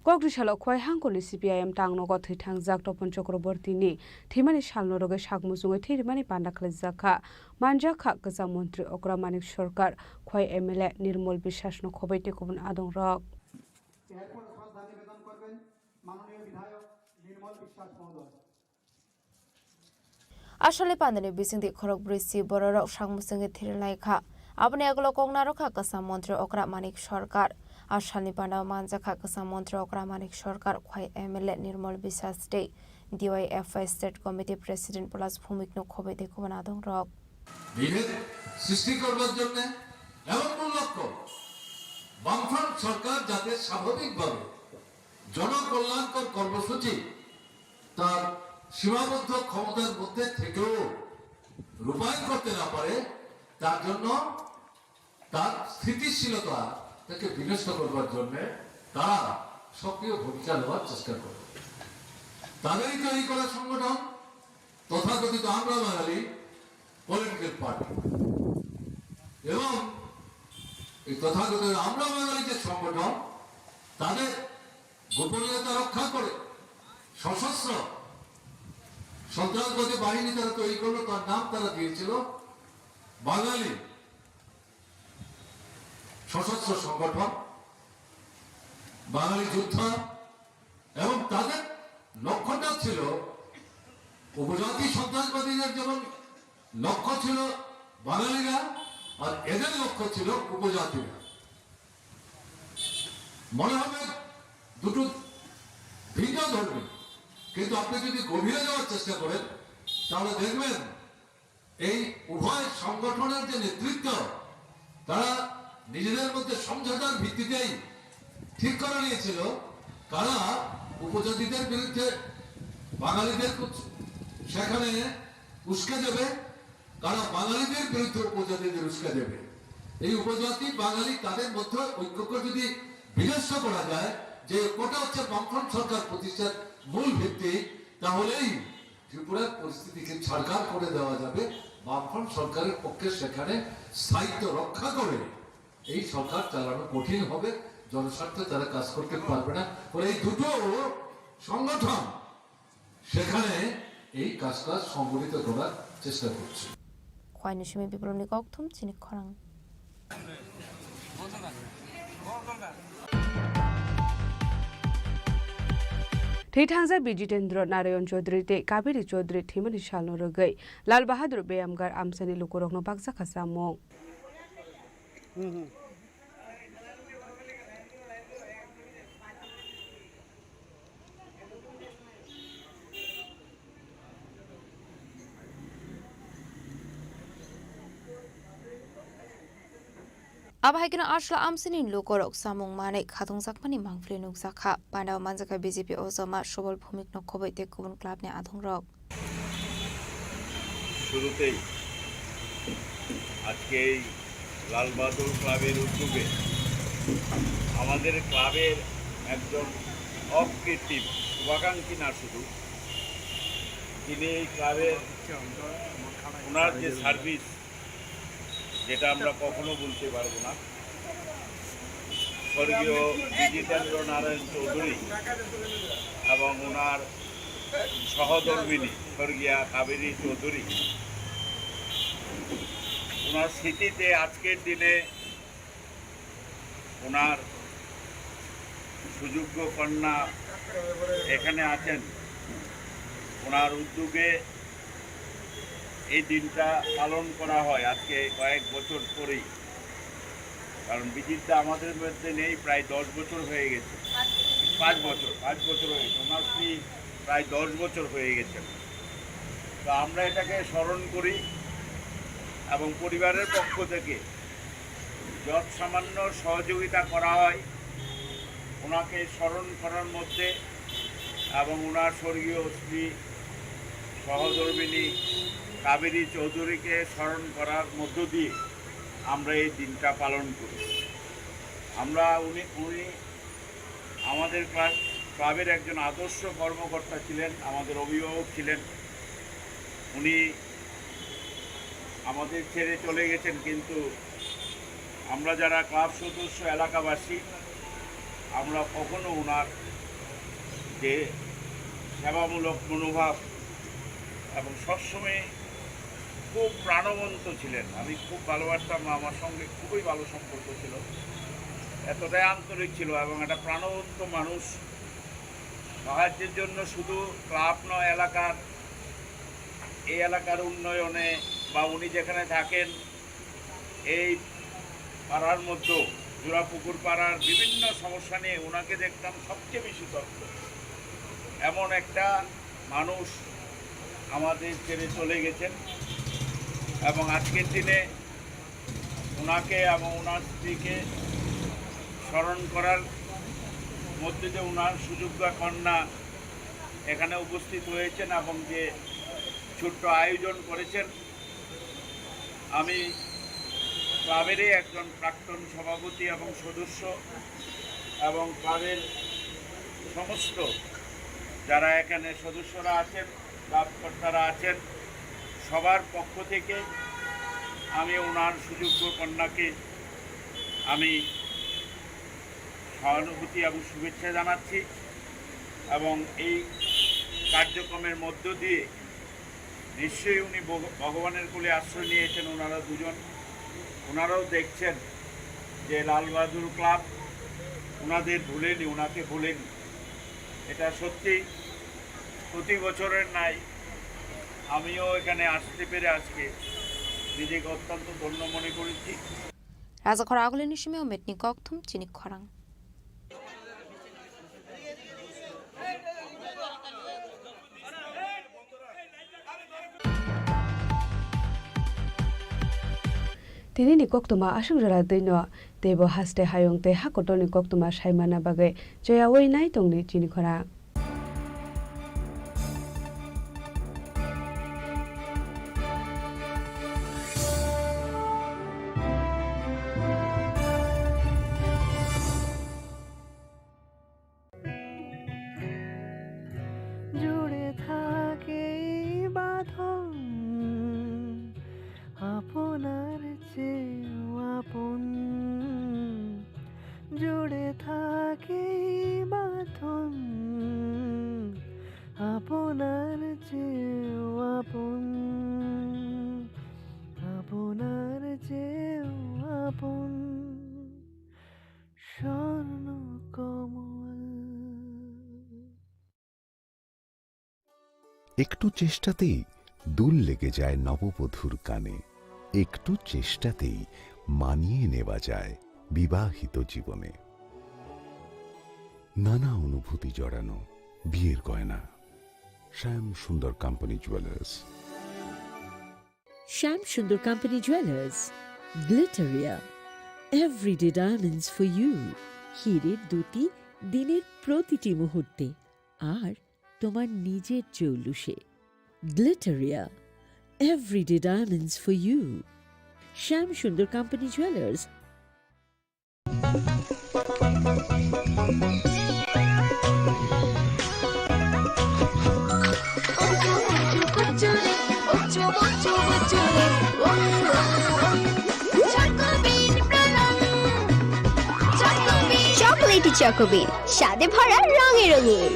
Kokri salo Khowai hangkol ni C P I M tangnogo thwithangjak Topon Chakraborty ni thwimani salno rwgwi sak muchungwi thwi rwmani panda khwlaijakha. Manjakha kwcham montri okra Manik Sarkar, Khowai M L A Nirmol Biswas no khobwi tei kubun adongrok. এরপর শ্রদ্ধা নিবেদন করবেন মাননীয় বিধায়ক নির্মল বিশ্বাস মহোদয়। Aswkni pandani bisingtwi khorokbrwi si bororok sak muchungwi thwirwi lai kha. Aboni yagulo kok narwkha kwcham montri okra Manik Sarkar. A salni pandao manjakha kwcham montri okra Manik Sarkar, Khowai M L A Nirmol Biswas tei D Y F I State Committee President Plas Bhumikno khobwi tei kubun adongrok. বিভেদ সৃষ্টি করবার জন্য এমন কোন লক্ষ্য বামফ্রন্ট সরকার যাতে স্বাভাবিকভাবে জনকল্যাণকর কর্মসূচি তার সীমাবদ্ধ ক্ষমতার মধ্যে থেকেও রূপায়ণ করতে না পারে, তার জন্য তার স্থিতিশীলতা তাকে বিনষ্ট করবার জন্য তারা সক্রিয় ভূমিকা নেওয়ার চেষ্টা করে। তাদেরই তৈরি করা সংগঠন তথাকথিত আমরা বাঙালি পলিটিক্যাল পার্টি এবং এই তথাকথিত আমরা বাঙালি যে সংগঠন, তাদের গোপনীয়তা রক্ষা করে সশস্ত্র সন্ত্রাসবাদী বাহিনী তারা তৈরি করলো, তার নাম তারা দিয়েছিল বাঙালি সশস্ত্র সংগঠন, বাঙালি যোদ্ধা। এবং তাদের লক্ষ্যটা ছিল, উপজাতি সন্ত্রাসবাদীদের যেমন লক্ষ্য ছিল বাঙালিরা, আর এদের লক্ষ্য ছিল উপজাতিরা। মনে হবে দুটো ভিন্ন ধর্মী, কিন্তু আপনি যদি গভীরে যাওয়ার চেষ্টা করেন, তাহলে দেখবেন এই উভয় সংগঠনের যে নেতৃত্ব, তারা নিজেদের মধ্যে সমঝোতার ভিত্তিতেই ঠিক করে নিয়েছিল, কারা উপজাতিদের বিরুদ্ধে বাঙালিদের উৎ-, সেখানে উস্কে দেবে, কারা বাঙালিদের বিরুদ্ধে উপজাতিদের উস্কে দেবে। এই উপজাতি বাঙালি তাদের মধ্যে ঐক্যকে যদি বিনষ্ট করা যায়, যে ঐক্যটা হচ্ছে বামফ্রন্ট সরকার প্রতিষ্ঠার মূল ভিত্তি, তাহলেই ত্রিপুরার পরিস্থিতিকে ছারখার করে দেওয়া যাবে। বামফ্রন্ট সরকারের পক্ষে সেখানে স্থায়িত্ব রক্ষা করে এই সরকার চালানো কঠিন হবে, জনস্বার্থে তারা কাজ করতে পারবে না। ফলে এই দুটো সংগঠন সেখানে এই কাজটা সংগঠিত করার চেষ্টা করছে। Khwai ni simi biplopni kokthum chini khorang. Thwi thangjak Bijitendra Narayan Chaudhary tei Kaveri Chaudhary thwimani salno rwgwi Lal Bahadur Beyamgar amchaini lukurokno bakjakha chamung. Abo hai kheno Ashla amchaini lukurok chamung manwi khatungjakmani mangpili nukjakha. Pandao manjakha B J P ojama Subal Bhumik no khobwi tei kubun club ni adongrok. শুরুতেই আজকে এই লালবাহাদুর ক্লাবের উদ্যোগে আমাদের ক্লাবের একজন অকৃত্রিম শুভাকাঙ্ক্ষী না শুধু, তিনি এই ক্লাবের ওনার যে সার্ভিস, যেটা আমরা কখনো ভুলতে পারবো না। স্বর্গীয় বিজিতেন্দ্র নারায়ণ চৌধুরী এবং ওনার সহধর্মিনী স্বর্গীয়া কাবেরী চৌধুরী, ওনার স্মৃতিতে আজকের দিনে ওনার সুযোগ্য কন্যা এখানে আছেন, ওনার উদ্যোগে এই দিনটা পালন করা হয় আজকে কয়েক বছর পরেই। কারণ বিজিত দা আমাদের মধ্যে নেই প্রায় দশ বছর হয়ে গেছে, পাঁচ বছর, পাঁচ বছর হয়ে গেছে, ওনার স্ত্রী প্রায় দশ বছর হয়ে গেছেন। তো আমরা এটাকে স্মরণ করি এবং পরিবারের পক্ষ থেকে যৎসামান্য সহযোগিতা করা হয় ওনাকে স্মরণ করার মধ্যে এবং ওনার স্বর্গীয় স্ত্রী সহধর্মিনী কাবেরী চৌধুরীকে স্মরণ করার মধ্য দিয়ে আমরা এই দিনটা পালন করি। আমরা উনি, উনি আমাদের ক্লা-, ক্লাবের একজন আদর্শ কর্মকর্তা ছিলেন, আমাদের অভিভাবক ছিলেন। উনি আমাদের ছেড়ে চলে গেছেন, কিন্তু আমরা যারা ক্লাব সদস্য, এলাকাবাসী, আমরা কখনো ওনার যে সেবামূলক মনোভাব এবং সবসময় খুব প্রাণবন্ত ছিলেন। আমি খুব ভালোবাসতাম, আমার সঙ্গে খুবই ভালো সম্পর্ক ছিল, এতটাই আন্তরিক ছিল এবং একটা প্রাণবন্ত মানুষ। সাহায্যের জন্য শুধু ক্লাব নয়, এলাকার, এই এলাকার উন্নয়নে বা উনি যেখানে থাকেন এই পাড়ার মধ্যে, জোড়াপুকুর পাড়ার বিভিন্ন সমস্যা নিয়ে ওনাকে দেখতাম সবচেয়ে বেশি তৎপর। এমন একটা মানুষ আমাদের ছেড়ে চলে গেছেন এবং আজকের দিনে ওনাকে এবং ওনার স্ত্রীকে স্মরণ করার মধ্যে যে ওনার সুযোগ্যা কন্যা এখানে উপস্থিত হয়েছেন এবং যে ছোট্ট আয়োজন করেছেন, আমি ক্লাবেরই একজন প্রাক্তন সভাপতি এবং সদস্য এবং ক্লাবের সমস্ত যারা এখানে সদস্যরা আছেন, ক্লাব কর্তারা আছেন, সবার পক্ষ থেকে আমি ওনার সুযোগ্য কন্যাকে আমি সহানুভূতি এবং শুভেচ্ছা জানাচ্ছি। এবং এই কার্যক্রমের মধ্য দিয়ে নিশ্চয়ই উনি ভগ-, ভগবানের কোলে আশ্রয় নিয়েছেন। ওনারা দুজন, ওনারাও দেখছেন যে লাল বাহাদুর ক্লাব ওনাদের ভুলেনি, ওনাকে ভুলেনি। এটা সত্যি প্রতি বছরের ন্যায় আমিও এখানে আসতে পেরে আজকে নিজেকে অত্যন্ত ধন্য মনে করেছি। Rajakhor agulini simi o metni kokthum chini khorang. Tini ni koktwma aswk jora twi no, teibo haste hayung tei ha kotor ni koktwma sai manna bagwi choyaui nai tongdi chini khorang. জুড়ে থাকে এই বাঁধন, আপনার চেয়েও আপন। জুড়ে থাকে এই বাঁধন, আপনার চেয়েও আপন, আপনার চেয়েও আপন। স্বর্ণ কমল। একটু চেষ্টাতেই দুল লেগে যায় নববধূর কানে, একটু চেষ্টাতেই মানিয়ে নেওয়া যায় বিবাহিত জীবনে। নানা অনুভূতি জড়ানো বিয়ের গয়না। শ্যাম Sundar company jewellers. Shyam Sundar company jewellers, Glitteria, everyday diamonds for you. হীরের দ্যুতি দিনের প্রতিটি মুহূর্তে, আর তোমার নিজের জৌলুসে। Glitteria, everyday diamonds for you. Shyam Sundar company jewellers. Chocolatey চকোবিন, স্বাদে ভরা, রঙে রঙিন।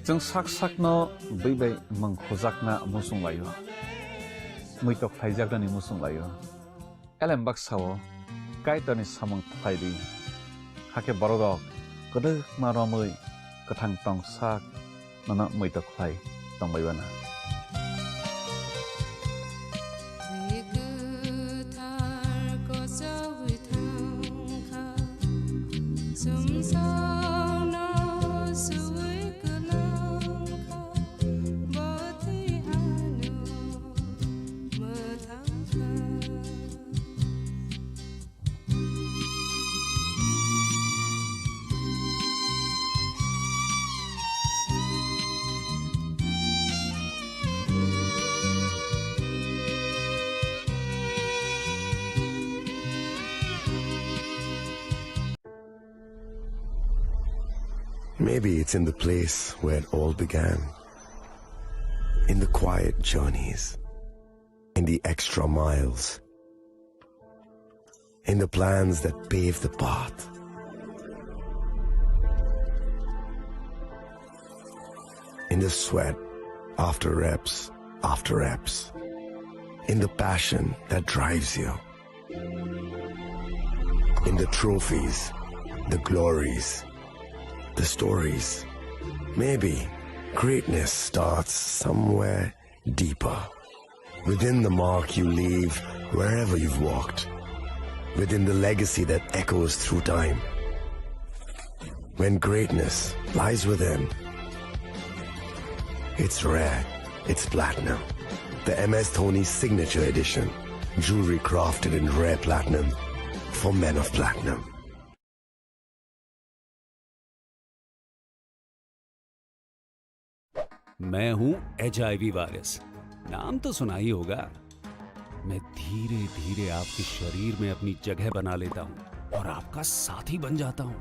Chwng sak sakno bwi bai mwng khujakna muchung laio, muitok khlaijaknani muchung laio. Elem baksa-o Kaitorni samung khlai di, hakhe bororok kwdwkma romwi kwthang tong sak nono muitok khlai tongbai uana. Bwrwi kwthar kochogwi thangkha, sumsokno suwi kwlangkha, bo twi ano mwthangkha. Maybe it's in the place where it all began. In the quiet journeys, in the extra miles, in the plans that pave the path, in the sweat after reps after reps, in the passion that drives you, in the trophies, the glories, the stories. Maybe greatness starts somewhere deeper. Within the mark you leave wherever you've walked. Within the legacy that echoes through time. When greatness lies within, it's rare, it's platinum. The M S Dhoni Signature Edition. Jewelry crafted in rare platinum for men of platinum. मैं हूं HIV virus, नाम तो सुना ही होगा। मैं धीरे धीरे आपके शरीर में अपनी जगह बना लेता हूं और आपका साथी बन जाता हूं।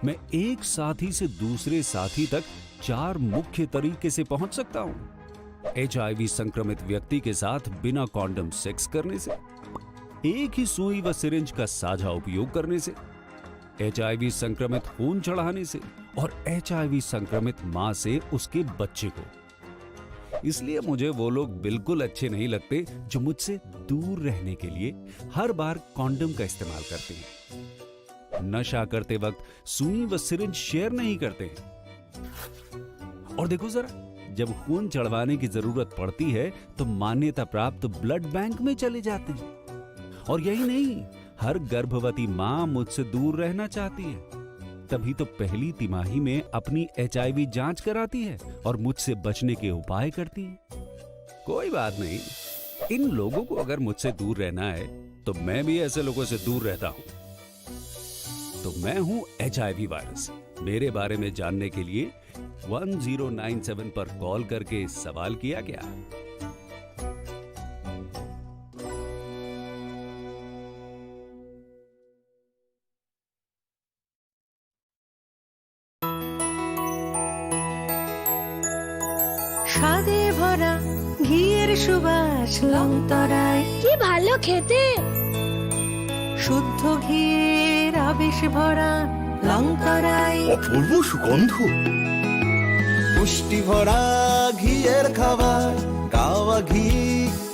मैं एक साथी से दूसरे साथी तक चार मुख्य तरीके से पहुंच सकता हूं। एचआईवी संक्रमित व्यक्ति के साथ बिना कॉन्डम सेक्स करने से, एक ही सुई व सिरिंज का साझा उपयोग करने से, एचआईवी संक्रमित खून चढ़ाने से और एचआईवी संक्रमित मां से उसके बच्चे को। इसलिए मुझे वो लोग बिल्कुल अच्छे नहीं लगते जो मुझसे दूर रहने के लिए हर बार कॉन्डम का इस्तेमाल करते हैं, नशा करते वक्त सुई व सिरिंज शेयर नहीं करते हैं। और देखो जरा, जब खून चढ़वाने की जरूरत पड़ती है तो मान्यता प्राप्त ब्लड बैंक में चले जाते हैं। और यही नहीं, हर गर्भवती मां मुझसे दूर रहना चाहती है, तभी तो पहली तिमाही में अपनी एचआईवी जांच कराती है और मुझसे बचने के उपाय करती है। कोई बात नहीं, इन लोगों को अगर मुझसे दूर रहना है तो मैं भी ऐसे लोगों से दूर रहता हूं। तो मैं हूं एचआईवी वायरस। मेरे बारे में जानने के लिए वन ज़ीरो नाइन सेवन पर कॉल करके सवाल किया क्या? স্বাদে ভরা ঘিয়ের সুবাস লংতরায়। কি ভালো খেতে! শুদ্ধ ঘিয়ের আবেশ ভরা লংতরায়। অপূর্ব সুগন্ধ। পুষ্টি ভরা ঘিয়ের খাবার, গাওয়া ঘি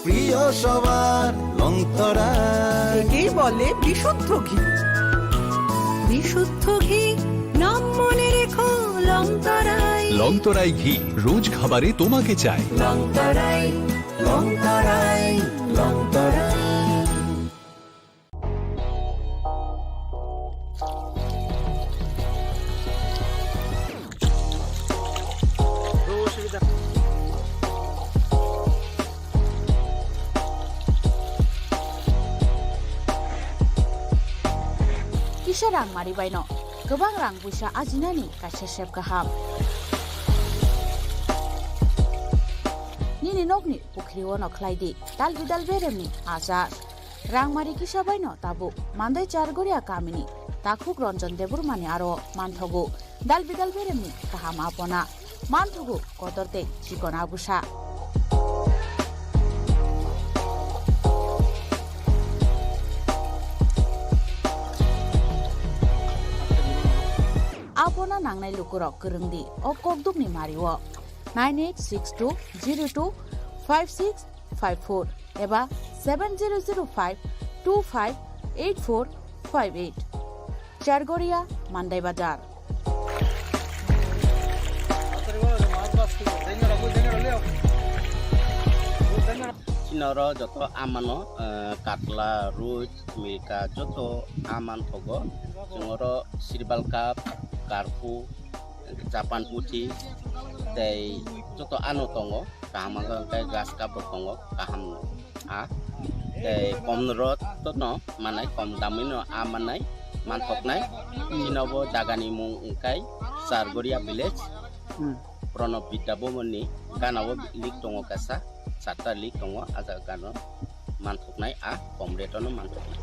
প্রিয় সবার, লংতরায়। একেই বলে বিশুদ্ধ ঘি। বিশুদ্ধ ঘি, নাম মনে রেখো, লংতরায়। লংতরায় ঘি, রোজ খাবারে তোমাকে চাই। লংতরায়, লংতরায়, Longtharai. Kisa rang mari baino kwbang rang puisa ajinani kaisa sep kaham. Nini nokni pukhri ono khlai di dal bidal beremni achar. Rangmari kisa baino tabuk Mandai Chargoria kamini takhuk Ranjan Debbarmani aro manthogo dal bidal beremni kaham apona, manthogo kotor tei chikon abusa. Apona nangnai lukurok kwrwng di o kokdukni mario. Nine eight six two zero two five six five four eba seven zero zero five two five eight four five eight. Chargoria, Mandai Bazar. Chini oro joto amano, eh, katla, roi, milka joto aman thogo. Chwng oro sirbal cup, karpu, Japan puthi tei joto ano tongo, kaham wngkha hwnkhe grass cup bo tongo, kaham no a tei kom rot no manai, kom damwi no a manai, manthoknai. Chini bo jaga ni mung wngkha Chargoria village, hmm. Pranab Vidya Bhavan ni gana o lik tongo kaisa, charta lik tongo, a jaga gana o. Manthoknai a kom rate-o no manthoknai.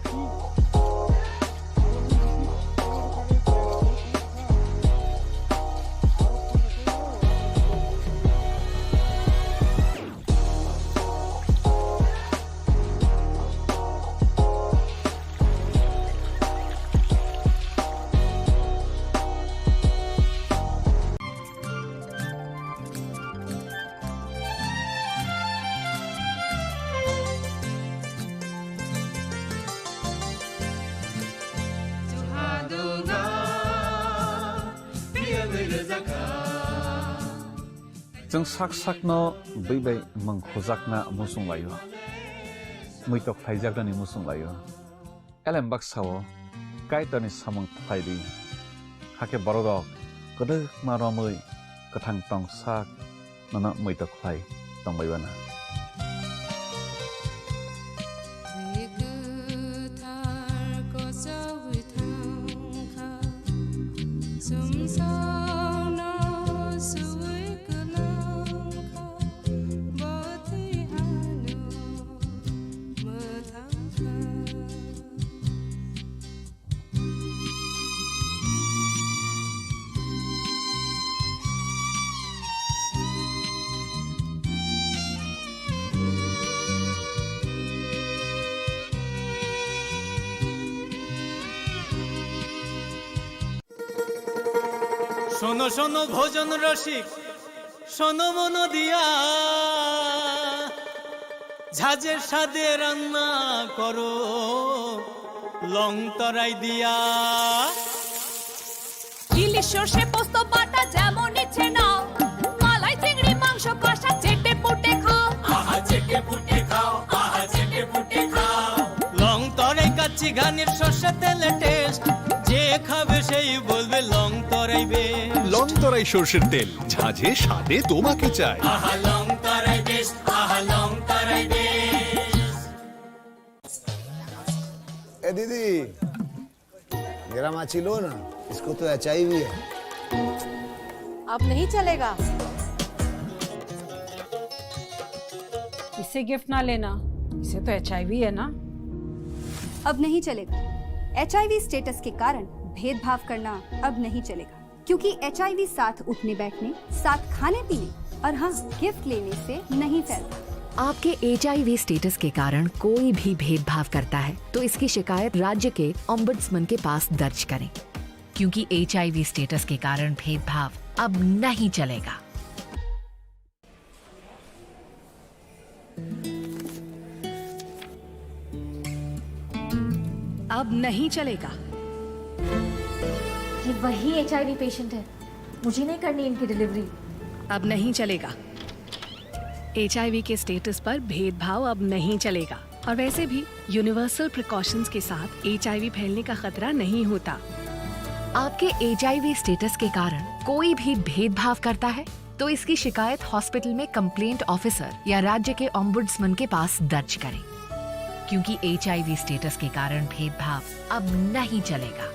Chwng sak sakno bwi bai mwng khujakna muchung laio, muitok khlaijaknani muchung laio. Elem baksa-o Kaitorni samung khlai di, hakhe bororok kwdwkma romwi kwthang tong sak nono muitok khlai tongbai uanw. শোনো শোনো ভোজন রসিক, শোনো মন দিয়া, ঝাঁঝের স্বাদে রান্না করো লং তরাই দিয়া। ইলিশ সর্ষে পোস্ত বাটা যেমন ইচ্ছে নাও, মালাই চিংড়ি মাংস কষা চেটে পুটে খাও। আহা চেটে পুটে খাও, আহা চেটে পুটে খাও। লং তরাই কাচ্চি ঘানির সর্ষে তেলে টেস্ট, যে খাবে সেই বলবে লং তরাই বেশ। লং তরাই সর্ষের তেল, ঝাঁঝে স্বাদে তোমাকে চাই। আহা লং তরাই বেশ, আহা লং তরাই বেশ। ए दीदी, मेरा माची लो ना, इसको तो एचआईवी है। अब नहीं चलेगा। इसे गिफ्ट ना लेना, इसे तो एचआईवी है ना। अब नहीं चलेगा। एचआईवी स्टेटस के कारण भेदभाव करना अब नहीं चलेगा, क्योंकि एचआईवी साथ उठने बैठने, साथ खाने पीने और हाँ, गिफ्ट लेने से नहीं फैलता। आपके एचआईवी स्टेटस के कारण कोई भी भेदभाव करता है, तो इसकी शिकायत राज्य के ओम्बड्समैन के पास दर्ज करें, क्योंकि एचआईवी स्टेटस के कारण भेदभाव अब नहीं चलेगा। अब नहीं चलेगा। ये वही एचआईवी पेशेंट है, मुझे नहीं करनी इनकी डिलीवरी। अब नहीं चलेगा। एचआईवी के स्टेटस पर भेदभाव अब नहीं चलेगा। और वैसे भी यूनिवर्सल प्रिकॉशंस के साथ एचआईवी फैलने का खतरा नहीं होता। आपके एचआईवी स्टेटस के कारण कोई भी भेदभाव करता है, तो इसकी शिकायत हॉस्पिटल में कंप्लेंट ऑफिसर या राज्य के ओम्बुड्समैन के पास दर्ज करें, क्योंकि एचआईवी स्टेटस के कारण भेदभाव अब नहीं चलेगा।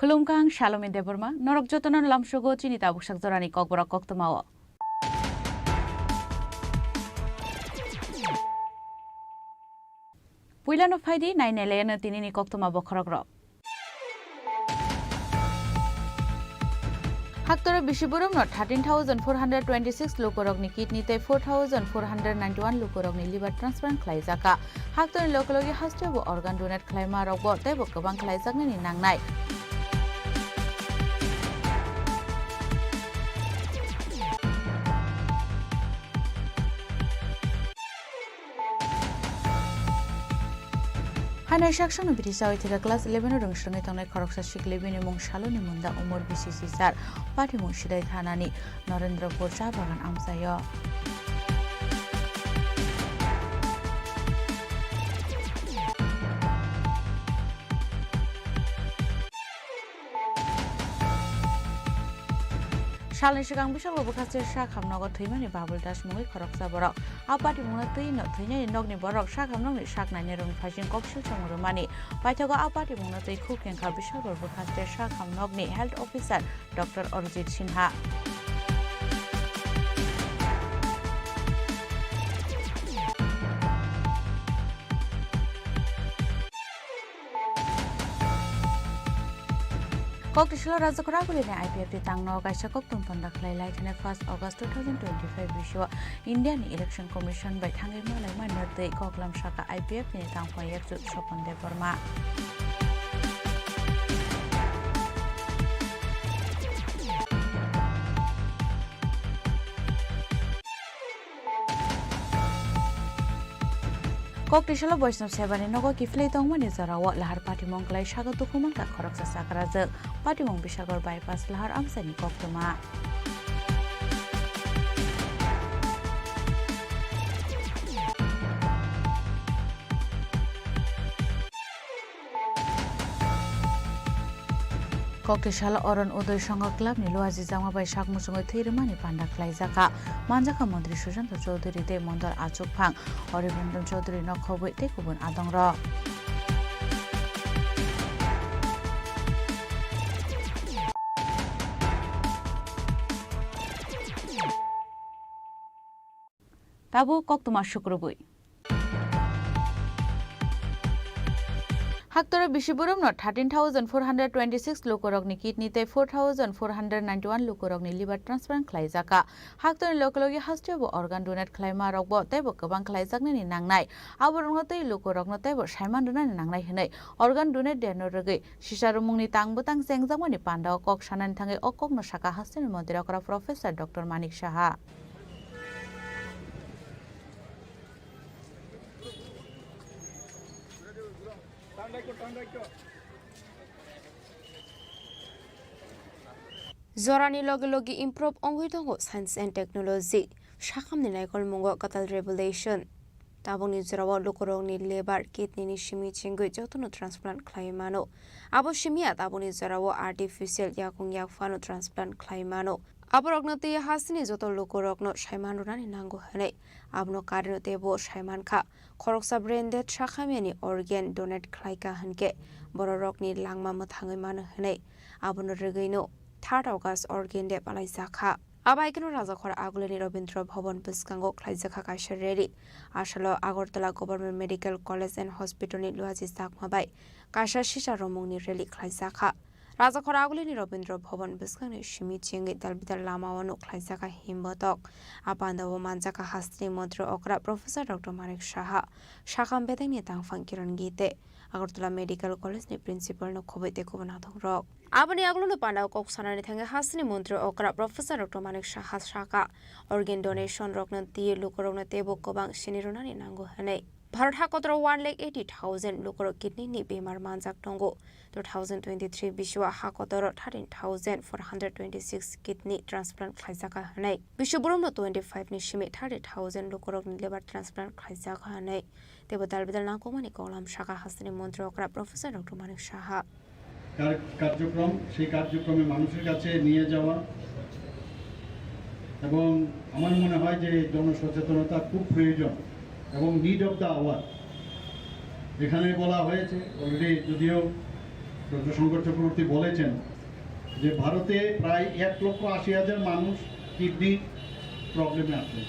Khulumkha, ang Salomi Debbarma, norok jotono lamsogo chini tabuksak jorani kokborok koktwmao. Puilano phaidi, nainai laiano tinini koktwma bokhorokrok. Haktoro bisi borokno thirteen thousand four hundred twenty-six lukurokni kidney tei four thousand four hundred ninety-one lukurokni liver transplant khlaijakha. Haktorni loge loge hasteo bo organ donate khlaima rokbo teibo kwbang khlaijaknani nangnai. Hainai saksono biri chawi thika class eleven o rwng swrwngwi tongnai khoroksa sikli, bini mung Saloni Munda, umor bisi sisar, patimung Sidai thanani Norendropur cha bagan amchaio. Salni swkang bisalgo bwkhaste sak hamnogo thwimani Babul Das mungwi khoroksa borok. A patimungno twi no-, thwinani nokni borok sak hamnokni sak nainai rwngni phaising kok silsamung rwmani. Paithago a patimungno twi khuk kengkha bisalgo bwkhaste sak hamnokni health officer Doctor Arjit Sinha. Koktisalo Rajakhor Agulini I P F T tangno kaisa koktwma panda khlai lai thani first August two thousand twenty-five bisio India ni Election Commission bai thangwi malai mano twi koklam saka I P F T ni tangphai yakchu Sopon Debbarma. Koktisalo Boisno Sebani nogo kiphilwi tongmani jorao lahar patimung klai sago dukhu mankha khoroksa chakrajwk. Patimung Bisagor bypass lahar amchaini koktwma. Koktisala Oron Udoy Songha Club ni luajijakma bai sak muchungwi thwi rwmani panda khlaijakha. Manjakha Montri Sushanta Chowdhury tei Mondol Achukphang, Oribindon Chowdhury no khobwi tei kubun adongrok. Tabuk koktwma sukrubwi. Haktoro bisi boromno thirteen thousand four hundred twenty-six lukurokni kidney tei four thousand four hundred ninety-one lukurokni liver transplant khlaijakha. Haktorni loge loge hasteo bo organ donate khlaima rokbo teibo kwbang khlaijaknani nangnai. Aborokno tei lukurokno teibo saiman rwnani nangnai hwnwi organ donate day no rwgwi sisarumungni tang bwtang chengjakmani pandao kok sanani thangwi o kokno sakha hasteni montri okra Professor Doctor Manik Saha. Jorani loge loge improve wngwi tongo science and technology. Sakhamni naikolmungo kwtal revolution. Tabukni jorao lukurokni liver, kidney ni simi chengwi jotono transplant khlai mano. Abo simiya tabukni jorao artificial yakung yakphano transplant khlai mano. Aborokno twi hasteni joto lukurokno saiman rwnani nango hwnwi abono karino teibo saimankha. Khoroksa brain dead sakhamyani organ donate khlaikha hwnkhe bororokni langma mwthangwi mano hwnwi abono rwgwino third August organ day palaijakha. Abo hai kheno Rajakhor Agulini Rabindra Bhavan bwskango khlaijakha kaisa rally. Asalo Agartala Government Medical College and Hospital ni luajijakma bai kaisa sisa romungni rally khlaijakha. Rajakhor Agulini Rabindra Bhavan bwskangni simi chengwi dal bidal lamao nuk khlaijakha himbotok. A pandao manjakha hasteni montri okra Professor Doctor Manik Saha, sakam bedengni tangphang Kiran Gite, Agartala Medical College ni principal no khobwi tei kubun adongrok. Aboni aguluni pandao kok sanani thangwi hasteni montri okra Professor Doctor Manik Saha sakha, organ donation rokno twi lukurokno teibo kwbang sini rwnani nango hwnwi. Bharat hakotoro one lakh eighty thousand lukurok kidney ni bemar manjak tongo. Two thousand twenty-three bisio hakotoro thirteen thousand four hundred twenty-six kidney transplant khlaijakha hwnwi. Bisio boromno twenty-five ni simi thirty thousand lukurokni liver transplant khlaijakha hwnwi teibo dal bidal nangkukmani koklam sakha hasteni montri okra Professor Doctor Manik Saha. কার-, কার্যক্রম, সেই কার্যক্রমে মানুষের কাছে নিয়ে যাওয়া এবং আমার মনে হয় যে জনসচেতনতা খুব প্রয়োজন এবং need of the hour। এখানে বলা হয়েছে already, যদিও ডক্টর শঙ্কর চক্রবর্তী বলেছেন যে ভারতে প্রায় এক লক্ষ আশি হাজার মানুষ কিডনির প্রবলেমে আছেন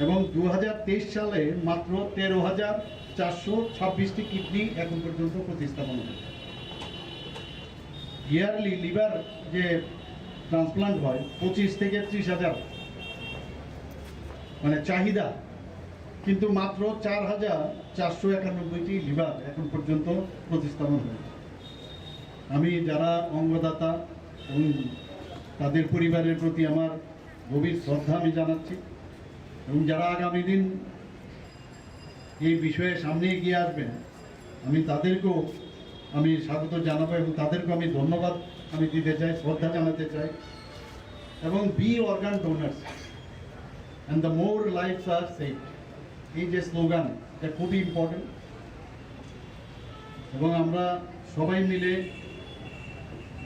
এবং দু হাজার তেইশ সালে মাত্র তেরো হাজার চারশো ছাব্বিশটি কিডনি এখন পর্যন্ত প্রতিস্থাপন হয়েছে। ইয়ারলি লিভার যে ট্রান্সপ্লান্ট হয় পঁচিশ থেকে ত্রিশ হাজার, মানে চাহিদা, কিন্তু মাত্র চার হাজার চারশো একানব্বইটি লিভার এখন পর্যন্ত প্রতিস্থাপন হয়েছে। আমি যারা অঙ্গদাতা এবং তাদের পরিবারের প্রতি আমার গভীর শ্রদ্ধা আমি জানাচ্ছি এবং যারা আগামী দিন এই বিষয়ে সামনে এগিয়ে আসবেন, আমি তাদেরকেও আমি স্বাগত জানাবো এবং তাদেরকেও আমি ধন্যবাদ আমি দিতে চাই, শ্রদ্ধা জানাতে চাই। এবং be organ donors and the more lives are saved, এই যে স্লোগান, এটা খুবই ইম্পর্টেন্ট। এবং আমরা সবাই মিলে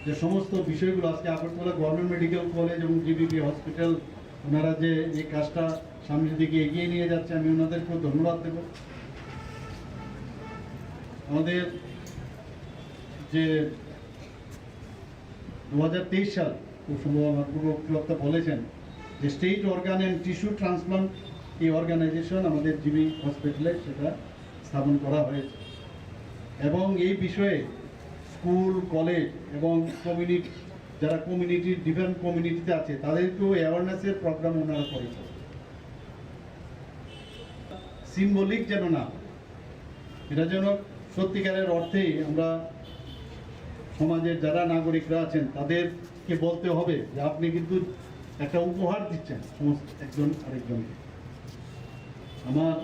যে সমস্ত বিষয়গুলো আজকে আগরতলা গভর্নমেন্ট মেডিকেল কলেজ এবং জিবিপি হসপিটাল, ওনারা যে এই কাজটা সামনের দিকে এগিয়ে নিয়ে যাচ্ছে, আমি ওনাদেরকেও ধন্যবাদ দেব। আমাদের যে দু হাজার তেইশ সাল, খুব সম্ভব আমার পূর্ব বক্তা বলেছেন যে state organ and tissue transplant, এই অর্গানাইজেশন আমাদের জিবি হসপিটালে সেটা স্থাপন করা হয়েছে এবং এই বিষয়ে স্কুল, কলেজ এবং কমিউনিটি, যারা কমিউনিটি, ডিফারেন্ট কমিউনিটিতে আছে, তাদেরকেও অ্যাওয়ারনেসের প্রোগ্রাম ওনারা করেছেন। সিম্বলিক যেন না হয়, এটা যেন সত্যিকারের অর্থেই আমরা সমাজের যারা নাগরিকরা আছেন তাদেরকে বলতে হবে যে আপনি কিন্তু একটা উপহার দিচ্ছেন সমস্ত একজন আরেকজনকে। আমার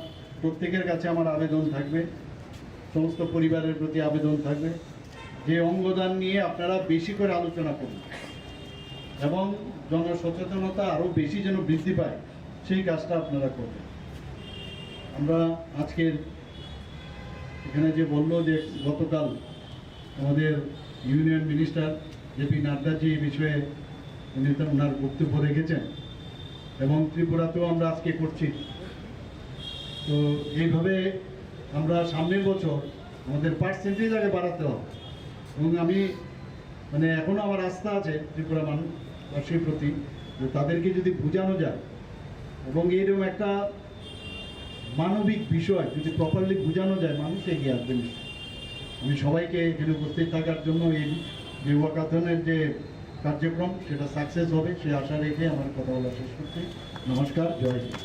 প্রত্যেকের কাছে আমার আবেদন থাকবে, সমস্ত পরিবারের প্রতি আবেদন থাকবে যে অঙ্গদান নিয়ে আপনারা বেশি করে আলোচনা করুন এবং জনসচেতনতা আরও বেশি যেন বৃদ্ধি পায়, সেই কাজটা আপনারা করবেন। আমরা আজকের এখানে যে বলল যে গতকাল আমাদের ইউনিয়ন মিনিস্টার জেপি নাড্ডা যে এই বিষয়ে উনি তো ওনার বক্তব্য রেখেছেন এবং ত্রিপুরাতেও আমরা আজকে করছি। তো এইভাবে আমরা সামনের বছর আমাদের পার্সেন্টেজ আগে বাড়াতে হবে এবং আমি মানে এখনো আমার আস্থা আছে ত্রিপুরা মানুষের প্রতি, যে তাদেরকে যদি বোঝানো যায় এবং এইরকম একটা মানবিক বিষয় যদি প্রপারলি বোঝানো যায়, মানুষ এগিয়ে আসবে নিশ্চয়ই। আমি সবাইকে এখানে উপস্থিত থাকার জন্য, এই যে ওয়াকাথনের যে কার্যক্রম, সেটা সাকসেস হবে, সেই আশা রেখে আমার কথা বলা শেষ করছি। নমস্কার, জয় Hind.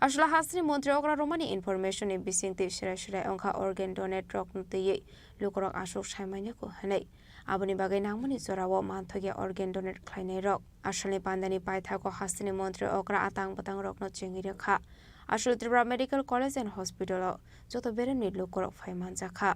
Aswla hasteni montri okra romani information ni bisingtwi serai serai wngkha organ donate rokno twiwi lukurok aswk saimanya ko hwnwi. Aboni bagwi nangmani jorao manthokya organ donate khlainairok. Aswlni pandani paithago hasteni montri okra atang bwtang rokno chengwi rwkha. Aswk Tripura Medical College and Hospital o joto beremni lukurok phai manjakha.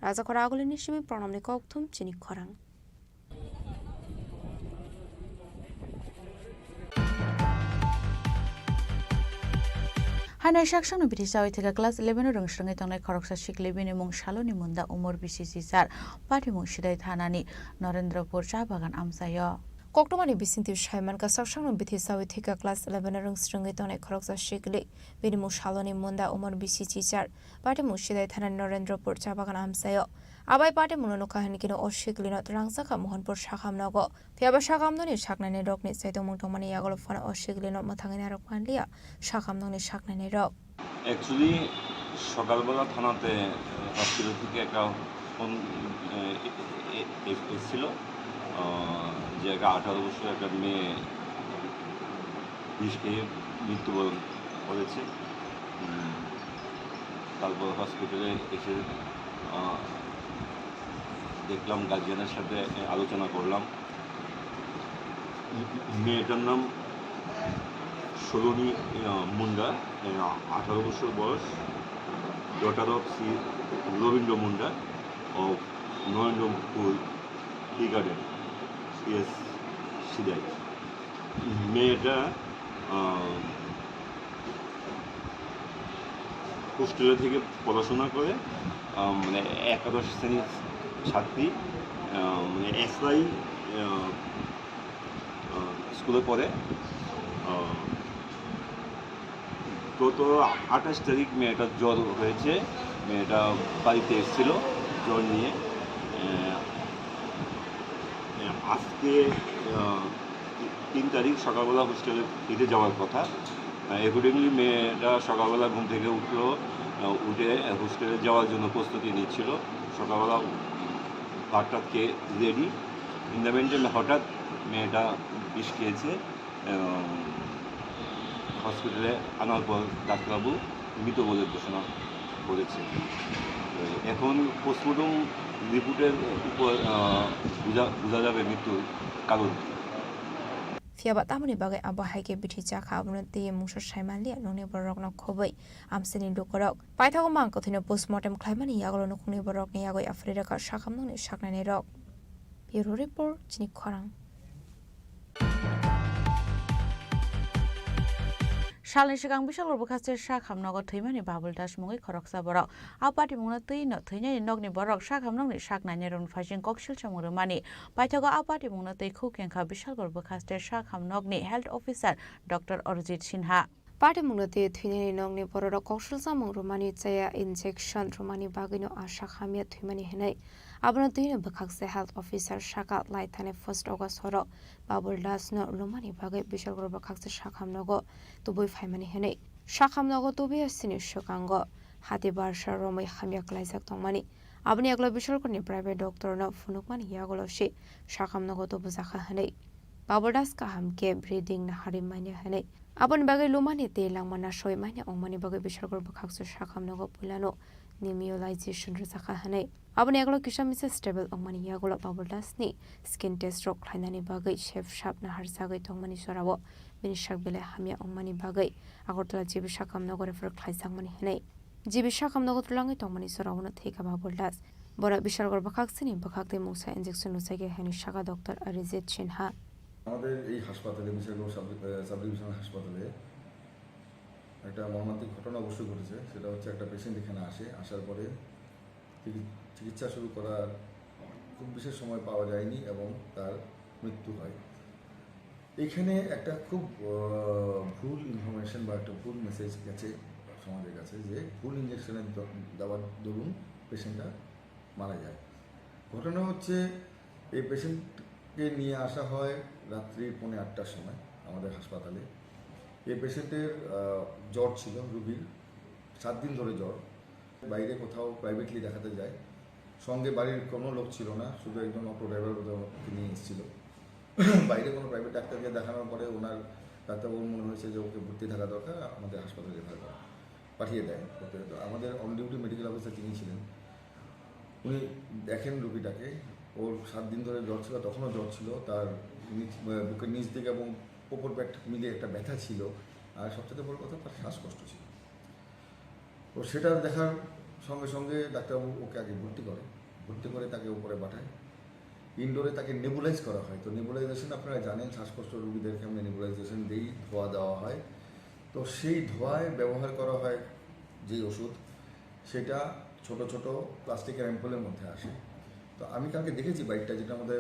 Rajakhora Agulini simi Pranamni kokthum chini khorang. Haino saksangno bithi sawi thika class eleven o rwngsrwngwi tongnai khoroksa sikli bini mung Saloni Munda umor bisi chichar patimung Sidai thanani Norendrapur cha bagan amchaio. Koktwmani bisingtwi saimankha saksangno bithi sawi thika class eleven o rwngsrwngwi tongnai khoroksa sikli bini mung Saloni Munda umor bisi chichar patimung Sidai thanani Norendrapur cha bagan amchaio. Abai patimungno nukha hinkhe o siklino twlangjakha Mohanpur sakham nogo. Phiya ba sakham nokni saknaini rokni chaitongmung tongmani yagulo phano o siklino mwthangwi narwk manliya sakham nokni saknaini rok. Actually, সকালবেলা থানাতে হসপিটাল থেকে একটা ফোন, এ, এ, এ, এ, এসেছিল, আহ, যে একটা আঠারো বছর একটা মেয়ে বিষ খেয়ে মৃত্যুবরণ করেছে। উম, তারপর হসপিটালে এসে, আহ, দেখলাম, গার্জিয়ানের সাথে আলোচনা করলাম। মেয়েটার নাম সলোনী, আহ, মুন্ডা, আহ, আঠারো বছর বয়স, daughter of শ্রী রবীন্দ্র মুন্ডা of নরেন্দ্রপুর টি গার্ডেন, পিএস সিদাই। মেয়েটা, আহ, হোস্টেলে থেকে পড়াশোনা করে, আহ, মানে একাদশ শ্রেণীর ছাত্রী, আহ, মানে এসআই, আহ, আহ, স্কুলে পড়ে। আহ, গত আঠাশ তারিখ মেয়েটার জ্বর হয়েছে, মেয়েটা বাড়িতে এসেছিল জ্বর নিয়ে। আহ, আজকে, আহ, তিন তারিখ সকালবেলা হোস্টেলে ফিরে যাওয়ার কথা। আহ, accordingly মেয়েটা সকালবেলা ঘুম থেকে উঠলো, আহ, উঠে হোস্টেলে যাওয়ার জন্য প্রস্তুতি নিচ্ছিল। সকালবেলা ভাত টাত খেয়ে রেডি। In the meantime হঠাৎ মেয়েটা বিষ খেয়েছে এবং হসপিটালে আনার পর ডাক্তারবাবু মৃত বলে ঘোষণা করেছে। এখন পোস্টমর্টম রিপোর্টের উপর, আহ, বুঝা, বুঝা যাবে মৃত্যুর কারণ কি। Phiya ba tamoni bagwi abo hai khe bithi chakha, abono twiwi mungsa saimanliya nokni bororokno khobwi amchaini lukurok. Paithago mang kwthwino postmortem khlaimani yagulo nukhungni bororokni yagwi aphri rwkha sakham nokni saknaini rok. Bureau Report, chini khorang. Salni swkang Bishalpur bwkhaste sakham nogo thwimani Babul Das mungwi khoroksa borok. A patimungno twi no thwinani nokni borok sakham nokni saknaini rokni phaising koksil samung rwmani. Paithago a patimungno twi khuk kengkha Bishalpur bwkhaste sakham nokni health officer Doctor Arjit Sinha. Patimungno twi thwinani nokni bororok koksil samung rwmani chaya injection rwmani bagwino aswk hamya thwimani hwnwi. Abono twino bwkhakse health officer saka lai thani first August horo Babul Das no lumani bagwi Bishalpur bwkhakse sakham nogo tubui phaimani hwnwi. Sakham nogo tubui sini swkango hati barsa romwi hamya klaijak tongmani. Aboni yagulo Bishalpurni private doctor no phunukmani yagulo si sakham nogo tubujakha hwnwi. Babul Das kaham khe breathing nahari manya hwnwi. Aboni bagwi lumani tei langma nasoi manya wngmani bagwi Bishalpur bwkhakse sakham nogo puilano nebulizer rwjakha hwnwi. Aboni yagulo kisa misa stable wngmani yagulo Babul Das ni skin test rok khlainani bagwi sep sap naharjagwi tongmani jorao bini sak belai hamya wngmani bagwi Agartala G B sakham nogo refer khlaijakmani hwnwi. G B sakham nogo twlangwi tongmani jorao no thwikha Babul Das. Bora Bishalgarh bwkhak sini bwkhak tei mungsa injection rwchai khe hwnwi sakha Doctor Arijit Sinha. আমাদের এই হাসপাতালে, বিশালগড় সাব, আহ, sub divisional হাসপাতালে একটা মর্মান্তিক ঘটনা অবশ্যই ঘটেছে। সেটা হচ্ছে, একটা পেশেন্ট এখানে আসে, আসার পরে চিকি-, চিকিৎসা শুরু করার খুব বিশেষ সময় পাওয়া যায়নি এবং তার মৃত্যু হয়। এখানে একটা খুব, আহ, ভুল ইনফরমেশন বা একটা ভুল মেসেজ গেছে সমাজের কাছে, যে ভুল ইঞ্জেকশনের দ-, দেওয়ার দরুন পেশেন্টটা মারা যায়। ঘটনা হচ্ছে, এই পেশেন্টকে নিয়ে আসা হয় রাত্রি পৌনে আটটার সময় আমাদের হাসপাতালে। এই পেশেন্টের, আহ, জ্বর ছিল, রুগীর সাত দিন ধরে জ্বর। বাইরে কোথাও প্রাইভেটলি দেখাতে যায়, সঙ্গে বাড়ির কোনো লোক ছিল না, শুধু একজন অটো ড্রাইভার বোধহয় ওকে নিয়ে এসেছিল। বাইরে কোনো প্রাইভেট ডাক্তারকে দেখানোর পরে ওনার ডাক্তারবাবুর মনে হয়েছে যে ওকে ভর্তি থাকা দরকার, আমাদের হাসপাতালে রেফার করা, পাঠিয়ে দেয়। তো আমাদের অন ডিউটি মেডিকেল অফিসার যিনি ছিলেন, উনি দেখেন রুগীটাকে, ওর সাত দিন ধরে জ্বর ছিল, তখনও জ্বর ছিল, তার নিচ, আহ, বুকের নিচ দিকে এবং ওপর পেট মিলিয়ে একটা ব্যথা ছিল, আর সবচেয়ে বড় কথা, তার শ্বাসকষ্ট ছিল। তো সেটা দেখার সঙ্গে সঙ্গে ডাক্তারবাবু ওকে আগে ভর্তি করে, ভর্তি করে তাকে উপরে পাঠায়। ইনডোরে তাকে নেবুলাইজ করা হয়। তো নেবুলাইজেশন আপনারা জানেন, শ্বাসকষ্ট রোগীদের কেমন নেবুলাইজেশন দেই, ধোঁয়া দেওয়া হয়। তো সেই ধোঁয়ায় ব্যবহার করা হয় যেই ওষুধ, সেটা ছোট ছোট প্লাস্টিকের অ্যাম্পুলের মধ্যে আসে। তো আমি কালকে দেখেছি বাইকটা, যেটার মধ্যে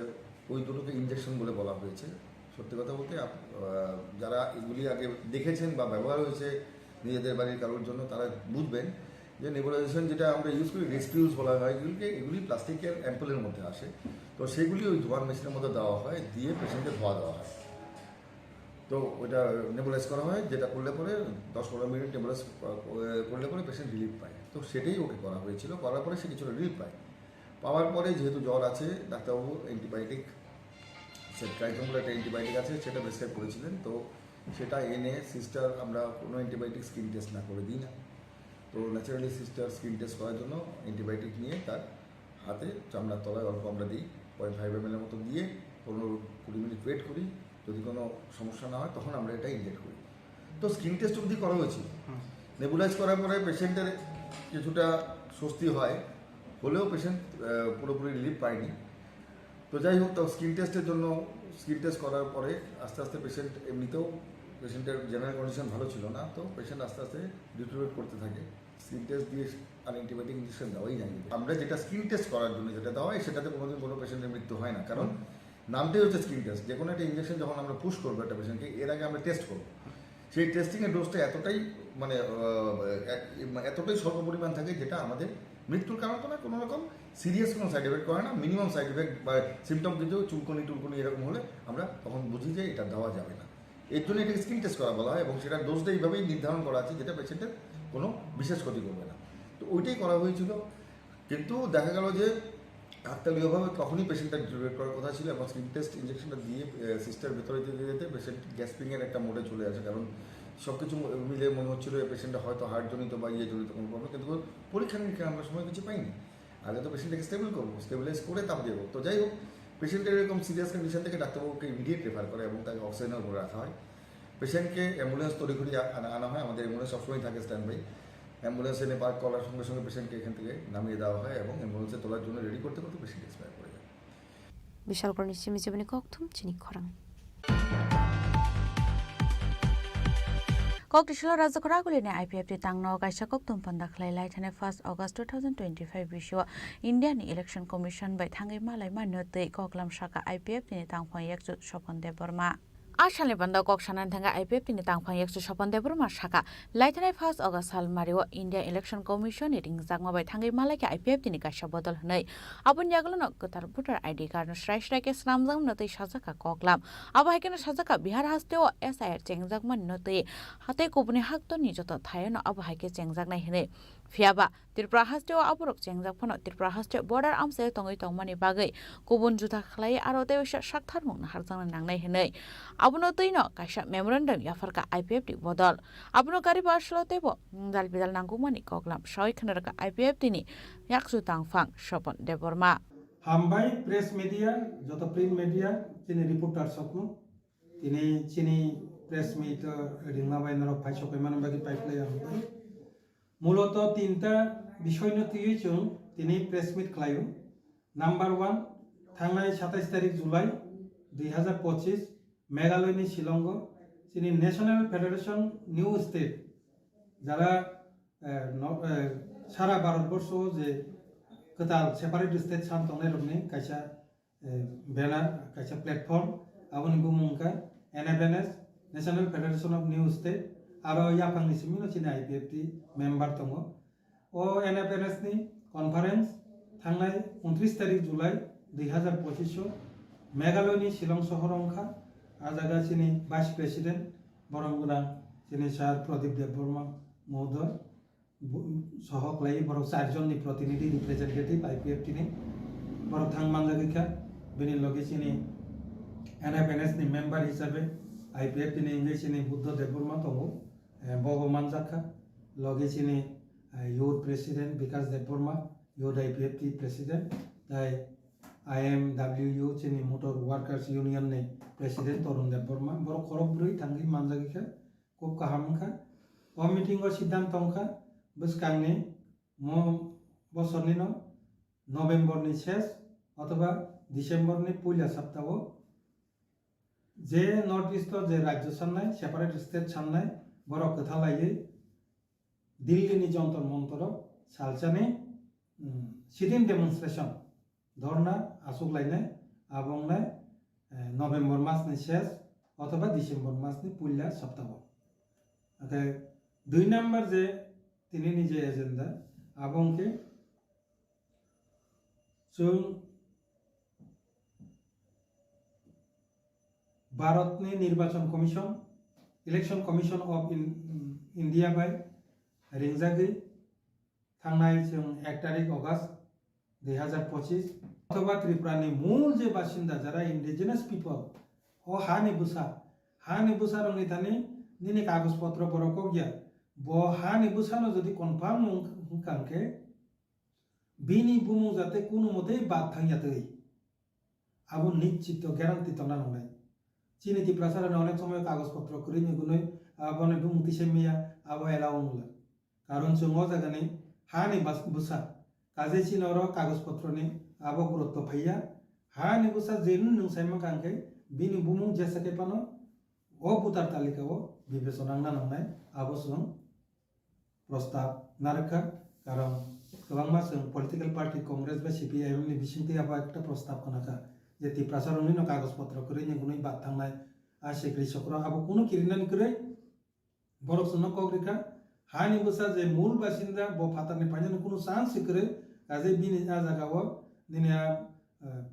ওই দুটোকে ইঞ্জেকশন বলে বলা হয়েছে। সত্যি কথা বলতে, আপ-, আহ, যারা এগুলি আগে দেখেছেন বা ব্যবহার হয়েছে নিজেদের বাড়ির কারোর জন্য, তারা বুঝবেন যে নেবুলাইজেশন যেটা আমরা ইউজ করি, রেস্ট টিউবস বলা হয় এগুলিকে, এগুলি প্লাস্টিকের অ্যাম্পুলের মধ্যে আসে। তো সেগুলি ওই ধোঁয়ার মেশিনের মধ্যে দেওয়া হয়, দিয়ে পেশেন্টকে ধোঁয়া দেওয়া হয়। তো ওইটা নেবুলাইজ করা হয়, যেটা করলে পরে দশ পনেরো মিনিট নেবুলাইজ করলে পরে পেশেন্ট রিলিফ পায়। তো সেটাই ওকে করা হয়েছিল, করার পরে সে কিছুটা রিলিফ পায়। পাওয়ার পরে যেহেতু জ্বর আছে, ডাক্তারবাবু অ্যান্টিবায়োটিক, সেট্রাইজম বলে একটা অ্যান্টিবায়োটিক আছে, সেটা প্রেসক্রাইব করেছিলেন। তো সেটা এনে সিস্টার, আমরা কোনো অ্যান্টিবায়োটিক স্কিন টেস্ট না করে দিই না। তো ন্যাচারালি সিস্টার স্কিন টেস্ট করার জন্য অ্যান্টিবায়োটিক নিয়ে তার হাতে, চামড়ার তলায় অল্প আমরা দিই, পয়েন্ট ফাইভ এমএলের মতো দিয়ে পনেরো কুড়ি মিনিট ওয়েট করি। যদি কোনো সমস্যা না হয়, তখন আমরা এটা ইনজেক্ট করি। তো স্কিন টেস্ট অবধি করা হয়েছিল। নেবুলাইজ করার পরে পেশেন্টের কিছুটা স্বস্তি হয়, হলেও পেশেন্ট পুরোপুরি রিলিফ পায়নি। তো যাই হোক, তো স্কিন টেস্টের জন্য, স্কিন টেস্ট করার পরে আস্তে আস্তে পেশেন্ট, এমনিতেও পেশেন্টের জেনারেল কন্ডিশন ভালো ছিল না, তো পেশেন্ট আস্তে আস্তে ডিটোরিয়েট করতে থাকে। স্কিন টেস্ট দিয়ে আর অ্যান্টিবায়োটিক ইঞ্জেকশন দেওয়াই যায়নি। আমরা যেটা স্কিন টেস্ট করার জন্য যেটা দেওয়া হয়, সেটাতে কোনোদিন কোনো পেশেন্টের মৃত্যু হয় না, কারণ নামটাই হচ্ছে স্কিন টেস্ট। যে কোনো একটা ইঞ্জেকশন যখন আমরা পুশ করবো একটা পেশেন্টকে, এর আগে আমরা টেস্ট করবো। সেই টেস্টিংয়ের ডোজটা এতটাই, মানে, আহ, এক-, এতটাই স্বল্প পরিমাণ থাকে, যেটা আমাদের মৃত্যুর কারণ তো না, কোনো রকম সিরিয়াস কোনো সাইড এফেক্ট করে না। মিনিমাম সাইড এফেক্ট বা সিমটম কিছু চুলকুনি টুলকুনি এরকম হলে আমরা তখন বুঝি যে এটা দেওয়া যাবে না। এর জন্য এটাকে স্কিন টেস্ট করা বলা হয় এবং সেটা ডোজটা এইভাবেই নির্ধারণ করা আছে, যেটা পেশেন্টের কোনো বিশেষ ক্ষতি করবে না। তো ওইটাই করা হয়েছিল। কিন্তু দেখা গেল যে কাকতালীয়ভাবে তখনই পেশেন্টটা ডিটোরিয়েট করার কথা ছিল এবং স্কিন টেস্ট ইঞ্জেকশনটা দিয়ে, আহ, সিস্টার ভেতরে যেতে যেতে পেশেন্ট গ্যাসপিংয়ের একটা মোডে চলে আসে, কারণ সব কিছু মিলে মনে হচ্ছিল এই পেশেন্টটা হয়তো হার্টজনিত বা ইয়েজনিত কোনো প্রবলেম, কিন্তু পরীক্ষা নিরীক্ষা আমরা সময় কিছু পাইনি। আগে তো পেশেন্টটাকে স্টেবল করবো, স্টেবিলাইজ করে তারপর দেবো। তো যাই হোক, পেশেন্টের এরকম সিরিয়াস কন্ডিশন থেকে ডাক্তারবাবুকে ইমিডিয়েট রেফার করে এবং তাকে অক্সিজেনের উপরে রাখা হয়। পেশেন্টকে অ্যাম্বুলেন্স তড়িঘড়ি আ-, আনা, আনা হয়, আমাদের অ্যাম্বুলেন্স সবসময় থাকে স্ট্যান্ড বাই। অ্যাম্বুলেন্স এনে পার্ক করার সঙ্গে সঙ্গে পেশেন্টকে এখান থেকে নামিয়ে দেওয়া হয় এবং অ্যাম্বুলেন্সে তোলার জন্য রেডি করতে করতে পেশেন্ট এক্সপায়ার করে যায়। Bishalgarhni simi jibini kokthum chini khorang. Kok tisilo Rajakhor Agulini I P F T tangno kaisa kokthum panda khlai lai thani first August two thousand twenty-five bisio India ni Election Commission bai thangwi malai mano twi koklam saka I P F T ni tangphang yakchu Sopon Debbarma. A salni panda kok sanani thangkha I P F T ni tangphang yakchu Sopon Debbarma saka, lai thani first August sal mario India Election Commission ni ringjakma bai thangwi malaikha I P F T ni kaisa bodol hwnwi. Aboni yagulono kwthar voter I D card no srai srai khe swnamjakmano twi sajakha koklam. Abo hai kheno sajakha Bihar hasteo S I R chengjakmani no twi hatei kubuni haktorni joto thaiono abo hai khe chengjaknai hwnwi. Phiyaba Tripura hasteo aborok chengjak phano Tripura hasteo border amchaio tongwi tongmani bagwi kubun juda khlai aro tei waisa saktharmung naharjakna nangnai hwnwi abono twino kaisa memorandum yapharkha I P F T bodol. Abono gari baslo teibo dal bidal nangkukmani koklam sawi khwnarwkha I P F T ni yakchu tangphang Sopon Debbarma. Hambai press media, joto print media, chini reporters rokno. Tini chini press meet o ringma bai norok phai sokoi mani bagwi pai phlai ang. Muloto tinta bisoino twiwi chwng tini press meet khlaio. Number one, thangnai satais tarik July dui hazar pochis, Meghalaya ni Shillong o chini National Federation New State, jara, eh, no, eh, sara Bharat borsho je kwtal separate state san tongnai rokni kaisa eh, banner, kaisa platform, aboni bumung wngkha N F N S, National Federation of New State, aro yaphangni simi no chini I P F T member tongo. O N F N S ni conference thangnai untris tarik July dui hazar pochis o Meghalaya ni Shillong sohor wngkha. A jaga chini Vice President, borom gwnang chini Sir Pradip Debbarma mohodoy, bu-, soho khlai borok char jon ni protinidhi, representative I P F T ni borok thang manjagwi kha. Bini logi chini N F N S ni member hisabe I P F T ni wngwi chini Buddha Debbarma tongo, eh, bobo manjak kha. Logi chini, eh, youth president Bikash Debbarma, youth I P F T president, tai I M W U chini motor workers union ni president Torun Debbarma, borok khorok bwrwi thangwi manjagwi kha. Khub kaham wngkha. O meeting o siddhant tongkha bwskangni mo bosorni no November ni ses othoba December ni puila sapta o je North East o je rajyo sannai, separate state sannai, borok kwtha laiwi Delhi ni Jantar Mantar o salsani, mm, sit-in demonstration, dhorna aswk lainai, abo wngnai, eh, November mas ni ses othoba December mas ni puila sapta o. Hwnkhe dui number je tini ni je agenda, abo hwnkhe chwng Bharat ni Nirbachon Commission, Election Commission of In-, India bai ringjagwi thangnai chwng ek tarik August dui hazar pochis, othoba Tripura ni mul je basinda jara indigenous people, o ha ni bwsa, ha ni bwsa rok ni thani nini kagoj potro borok kok ya, bo ha ni bwsa no jodi confirm wng-, wngkha hwnkhe bini bumung jate kunu motei bad thang ya twi. Abo nischito guarantee tongna nangnai. Chini Tiprasa rokni onek somoy kagoj potro kwrwi ni gunoi, ah, bono bumung tisa miya, abo allow wngla. Karon chwng o jaga ni ha ni bas-, bwsa, kaje chini oro kagoj potro ni abo gurutto phaiya. Ha ni bwsa je nwng sai mankha hwnkhe bini bumung jesa khe phano o voter talika o bibechona wngna nangnai, abo chwng prostab narwkha, karon kwbangma chwng political party Congress bai C P I M ni bisingtwi abo ekta prostab khnakha je Tiprasa rokni no kagoj potro kwrwi ni gunoi bad thangnai, a sikri sokro abo kunu kirinani kwrwi borok chwngno kok rikha, hani bwsa je mul basinda bo phatarni phainani kunu chance se kwrwi, kaje bini a jaga o nini a, eh,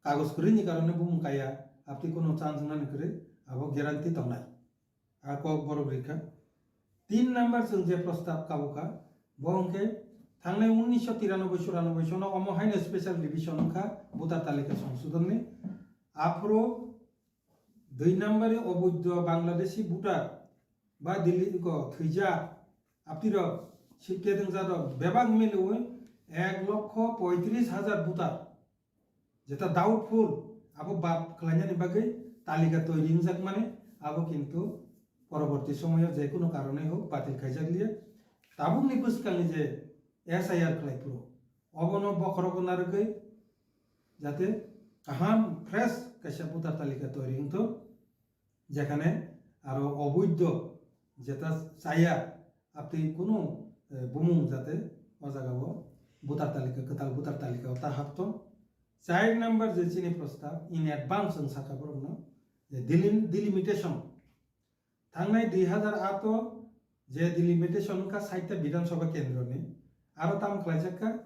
kagoj kwrwi ni karone bumung kaya, abtwi kunu chance wngnani kwrwi abo guarantee tongnai. A kok borok rikha. Tin number chwng je prostab kabukha, bo hwnkhe thangnai unnisho tiranoboi churanobboi sono omo haino special revision wngkha voter talika songsodhonni. Aphuru dui number oboidho Bangladeshi voter ba Delhi ko thwijak aptirok sipte dwngjak rok bebak miliwi ek lokho poitris hajar voter. Jeta doubtful, abo bad khlainani bagwi talika toiri wngjakmani, abo kintu poroborti somoyo je kunu karone hok batil khaijak liya. Tabukni bwskangni je S I R khlai phuru, obono bokhorogo narwgwi jate kaham fresh kaisa voter talika toiri wngthok. Jekhane aro oboidho jeta chaya, aptwi kunu, eh, bumung jate o jagao voter talika, kwtal voter talikao ta hapto. Char number je chini prostab, in advance wng sakha borokno, je delim-, delimitation. Thangnai dui hazar aat o je delimitation wngkha saita Bidhan Sabha kendroni, aro tam khlaijak kha,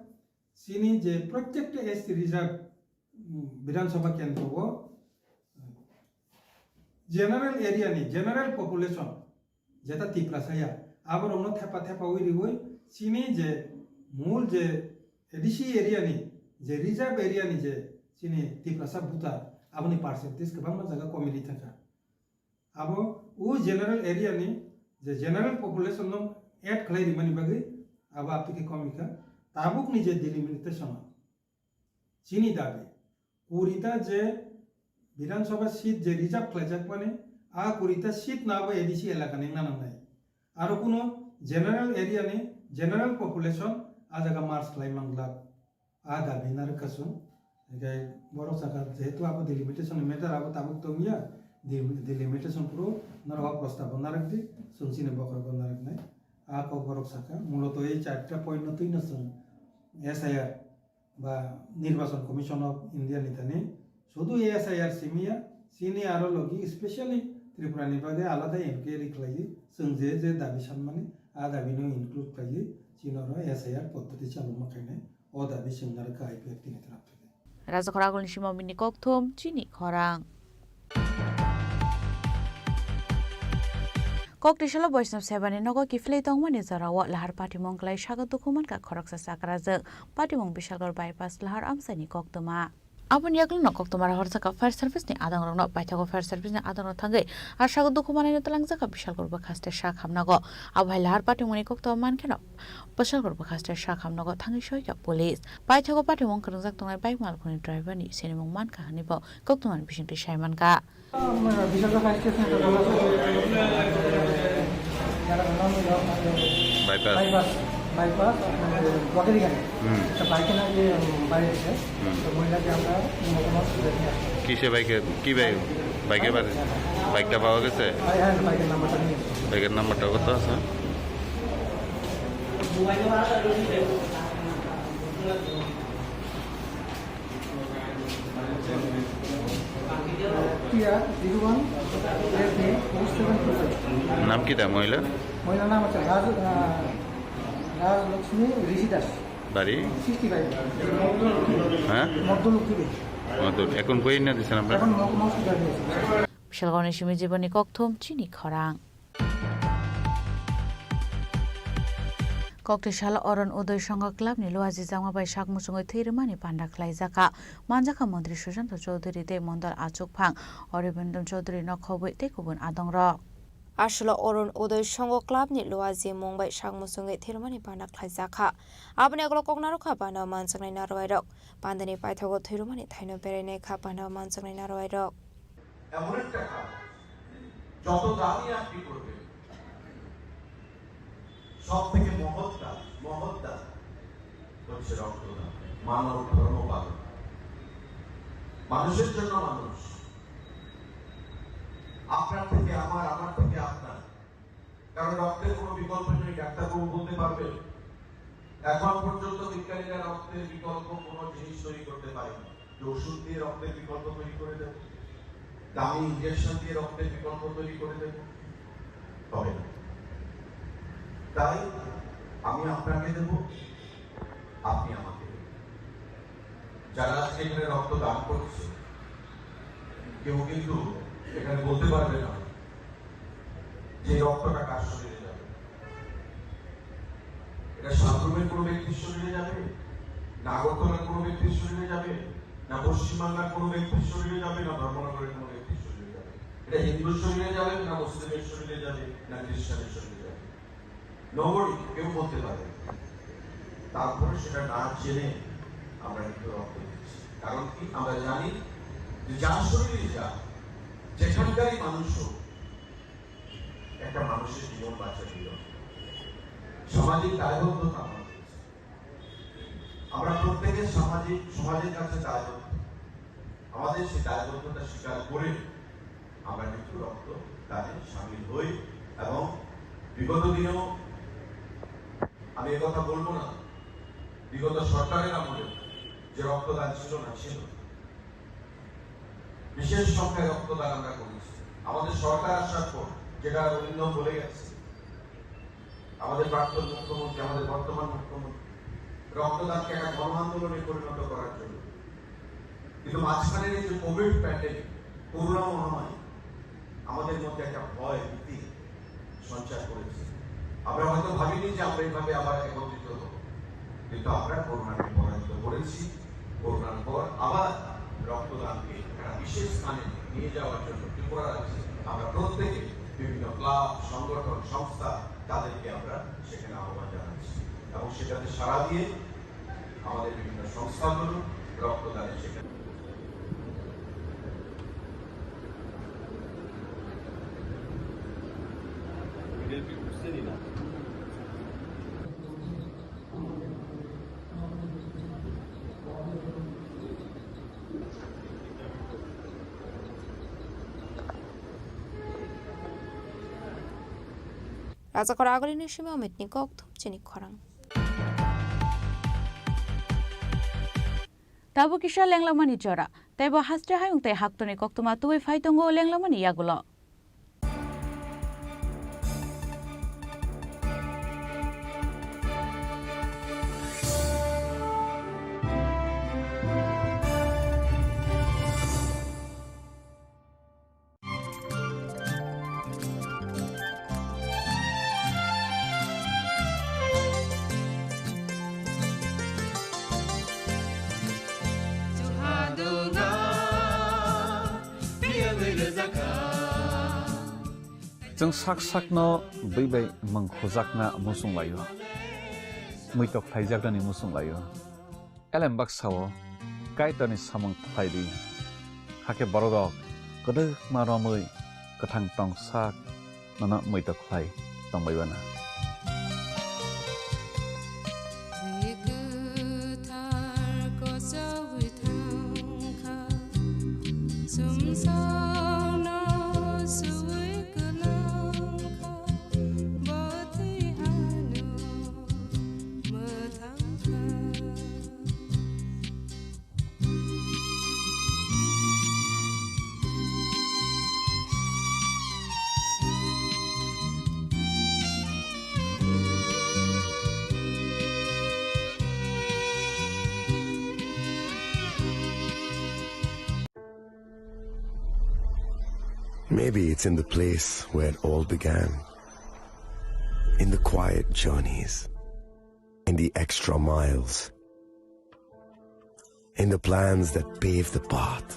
chini je protekta S T reserve, mm, Bidhan Sabha kendro o, general area ni, general population, jeta Tiprasa ya, aborokno thepa thepa wi riwi chini je mul je A D C area ni, je reserve area ni je chini Tiprasa voter, aboni percentage kwbangma jaga komi ri thangkha. Abo o general area ni je general population no add khlai rimani bagwi abo aptwi khe komi kha. Tabukni je delimitation o chini dabi, kurita je Bidhan Sabha seat je reserve khlaijakmani, a kurita seat no abo A D C elaka ni wngna nangnai. Aro kuno general area ni general population a jaga merge khlai man glak, a dabi narwkha chwng. Hinkhe borok sakha, jehetu abo delimitation ni matter abo tabuk tongya, de-, delimitation phuru norok o prostav o narwk di, chwng chini bokhorok o narwknai. A kok borok sakha, muloto ei charta point no twino chwng S I R ba Nirbachon Commission of India ni thani sudu S I R simiya, chini aro logi specially Tripura ni bagwi alada enquiry khlaiwi chwng je je dabi sanmani a dabi no include khlaiwi chini oro S I R poddoti chaluma khainai o dabi chwng narwkha I P F T ni taraf thani. Rajakhor agulni sima bini kokthum chini khorang. Koktisalo Boishnab Sebani nogo kiphilwi tongmani jorao lahar patimung klai sago dukhu mankha khoroksa chakrajwk. Patimung Bishalgarh bypass lahar amchaini koktwma. Aboni yaklwno koktwmaro horjakha fire service ni adongrokno, paithago fire service ni adongrok thangwi a sago dukhu manwino twlangjakha Bishalgarh bwkhaste sak hamnago. Abo hai lahar patimungni koktwma mankheno Bishalgarh bwkhaste sak hamnago thangwi soikha police. Paithago patimung kwrwngjak tongnai bike malkhungni driver ni sinimung mankha hwnwibo koktwmani bisingtwi sai mankha. Bishalgarh fire station. Bypass. Bypass, bypass, আপনার ব্লকেরই গাড়ি। হুম। একটা বাইকে না গিয়ে, উম, বাইরে এসে, হুম। তো মহিলাকে আমরা মোটামুটি দেখে আসি। কিসে বাইকে, কি বাইক? বাইকে বাড়ি? হ্যাঁ, হ্যাঁ। বাইকটা পাওয়া গেছে? হ্যাঁ, হ্যাঁ, বাইকের নাম্বারটা নিয়ে এসেছি। বাইকের নাম্বারটা কত আছে? Kia zero one eight eight four seven two five। নাম কিতা মহিলা? মহিলার নাম হচ্ছে রাজ, আহ, রাজলক্ষ্মী ঋষি দাস। বাড়ি? Sixty five. হ্যাঁ? মদ্য লক্ষ্মী। মদ্য। এখন কই না দিছেন আপনারা? এখন মহকুমা হসপিটাল নিয়ে এসেছি। Bishalgarhni simi jiboni kokthum chini khorang. Koktisalo Oron Udoy Songho Club ni luajijakma bai sak muchungwi thwi rwmani panda khlaijakha. Manjakha Montri Sushanta Chowdhury tei Mondol Achukphang, Oribindon Chowdhury no khobwi tei kubun adongrok. Aswkno Oron Udoy Songho Club ni luaji mung bai sak muchungwi thwi rwmani panda khlaijakha. Aboni ulo kok narwkha panda manjaknai narwuirok. Pandani paithago thwi rwmani thaino berainai kha panda manjaknai narwuirok. এমন একটা কাজ, যত দামি আপনি করবেন, সব থেকে মহৎ কাজ, মহৎ দান হচ্ছে রক্তদান, মানব ধর্ম পালন, মানুষের জন্য মানুষ, আপনার থেকে আমার, আমার থেকে আপনার। কারণ রক্তের কোনো বিকল্প নেই, ডাক্তারবাবু বলতে পারবেন। এখন পর্যন্ত বিজ্ঞানীরা রক্তের বিকল্প কোনো জিনিস তৈরি করতে পারেনি। যে ওষুধ দিয়ে রক্তের বিকল্প তৈরি করে দেব, দামি ইঞ্জেকশন দিয়ে রক্তের বিকল্প তৈরি করে দেব, হবে না। তাই আমি আপনাকে দেব, আপনি আমাকে দেবেন। যারা আজকে এখানে রক্ত দান করছে, কেউ কিন্তু এখানে বলতে পারবে না যে রক্তটা কার শরীরে যাবে। এটা সাবরুমের কোনো ব্যক্তির শরীরে যাবে, না আগরতলার কোনো ব্যক্তির শরীরে যাবে, না পশ্চিমবাংলার কোনো ব্যক্তির শরীরে যাবে, না ধর্মনগরের কোনো ব্যক্তির শরীরে যাবে। এটা হিন্দুর শরীরে যাবে, না মুসলিমের শরীরে যাবে, না খ্রিস্টানের শরীরে যাবে। Nobody, কেউ বলতে পারে না। তারপরে সেটা না জেনে আমরা কিন্তু রক্ত দিচ্ছি। কারণ কি? আমরা জানি যে যার শরীরে যা, যেখানকারই মানুষ হোক, একটা মানুষের জীবন বাঁচাতে হবে। সামাজিক দায়বদ্ধতা আমাদের আছে। আমরা প্রত্যেকের সামাজিক, সমাজের কাছে দায়বদ্ধ। আমাদের সেই দায়বদ্ধতা স্বীকার করে আমরা কিন্তু রক্ত দানে সামিল হই। এবং বিগত দিনেও আমি এ কথা বলবো না, বিগত সরকারের আমলে যে রক্তদান ছিল না, ছিল। বিশেষ সংখ্যায় রক্তদান আমরা করেছি। আমাদের সরকার আসার পর, যেটা অরিন্দম বলে গেছে, আমাদের প্রাক্তন মুখ্যমন্ত্রী, আমাদের বর্তমান মুখ্যমন্ত্রী, রক্তদানকে একটা গণ আন্দোলনে পরিণত করার জন্য। কিন্তু মাঝখানের এই যে কোভিড প্যান্ডেমিক, করোনা মহামারী, আমাদের মধ্যে একটা ভয়, ভীতি সঞ্চার করেছে। আমরা হয়তো ভাবিনি যে আমরা এইভাবে আবার একত্রিত হব, কিন্তু আমরা করোনাকে পরাজিত করেছি। করোনার পর আবার রক্তদানকে একটা বিশেষ স্থানে নিয়ে যাওয়ার জন্য ত্রিপুরা রাজ্যে আমরা প্রত্যেকে বিভিন্ন ক্লাব, সংগঠন, সংস্থা, তাদেরকে আমরা সেখানে আহ্বান জানাচ্ছি এবং সেটাতে সাড়া দিয়ে আমাদের বিভিন্ন সংস্থাগুলো রক্তদানে সেখানে Ajakor agulini simi omitni kokthum chini khorang. Tabuk kisa lenglamani jora, teibo haste hayung tei haktorni koktwma tubui phai tongo lenglamani yagulo. Chwng sak sakno bwi bai mwng khujakna muchung laio, muitok khlaijaknani muchung laio. Elem baksa-o Kaitorni samung khlai di, hakhe bororok kwdwkma romwi kwthang tong sak nono muitok khlai tongbai uanw. Maybe it's in the place where it all began. In the quiet journeys, in the extra miles, in the plans that pave the path,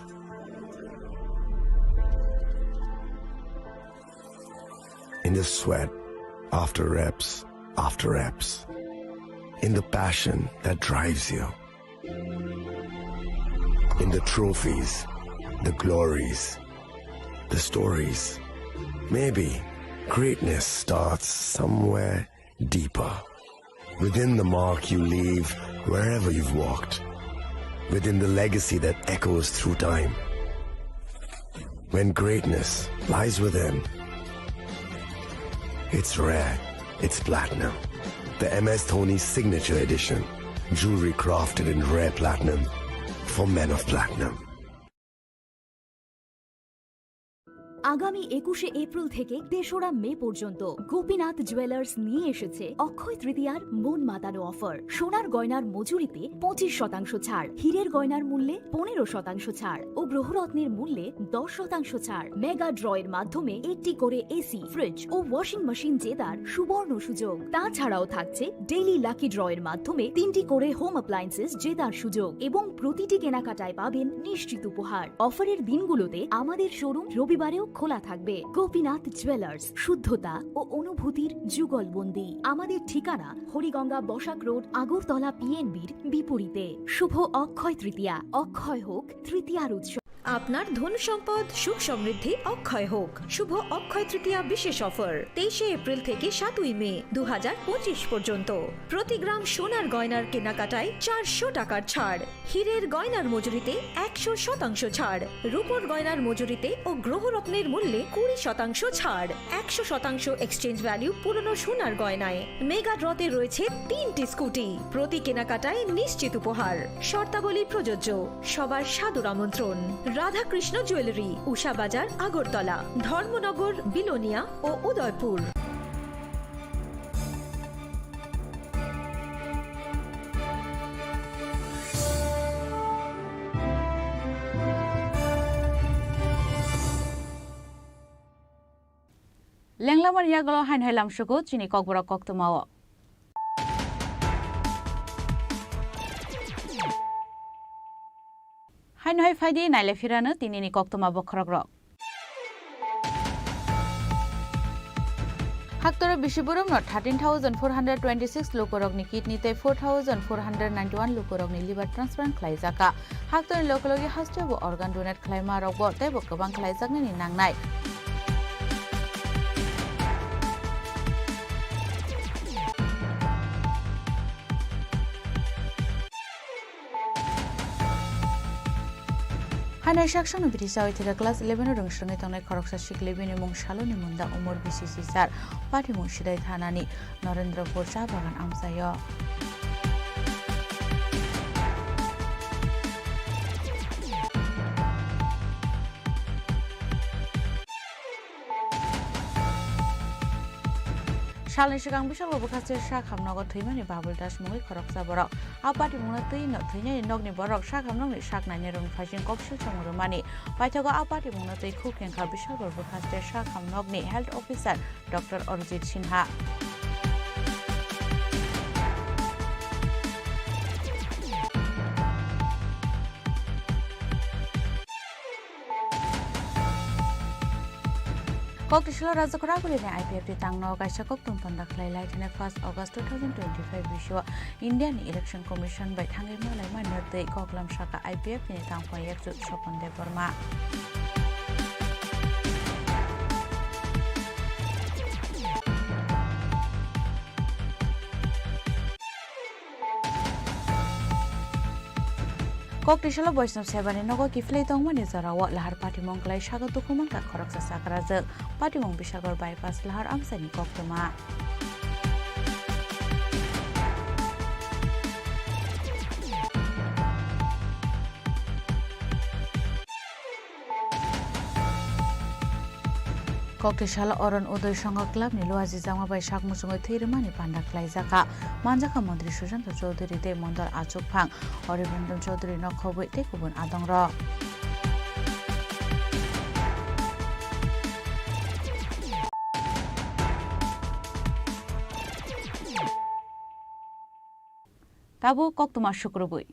in the sweat after reps after reps, in the passion that drives you, in the trophies, the glories, the stories. Maybe greatness starts somewhere deeper. Within the mark you leave wherever you've walked. Within the legacy that echoes through time. When greatness lies within, it's rare, it's platinum. The M S Dhoni Signature Edition. Jewelry crafted in rare platinum for men of platinum. আগামী একুশে এপ্রিল থেকে তেসরা মে পর্যন্ত গোপীনাথ জুয়েলার্স নিয়ে এসেছে অক্ষয় তৃতীয়ার মন মাতানো অফার। সোনার গয়নার মজুরিতে পঁচিশ শতাংশ ছাড়, হীরের গয়নার মূল্যে পনেরো শতাংশ ছাড় ও গ্রহরত্নের মূল্যে দশ শতাংশ ছাড়। মেগা ড্রয়ের মাধ্যমে একটি করে এসি, ফ্রিজ ও ওয়াশিং মেশিন জেতার সুবর্ণ সুযোগ। তাছাড়াও থাকছে ডেইলি লাকি ড্রয়ের মাধ্যমে তিনটি করে হোম অ্যাপ্লায়েন্সেস জেতার সুযোগ এবং প্রতিটি কেনাকাটায় পাবেন নিশ্চিত উপহার। অফারের দিনগুলোতে আমাদের শোরুম রবিবারেও খোলা থাকবে। গোপীনাথ জুয়েলার্স, শুদ্ধতা ও অনুভূতির যুগলবন্দি। আমাদের ঠিকানা হরিগঙ্গা বসাক রোড, আগরতলা পিএনবির বিপরীতে। শুভ অক্ষয় তৃতীয়া, অক্ষয় হোক তৃতীয়ার উৎসব। আপনার ধন সম্পদ সুখ সমৃদ্ধি অক্ষয় হোক। শুভ অক্ষয় তৃতীয়া বিশেষ অফার, তেইশে এপ্রিল থেকে সাতই মে দু হাজার পঁচিশ পর্যন্ত। প্রতি গ্রাম সোনার গয়নার কেনাকাটায় চারশো টাকার ছাড়, হীরের গয়নার মজুরিতে একশো শতাংশ ছাড়, রূপোর গয়নার মজুরিতে ও গ্রহরত্নের মূল্যে কুড়ি শতাংশ ছাড়, একশো শতাংশ এক্সচেঞ্জ ভ্যালু পুরনো সোনার গয়নায়। মেগা ড্রতে রয়েছে তিনটি স্কুটি, প্রতি কেনাকাটায় নিশ্চিত উপহার। শর্তাবলী প্রযোজ্য। সবার সাদর আমন্ত্রণ। রাধাকৃষ্ণ জুয়েলারি, উষা বাজার, আগরতলা, ধর্মনগর, বিলোনিয়া ও Udaipur. Lenglamani yagulo haino hai lamsugo chini kokborok koktwmao. Haino hai phaidi naile phirano tinini koktwma bokhorokrok. Haktoro Bishiburumno thirteen thousand four hundred twenty-six lukurokni kidney tei four thousand four hundred ninety-one lukurokni liver transplant khlaijaka. Haktorni loge loge hasteo bo organ donate khlaima rokbo teibo kwbang khlaijaknani nangnai. Naisaksono biri chawi thwikha class eleven o rwngsrwngwi tongnai khoroksa sikli, bini mung Saloni Munda, umor bisi sisar, patimung Sidai thanani Norendrapur cha bagan amchaio. Salni swkang Bishalgarh bwkhaste Sakham nogo thwimani Babul Das mungwi khoroksa borok. A patimungno twi no thwinani nokni borok Sakham nokni sak nainai rokni phaising kok silchang rwmani. Paithago a patimungno twi khuk hengkha Bishalgarh bwkhaste Sakham nokni health officer Doctor Arjit Sinha. Koktisalo Rajakhor Agulini I P F ni tangno kaisa koktwma panda khlai lai thani first August two thousand twenty-five bisio India ni Election Commission bai thangwi malai manna twi koklam saka I P F ni tangphai yakchu Sopon Debbarma. Koktisalo Boisnab Sebani nogo kiphilwi tongmani jorao lahar patimung klai sago dukhu mankha khoroksa chakrajwk. Patimung Bishalgarh bypass lahar amchaini koktwma. Koktisalo Oron Udoy Sangha Club ni luajijakma bai sak muchungwi thwi rwmani panda khlaijakha. Manjakha Montri Sushanta Chowdhury tei Mondol Achukphang, Horibandon Chowdhury no khobwi tei kubun adongrok. Tabuk koktwma sukrubwi.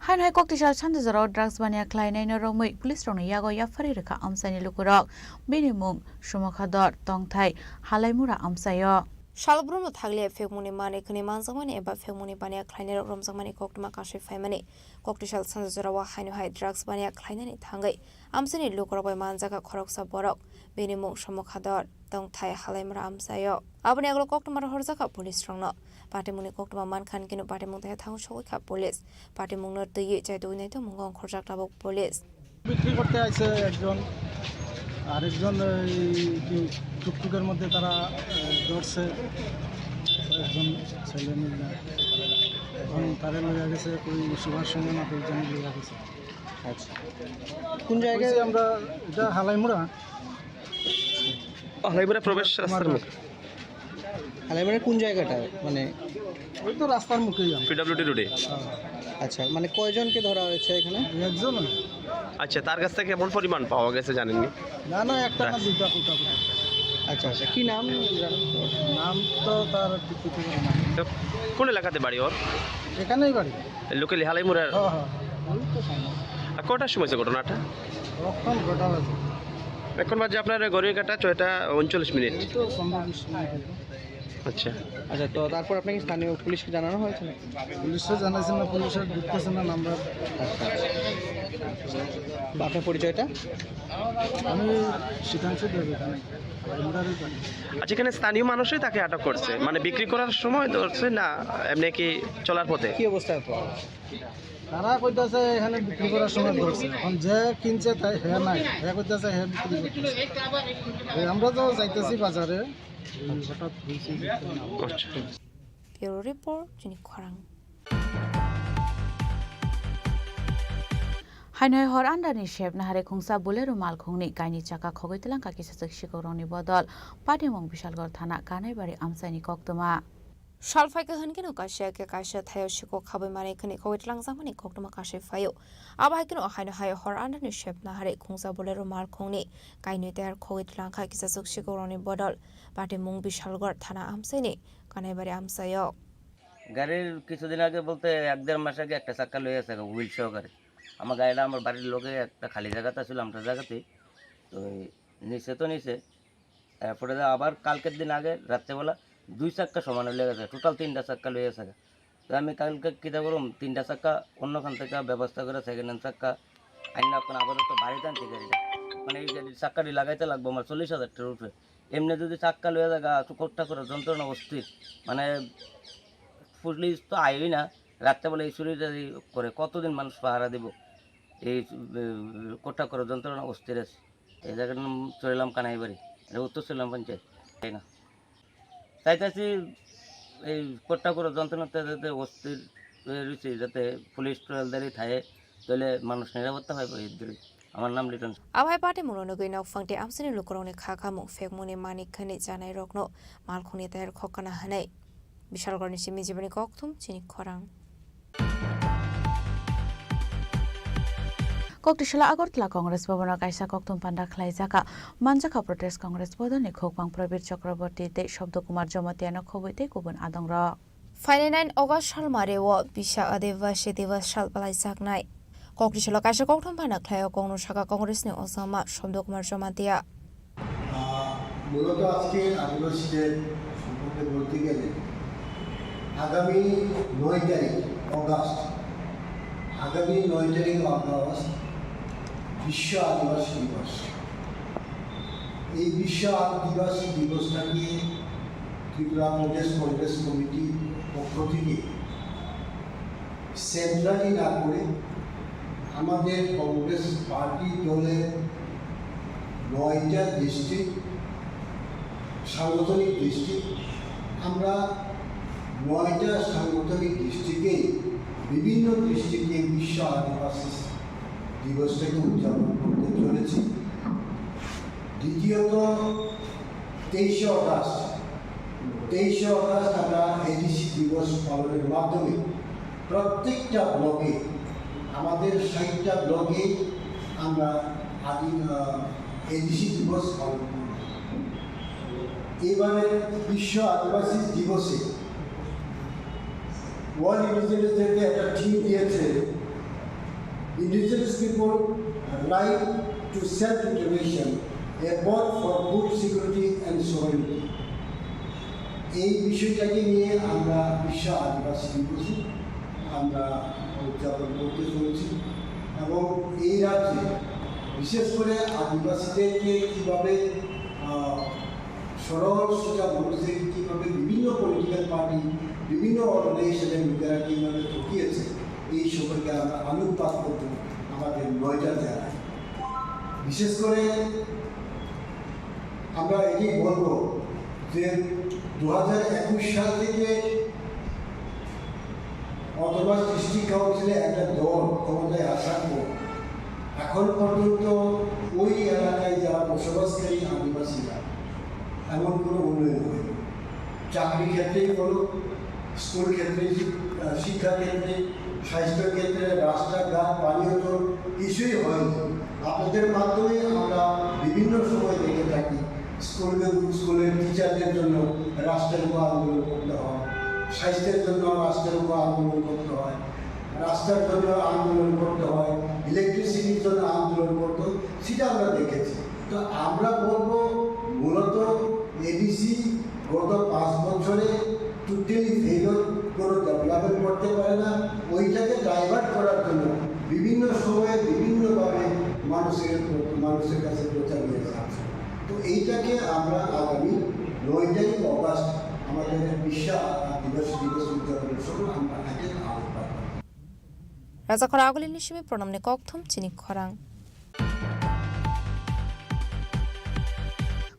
Haino hai koktisal sanja jorao drugs baniya khlainaino romwi police rokni yago yapharwi rwkha amchaini lukurok. Bini mung Sumokha Dor, tongthai Halaimura amchaio. Salbrum no thaglia phekmungni manwi khwnwi manjakmani eba phekmungni baniya khlainairok romjakmani koktwma kasui phaimani. Koktisal sanja jorao haino hai drugs baniya khlainani thangwi amchaini lukurok bai manjakha khoroksa borok. Bini mung Sumokha Dor, tongthai Halaimura amchaio. Aboni aglo koktwma rohorjakha police rokno. Patimungni koktwma mankha hinkhe no patimung taiha thango sogwi kha police. Patimungno twiwi chaitugwi nai tongmungo ongkhorjak tabuk police. বিক্রি করতে আইছে একজন, আরেকজন এই কি টুকটুকের মধ্যে তারা, এ, ধরছে একজন ছেলে মিলে। এখন তারে লইয়া গেছে, ওই সুভাষ সঙ্গে না দুইজনে লইয়া গেছে। আচ্ছা, কোন জায়গায়? বলছি আমরা, এটা হালাইমুড়া। হালাইমুড়া প্রবেশ রাস্তার মুখে। হালাইমুড়া কোন জায়গাটা? মানে ওই তো রাস্তার মুখেই আমরা। পিডব্লিউডি রোডে। হ্যাঁ। আচ্ছা, মানে কয়জনকে ধরা হয়েছে এখানে? একজন। আচ্ছা, তার কাছ থেকে কেমন পরিমাণ পাওয়া গেছে জানেননি? না, না, একটা না, আচ্ছা। দুইটা কোথাও কোথাও। আচ্ছা, আচ্ছা, কি নাম? নাম তো তার ঠিক কিছু করে না। তো কোন এলাকাতে বাড়ি ওর? এখানেই বাড়ি। লোকালি হালাইমুড়ার? হ্যাঁ, হ্যাঁ, হ্যাঁ। ওই তো সামনে। আর কটার সময় হয়েছে ঘটনাটা? তখন কটা বাজে? এখন বাজে আপনার ঘড়ির কাঁটা ছয়টা উনচল্লিশ মিনিট। এই তো পনেরো বিশ মিনিট হলো। আচ্ছা। আচ্ছা, তো তারপর আপনাকে স্থানীয় পুলিশকে জানানো হয়েছে নাকি? পুলিশও জানাইছে না, পুলিশে ঢুকতেছে না নাম্বার। আচ্ছা। আপনার পরিচয়টা? আমি শীতাংশু দেব এখানে, রাইমুড়ারই বাড়ি। আচ্ছা, এখানে স্থানীয় মানুষই তাকে আটক করছে, মানে বিক্রি করার সময় ধরছে না এমনি কি চলার পথে? কি অবস্থায় পাওয়া গেছে? তারা কইতাছে এখানে বিক্রি করার সময় ধরছে, এখন যে কিনছে তাই হে নাই, হে কইতাছে হে বিক্রি করতেছে। এই আমরা তো যাইতেছি বাজারে, এই হঠাৎ হয়েছে যে কোনো আচ্ছা। Bureau report, Chini Khorang. Hainoi hor andani sep nahare khungsa Bolero malkhungni kaini chaka khogoi telangka kisa chwk sikorokni bodol Patimung Bishalgarh thana Kanaibari amchaini koktwma. Sal phaikha hwn kheno kaisa khe kaisa thaio sikok khabwi manwi khwnwi khogoi telangjakmani koktwma kasui phaio. Abo hai kheno haino hai hor andani sep nahare khungsa Bolero malkhungni kainwi tayar khogoi telangkha kisa chwk sikokrokni bodol Patimung Bishalgarh thana amchaini Kanaibari amchaio. গাড়ির কিছুদিন আগে বলতে এক দেড় মাস আগে একটা চাক্কা লয়ে আছে হুইল সহকারে। আমার গাড়িটা আমার বাড়ির লগে একটা খালি জায়গাতে ছিল, আমরা জায়গাতেই। তো নিচে তো নিচে, এরপরে যে আবার কালকের দিন আগে রাত্রেবেলা দুই চাক্কা সমান হয়ে গেছে, টোটাল তিনটা চাক্কা লয়ে গেছে। তো আমি কালকে কিতা করুম, তিনটা চাক্কা অন্যখান থেকে ব্যবস্থা করে সেকেন্ড হ্যান্ড চাক্কা আইন না, এখন আপাতত বাড়িতে আনছি গাড়িটা। মানে এই গাড়ির চাক্কাটি লাগাইতে লাগবো আমার চল্লিশ হাজার টাকার উপরে। এমনি যদি চাক্কা লয়ে জায়গা কোটটা করে যন্ত্রণা অস্থির, মানে পুলিশ তো আইই না, রাত্রেবেলা এই চুরিচারি করে কতদিন মানুষ পাহারা দিব? এই, এ, কোটা করে যন্ত্রণা অস্থির আছে। এই জায়গাটার নাম চুরিলাম কানাইবাড়ি, এটা উত্তর চুরিলাম পঞ্চায়েত, তাই না? চাইতেছি এই কোটা করে যন্ত্রণাতে যাতে অস্থির হয়ে রয়েছে, যাতে পুলিশ টোটাল দাঁড়িয়ে থাকে, তাহলে মানুষ নিরাপত্তা পাইবে। এই দূরে আমার নাম Liton. Abai pati mulo nugui nokphang tei amsini lukurokni kha khamung phekmungni manik khani chanairokno malkhungni tayar khokana hwnwi. Bishalgarhni simi jiboni kokthum chini khorang. Koktisala Agartala Congress Bhavan o kaisa kokthum panda khlaijak. Manjakha protest Congress bodolni khukbang Prabir Chakraborty tei Shabda Kumar Jamatia no khobwi tei kubun adongrok. Phainai nine August salmari o Biswa Adibasi Diwas sal palaijaknai. Koktisalo kaisa kokthum panda khlaio, kokno saka Congress ni ojama Shabda Kumar Jamatia. আহ, মূলত আজকে আদিবাসীদের সম্পর্কে বলতে গেলে আগামী নয় তারিখ অগাস্ট, আগামী নয় তারিখ অগাস্ট বিশ্ব আদিবাসী দিবস। এই বিশ্ব আদিবাসী দিবসটাকে ত্রিপুরা প্রদেশ কংগ্রেস কমিটির পক্ষ থেকে সেন্ট্রালি না করে আমাদের কংগ্রেস পার্টি দলের নয়টা ডিস্ট্রিক্ট, সাংগঠনিক ডিস্ট্রিক্ট, আমরা নয়টা সাংগঠনিক ডিস্ট্রিক্টে বিভিন্ন ডিস্ট্রিক্টে বিশ্ব আদিবাসী দিবসটাকে উদযাপন করতে চলেছি। দ্বিতীয়ত, তেইশে অগাস্ট, তেইশে অগাস্ট আমরা এডিসি দিবস পালনের মাধ্যমে প্রত্যেকটা ব্লকে, আমাদের ষাটটা ব্লকে আমরা আদি-, আহ, এডিসি দিবস পালন করব। এবারে বিশ্ব আদিবাসী দিবসে ওয়ার্ল্ড ইন্ডিজিনাস ডেতে একটা থিম দিয়েছে, Indigenous people right to self determination, a path for food security and sovereignty. এই বিষয়টাকে নিয়ে আমরা বিশ্ব আদিবাসী দিবসে আমরা উদযাপন করতে চলেছি এবং এই রাজ্যে বিশেষ করে আদিবাসীদেরকে কীভাবে, আহ, সরল সোজা মানুষদেরকে কীভাবে বিভিন্ন পলিটিক্যাল পার্টি, বিভিন্ন অর্গানাইজেশনের লোকেরা কীভাবে ঠকিয়েছে, এই সম্পর্কে আমরা আলোকপাত করব আমাদের নয়টা জেলায়। বিশেষ করে আমরা এটাই বলবো যে দু হাজার একুশ সাল থেকে অটোনমাস ডিস্ট্রিক্ট কাউন্সিলে একটা দল ক্ষমতায় আসার পর এখন পর্যন্ত ওই এলাকায় যারা বসবাসকারী আদিবাসীরা এমন কোনো উন্নয়ন হয়নি। চাকরি ক্ষেত্রেই বলো, স্কুল ক্ষেত্রে, শিক-, আহ, শিক্ষা ক্ষেত্রে, স্বাস্থ্য ক্ষেত্রে, রাস্তাঘাট, পানীয় জল কিছুই হয়নি। আপনাদের মাধ্যমে আমরা বিভিন্ন সময় দেখে থাকি, স্কুলকে, স্কুলের টিচারদের জন্য রাস্তার উপর আন্দোলন করতে হয়, স্বাস্থ্যের জন্য রাস্তার উপর আন্দোলন করতে হয়, রাস্তার জন্য আন্দোলন করতে হয়, ইলেকট্রিসিটির জন্য আন্দোলন করতে হয়, সেটা আমরা দেখেছি। তো আমরা বলবো, মূলত এডিসি গত পাঁচ বছরে টোটালি ফেলিওর, কোনো ডেভেলপমেন্ট করতে পারে না। ওইটাকে ডাইভার্ট করার জন্য বিভিন্ন সময়ে বিভিন্নভাবে মানুষের, মানুষের কাছে প্রচার নিয়ে যাচ্ছে। তো এইটাকে আমরা আগামী নয় তারিখ অগাস্ট আমাদের বিশ্ব আদিবাসী দিবস উদযাপনের সময় আমরা আগে আহ্বান করব। Rajakhor Agulini simi pranamni kokthum chini khorang.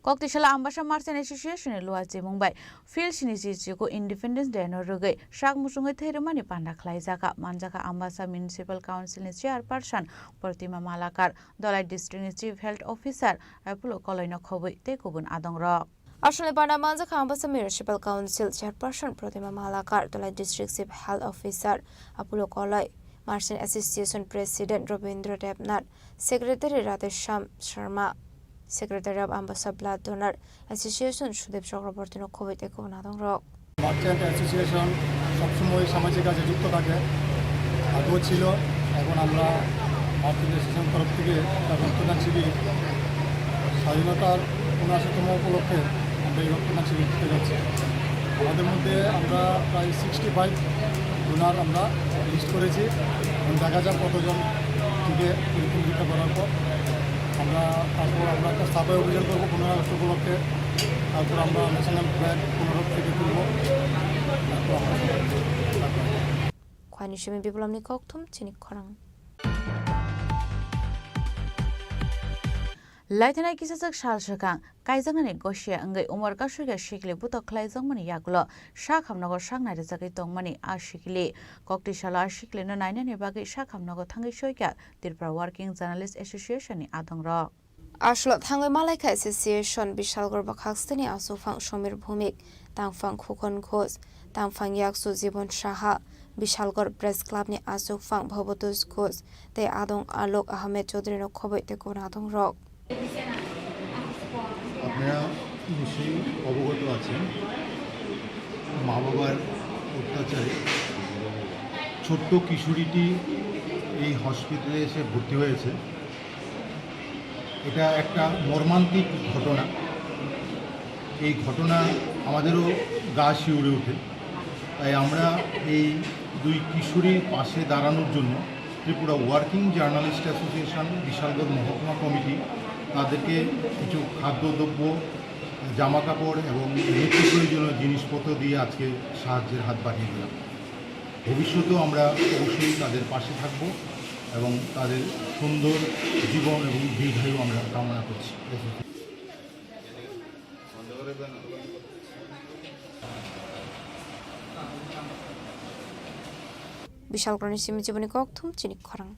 Koktisala Ambasa Merchant Association ni luachimung bai field sini chichigo Independence Day no rwgwi sak muchungwi thwi rwmani panda khlaijak. Manjakha Ambasa Municipal Council ni Chairperson Protima Malakar, Dholai District ni Chief Health Officer Apollo Koloi no khobwi tei kubun adongrok. Aswkni panda manjakha Ambasa Municipal Council Chairperson Protima Malakar, Dholai District Chief Health Officer Apollo Koloi, Merchant Association President Robindra Debnath, Secretary Radheshyam Sharma, Secretary of Ambasa Blood Donor Association Sudip Chakraborty no khobwi tei kubun adongrok. Merchant association সবসময় সামাজিক কাজে যুক্ত থাকে, আগেও ছিল। এখন আমরা merchant association তরফ থেকে একটা রক্তদান শিবির, স্বাধীনতার ঊনআশিতম উপলক্ষে আমরা এই রক্তদান শিবির দিতে যাচ্ছি। আমাদের মধ্যে আমরা প্রায় সিক্সটি ফাইভ ডোনার আমরা লিস্ট করেছি এবং দেখা যাক কতজন টিকে পরীক্ষা নিরীক্ষা করার পর। আমরা তারপর আমরা একটা সাফাই অভিযান করবো পনেরো আগস্ট উপলক্ষে। তারপর আমরা ন্যাশনাল ফ্ল্যাগ পনেরো থেকে তুলবো। তারপর আমরা সবাই থাকবো। Khwani simi Biplopni kokthum chini khorang. Laithanai kisachak sal swkang kaijaknani gosia wngwi umor kasui kha sikli butok khlaijakmani yagulo sak hamnogo sak nairijagwi tongmani a sikli. Koktwi salo a siklino nainani bagwi sak hamnogo thangwi soikha Tripura Working Journalist Association ni adongrok. Aswk thangwi malaikha association Bishalgarh bwkhaksani achukphang Somir Bhumik, tangphang Khukon Ghosh, tangphang Yaksu Jibon Saha, Bishalgarh Press Club ni achukphang Bhabatosh Ghosh tei adong Alok Ahmed Chaudhary no khoboi tei kubun adongrok. আপনারা নিশ্চয়ই অবগত আছেন, মা বাবার অত্যাচারে ছোট্ট কিশোরীটি এই হসপিটালে এসে ভর্তি হয়েছে। এটা একটা মর্মান্তিক ঘটনা। এই ঘটনা আমাদেরও গা শিউরে ওঠে। তাই আমরা এই দুই কিশোরীর পাশে দাঁড়ানোর জন্য Tripura working journalist association Bishalgarh মহকুমা কমিটি তাদেরকে কিছু খাদ্যদ্রব্য, জামা কাপড় এবং নিত্য প্রয়োজনীয় জিনিসপত্র দিয়ে আজকে সাহায্যের হাত বাড়িয়ে দিলাম। ভবিষ্যতেও আমরা অবশ্যই তাদের পাশে থাকব এবং তাদের সুন্দর জীবন এবং দীর্ঘায়ু আমরা কামনা করছি। Bishalgarhni simi Jiboni kokthum chini khorang.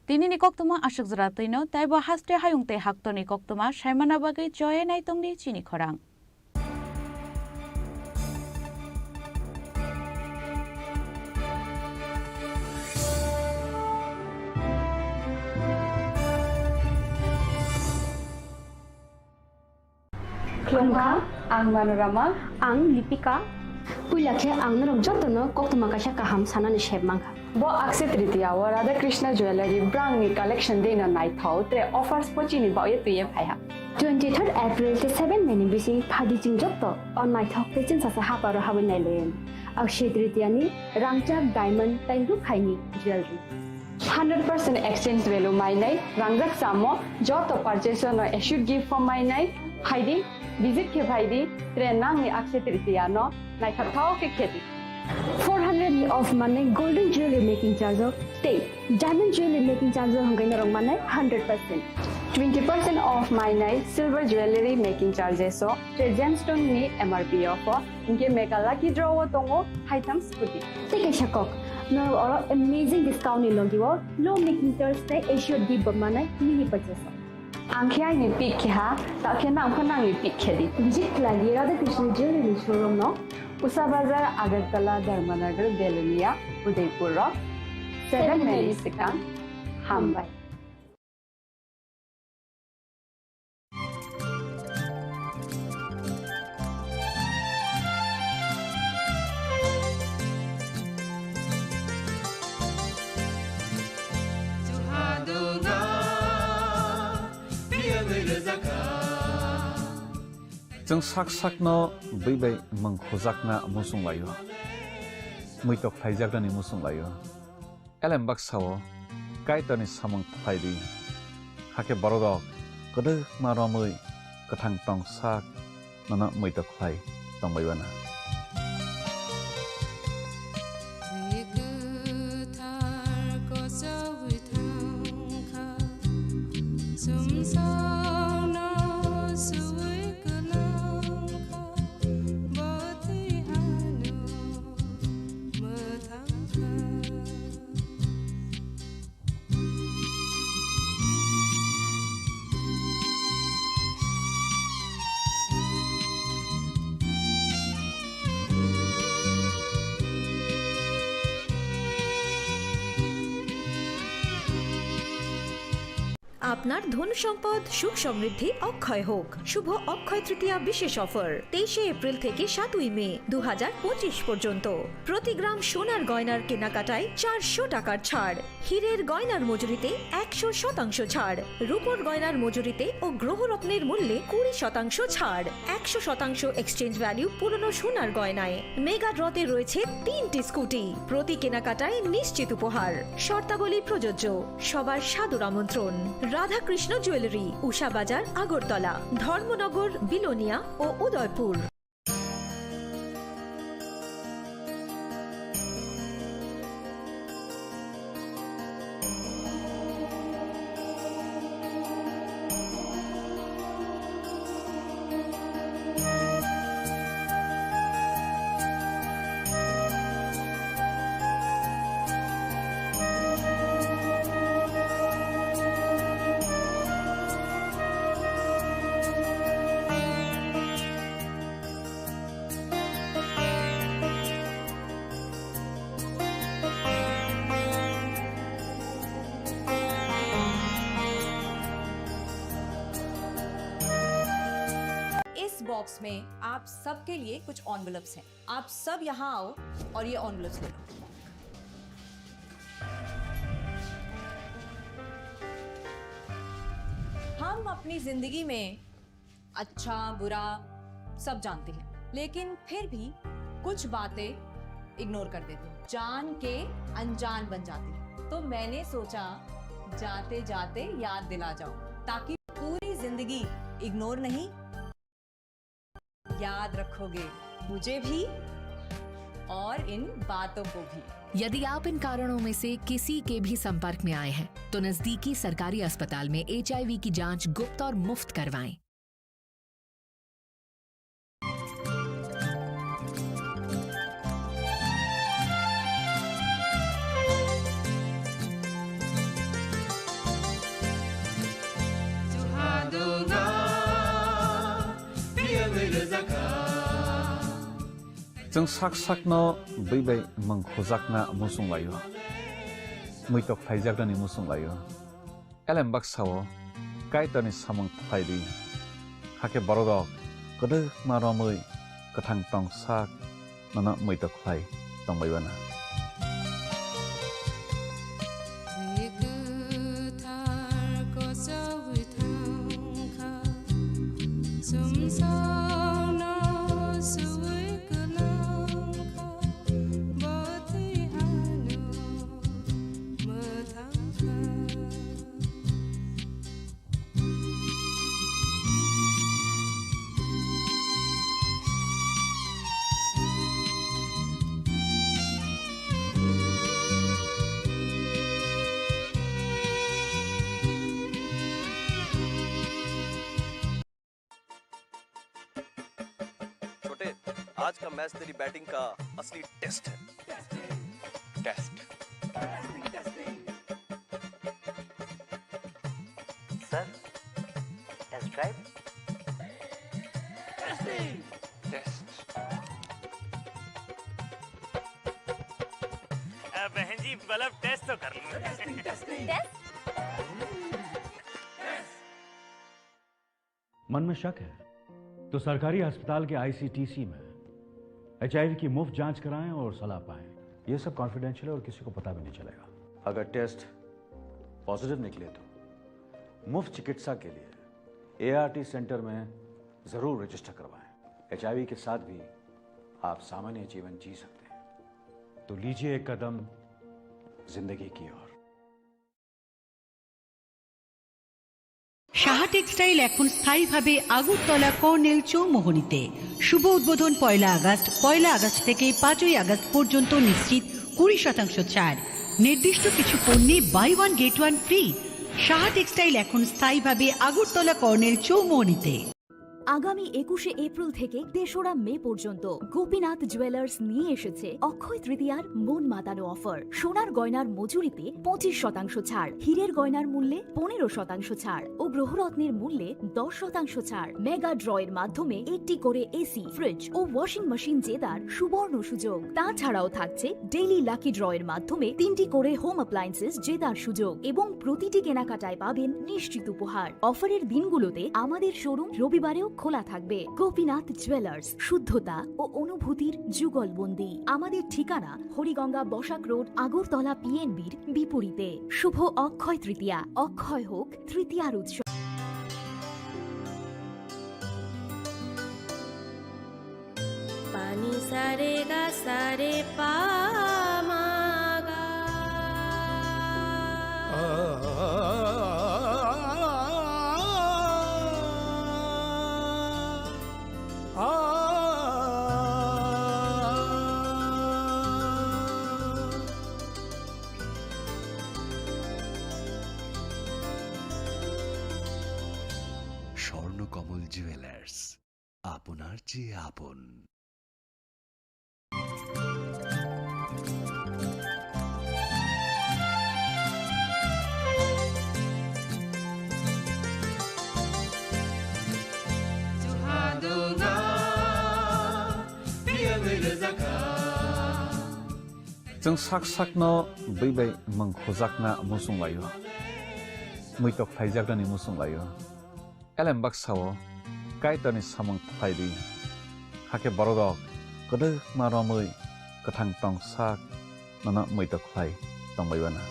Tinini koktwma aswk jora twino, tei bo haste hayung tei haktorni koktwma saimana bagwi choye naitongdi chini khorang. Khulumkha, ang Manorama. Ang Lipika. Puila khe ang norok jotono koktwma kaisa kaham sanani sep mankha. Bo Akshaya Tritiya o Radha Krishna Jewellery brangni collection deino naithok, tre offers pochini baoye twiye phaiha. Twenty-third April tei seven May ni bising phaidi chwng joto o naithok tei chwngsasa haparo habwi nailaiwi. Akshaya Tritiya ni rangchak, diamond tei rukhaini jewellery. Hundred percent exchange value mainai, rangjak chamo, joto purchase no assured gift form mainai, phaidi, visit khe phaidi, tre nangni Akshaya Tritiya no naithok thao khe khedi. Four hundred ni off manai golden jewelry making charge o tei diamond jewelry making charge o hwnkhai norok manai hundred percent. Twenty percent off mainai silver jewelry making charges o tre gemstone ni M R P o pho. Hinkhe mega lucky draw o tongo haitham scooty. Tei kaisa kok, norok oro amazing discount ni logi o low making charge tei assured gift bo manai mini purchase o. Ang khe aini pick khe ha, ta khe nang pho nangni pick khe di. Visit khlai di Radha Krishna Jewelry showroom no. Usha Bazar, Agartala, Dharmanagar, Belonia, Udaipur o. Seven May ni swkang. Hambai. Chwng sak sakno bui bai mwng khujakna muchung laio, muitok khlaijaknani muchung laio. Elem baksa-o Kaitorni samung khlai di, hakhe bororok kwdwkma romwi kwthang tong sak nono muitok khlai tongbai bana. Twi kwthar kochogwi thangkha, chumsokno suwi kwlangkha, bo twi ano mwthangkha. আপনার ধন সম্পদ সুখ সমৃদ্ধি অক্ষয় হোক। শুভ অক্ষয় তৃতীয়া বিশেষ অফার, তেইশে এপ্রিল থেকে সাতই মে দু হাজার পঁচিশ পর্যন্ত। প্রতি গ্রাম সোনার গয়নার কেনাকাটায় চারশো টাকার ছাড়, হীরের গয়নার মজুরিতে একশো শতাংশ ছাড়, রূপোর গয়নার মজুরিতে ও গ্রহরত্নের মূল্যে কুড়ি শতাংশ ছাড়, একশো শতাংশ এক্সচেঞ্জ ভ্যালু পুরনো সোনার গয়নায়। মেগা ড্রতে রয়েছে তিনটি স্কুটি, প্রতি কেনাকাটায় নিশ্চিত উপহার। শর্তাবলী প্রযোজ্য। সবার সাদর আমন্ত্রণ। রাধাকৃষ্ণ জুয়েলারি, উষা বাজার, আগরতলা, ধর্মনগর, বিলোনিয়া ও উদয়পুর। बॉक्स में आप सबके लिए कुछ एनवेलप्स हैं। आप सब यहाँ आओ और ये एनवेलप्स ले लो। हम अपनी जिंदगी में अच्छा, बुरा सब जानते हैं, लेकिन फिर भी कुछ बातें इग्नोर कर देते हैं, जान के अनजान बन जाते हैं। तो मैंने सोचा, जाते जाते याद दिला जाऊं, ताकि पूरी जिंदगी इग्नोर नहीं, याद रखोगे मुझे भी और इन बातों को भी। यदि आप इन कारणों में से किसी के भी संपर्क में आए हैं, तो नजदीकी सरकारी अस्पताल में एचआईवी की जांच गुप्त और मुफ्त करवाएं। Chwng sak sakno bwi bai mwng khujakna muchung laio, muitok khlaijaknani muchung laio. Elem baksa-o Kaitorni samung khlai di, hakhe bororok kwdwkma romwi kwthang tong sak nono muitok khlai tongbai uanw. छोटे, आज का मैच तेरी बैटिंग का असली test है। Test. Sir, test drive. Test. अ, बहन जी, मतलब टेस्ट तो कर लूं। टेस्ट? मन में शक है तो सरकारी अस्पताल के आईसीटीसी में एचआईवी की मुफ्त जांच कराएं और सलाह पाएं। ये सब कॉन्फिडेंशियल है और किसी को पता भी नहीं चलेगा। अगर टेस्ट पॉजिटिव निकले तो मुफ्त चिकित्सा के लिए एआरटी सेंटर में जरूर रजिस्टर करवाएं। एचआईवी के साथ भी आप सामान्य जीवन जी सकते हैं। तो लीजिए एक कदम जिंदगी की ओर। সাহা টেক্সটাইল এখন স্থায়ীভাবে আগরতলা কর্নেল চৌমোহনীতে। শুভ উদ্বোধন পয়লা আগস্ট। পয়লা আগস্ট থেকে পাঁচই আগস্ট পর্যন্ত নিশ্চিত কুড়ি শতাংশ ছাড়। নির্দিষ্ট কিছু পণ্যে buy one get one free. Saha textile এখন স্থায়ীভাবে আগরতলা কর্নেল চৌমোহনীতে। আগামী একুশে এপ্রিল থেকে তেসরা মে পর্যন্ত গোপীনাথ জুয়েলার্স নিয়ে এসেছে অক্ষয় তৃতীয়ার মন মাতানো অফার। সোনার গয়নার মজুরিতে পঁচিশ শতাংশ ছাড়, হীরের গয়নার মূল্যে পনেরো শতাংশ ছাড় ও গ্রহরত্নের মূল্যে দশ শতাংশ ছাড়। মেগা ড্রয়ের মাধ্যমে একটি করে এসি, ফ্রিজ ও ওয়াশিং মেশিন জেতার সুবর্ণ সুযোগ। তাছাড়াও থাকছে ডেইলি লাকি ড্রয়ের মাধ্যমে তিনটি করে হোম অ্যাপ্লায়েন্সেস জেতার সুযোগ এবং প্রতিটি কেনাকাটায় পাবেন নিশ্চিত উপহার। অফারের দিনগুলোতে আমাদের শোরুম রবিবারেও খোলা থাকবে। গোপীনাথ জুয়েলার্স, শুদ্ধতা ও অনুভূতির যুগলবন্দি। আমাদের ঠিকানা হরিগঙ্গা বসাক রোড, আগরতলা পিএনবির বিপরীতে। শুভ অক্ষয় তৃতীয়া, অক্ষয় হোক তৃতীয়ার উৎসব। Pani sare ga sare pa ma ga. Swarnakamal jewellers, আপনার চেয়ে আপন। Chwng sak sakno bwi bai mwng khujakna muchung laio, muitok khlaijaknani muchung laio. Elem baksa-o Kaitorni samung khlai di. Hakhe bororok kwdwkma romwi kwthang tongsak nono muitok khlai tongbai mano.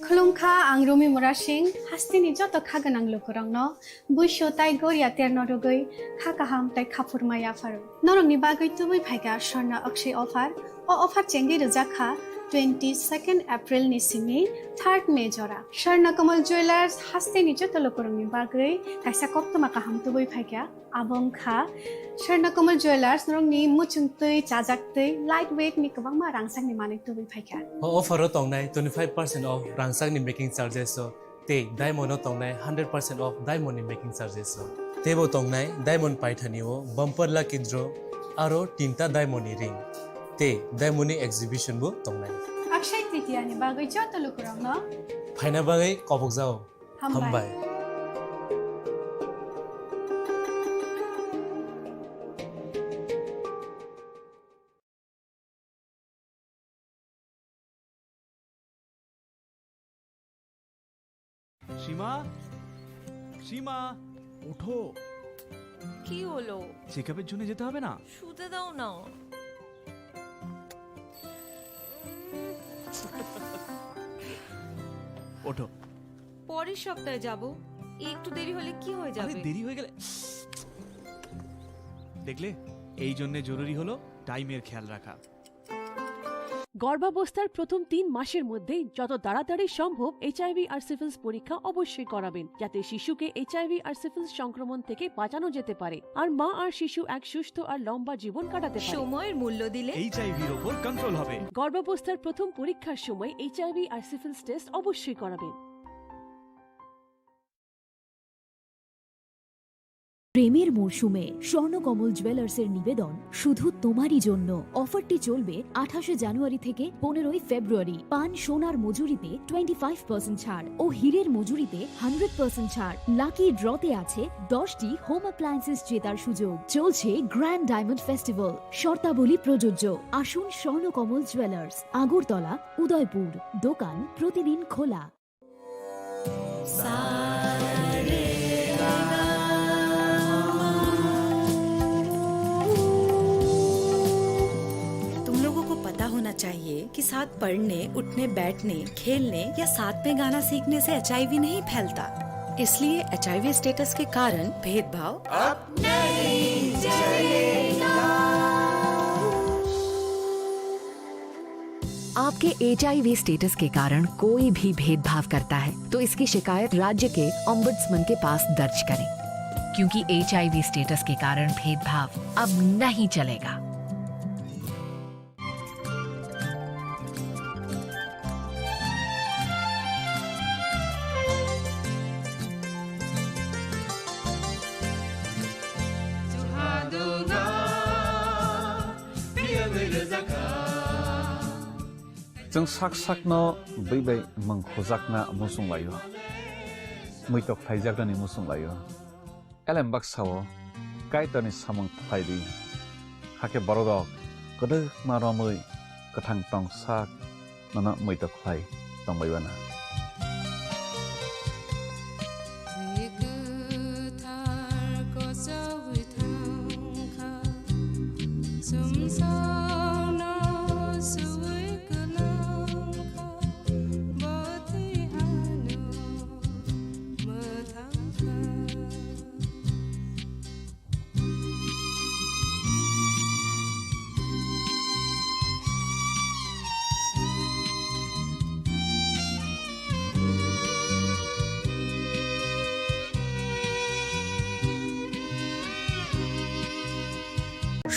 Khulumkha, ang Rumi Murasing, hasteni joto kha gwnang lukurokno buisu tai goria terno rwgwi kha kaham tai khaphurma yapharo. Norokni bagwi tubui phaikha Swarna Akshay offer. O offer chengwi rwjak kha twenty second April ni simi third May jora. Swarna Kamal Jewellers hasteni joto lukurokni bagwi kaisa koktwma kaham tubui phaikha. Abo wngkha Swarna Kamal Jewellers, norokni muchungtwi, chajaktwi, light weight ni kwbangma rangchakni manwi tubui phaikha. O offer o tongnai twenty five percent off rangchakni making charges o. Tei diamond o tongnai hundred percent off diamond ni making charges o. Teibo tongnai diamond paithani o bumper lucky draw aro tinta diamond ni ring. Tei diamond ni exhibition bo tongnai. Akshay Tritiya ni bagwi joto lukurokno phaina bagwi kobokjao. Hambai. Hambai. সীমা, সীমা, ওঠো। কি হলো? চেকআপের জন্য যেতে হবে না? শুতে দাও না। ওঠো। পরের সপ্তাহে যাব। একটু দেরি হলে কি হয়ে আরে, যাবে? দেরি হয়ে গেলে, দেখলে, এই জন্য জরুরি হলো টাইমের খেয়াল রাখা। গর্ভাবস্থার প্রথম তিন মাসের মধ্যে যত তাড়াতাড়ি সম্ভব এইচআইভি আর সিফিলিস পরীক্ষা অবশ্যই করাবেন, যাতে শিশুকে এইচআইভি আর সিফিলিস সংক্রমণ থেকে বাঁচানো যেতে পারে আর মা আর শিশু এক সুস্থ আর লম্বা জীবন কাটাতে পারে। সময়ের মূল্য দিলে এইচআইভির ওপর কন্ট্রোল হবে। গর্ভাবস্থার প্রথম পরীক্ষার সময় এইচআইভি আর সিফিলিস টেস্ট অবশ্যই করাবেন। প্রেমের মরশুমে স্বর্ণকমল জুয়েলার্সের নিবেদন শুধু তোমারই জন্য। অফারটি চলবে আঠাশে জানুয়ারি থেকে পনেরোই ফেব্রুয়ারি। পান সোনার মজুরিতে টোয়েন্টি ফাইভ পার্সেন্ট ছাড় ও হীরের মজুরিতে হান্ড্রেড পার্সেন্ট ছাড়। লাকি ড্রতে আছে দশটি হোম অ্যাপ্লায়েন্সেস জেতার সুযোগ। চলছে গ্র্যান্ড ডায়মন্ড ফেস্টিভ্যাল, শর্তাবলী প্রযোজ্য। আসুন স্বর্ণকমল জুয়েলার্স, আগরতলা, উদয়পুর। দোকান প্রতিদিন খোলা। तुम लोगों को पता होना चाहिए कि साथ पढ़ने, उठने, बैठने, खेलने या साथ में गाना सीखने से एचआईवी नहीं फैलता। इसलिए एचआईवी स्टेटस के कारण भेदभाव अब नहीं चलेगा। आपके एचआईवी स्टेटस के कारण कोई भी भेदभाव करता है, तो इसकी शिकायत राज्य के ओम्बड्समैन के पास दर्ज करें, क्योंकि एचआईवी स्टेटस के कारण भेदभाव अब नहीं चलेगा। Chwng sak sakno bwi bai mwng khujakna muchung laio, muitok khlaijaknani muchung laio. Elem baksa-o Kaitorni samung khlai di, hakhe bororok kwdwkma romwi kwthang tongsak nono muitok khlai tongbai mano.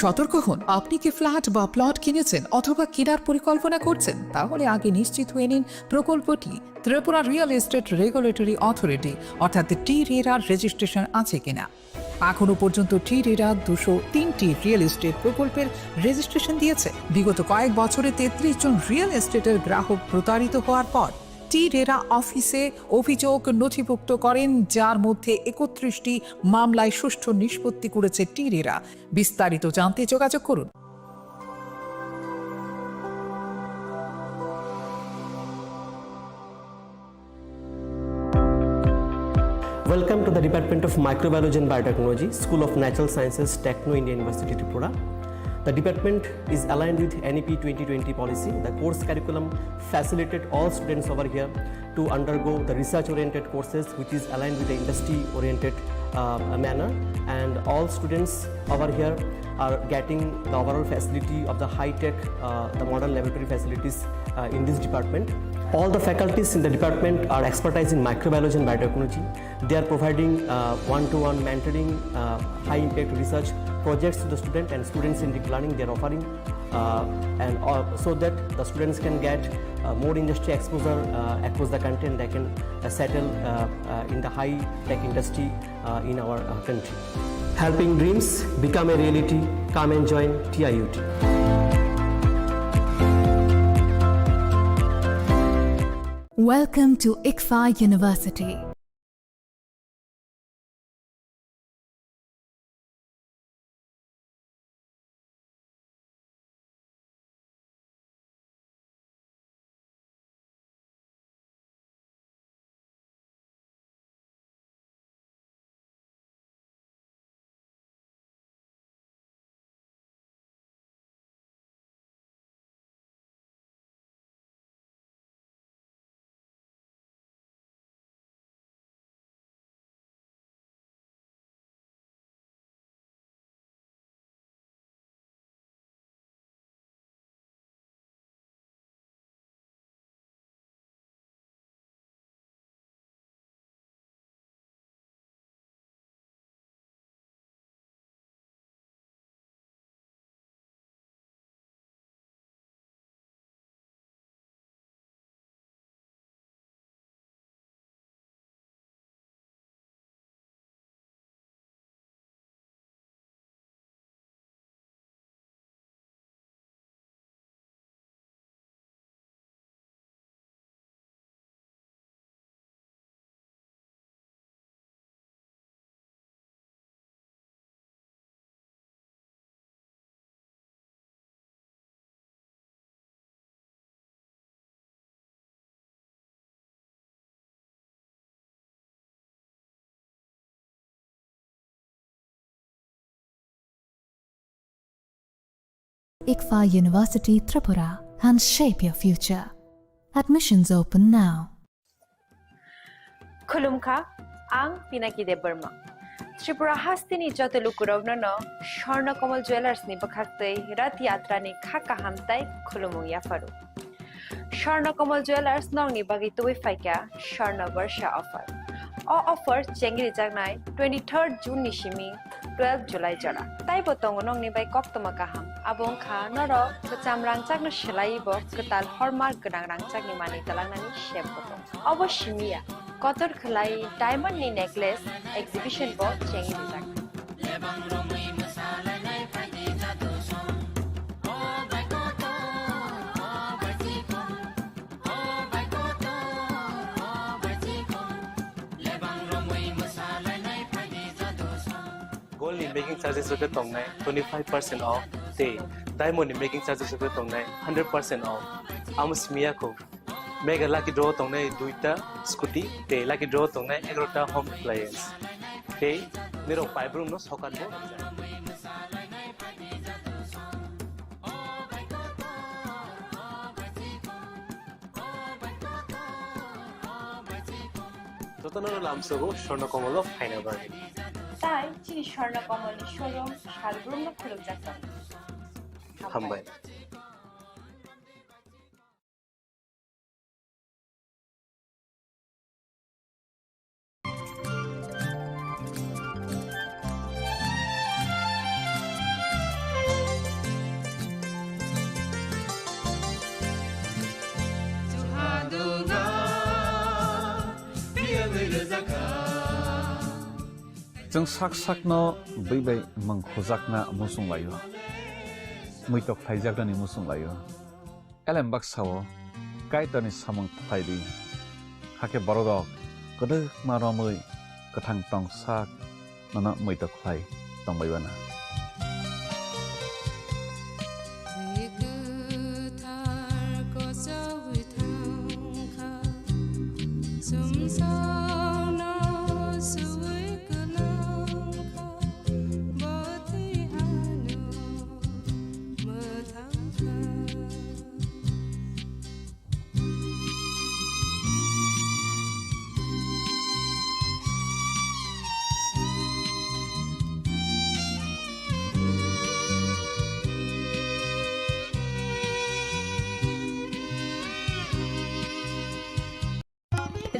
সতর্ক হন, আপনি কি ফ্ল্যাট বা প্লট কিনেছেন অথবা কেনার পরিকল্পনা করছেন? তাহলে আগে নিশ্চিত হয়ে নিন প্রকল্পটি। Tripura real estate regulatory authority অর্থাৎ টি রেরার রেজিস্ট্রেশন আছে কিনা। এখনো পর্যন্ত টি রেরা দুশো তিনটি রিয়েল এস্টেট প্রকল্পের রেজিস্ট্রেশন দিয়েছে। বিগত কয়েক বছরে তেত্রিশ জন রিয়েল এস্টেটের গ্রাহক প্রতারিত হওয়ার পর টি রেরা অফিসে অভিযোগ নথিভুক্ত করেন, যার মধ্যে একত্রিশটি মামলায় সুষ্ঠু নিষ্পত্তি করেছে টি রেরা। বিস্তারিত জানতে যোগাযোগ করুন। Welcome to the Department of Microbiology and Biotechnology, School of Natural Sciences, Techno India University, Tripura. The department is aligned with N E P twenty twenty policy. The course curriculum facilitate all students over here to undergo the research-oriented courses, which is aligned with the industry-oriented, uh, manner. And all students over here are getting the overall facility of the high-tech, uh, the modern laboratory facilities, uh, in this department. All the faculties in the department are expertise in microbiology and biotechnology. They are providing, uh, one-to-one mentoring, uh, high-impact research projects to the student and student-centric learning they are offering, uh, and, uh, so that the students can get, uh, more industry exposure, uh, across the country, and they can, uh, settle, uh, uh, in the high-tech industry, uh, in our, uh, country. Helping dreams become a reality. Come and join T I U T. Welcome to ICFAI University. ICFAI University Tripura, and shape your future. Admissions open now. Khulumkha, ang Pinaki Debbarma. Tripura hasteni joto lukurokno no Swarna Kamal Jewellers ni bwkhaktwi Rath Yatra ni kha kaham tai khulumung yapharu. Swarna Kamal Jewellers nokni bagwi tubui phaikha Swarna Barsha offer. O offer chengrijaknai twenty-third June ni simi twelve July jora. Taibo tongo nokni bai koktwma kaham. Abo wngkha norok kwcham rangchakno swlaiwi bo kwtal hallmark gwnang rangchakni manwi twlangnani sep bo tongo. Obo simi ya, kotor khwlai diamond ni necklace exhibition bo chengrijak. Gold ni making charges rok khe tongnai twenty five percent off tei diamond ni making charges rok khe tongnai hundred percent off. Amo simi ya kho. Mega lucky draw tongnai duita scooty tei lucky draw tongnai egarota home appliance. Tei nirok paibrumno sokat bo rijak. Jotono lamsogo Swarna Kamal o phaina bagwi. Tai chini Swarna Kamal ni showroom salbrumno khulumjak tongo. Hambai. Chwng sak sakno bwi bai mwng khujakna muchung laio, muitok khlaijaknani muchung laio. Elem baksa-o Kaitorni samung khlai di, hakhe bororok kwdwkma romwi kwthang tong sak nono muitok khlai tongbai bana. Bwthar kochwi thangkha, chwngsaono swi kwlangkha, bwthwi hano mwthangkha.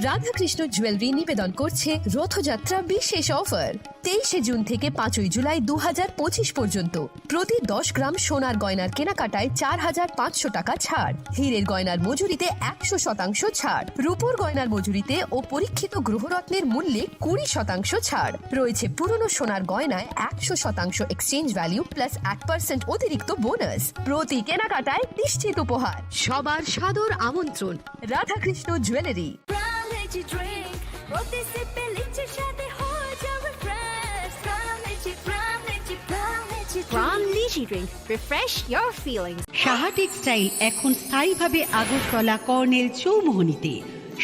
Radhakrishna jewellery নিবেদন করছে রথযাত্রা বিশেষ অফার। তেইশে জুন থেকে পাঁচই জুলাই দু হাজার পঁচিশ পর্যন্ত প্রতি দশ গ্রাম সোনার গয়নার কেনাকাটায় চার হাজার পাঁচশো টাকা ছাড়, হীরের গয়নার মজুরিতে একশো শতাংশ ছাড়, রূপোর গয়নার মজুরিতে ও পরীক্ষিত গ্রহরত্নের মূল্যে কুড়ি শতাংশ ছাড়। রয়েছে পুরনো সোনার গয়নায় একশো শতাংশ এক্সচেঞ্জ ভ্যালু প্লাস এক পার্সেন্ট অতিরিক্ত বোনাস। প্রতি কেনাকাটায় নিশ্চিত উপহার। সবার সাদর আমন্ত্রণ রাধাকৃষ্ণ জুয়েলারি। প্রাণ এনার্জি ড্রিঙ্ক, প্রতি সিপে লিচ্ছে সাথে হয়ে যাবে ফ্রেশ। প্রাণ এনার্জি, প্রাণ এনার্জি, প্রাণ energy drink. Pran litchi drink, refresh your feelings. Saha textile এখন স্থায়ীভাবে আগরতলা কর্নেল চৌমোহনীতে।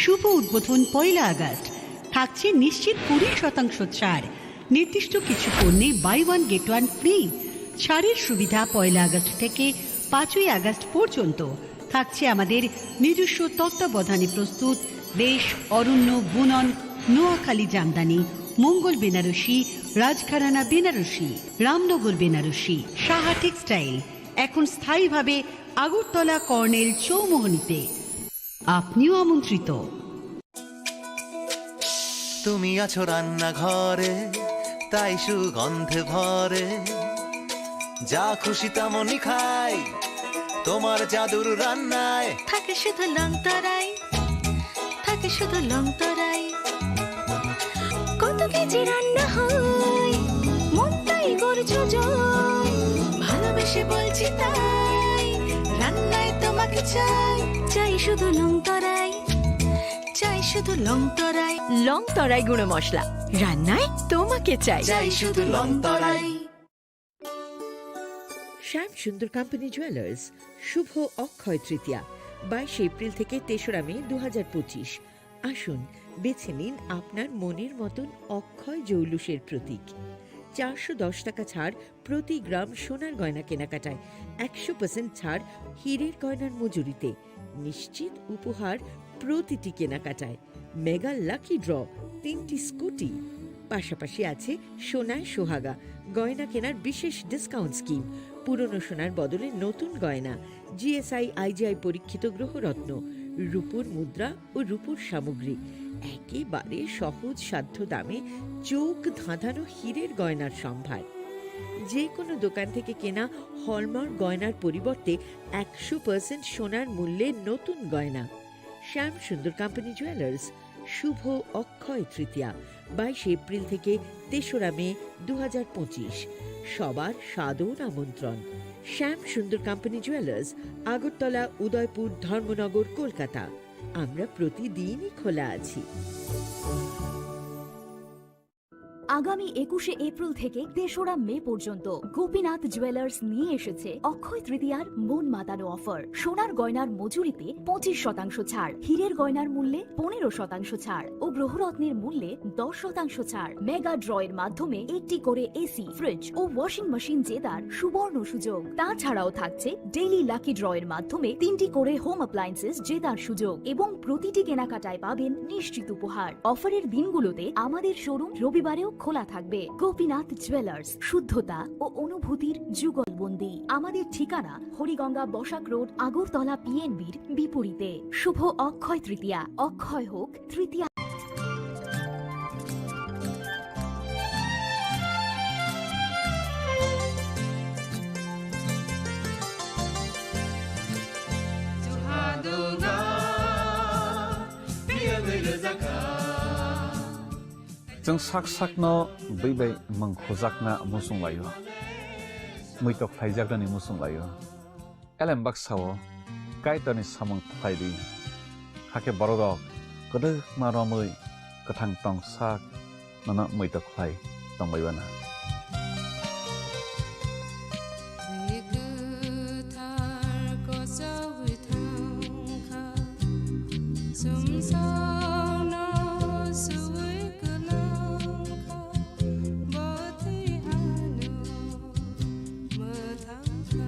শুভ উদ্বোধন পয়লা আগস্ট। থাকছে নিশ্চিত কুড়ি শতাংশ ছাড়। নির্দিষ্ট কিছু পণ্যে buy one get one free. ছাড়ের সুবিধা পয়লা আগস্ট থেকে পাঁচই আগস্ট পর্যন্ত। থাকছে আমাদের নিজস্ব তত্ত্বাবধানে প্রস্তুত দেশ, অরণ্য, বুনন, নোয়াখালী জামদানি, মঙ্গল বেনারসি, রাজঘরানা বেনারসি, রামনগর বেনারসি। সাহা টেক্সটাইল এখন স্থায়ীভাবে আগরতলা কর্নেল চৌমোহনীতে। আপনিও আমন্ত্রিত। তুমি আছো রান্নাঘরে, তাই সুগন্ধে ভরে। যা খুশি তেমনই খাই, তোমার জাদুর রান্নায়। থাকে শুধু লংতরাই, থাকে শুধু লংতরাই। কত কেজি রান্না হয়, মনটাই করছো জয়। ভালোবেসে বলছি তাই, রান্নায় তোমাকে চাই। চাই শুধু লংতরাই, চাই শুধু লংতরাই। লংতরাই গুঁড়ো মশলা, রান্নায় তোমাকে চাই। চাই শুধু লংতরাই। শ্যাম সুন্দর কোম্পানি জুয়েলার্স, শুভ অক্ষয় তৃতীয়া, বাইশে এপ্রিল থেকে তেসরা মে দু হাজার পঁচিশ। আসুন, বেছে নিন আপনার মনের মতন অক্ষয় জৌলুসের প্রতীক। চারশো দশ টাকা ছাড় প্রতি গ্রাম সোনার গয়না কেনাকাটায়, একশো পার্সেন্ট ছাড় হীরের গয়নার মজুরিতে, নিশ্চিত উপহার প্রতিটি কেনাকাটায়। মেগা লাকি ড্র, তিনটি স্কুটি, পাশাপাশি আছে সোনায় সোহাগা গয়না কেনার বিশেষ ডিসকাউন্ট স্কিম, পুরনো সোনার বদলে নতুন গয়না, জিএসআই আইজিআই পরীক্ষিত গ্রহরত্ন, রূপোর মুদ্রা ও রূপোর সামগ্রী, একেবারে সহজ সাধ্য দামে চোখ ধাঁধানো হীরের গয়নার সম্ভার। যে কোনো দোকান থেকে কেনা হলমার্ক গয়নার পরিবর্তে একশো পার্সেন্ট সোনার মূল্যে নতুন গয়না। শ্যাম সুন্দর কোম্পানি জুয়েলার্স, শুভ অক্ষয় তৃতীয়া, বাইশে এপ্রিল থেকে তেসরা মে দু হাজার পঁচিশ। সবার সাদর আমন্ত্রণ। শ্যাম সুন্দর কোম্পানি জুয়েলার্স, আগরতলা, উদয়পুর, ধর্মনগর, কলকাতা। আমরা প্রতিদিনই খোলা আছি। আগামী একুশে এপ্রিল থেকে তেসরা মে পর্যন্ত গোপীনাথ জুয়েলার্স নিয়ে এসেছে অক্ষয় তৃতীয়ার মন মাতানো অফার। সোনার গয়নার মজুরিতে পঁচিশ শতাংশ ছাড়, হীরের গয়নার মূল্যে পনেরো শতাংশ ছাড় ও গ্রহরত্নের মূল্যে দশ শতাংশ ছাড়। মেগা ড্র এর মাধ্যমে একটি করে এসি, ফ্রিজ ও ওয়াশিং মেশিন জেতার সুবর্ণ সুযোগ। তাছাড়াও থাকছে ডেইলি লাকি ড্র এর মাধ্যমে তিনটি করে হোম অ্যাপ্লায়েন্সেস জেতার সুযোগ এবং প্রতিটি কেনাকাটায় পাবেন নিশ্চিত উপহার। অফারের দিনগুলোতে আমাদের শোরুম রবিবারেও খোলা থাকবে। গোপীনাথ জুয়েলার্স, শুদ্ধতা ও অনুভূতির যুগলবন্দি। আমাদের ঠিকানা হরিগঙ্গা বসাক রোড, আগরতলা পিএনবির বিপরীতে। শুভ অক্ষয় তৃতীয়া, অক্ষয় হোক তৃতীয়া। Chwng sak sakno bwi bai mwng khujakna muchung lai-o, muitok khlaijaknani muchung lai-o. Elem baksa-o Kaitorni samung khlai di, hakhe bororok kwdwkma romwi kwthang tong sak nono muitok khlai tongbai uana. Kwthar kochoi thangkha, sumsokno suwi kwlangkha, bo twi ano mwthangkha.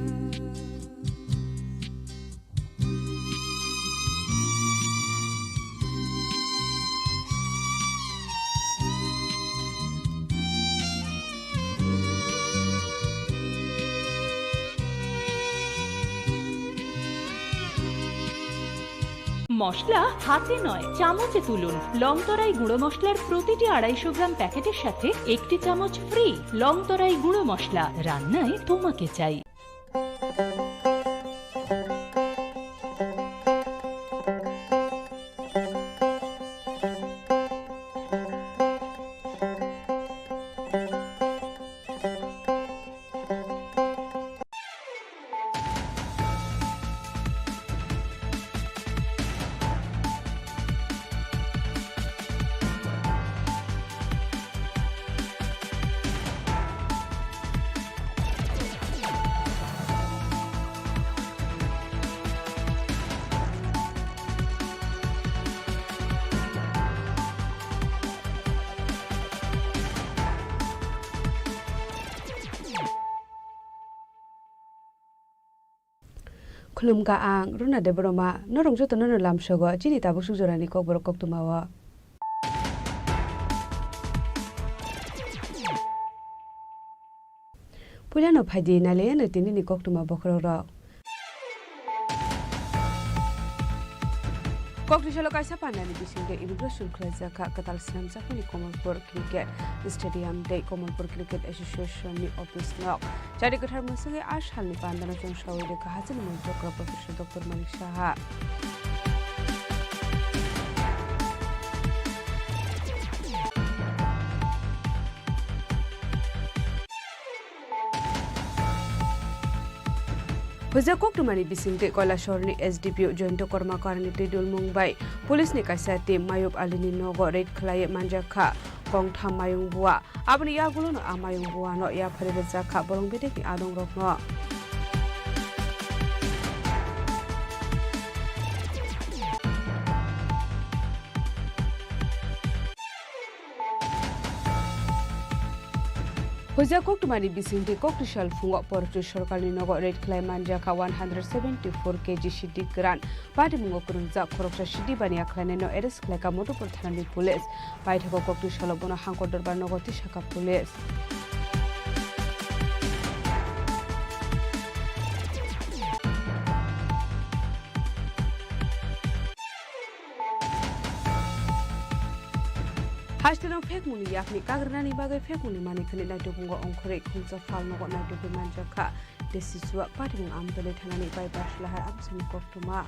মশলা হাতে নয়, চামচে তুলুন। লংতরাই গুঁড়ো মশলার প্রতিটি আড়াইশো গ্রাম প্যাকেটের সাথে একটি চামচ ফ্রি। লংতরাই গুঁড়ো মশলা, রান্নায় তোমাকে চাই। Khulumkha ang Runa Debbarma, norok jotono no lamsogo chini tabuk suk jorani kokborok koktwmao. Puilano phaidi nailaiyano tinini koktwma bokhorokrok. Kokthwisalo kaisa pandani bisingtwi inauguration khlaijak kha kwtal swnamjakmani Kamalpur Cricket Stadium tei Kamalpur Cricket Association ni office nok. Chari kwthar mwswngwi a salni pandano chwngsawi rwkha hachini mantri okra Professor Doctor Manik Saha. Hwja koktwmani bisingtwi Koilashahar ni S D P O Jayanta Karmakar ni twi dulmung bai police ni kaisa team Mayub Ali ni nogo raid khlaiwi manjak kha kongtham mayung bua. Aboni yagulo no a mayung bua no yapharwi rwjak kha bolong bedek ni adong rok no. Hwja koktwmani bisingtwi kokthwisal phungo Porotwi sorkarni nogo raid khlai manjakha one hundred seventy four K G sidi kwran. Patimungo kwrwngjak khoroksa sidi baniya khlainaino arrest khlaikha Madhupur thanani police. Paithago kokthwisalo bono Hangkor Dorbar nogo tisakha police. Hasteno phekmungni yakni kagrwnani bagwi phekmungni manikhwni naitugmungo ongkhorwi khungsa phalnogo naitugwi manjakha. Tei Sichuak patimung Amtwlwi thanani bypass lahar amchaini koktwma.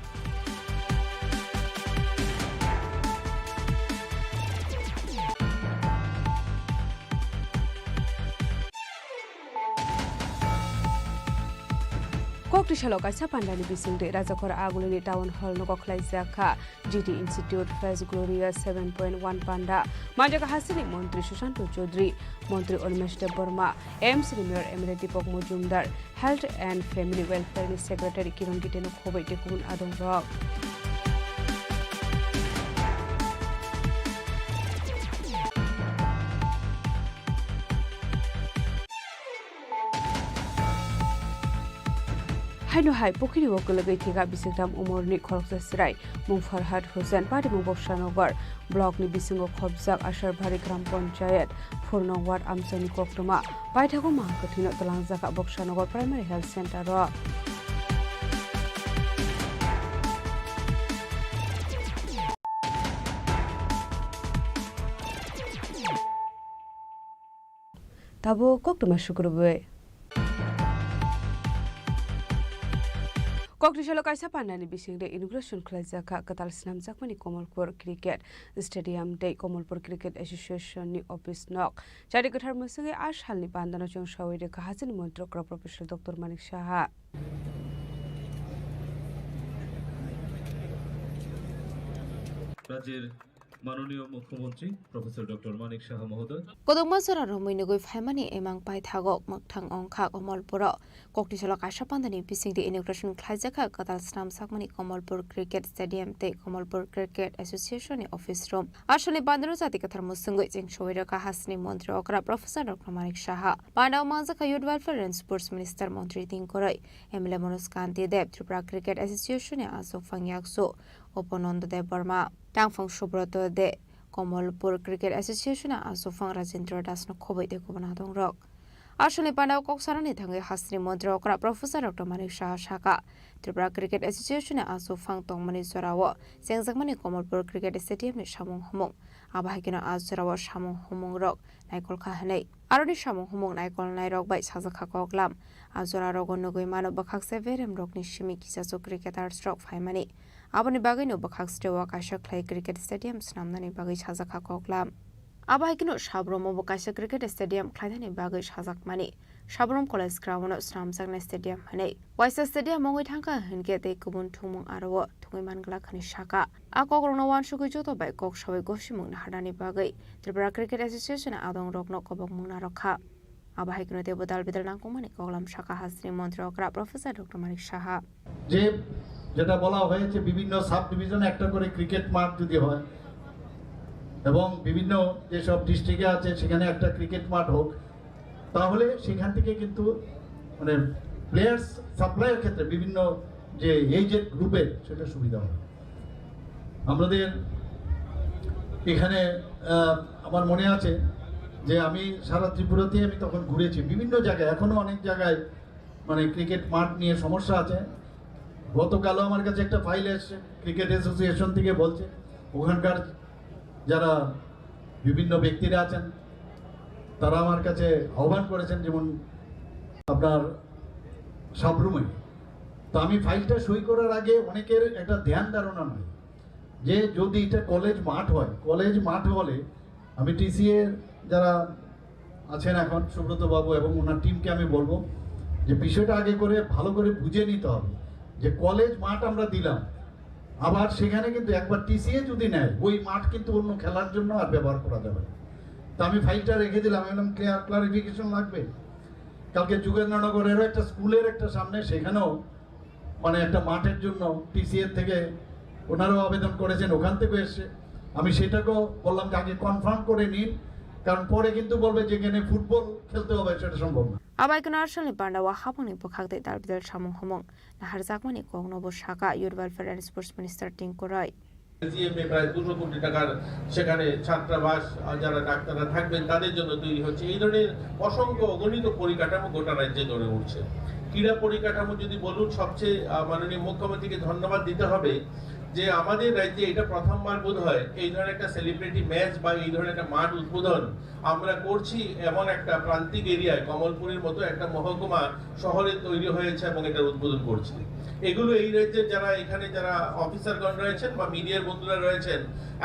Kokthwisalo kaisa pandani bisingtwi Rajakhor Agulini Town Hall nogo khlaijak kha G T Institute First Gloria seven point one panda. Manjakha hasteni Montri Sushanta Chowdhury, Montri Animesh Debbarma, A M C ni Mayor Emeritus Deepak Majumdar, Health and Family Welfare ni Secretary Kiran Gite no khoboi tei kubun adongrok. Haino hai pukhiri o kwlwgwi thwikha bisingtham umorni khoroksa chwrai mung Farhad Hussain, patimung Boksanagar block ni bisingo khopjak Asarbari Gram Panchayat, four nong ward amchaini koktwma. Paithago maha kwthwino twlangjakha Boksanagar Primary Health Center o. Tabuk koktwma sukrubwi. Kokni salo kaisa pandani bisingtwi inauguration khlaijak kha kwtal snamjakmani Kamalpur Cricket Stadium tei Kamalpur Cricket Association ni office nok. Chari kwthar mwswgwi a salni pandano chwng sawi rwkha hasteni montri okra Professor Doctor Manik Saha. রাজ্যের মাননীয় মুখ্যমন্ত্রী professor doctor Manik সাহা মহোদয়। Kwdwkma jora romwi nugwi phaimani emang paithago mwkthang wngkha Kamalpuro. Kokni salo kaisa pandani bisingtwi inauguration khlaijak kha kwtal snamjakmani Kamalpur Cricket Stadium tei Kamalpur Cricket Association ni office room. A salni pandano chati kwthar mwswngwi chwng sawi rwkha hasteni montri okra Professor Doctor Manik Saha. Pandao mangjak kha Youth Welfare and Sports Minister montri Tinku Roy, M L A Manoj Kanti Deb, Tripura Cricket Association ni aswk phang yaksu Upananda Debbarma, Tangphang Subroto De, Kamalpur Cricket Association ni aswk phang Rajendra Das no khobwi tei kubun adongrok. A salni pandao kok sanani thangwi hasteni montri okra Professor Doctor Manik Saha saka, Tripura Cricket Association ni aswk phang tongmani jorao chengjakmani Kamalpur Cricket Stadium ni samung humung. Abo hai kheno a jorao samung humung rok naikol kha hwnwi. Aroni samung humung naikolnairok bai sajak kha koklam. A jorarogo nugwi mano bwkhakse beremrokni simi kichachu cricketers rok phaimani. Aboni bagwino bwkhak sreo kaisa khlai cricket stadium snamnani bagwi sajak kha koklam. Abo hai kheno Sabromo bo kaisa cricket stadium khlainani bagwi sajakmani. Sabrom College Ground-o snamjaknai stadium hwnwi. Waisa stadium wngwi thangkha hinkhe tei kubun thwngmung aro-o thwngwi manglak hwnwi sakha. A kokrokno uansugwi joto bai kok sawi gosimung naharnani bagwi Tripura Cricket Association adongrokno kobokmung narwkha. Abo hai kheno teibo dal bidal nangkukmani koklam sakha hasteni montri okra Professor Doctor Manik Saha. যে যেটা বলা হয়েছে, বিভিন্ন সাব ডিভিশনে একটা করে ক্রিকেট মাঠ যদি হয় এবং বিভিন্ন যেসব ডিস্ট্রিক্টে আছে সেখানে একটা ক্রিকেট মাঠ হোক, তাহলে সেখান থেকে কিন্তু মানে প্লেয়ার্স সাপ্লাইয়ের ক্ষেত্রে বিভিন্ন যে এজেড গ্রুপের সেটা সুবিধা হয়। আমাদের এখানে আহ, আমার মনে আছে যে আমি সারা ত্রিপুরাতে আমি তখন ঘুরেছি বিভিন্ন জায়গায়, এখনো অনেক জায়গায় মানে ক্রিকেট মাঠ নিয়ে সমস্যা আছে। গতকালও আমার কাছে একটা ফাইল এসছে, ক্রিকেট অ্যাসোসিয়েশন থেকে বলছে, ওখানকার যারা বিভিন্ন ব্যক্তিরা আছেন, তারা আমার কাছে আহ্বান করেছেন, যেমন আপনার সাবরুমে। তো আমি ফাইলটা সই করার আগে অনেকের একটা ধ্যান ধারণা নয় যে যদি এটা কলেজ মাঠ হয়, কলেজ মাঠ হলে আমি টিসিএ যারা আছেন এখন, সুব্রত বাবু এবং ওনার টিমকে আমি বলবো যে বিষয়টা আগে করে ভালো করে বুঝে নিতে হবে যে কলেজ মাঠ আমরা দিলাম, আবার সেখানে কিন্তু একবার টিসিএ যদি নেয়, ওই মাঠ কিন্তু অন্য খেলার জন্য আর ব্যবহার করা যাবে না। তো আমি ফাইলটা রেখে দিলাম, একদম ক্লিয়ার ক্লারিফিকেশন লাগবে। কালকে যোগেন্দ্রনগরেরও একটা স্কুলের একটা সামনে, সেখানেও মানে একটা মাঠের জন্য টিসিএ থেকে ওনারাও আবেদন করেছেন, ওখান থেকে এসছে। আমি সেটাকেও বললাম যে আগে কনফার্ম করে নিন, কারণ পরে কিন্তু বলবে যেখানে ফুটবল খেলতে হবে, সেটা সম্ভব না। Abai kheno a salni pandao hapangni bwkhak tei dal bidal samung humung naharjakmani kokno bo sakha Youth Welfare and Sports Minister Tinku Roy. GMA প্রায় দুশো কোটি টাকার সেখানে ছাত্রাবাস, আহ, যারা ডাক্তাররা থাকবেন তাদের জন্য তৈরি হচ্ছে। এই ধরনের অসংখ্য অগণিত পরিকাঠামো গোটা রাজ্যে গড়ে উঠছে। ক্রীড়া পরিকাঠামো যদি বলুন, সবচেয়ে, আহ, মাননীয় মুখ্যমন্ত্রীকে ধন্যবাদ দিতে হবে যে আমাদের রাজ্যে এটা প্রথমবার বোধ হয় এই ধরনের একটা সেলিব্রিটি ম্যাচ বা এই ধরনের একটা মাঠ উদ্বোধন আমরা করছি এমন একটা প্রান্তিক এরিয়ায়, কমলপুরের মতো একটা মহকুমা শহরে তৈরি হয়েছে এবং এটার উদ্বোধন করছি। এগুলো এই রাজ্যের যারা এখানে যারা অফিসারগণ রয়েছেন বা মিডিয়ার বন্ধুরা রয়েছেন,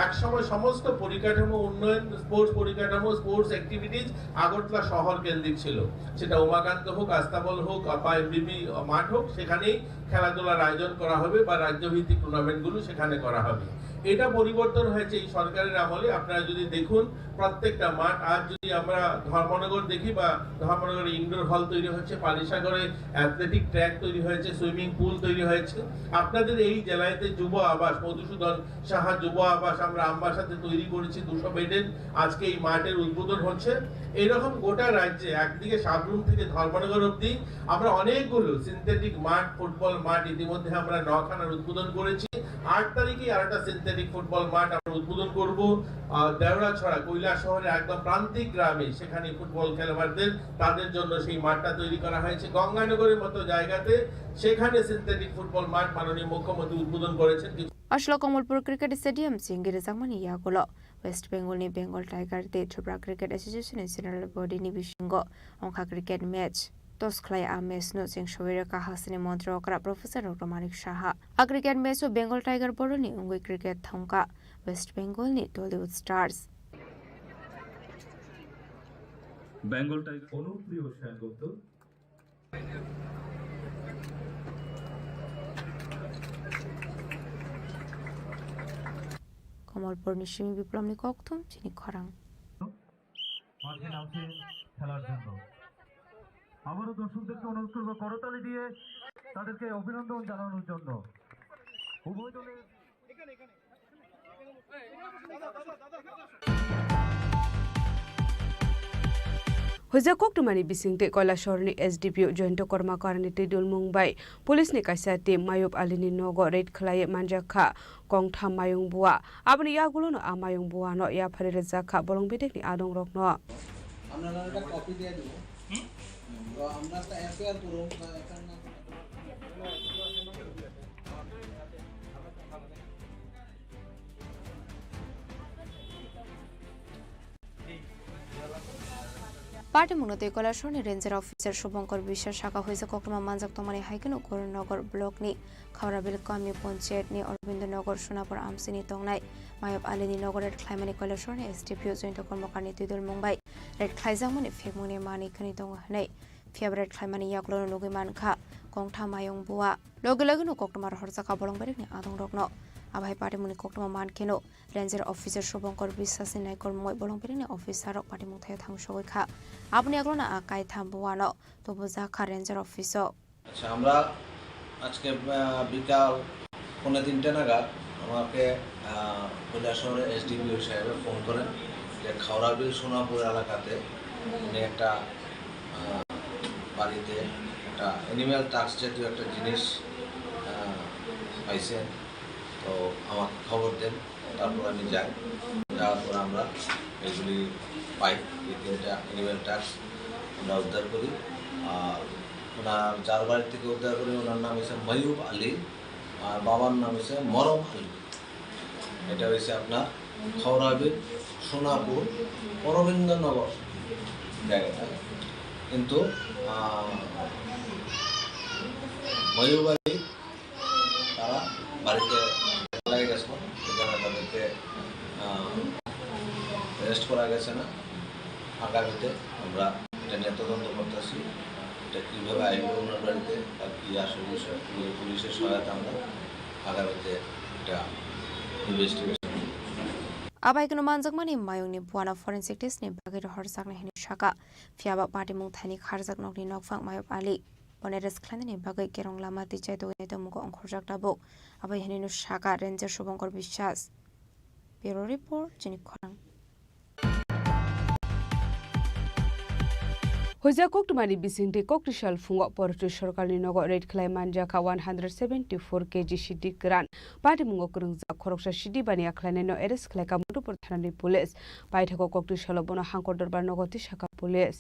একসময় সমস্ত পরিকাঠামো উন্নয়ন, স্পোর্টস পরিকাঠামো, স্পোর্টস অ্যাক্টিভিটিজ আগরতলা শহর কেন্দ্রিক ছিল। সেটা উমাকান্ত হোক, আস্তাবল হোক বা এমবিবি মাঠ হোক, সেখানেই খেলাধুলার আয়োজন করা হবে বা রাজ্যভিত্তিক টুর্নামেন্টগুলো সেখানে করা হবে। এটা পরিবর্তন হয়েছে এই সরকারের আমলে। আপনারা যদি দেখুন, প্রত্যেকটা মাঠ, আজ যদি আমরা ধর্মনগর দেখি বা ধর্মনগরে ইনডোর হল তৈরি হয়েছে, পানিসাগরে অ্যাথলেটিক ট্র্যাক তৈরি হয়েছে, সুইমিং পুল তৈরি হয়েছে, আপনাদের এই জেলাতে যুব আবাস, মধুসূদন সাহা যুব আবাস আমরা আমবাসাতে তৈরি করেছি দুশো বেডের, আজকে এই মাঠের উদ্বোধন হচ্ছে। এইরকম গোটা রাজ্যে একদিকে সাবরুম থেকে ধর্মনগর অবধি আমরা অনেকগুলো সিনথেটিক মাঠ, ফুটবল মাঠ ইতিমধ্যে আমরা নখানার উদ্বোধন করেছি। আট তারিখে আর একটা সিনথেটিক ফুটবল মাঠ আমরা উদ্বোধন করব, আহ, দেওড়াছড়া কৈলাসহরের একদম প্রান্তিক গ্রামে, সেখানে ফুটবল খেলোয়াড়দের, তাদের জন্য সেই মাঠটা তৈরি করা হয়েছে। গঙ্গানগরের মতো জায়গাতে সেখানে সিনথেটিক ফুটবল মাঠ মাননীয় মুখ্যমন্ত্রী উদ্বোধন করেছেন। Aswk Kamalpur Cricket Stadium chengwi rwjakmani yagulo West Bengal ni Bengal Tiger tei Tripura Cricket Association ni General Body ni bisingo wngkha cricket match. Tos khlai a match no cheng sogwi rwkha hasteni montri okra Professor Doctor Manik Saha. A cricket match o Bengal Tiger borok ni wngwi cricket thangkha West Bengal ni Tollywood Stars. Bengal Tiger Anupriya Sengupta. Kamalpur ni Simi Biplomni kokthum chini khorang. মাঠে নামছে খেলার জন্য। আবারও দর্শকদেরকে অনুরোধ করবো করতালি দিয়ে তাদেরকে অভিনন্দন জানানোর জন্য। উভয় দলের Huija koktwmani bisingtwi Koilashahar ni S D P O Joyanta Kormakar ni twidulmung bai police ni kaisa team Mayub Ali ni nogo raid khlaiwi manjakha kongtham mayung bua. Aboni yagulono a mayung buano yapharwi rwjakha bolong bedekni adongrokno. আপনারা একটা কপি দিয়ে দিব। তো আমরা একটা এফআইআর করুন বা এফআইআর না করুন। Patimungno tei Koilashahar ni ranger officer Subhankar Biswas saka huija koktwma manjak tongmani hai kheno Karimnagar block ni Khaurabil kami panchayat ni Arobindonagar Sonapur amchini tongnai Mayub Ali ni nogo raid khlaimani Koilashahar ni S D P O Joyanta Kormakar ni twidulmung bai raid khlaijakmani phekmungni manwi khwnwi tongo hwnwi phiya raid khlaimani yagulono nugwi mankha kongtham mayung bua. Logi logino koktwma rohorjakha bolong bedekni adongrokno. Abo hai patimungni koktwma mankheno ranger officer Subhankar Biswas ni naikolmungwi bolong bedekni officer rok patimung thaio thang sogwi kha. Aboni yagulono a kaitham buano tubujakha ranger office o. আচ্ছা, আমরা আজকে, আহ, বিকাল পৌনে তিনটা নাগাদ আমাকে, আহ, কৈলাসহরের এসডিপিও সাহেবে ফোন করেন যে খাওড়াবিল সোনাপুর এলাকাতে উনি একটা, আহ, বাড়িতে একটা অ্যানিম্যাল টাস্ক জাতীয় একটা জিনিস, আহ, পাইছেন। তো আমাকে খবর দেন, তারপর আমি যাই। যাওয়ার পর আমরা এগুলি পাই, এই তিনটা অ্যানিম্যাল টাস্ক আমরা উদ্ধার করি। আর ওনার, যার বাড়ি থেকে উদ্ধার করি, ওনার নাম হচ্ছে ময়ূব আলী, আর বাবার নাম হচ্ছে মরম আলী। এটা হচ্ছে আপনার খাওড়াবিল, সোনাপুর, অরবিন্দনগর জায়গাটা। কিন্তু, আহ, ময়ূব আলী তারা বাড়িতে চলে গেছিল, এখানে তাদেরকে, আহ, অ্যারেস্ট করা গেছে না। আগামীতে আমরা এটা নিয়ে তদন্ত করতেছি, এটা কীভাবে আইলো ওনার বাড়িতে, আর কি আসল বিষয়, পুলিশের সহায়তা আমরা আগামীতে এটা investigation. Abai kheno manjakmani mayungni buano forensic test ni bagwi rohorjaknai hwnwi sakha. Phiyaba patimung thaini kharjak nokni nokphang Mayub Ali. Bono arrest khlainani bagwi kerong lama twi chaitugwi tongmung ongkhorjak tabuk. Abo hinwi no sakha Ranger Subhankar Biswas. Bureau Report, chini khorang. Huija koktwmani bisingtwi koktwsal phungo Porotwi sorkarni nogo raid khlai manjakha one hundred seventy four K G sidi kwran. Patimungo kwrwngjak khoroksa sidi baniya khlainaino arrest khlaikha Madhupur thanani police. Paithago koktwsalo bono Hangkor Dorbar nogo tisakha police.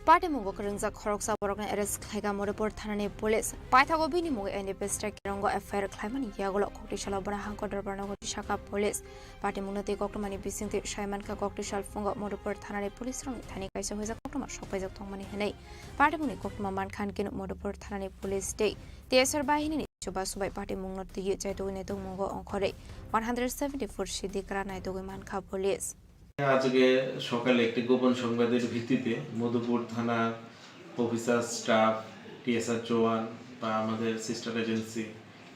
Patimungo kwrwngjak khoroksa borokno arrest khlaikha Madhupur thanani police. Paithago bini mungwi N D P S tei kerongo F I R khlaimani yagulo koktwsalo bono Hangkor Dorbar nogo tisakha police. Patimungno tei koktwmani bisingtwi saimankha koktwsal phungo Madhupur thanani police rokni thani kaisa huijak koktwma sokpaijak tongmani hwnwi. Patimungni koktwma mankha hinkhe Madhupur thanani police tei T S R bahinini chubachu bai patimungno twiwi chaitugwi tongmungo ongkhorwi one hundred seventy four sidi kwran naitugwi mankha police. আজকে সকালে একটি গোপন সংবাদের ভিত্তিতে মধুপুর থানার officer, staff, TSR জওয়ান বা আমাদের sister agency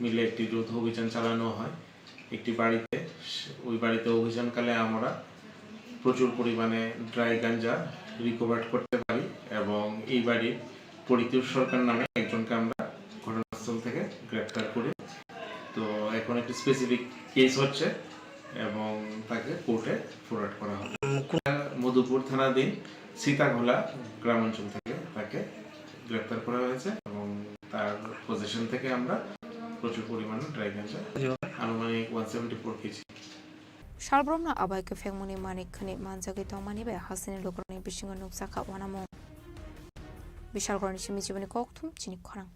মিলে একটি যৌথ অভিযান চালানো হয় একটি বাড়িতে। ওই বাড়িতে অভিযানকালে আমরা প্রচুর পরিমাণে ড্রাই গাঞ্জা রিকভার করতে পারি এবং এই বাড়ির পরিতোষ সরকার নামে একজনকে আমরা ঘটনাস্থল থেকে গ্রেপ্তার করি। তো এখন একটি স্পেসিফিক কেস হচ্ছে এবং তাকে কোর্টে ফরওয়ার্ড করা হবে। উম, কোন- মধুপুর থানাধীন সীতাঘোলা গ্রামাঞ্চল থেকে তাকে গ্রেপ্তার করা হয়েছে এবং তার পজিশন থেকে আমরা প্রচুর পরিমাণে ড্রাই গাঞ্জা, জি। আনুমানিক one seventy four KG. Salbrumno abai kwphengmungni manik khwnwi manjagwi tongmani bai hasteni lukurokni bisingo nukjakha uanamung. Bishalgarhni simi chiboni kokthum chini khorang.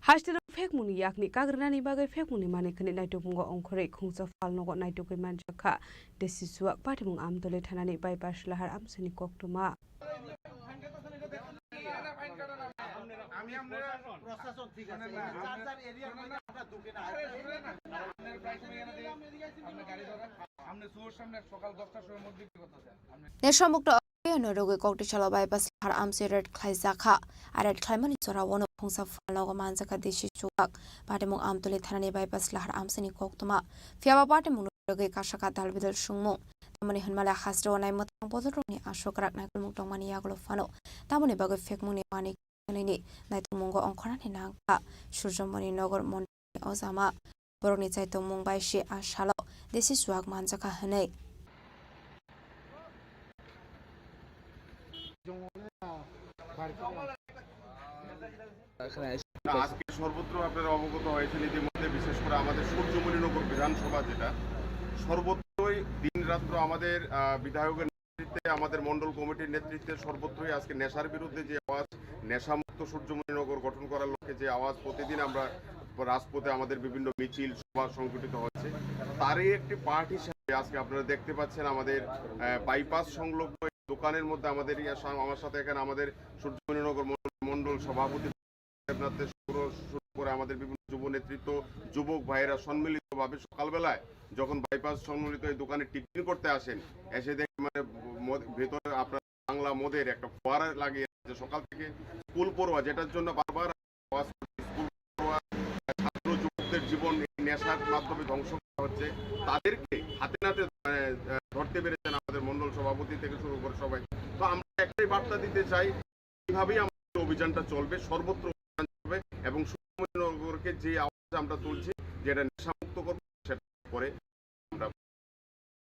Hasteni phekmungni yakni kagrinani bagwi phekmungni manwi khwnwi naitugmungo ongkhorwi khungsa phalnogo naitugwi manjakha. Desi chuak patimung Amtoli thanani bypass lahar amchaini koktwma. Nesha mukto Phiya norogwi kokti salo bypass lahar amse raid khlaijakha. A raid khlaimani jorao no khungsa phalnogo manjakha desi chuak. Patimung Amtoli thanani bypass lahar amseni koktwma. Phiyaba patimung norogwi kasaka dalbidal sungmung. Tamoni hwnmale hasteo nai mwthang bodolrokni aswk rak naikolmung tongmani yagulo phano tamoni bagwi phekmungni manwi khwnwini naitugmungo ongkhornani nangkha. Surjomoni Nogor Mondolni ojama borokni chaitokmung bai se a salo desi chuak manjakha hwnwi. আজকে সর্বত্র আপনারা অবগত হয়েছেন ইতিমধ্যে, বিশেষ করে আমাদের সূর্যমণিনগর বিধানসভা যেটা, সর্বত্রই দিন রাত্র আমাদের, আহ, বিধায়কের নেতৃত্বে, আমাদের মণ্ডল কমিটির নেতৃত্বে সর্বত্রই আজকে নেশার বিরুদ্ধে যে আওয়াজ, নেশামুক্ত সূর্যমণিনগর গঠন করার লক্ষ্যে যে আওয়াজ প্রতিদিন আমরা রাজপথে আমাদের বিভিন্ন মিছিল, সভা সংগঠিত হচ্ছে, তারই একটি পার্ট হিসাবে আজকে আপনারা দেখতে পাচ্ছেন আমাদের, আহ, বাইপাস সংলগ্ন এই দোকানের মধ্যে আমাদের ইয়া সা-, আমার সাথে এখানে আমাদের সূর্যমণিনগর মণ্ডল, মণ্ডল সভাপতি দেবনাথ থেকে শুরু, শুরু করে আমাদের বিভিন্ন যুব নেতৃত্ব, যুবক ভাইয়েরা সম্মিলিতভাবে সকালবেলায় যখন বাইপাস সম্মিলিত এই দোকানে টিফিন করতে আসেন, এসে দেখে মানে মদ-, ভেতরে আপনার বাংলা মদের একটা ফোয়ারা লাগিয়ে আছে। সকাল থেকে স্কুল পড়ুয়া, যেটার জন্য বারবার আওয়াজ করছি, স্কুল পড়ুয়া, ছাত্র যুবকদের জীবন এই নেশার মাধ্যমে ধ্বংস করা হচ্ছে, তাদেরকে হাতে নাতে, মানে, আহ, ধরতে পেরেছেন আমাদের মণ্ডল সভাপতি থেকে শুরু করে সবাই। তো আমরা একটাই বার্তা দিতে চাই, এইভাবেই আমাদের অভিযানটা চলবে, সর্বত্র অভিযান চলবে এবং সূর্যমণিনগরকে যে আওয়াজ আমরা তুলছি, যেটা নেশামুক্ত করবো, সেটা পরে আমরা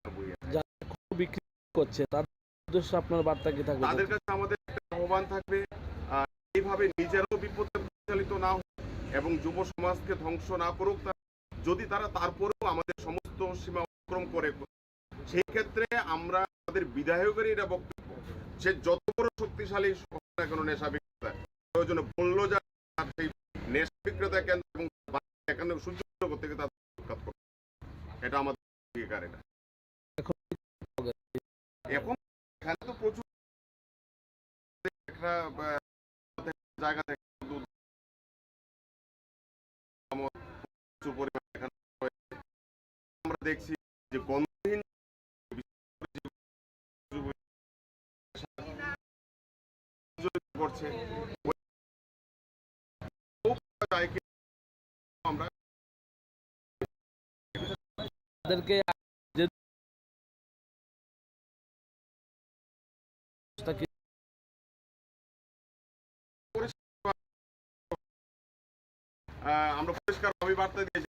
করবো। যারা খুব বিক্রি করছে, তাদের উদ্দেশ্যে আপনার বার্তা কি থাকবে? তাদের কাছে আমাদের একটা আহ্বান থাকবে, আহ, এইভাবে নিজেরাও বিপদে পরিচালিত না হোক এবং যুব সমাজকে ধ্বংস না করুক। তা-, যদি তারা তারপরেও আমাদের সমস্ত সীমা অতিক্রম করে, সেই ক্ষেত্রে আমরা আমাদের বিধায়কের এটা বক্তব্য, সে যত বড় শক্তিশালী হোক না কেন নেশা বিক্রেতা, প্রয়োজনে বললো যা, তার সেই নেশা বিক্রেতা কেন্দ্র এবং এখানে সূর্য থেকে তাদের উৎখাত করবে। এটা আমাদের অঙ্গীকার এটা। এখন এখন এখানে তো প্রচুর একটা, আহ, জায়গা থেকে দুধ কিছু পরিমাণ এখানে রয়েছে। আমরা দেখছি যে গন্ধহীন করছে। আমরা তাদেরকে যে আহ, আমরা পরিষ্কারভাবে বার্তা দিয়েছি।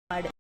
Card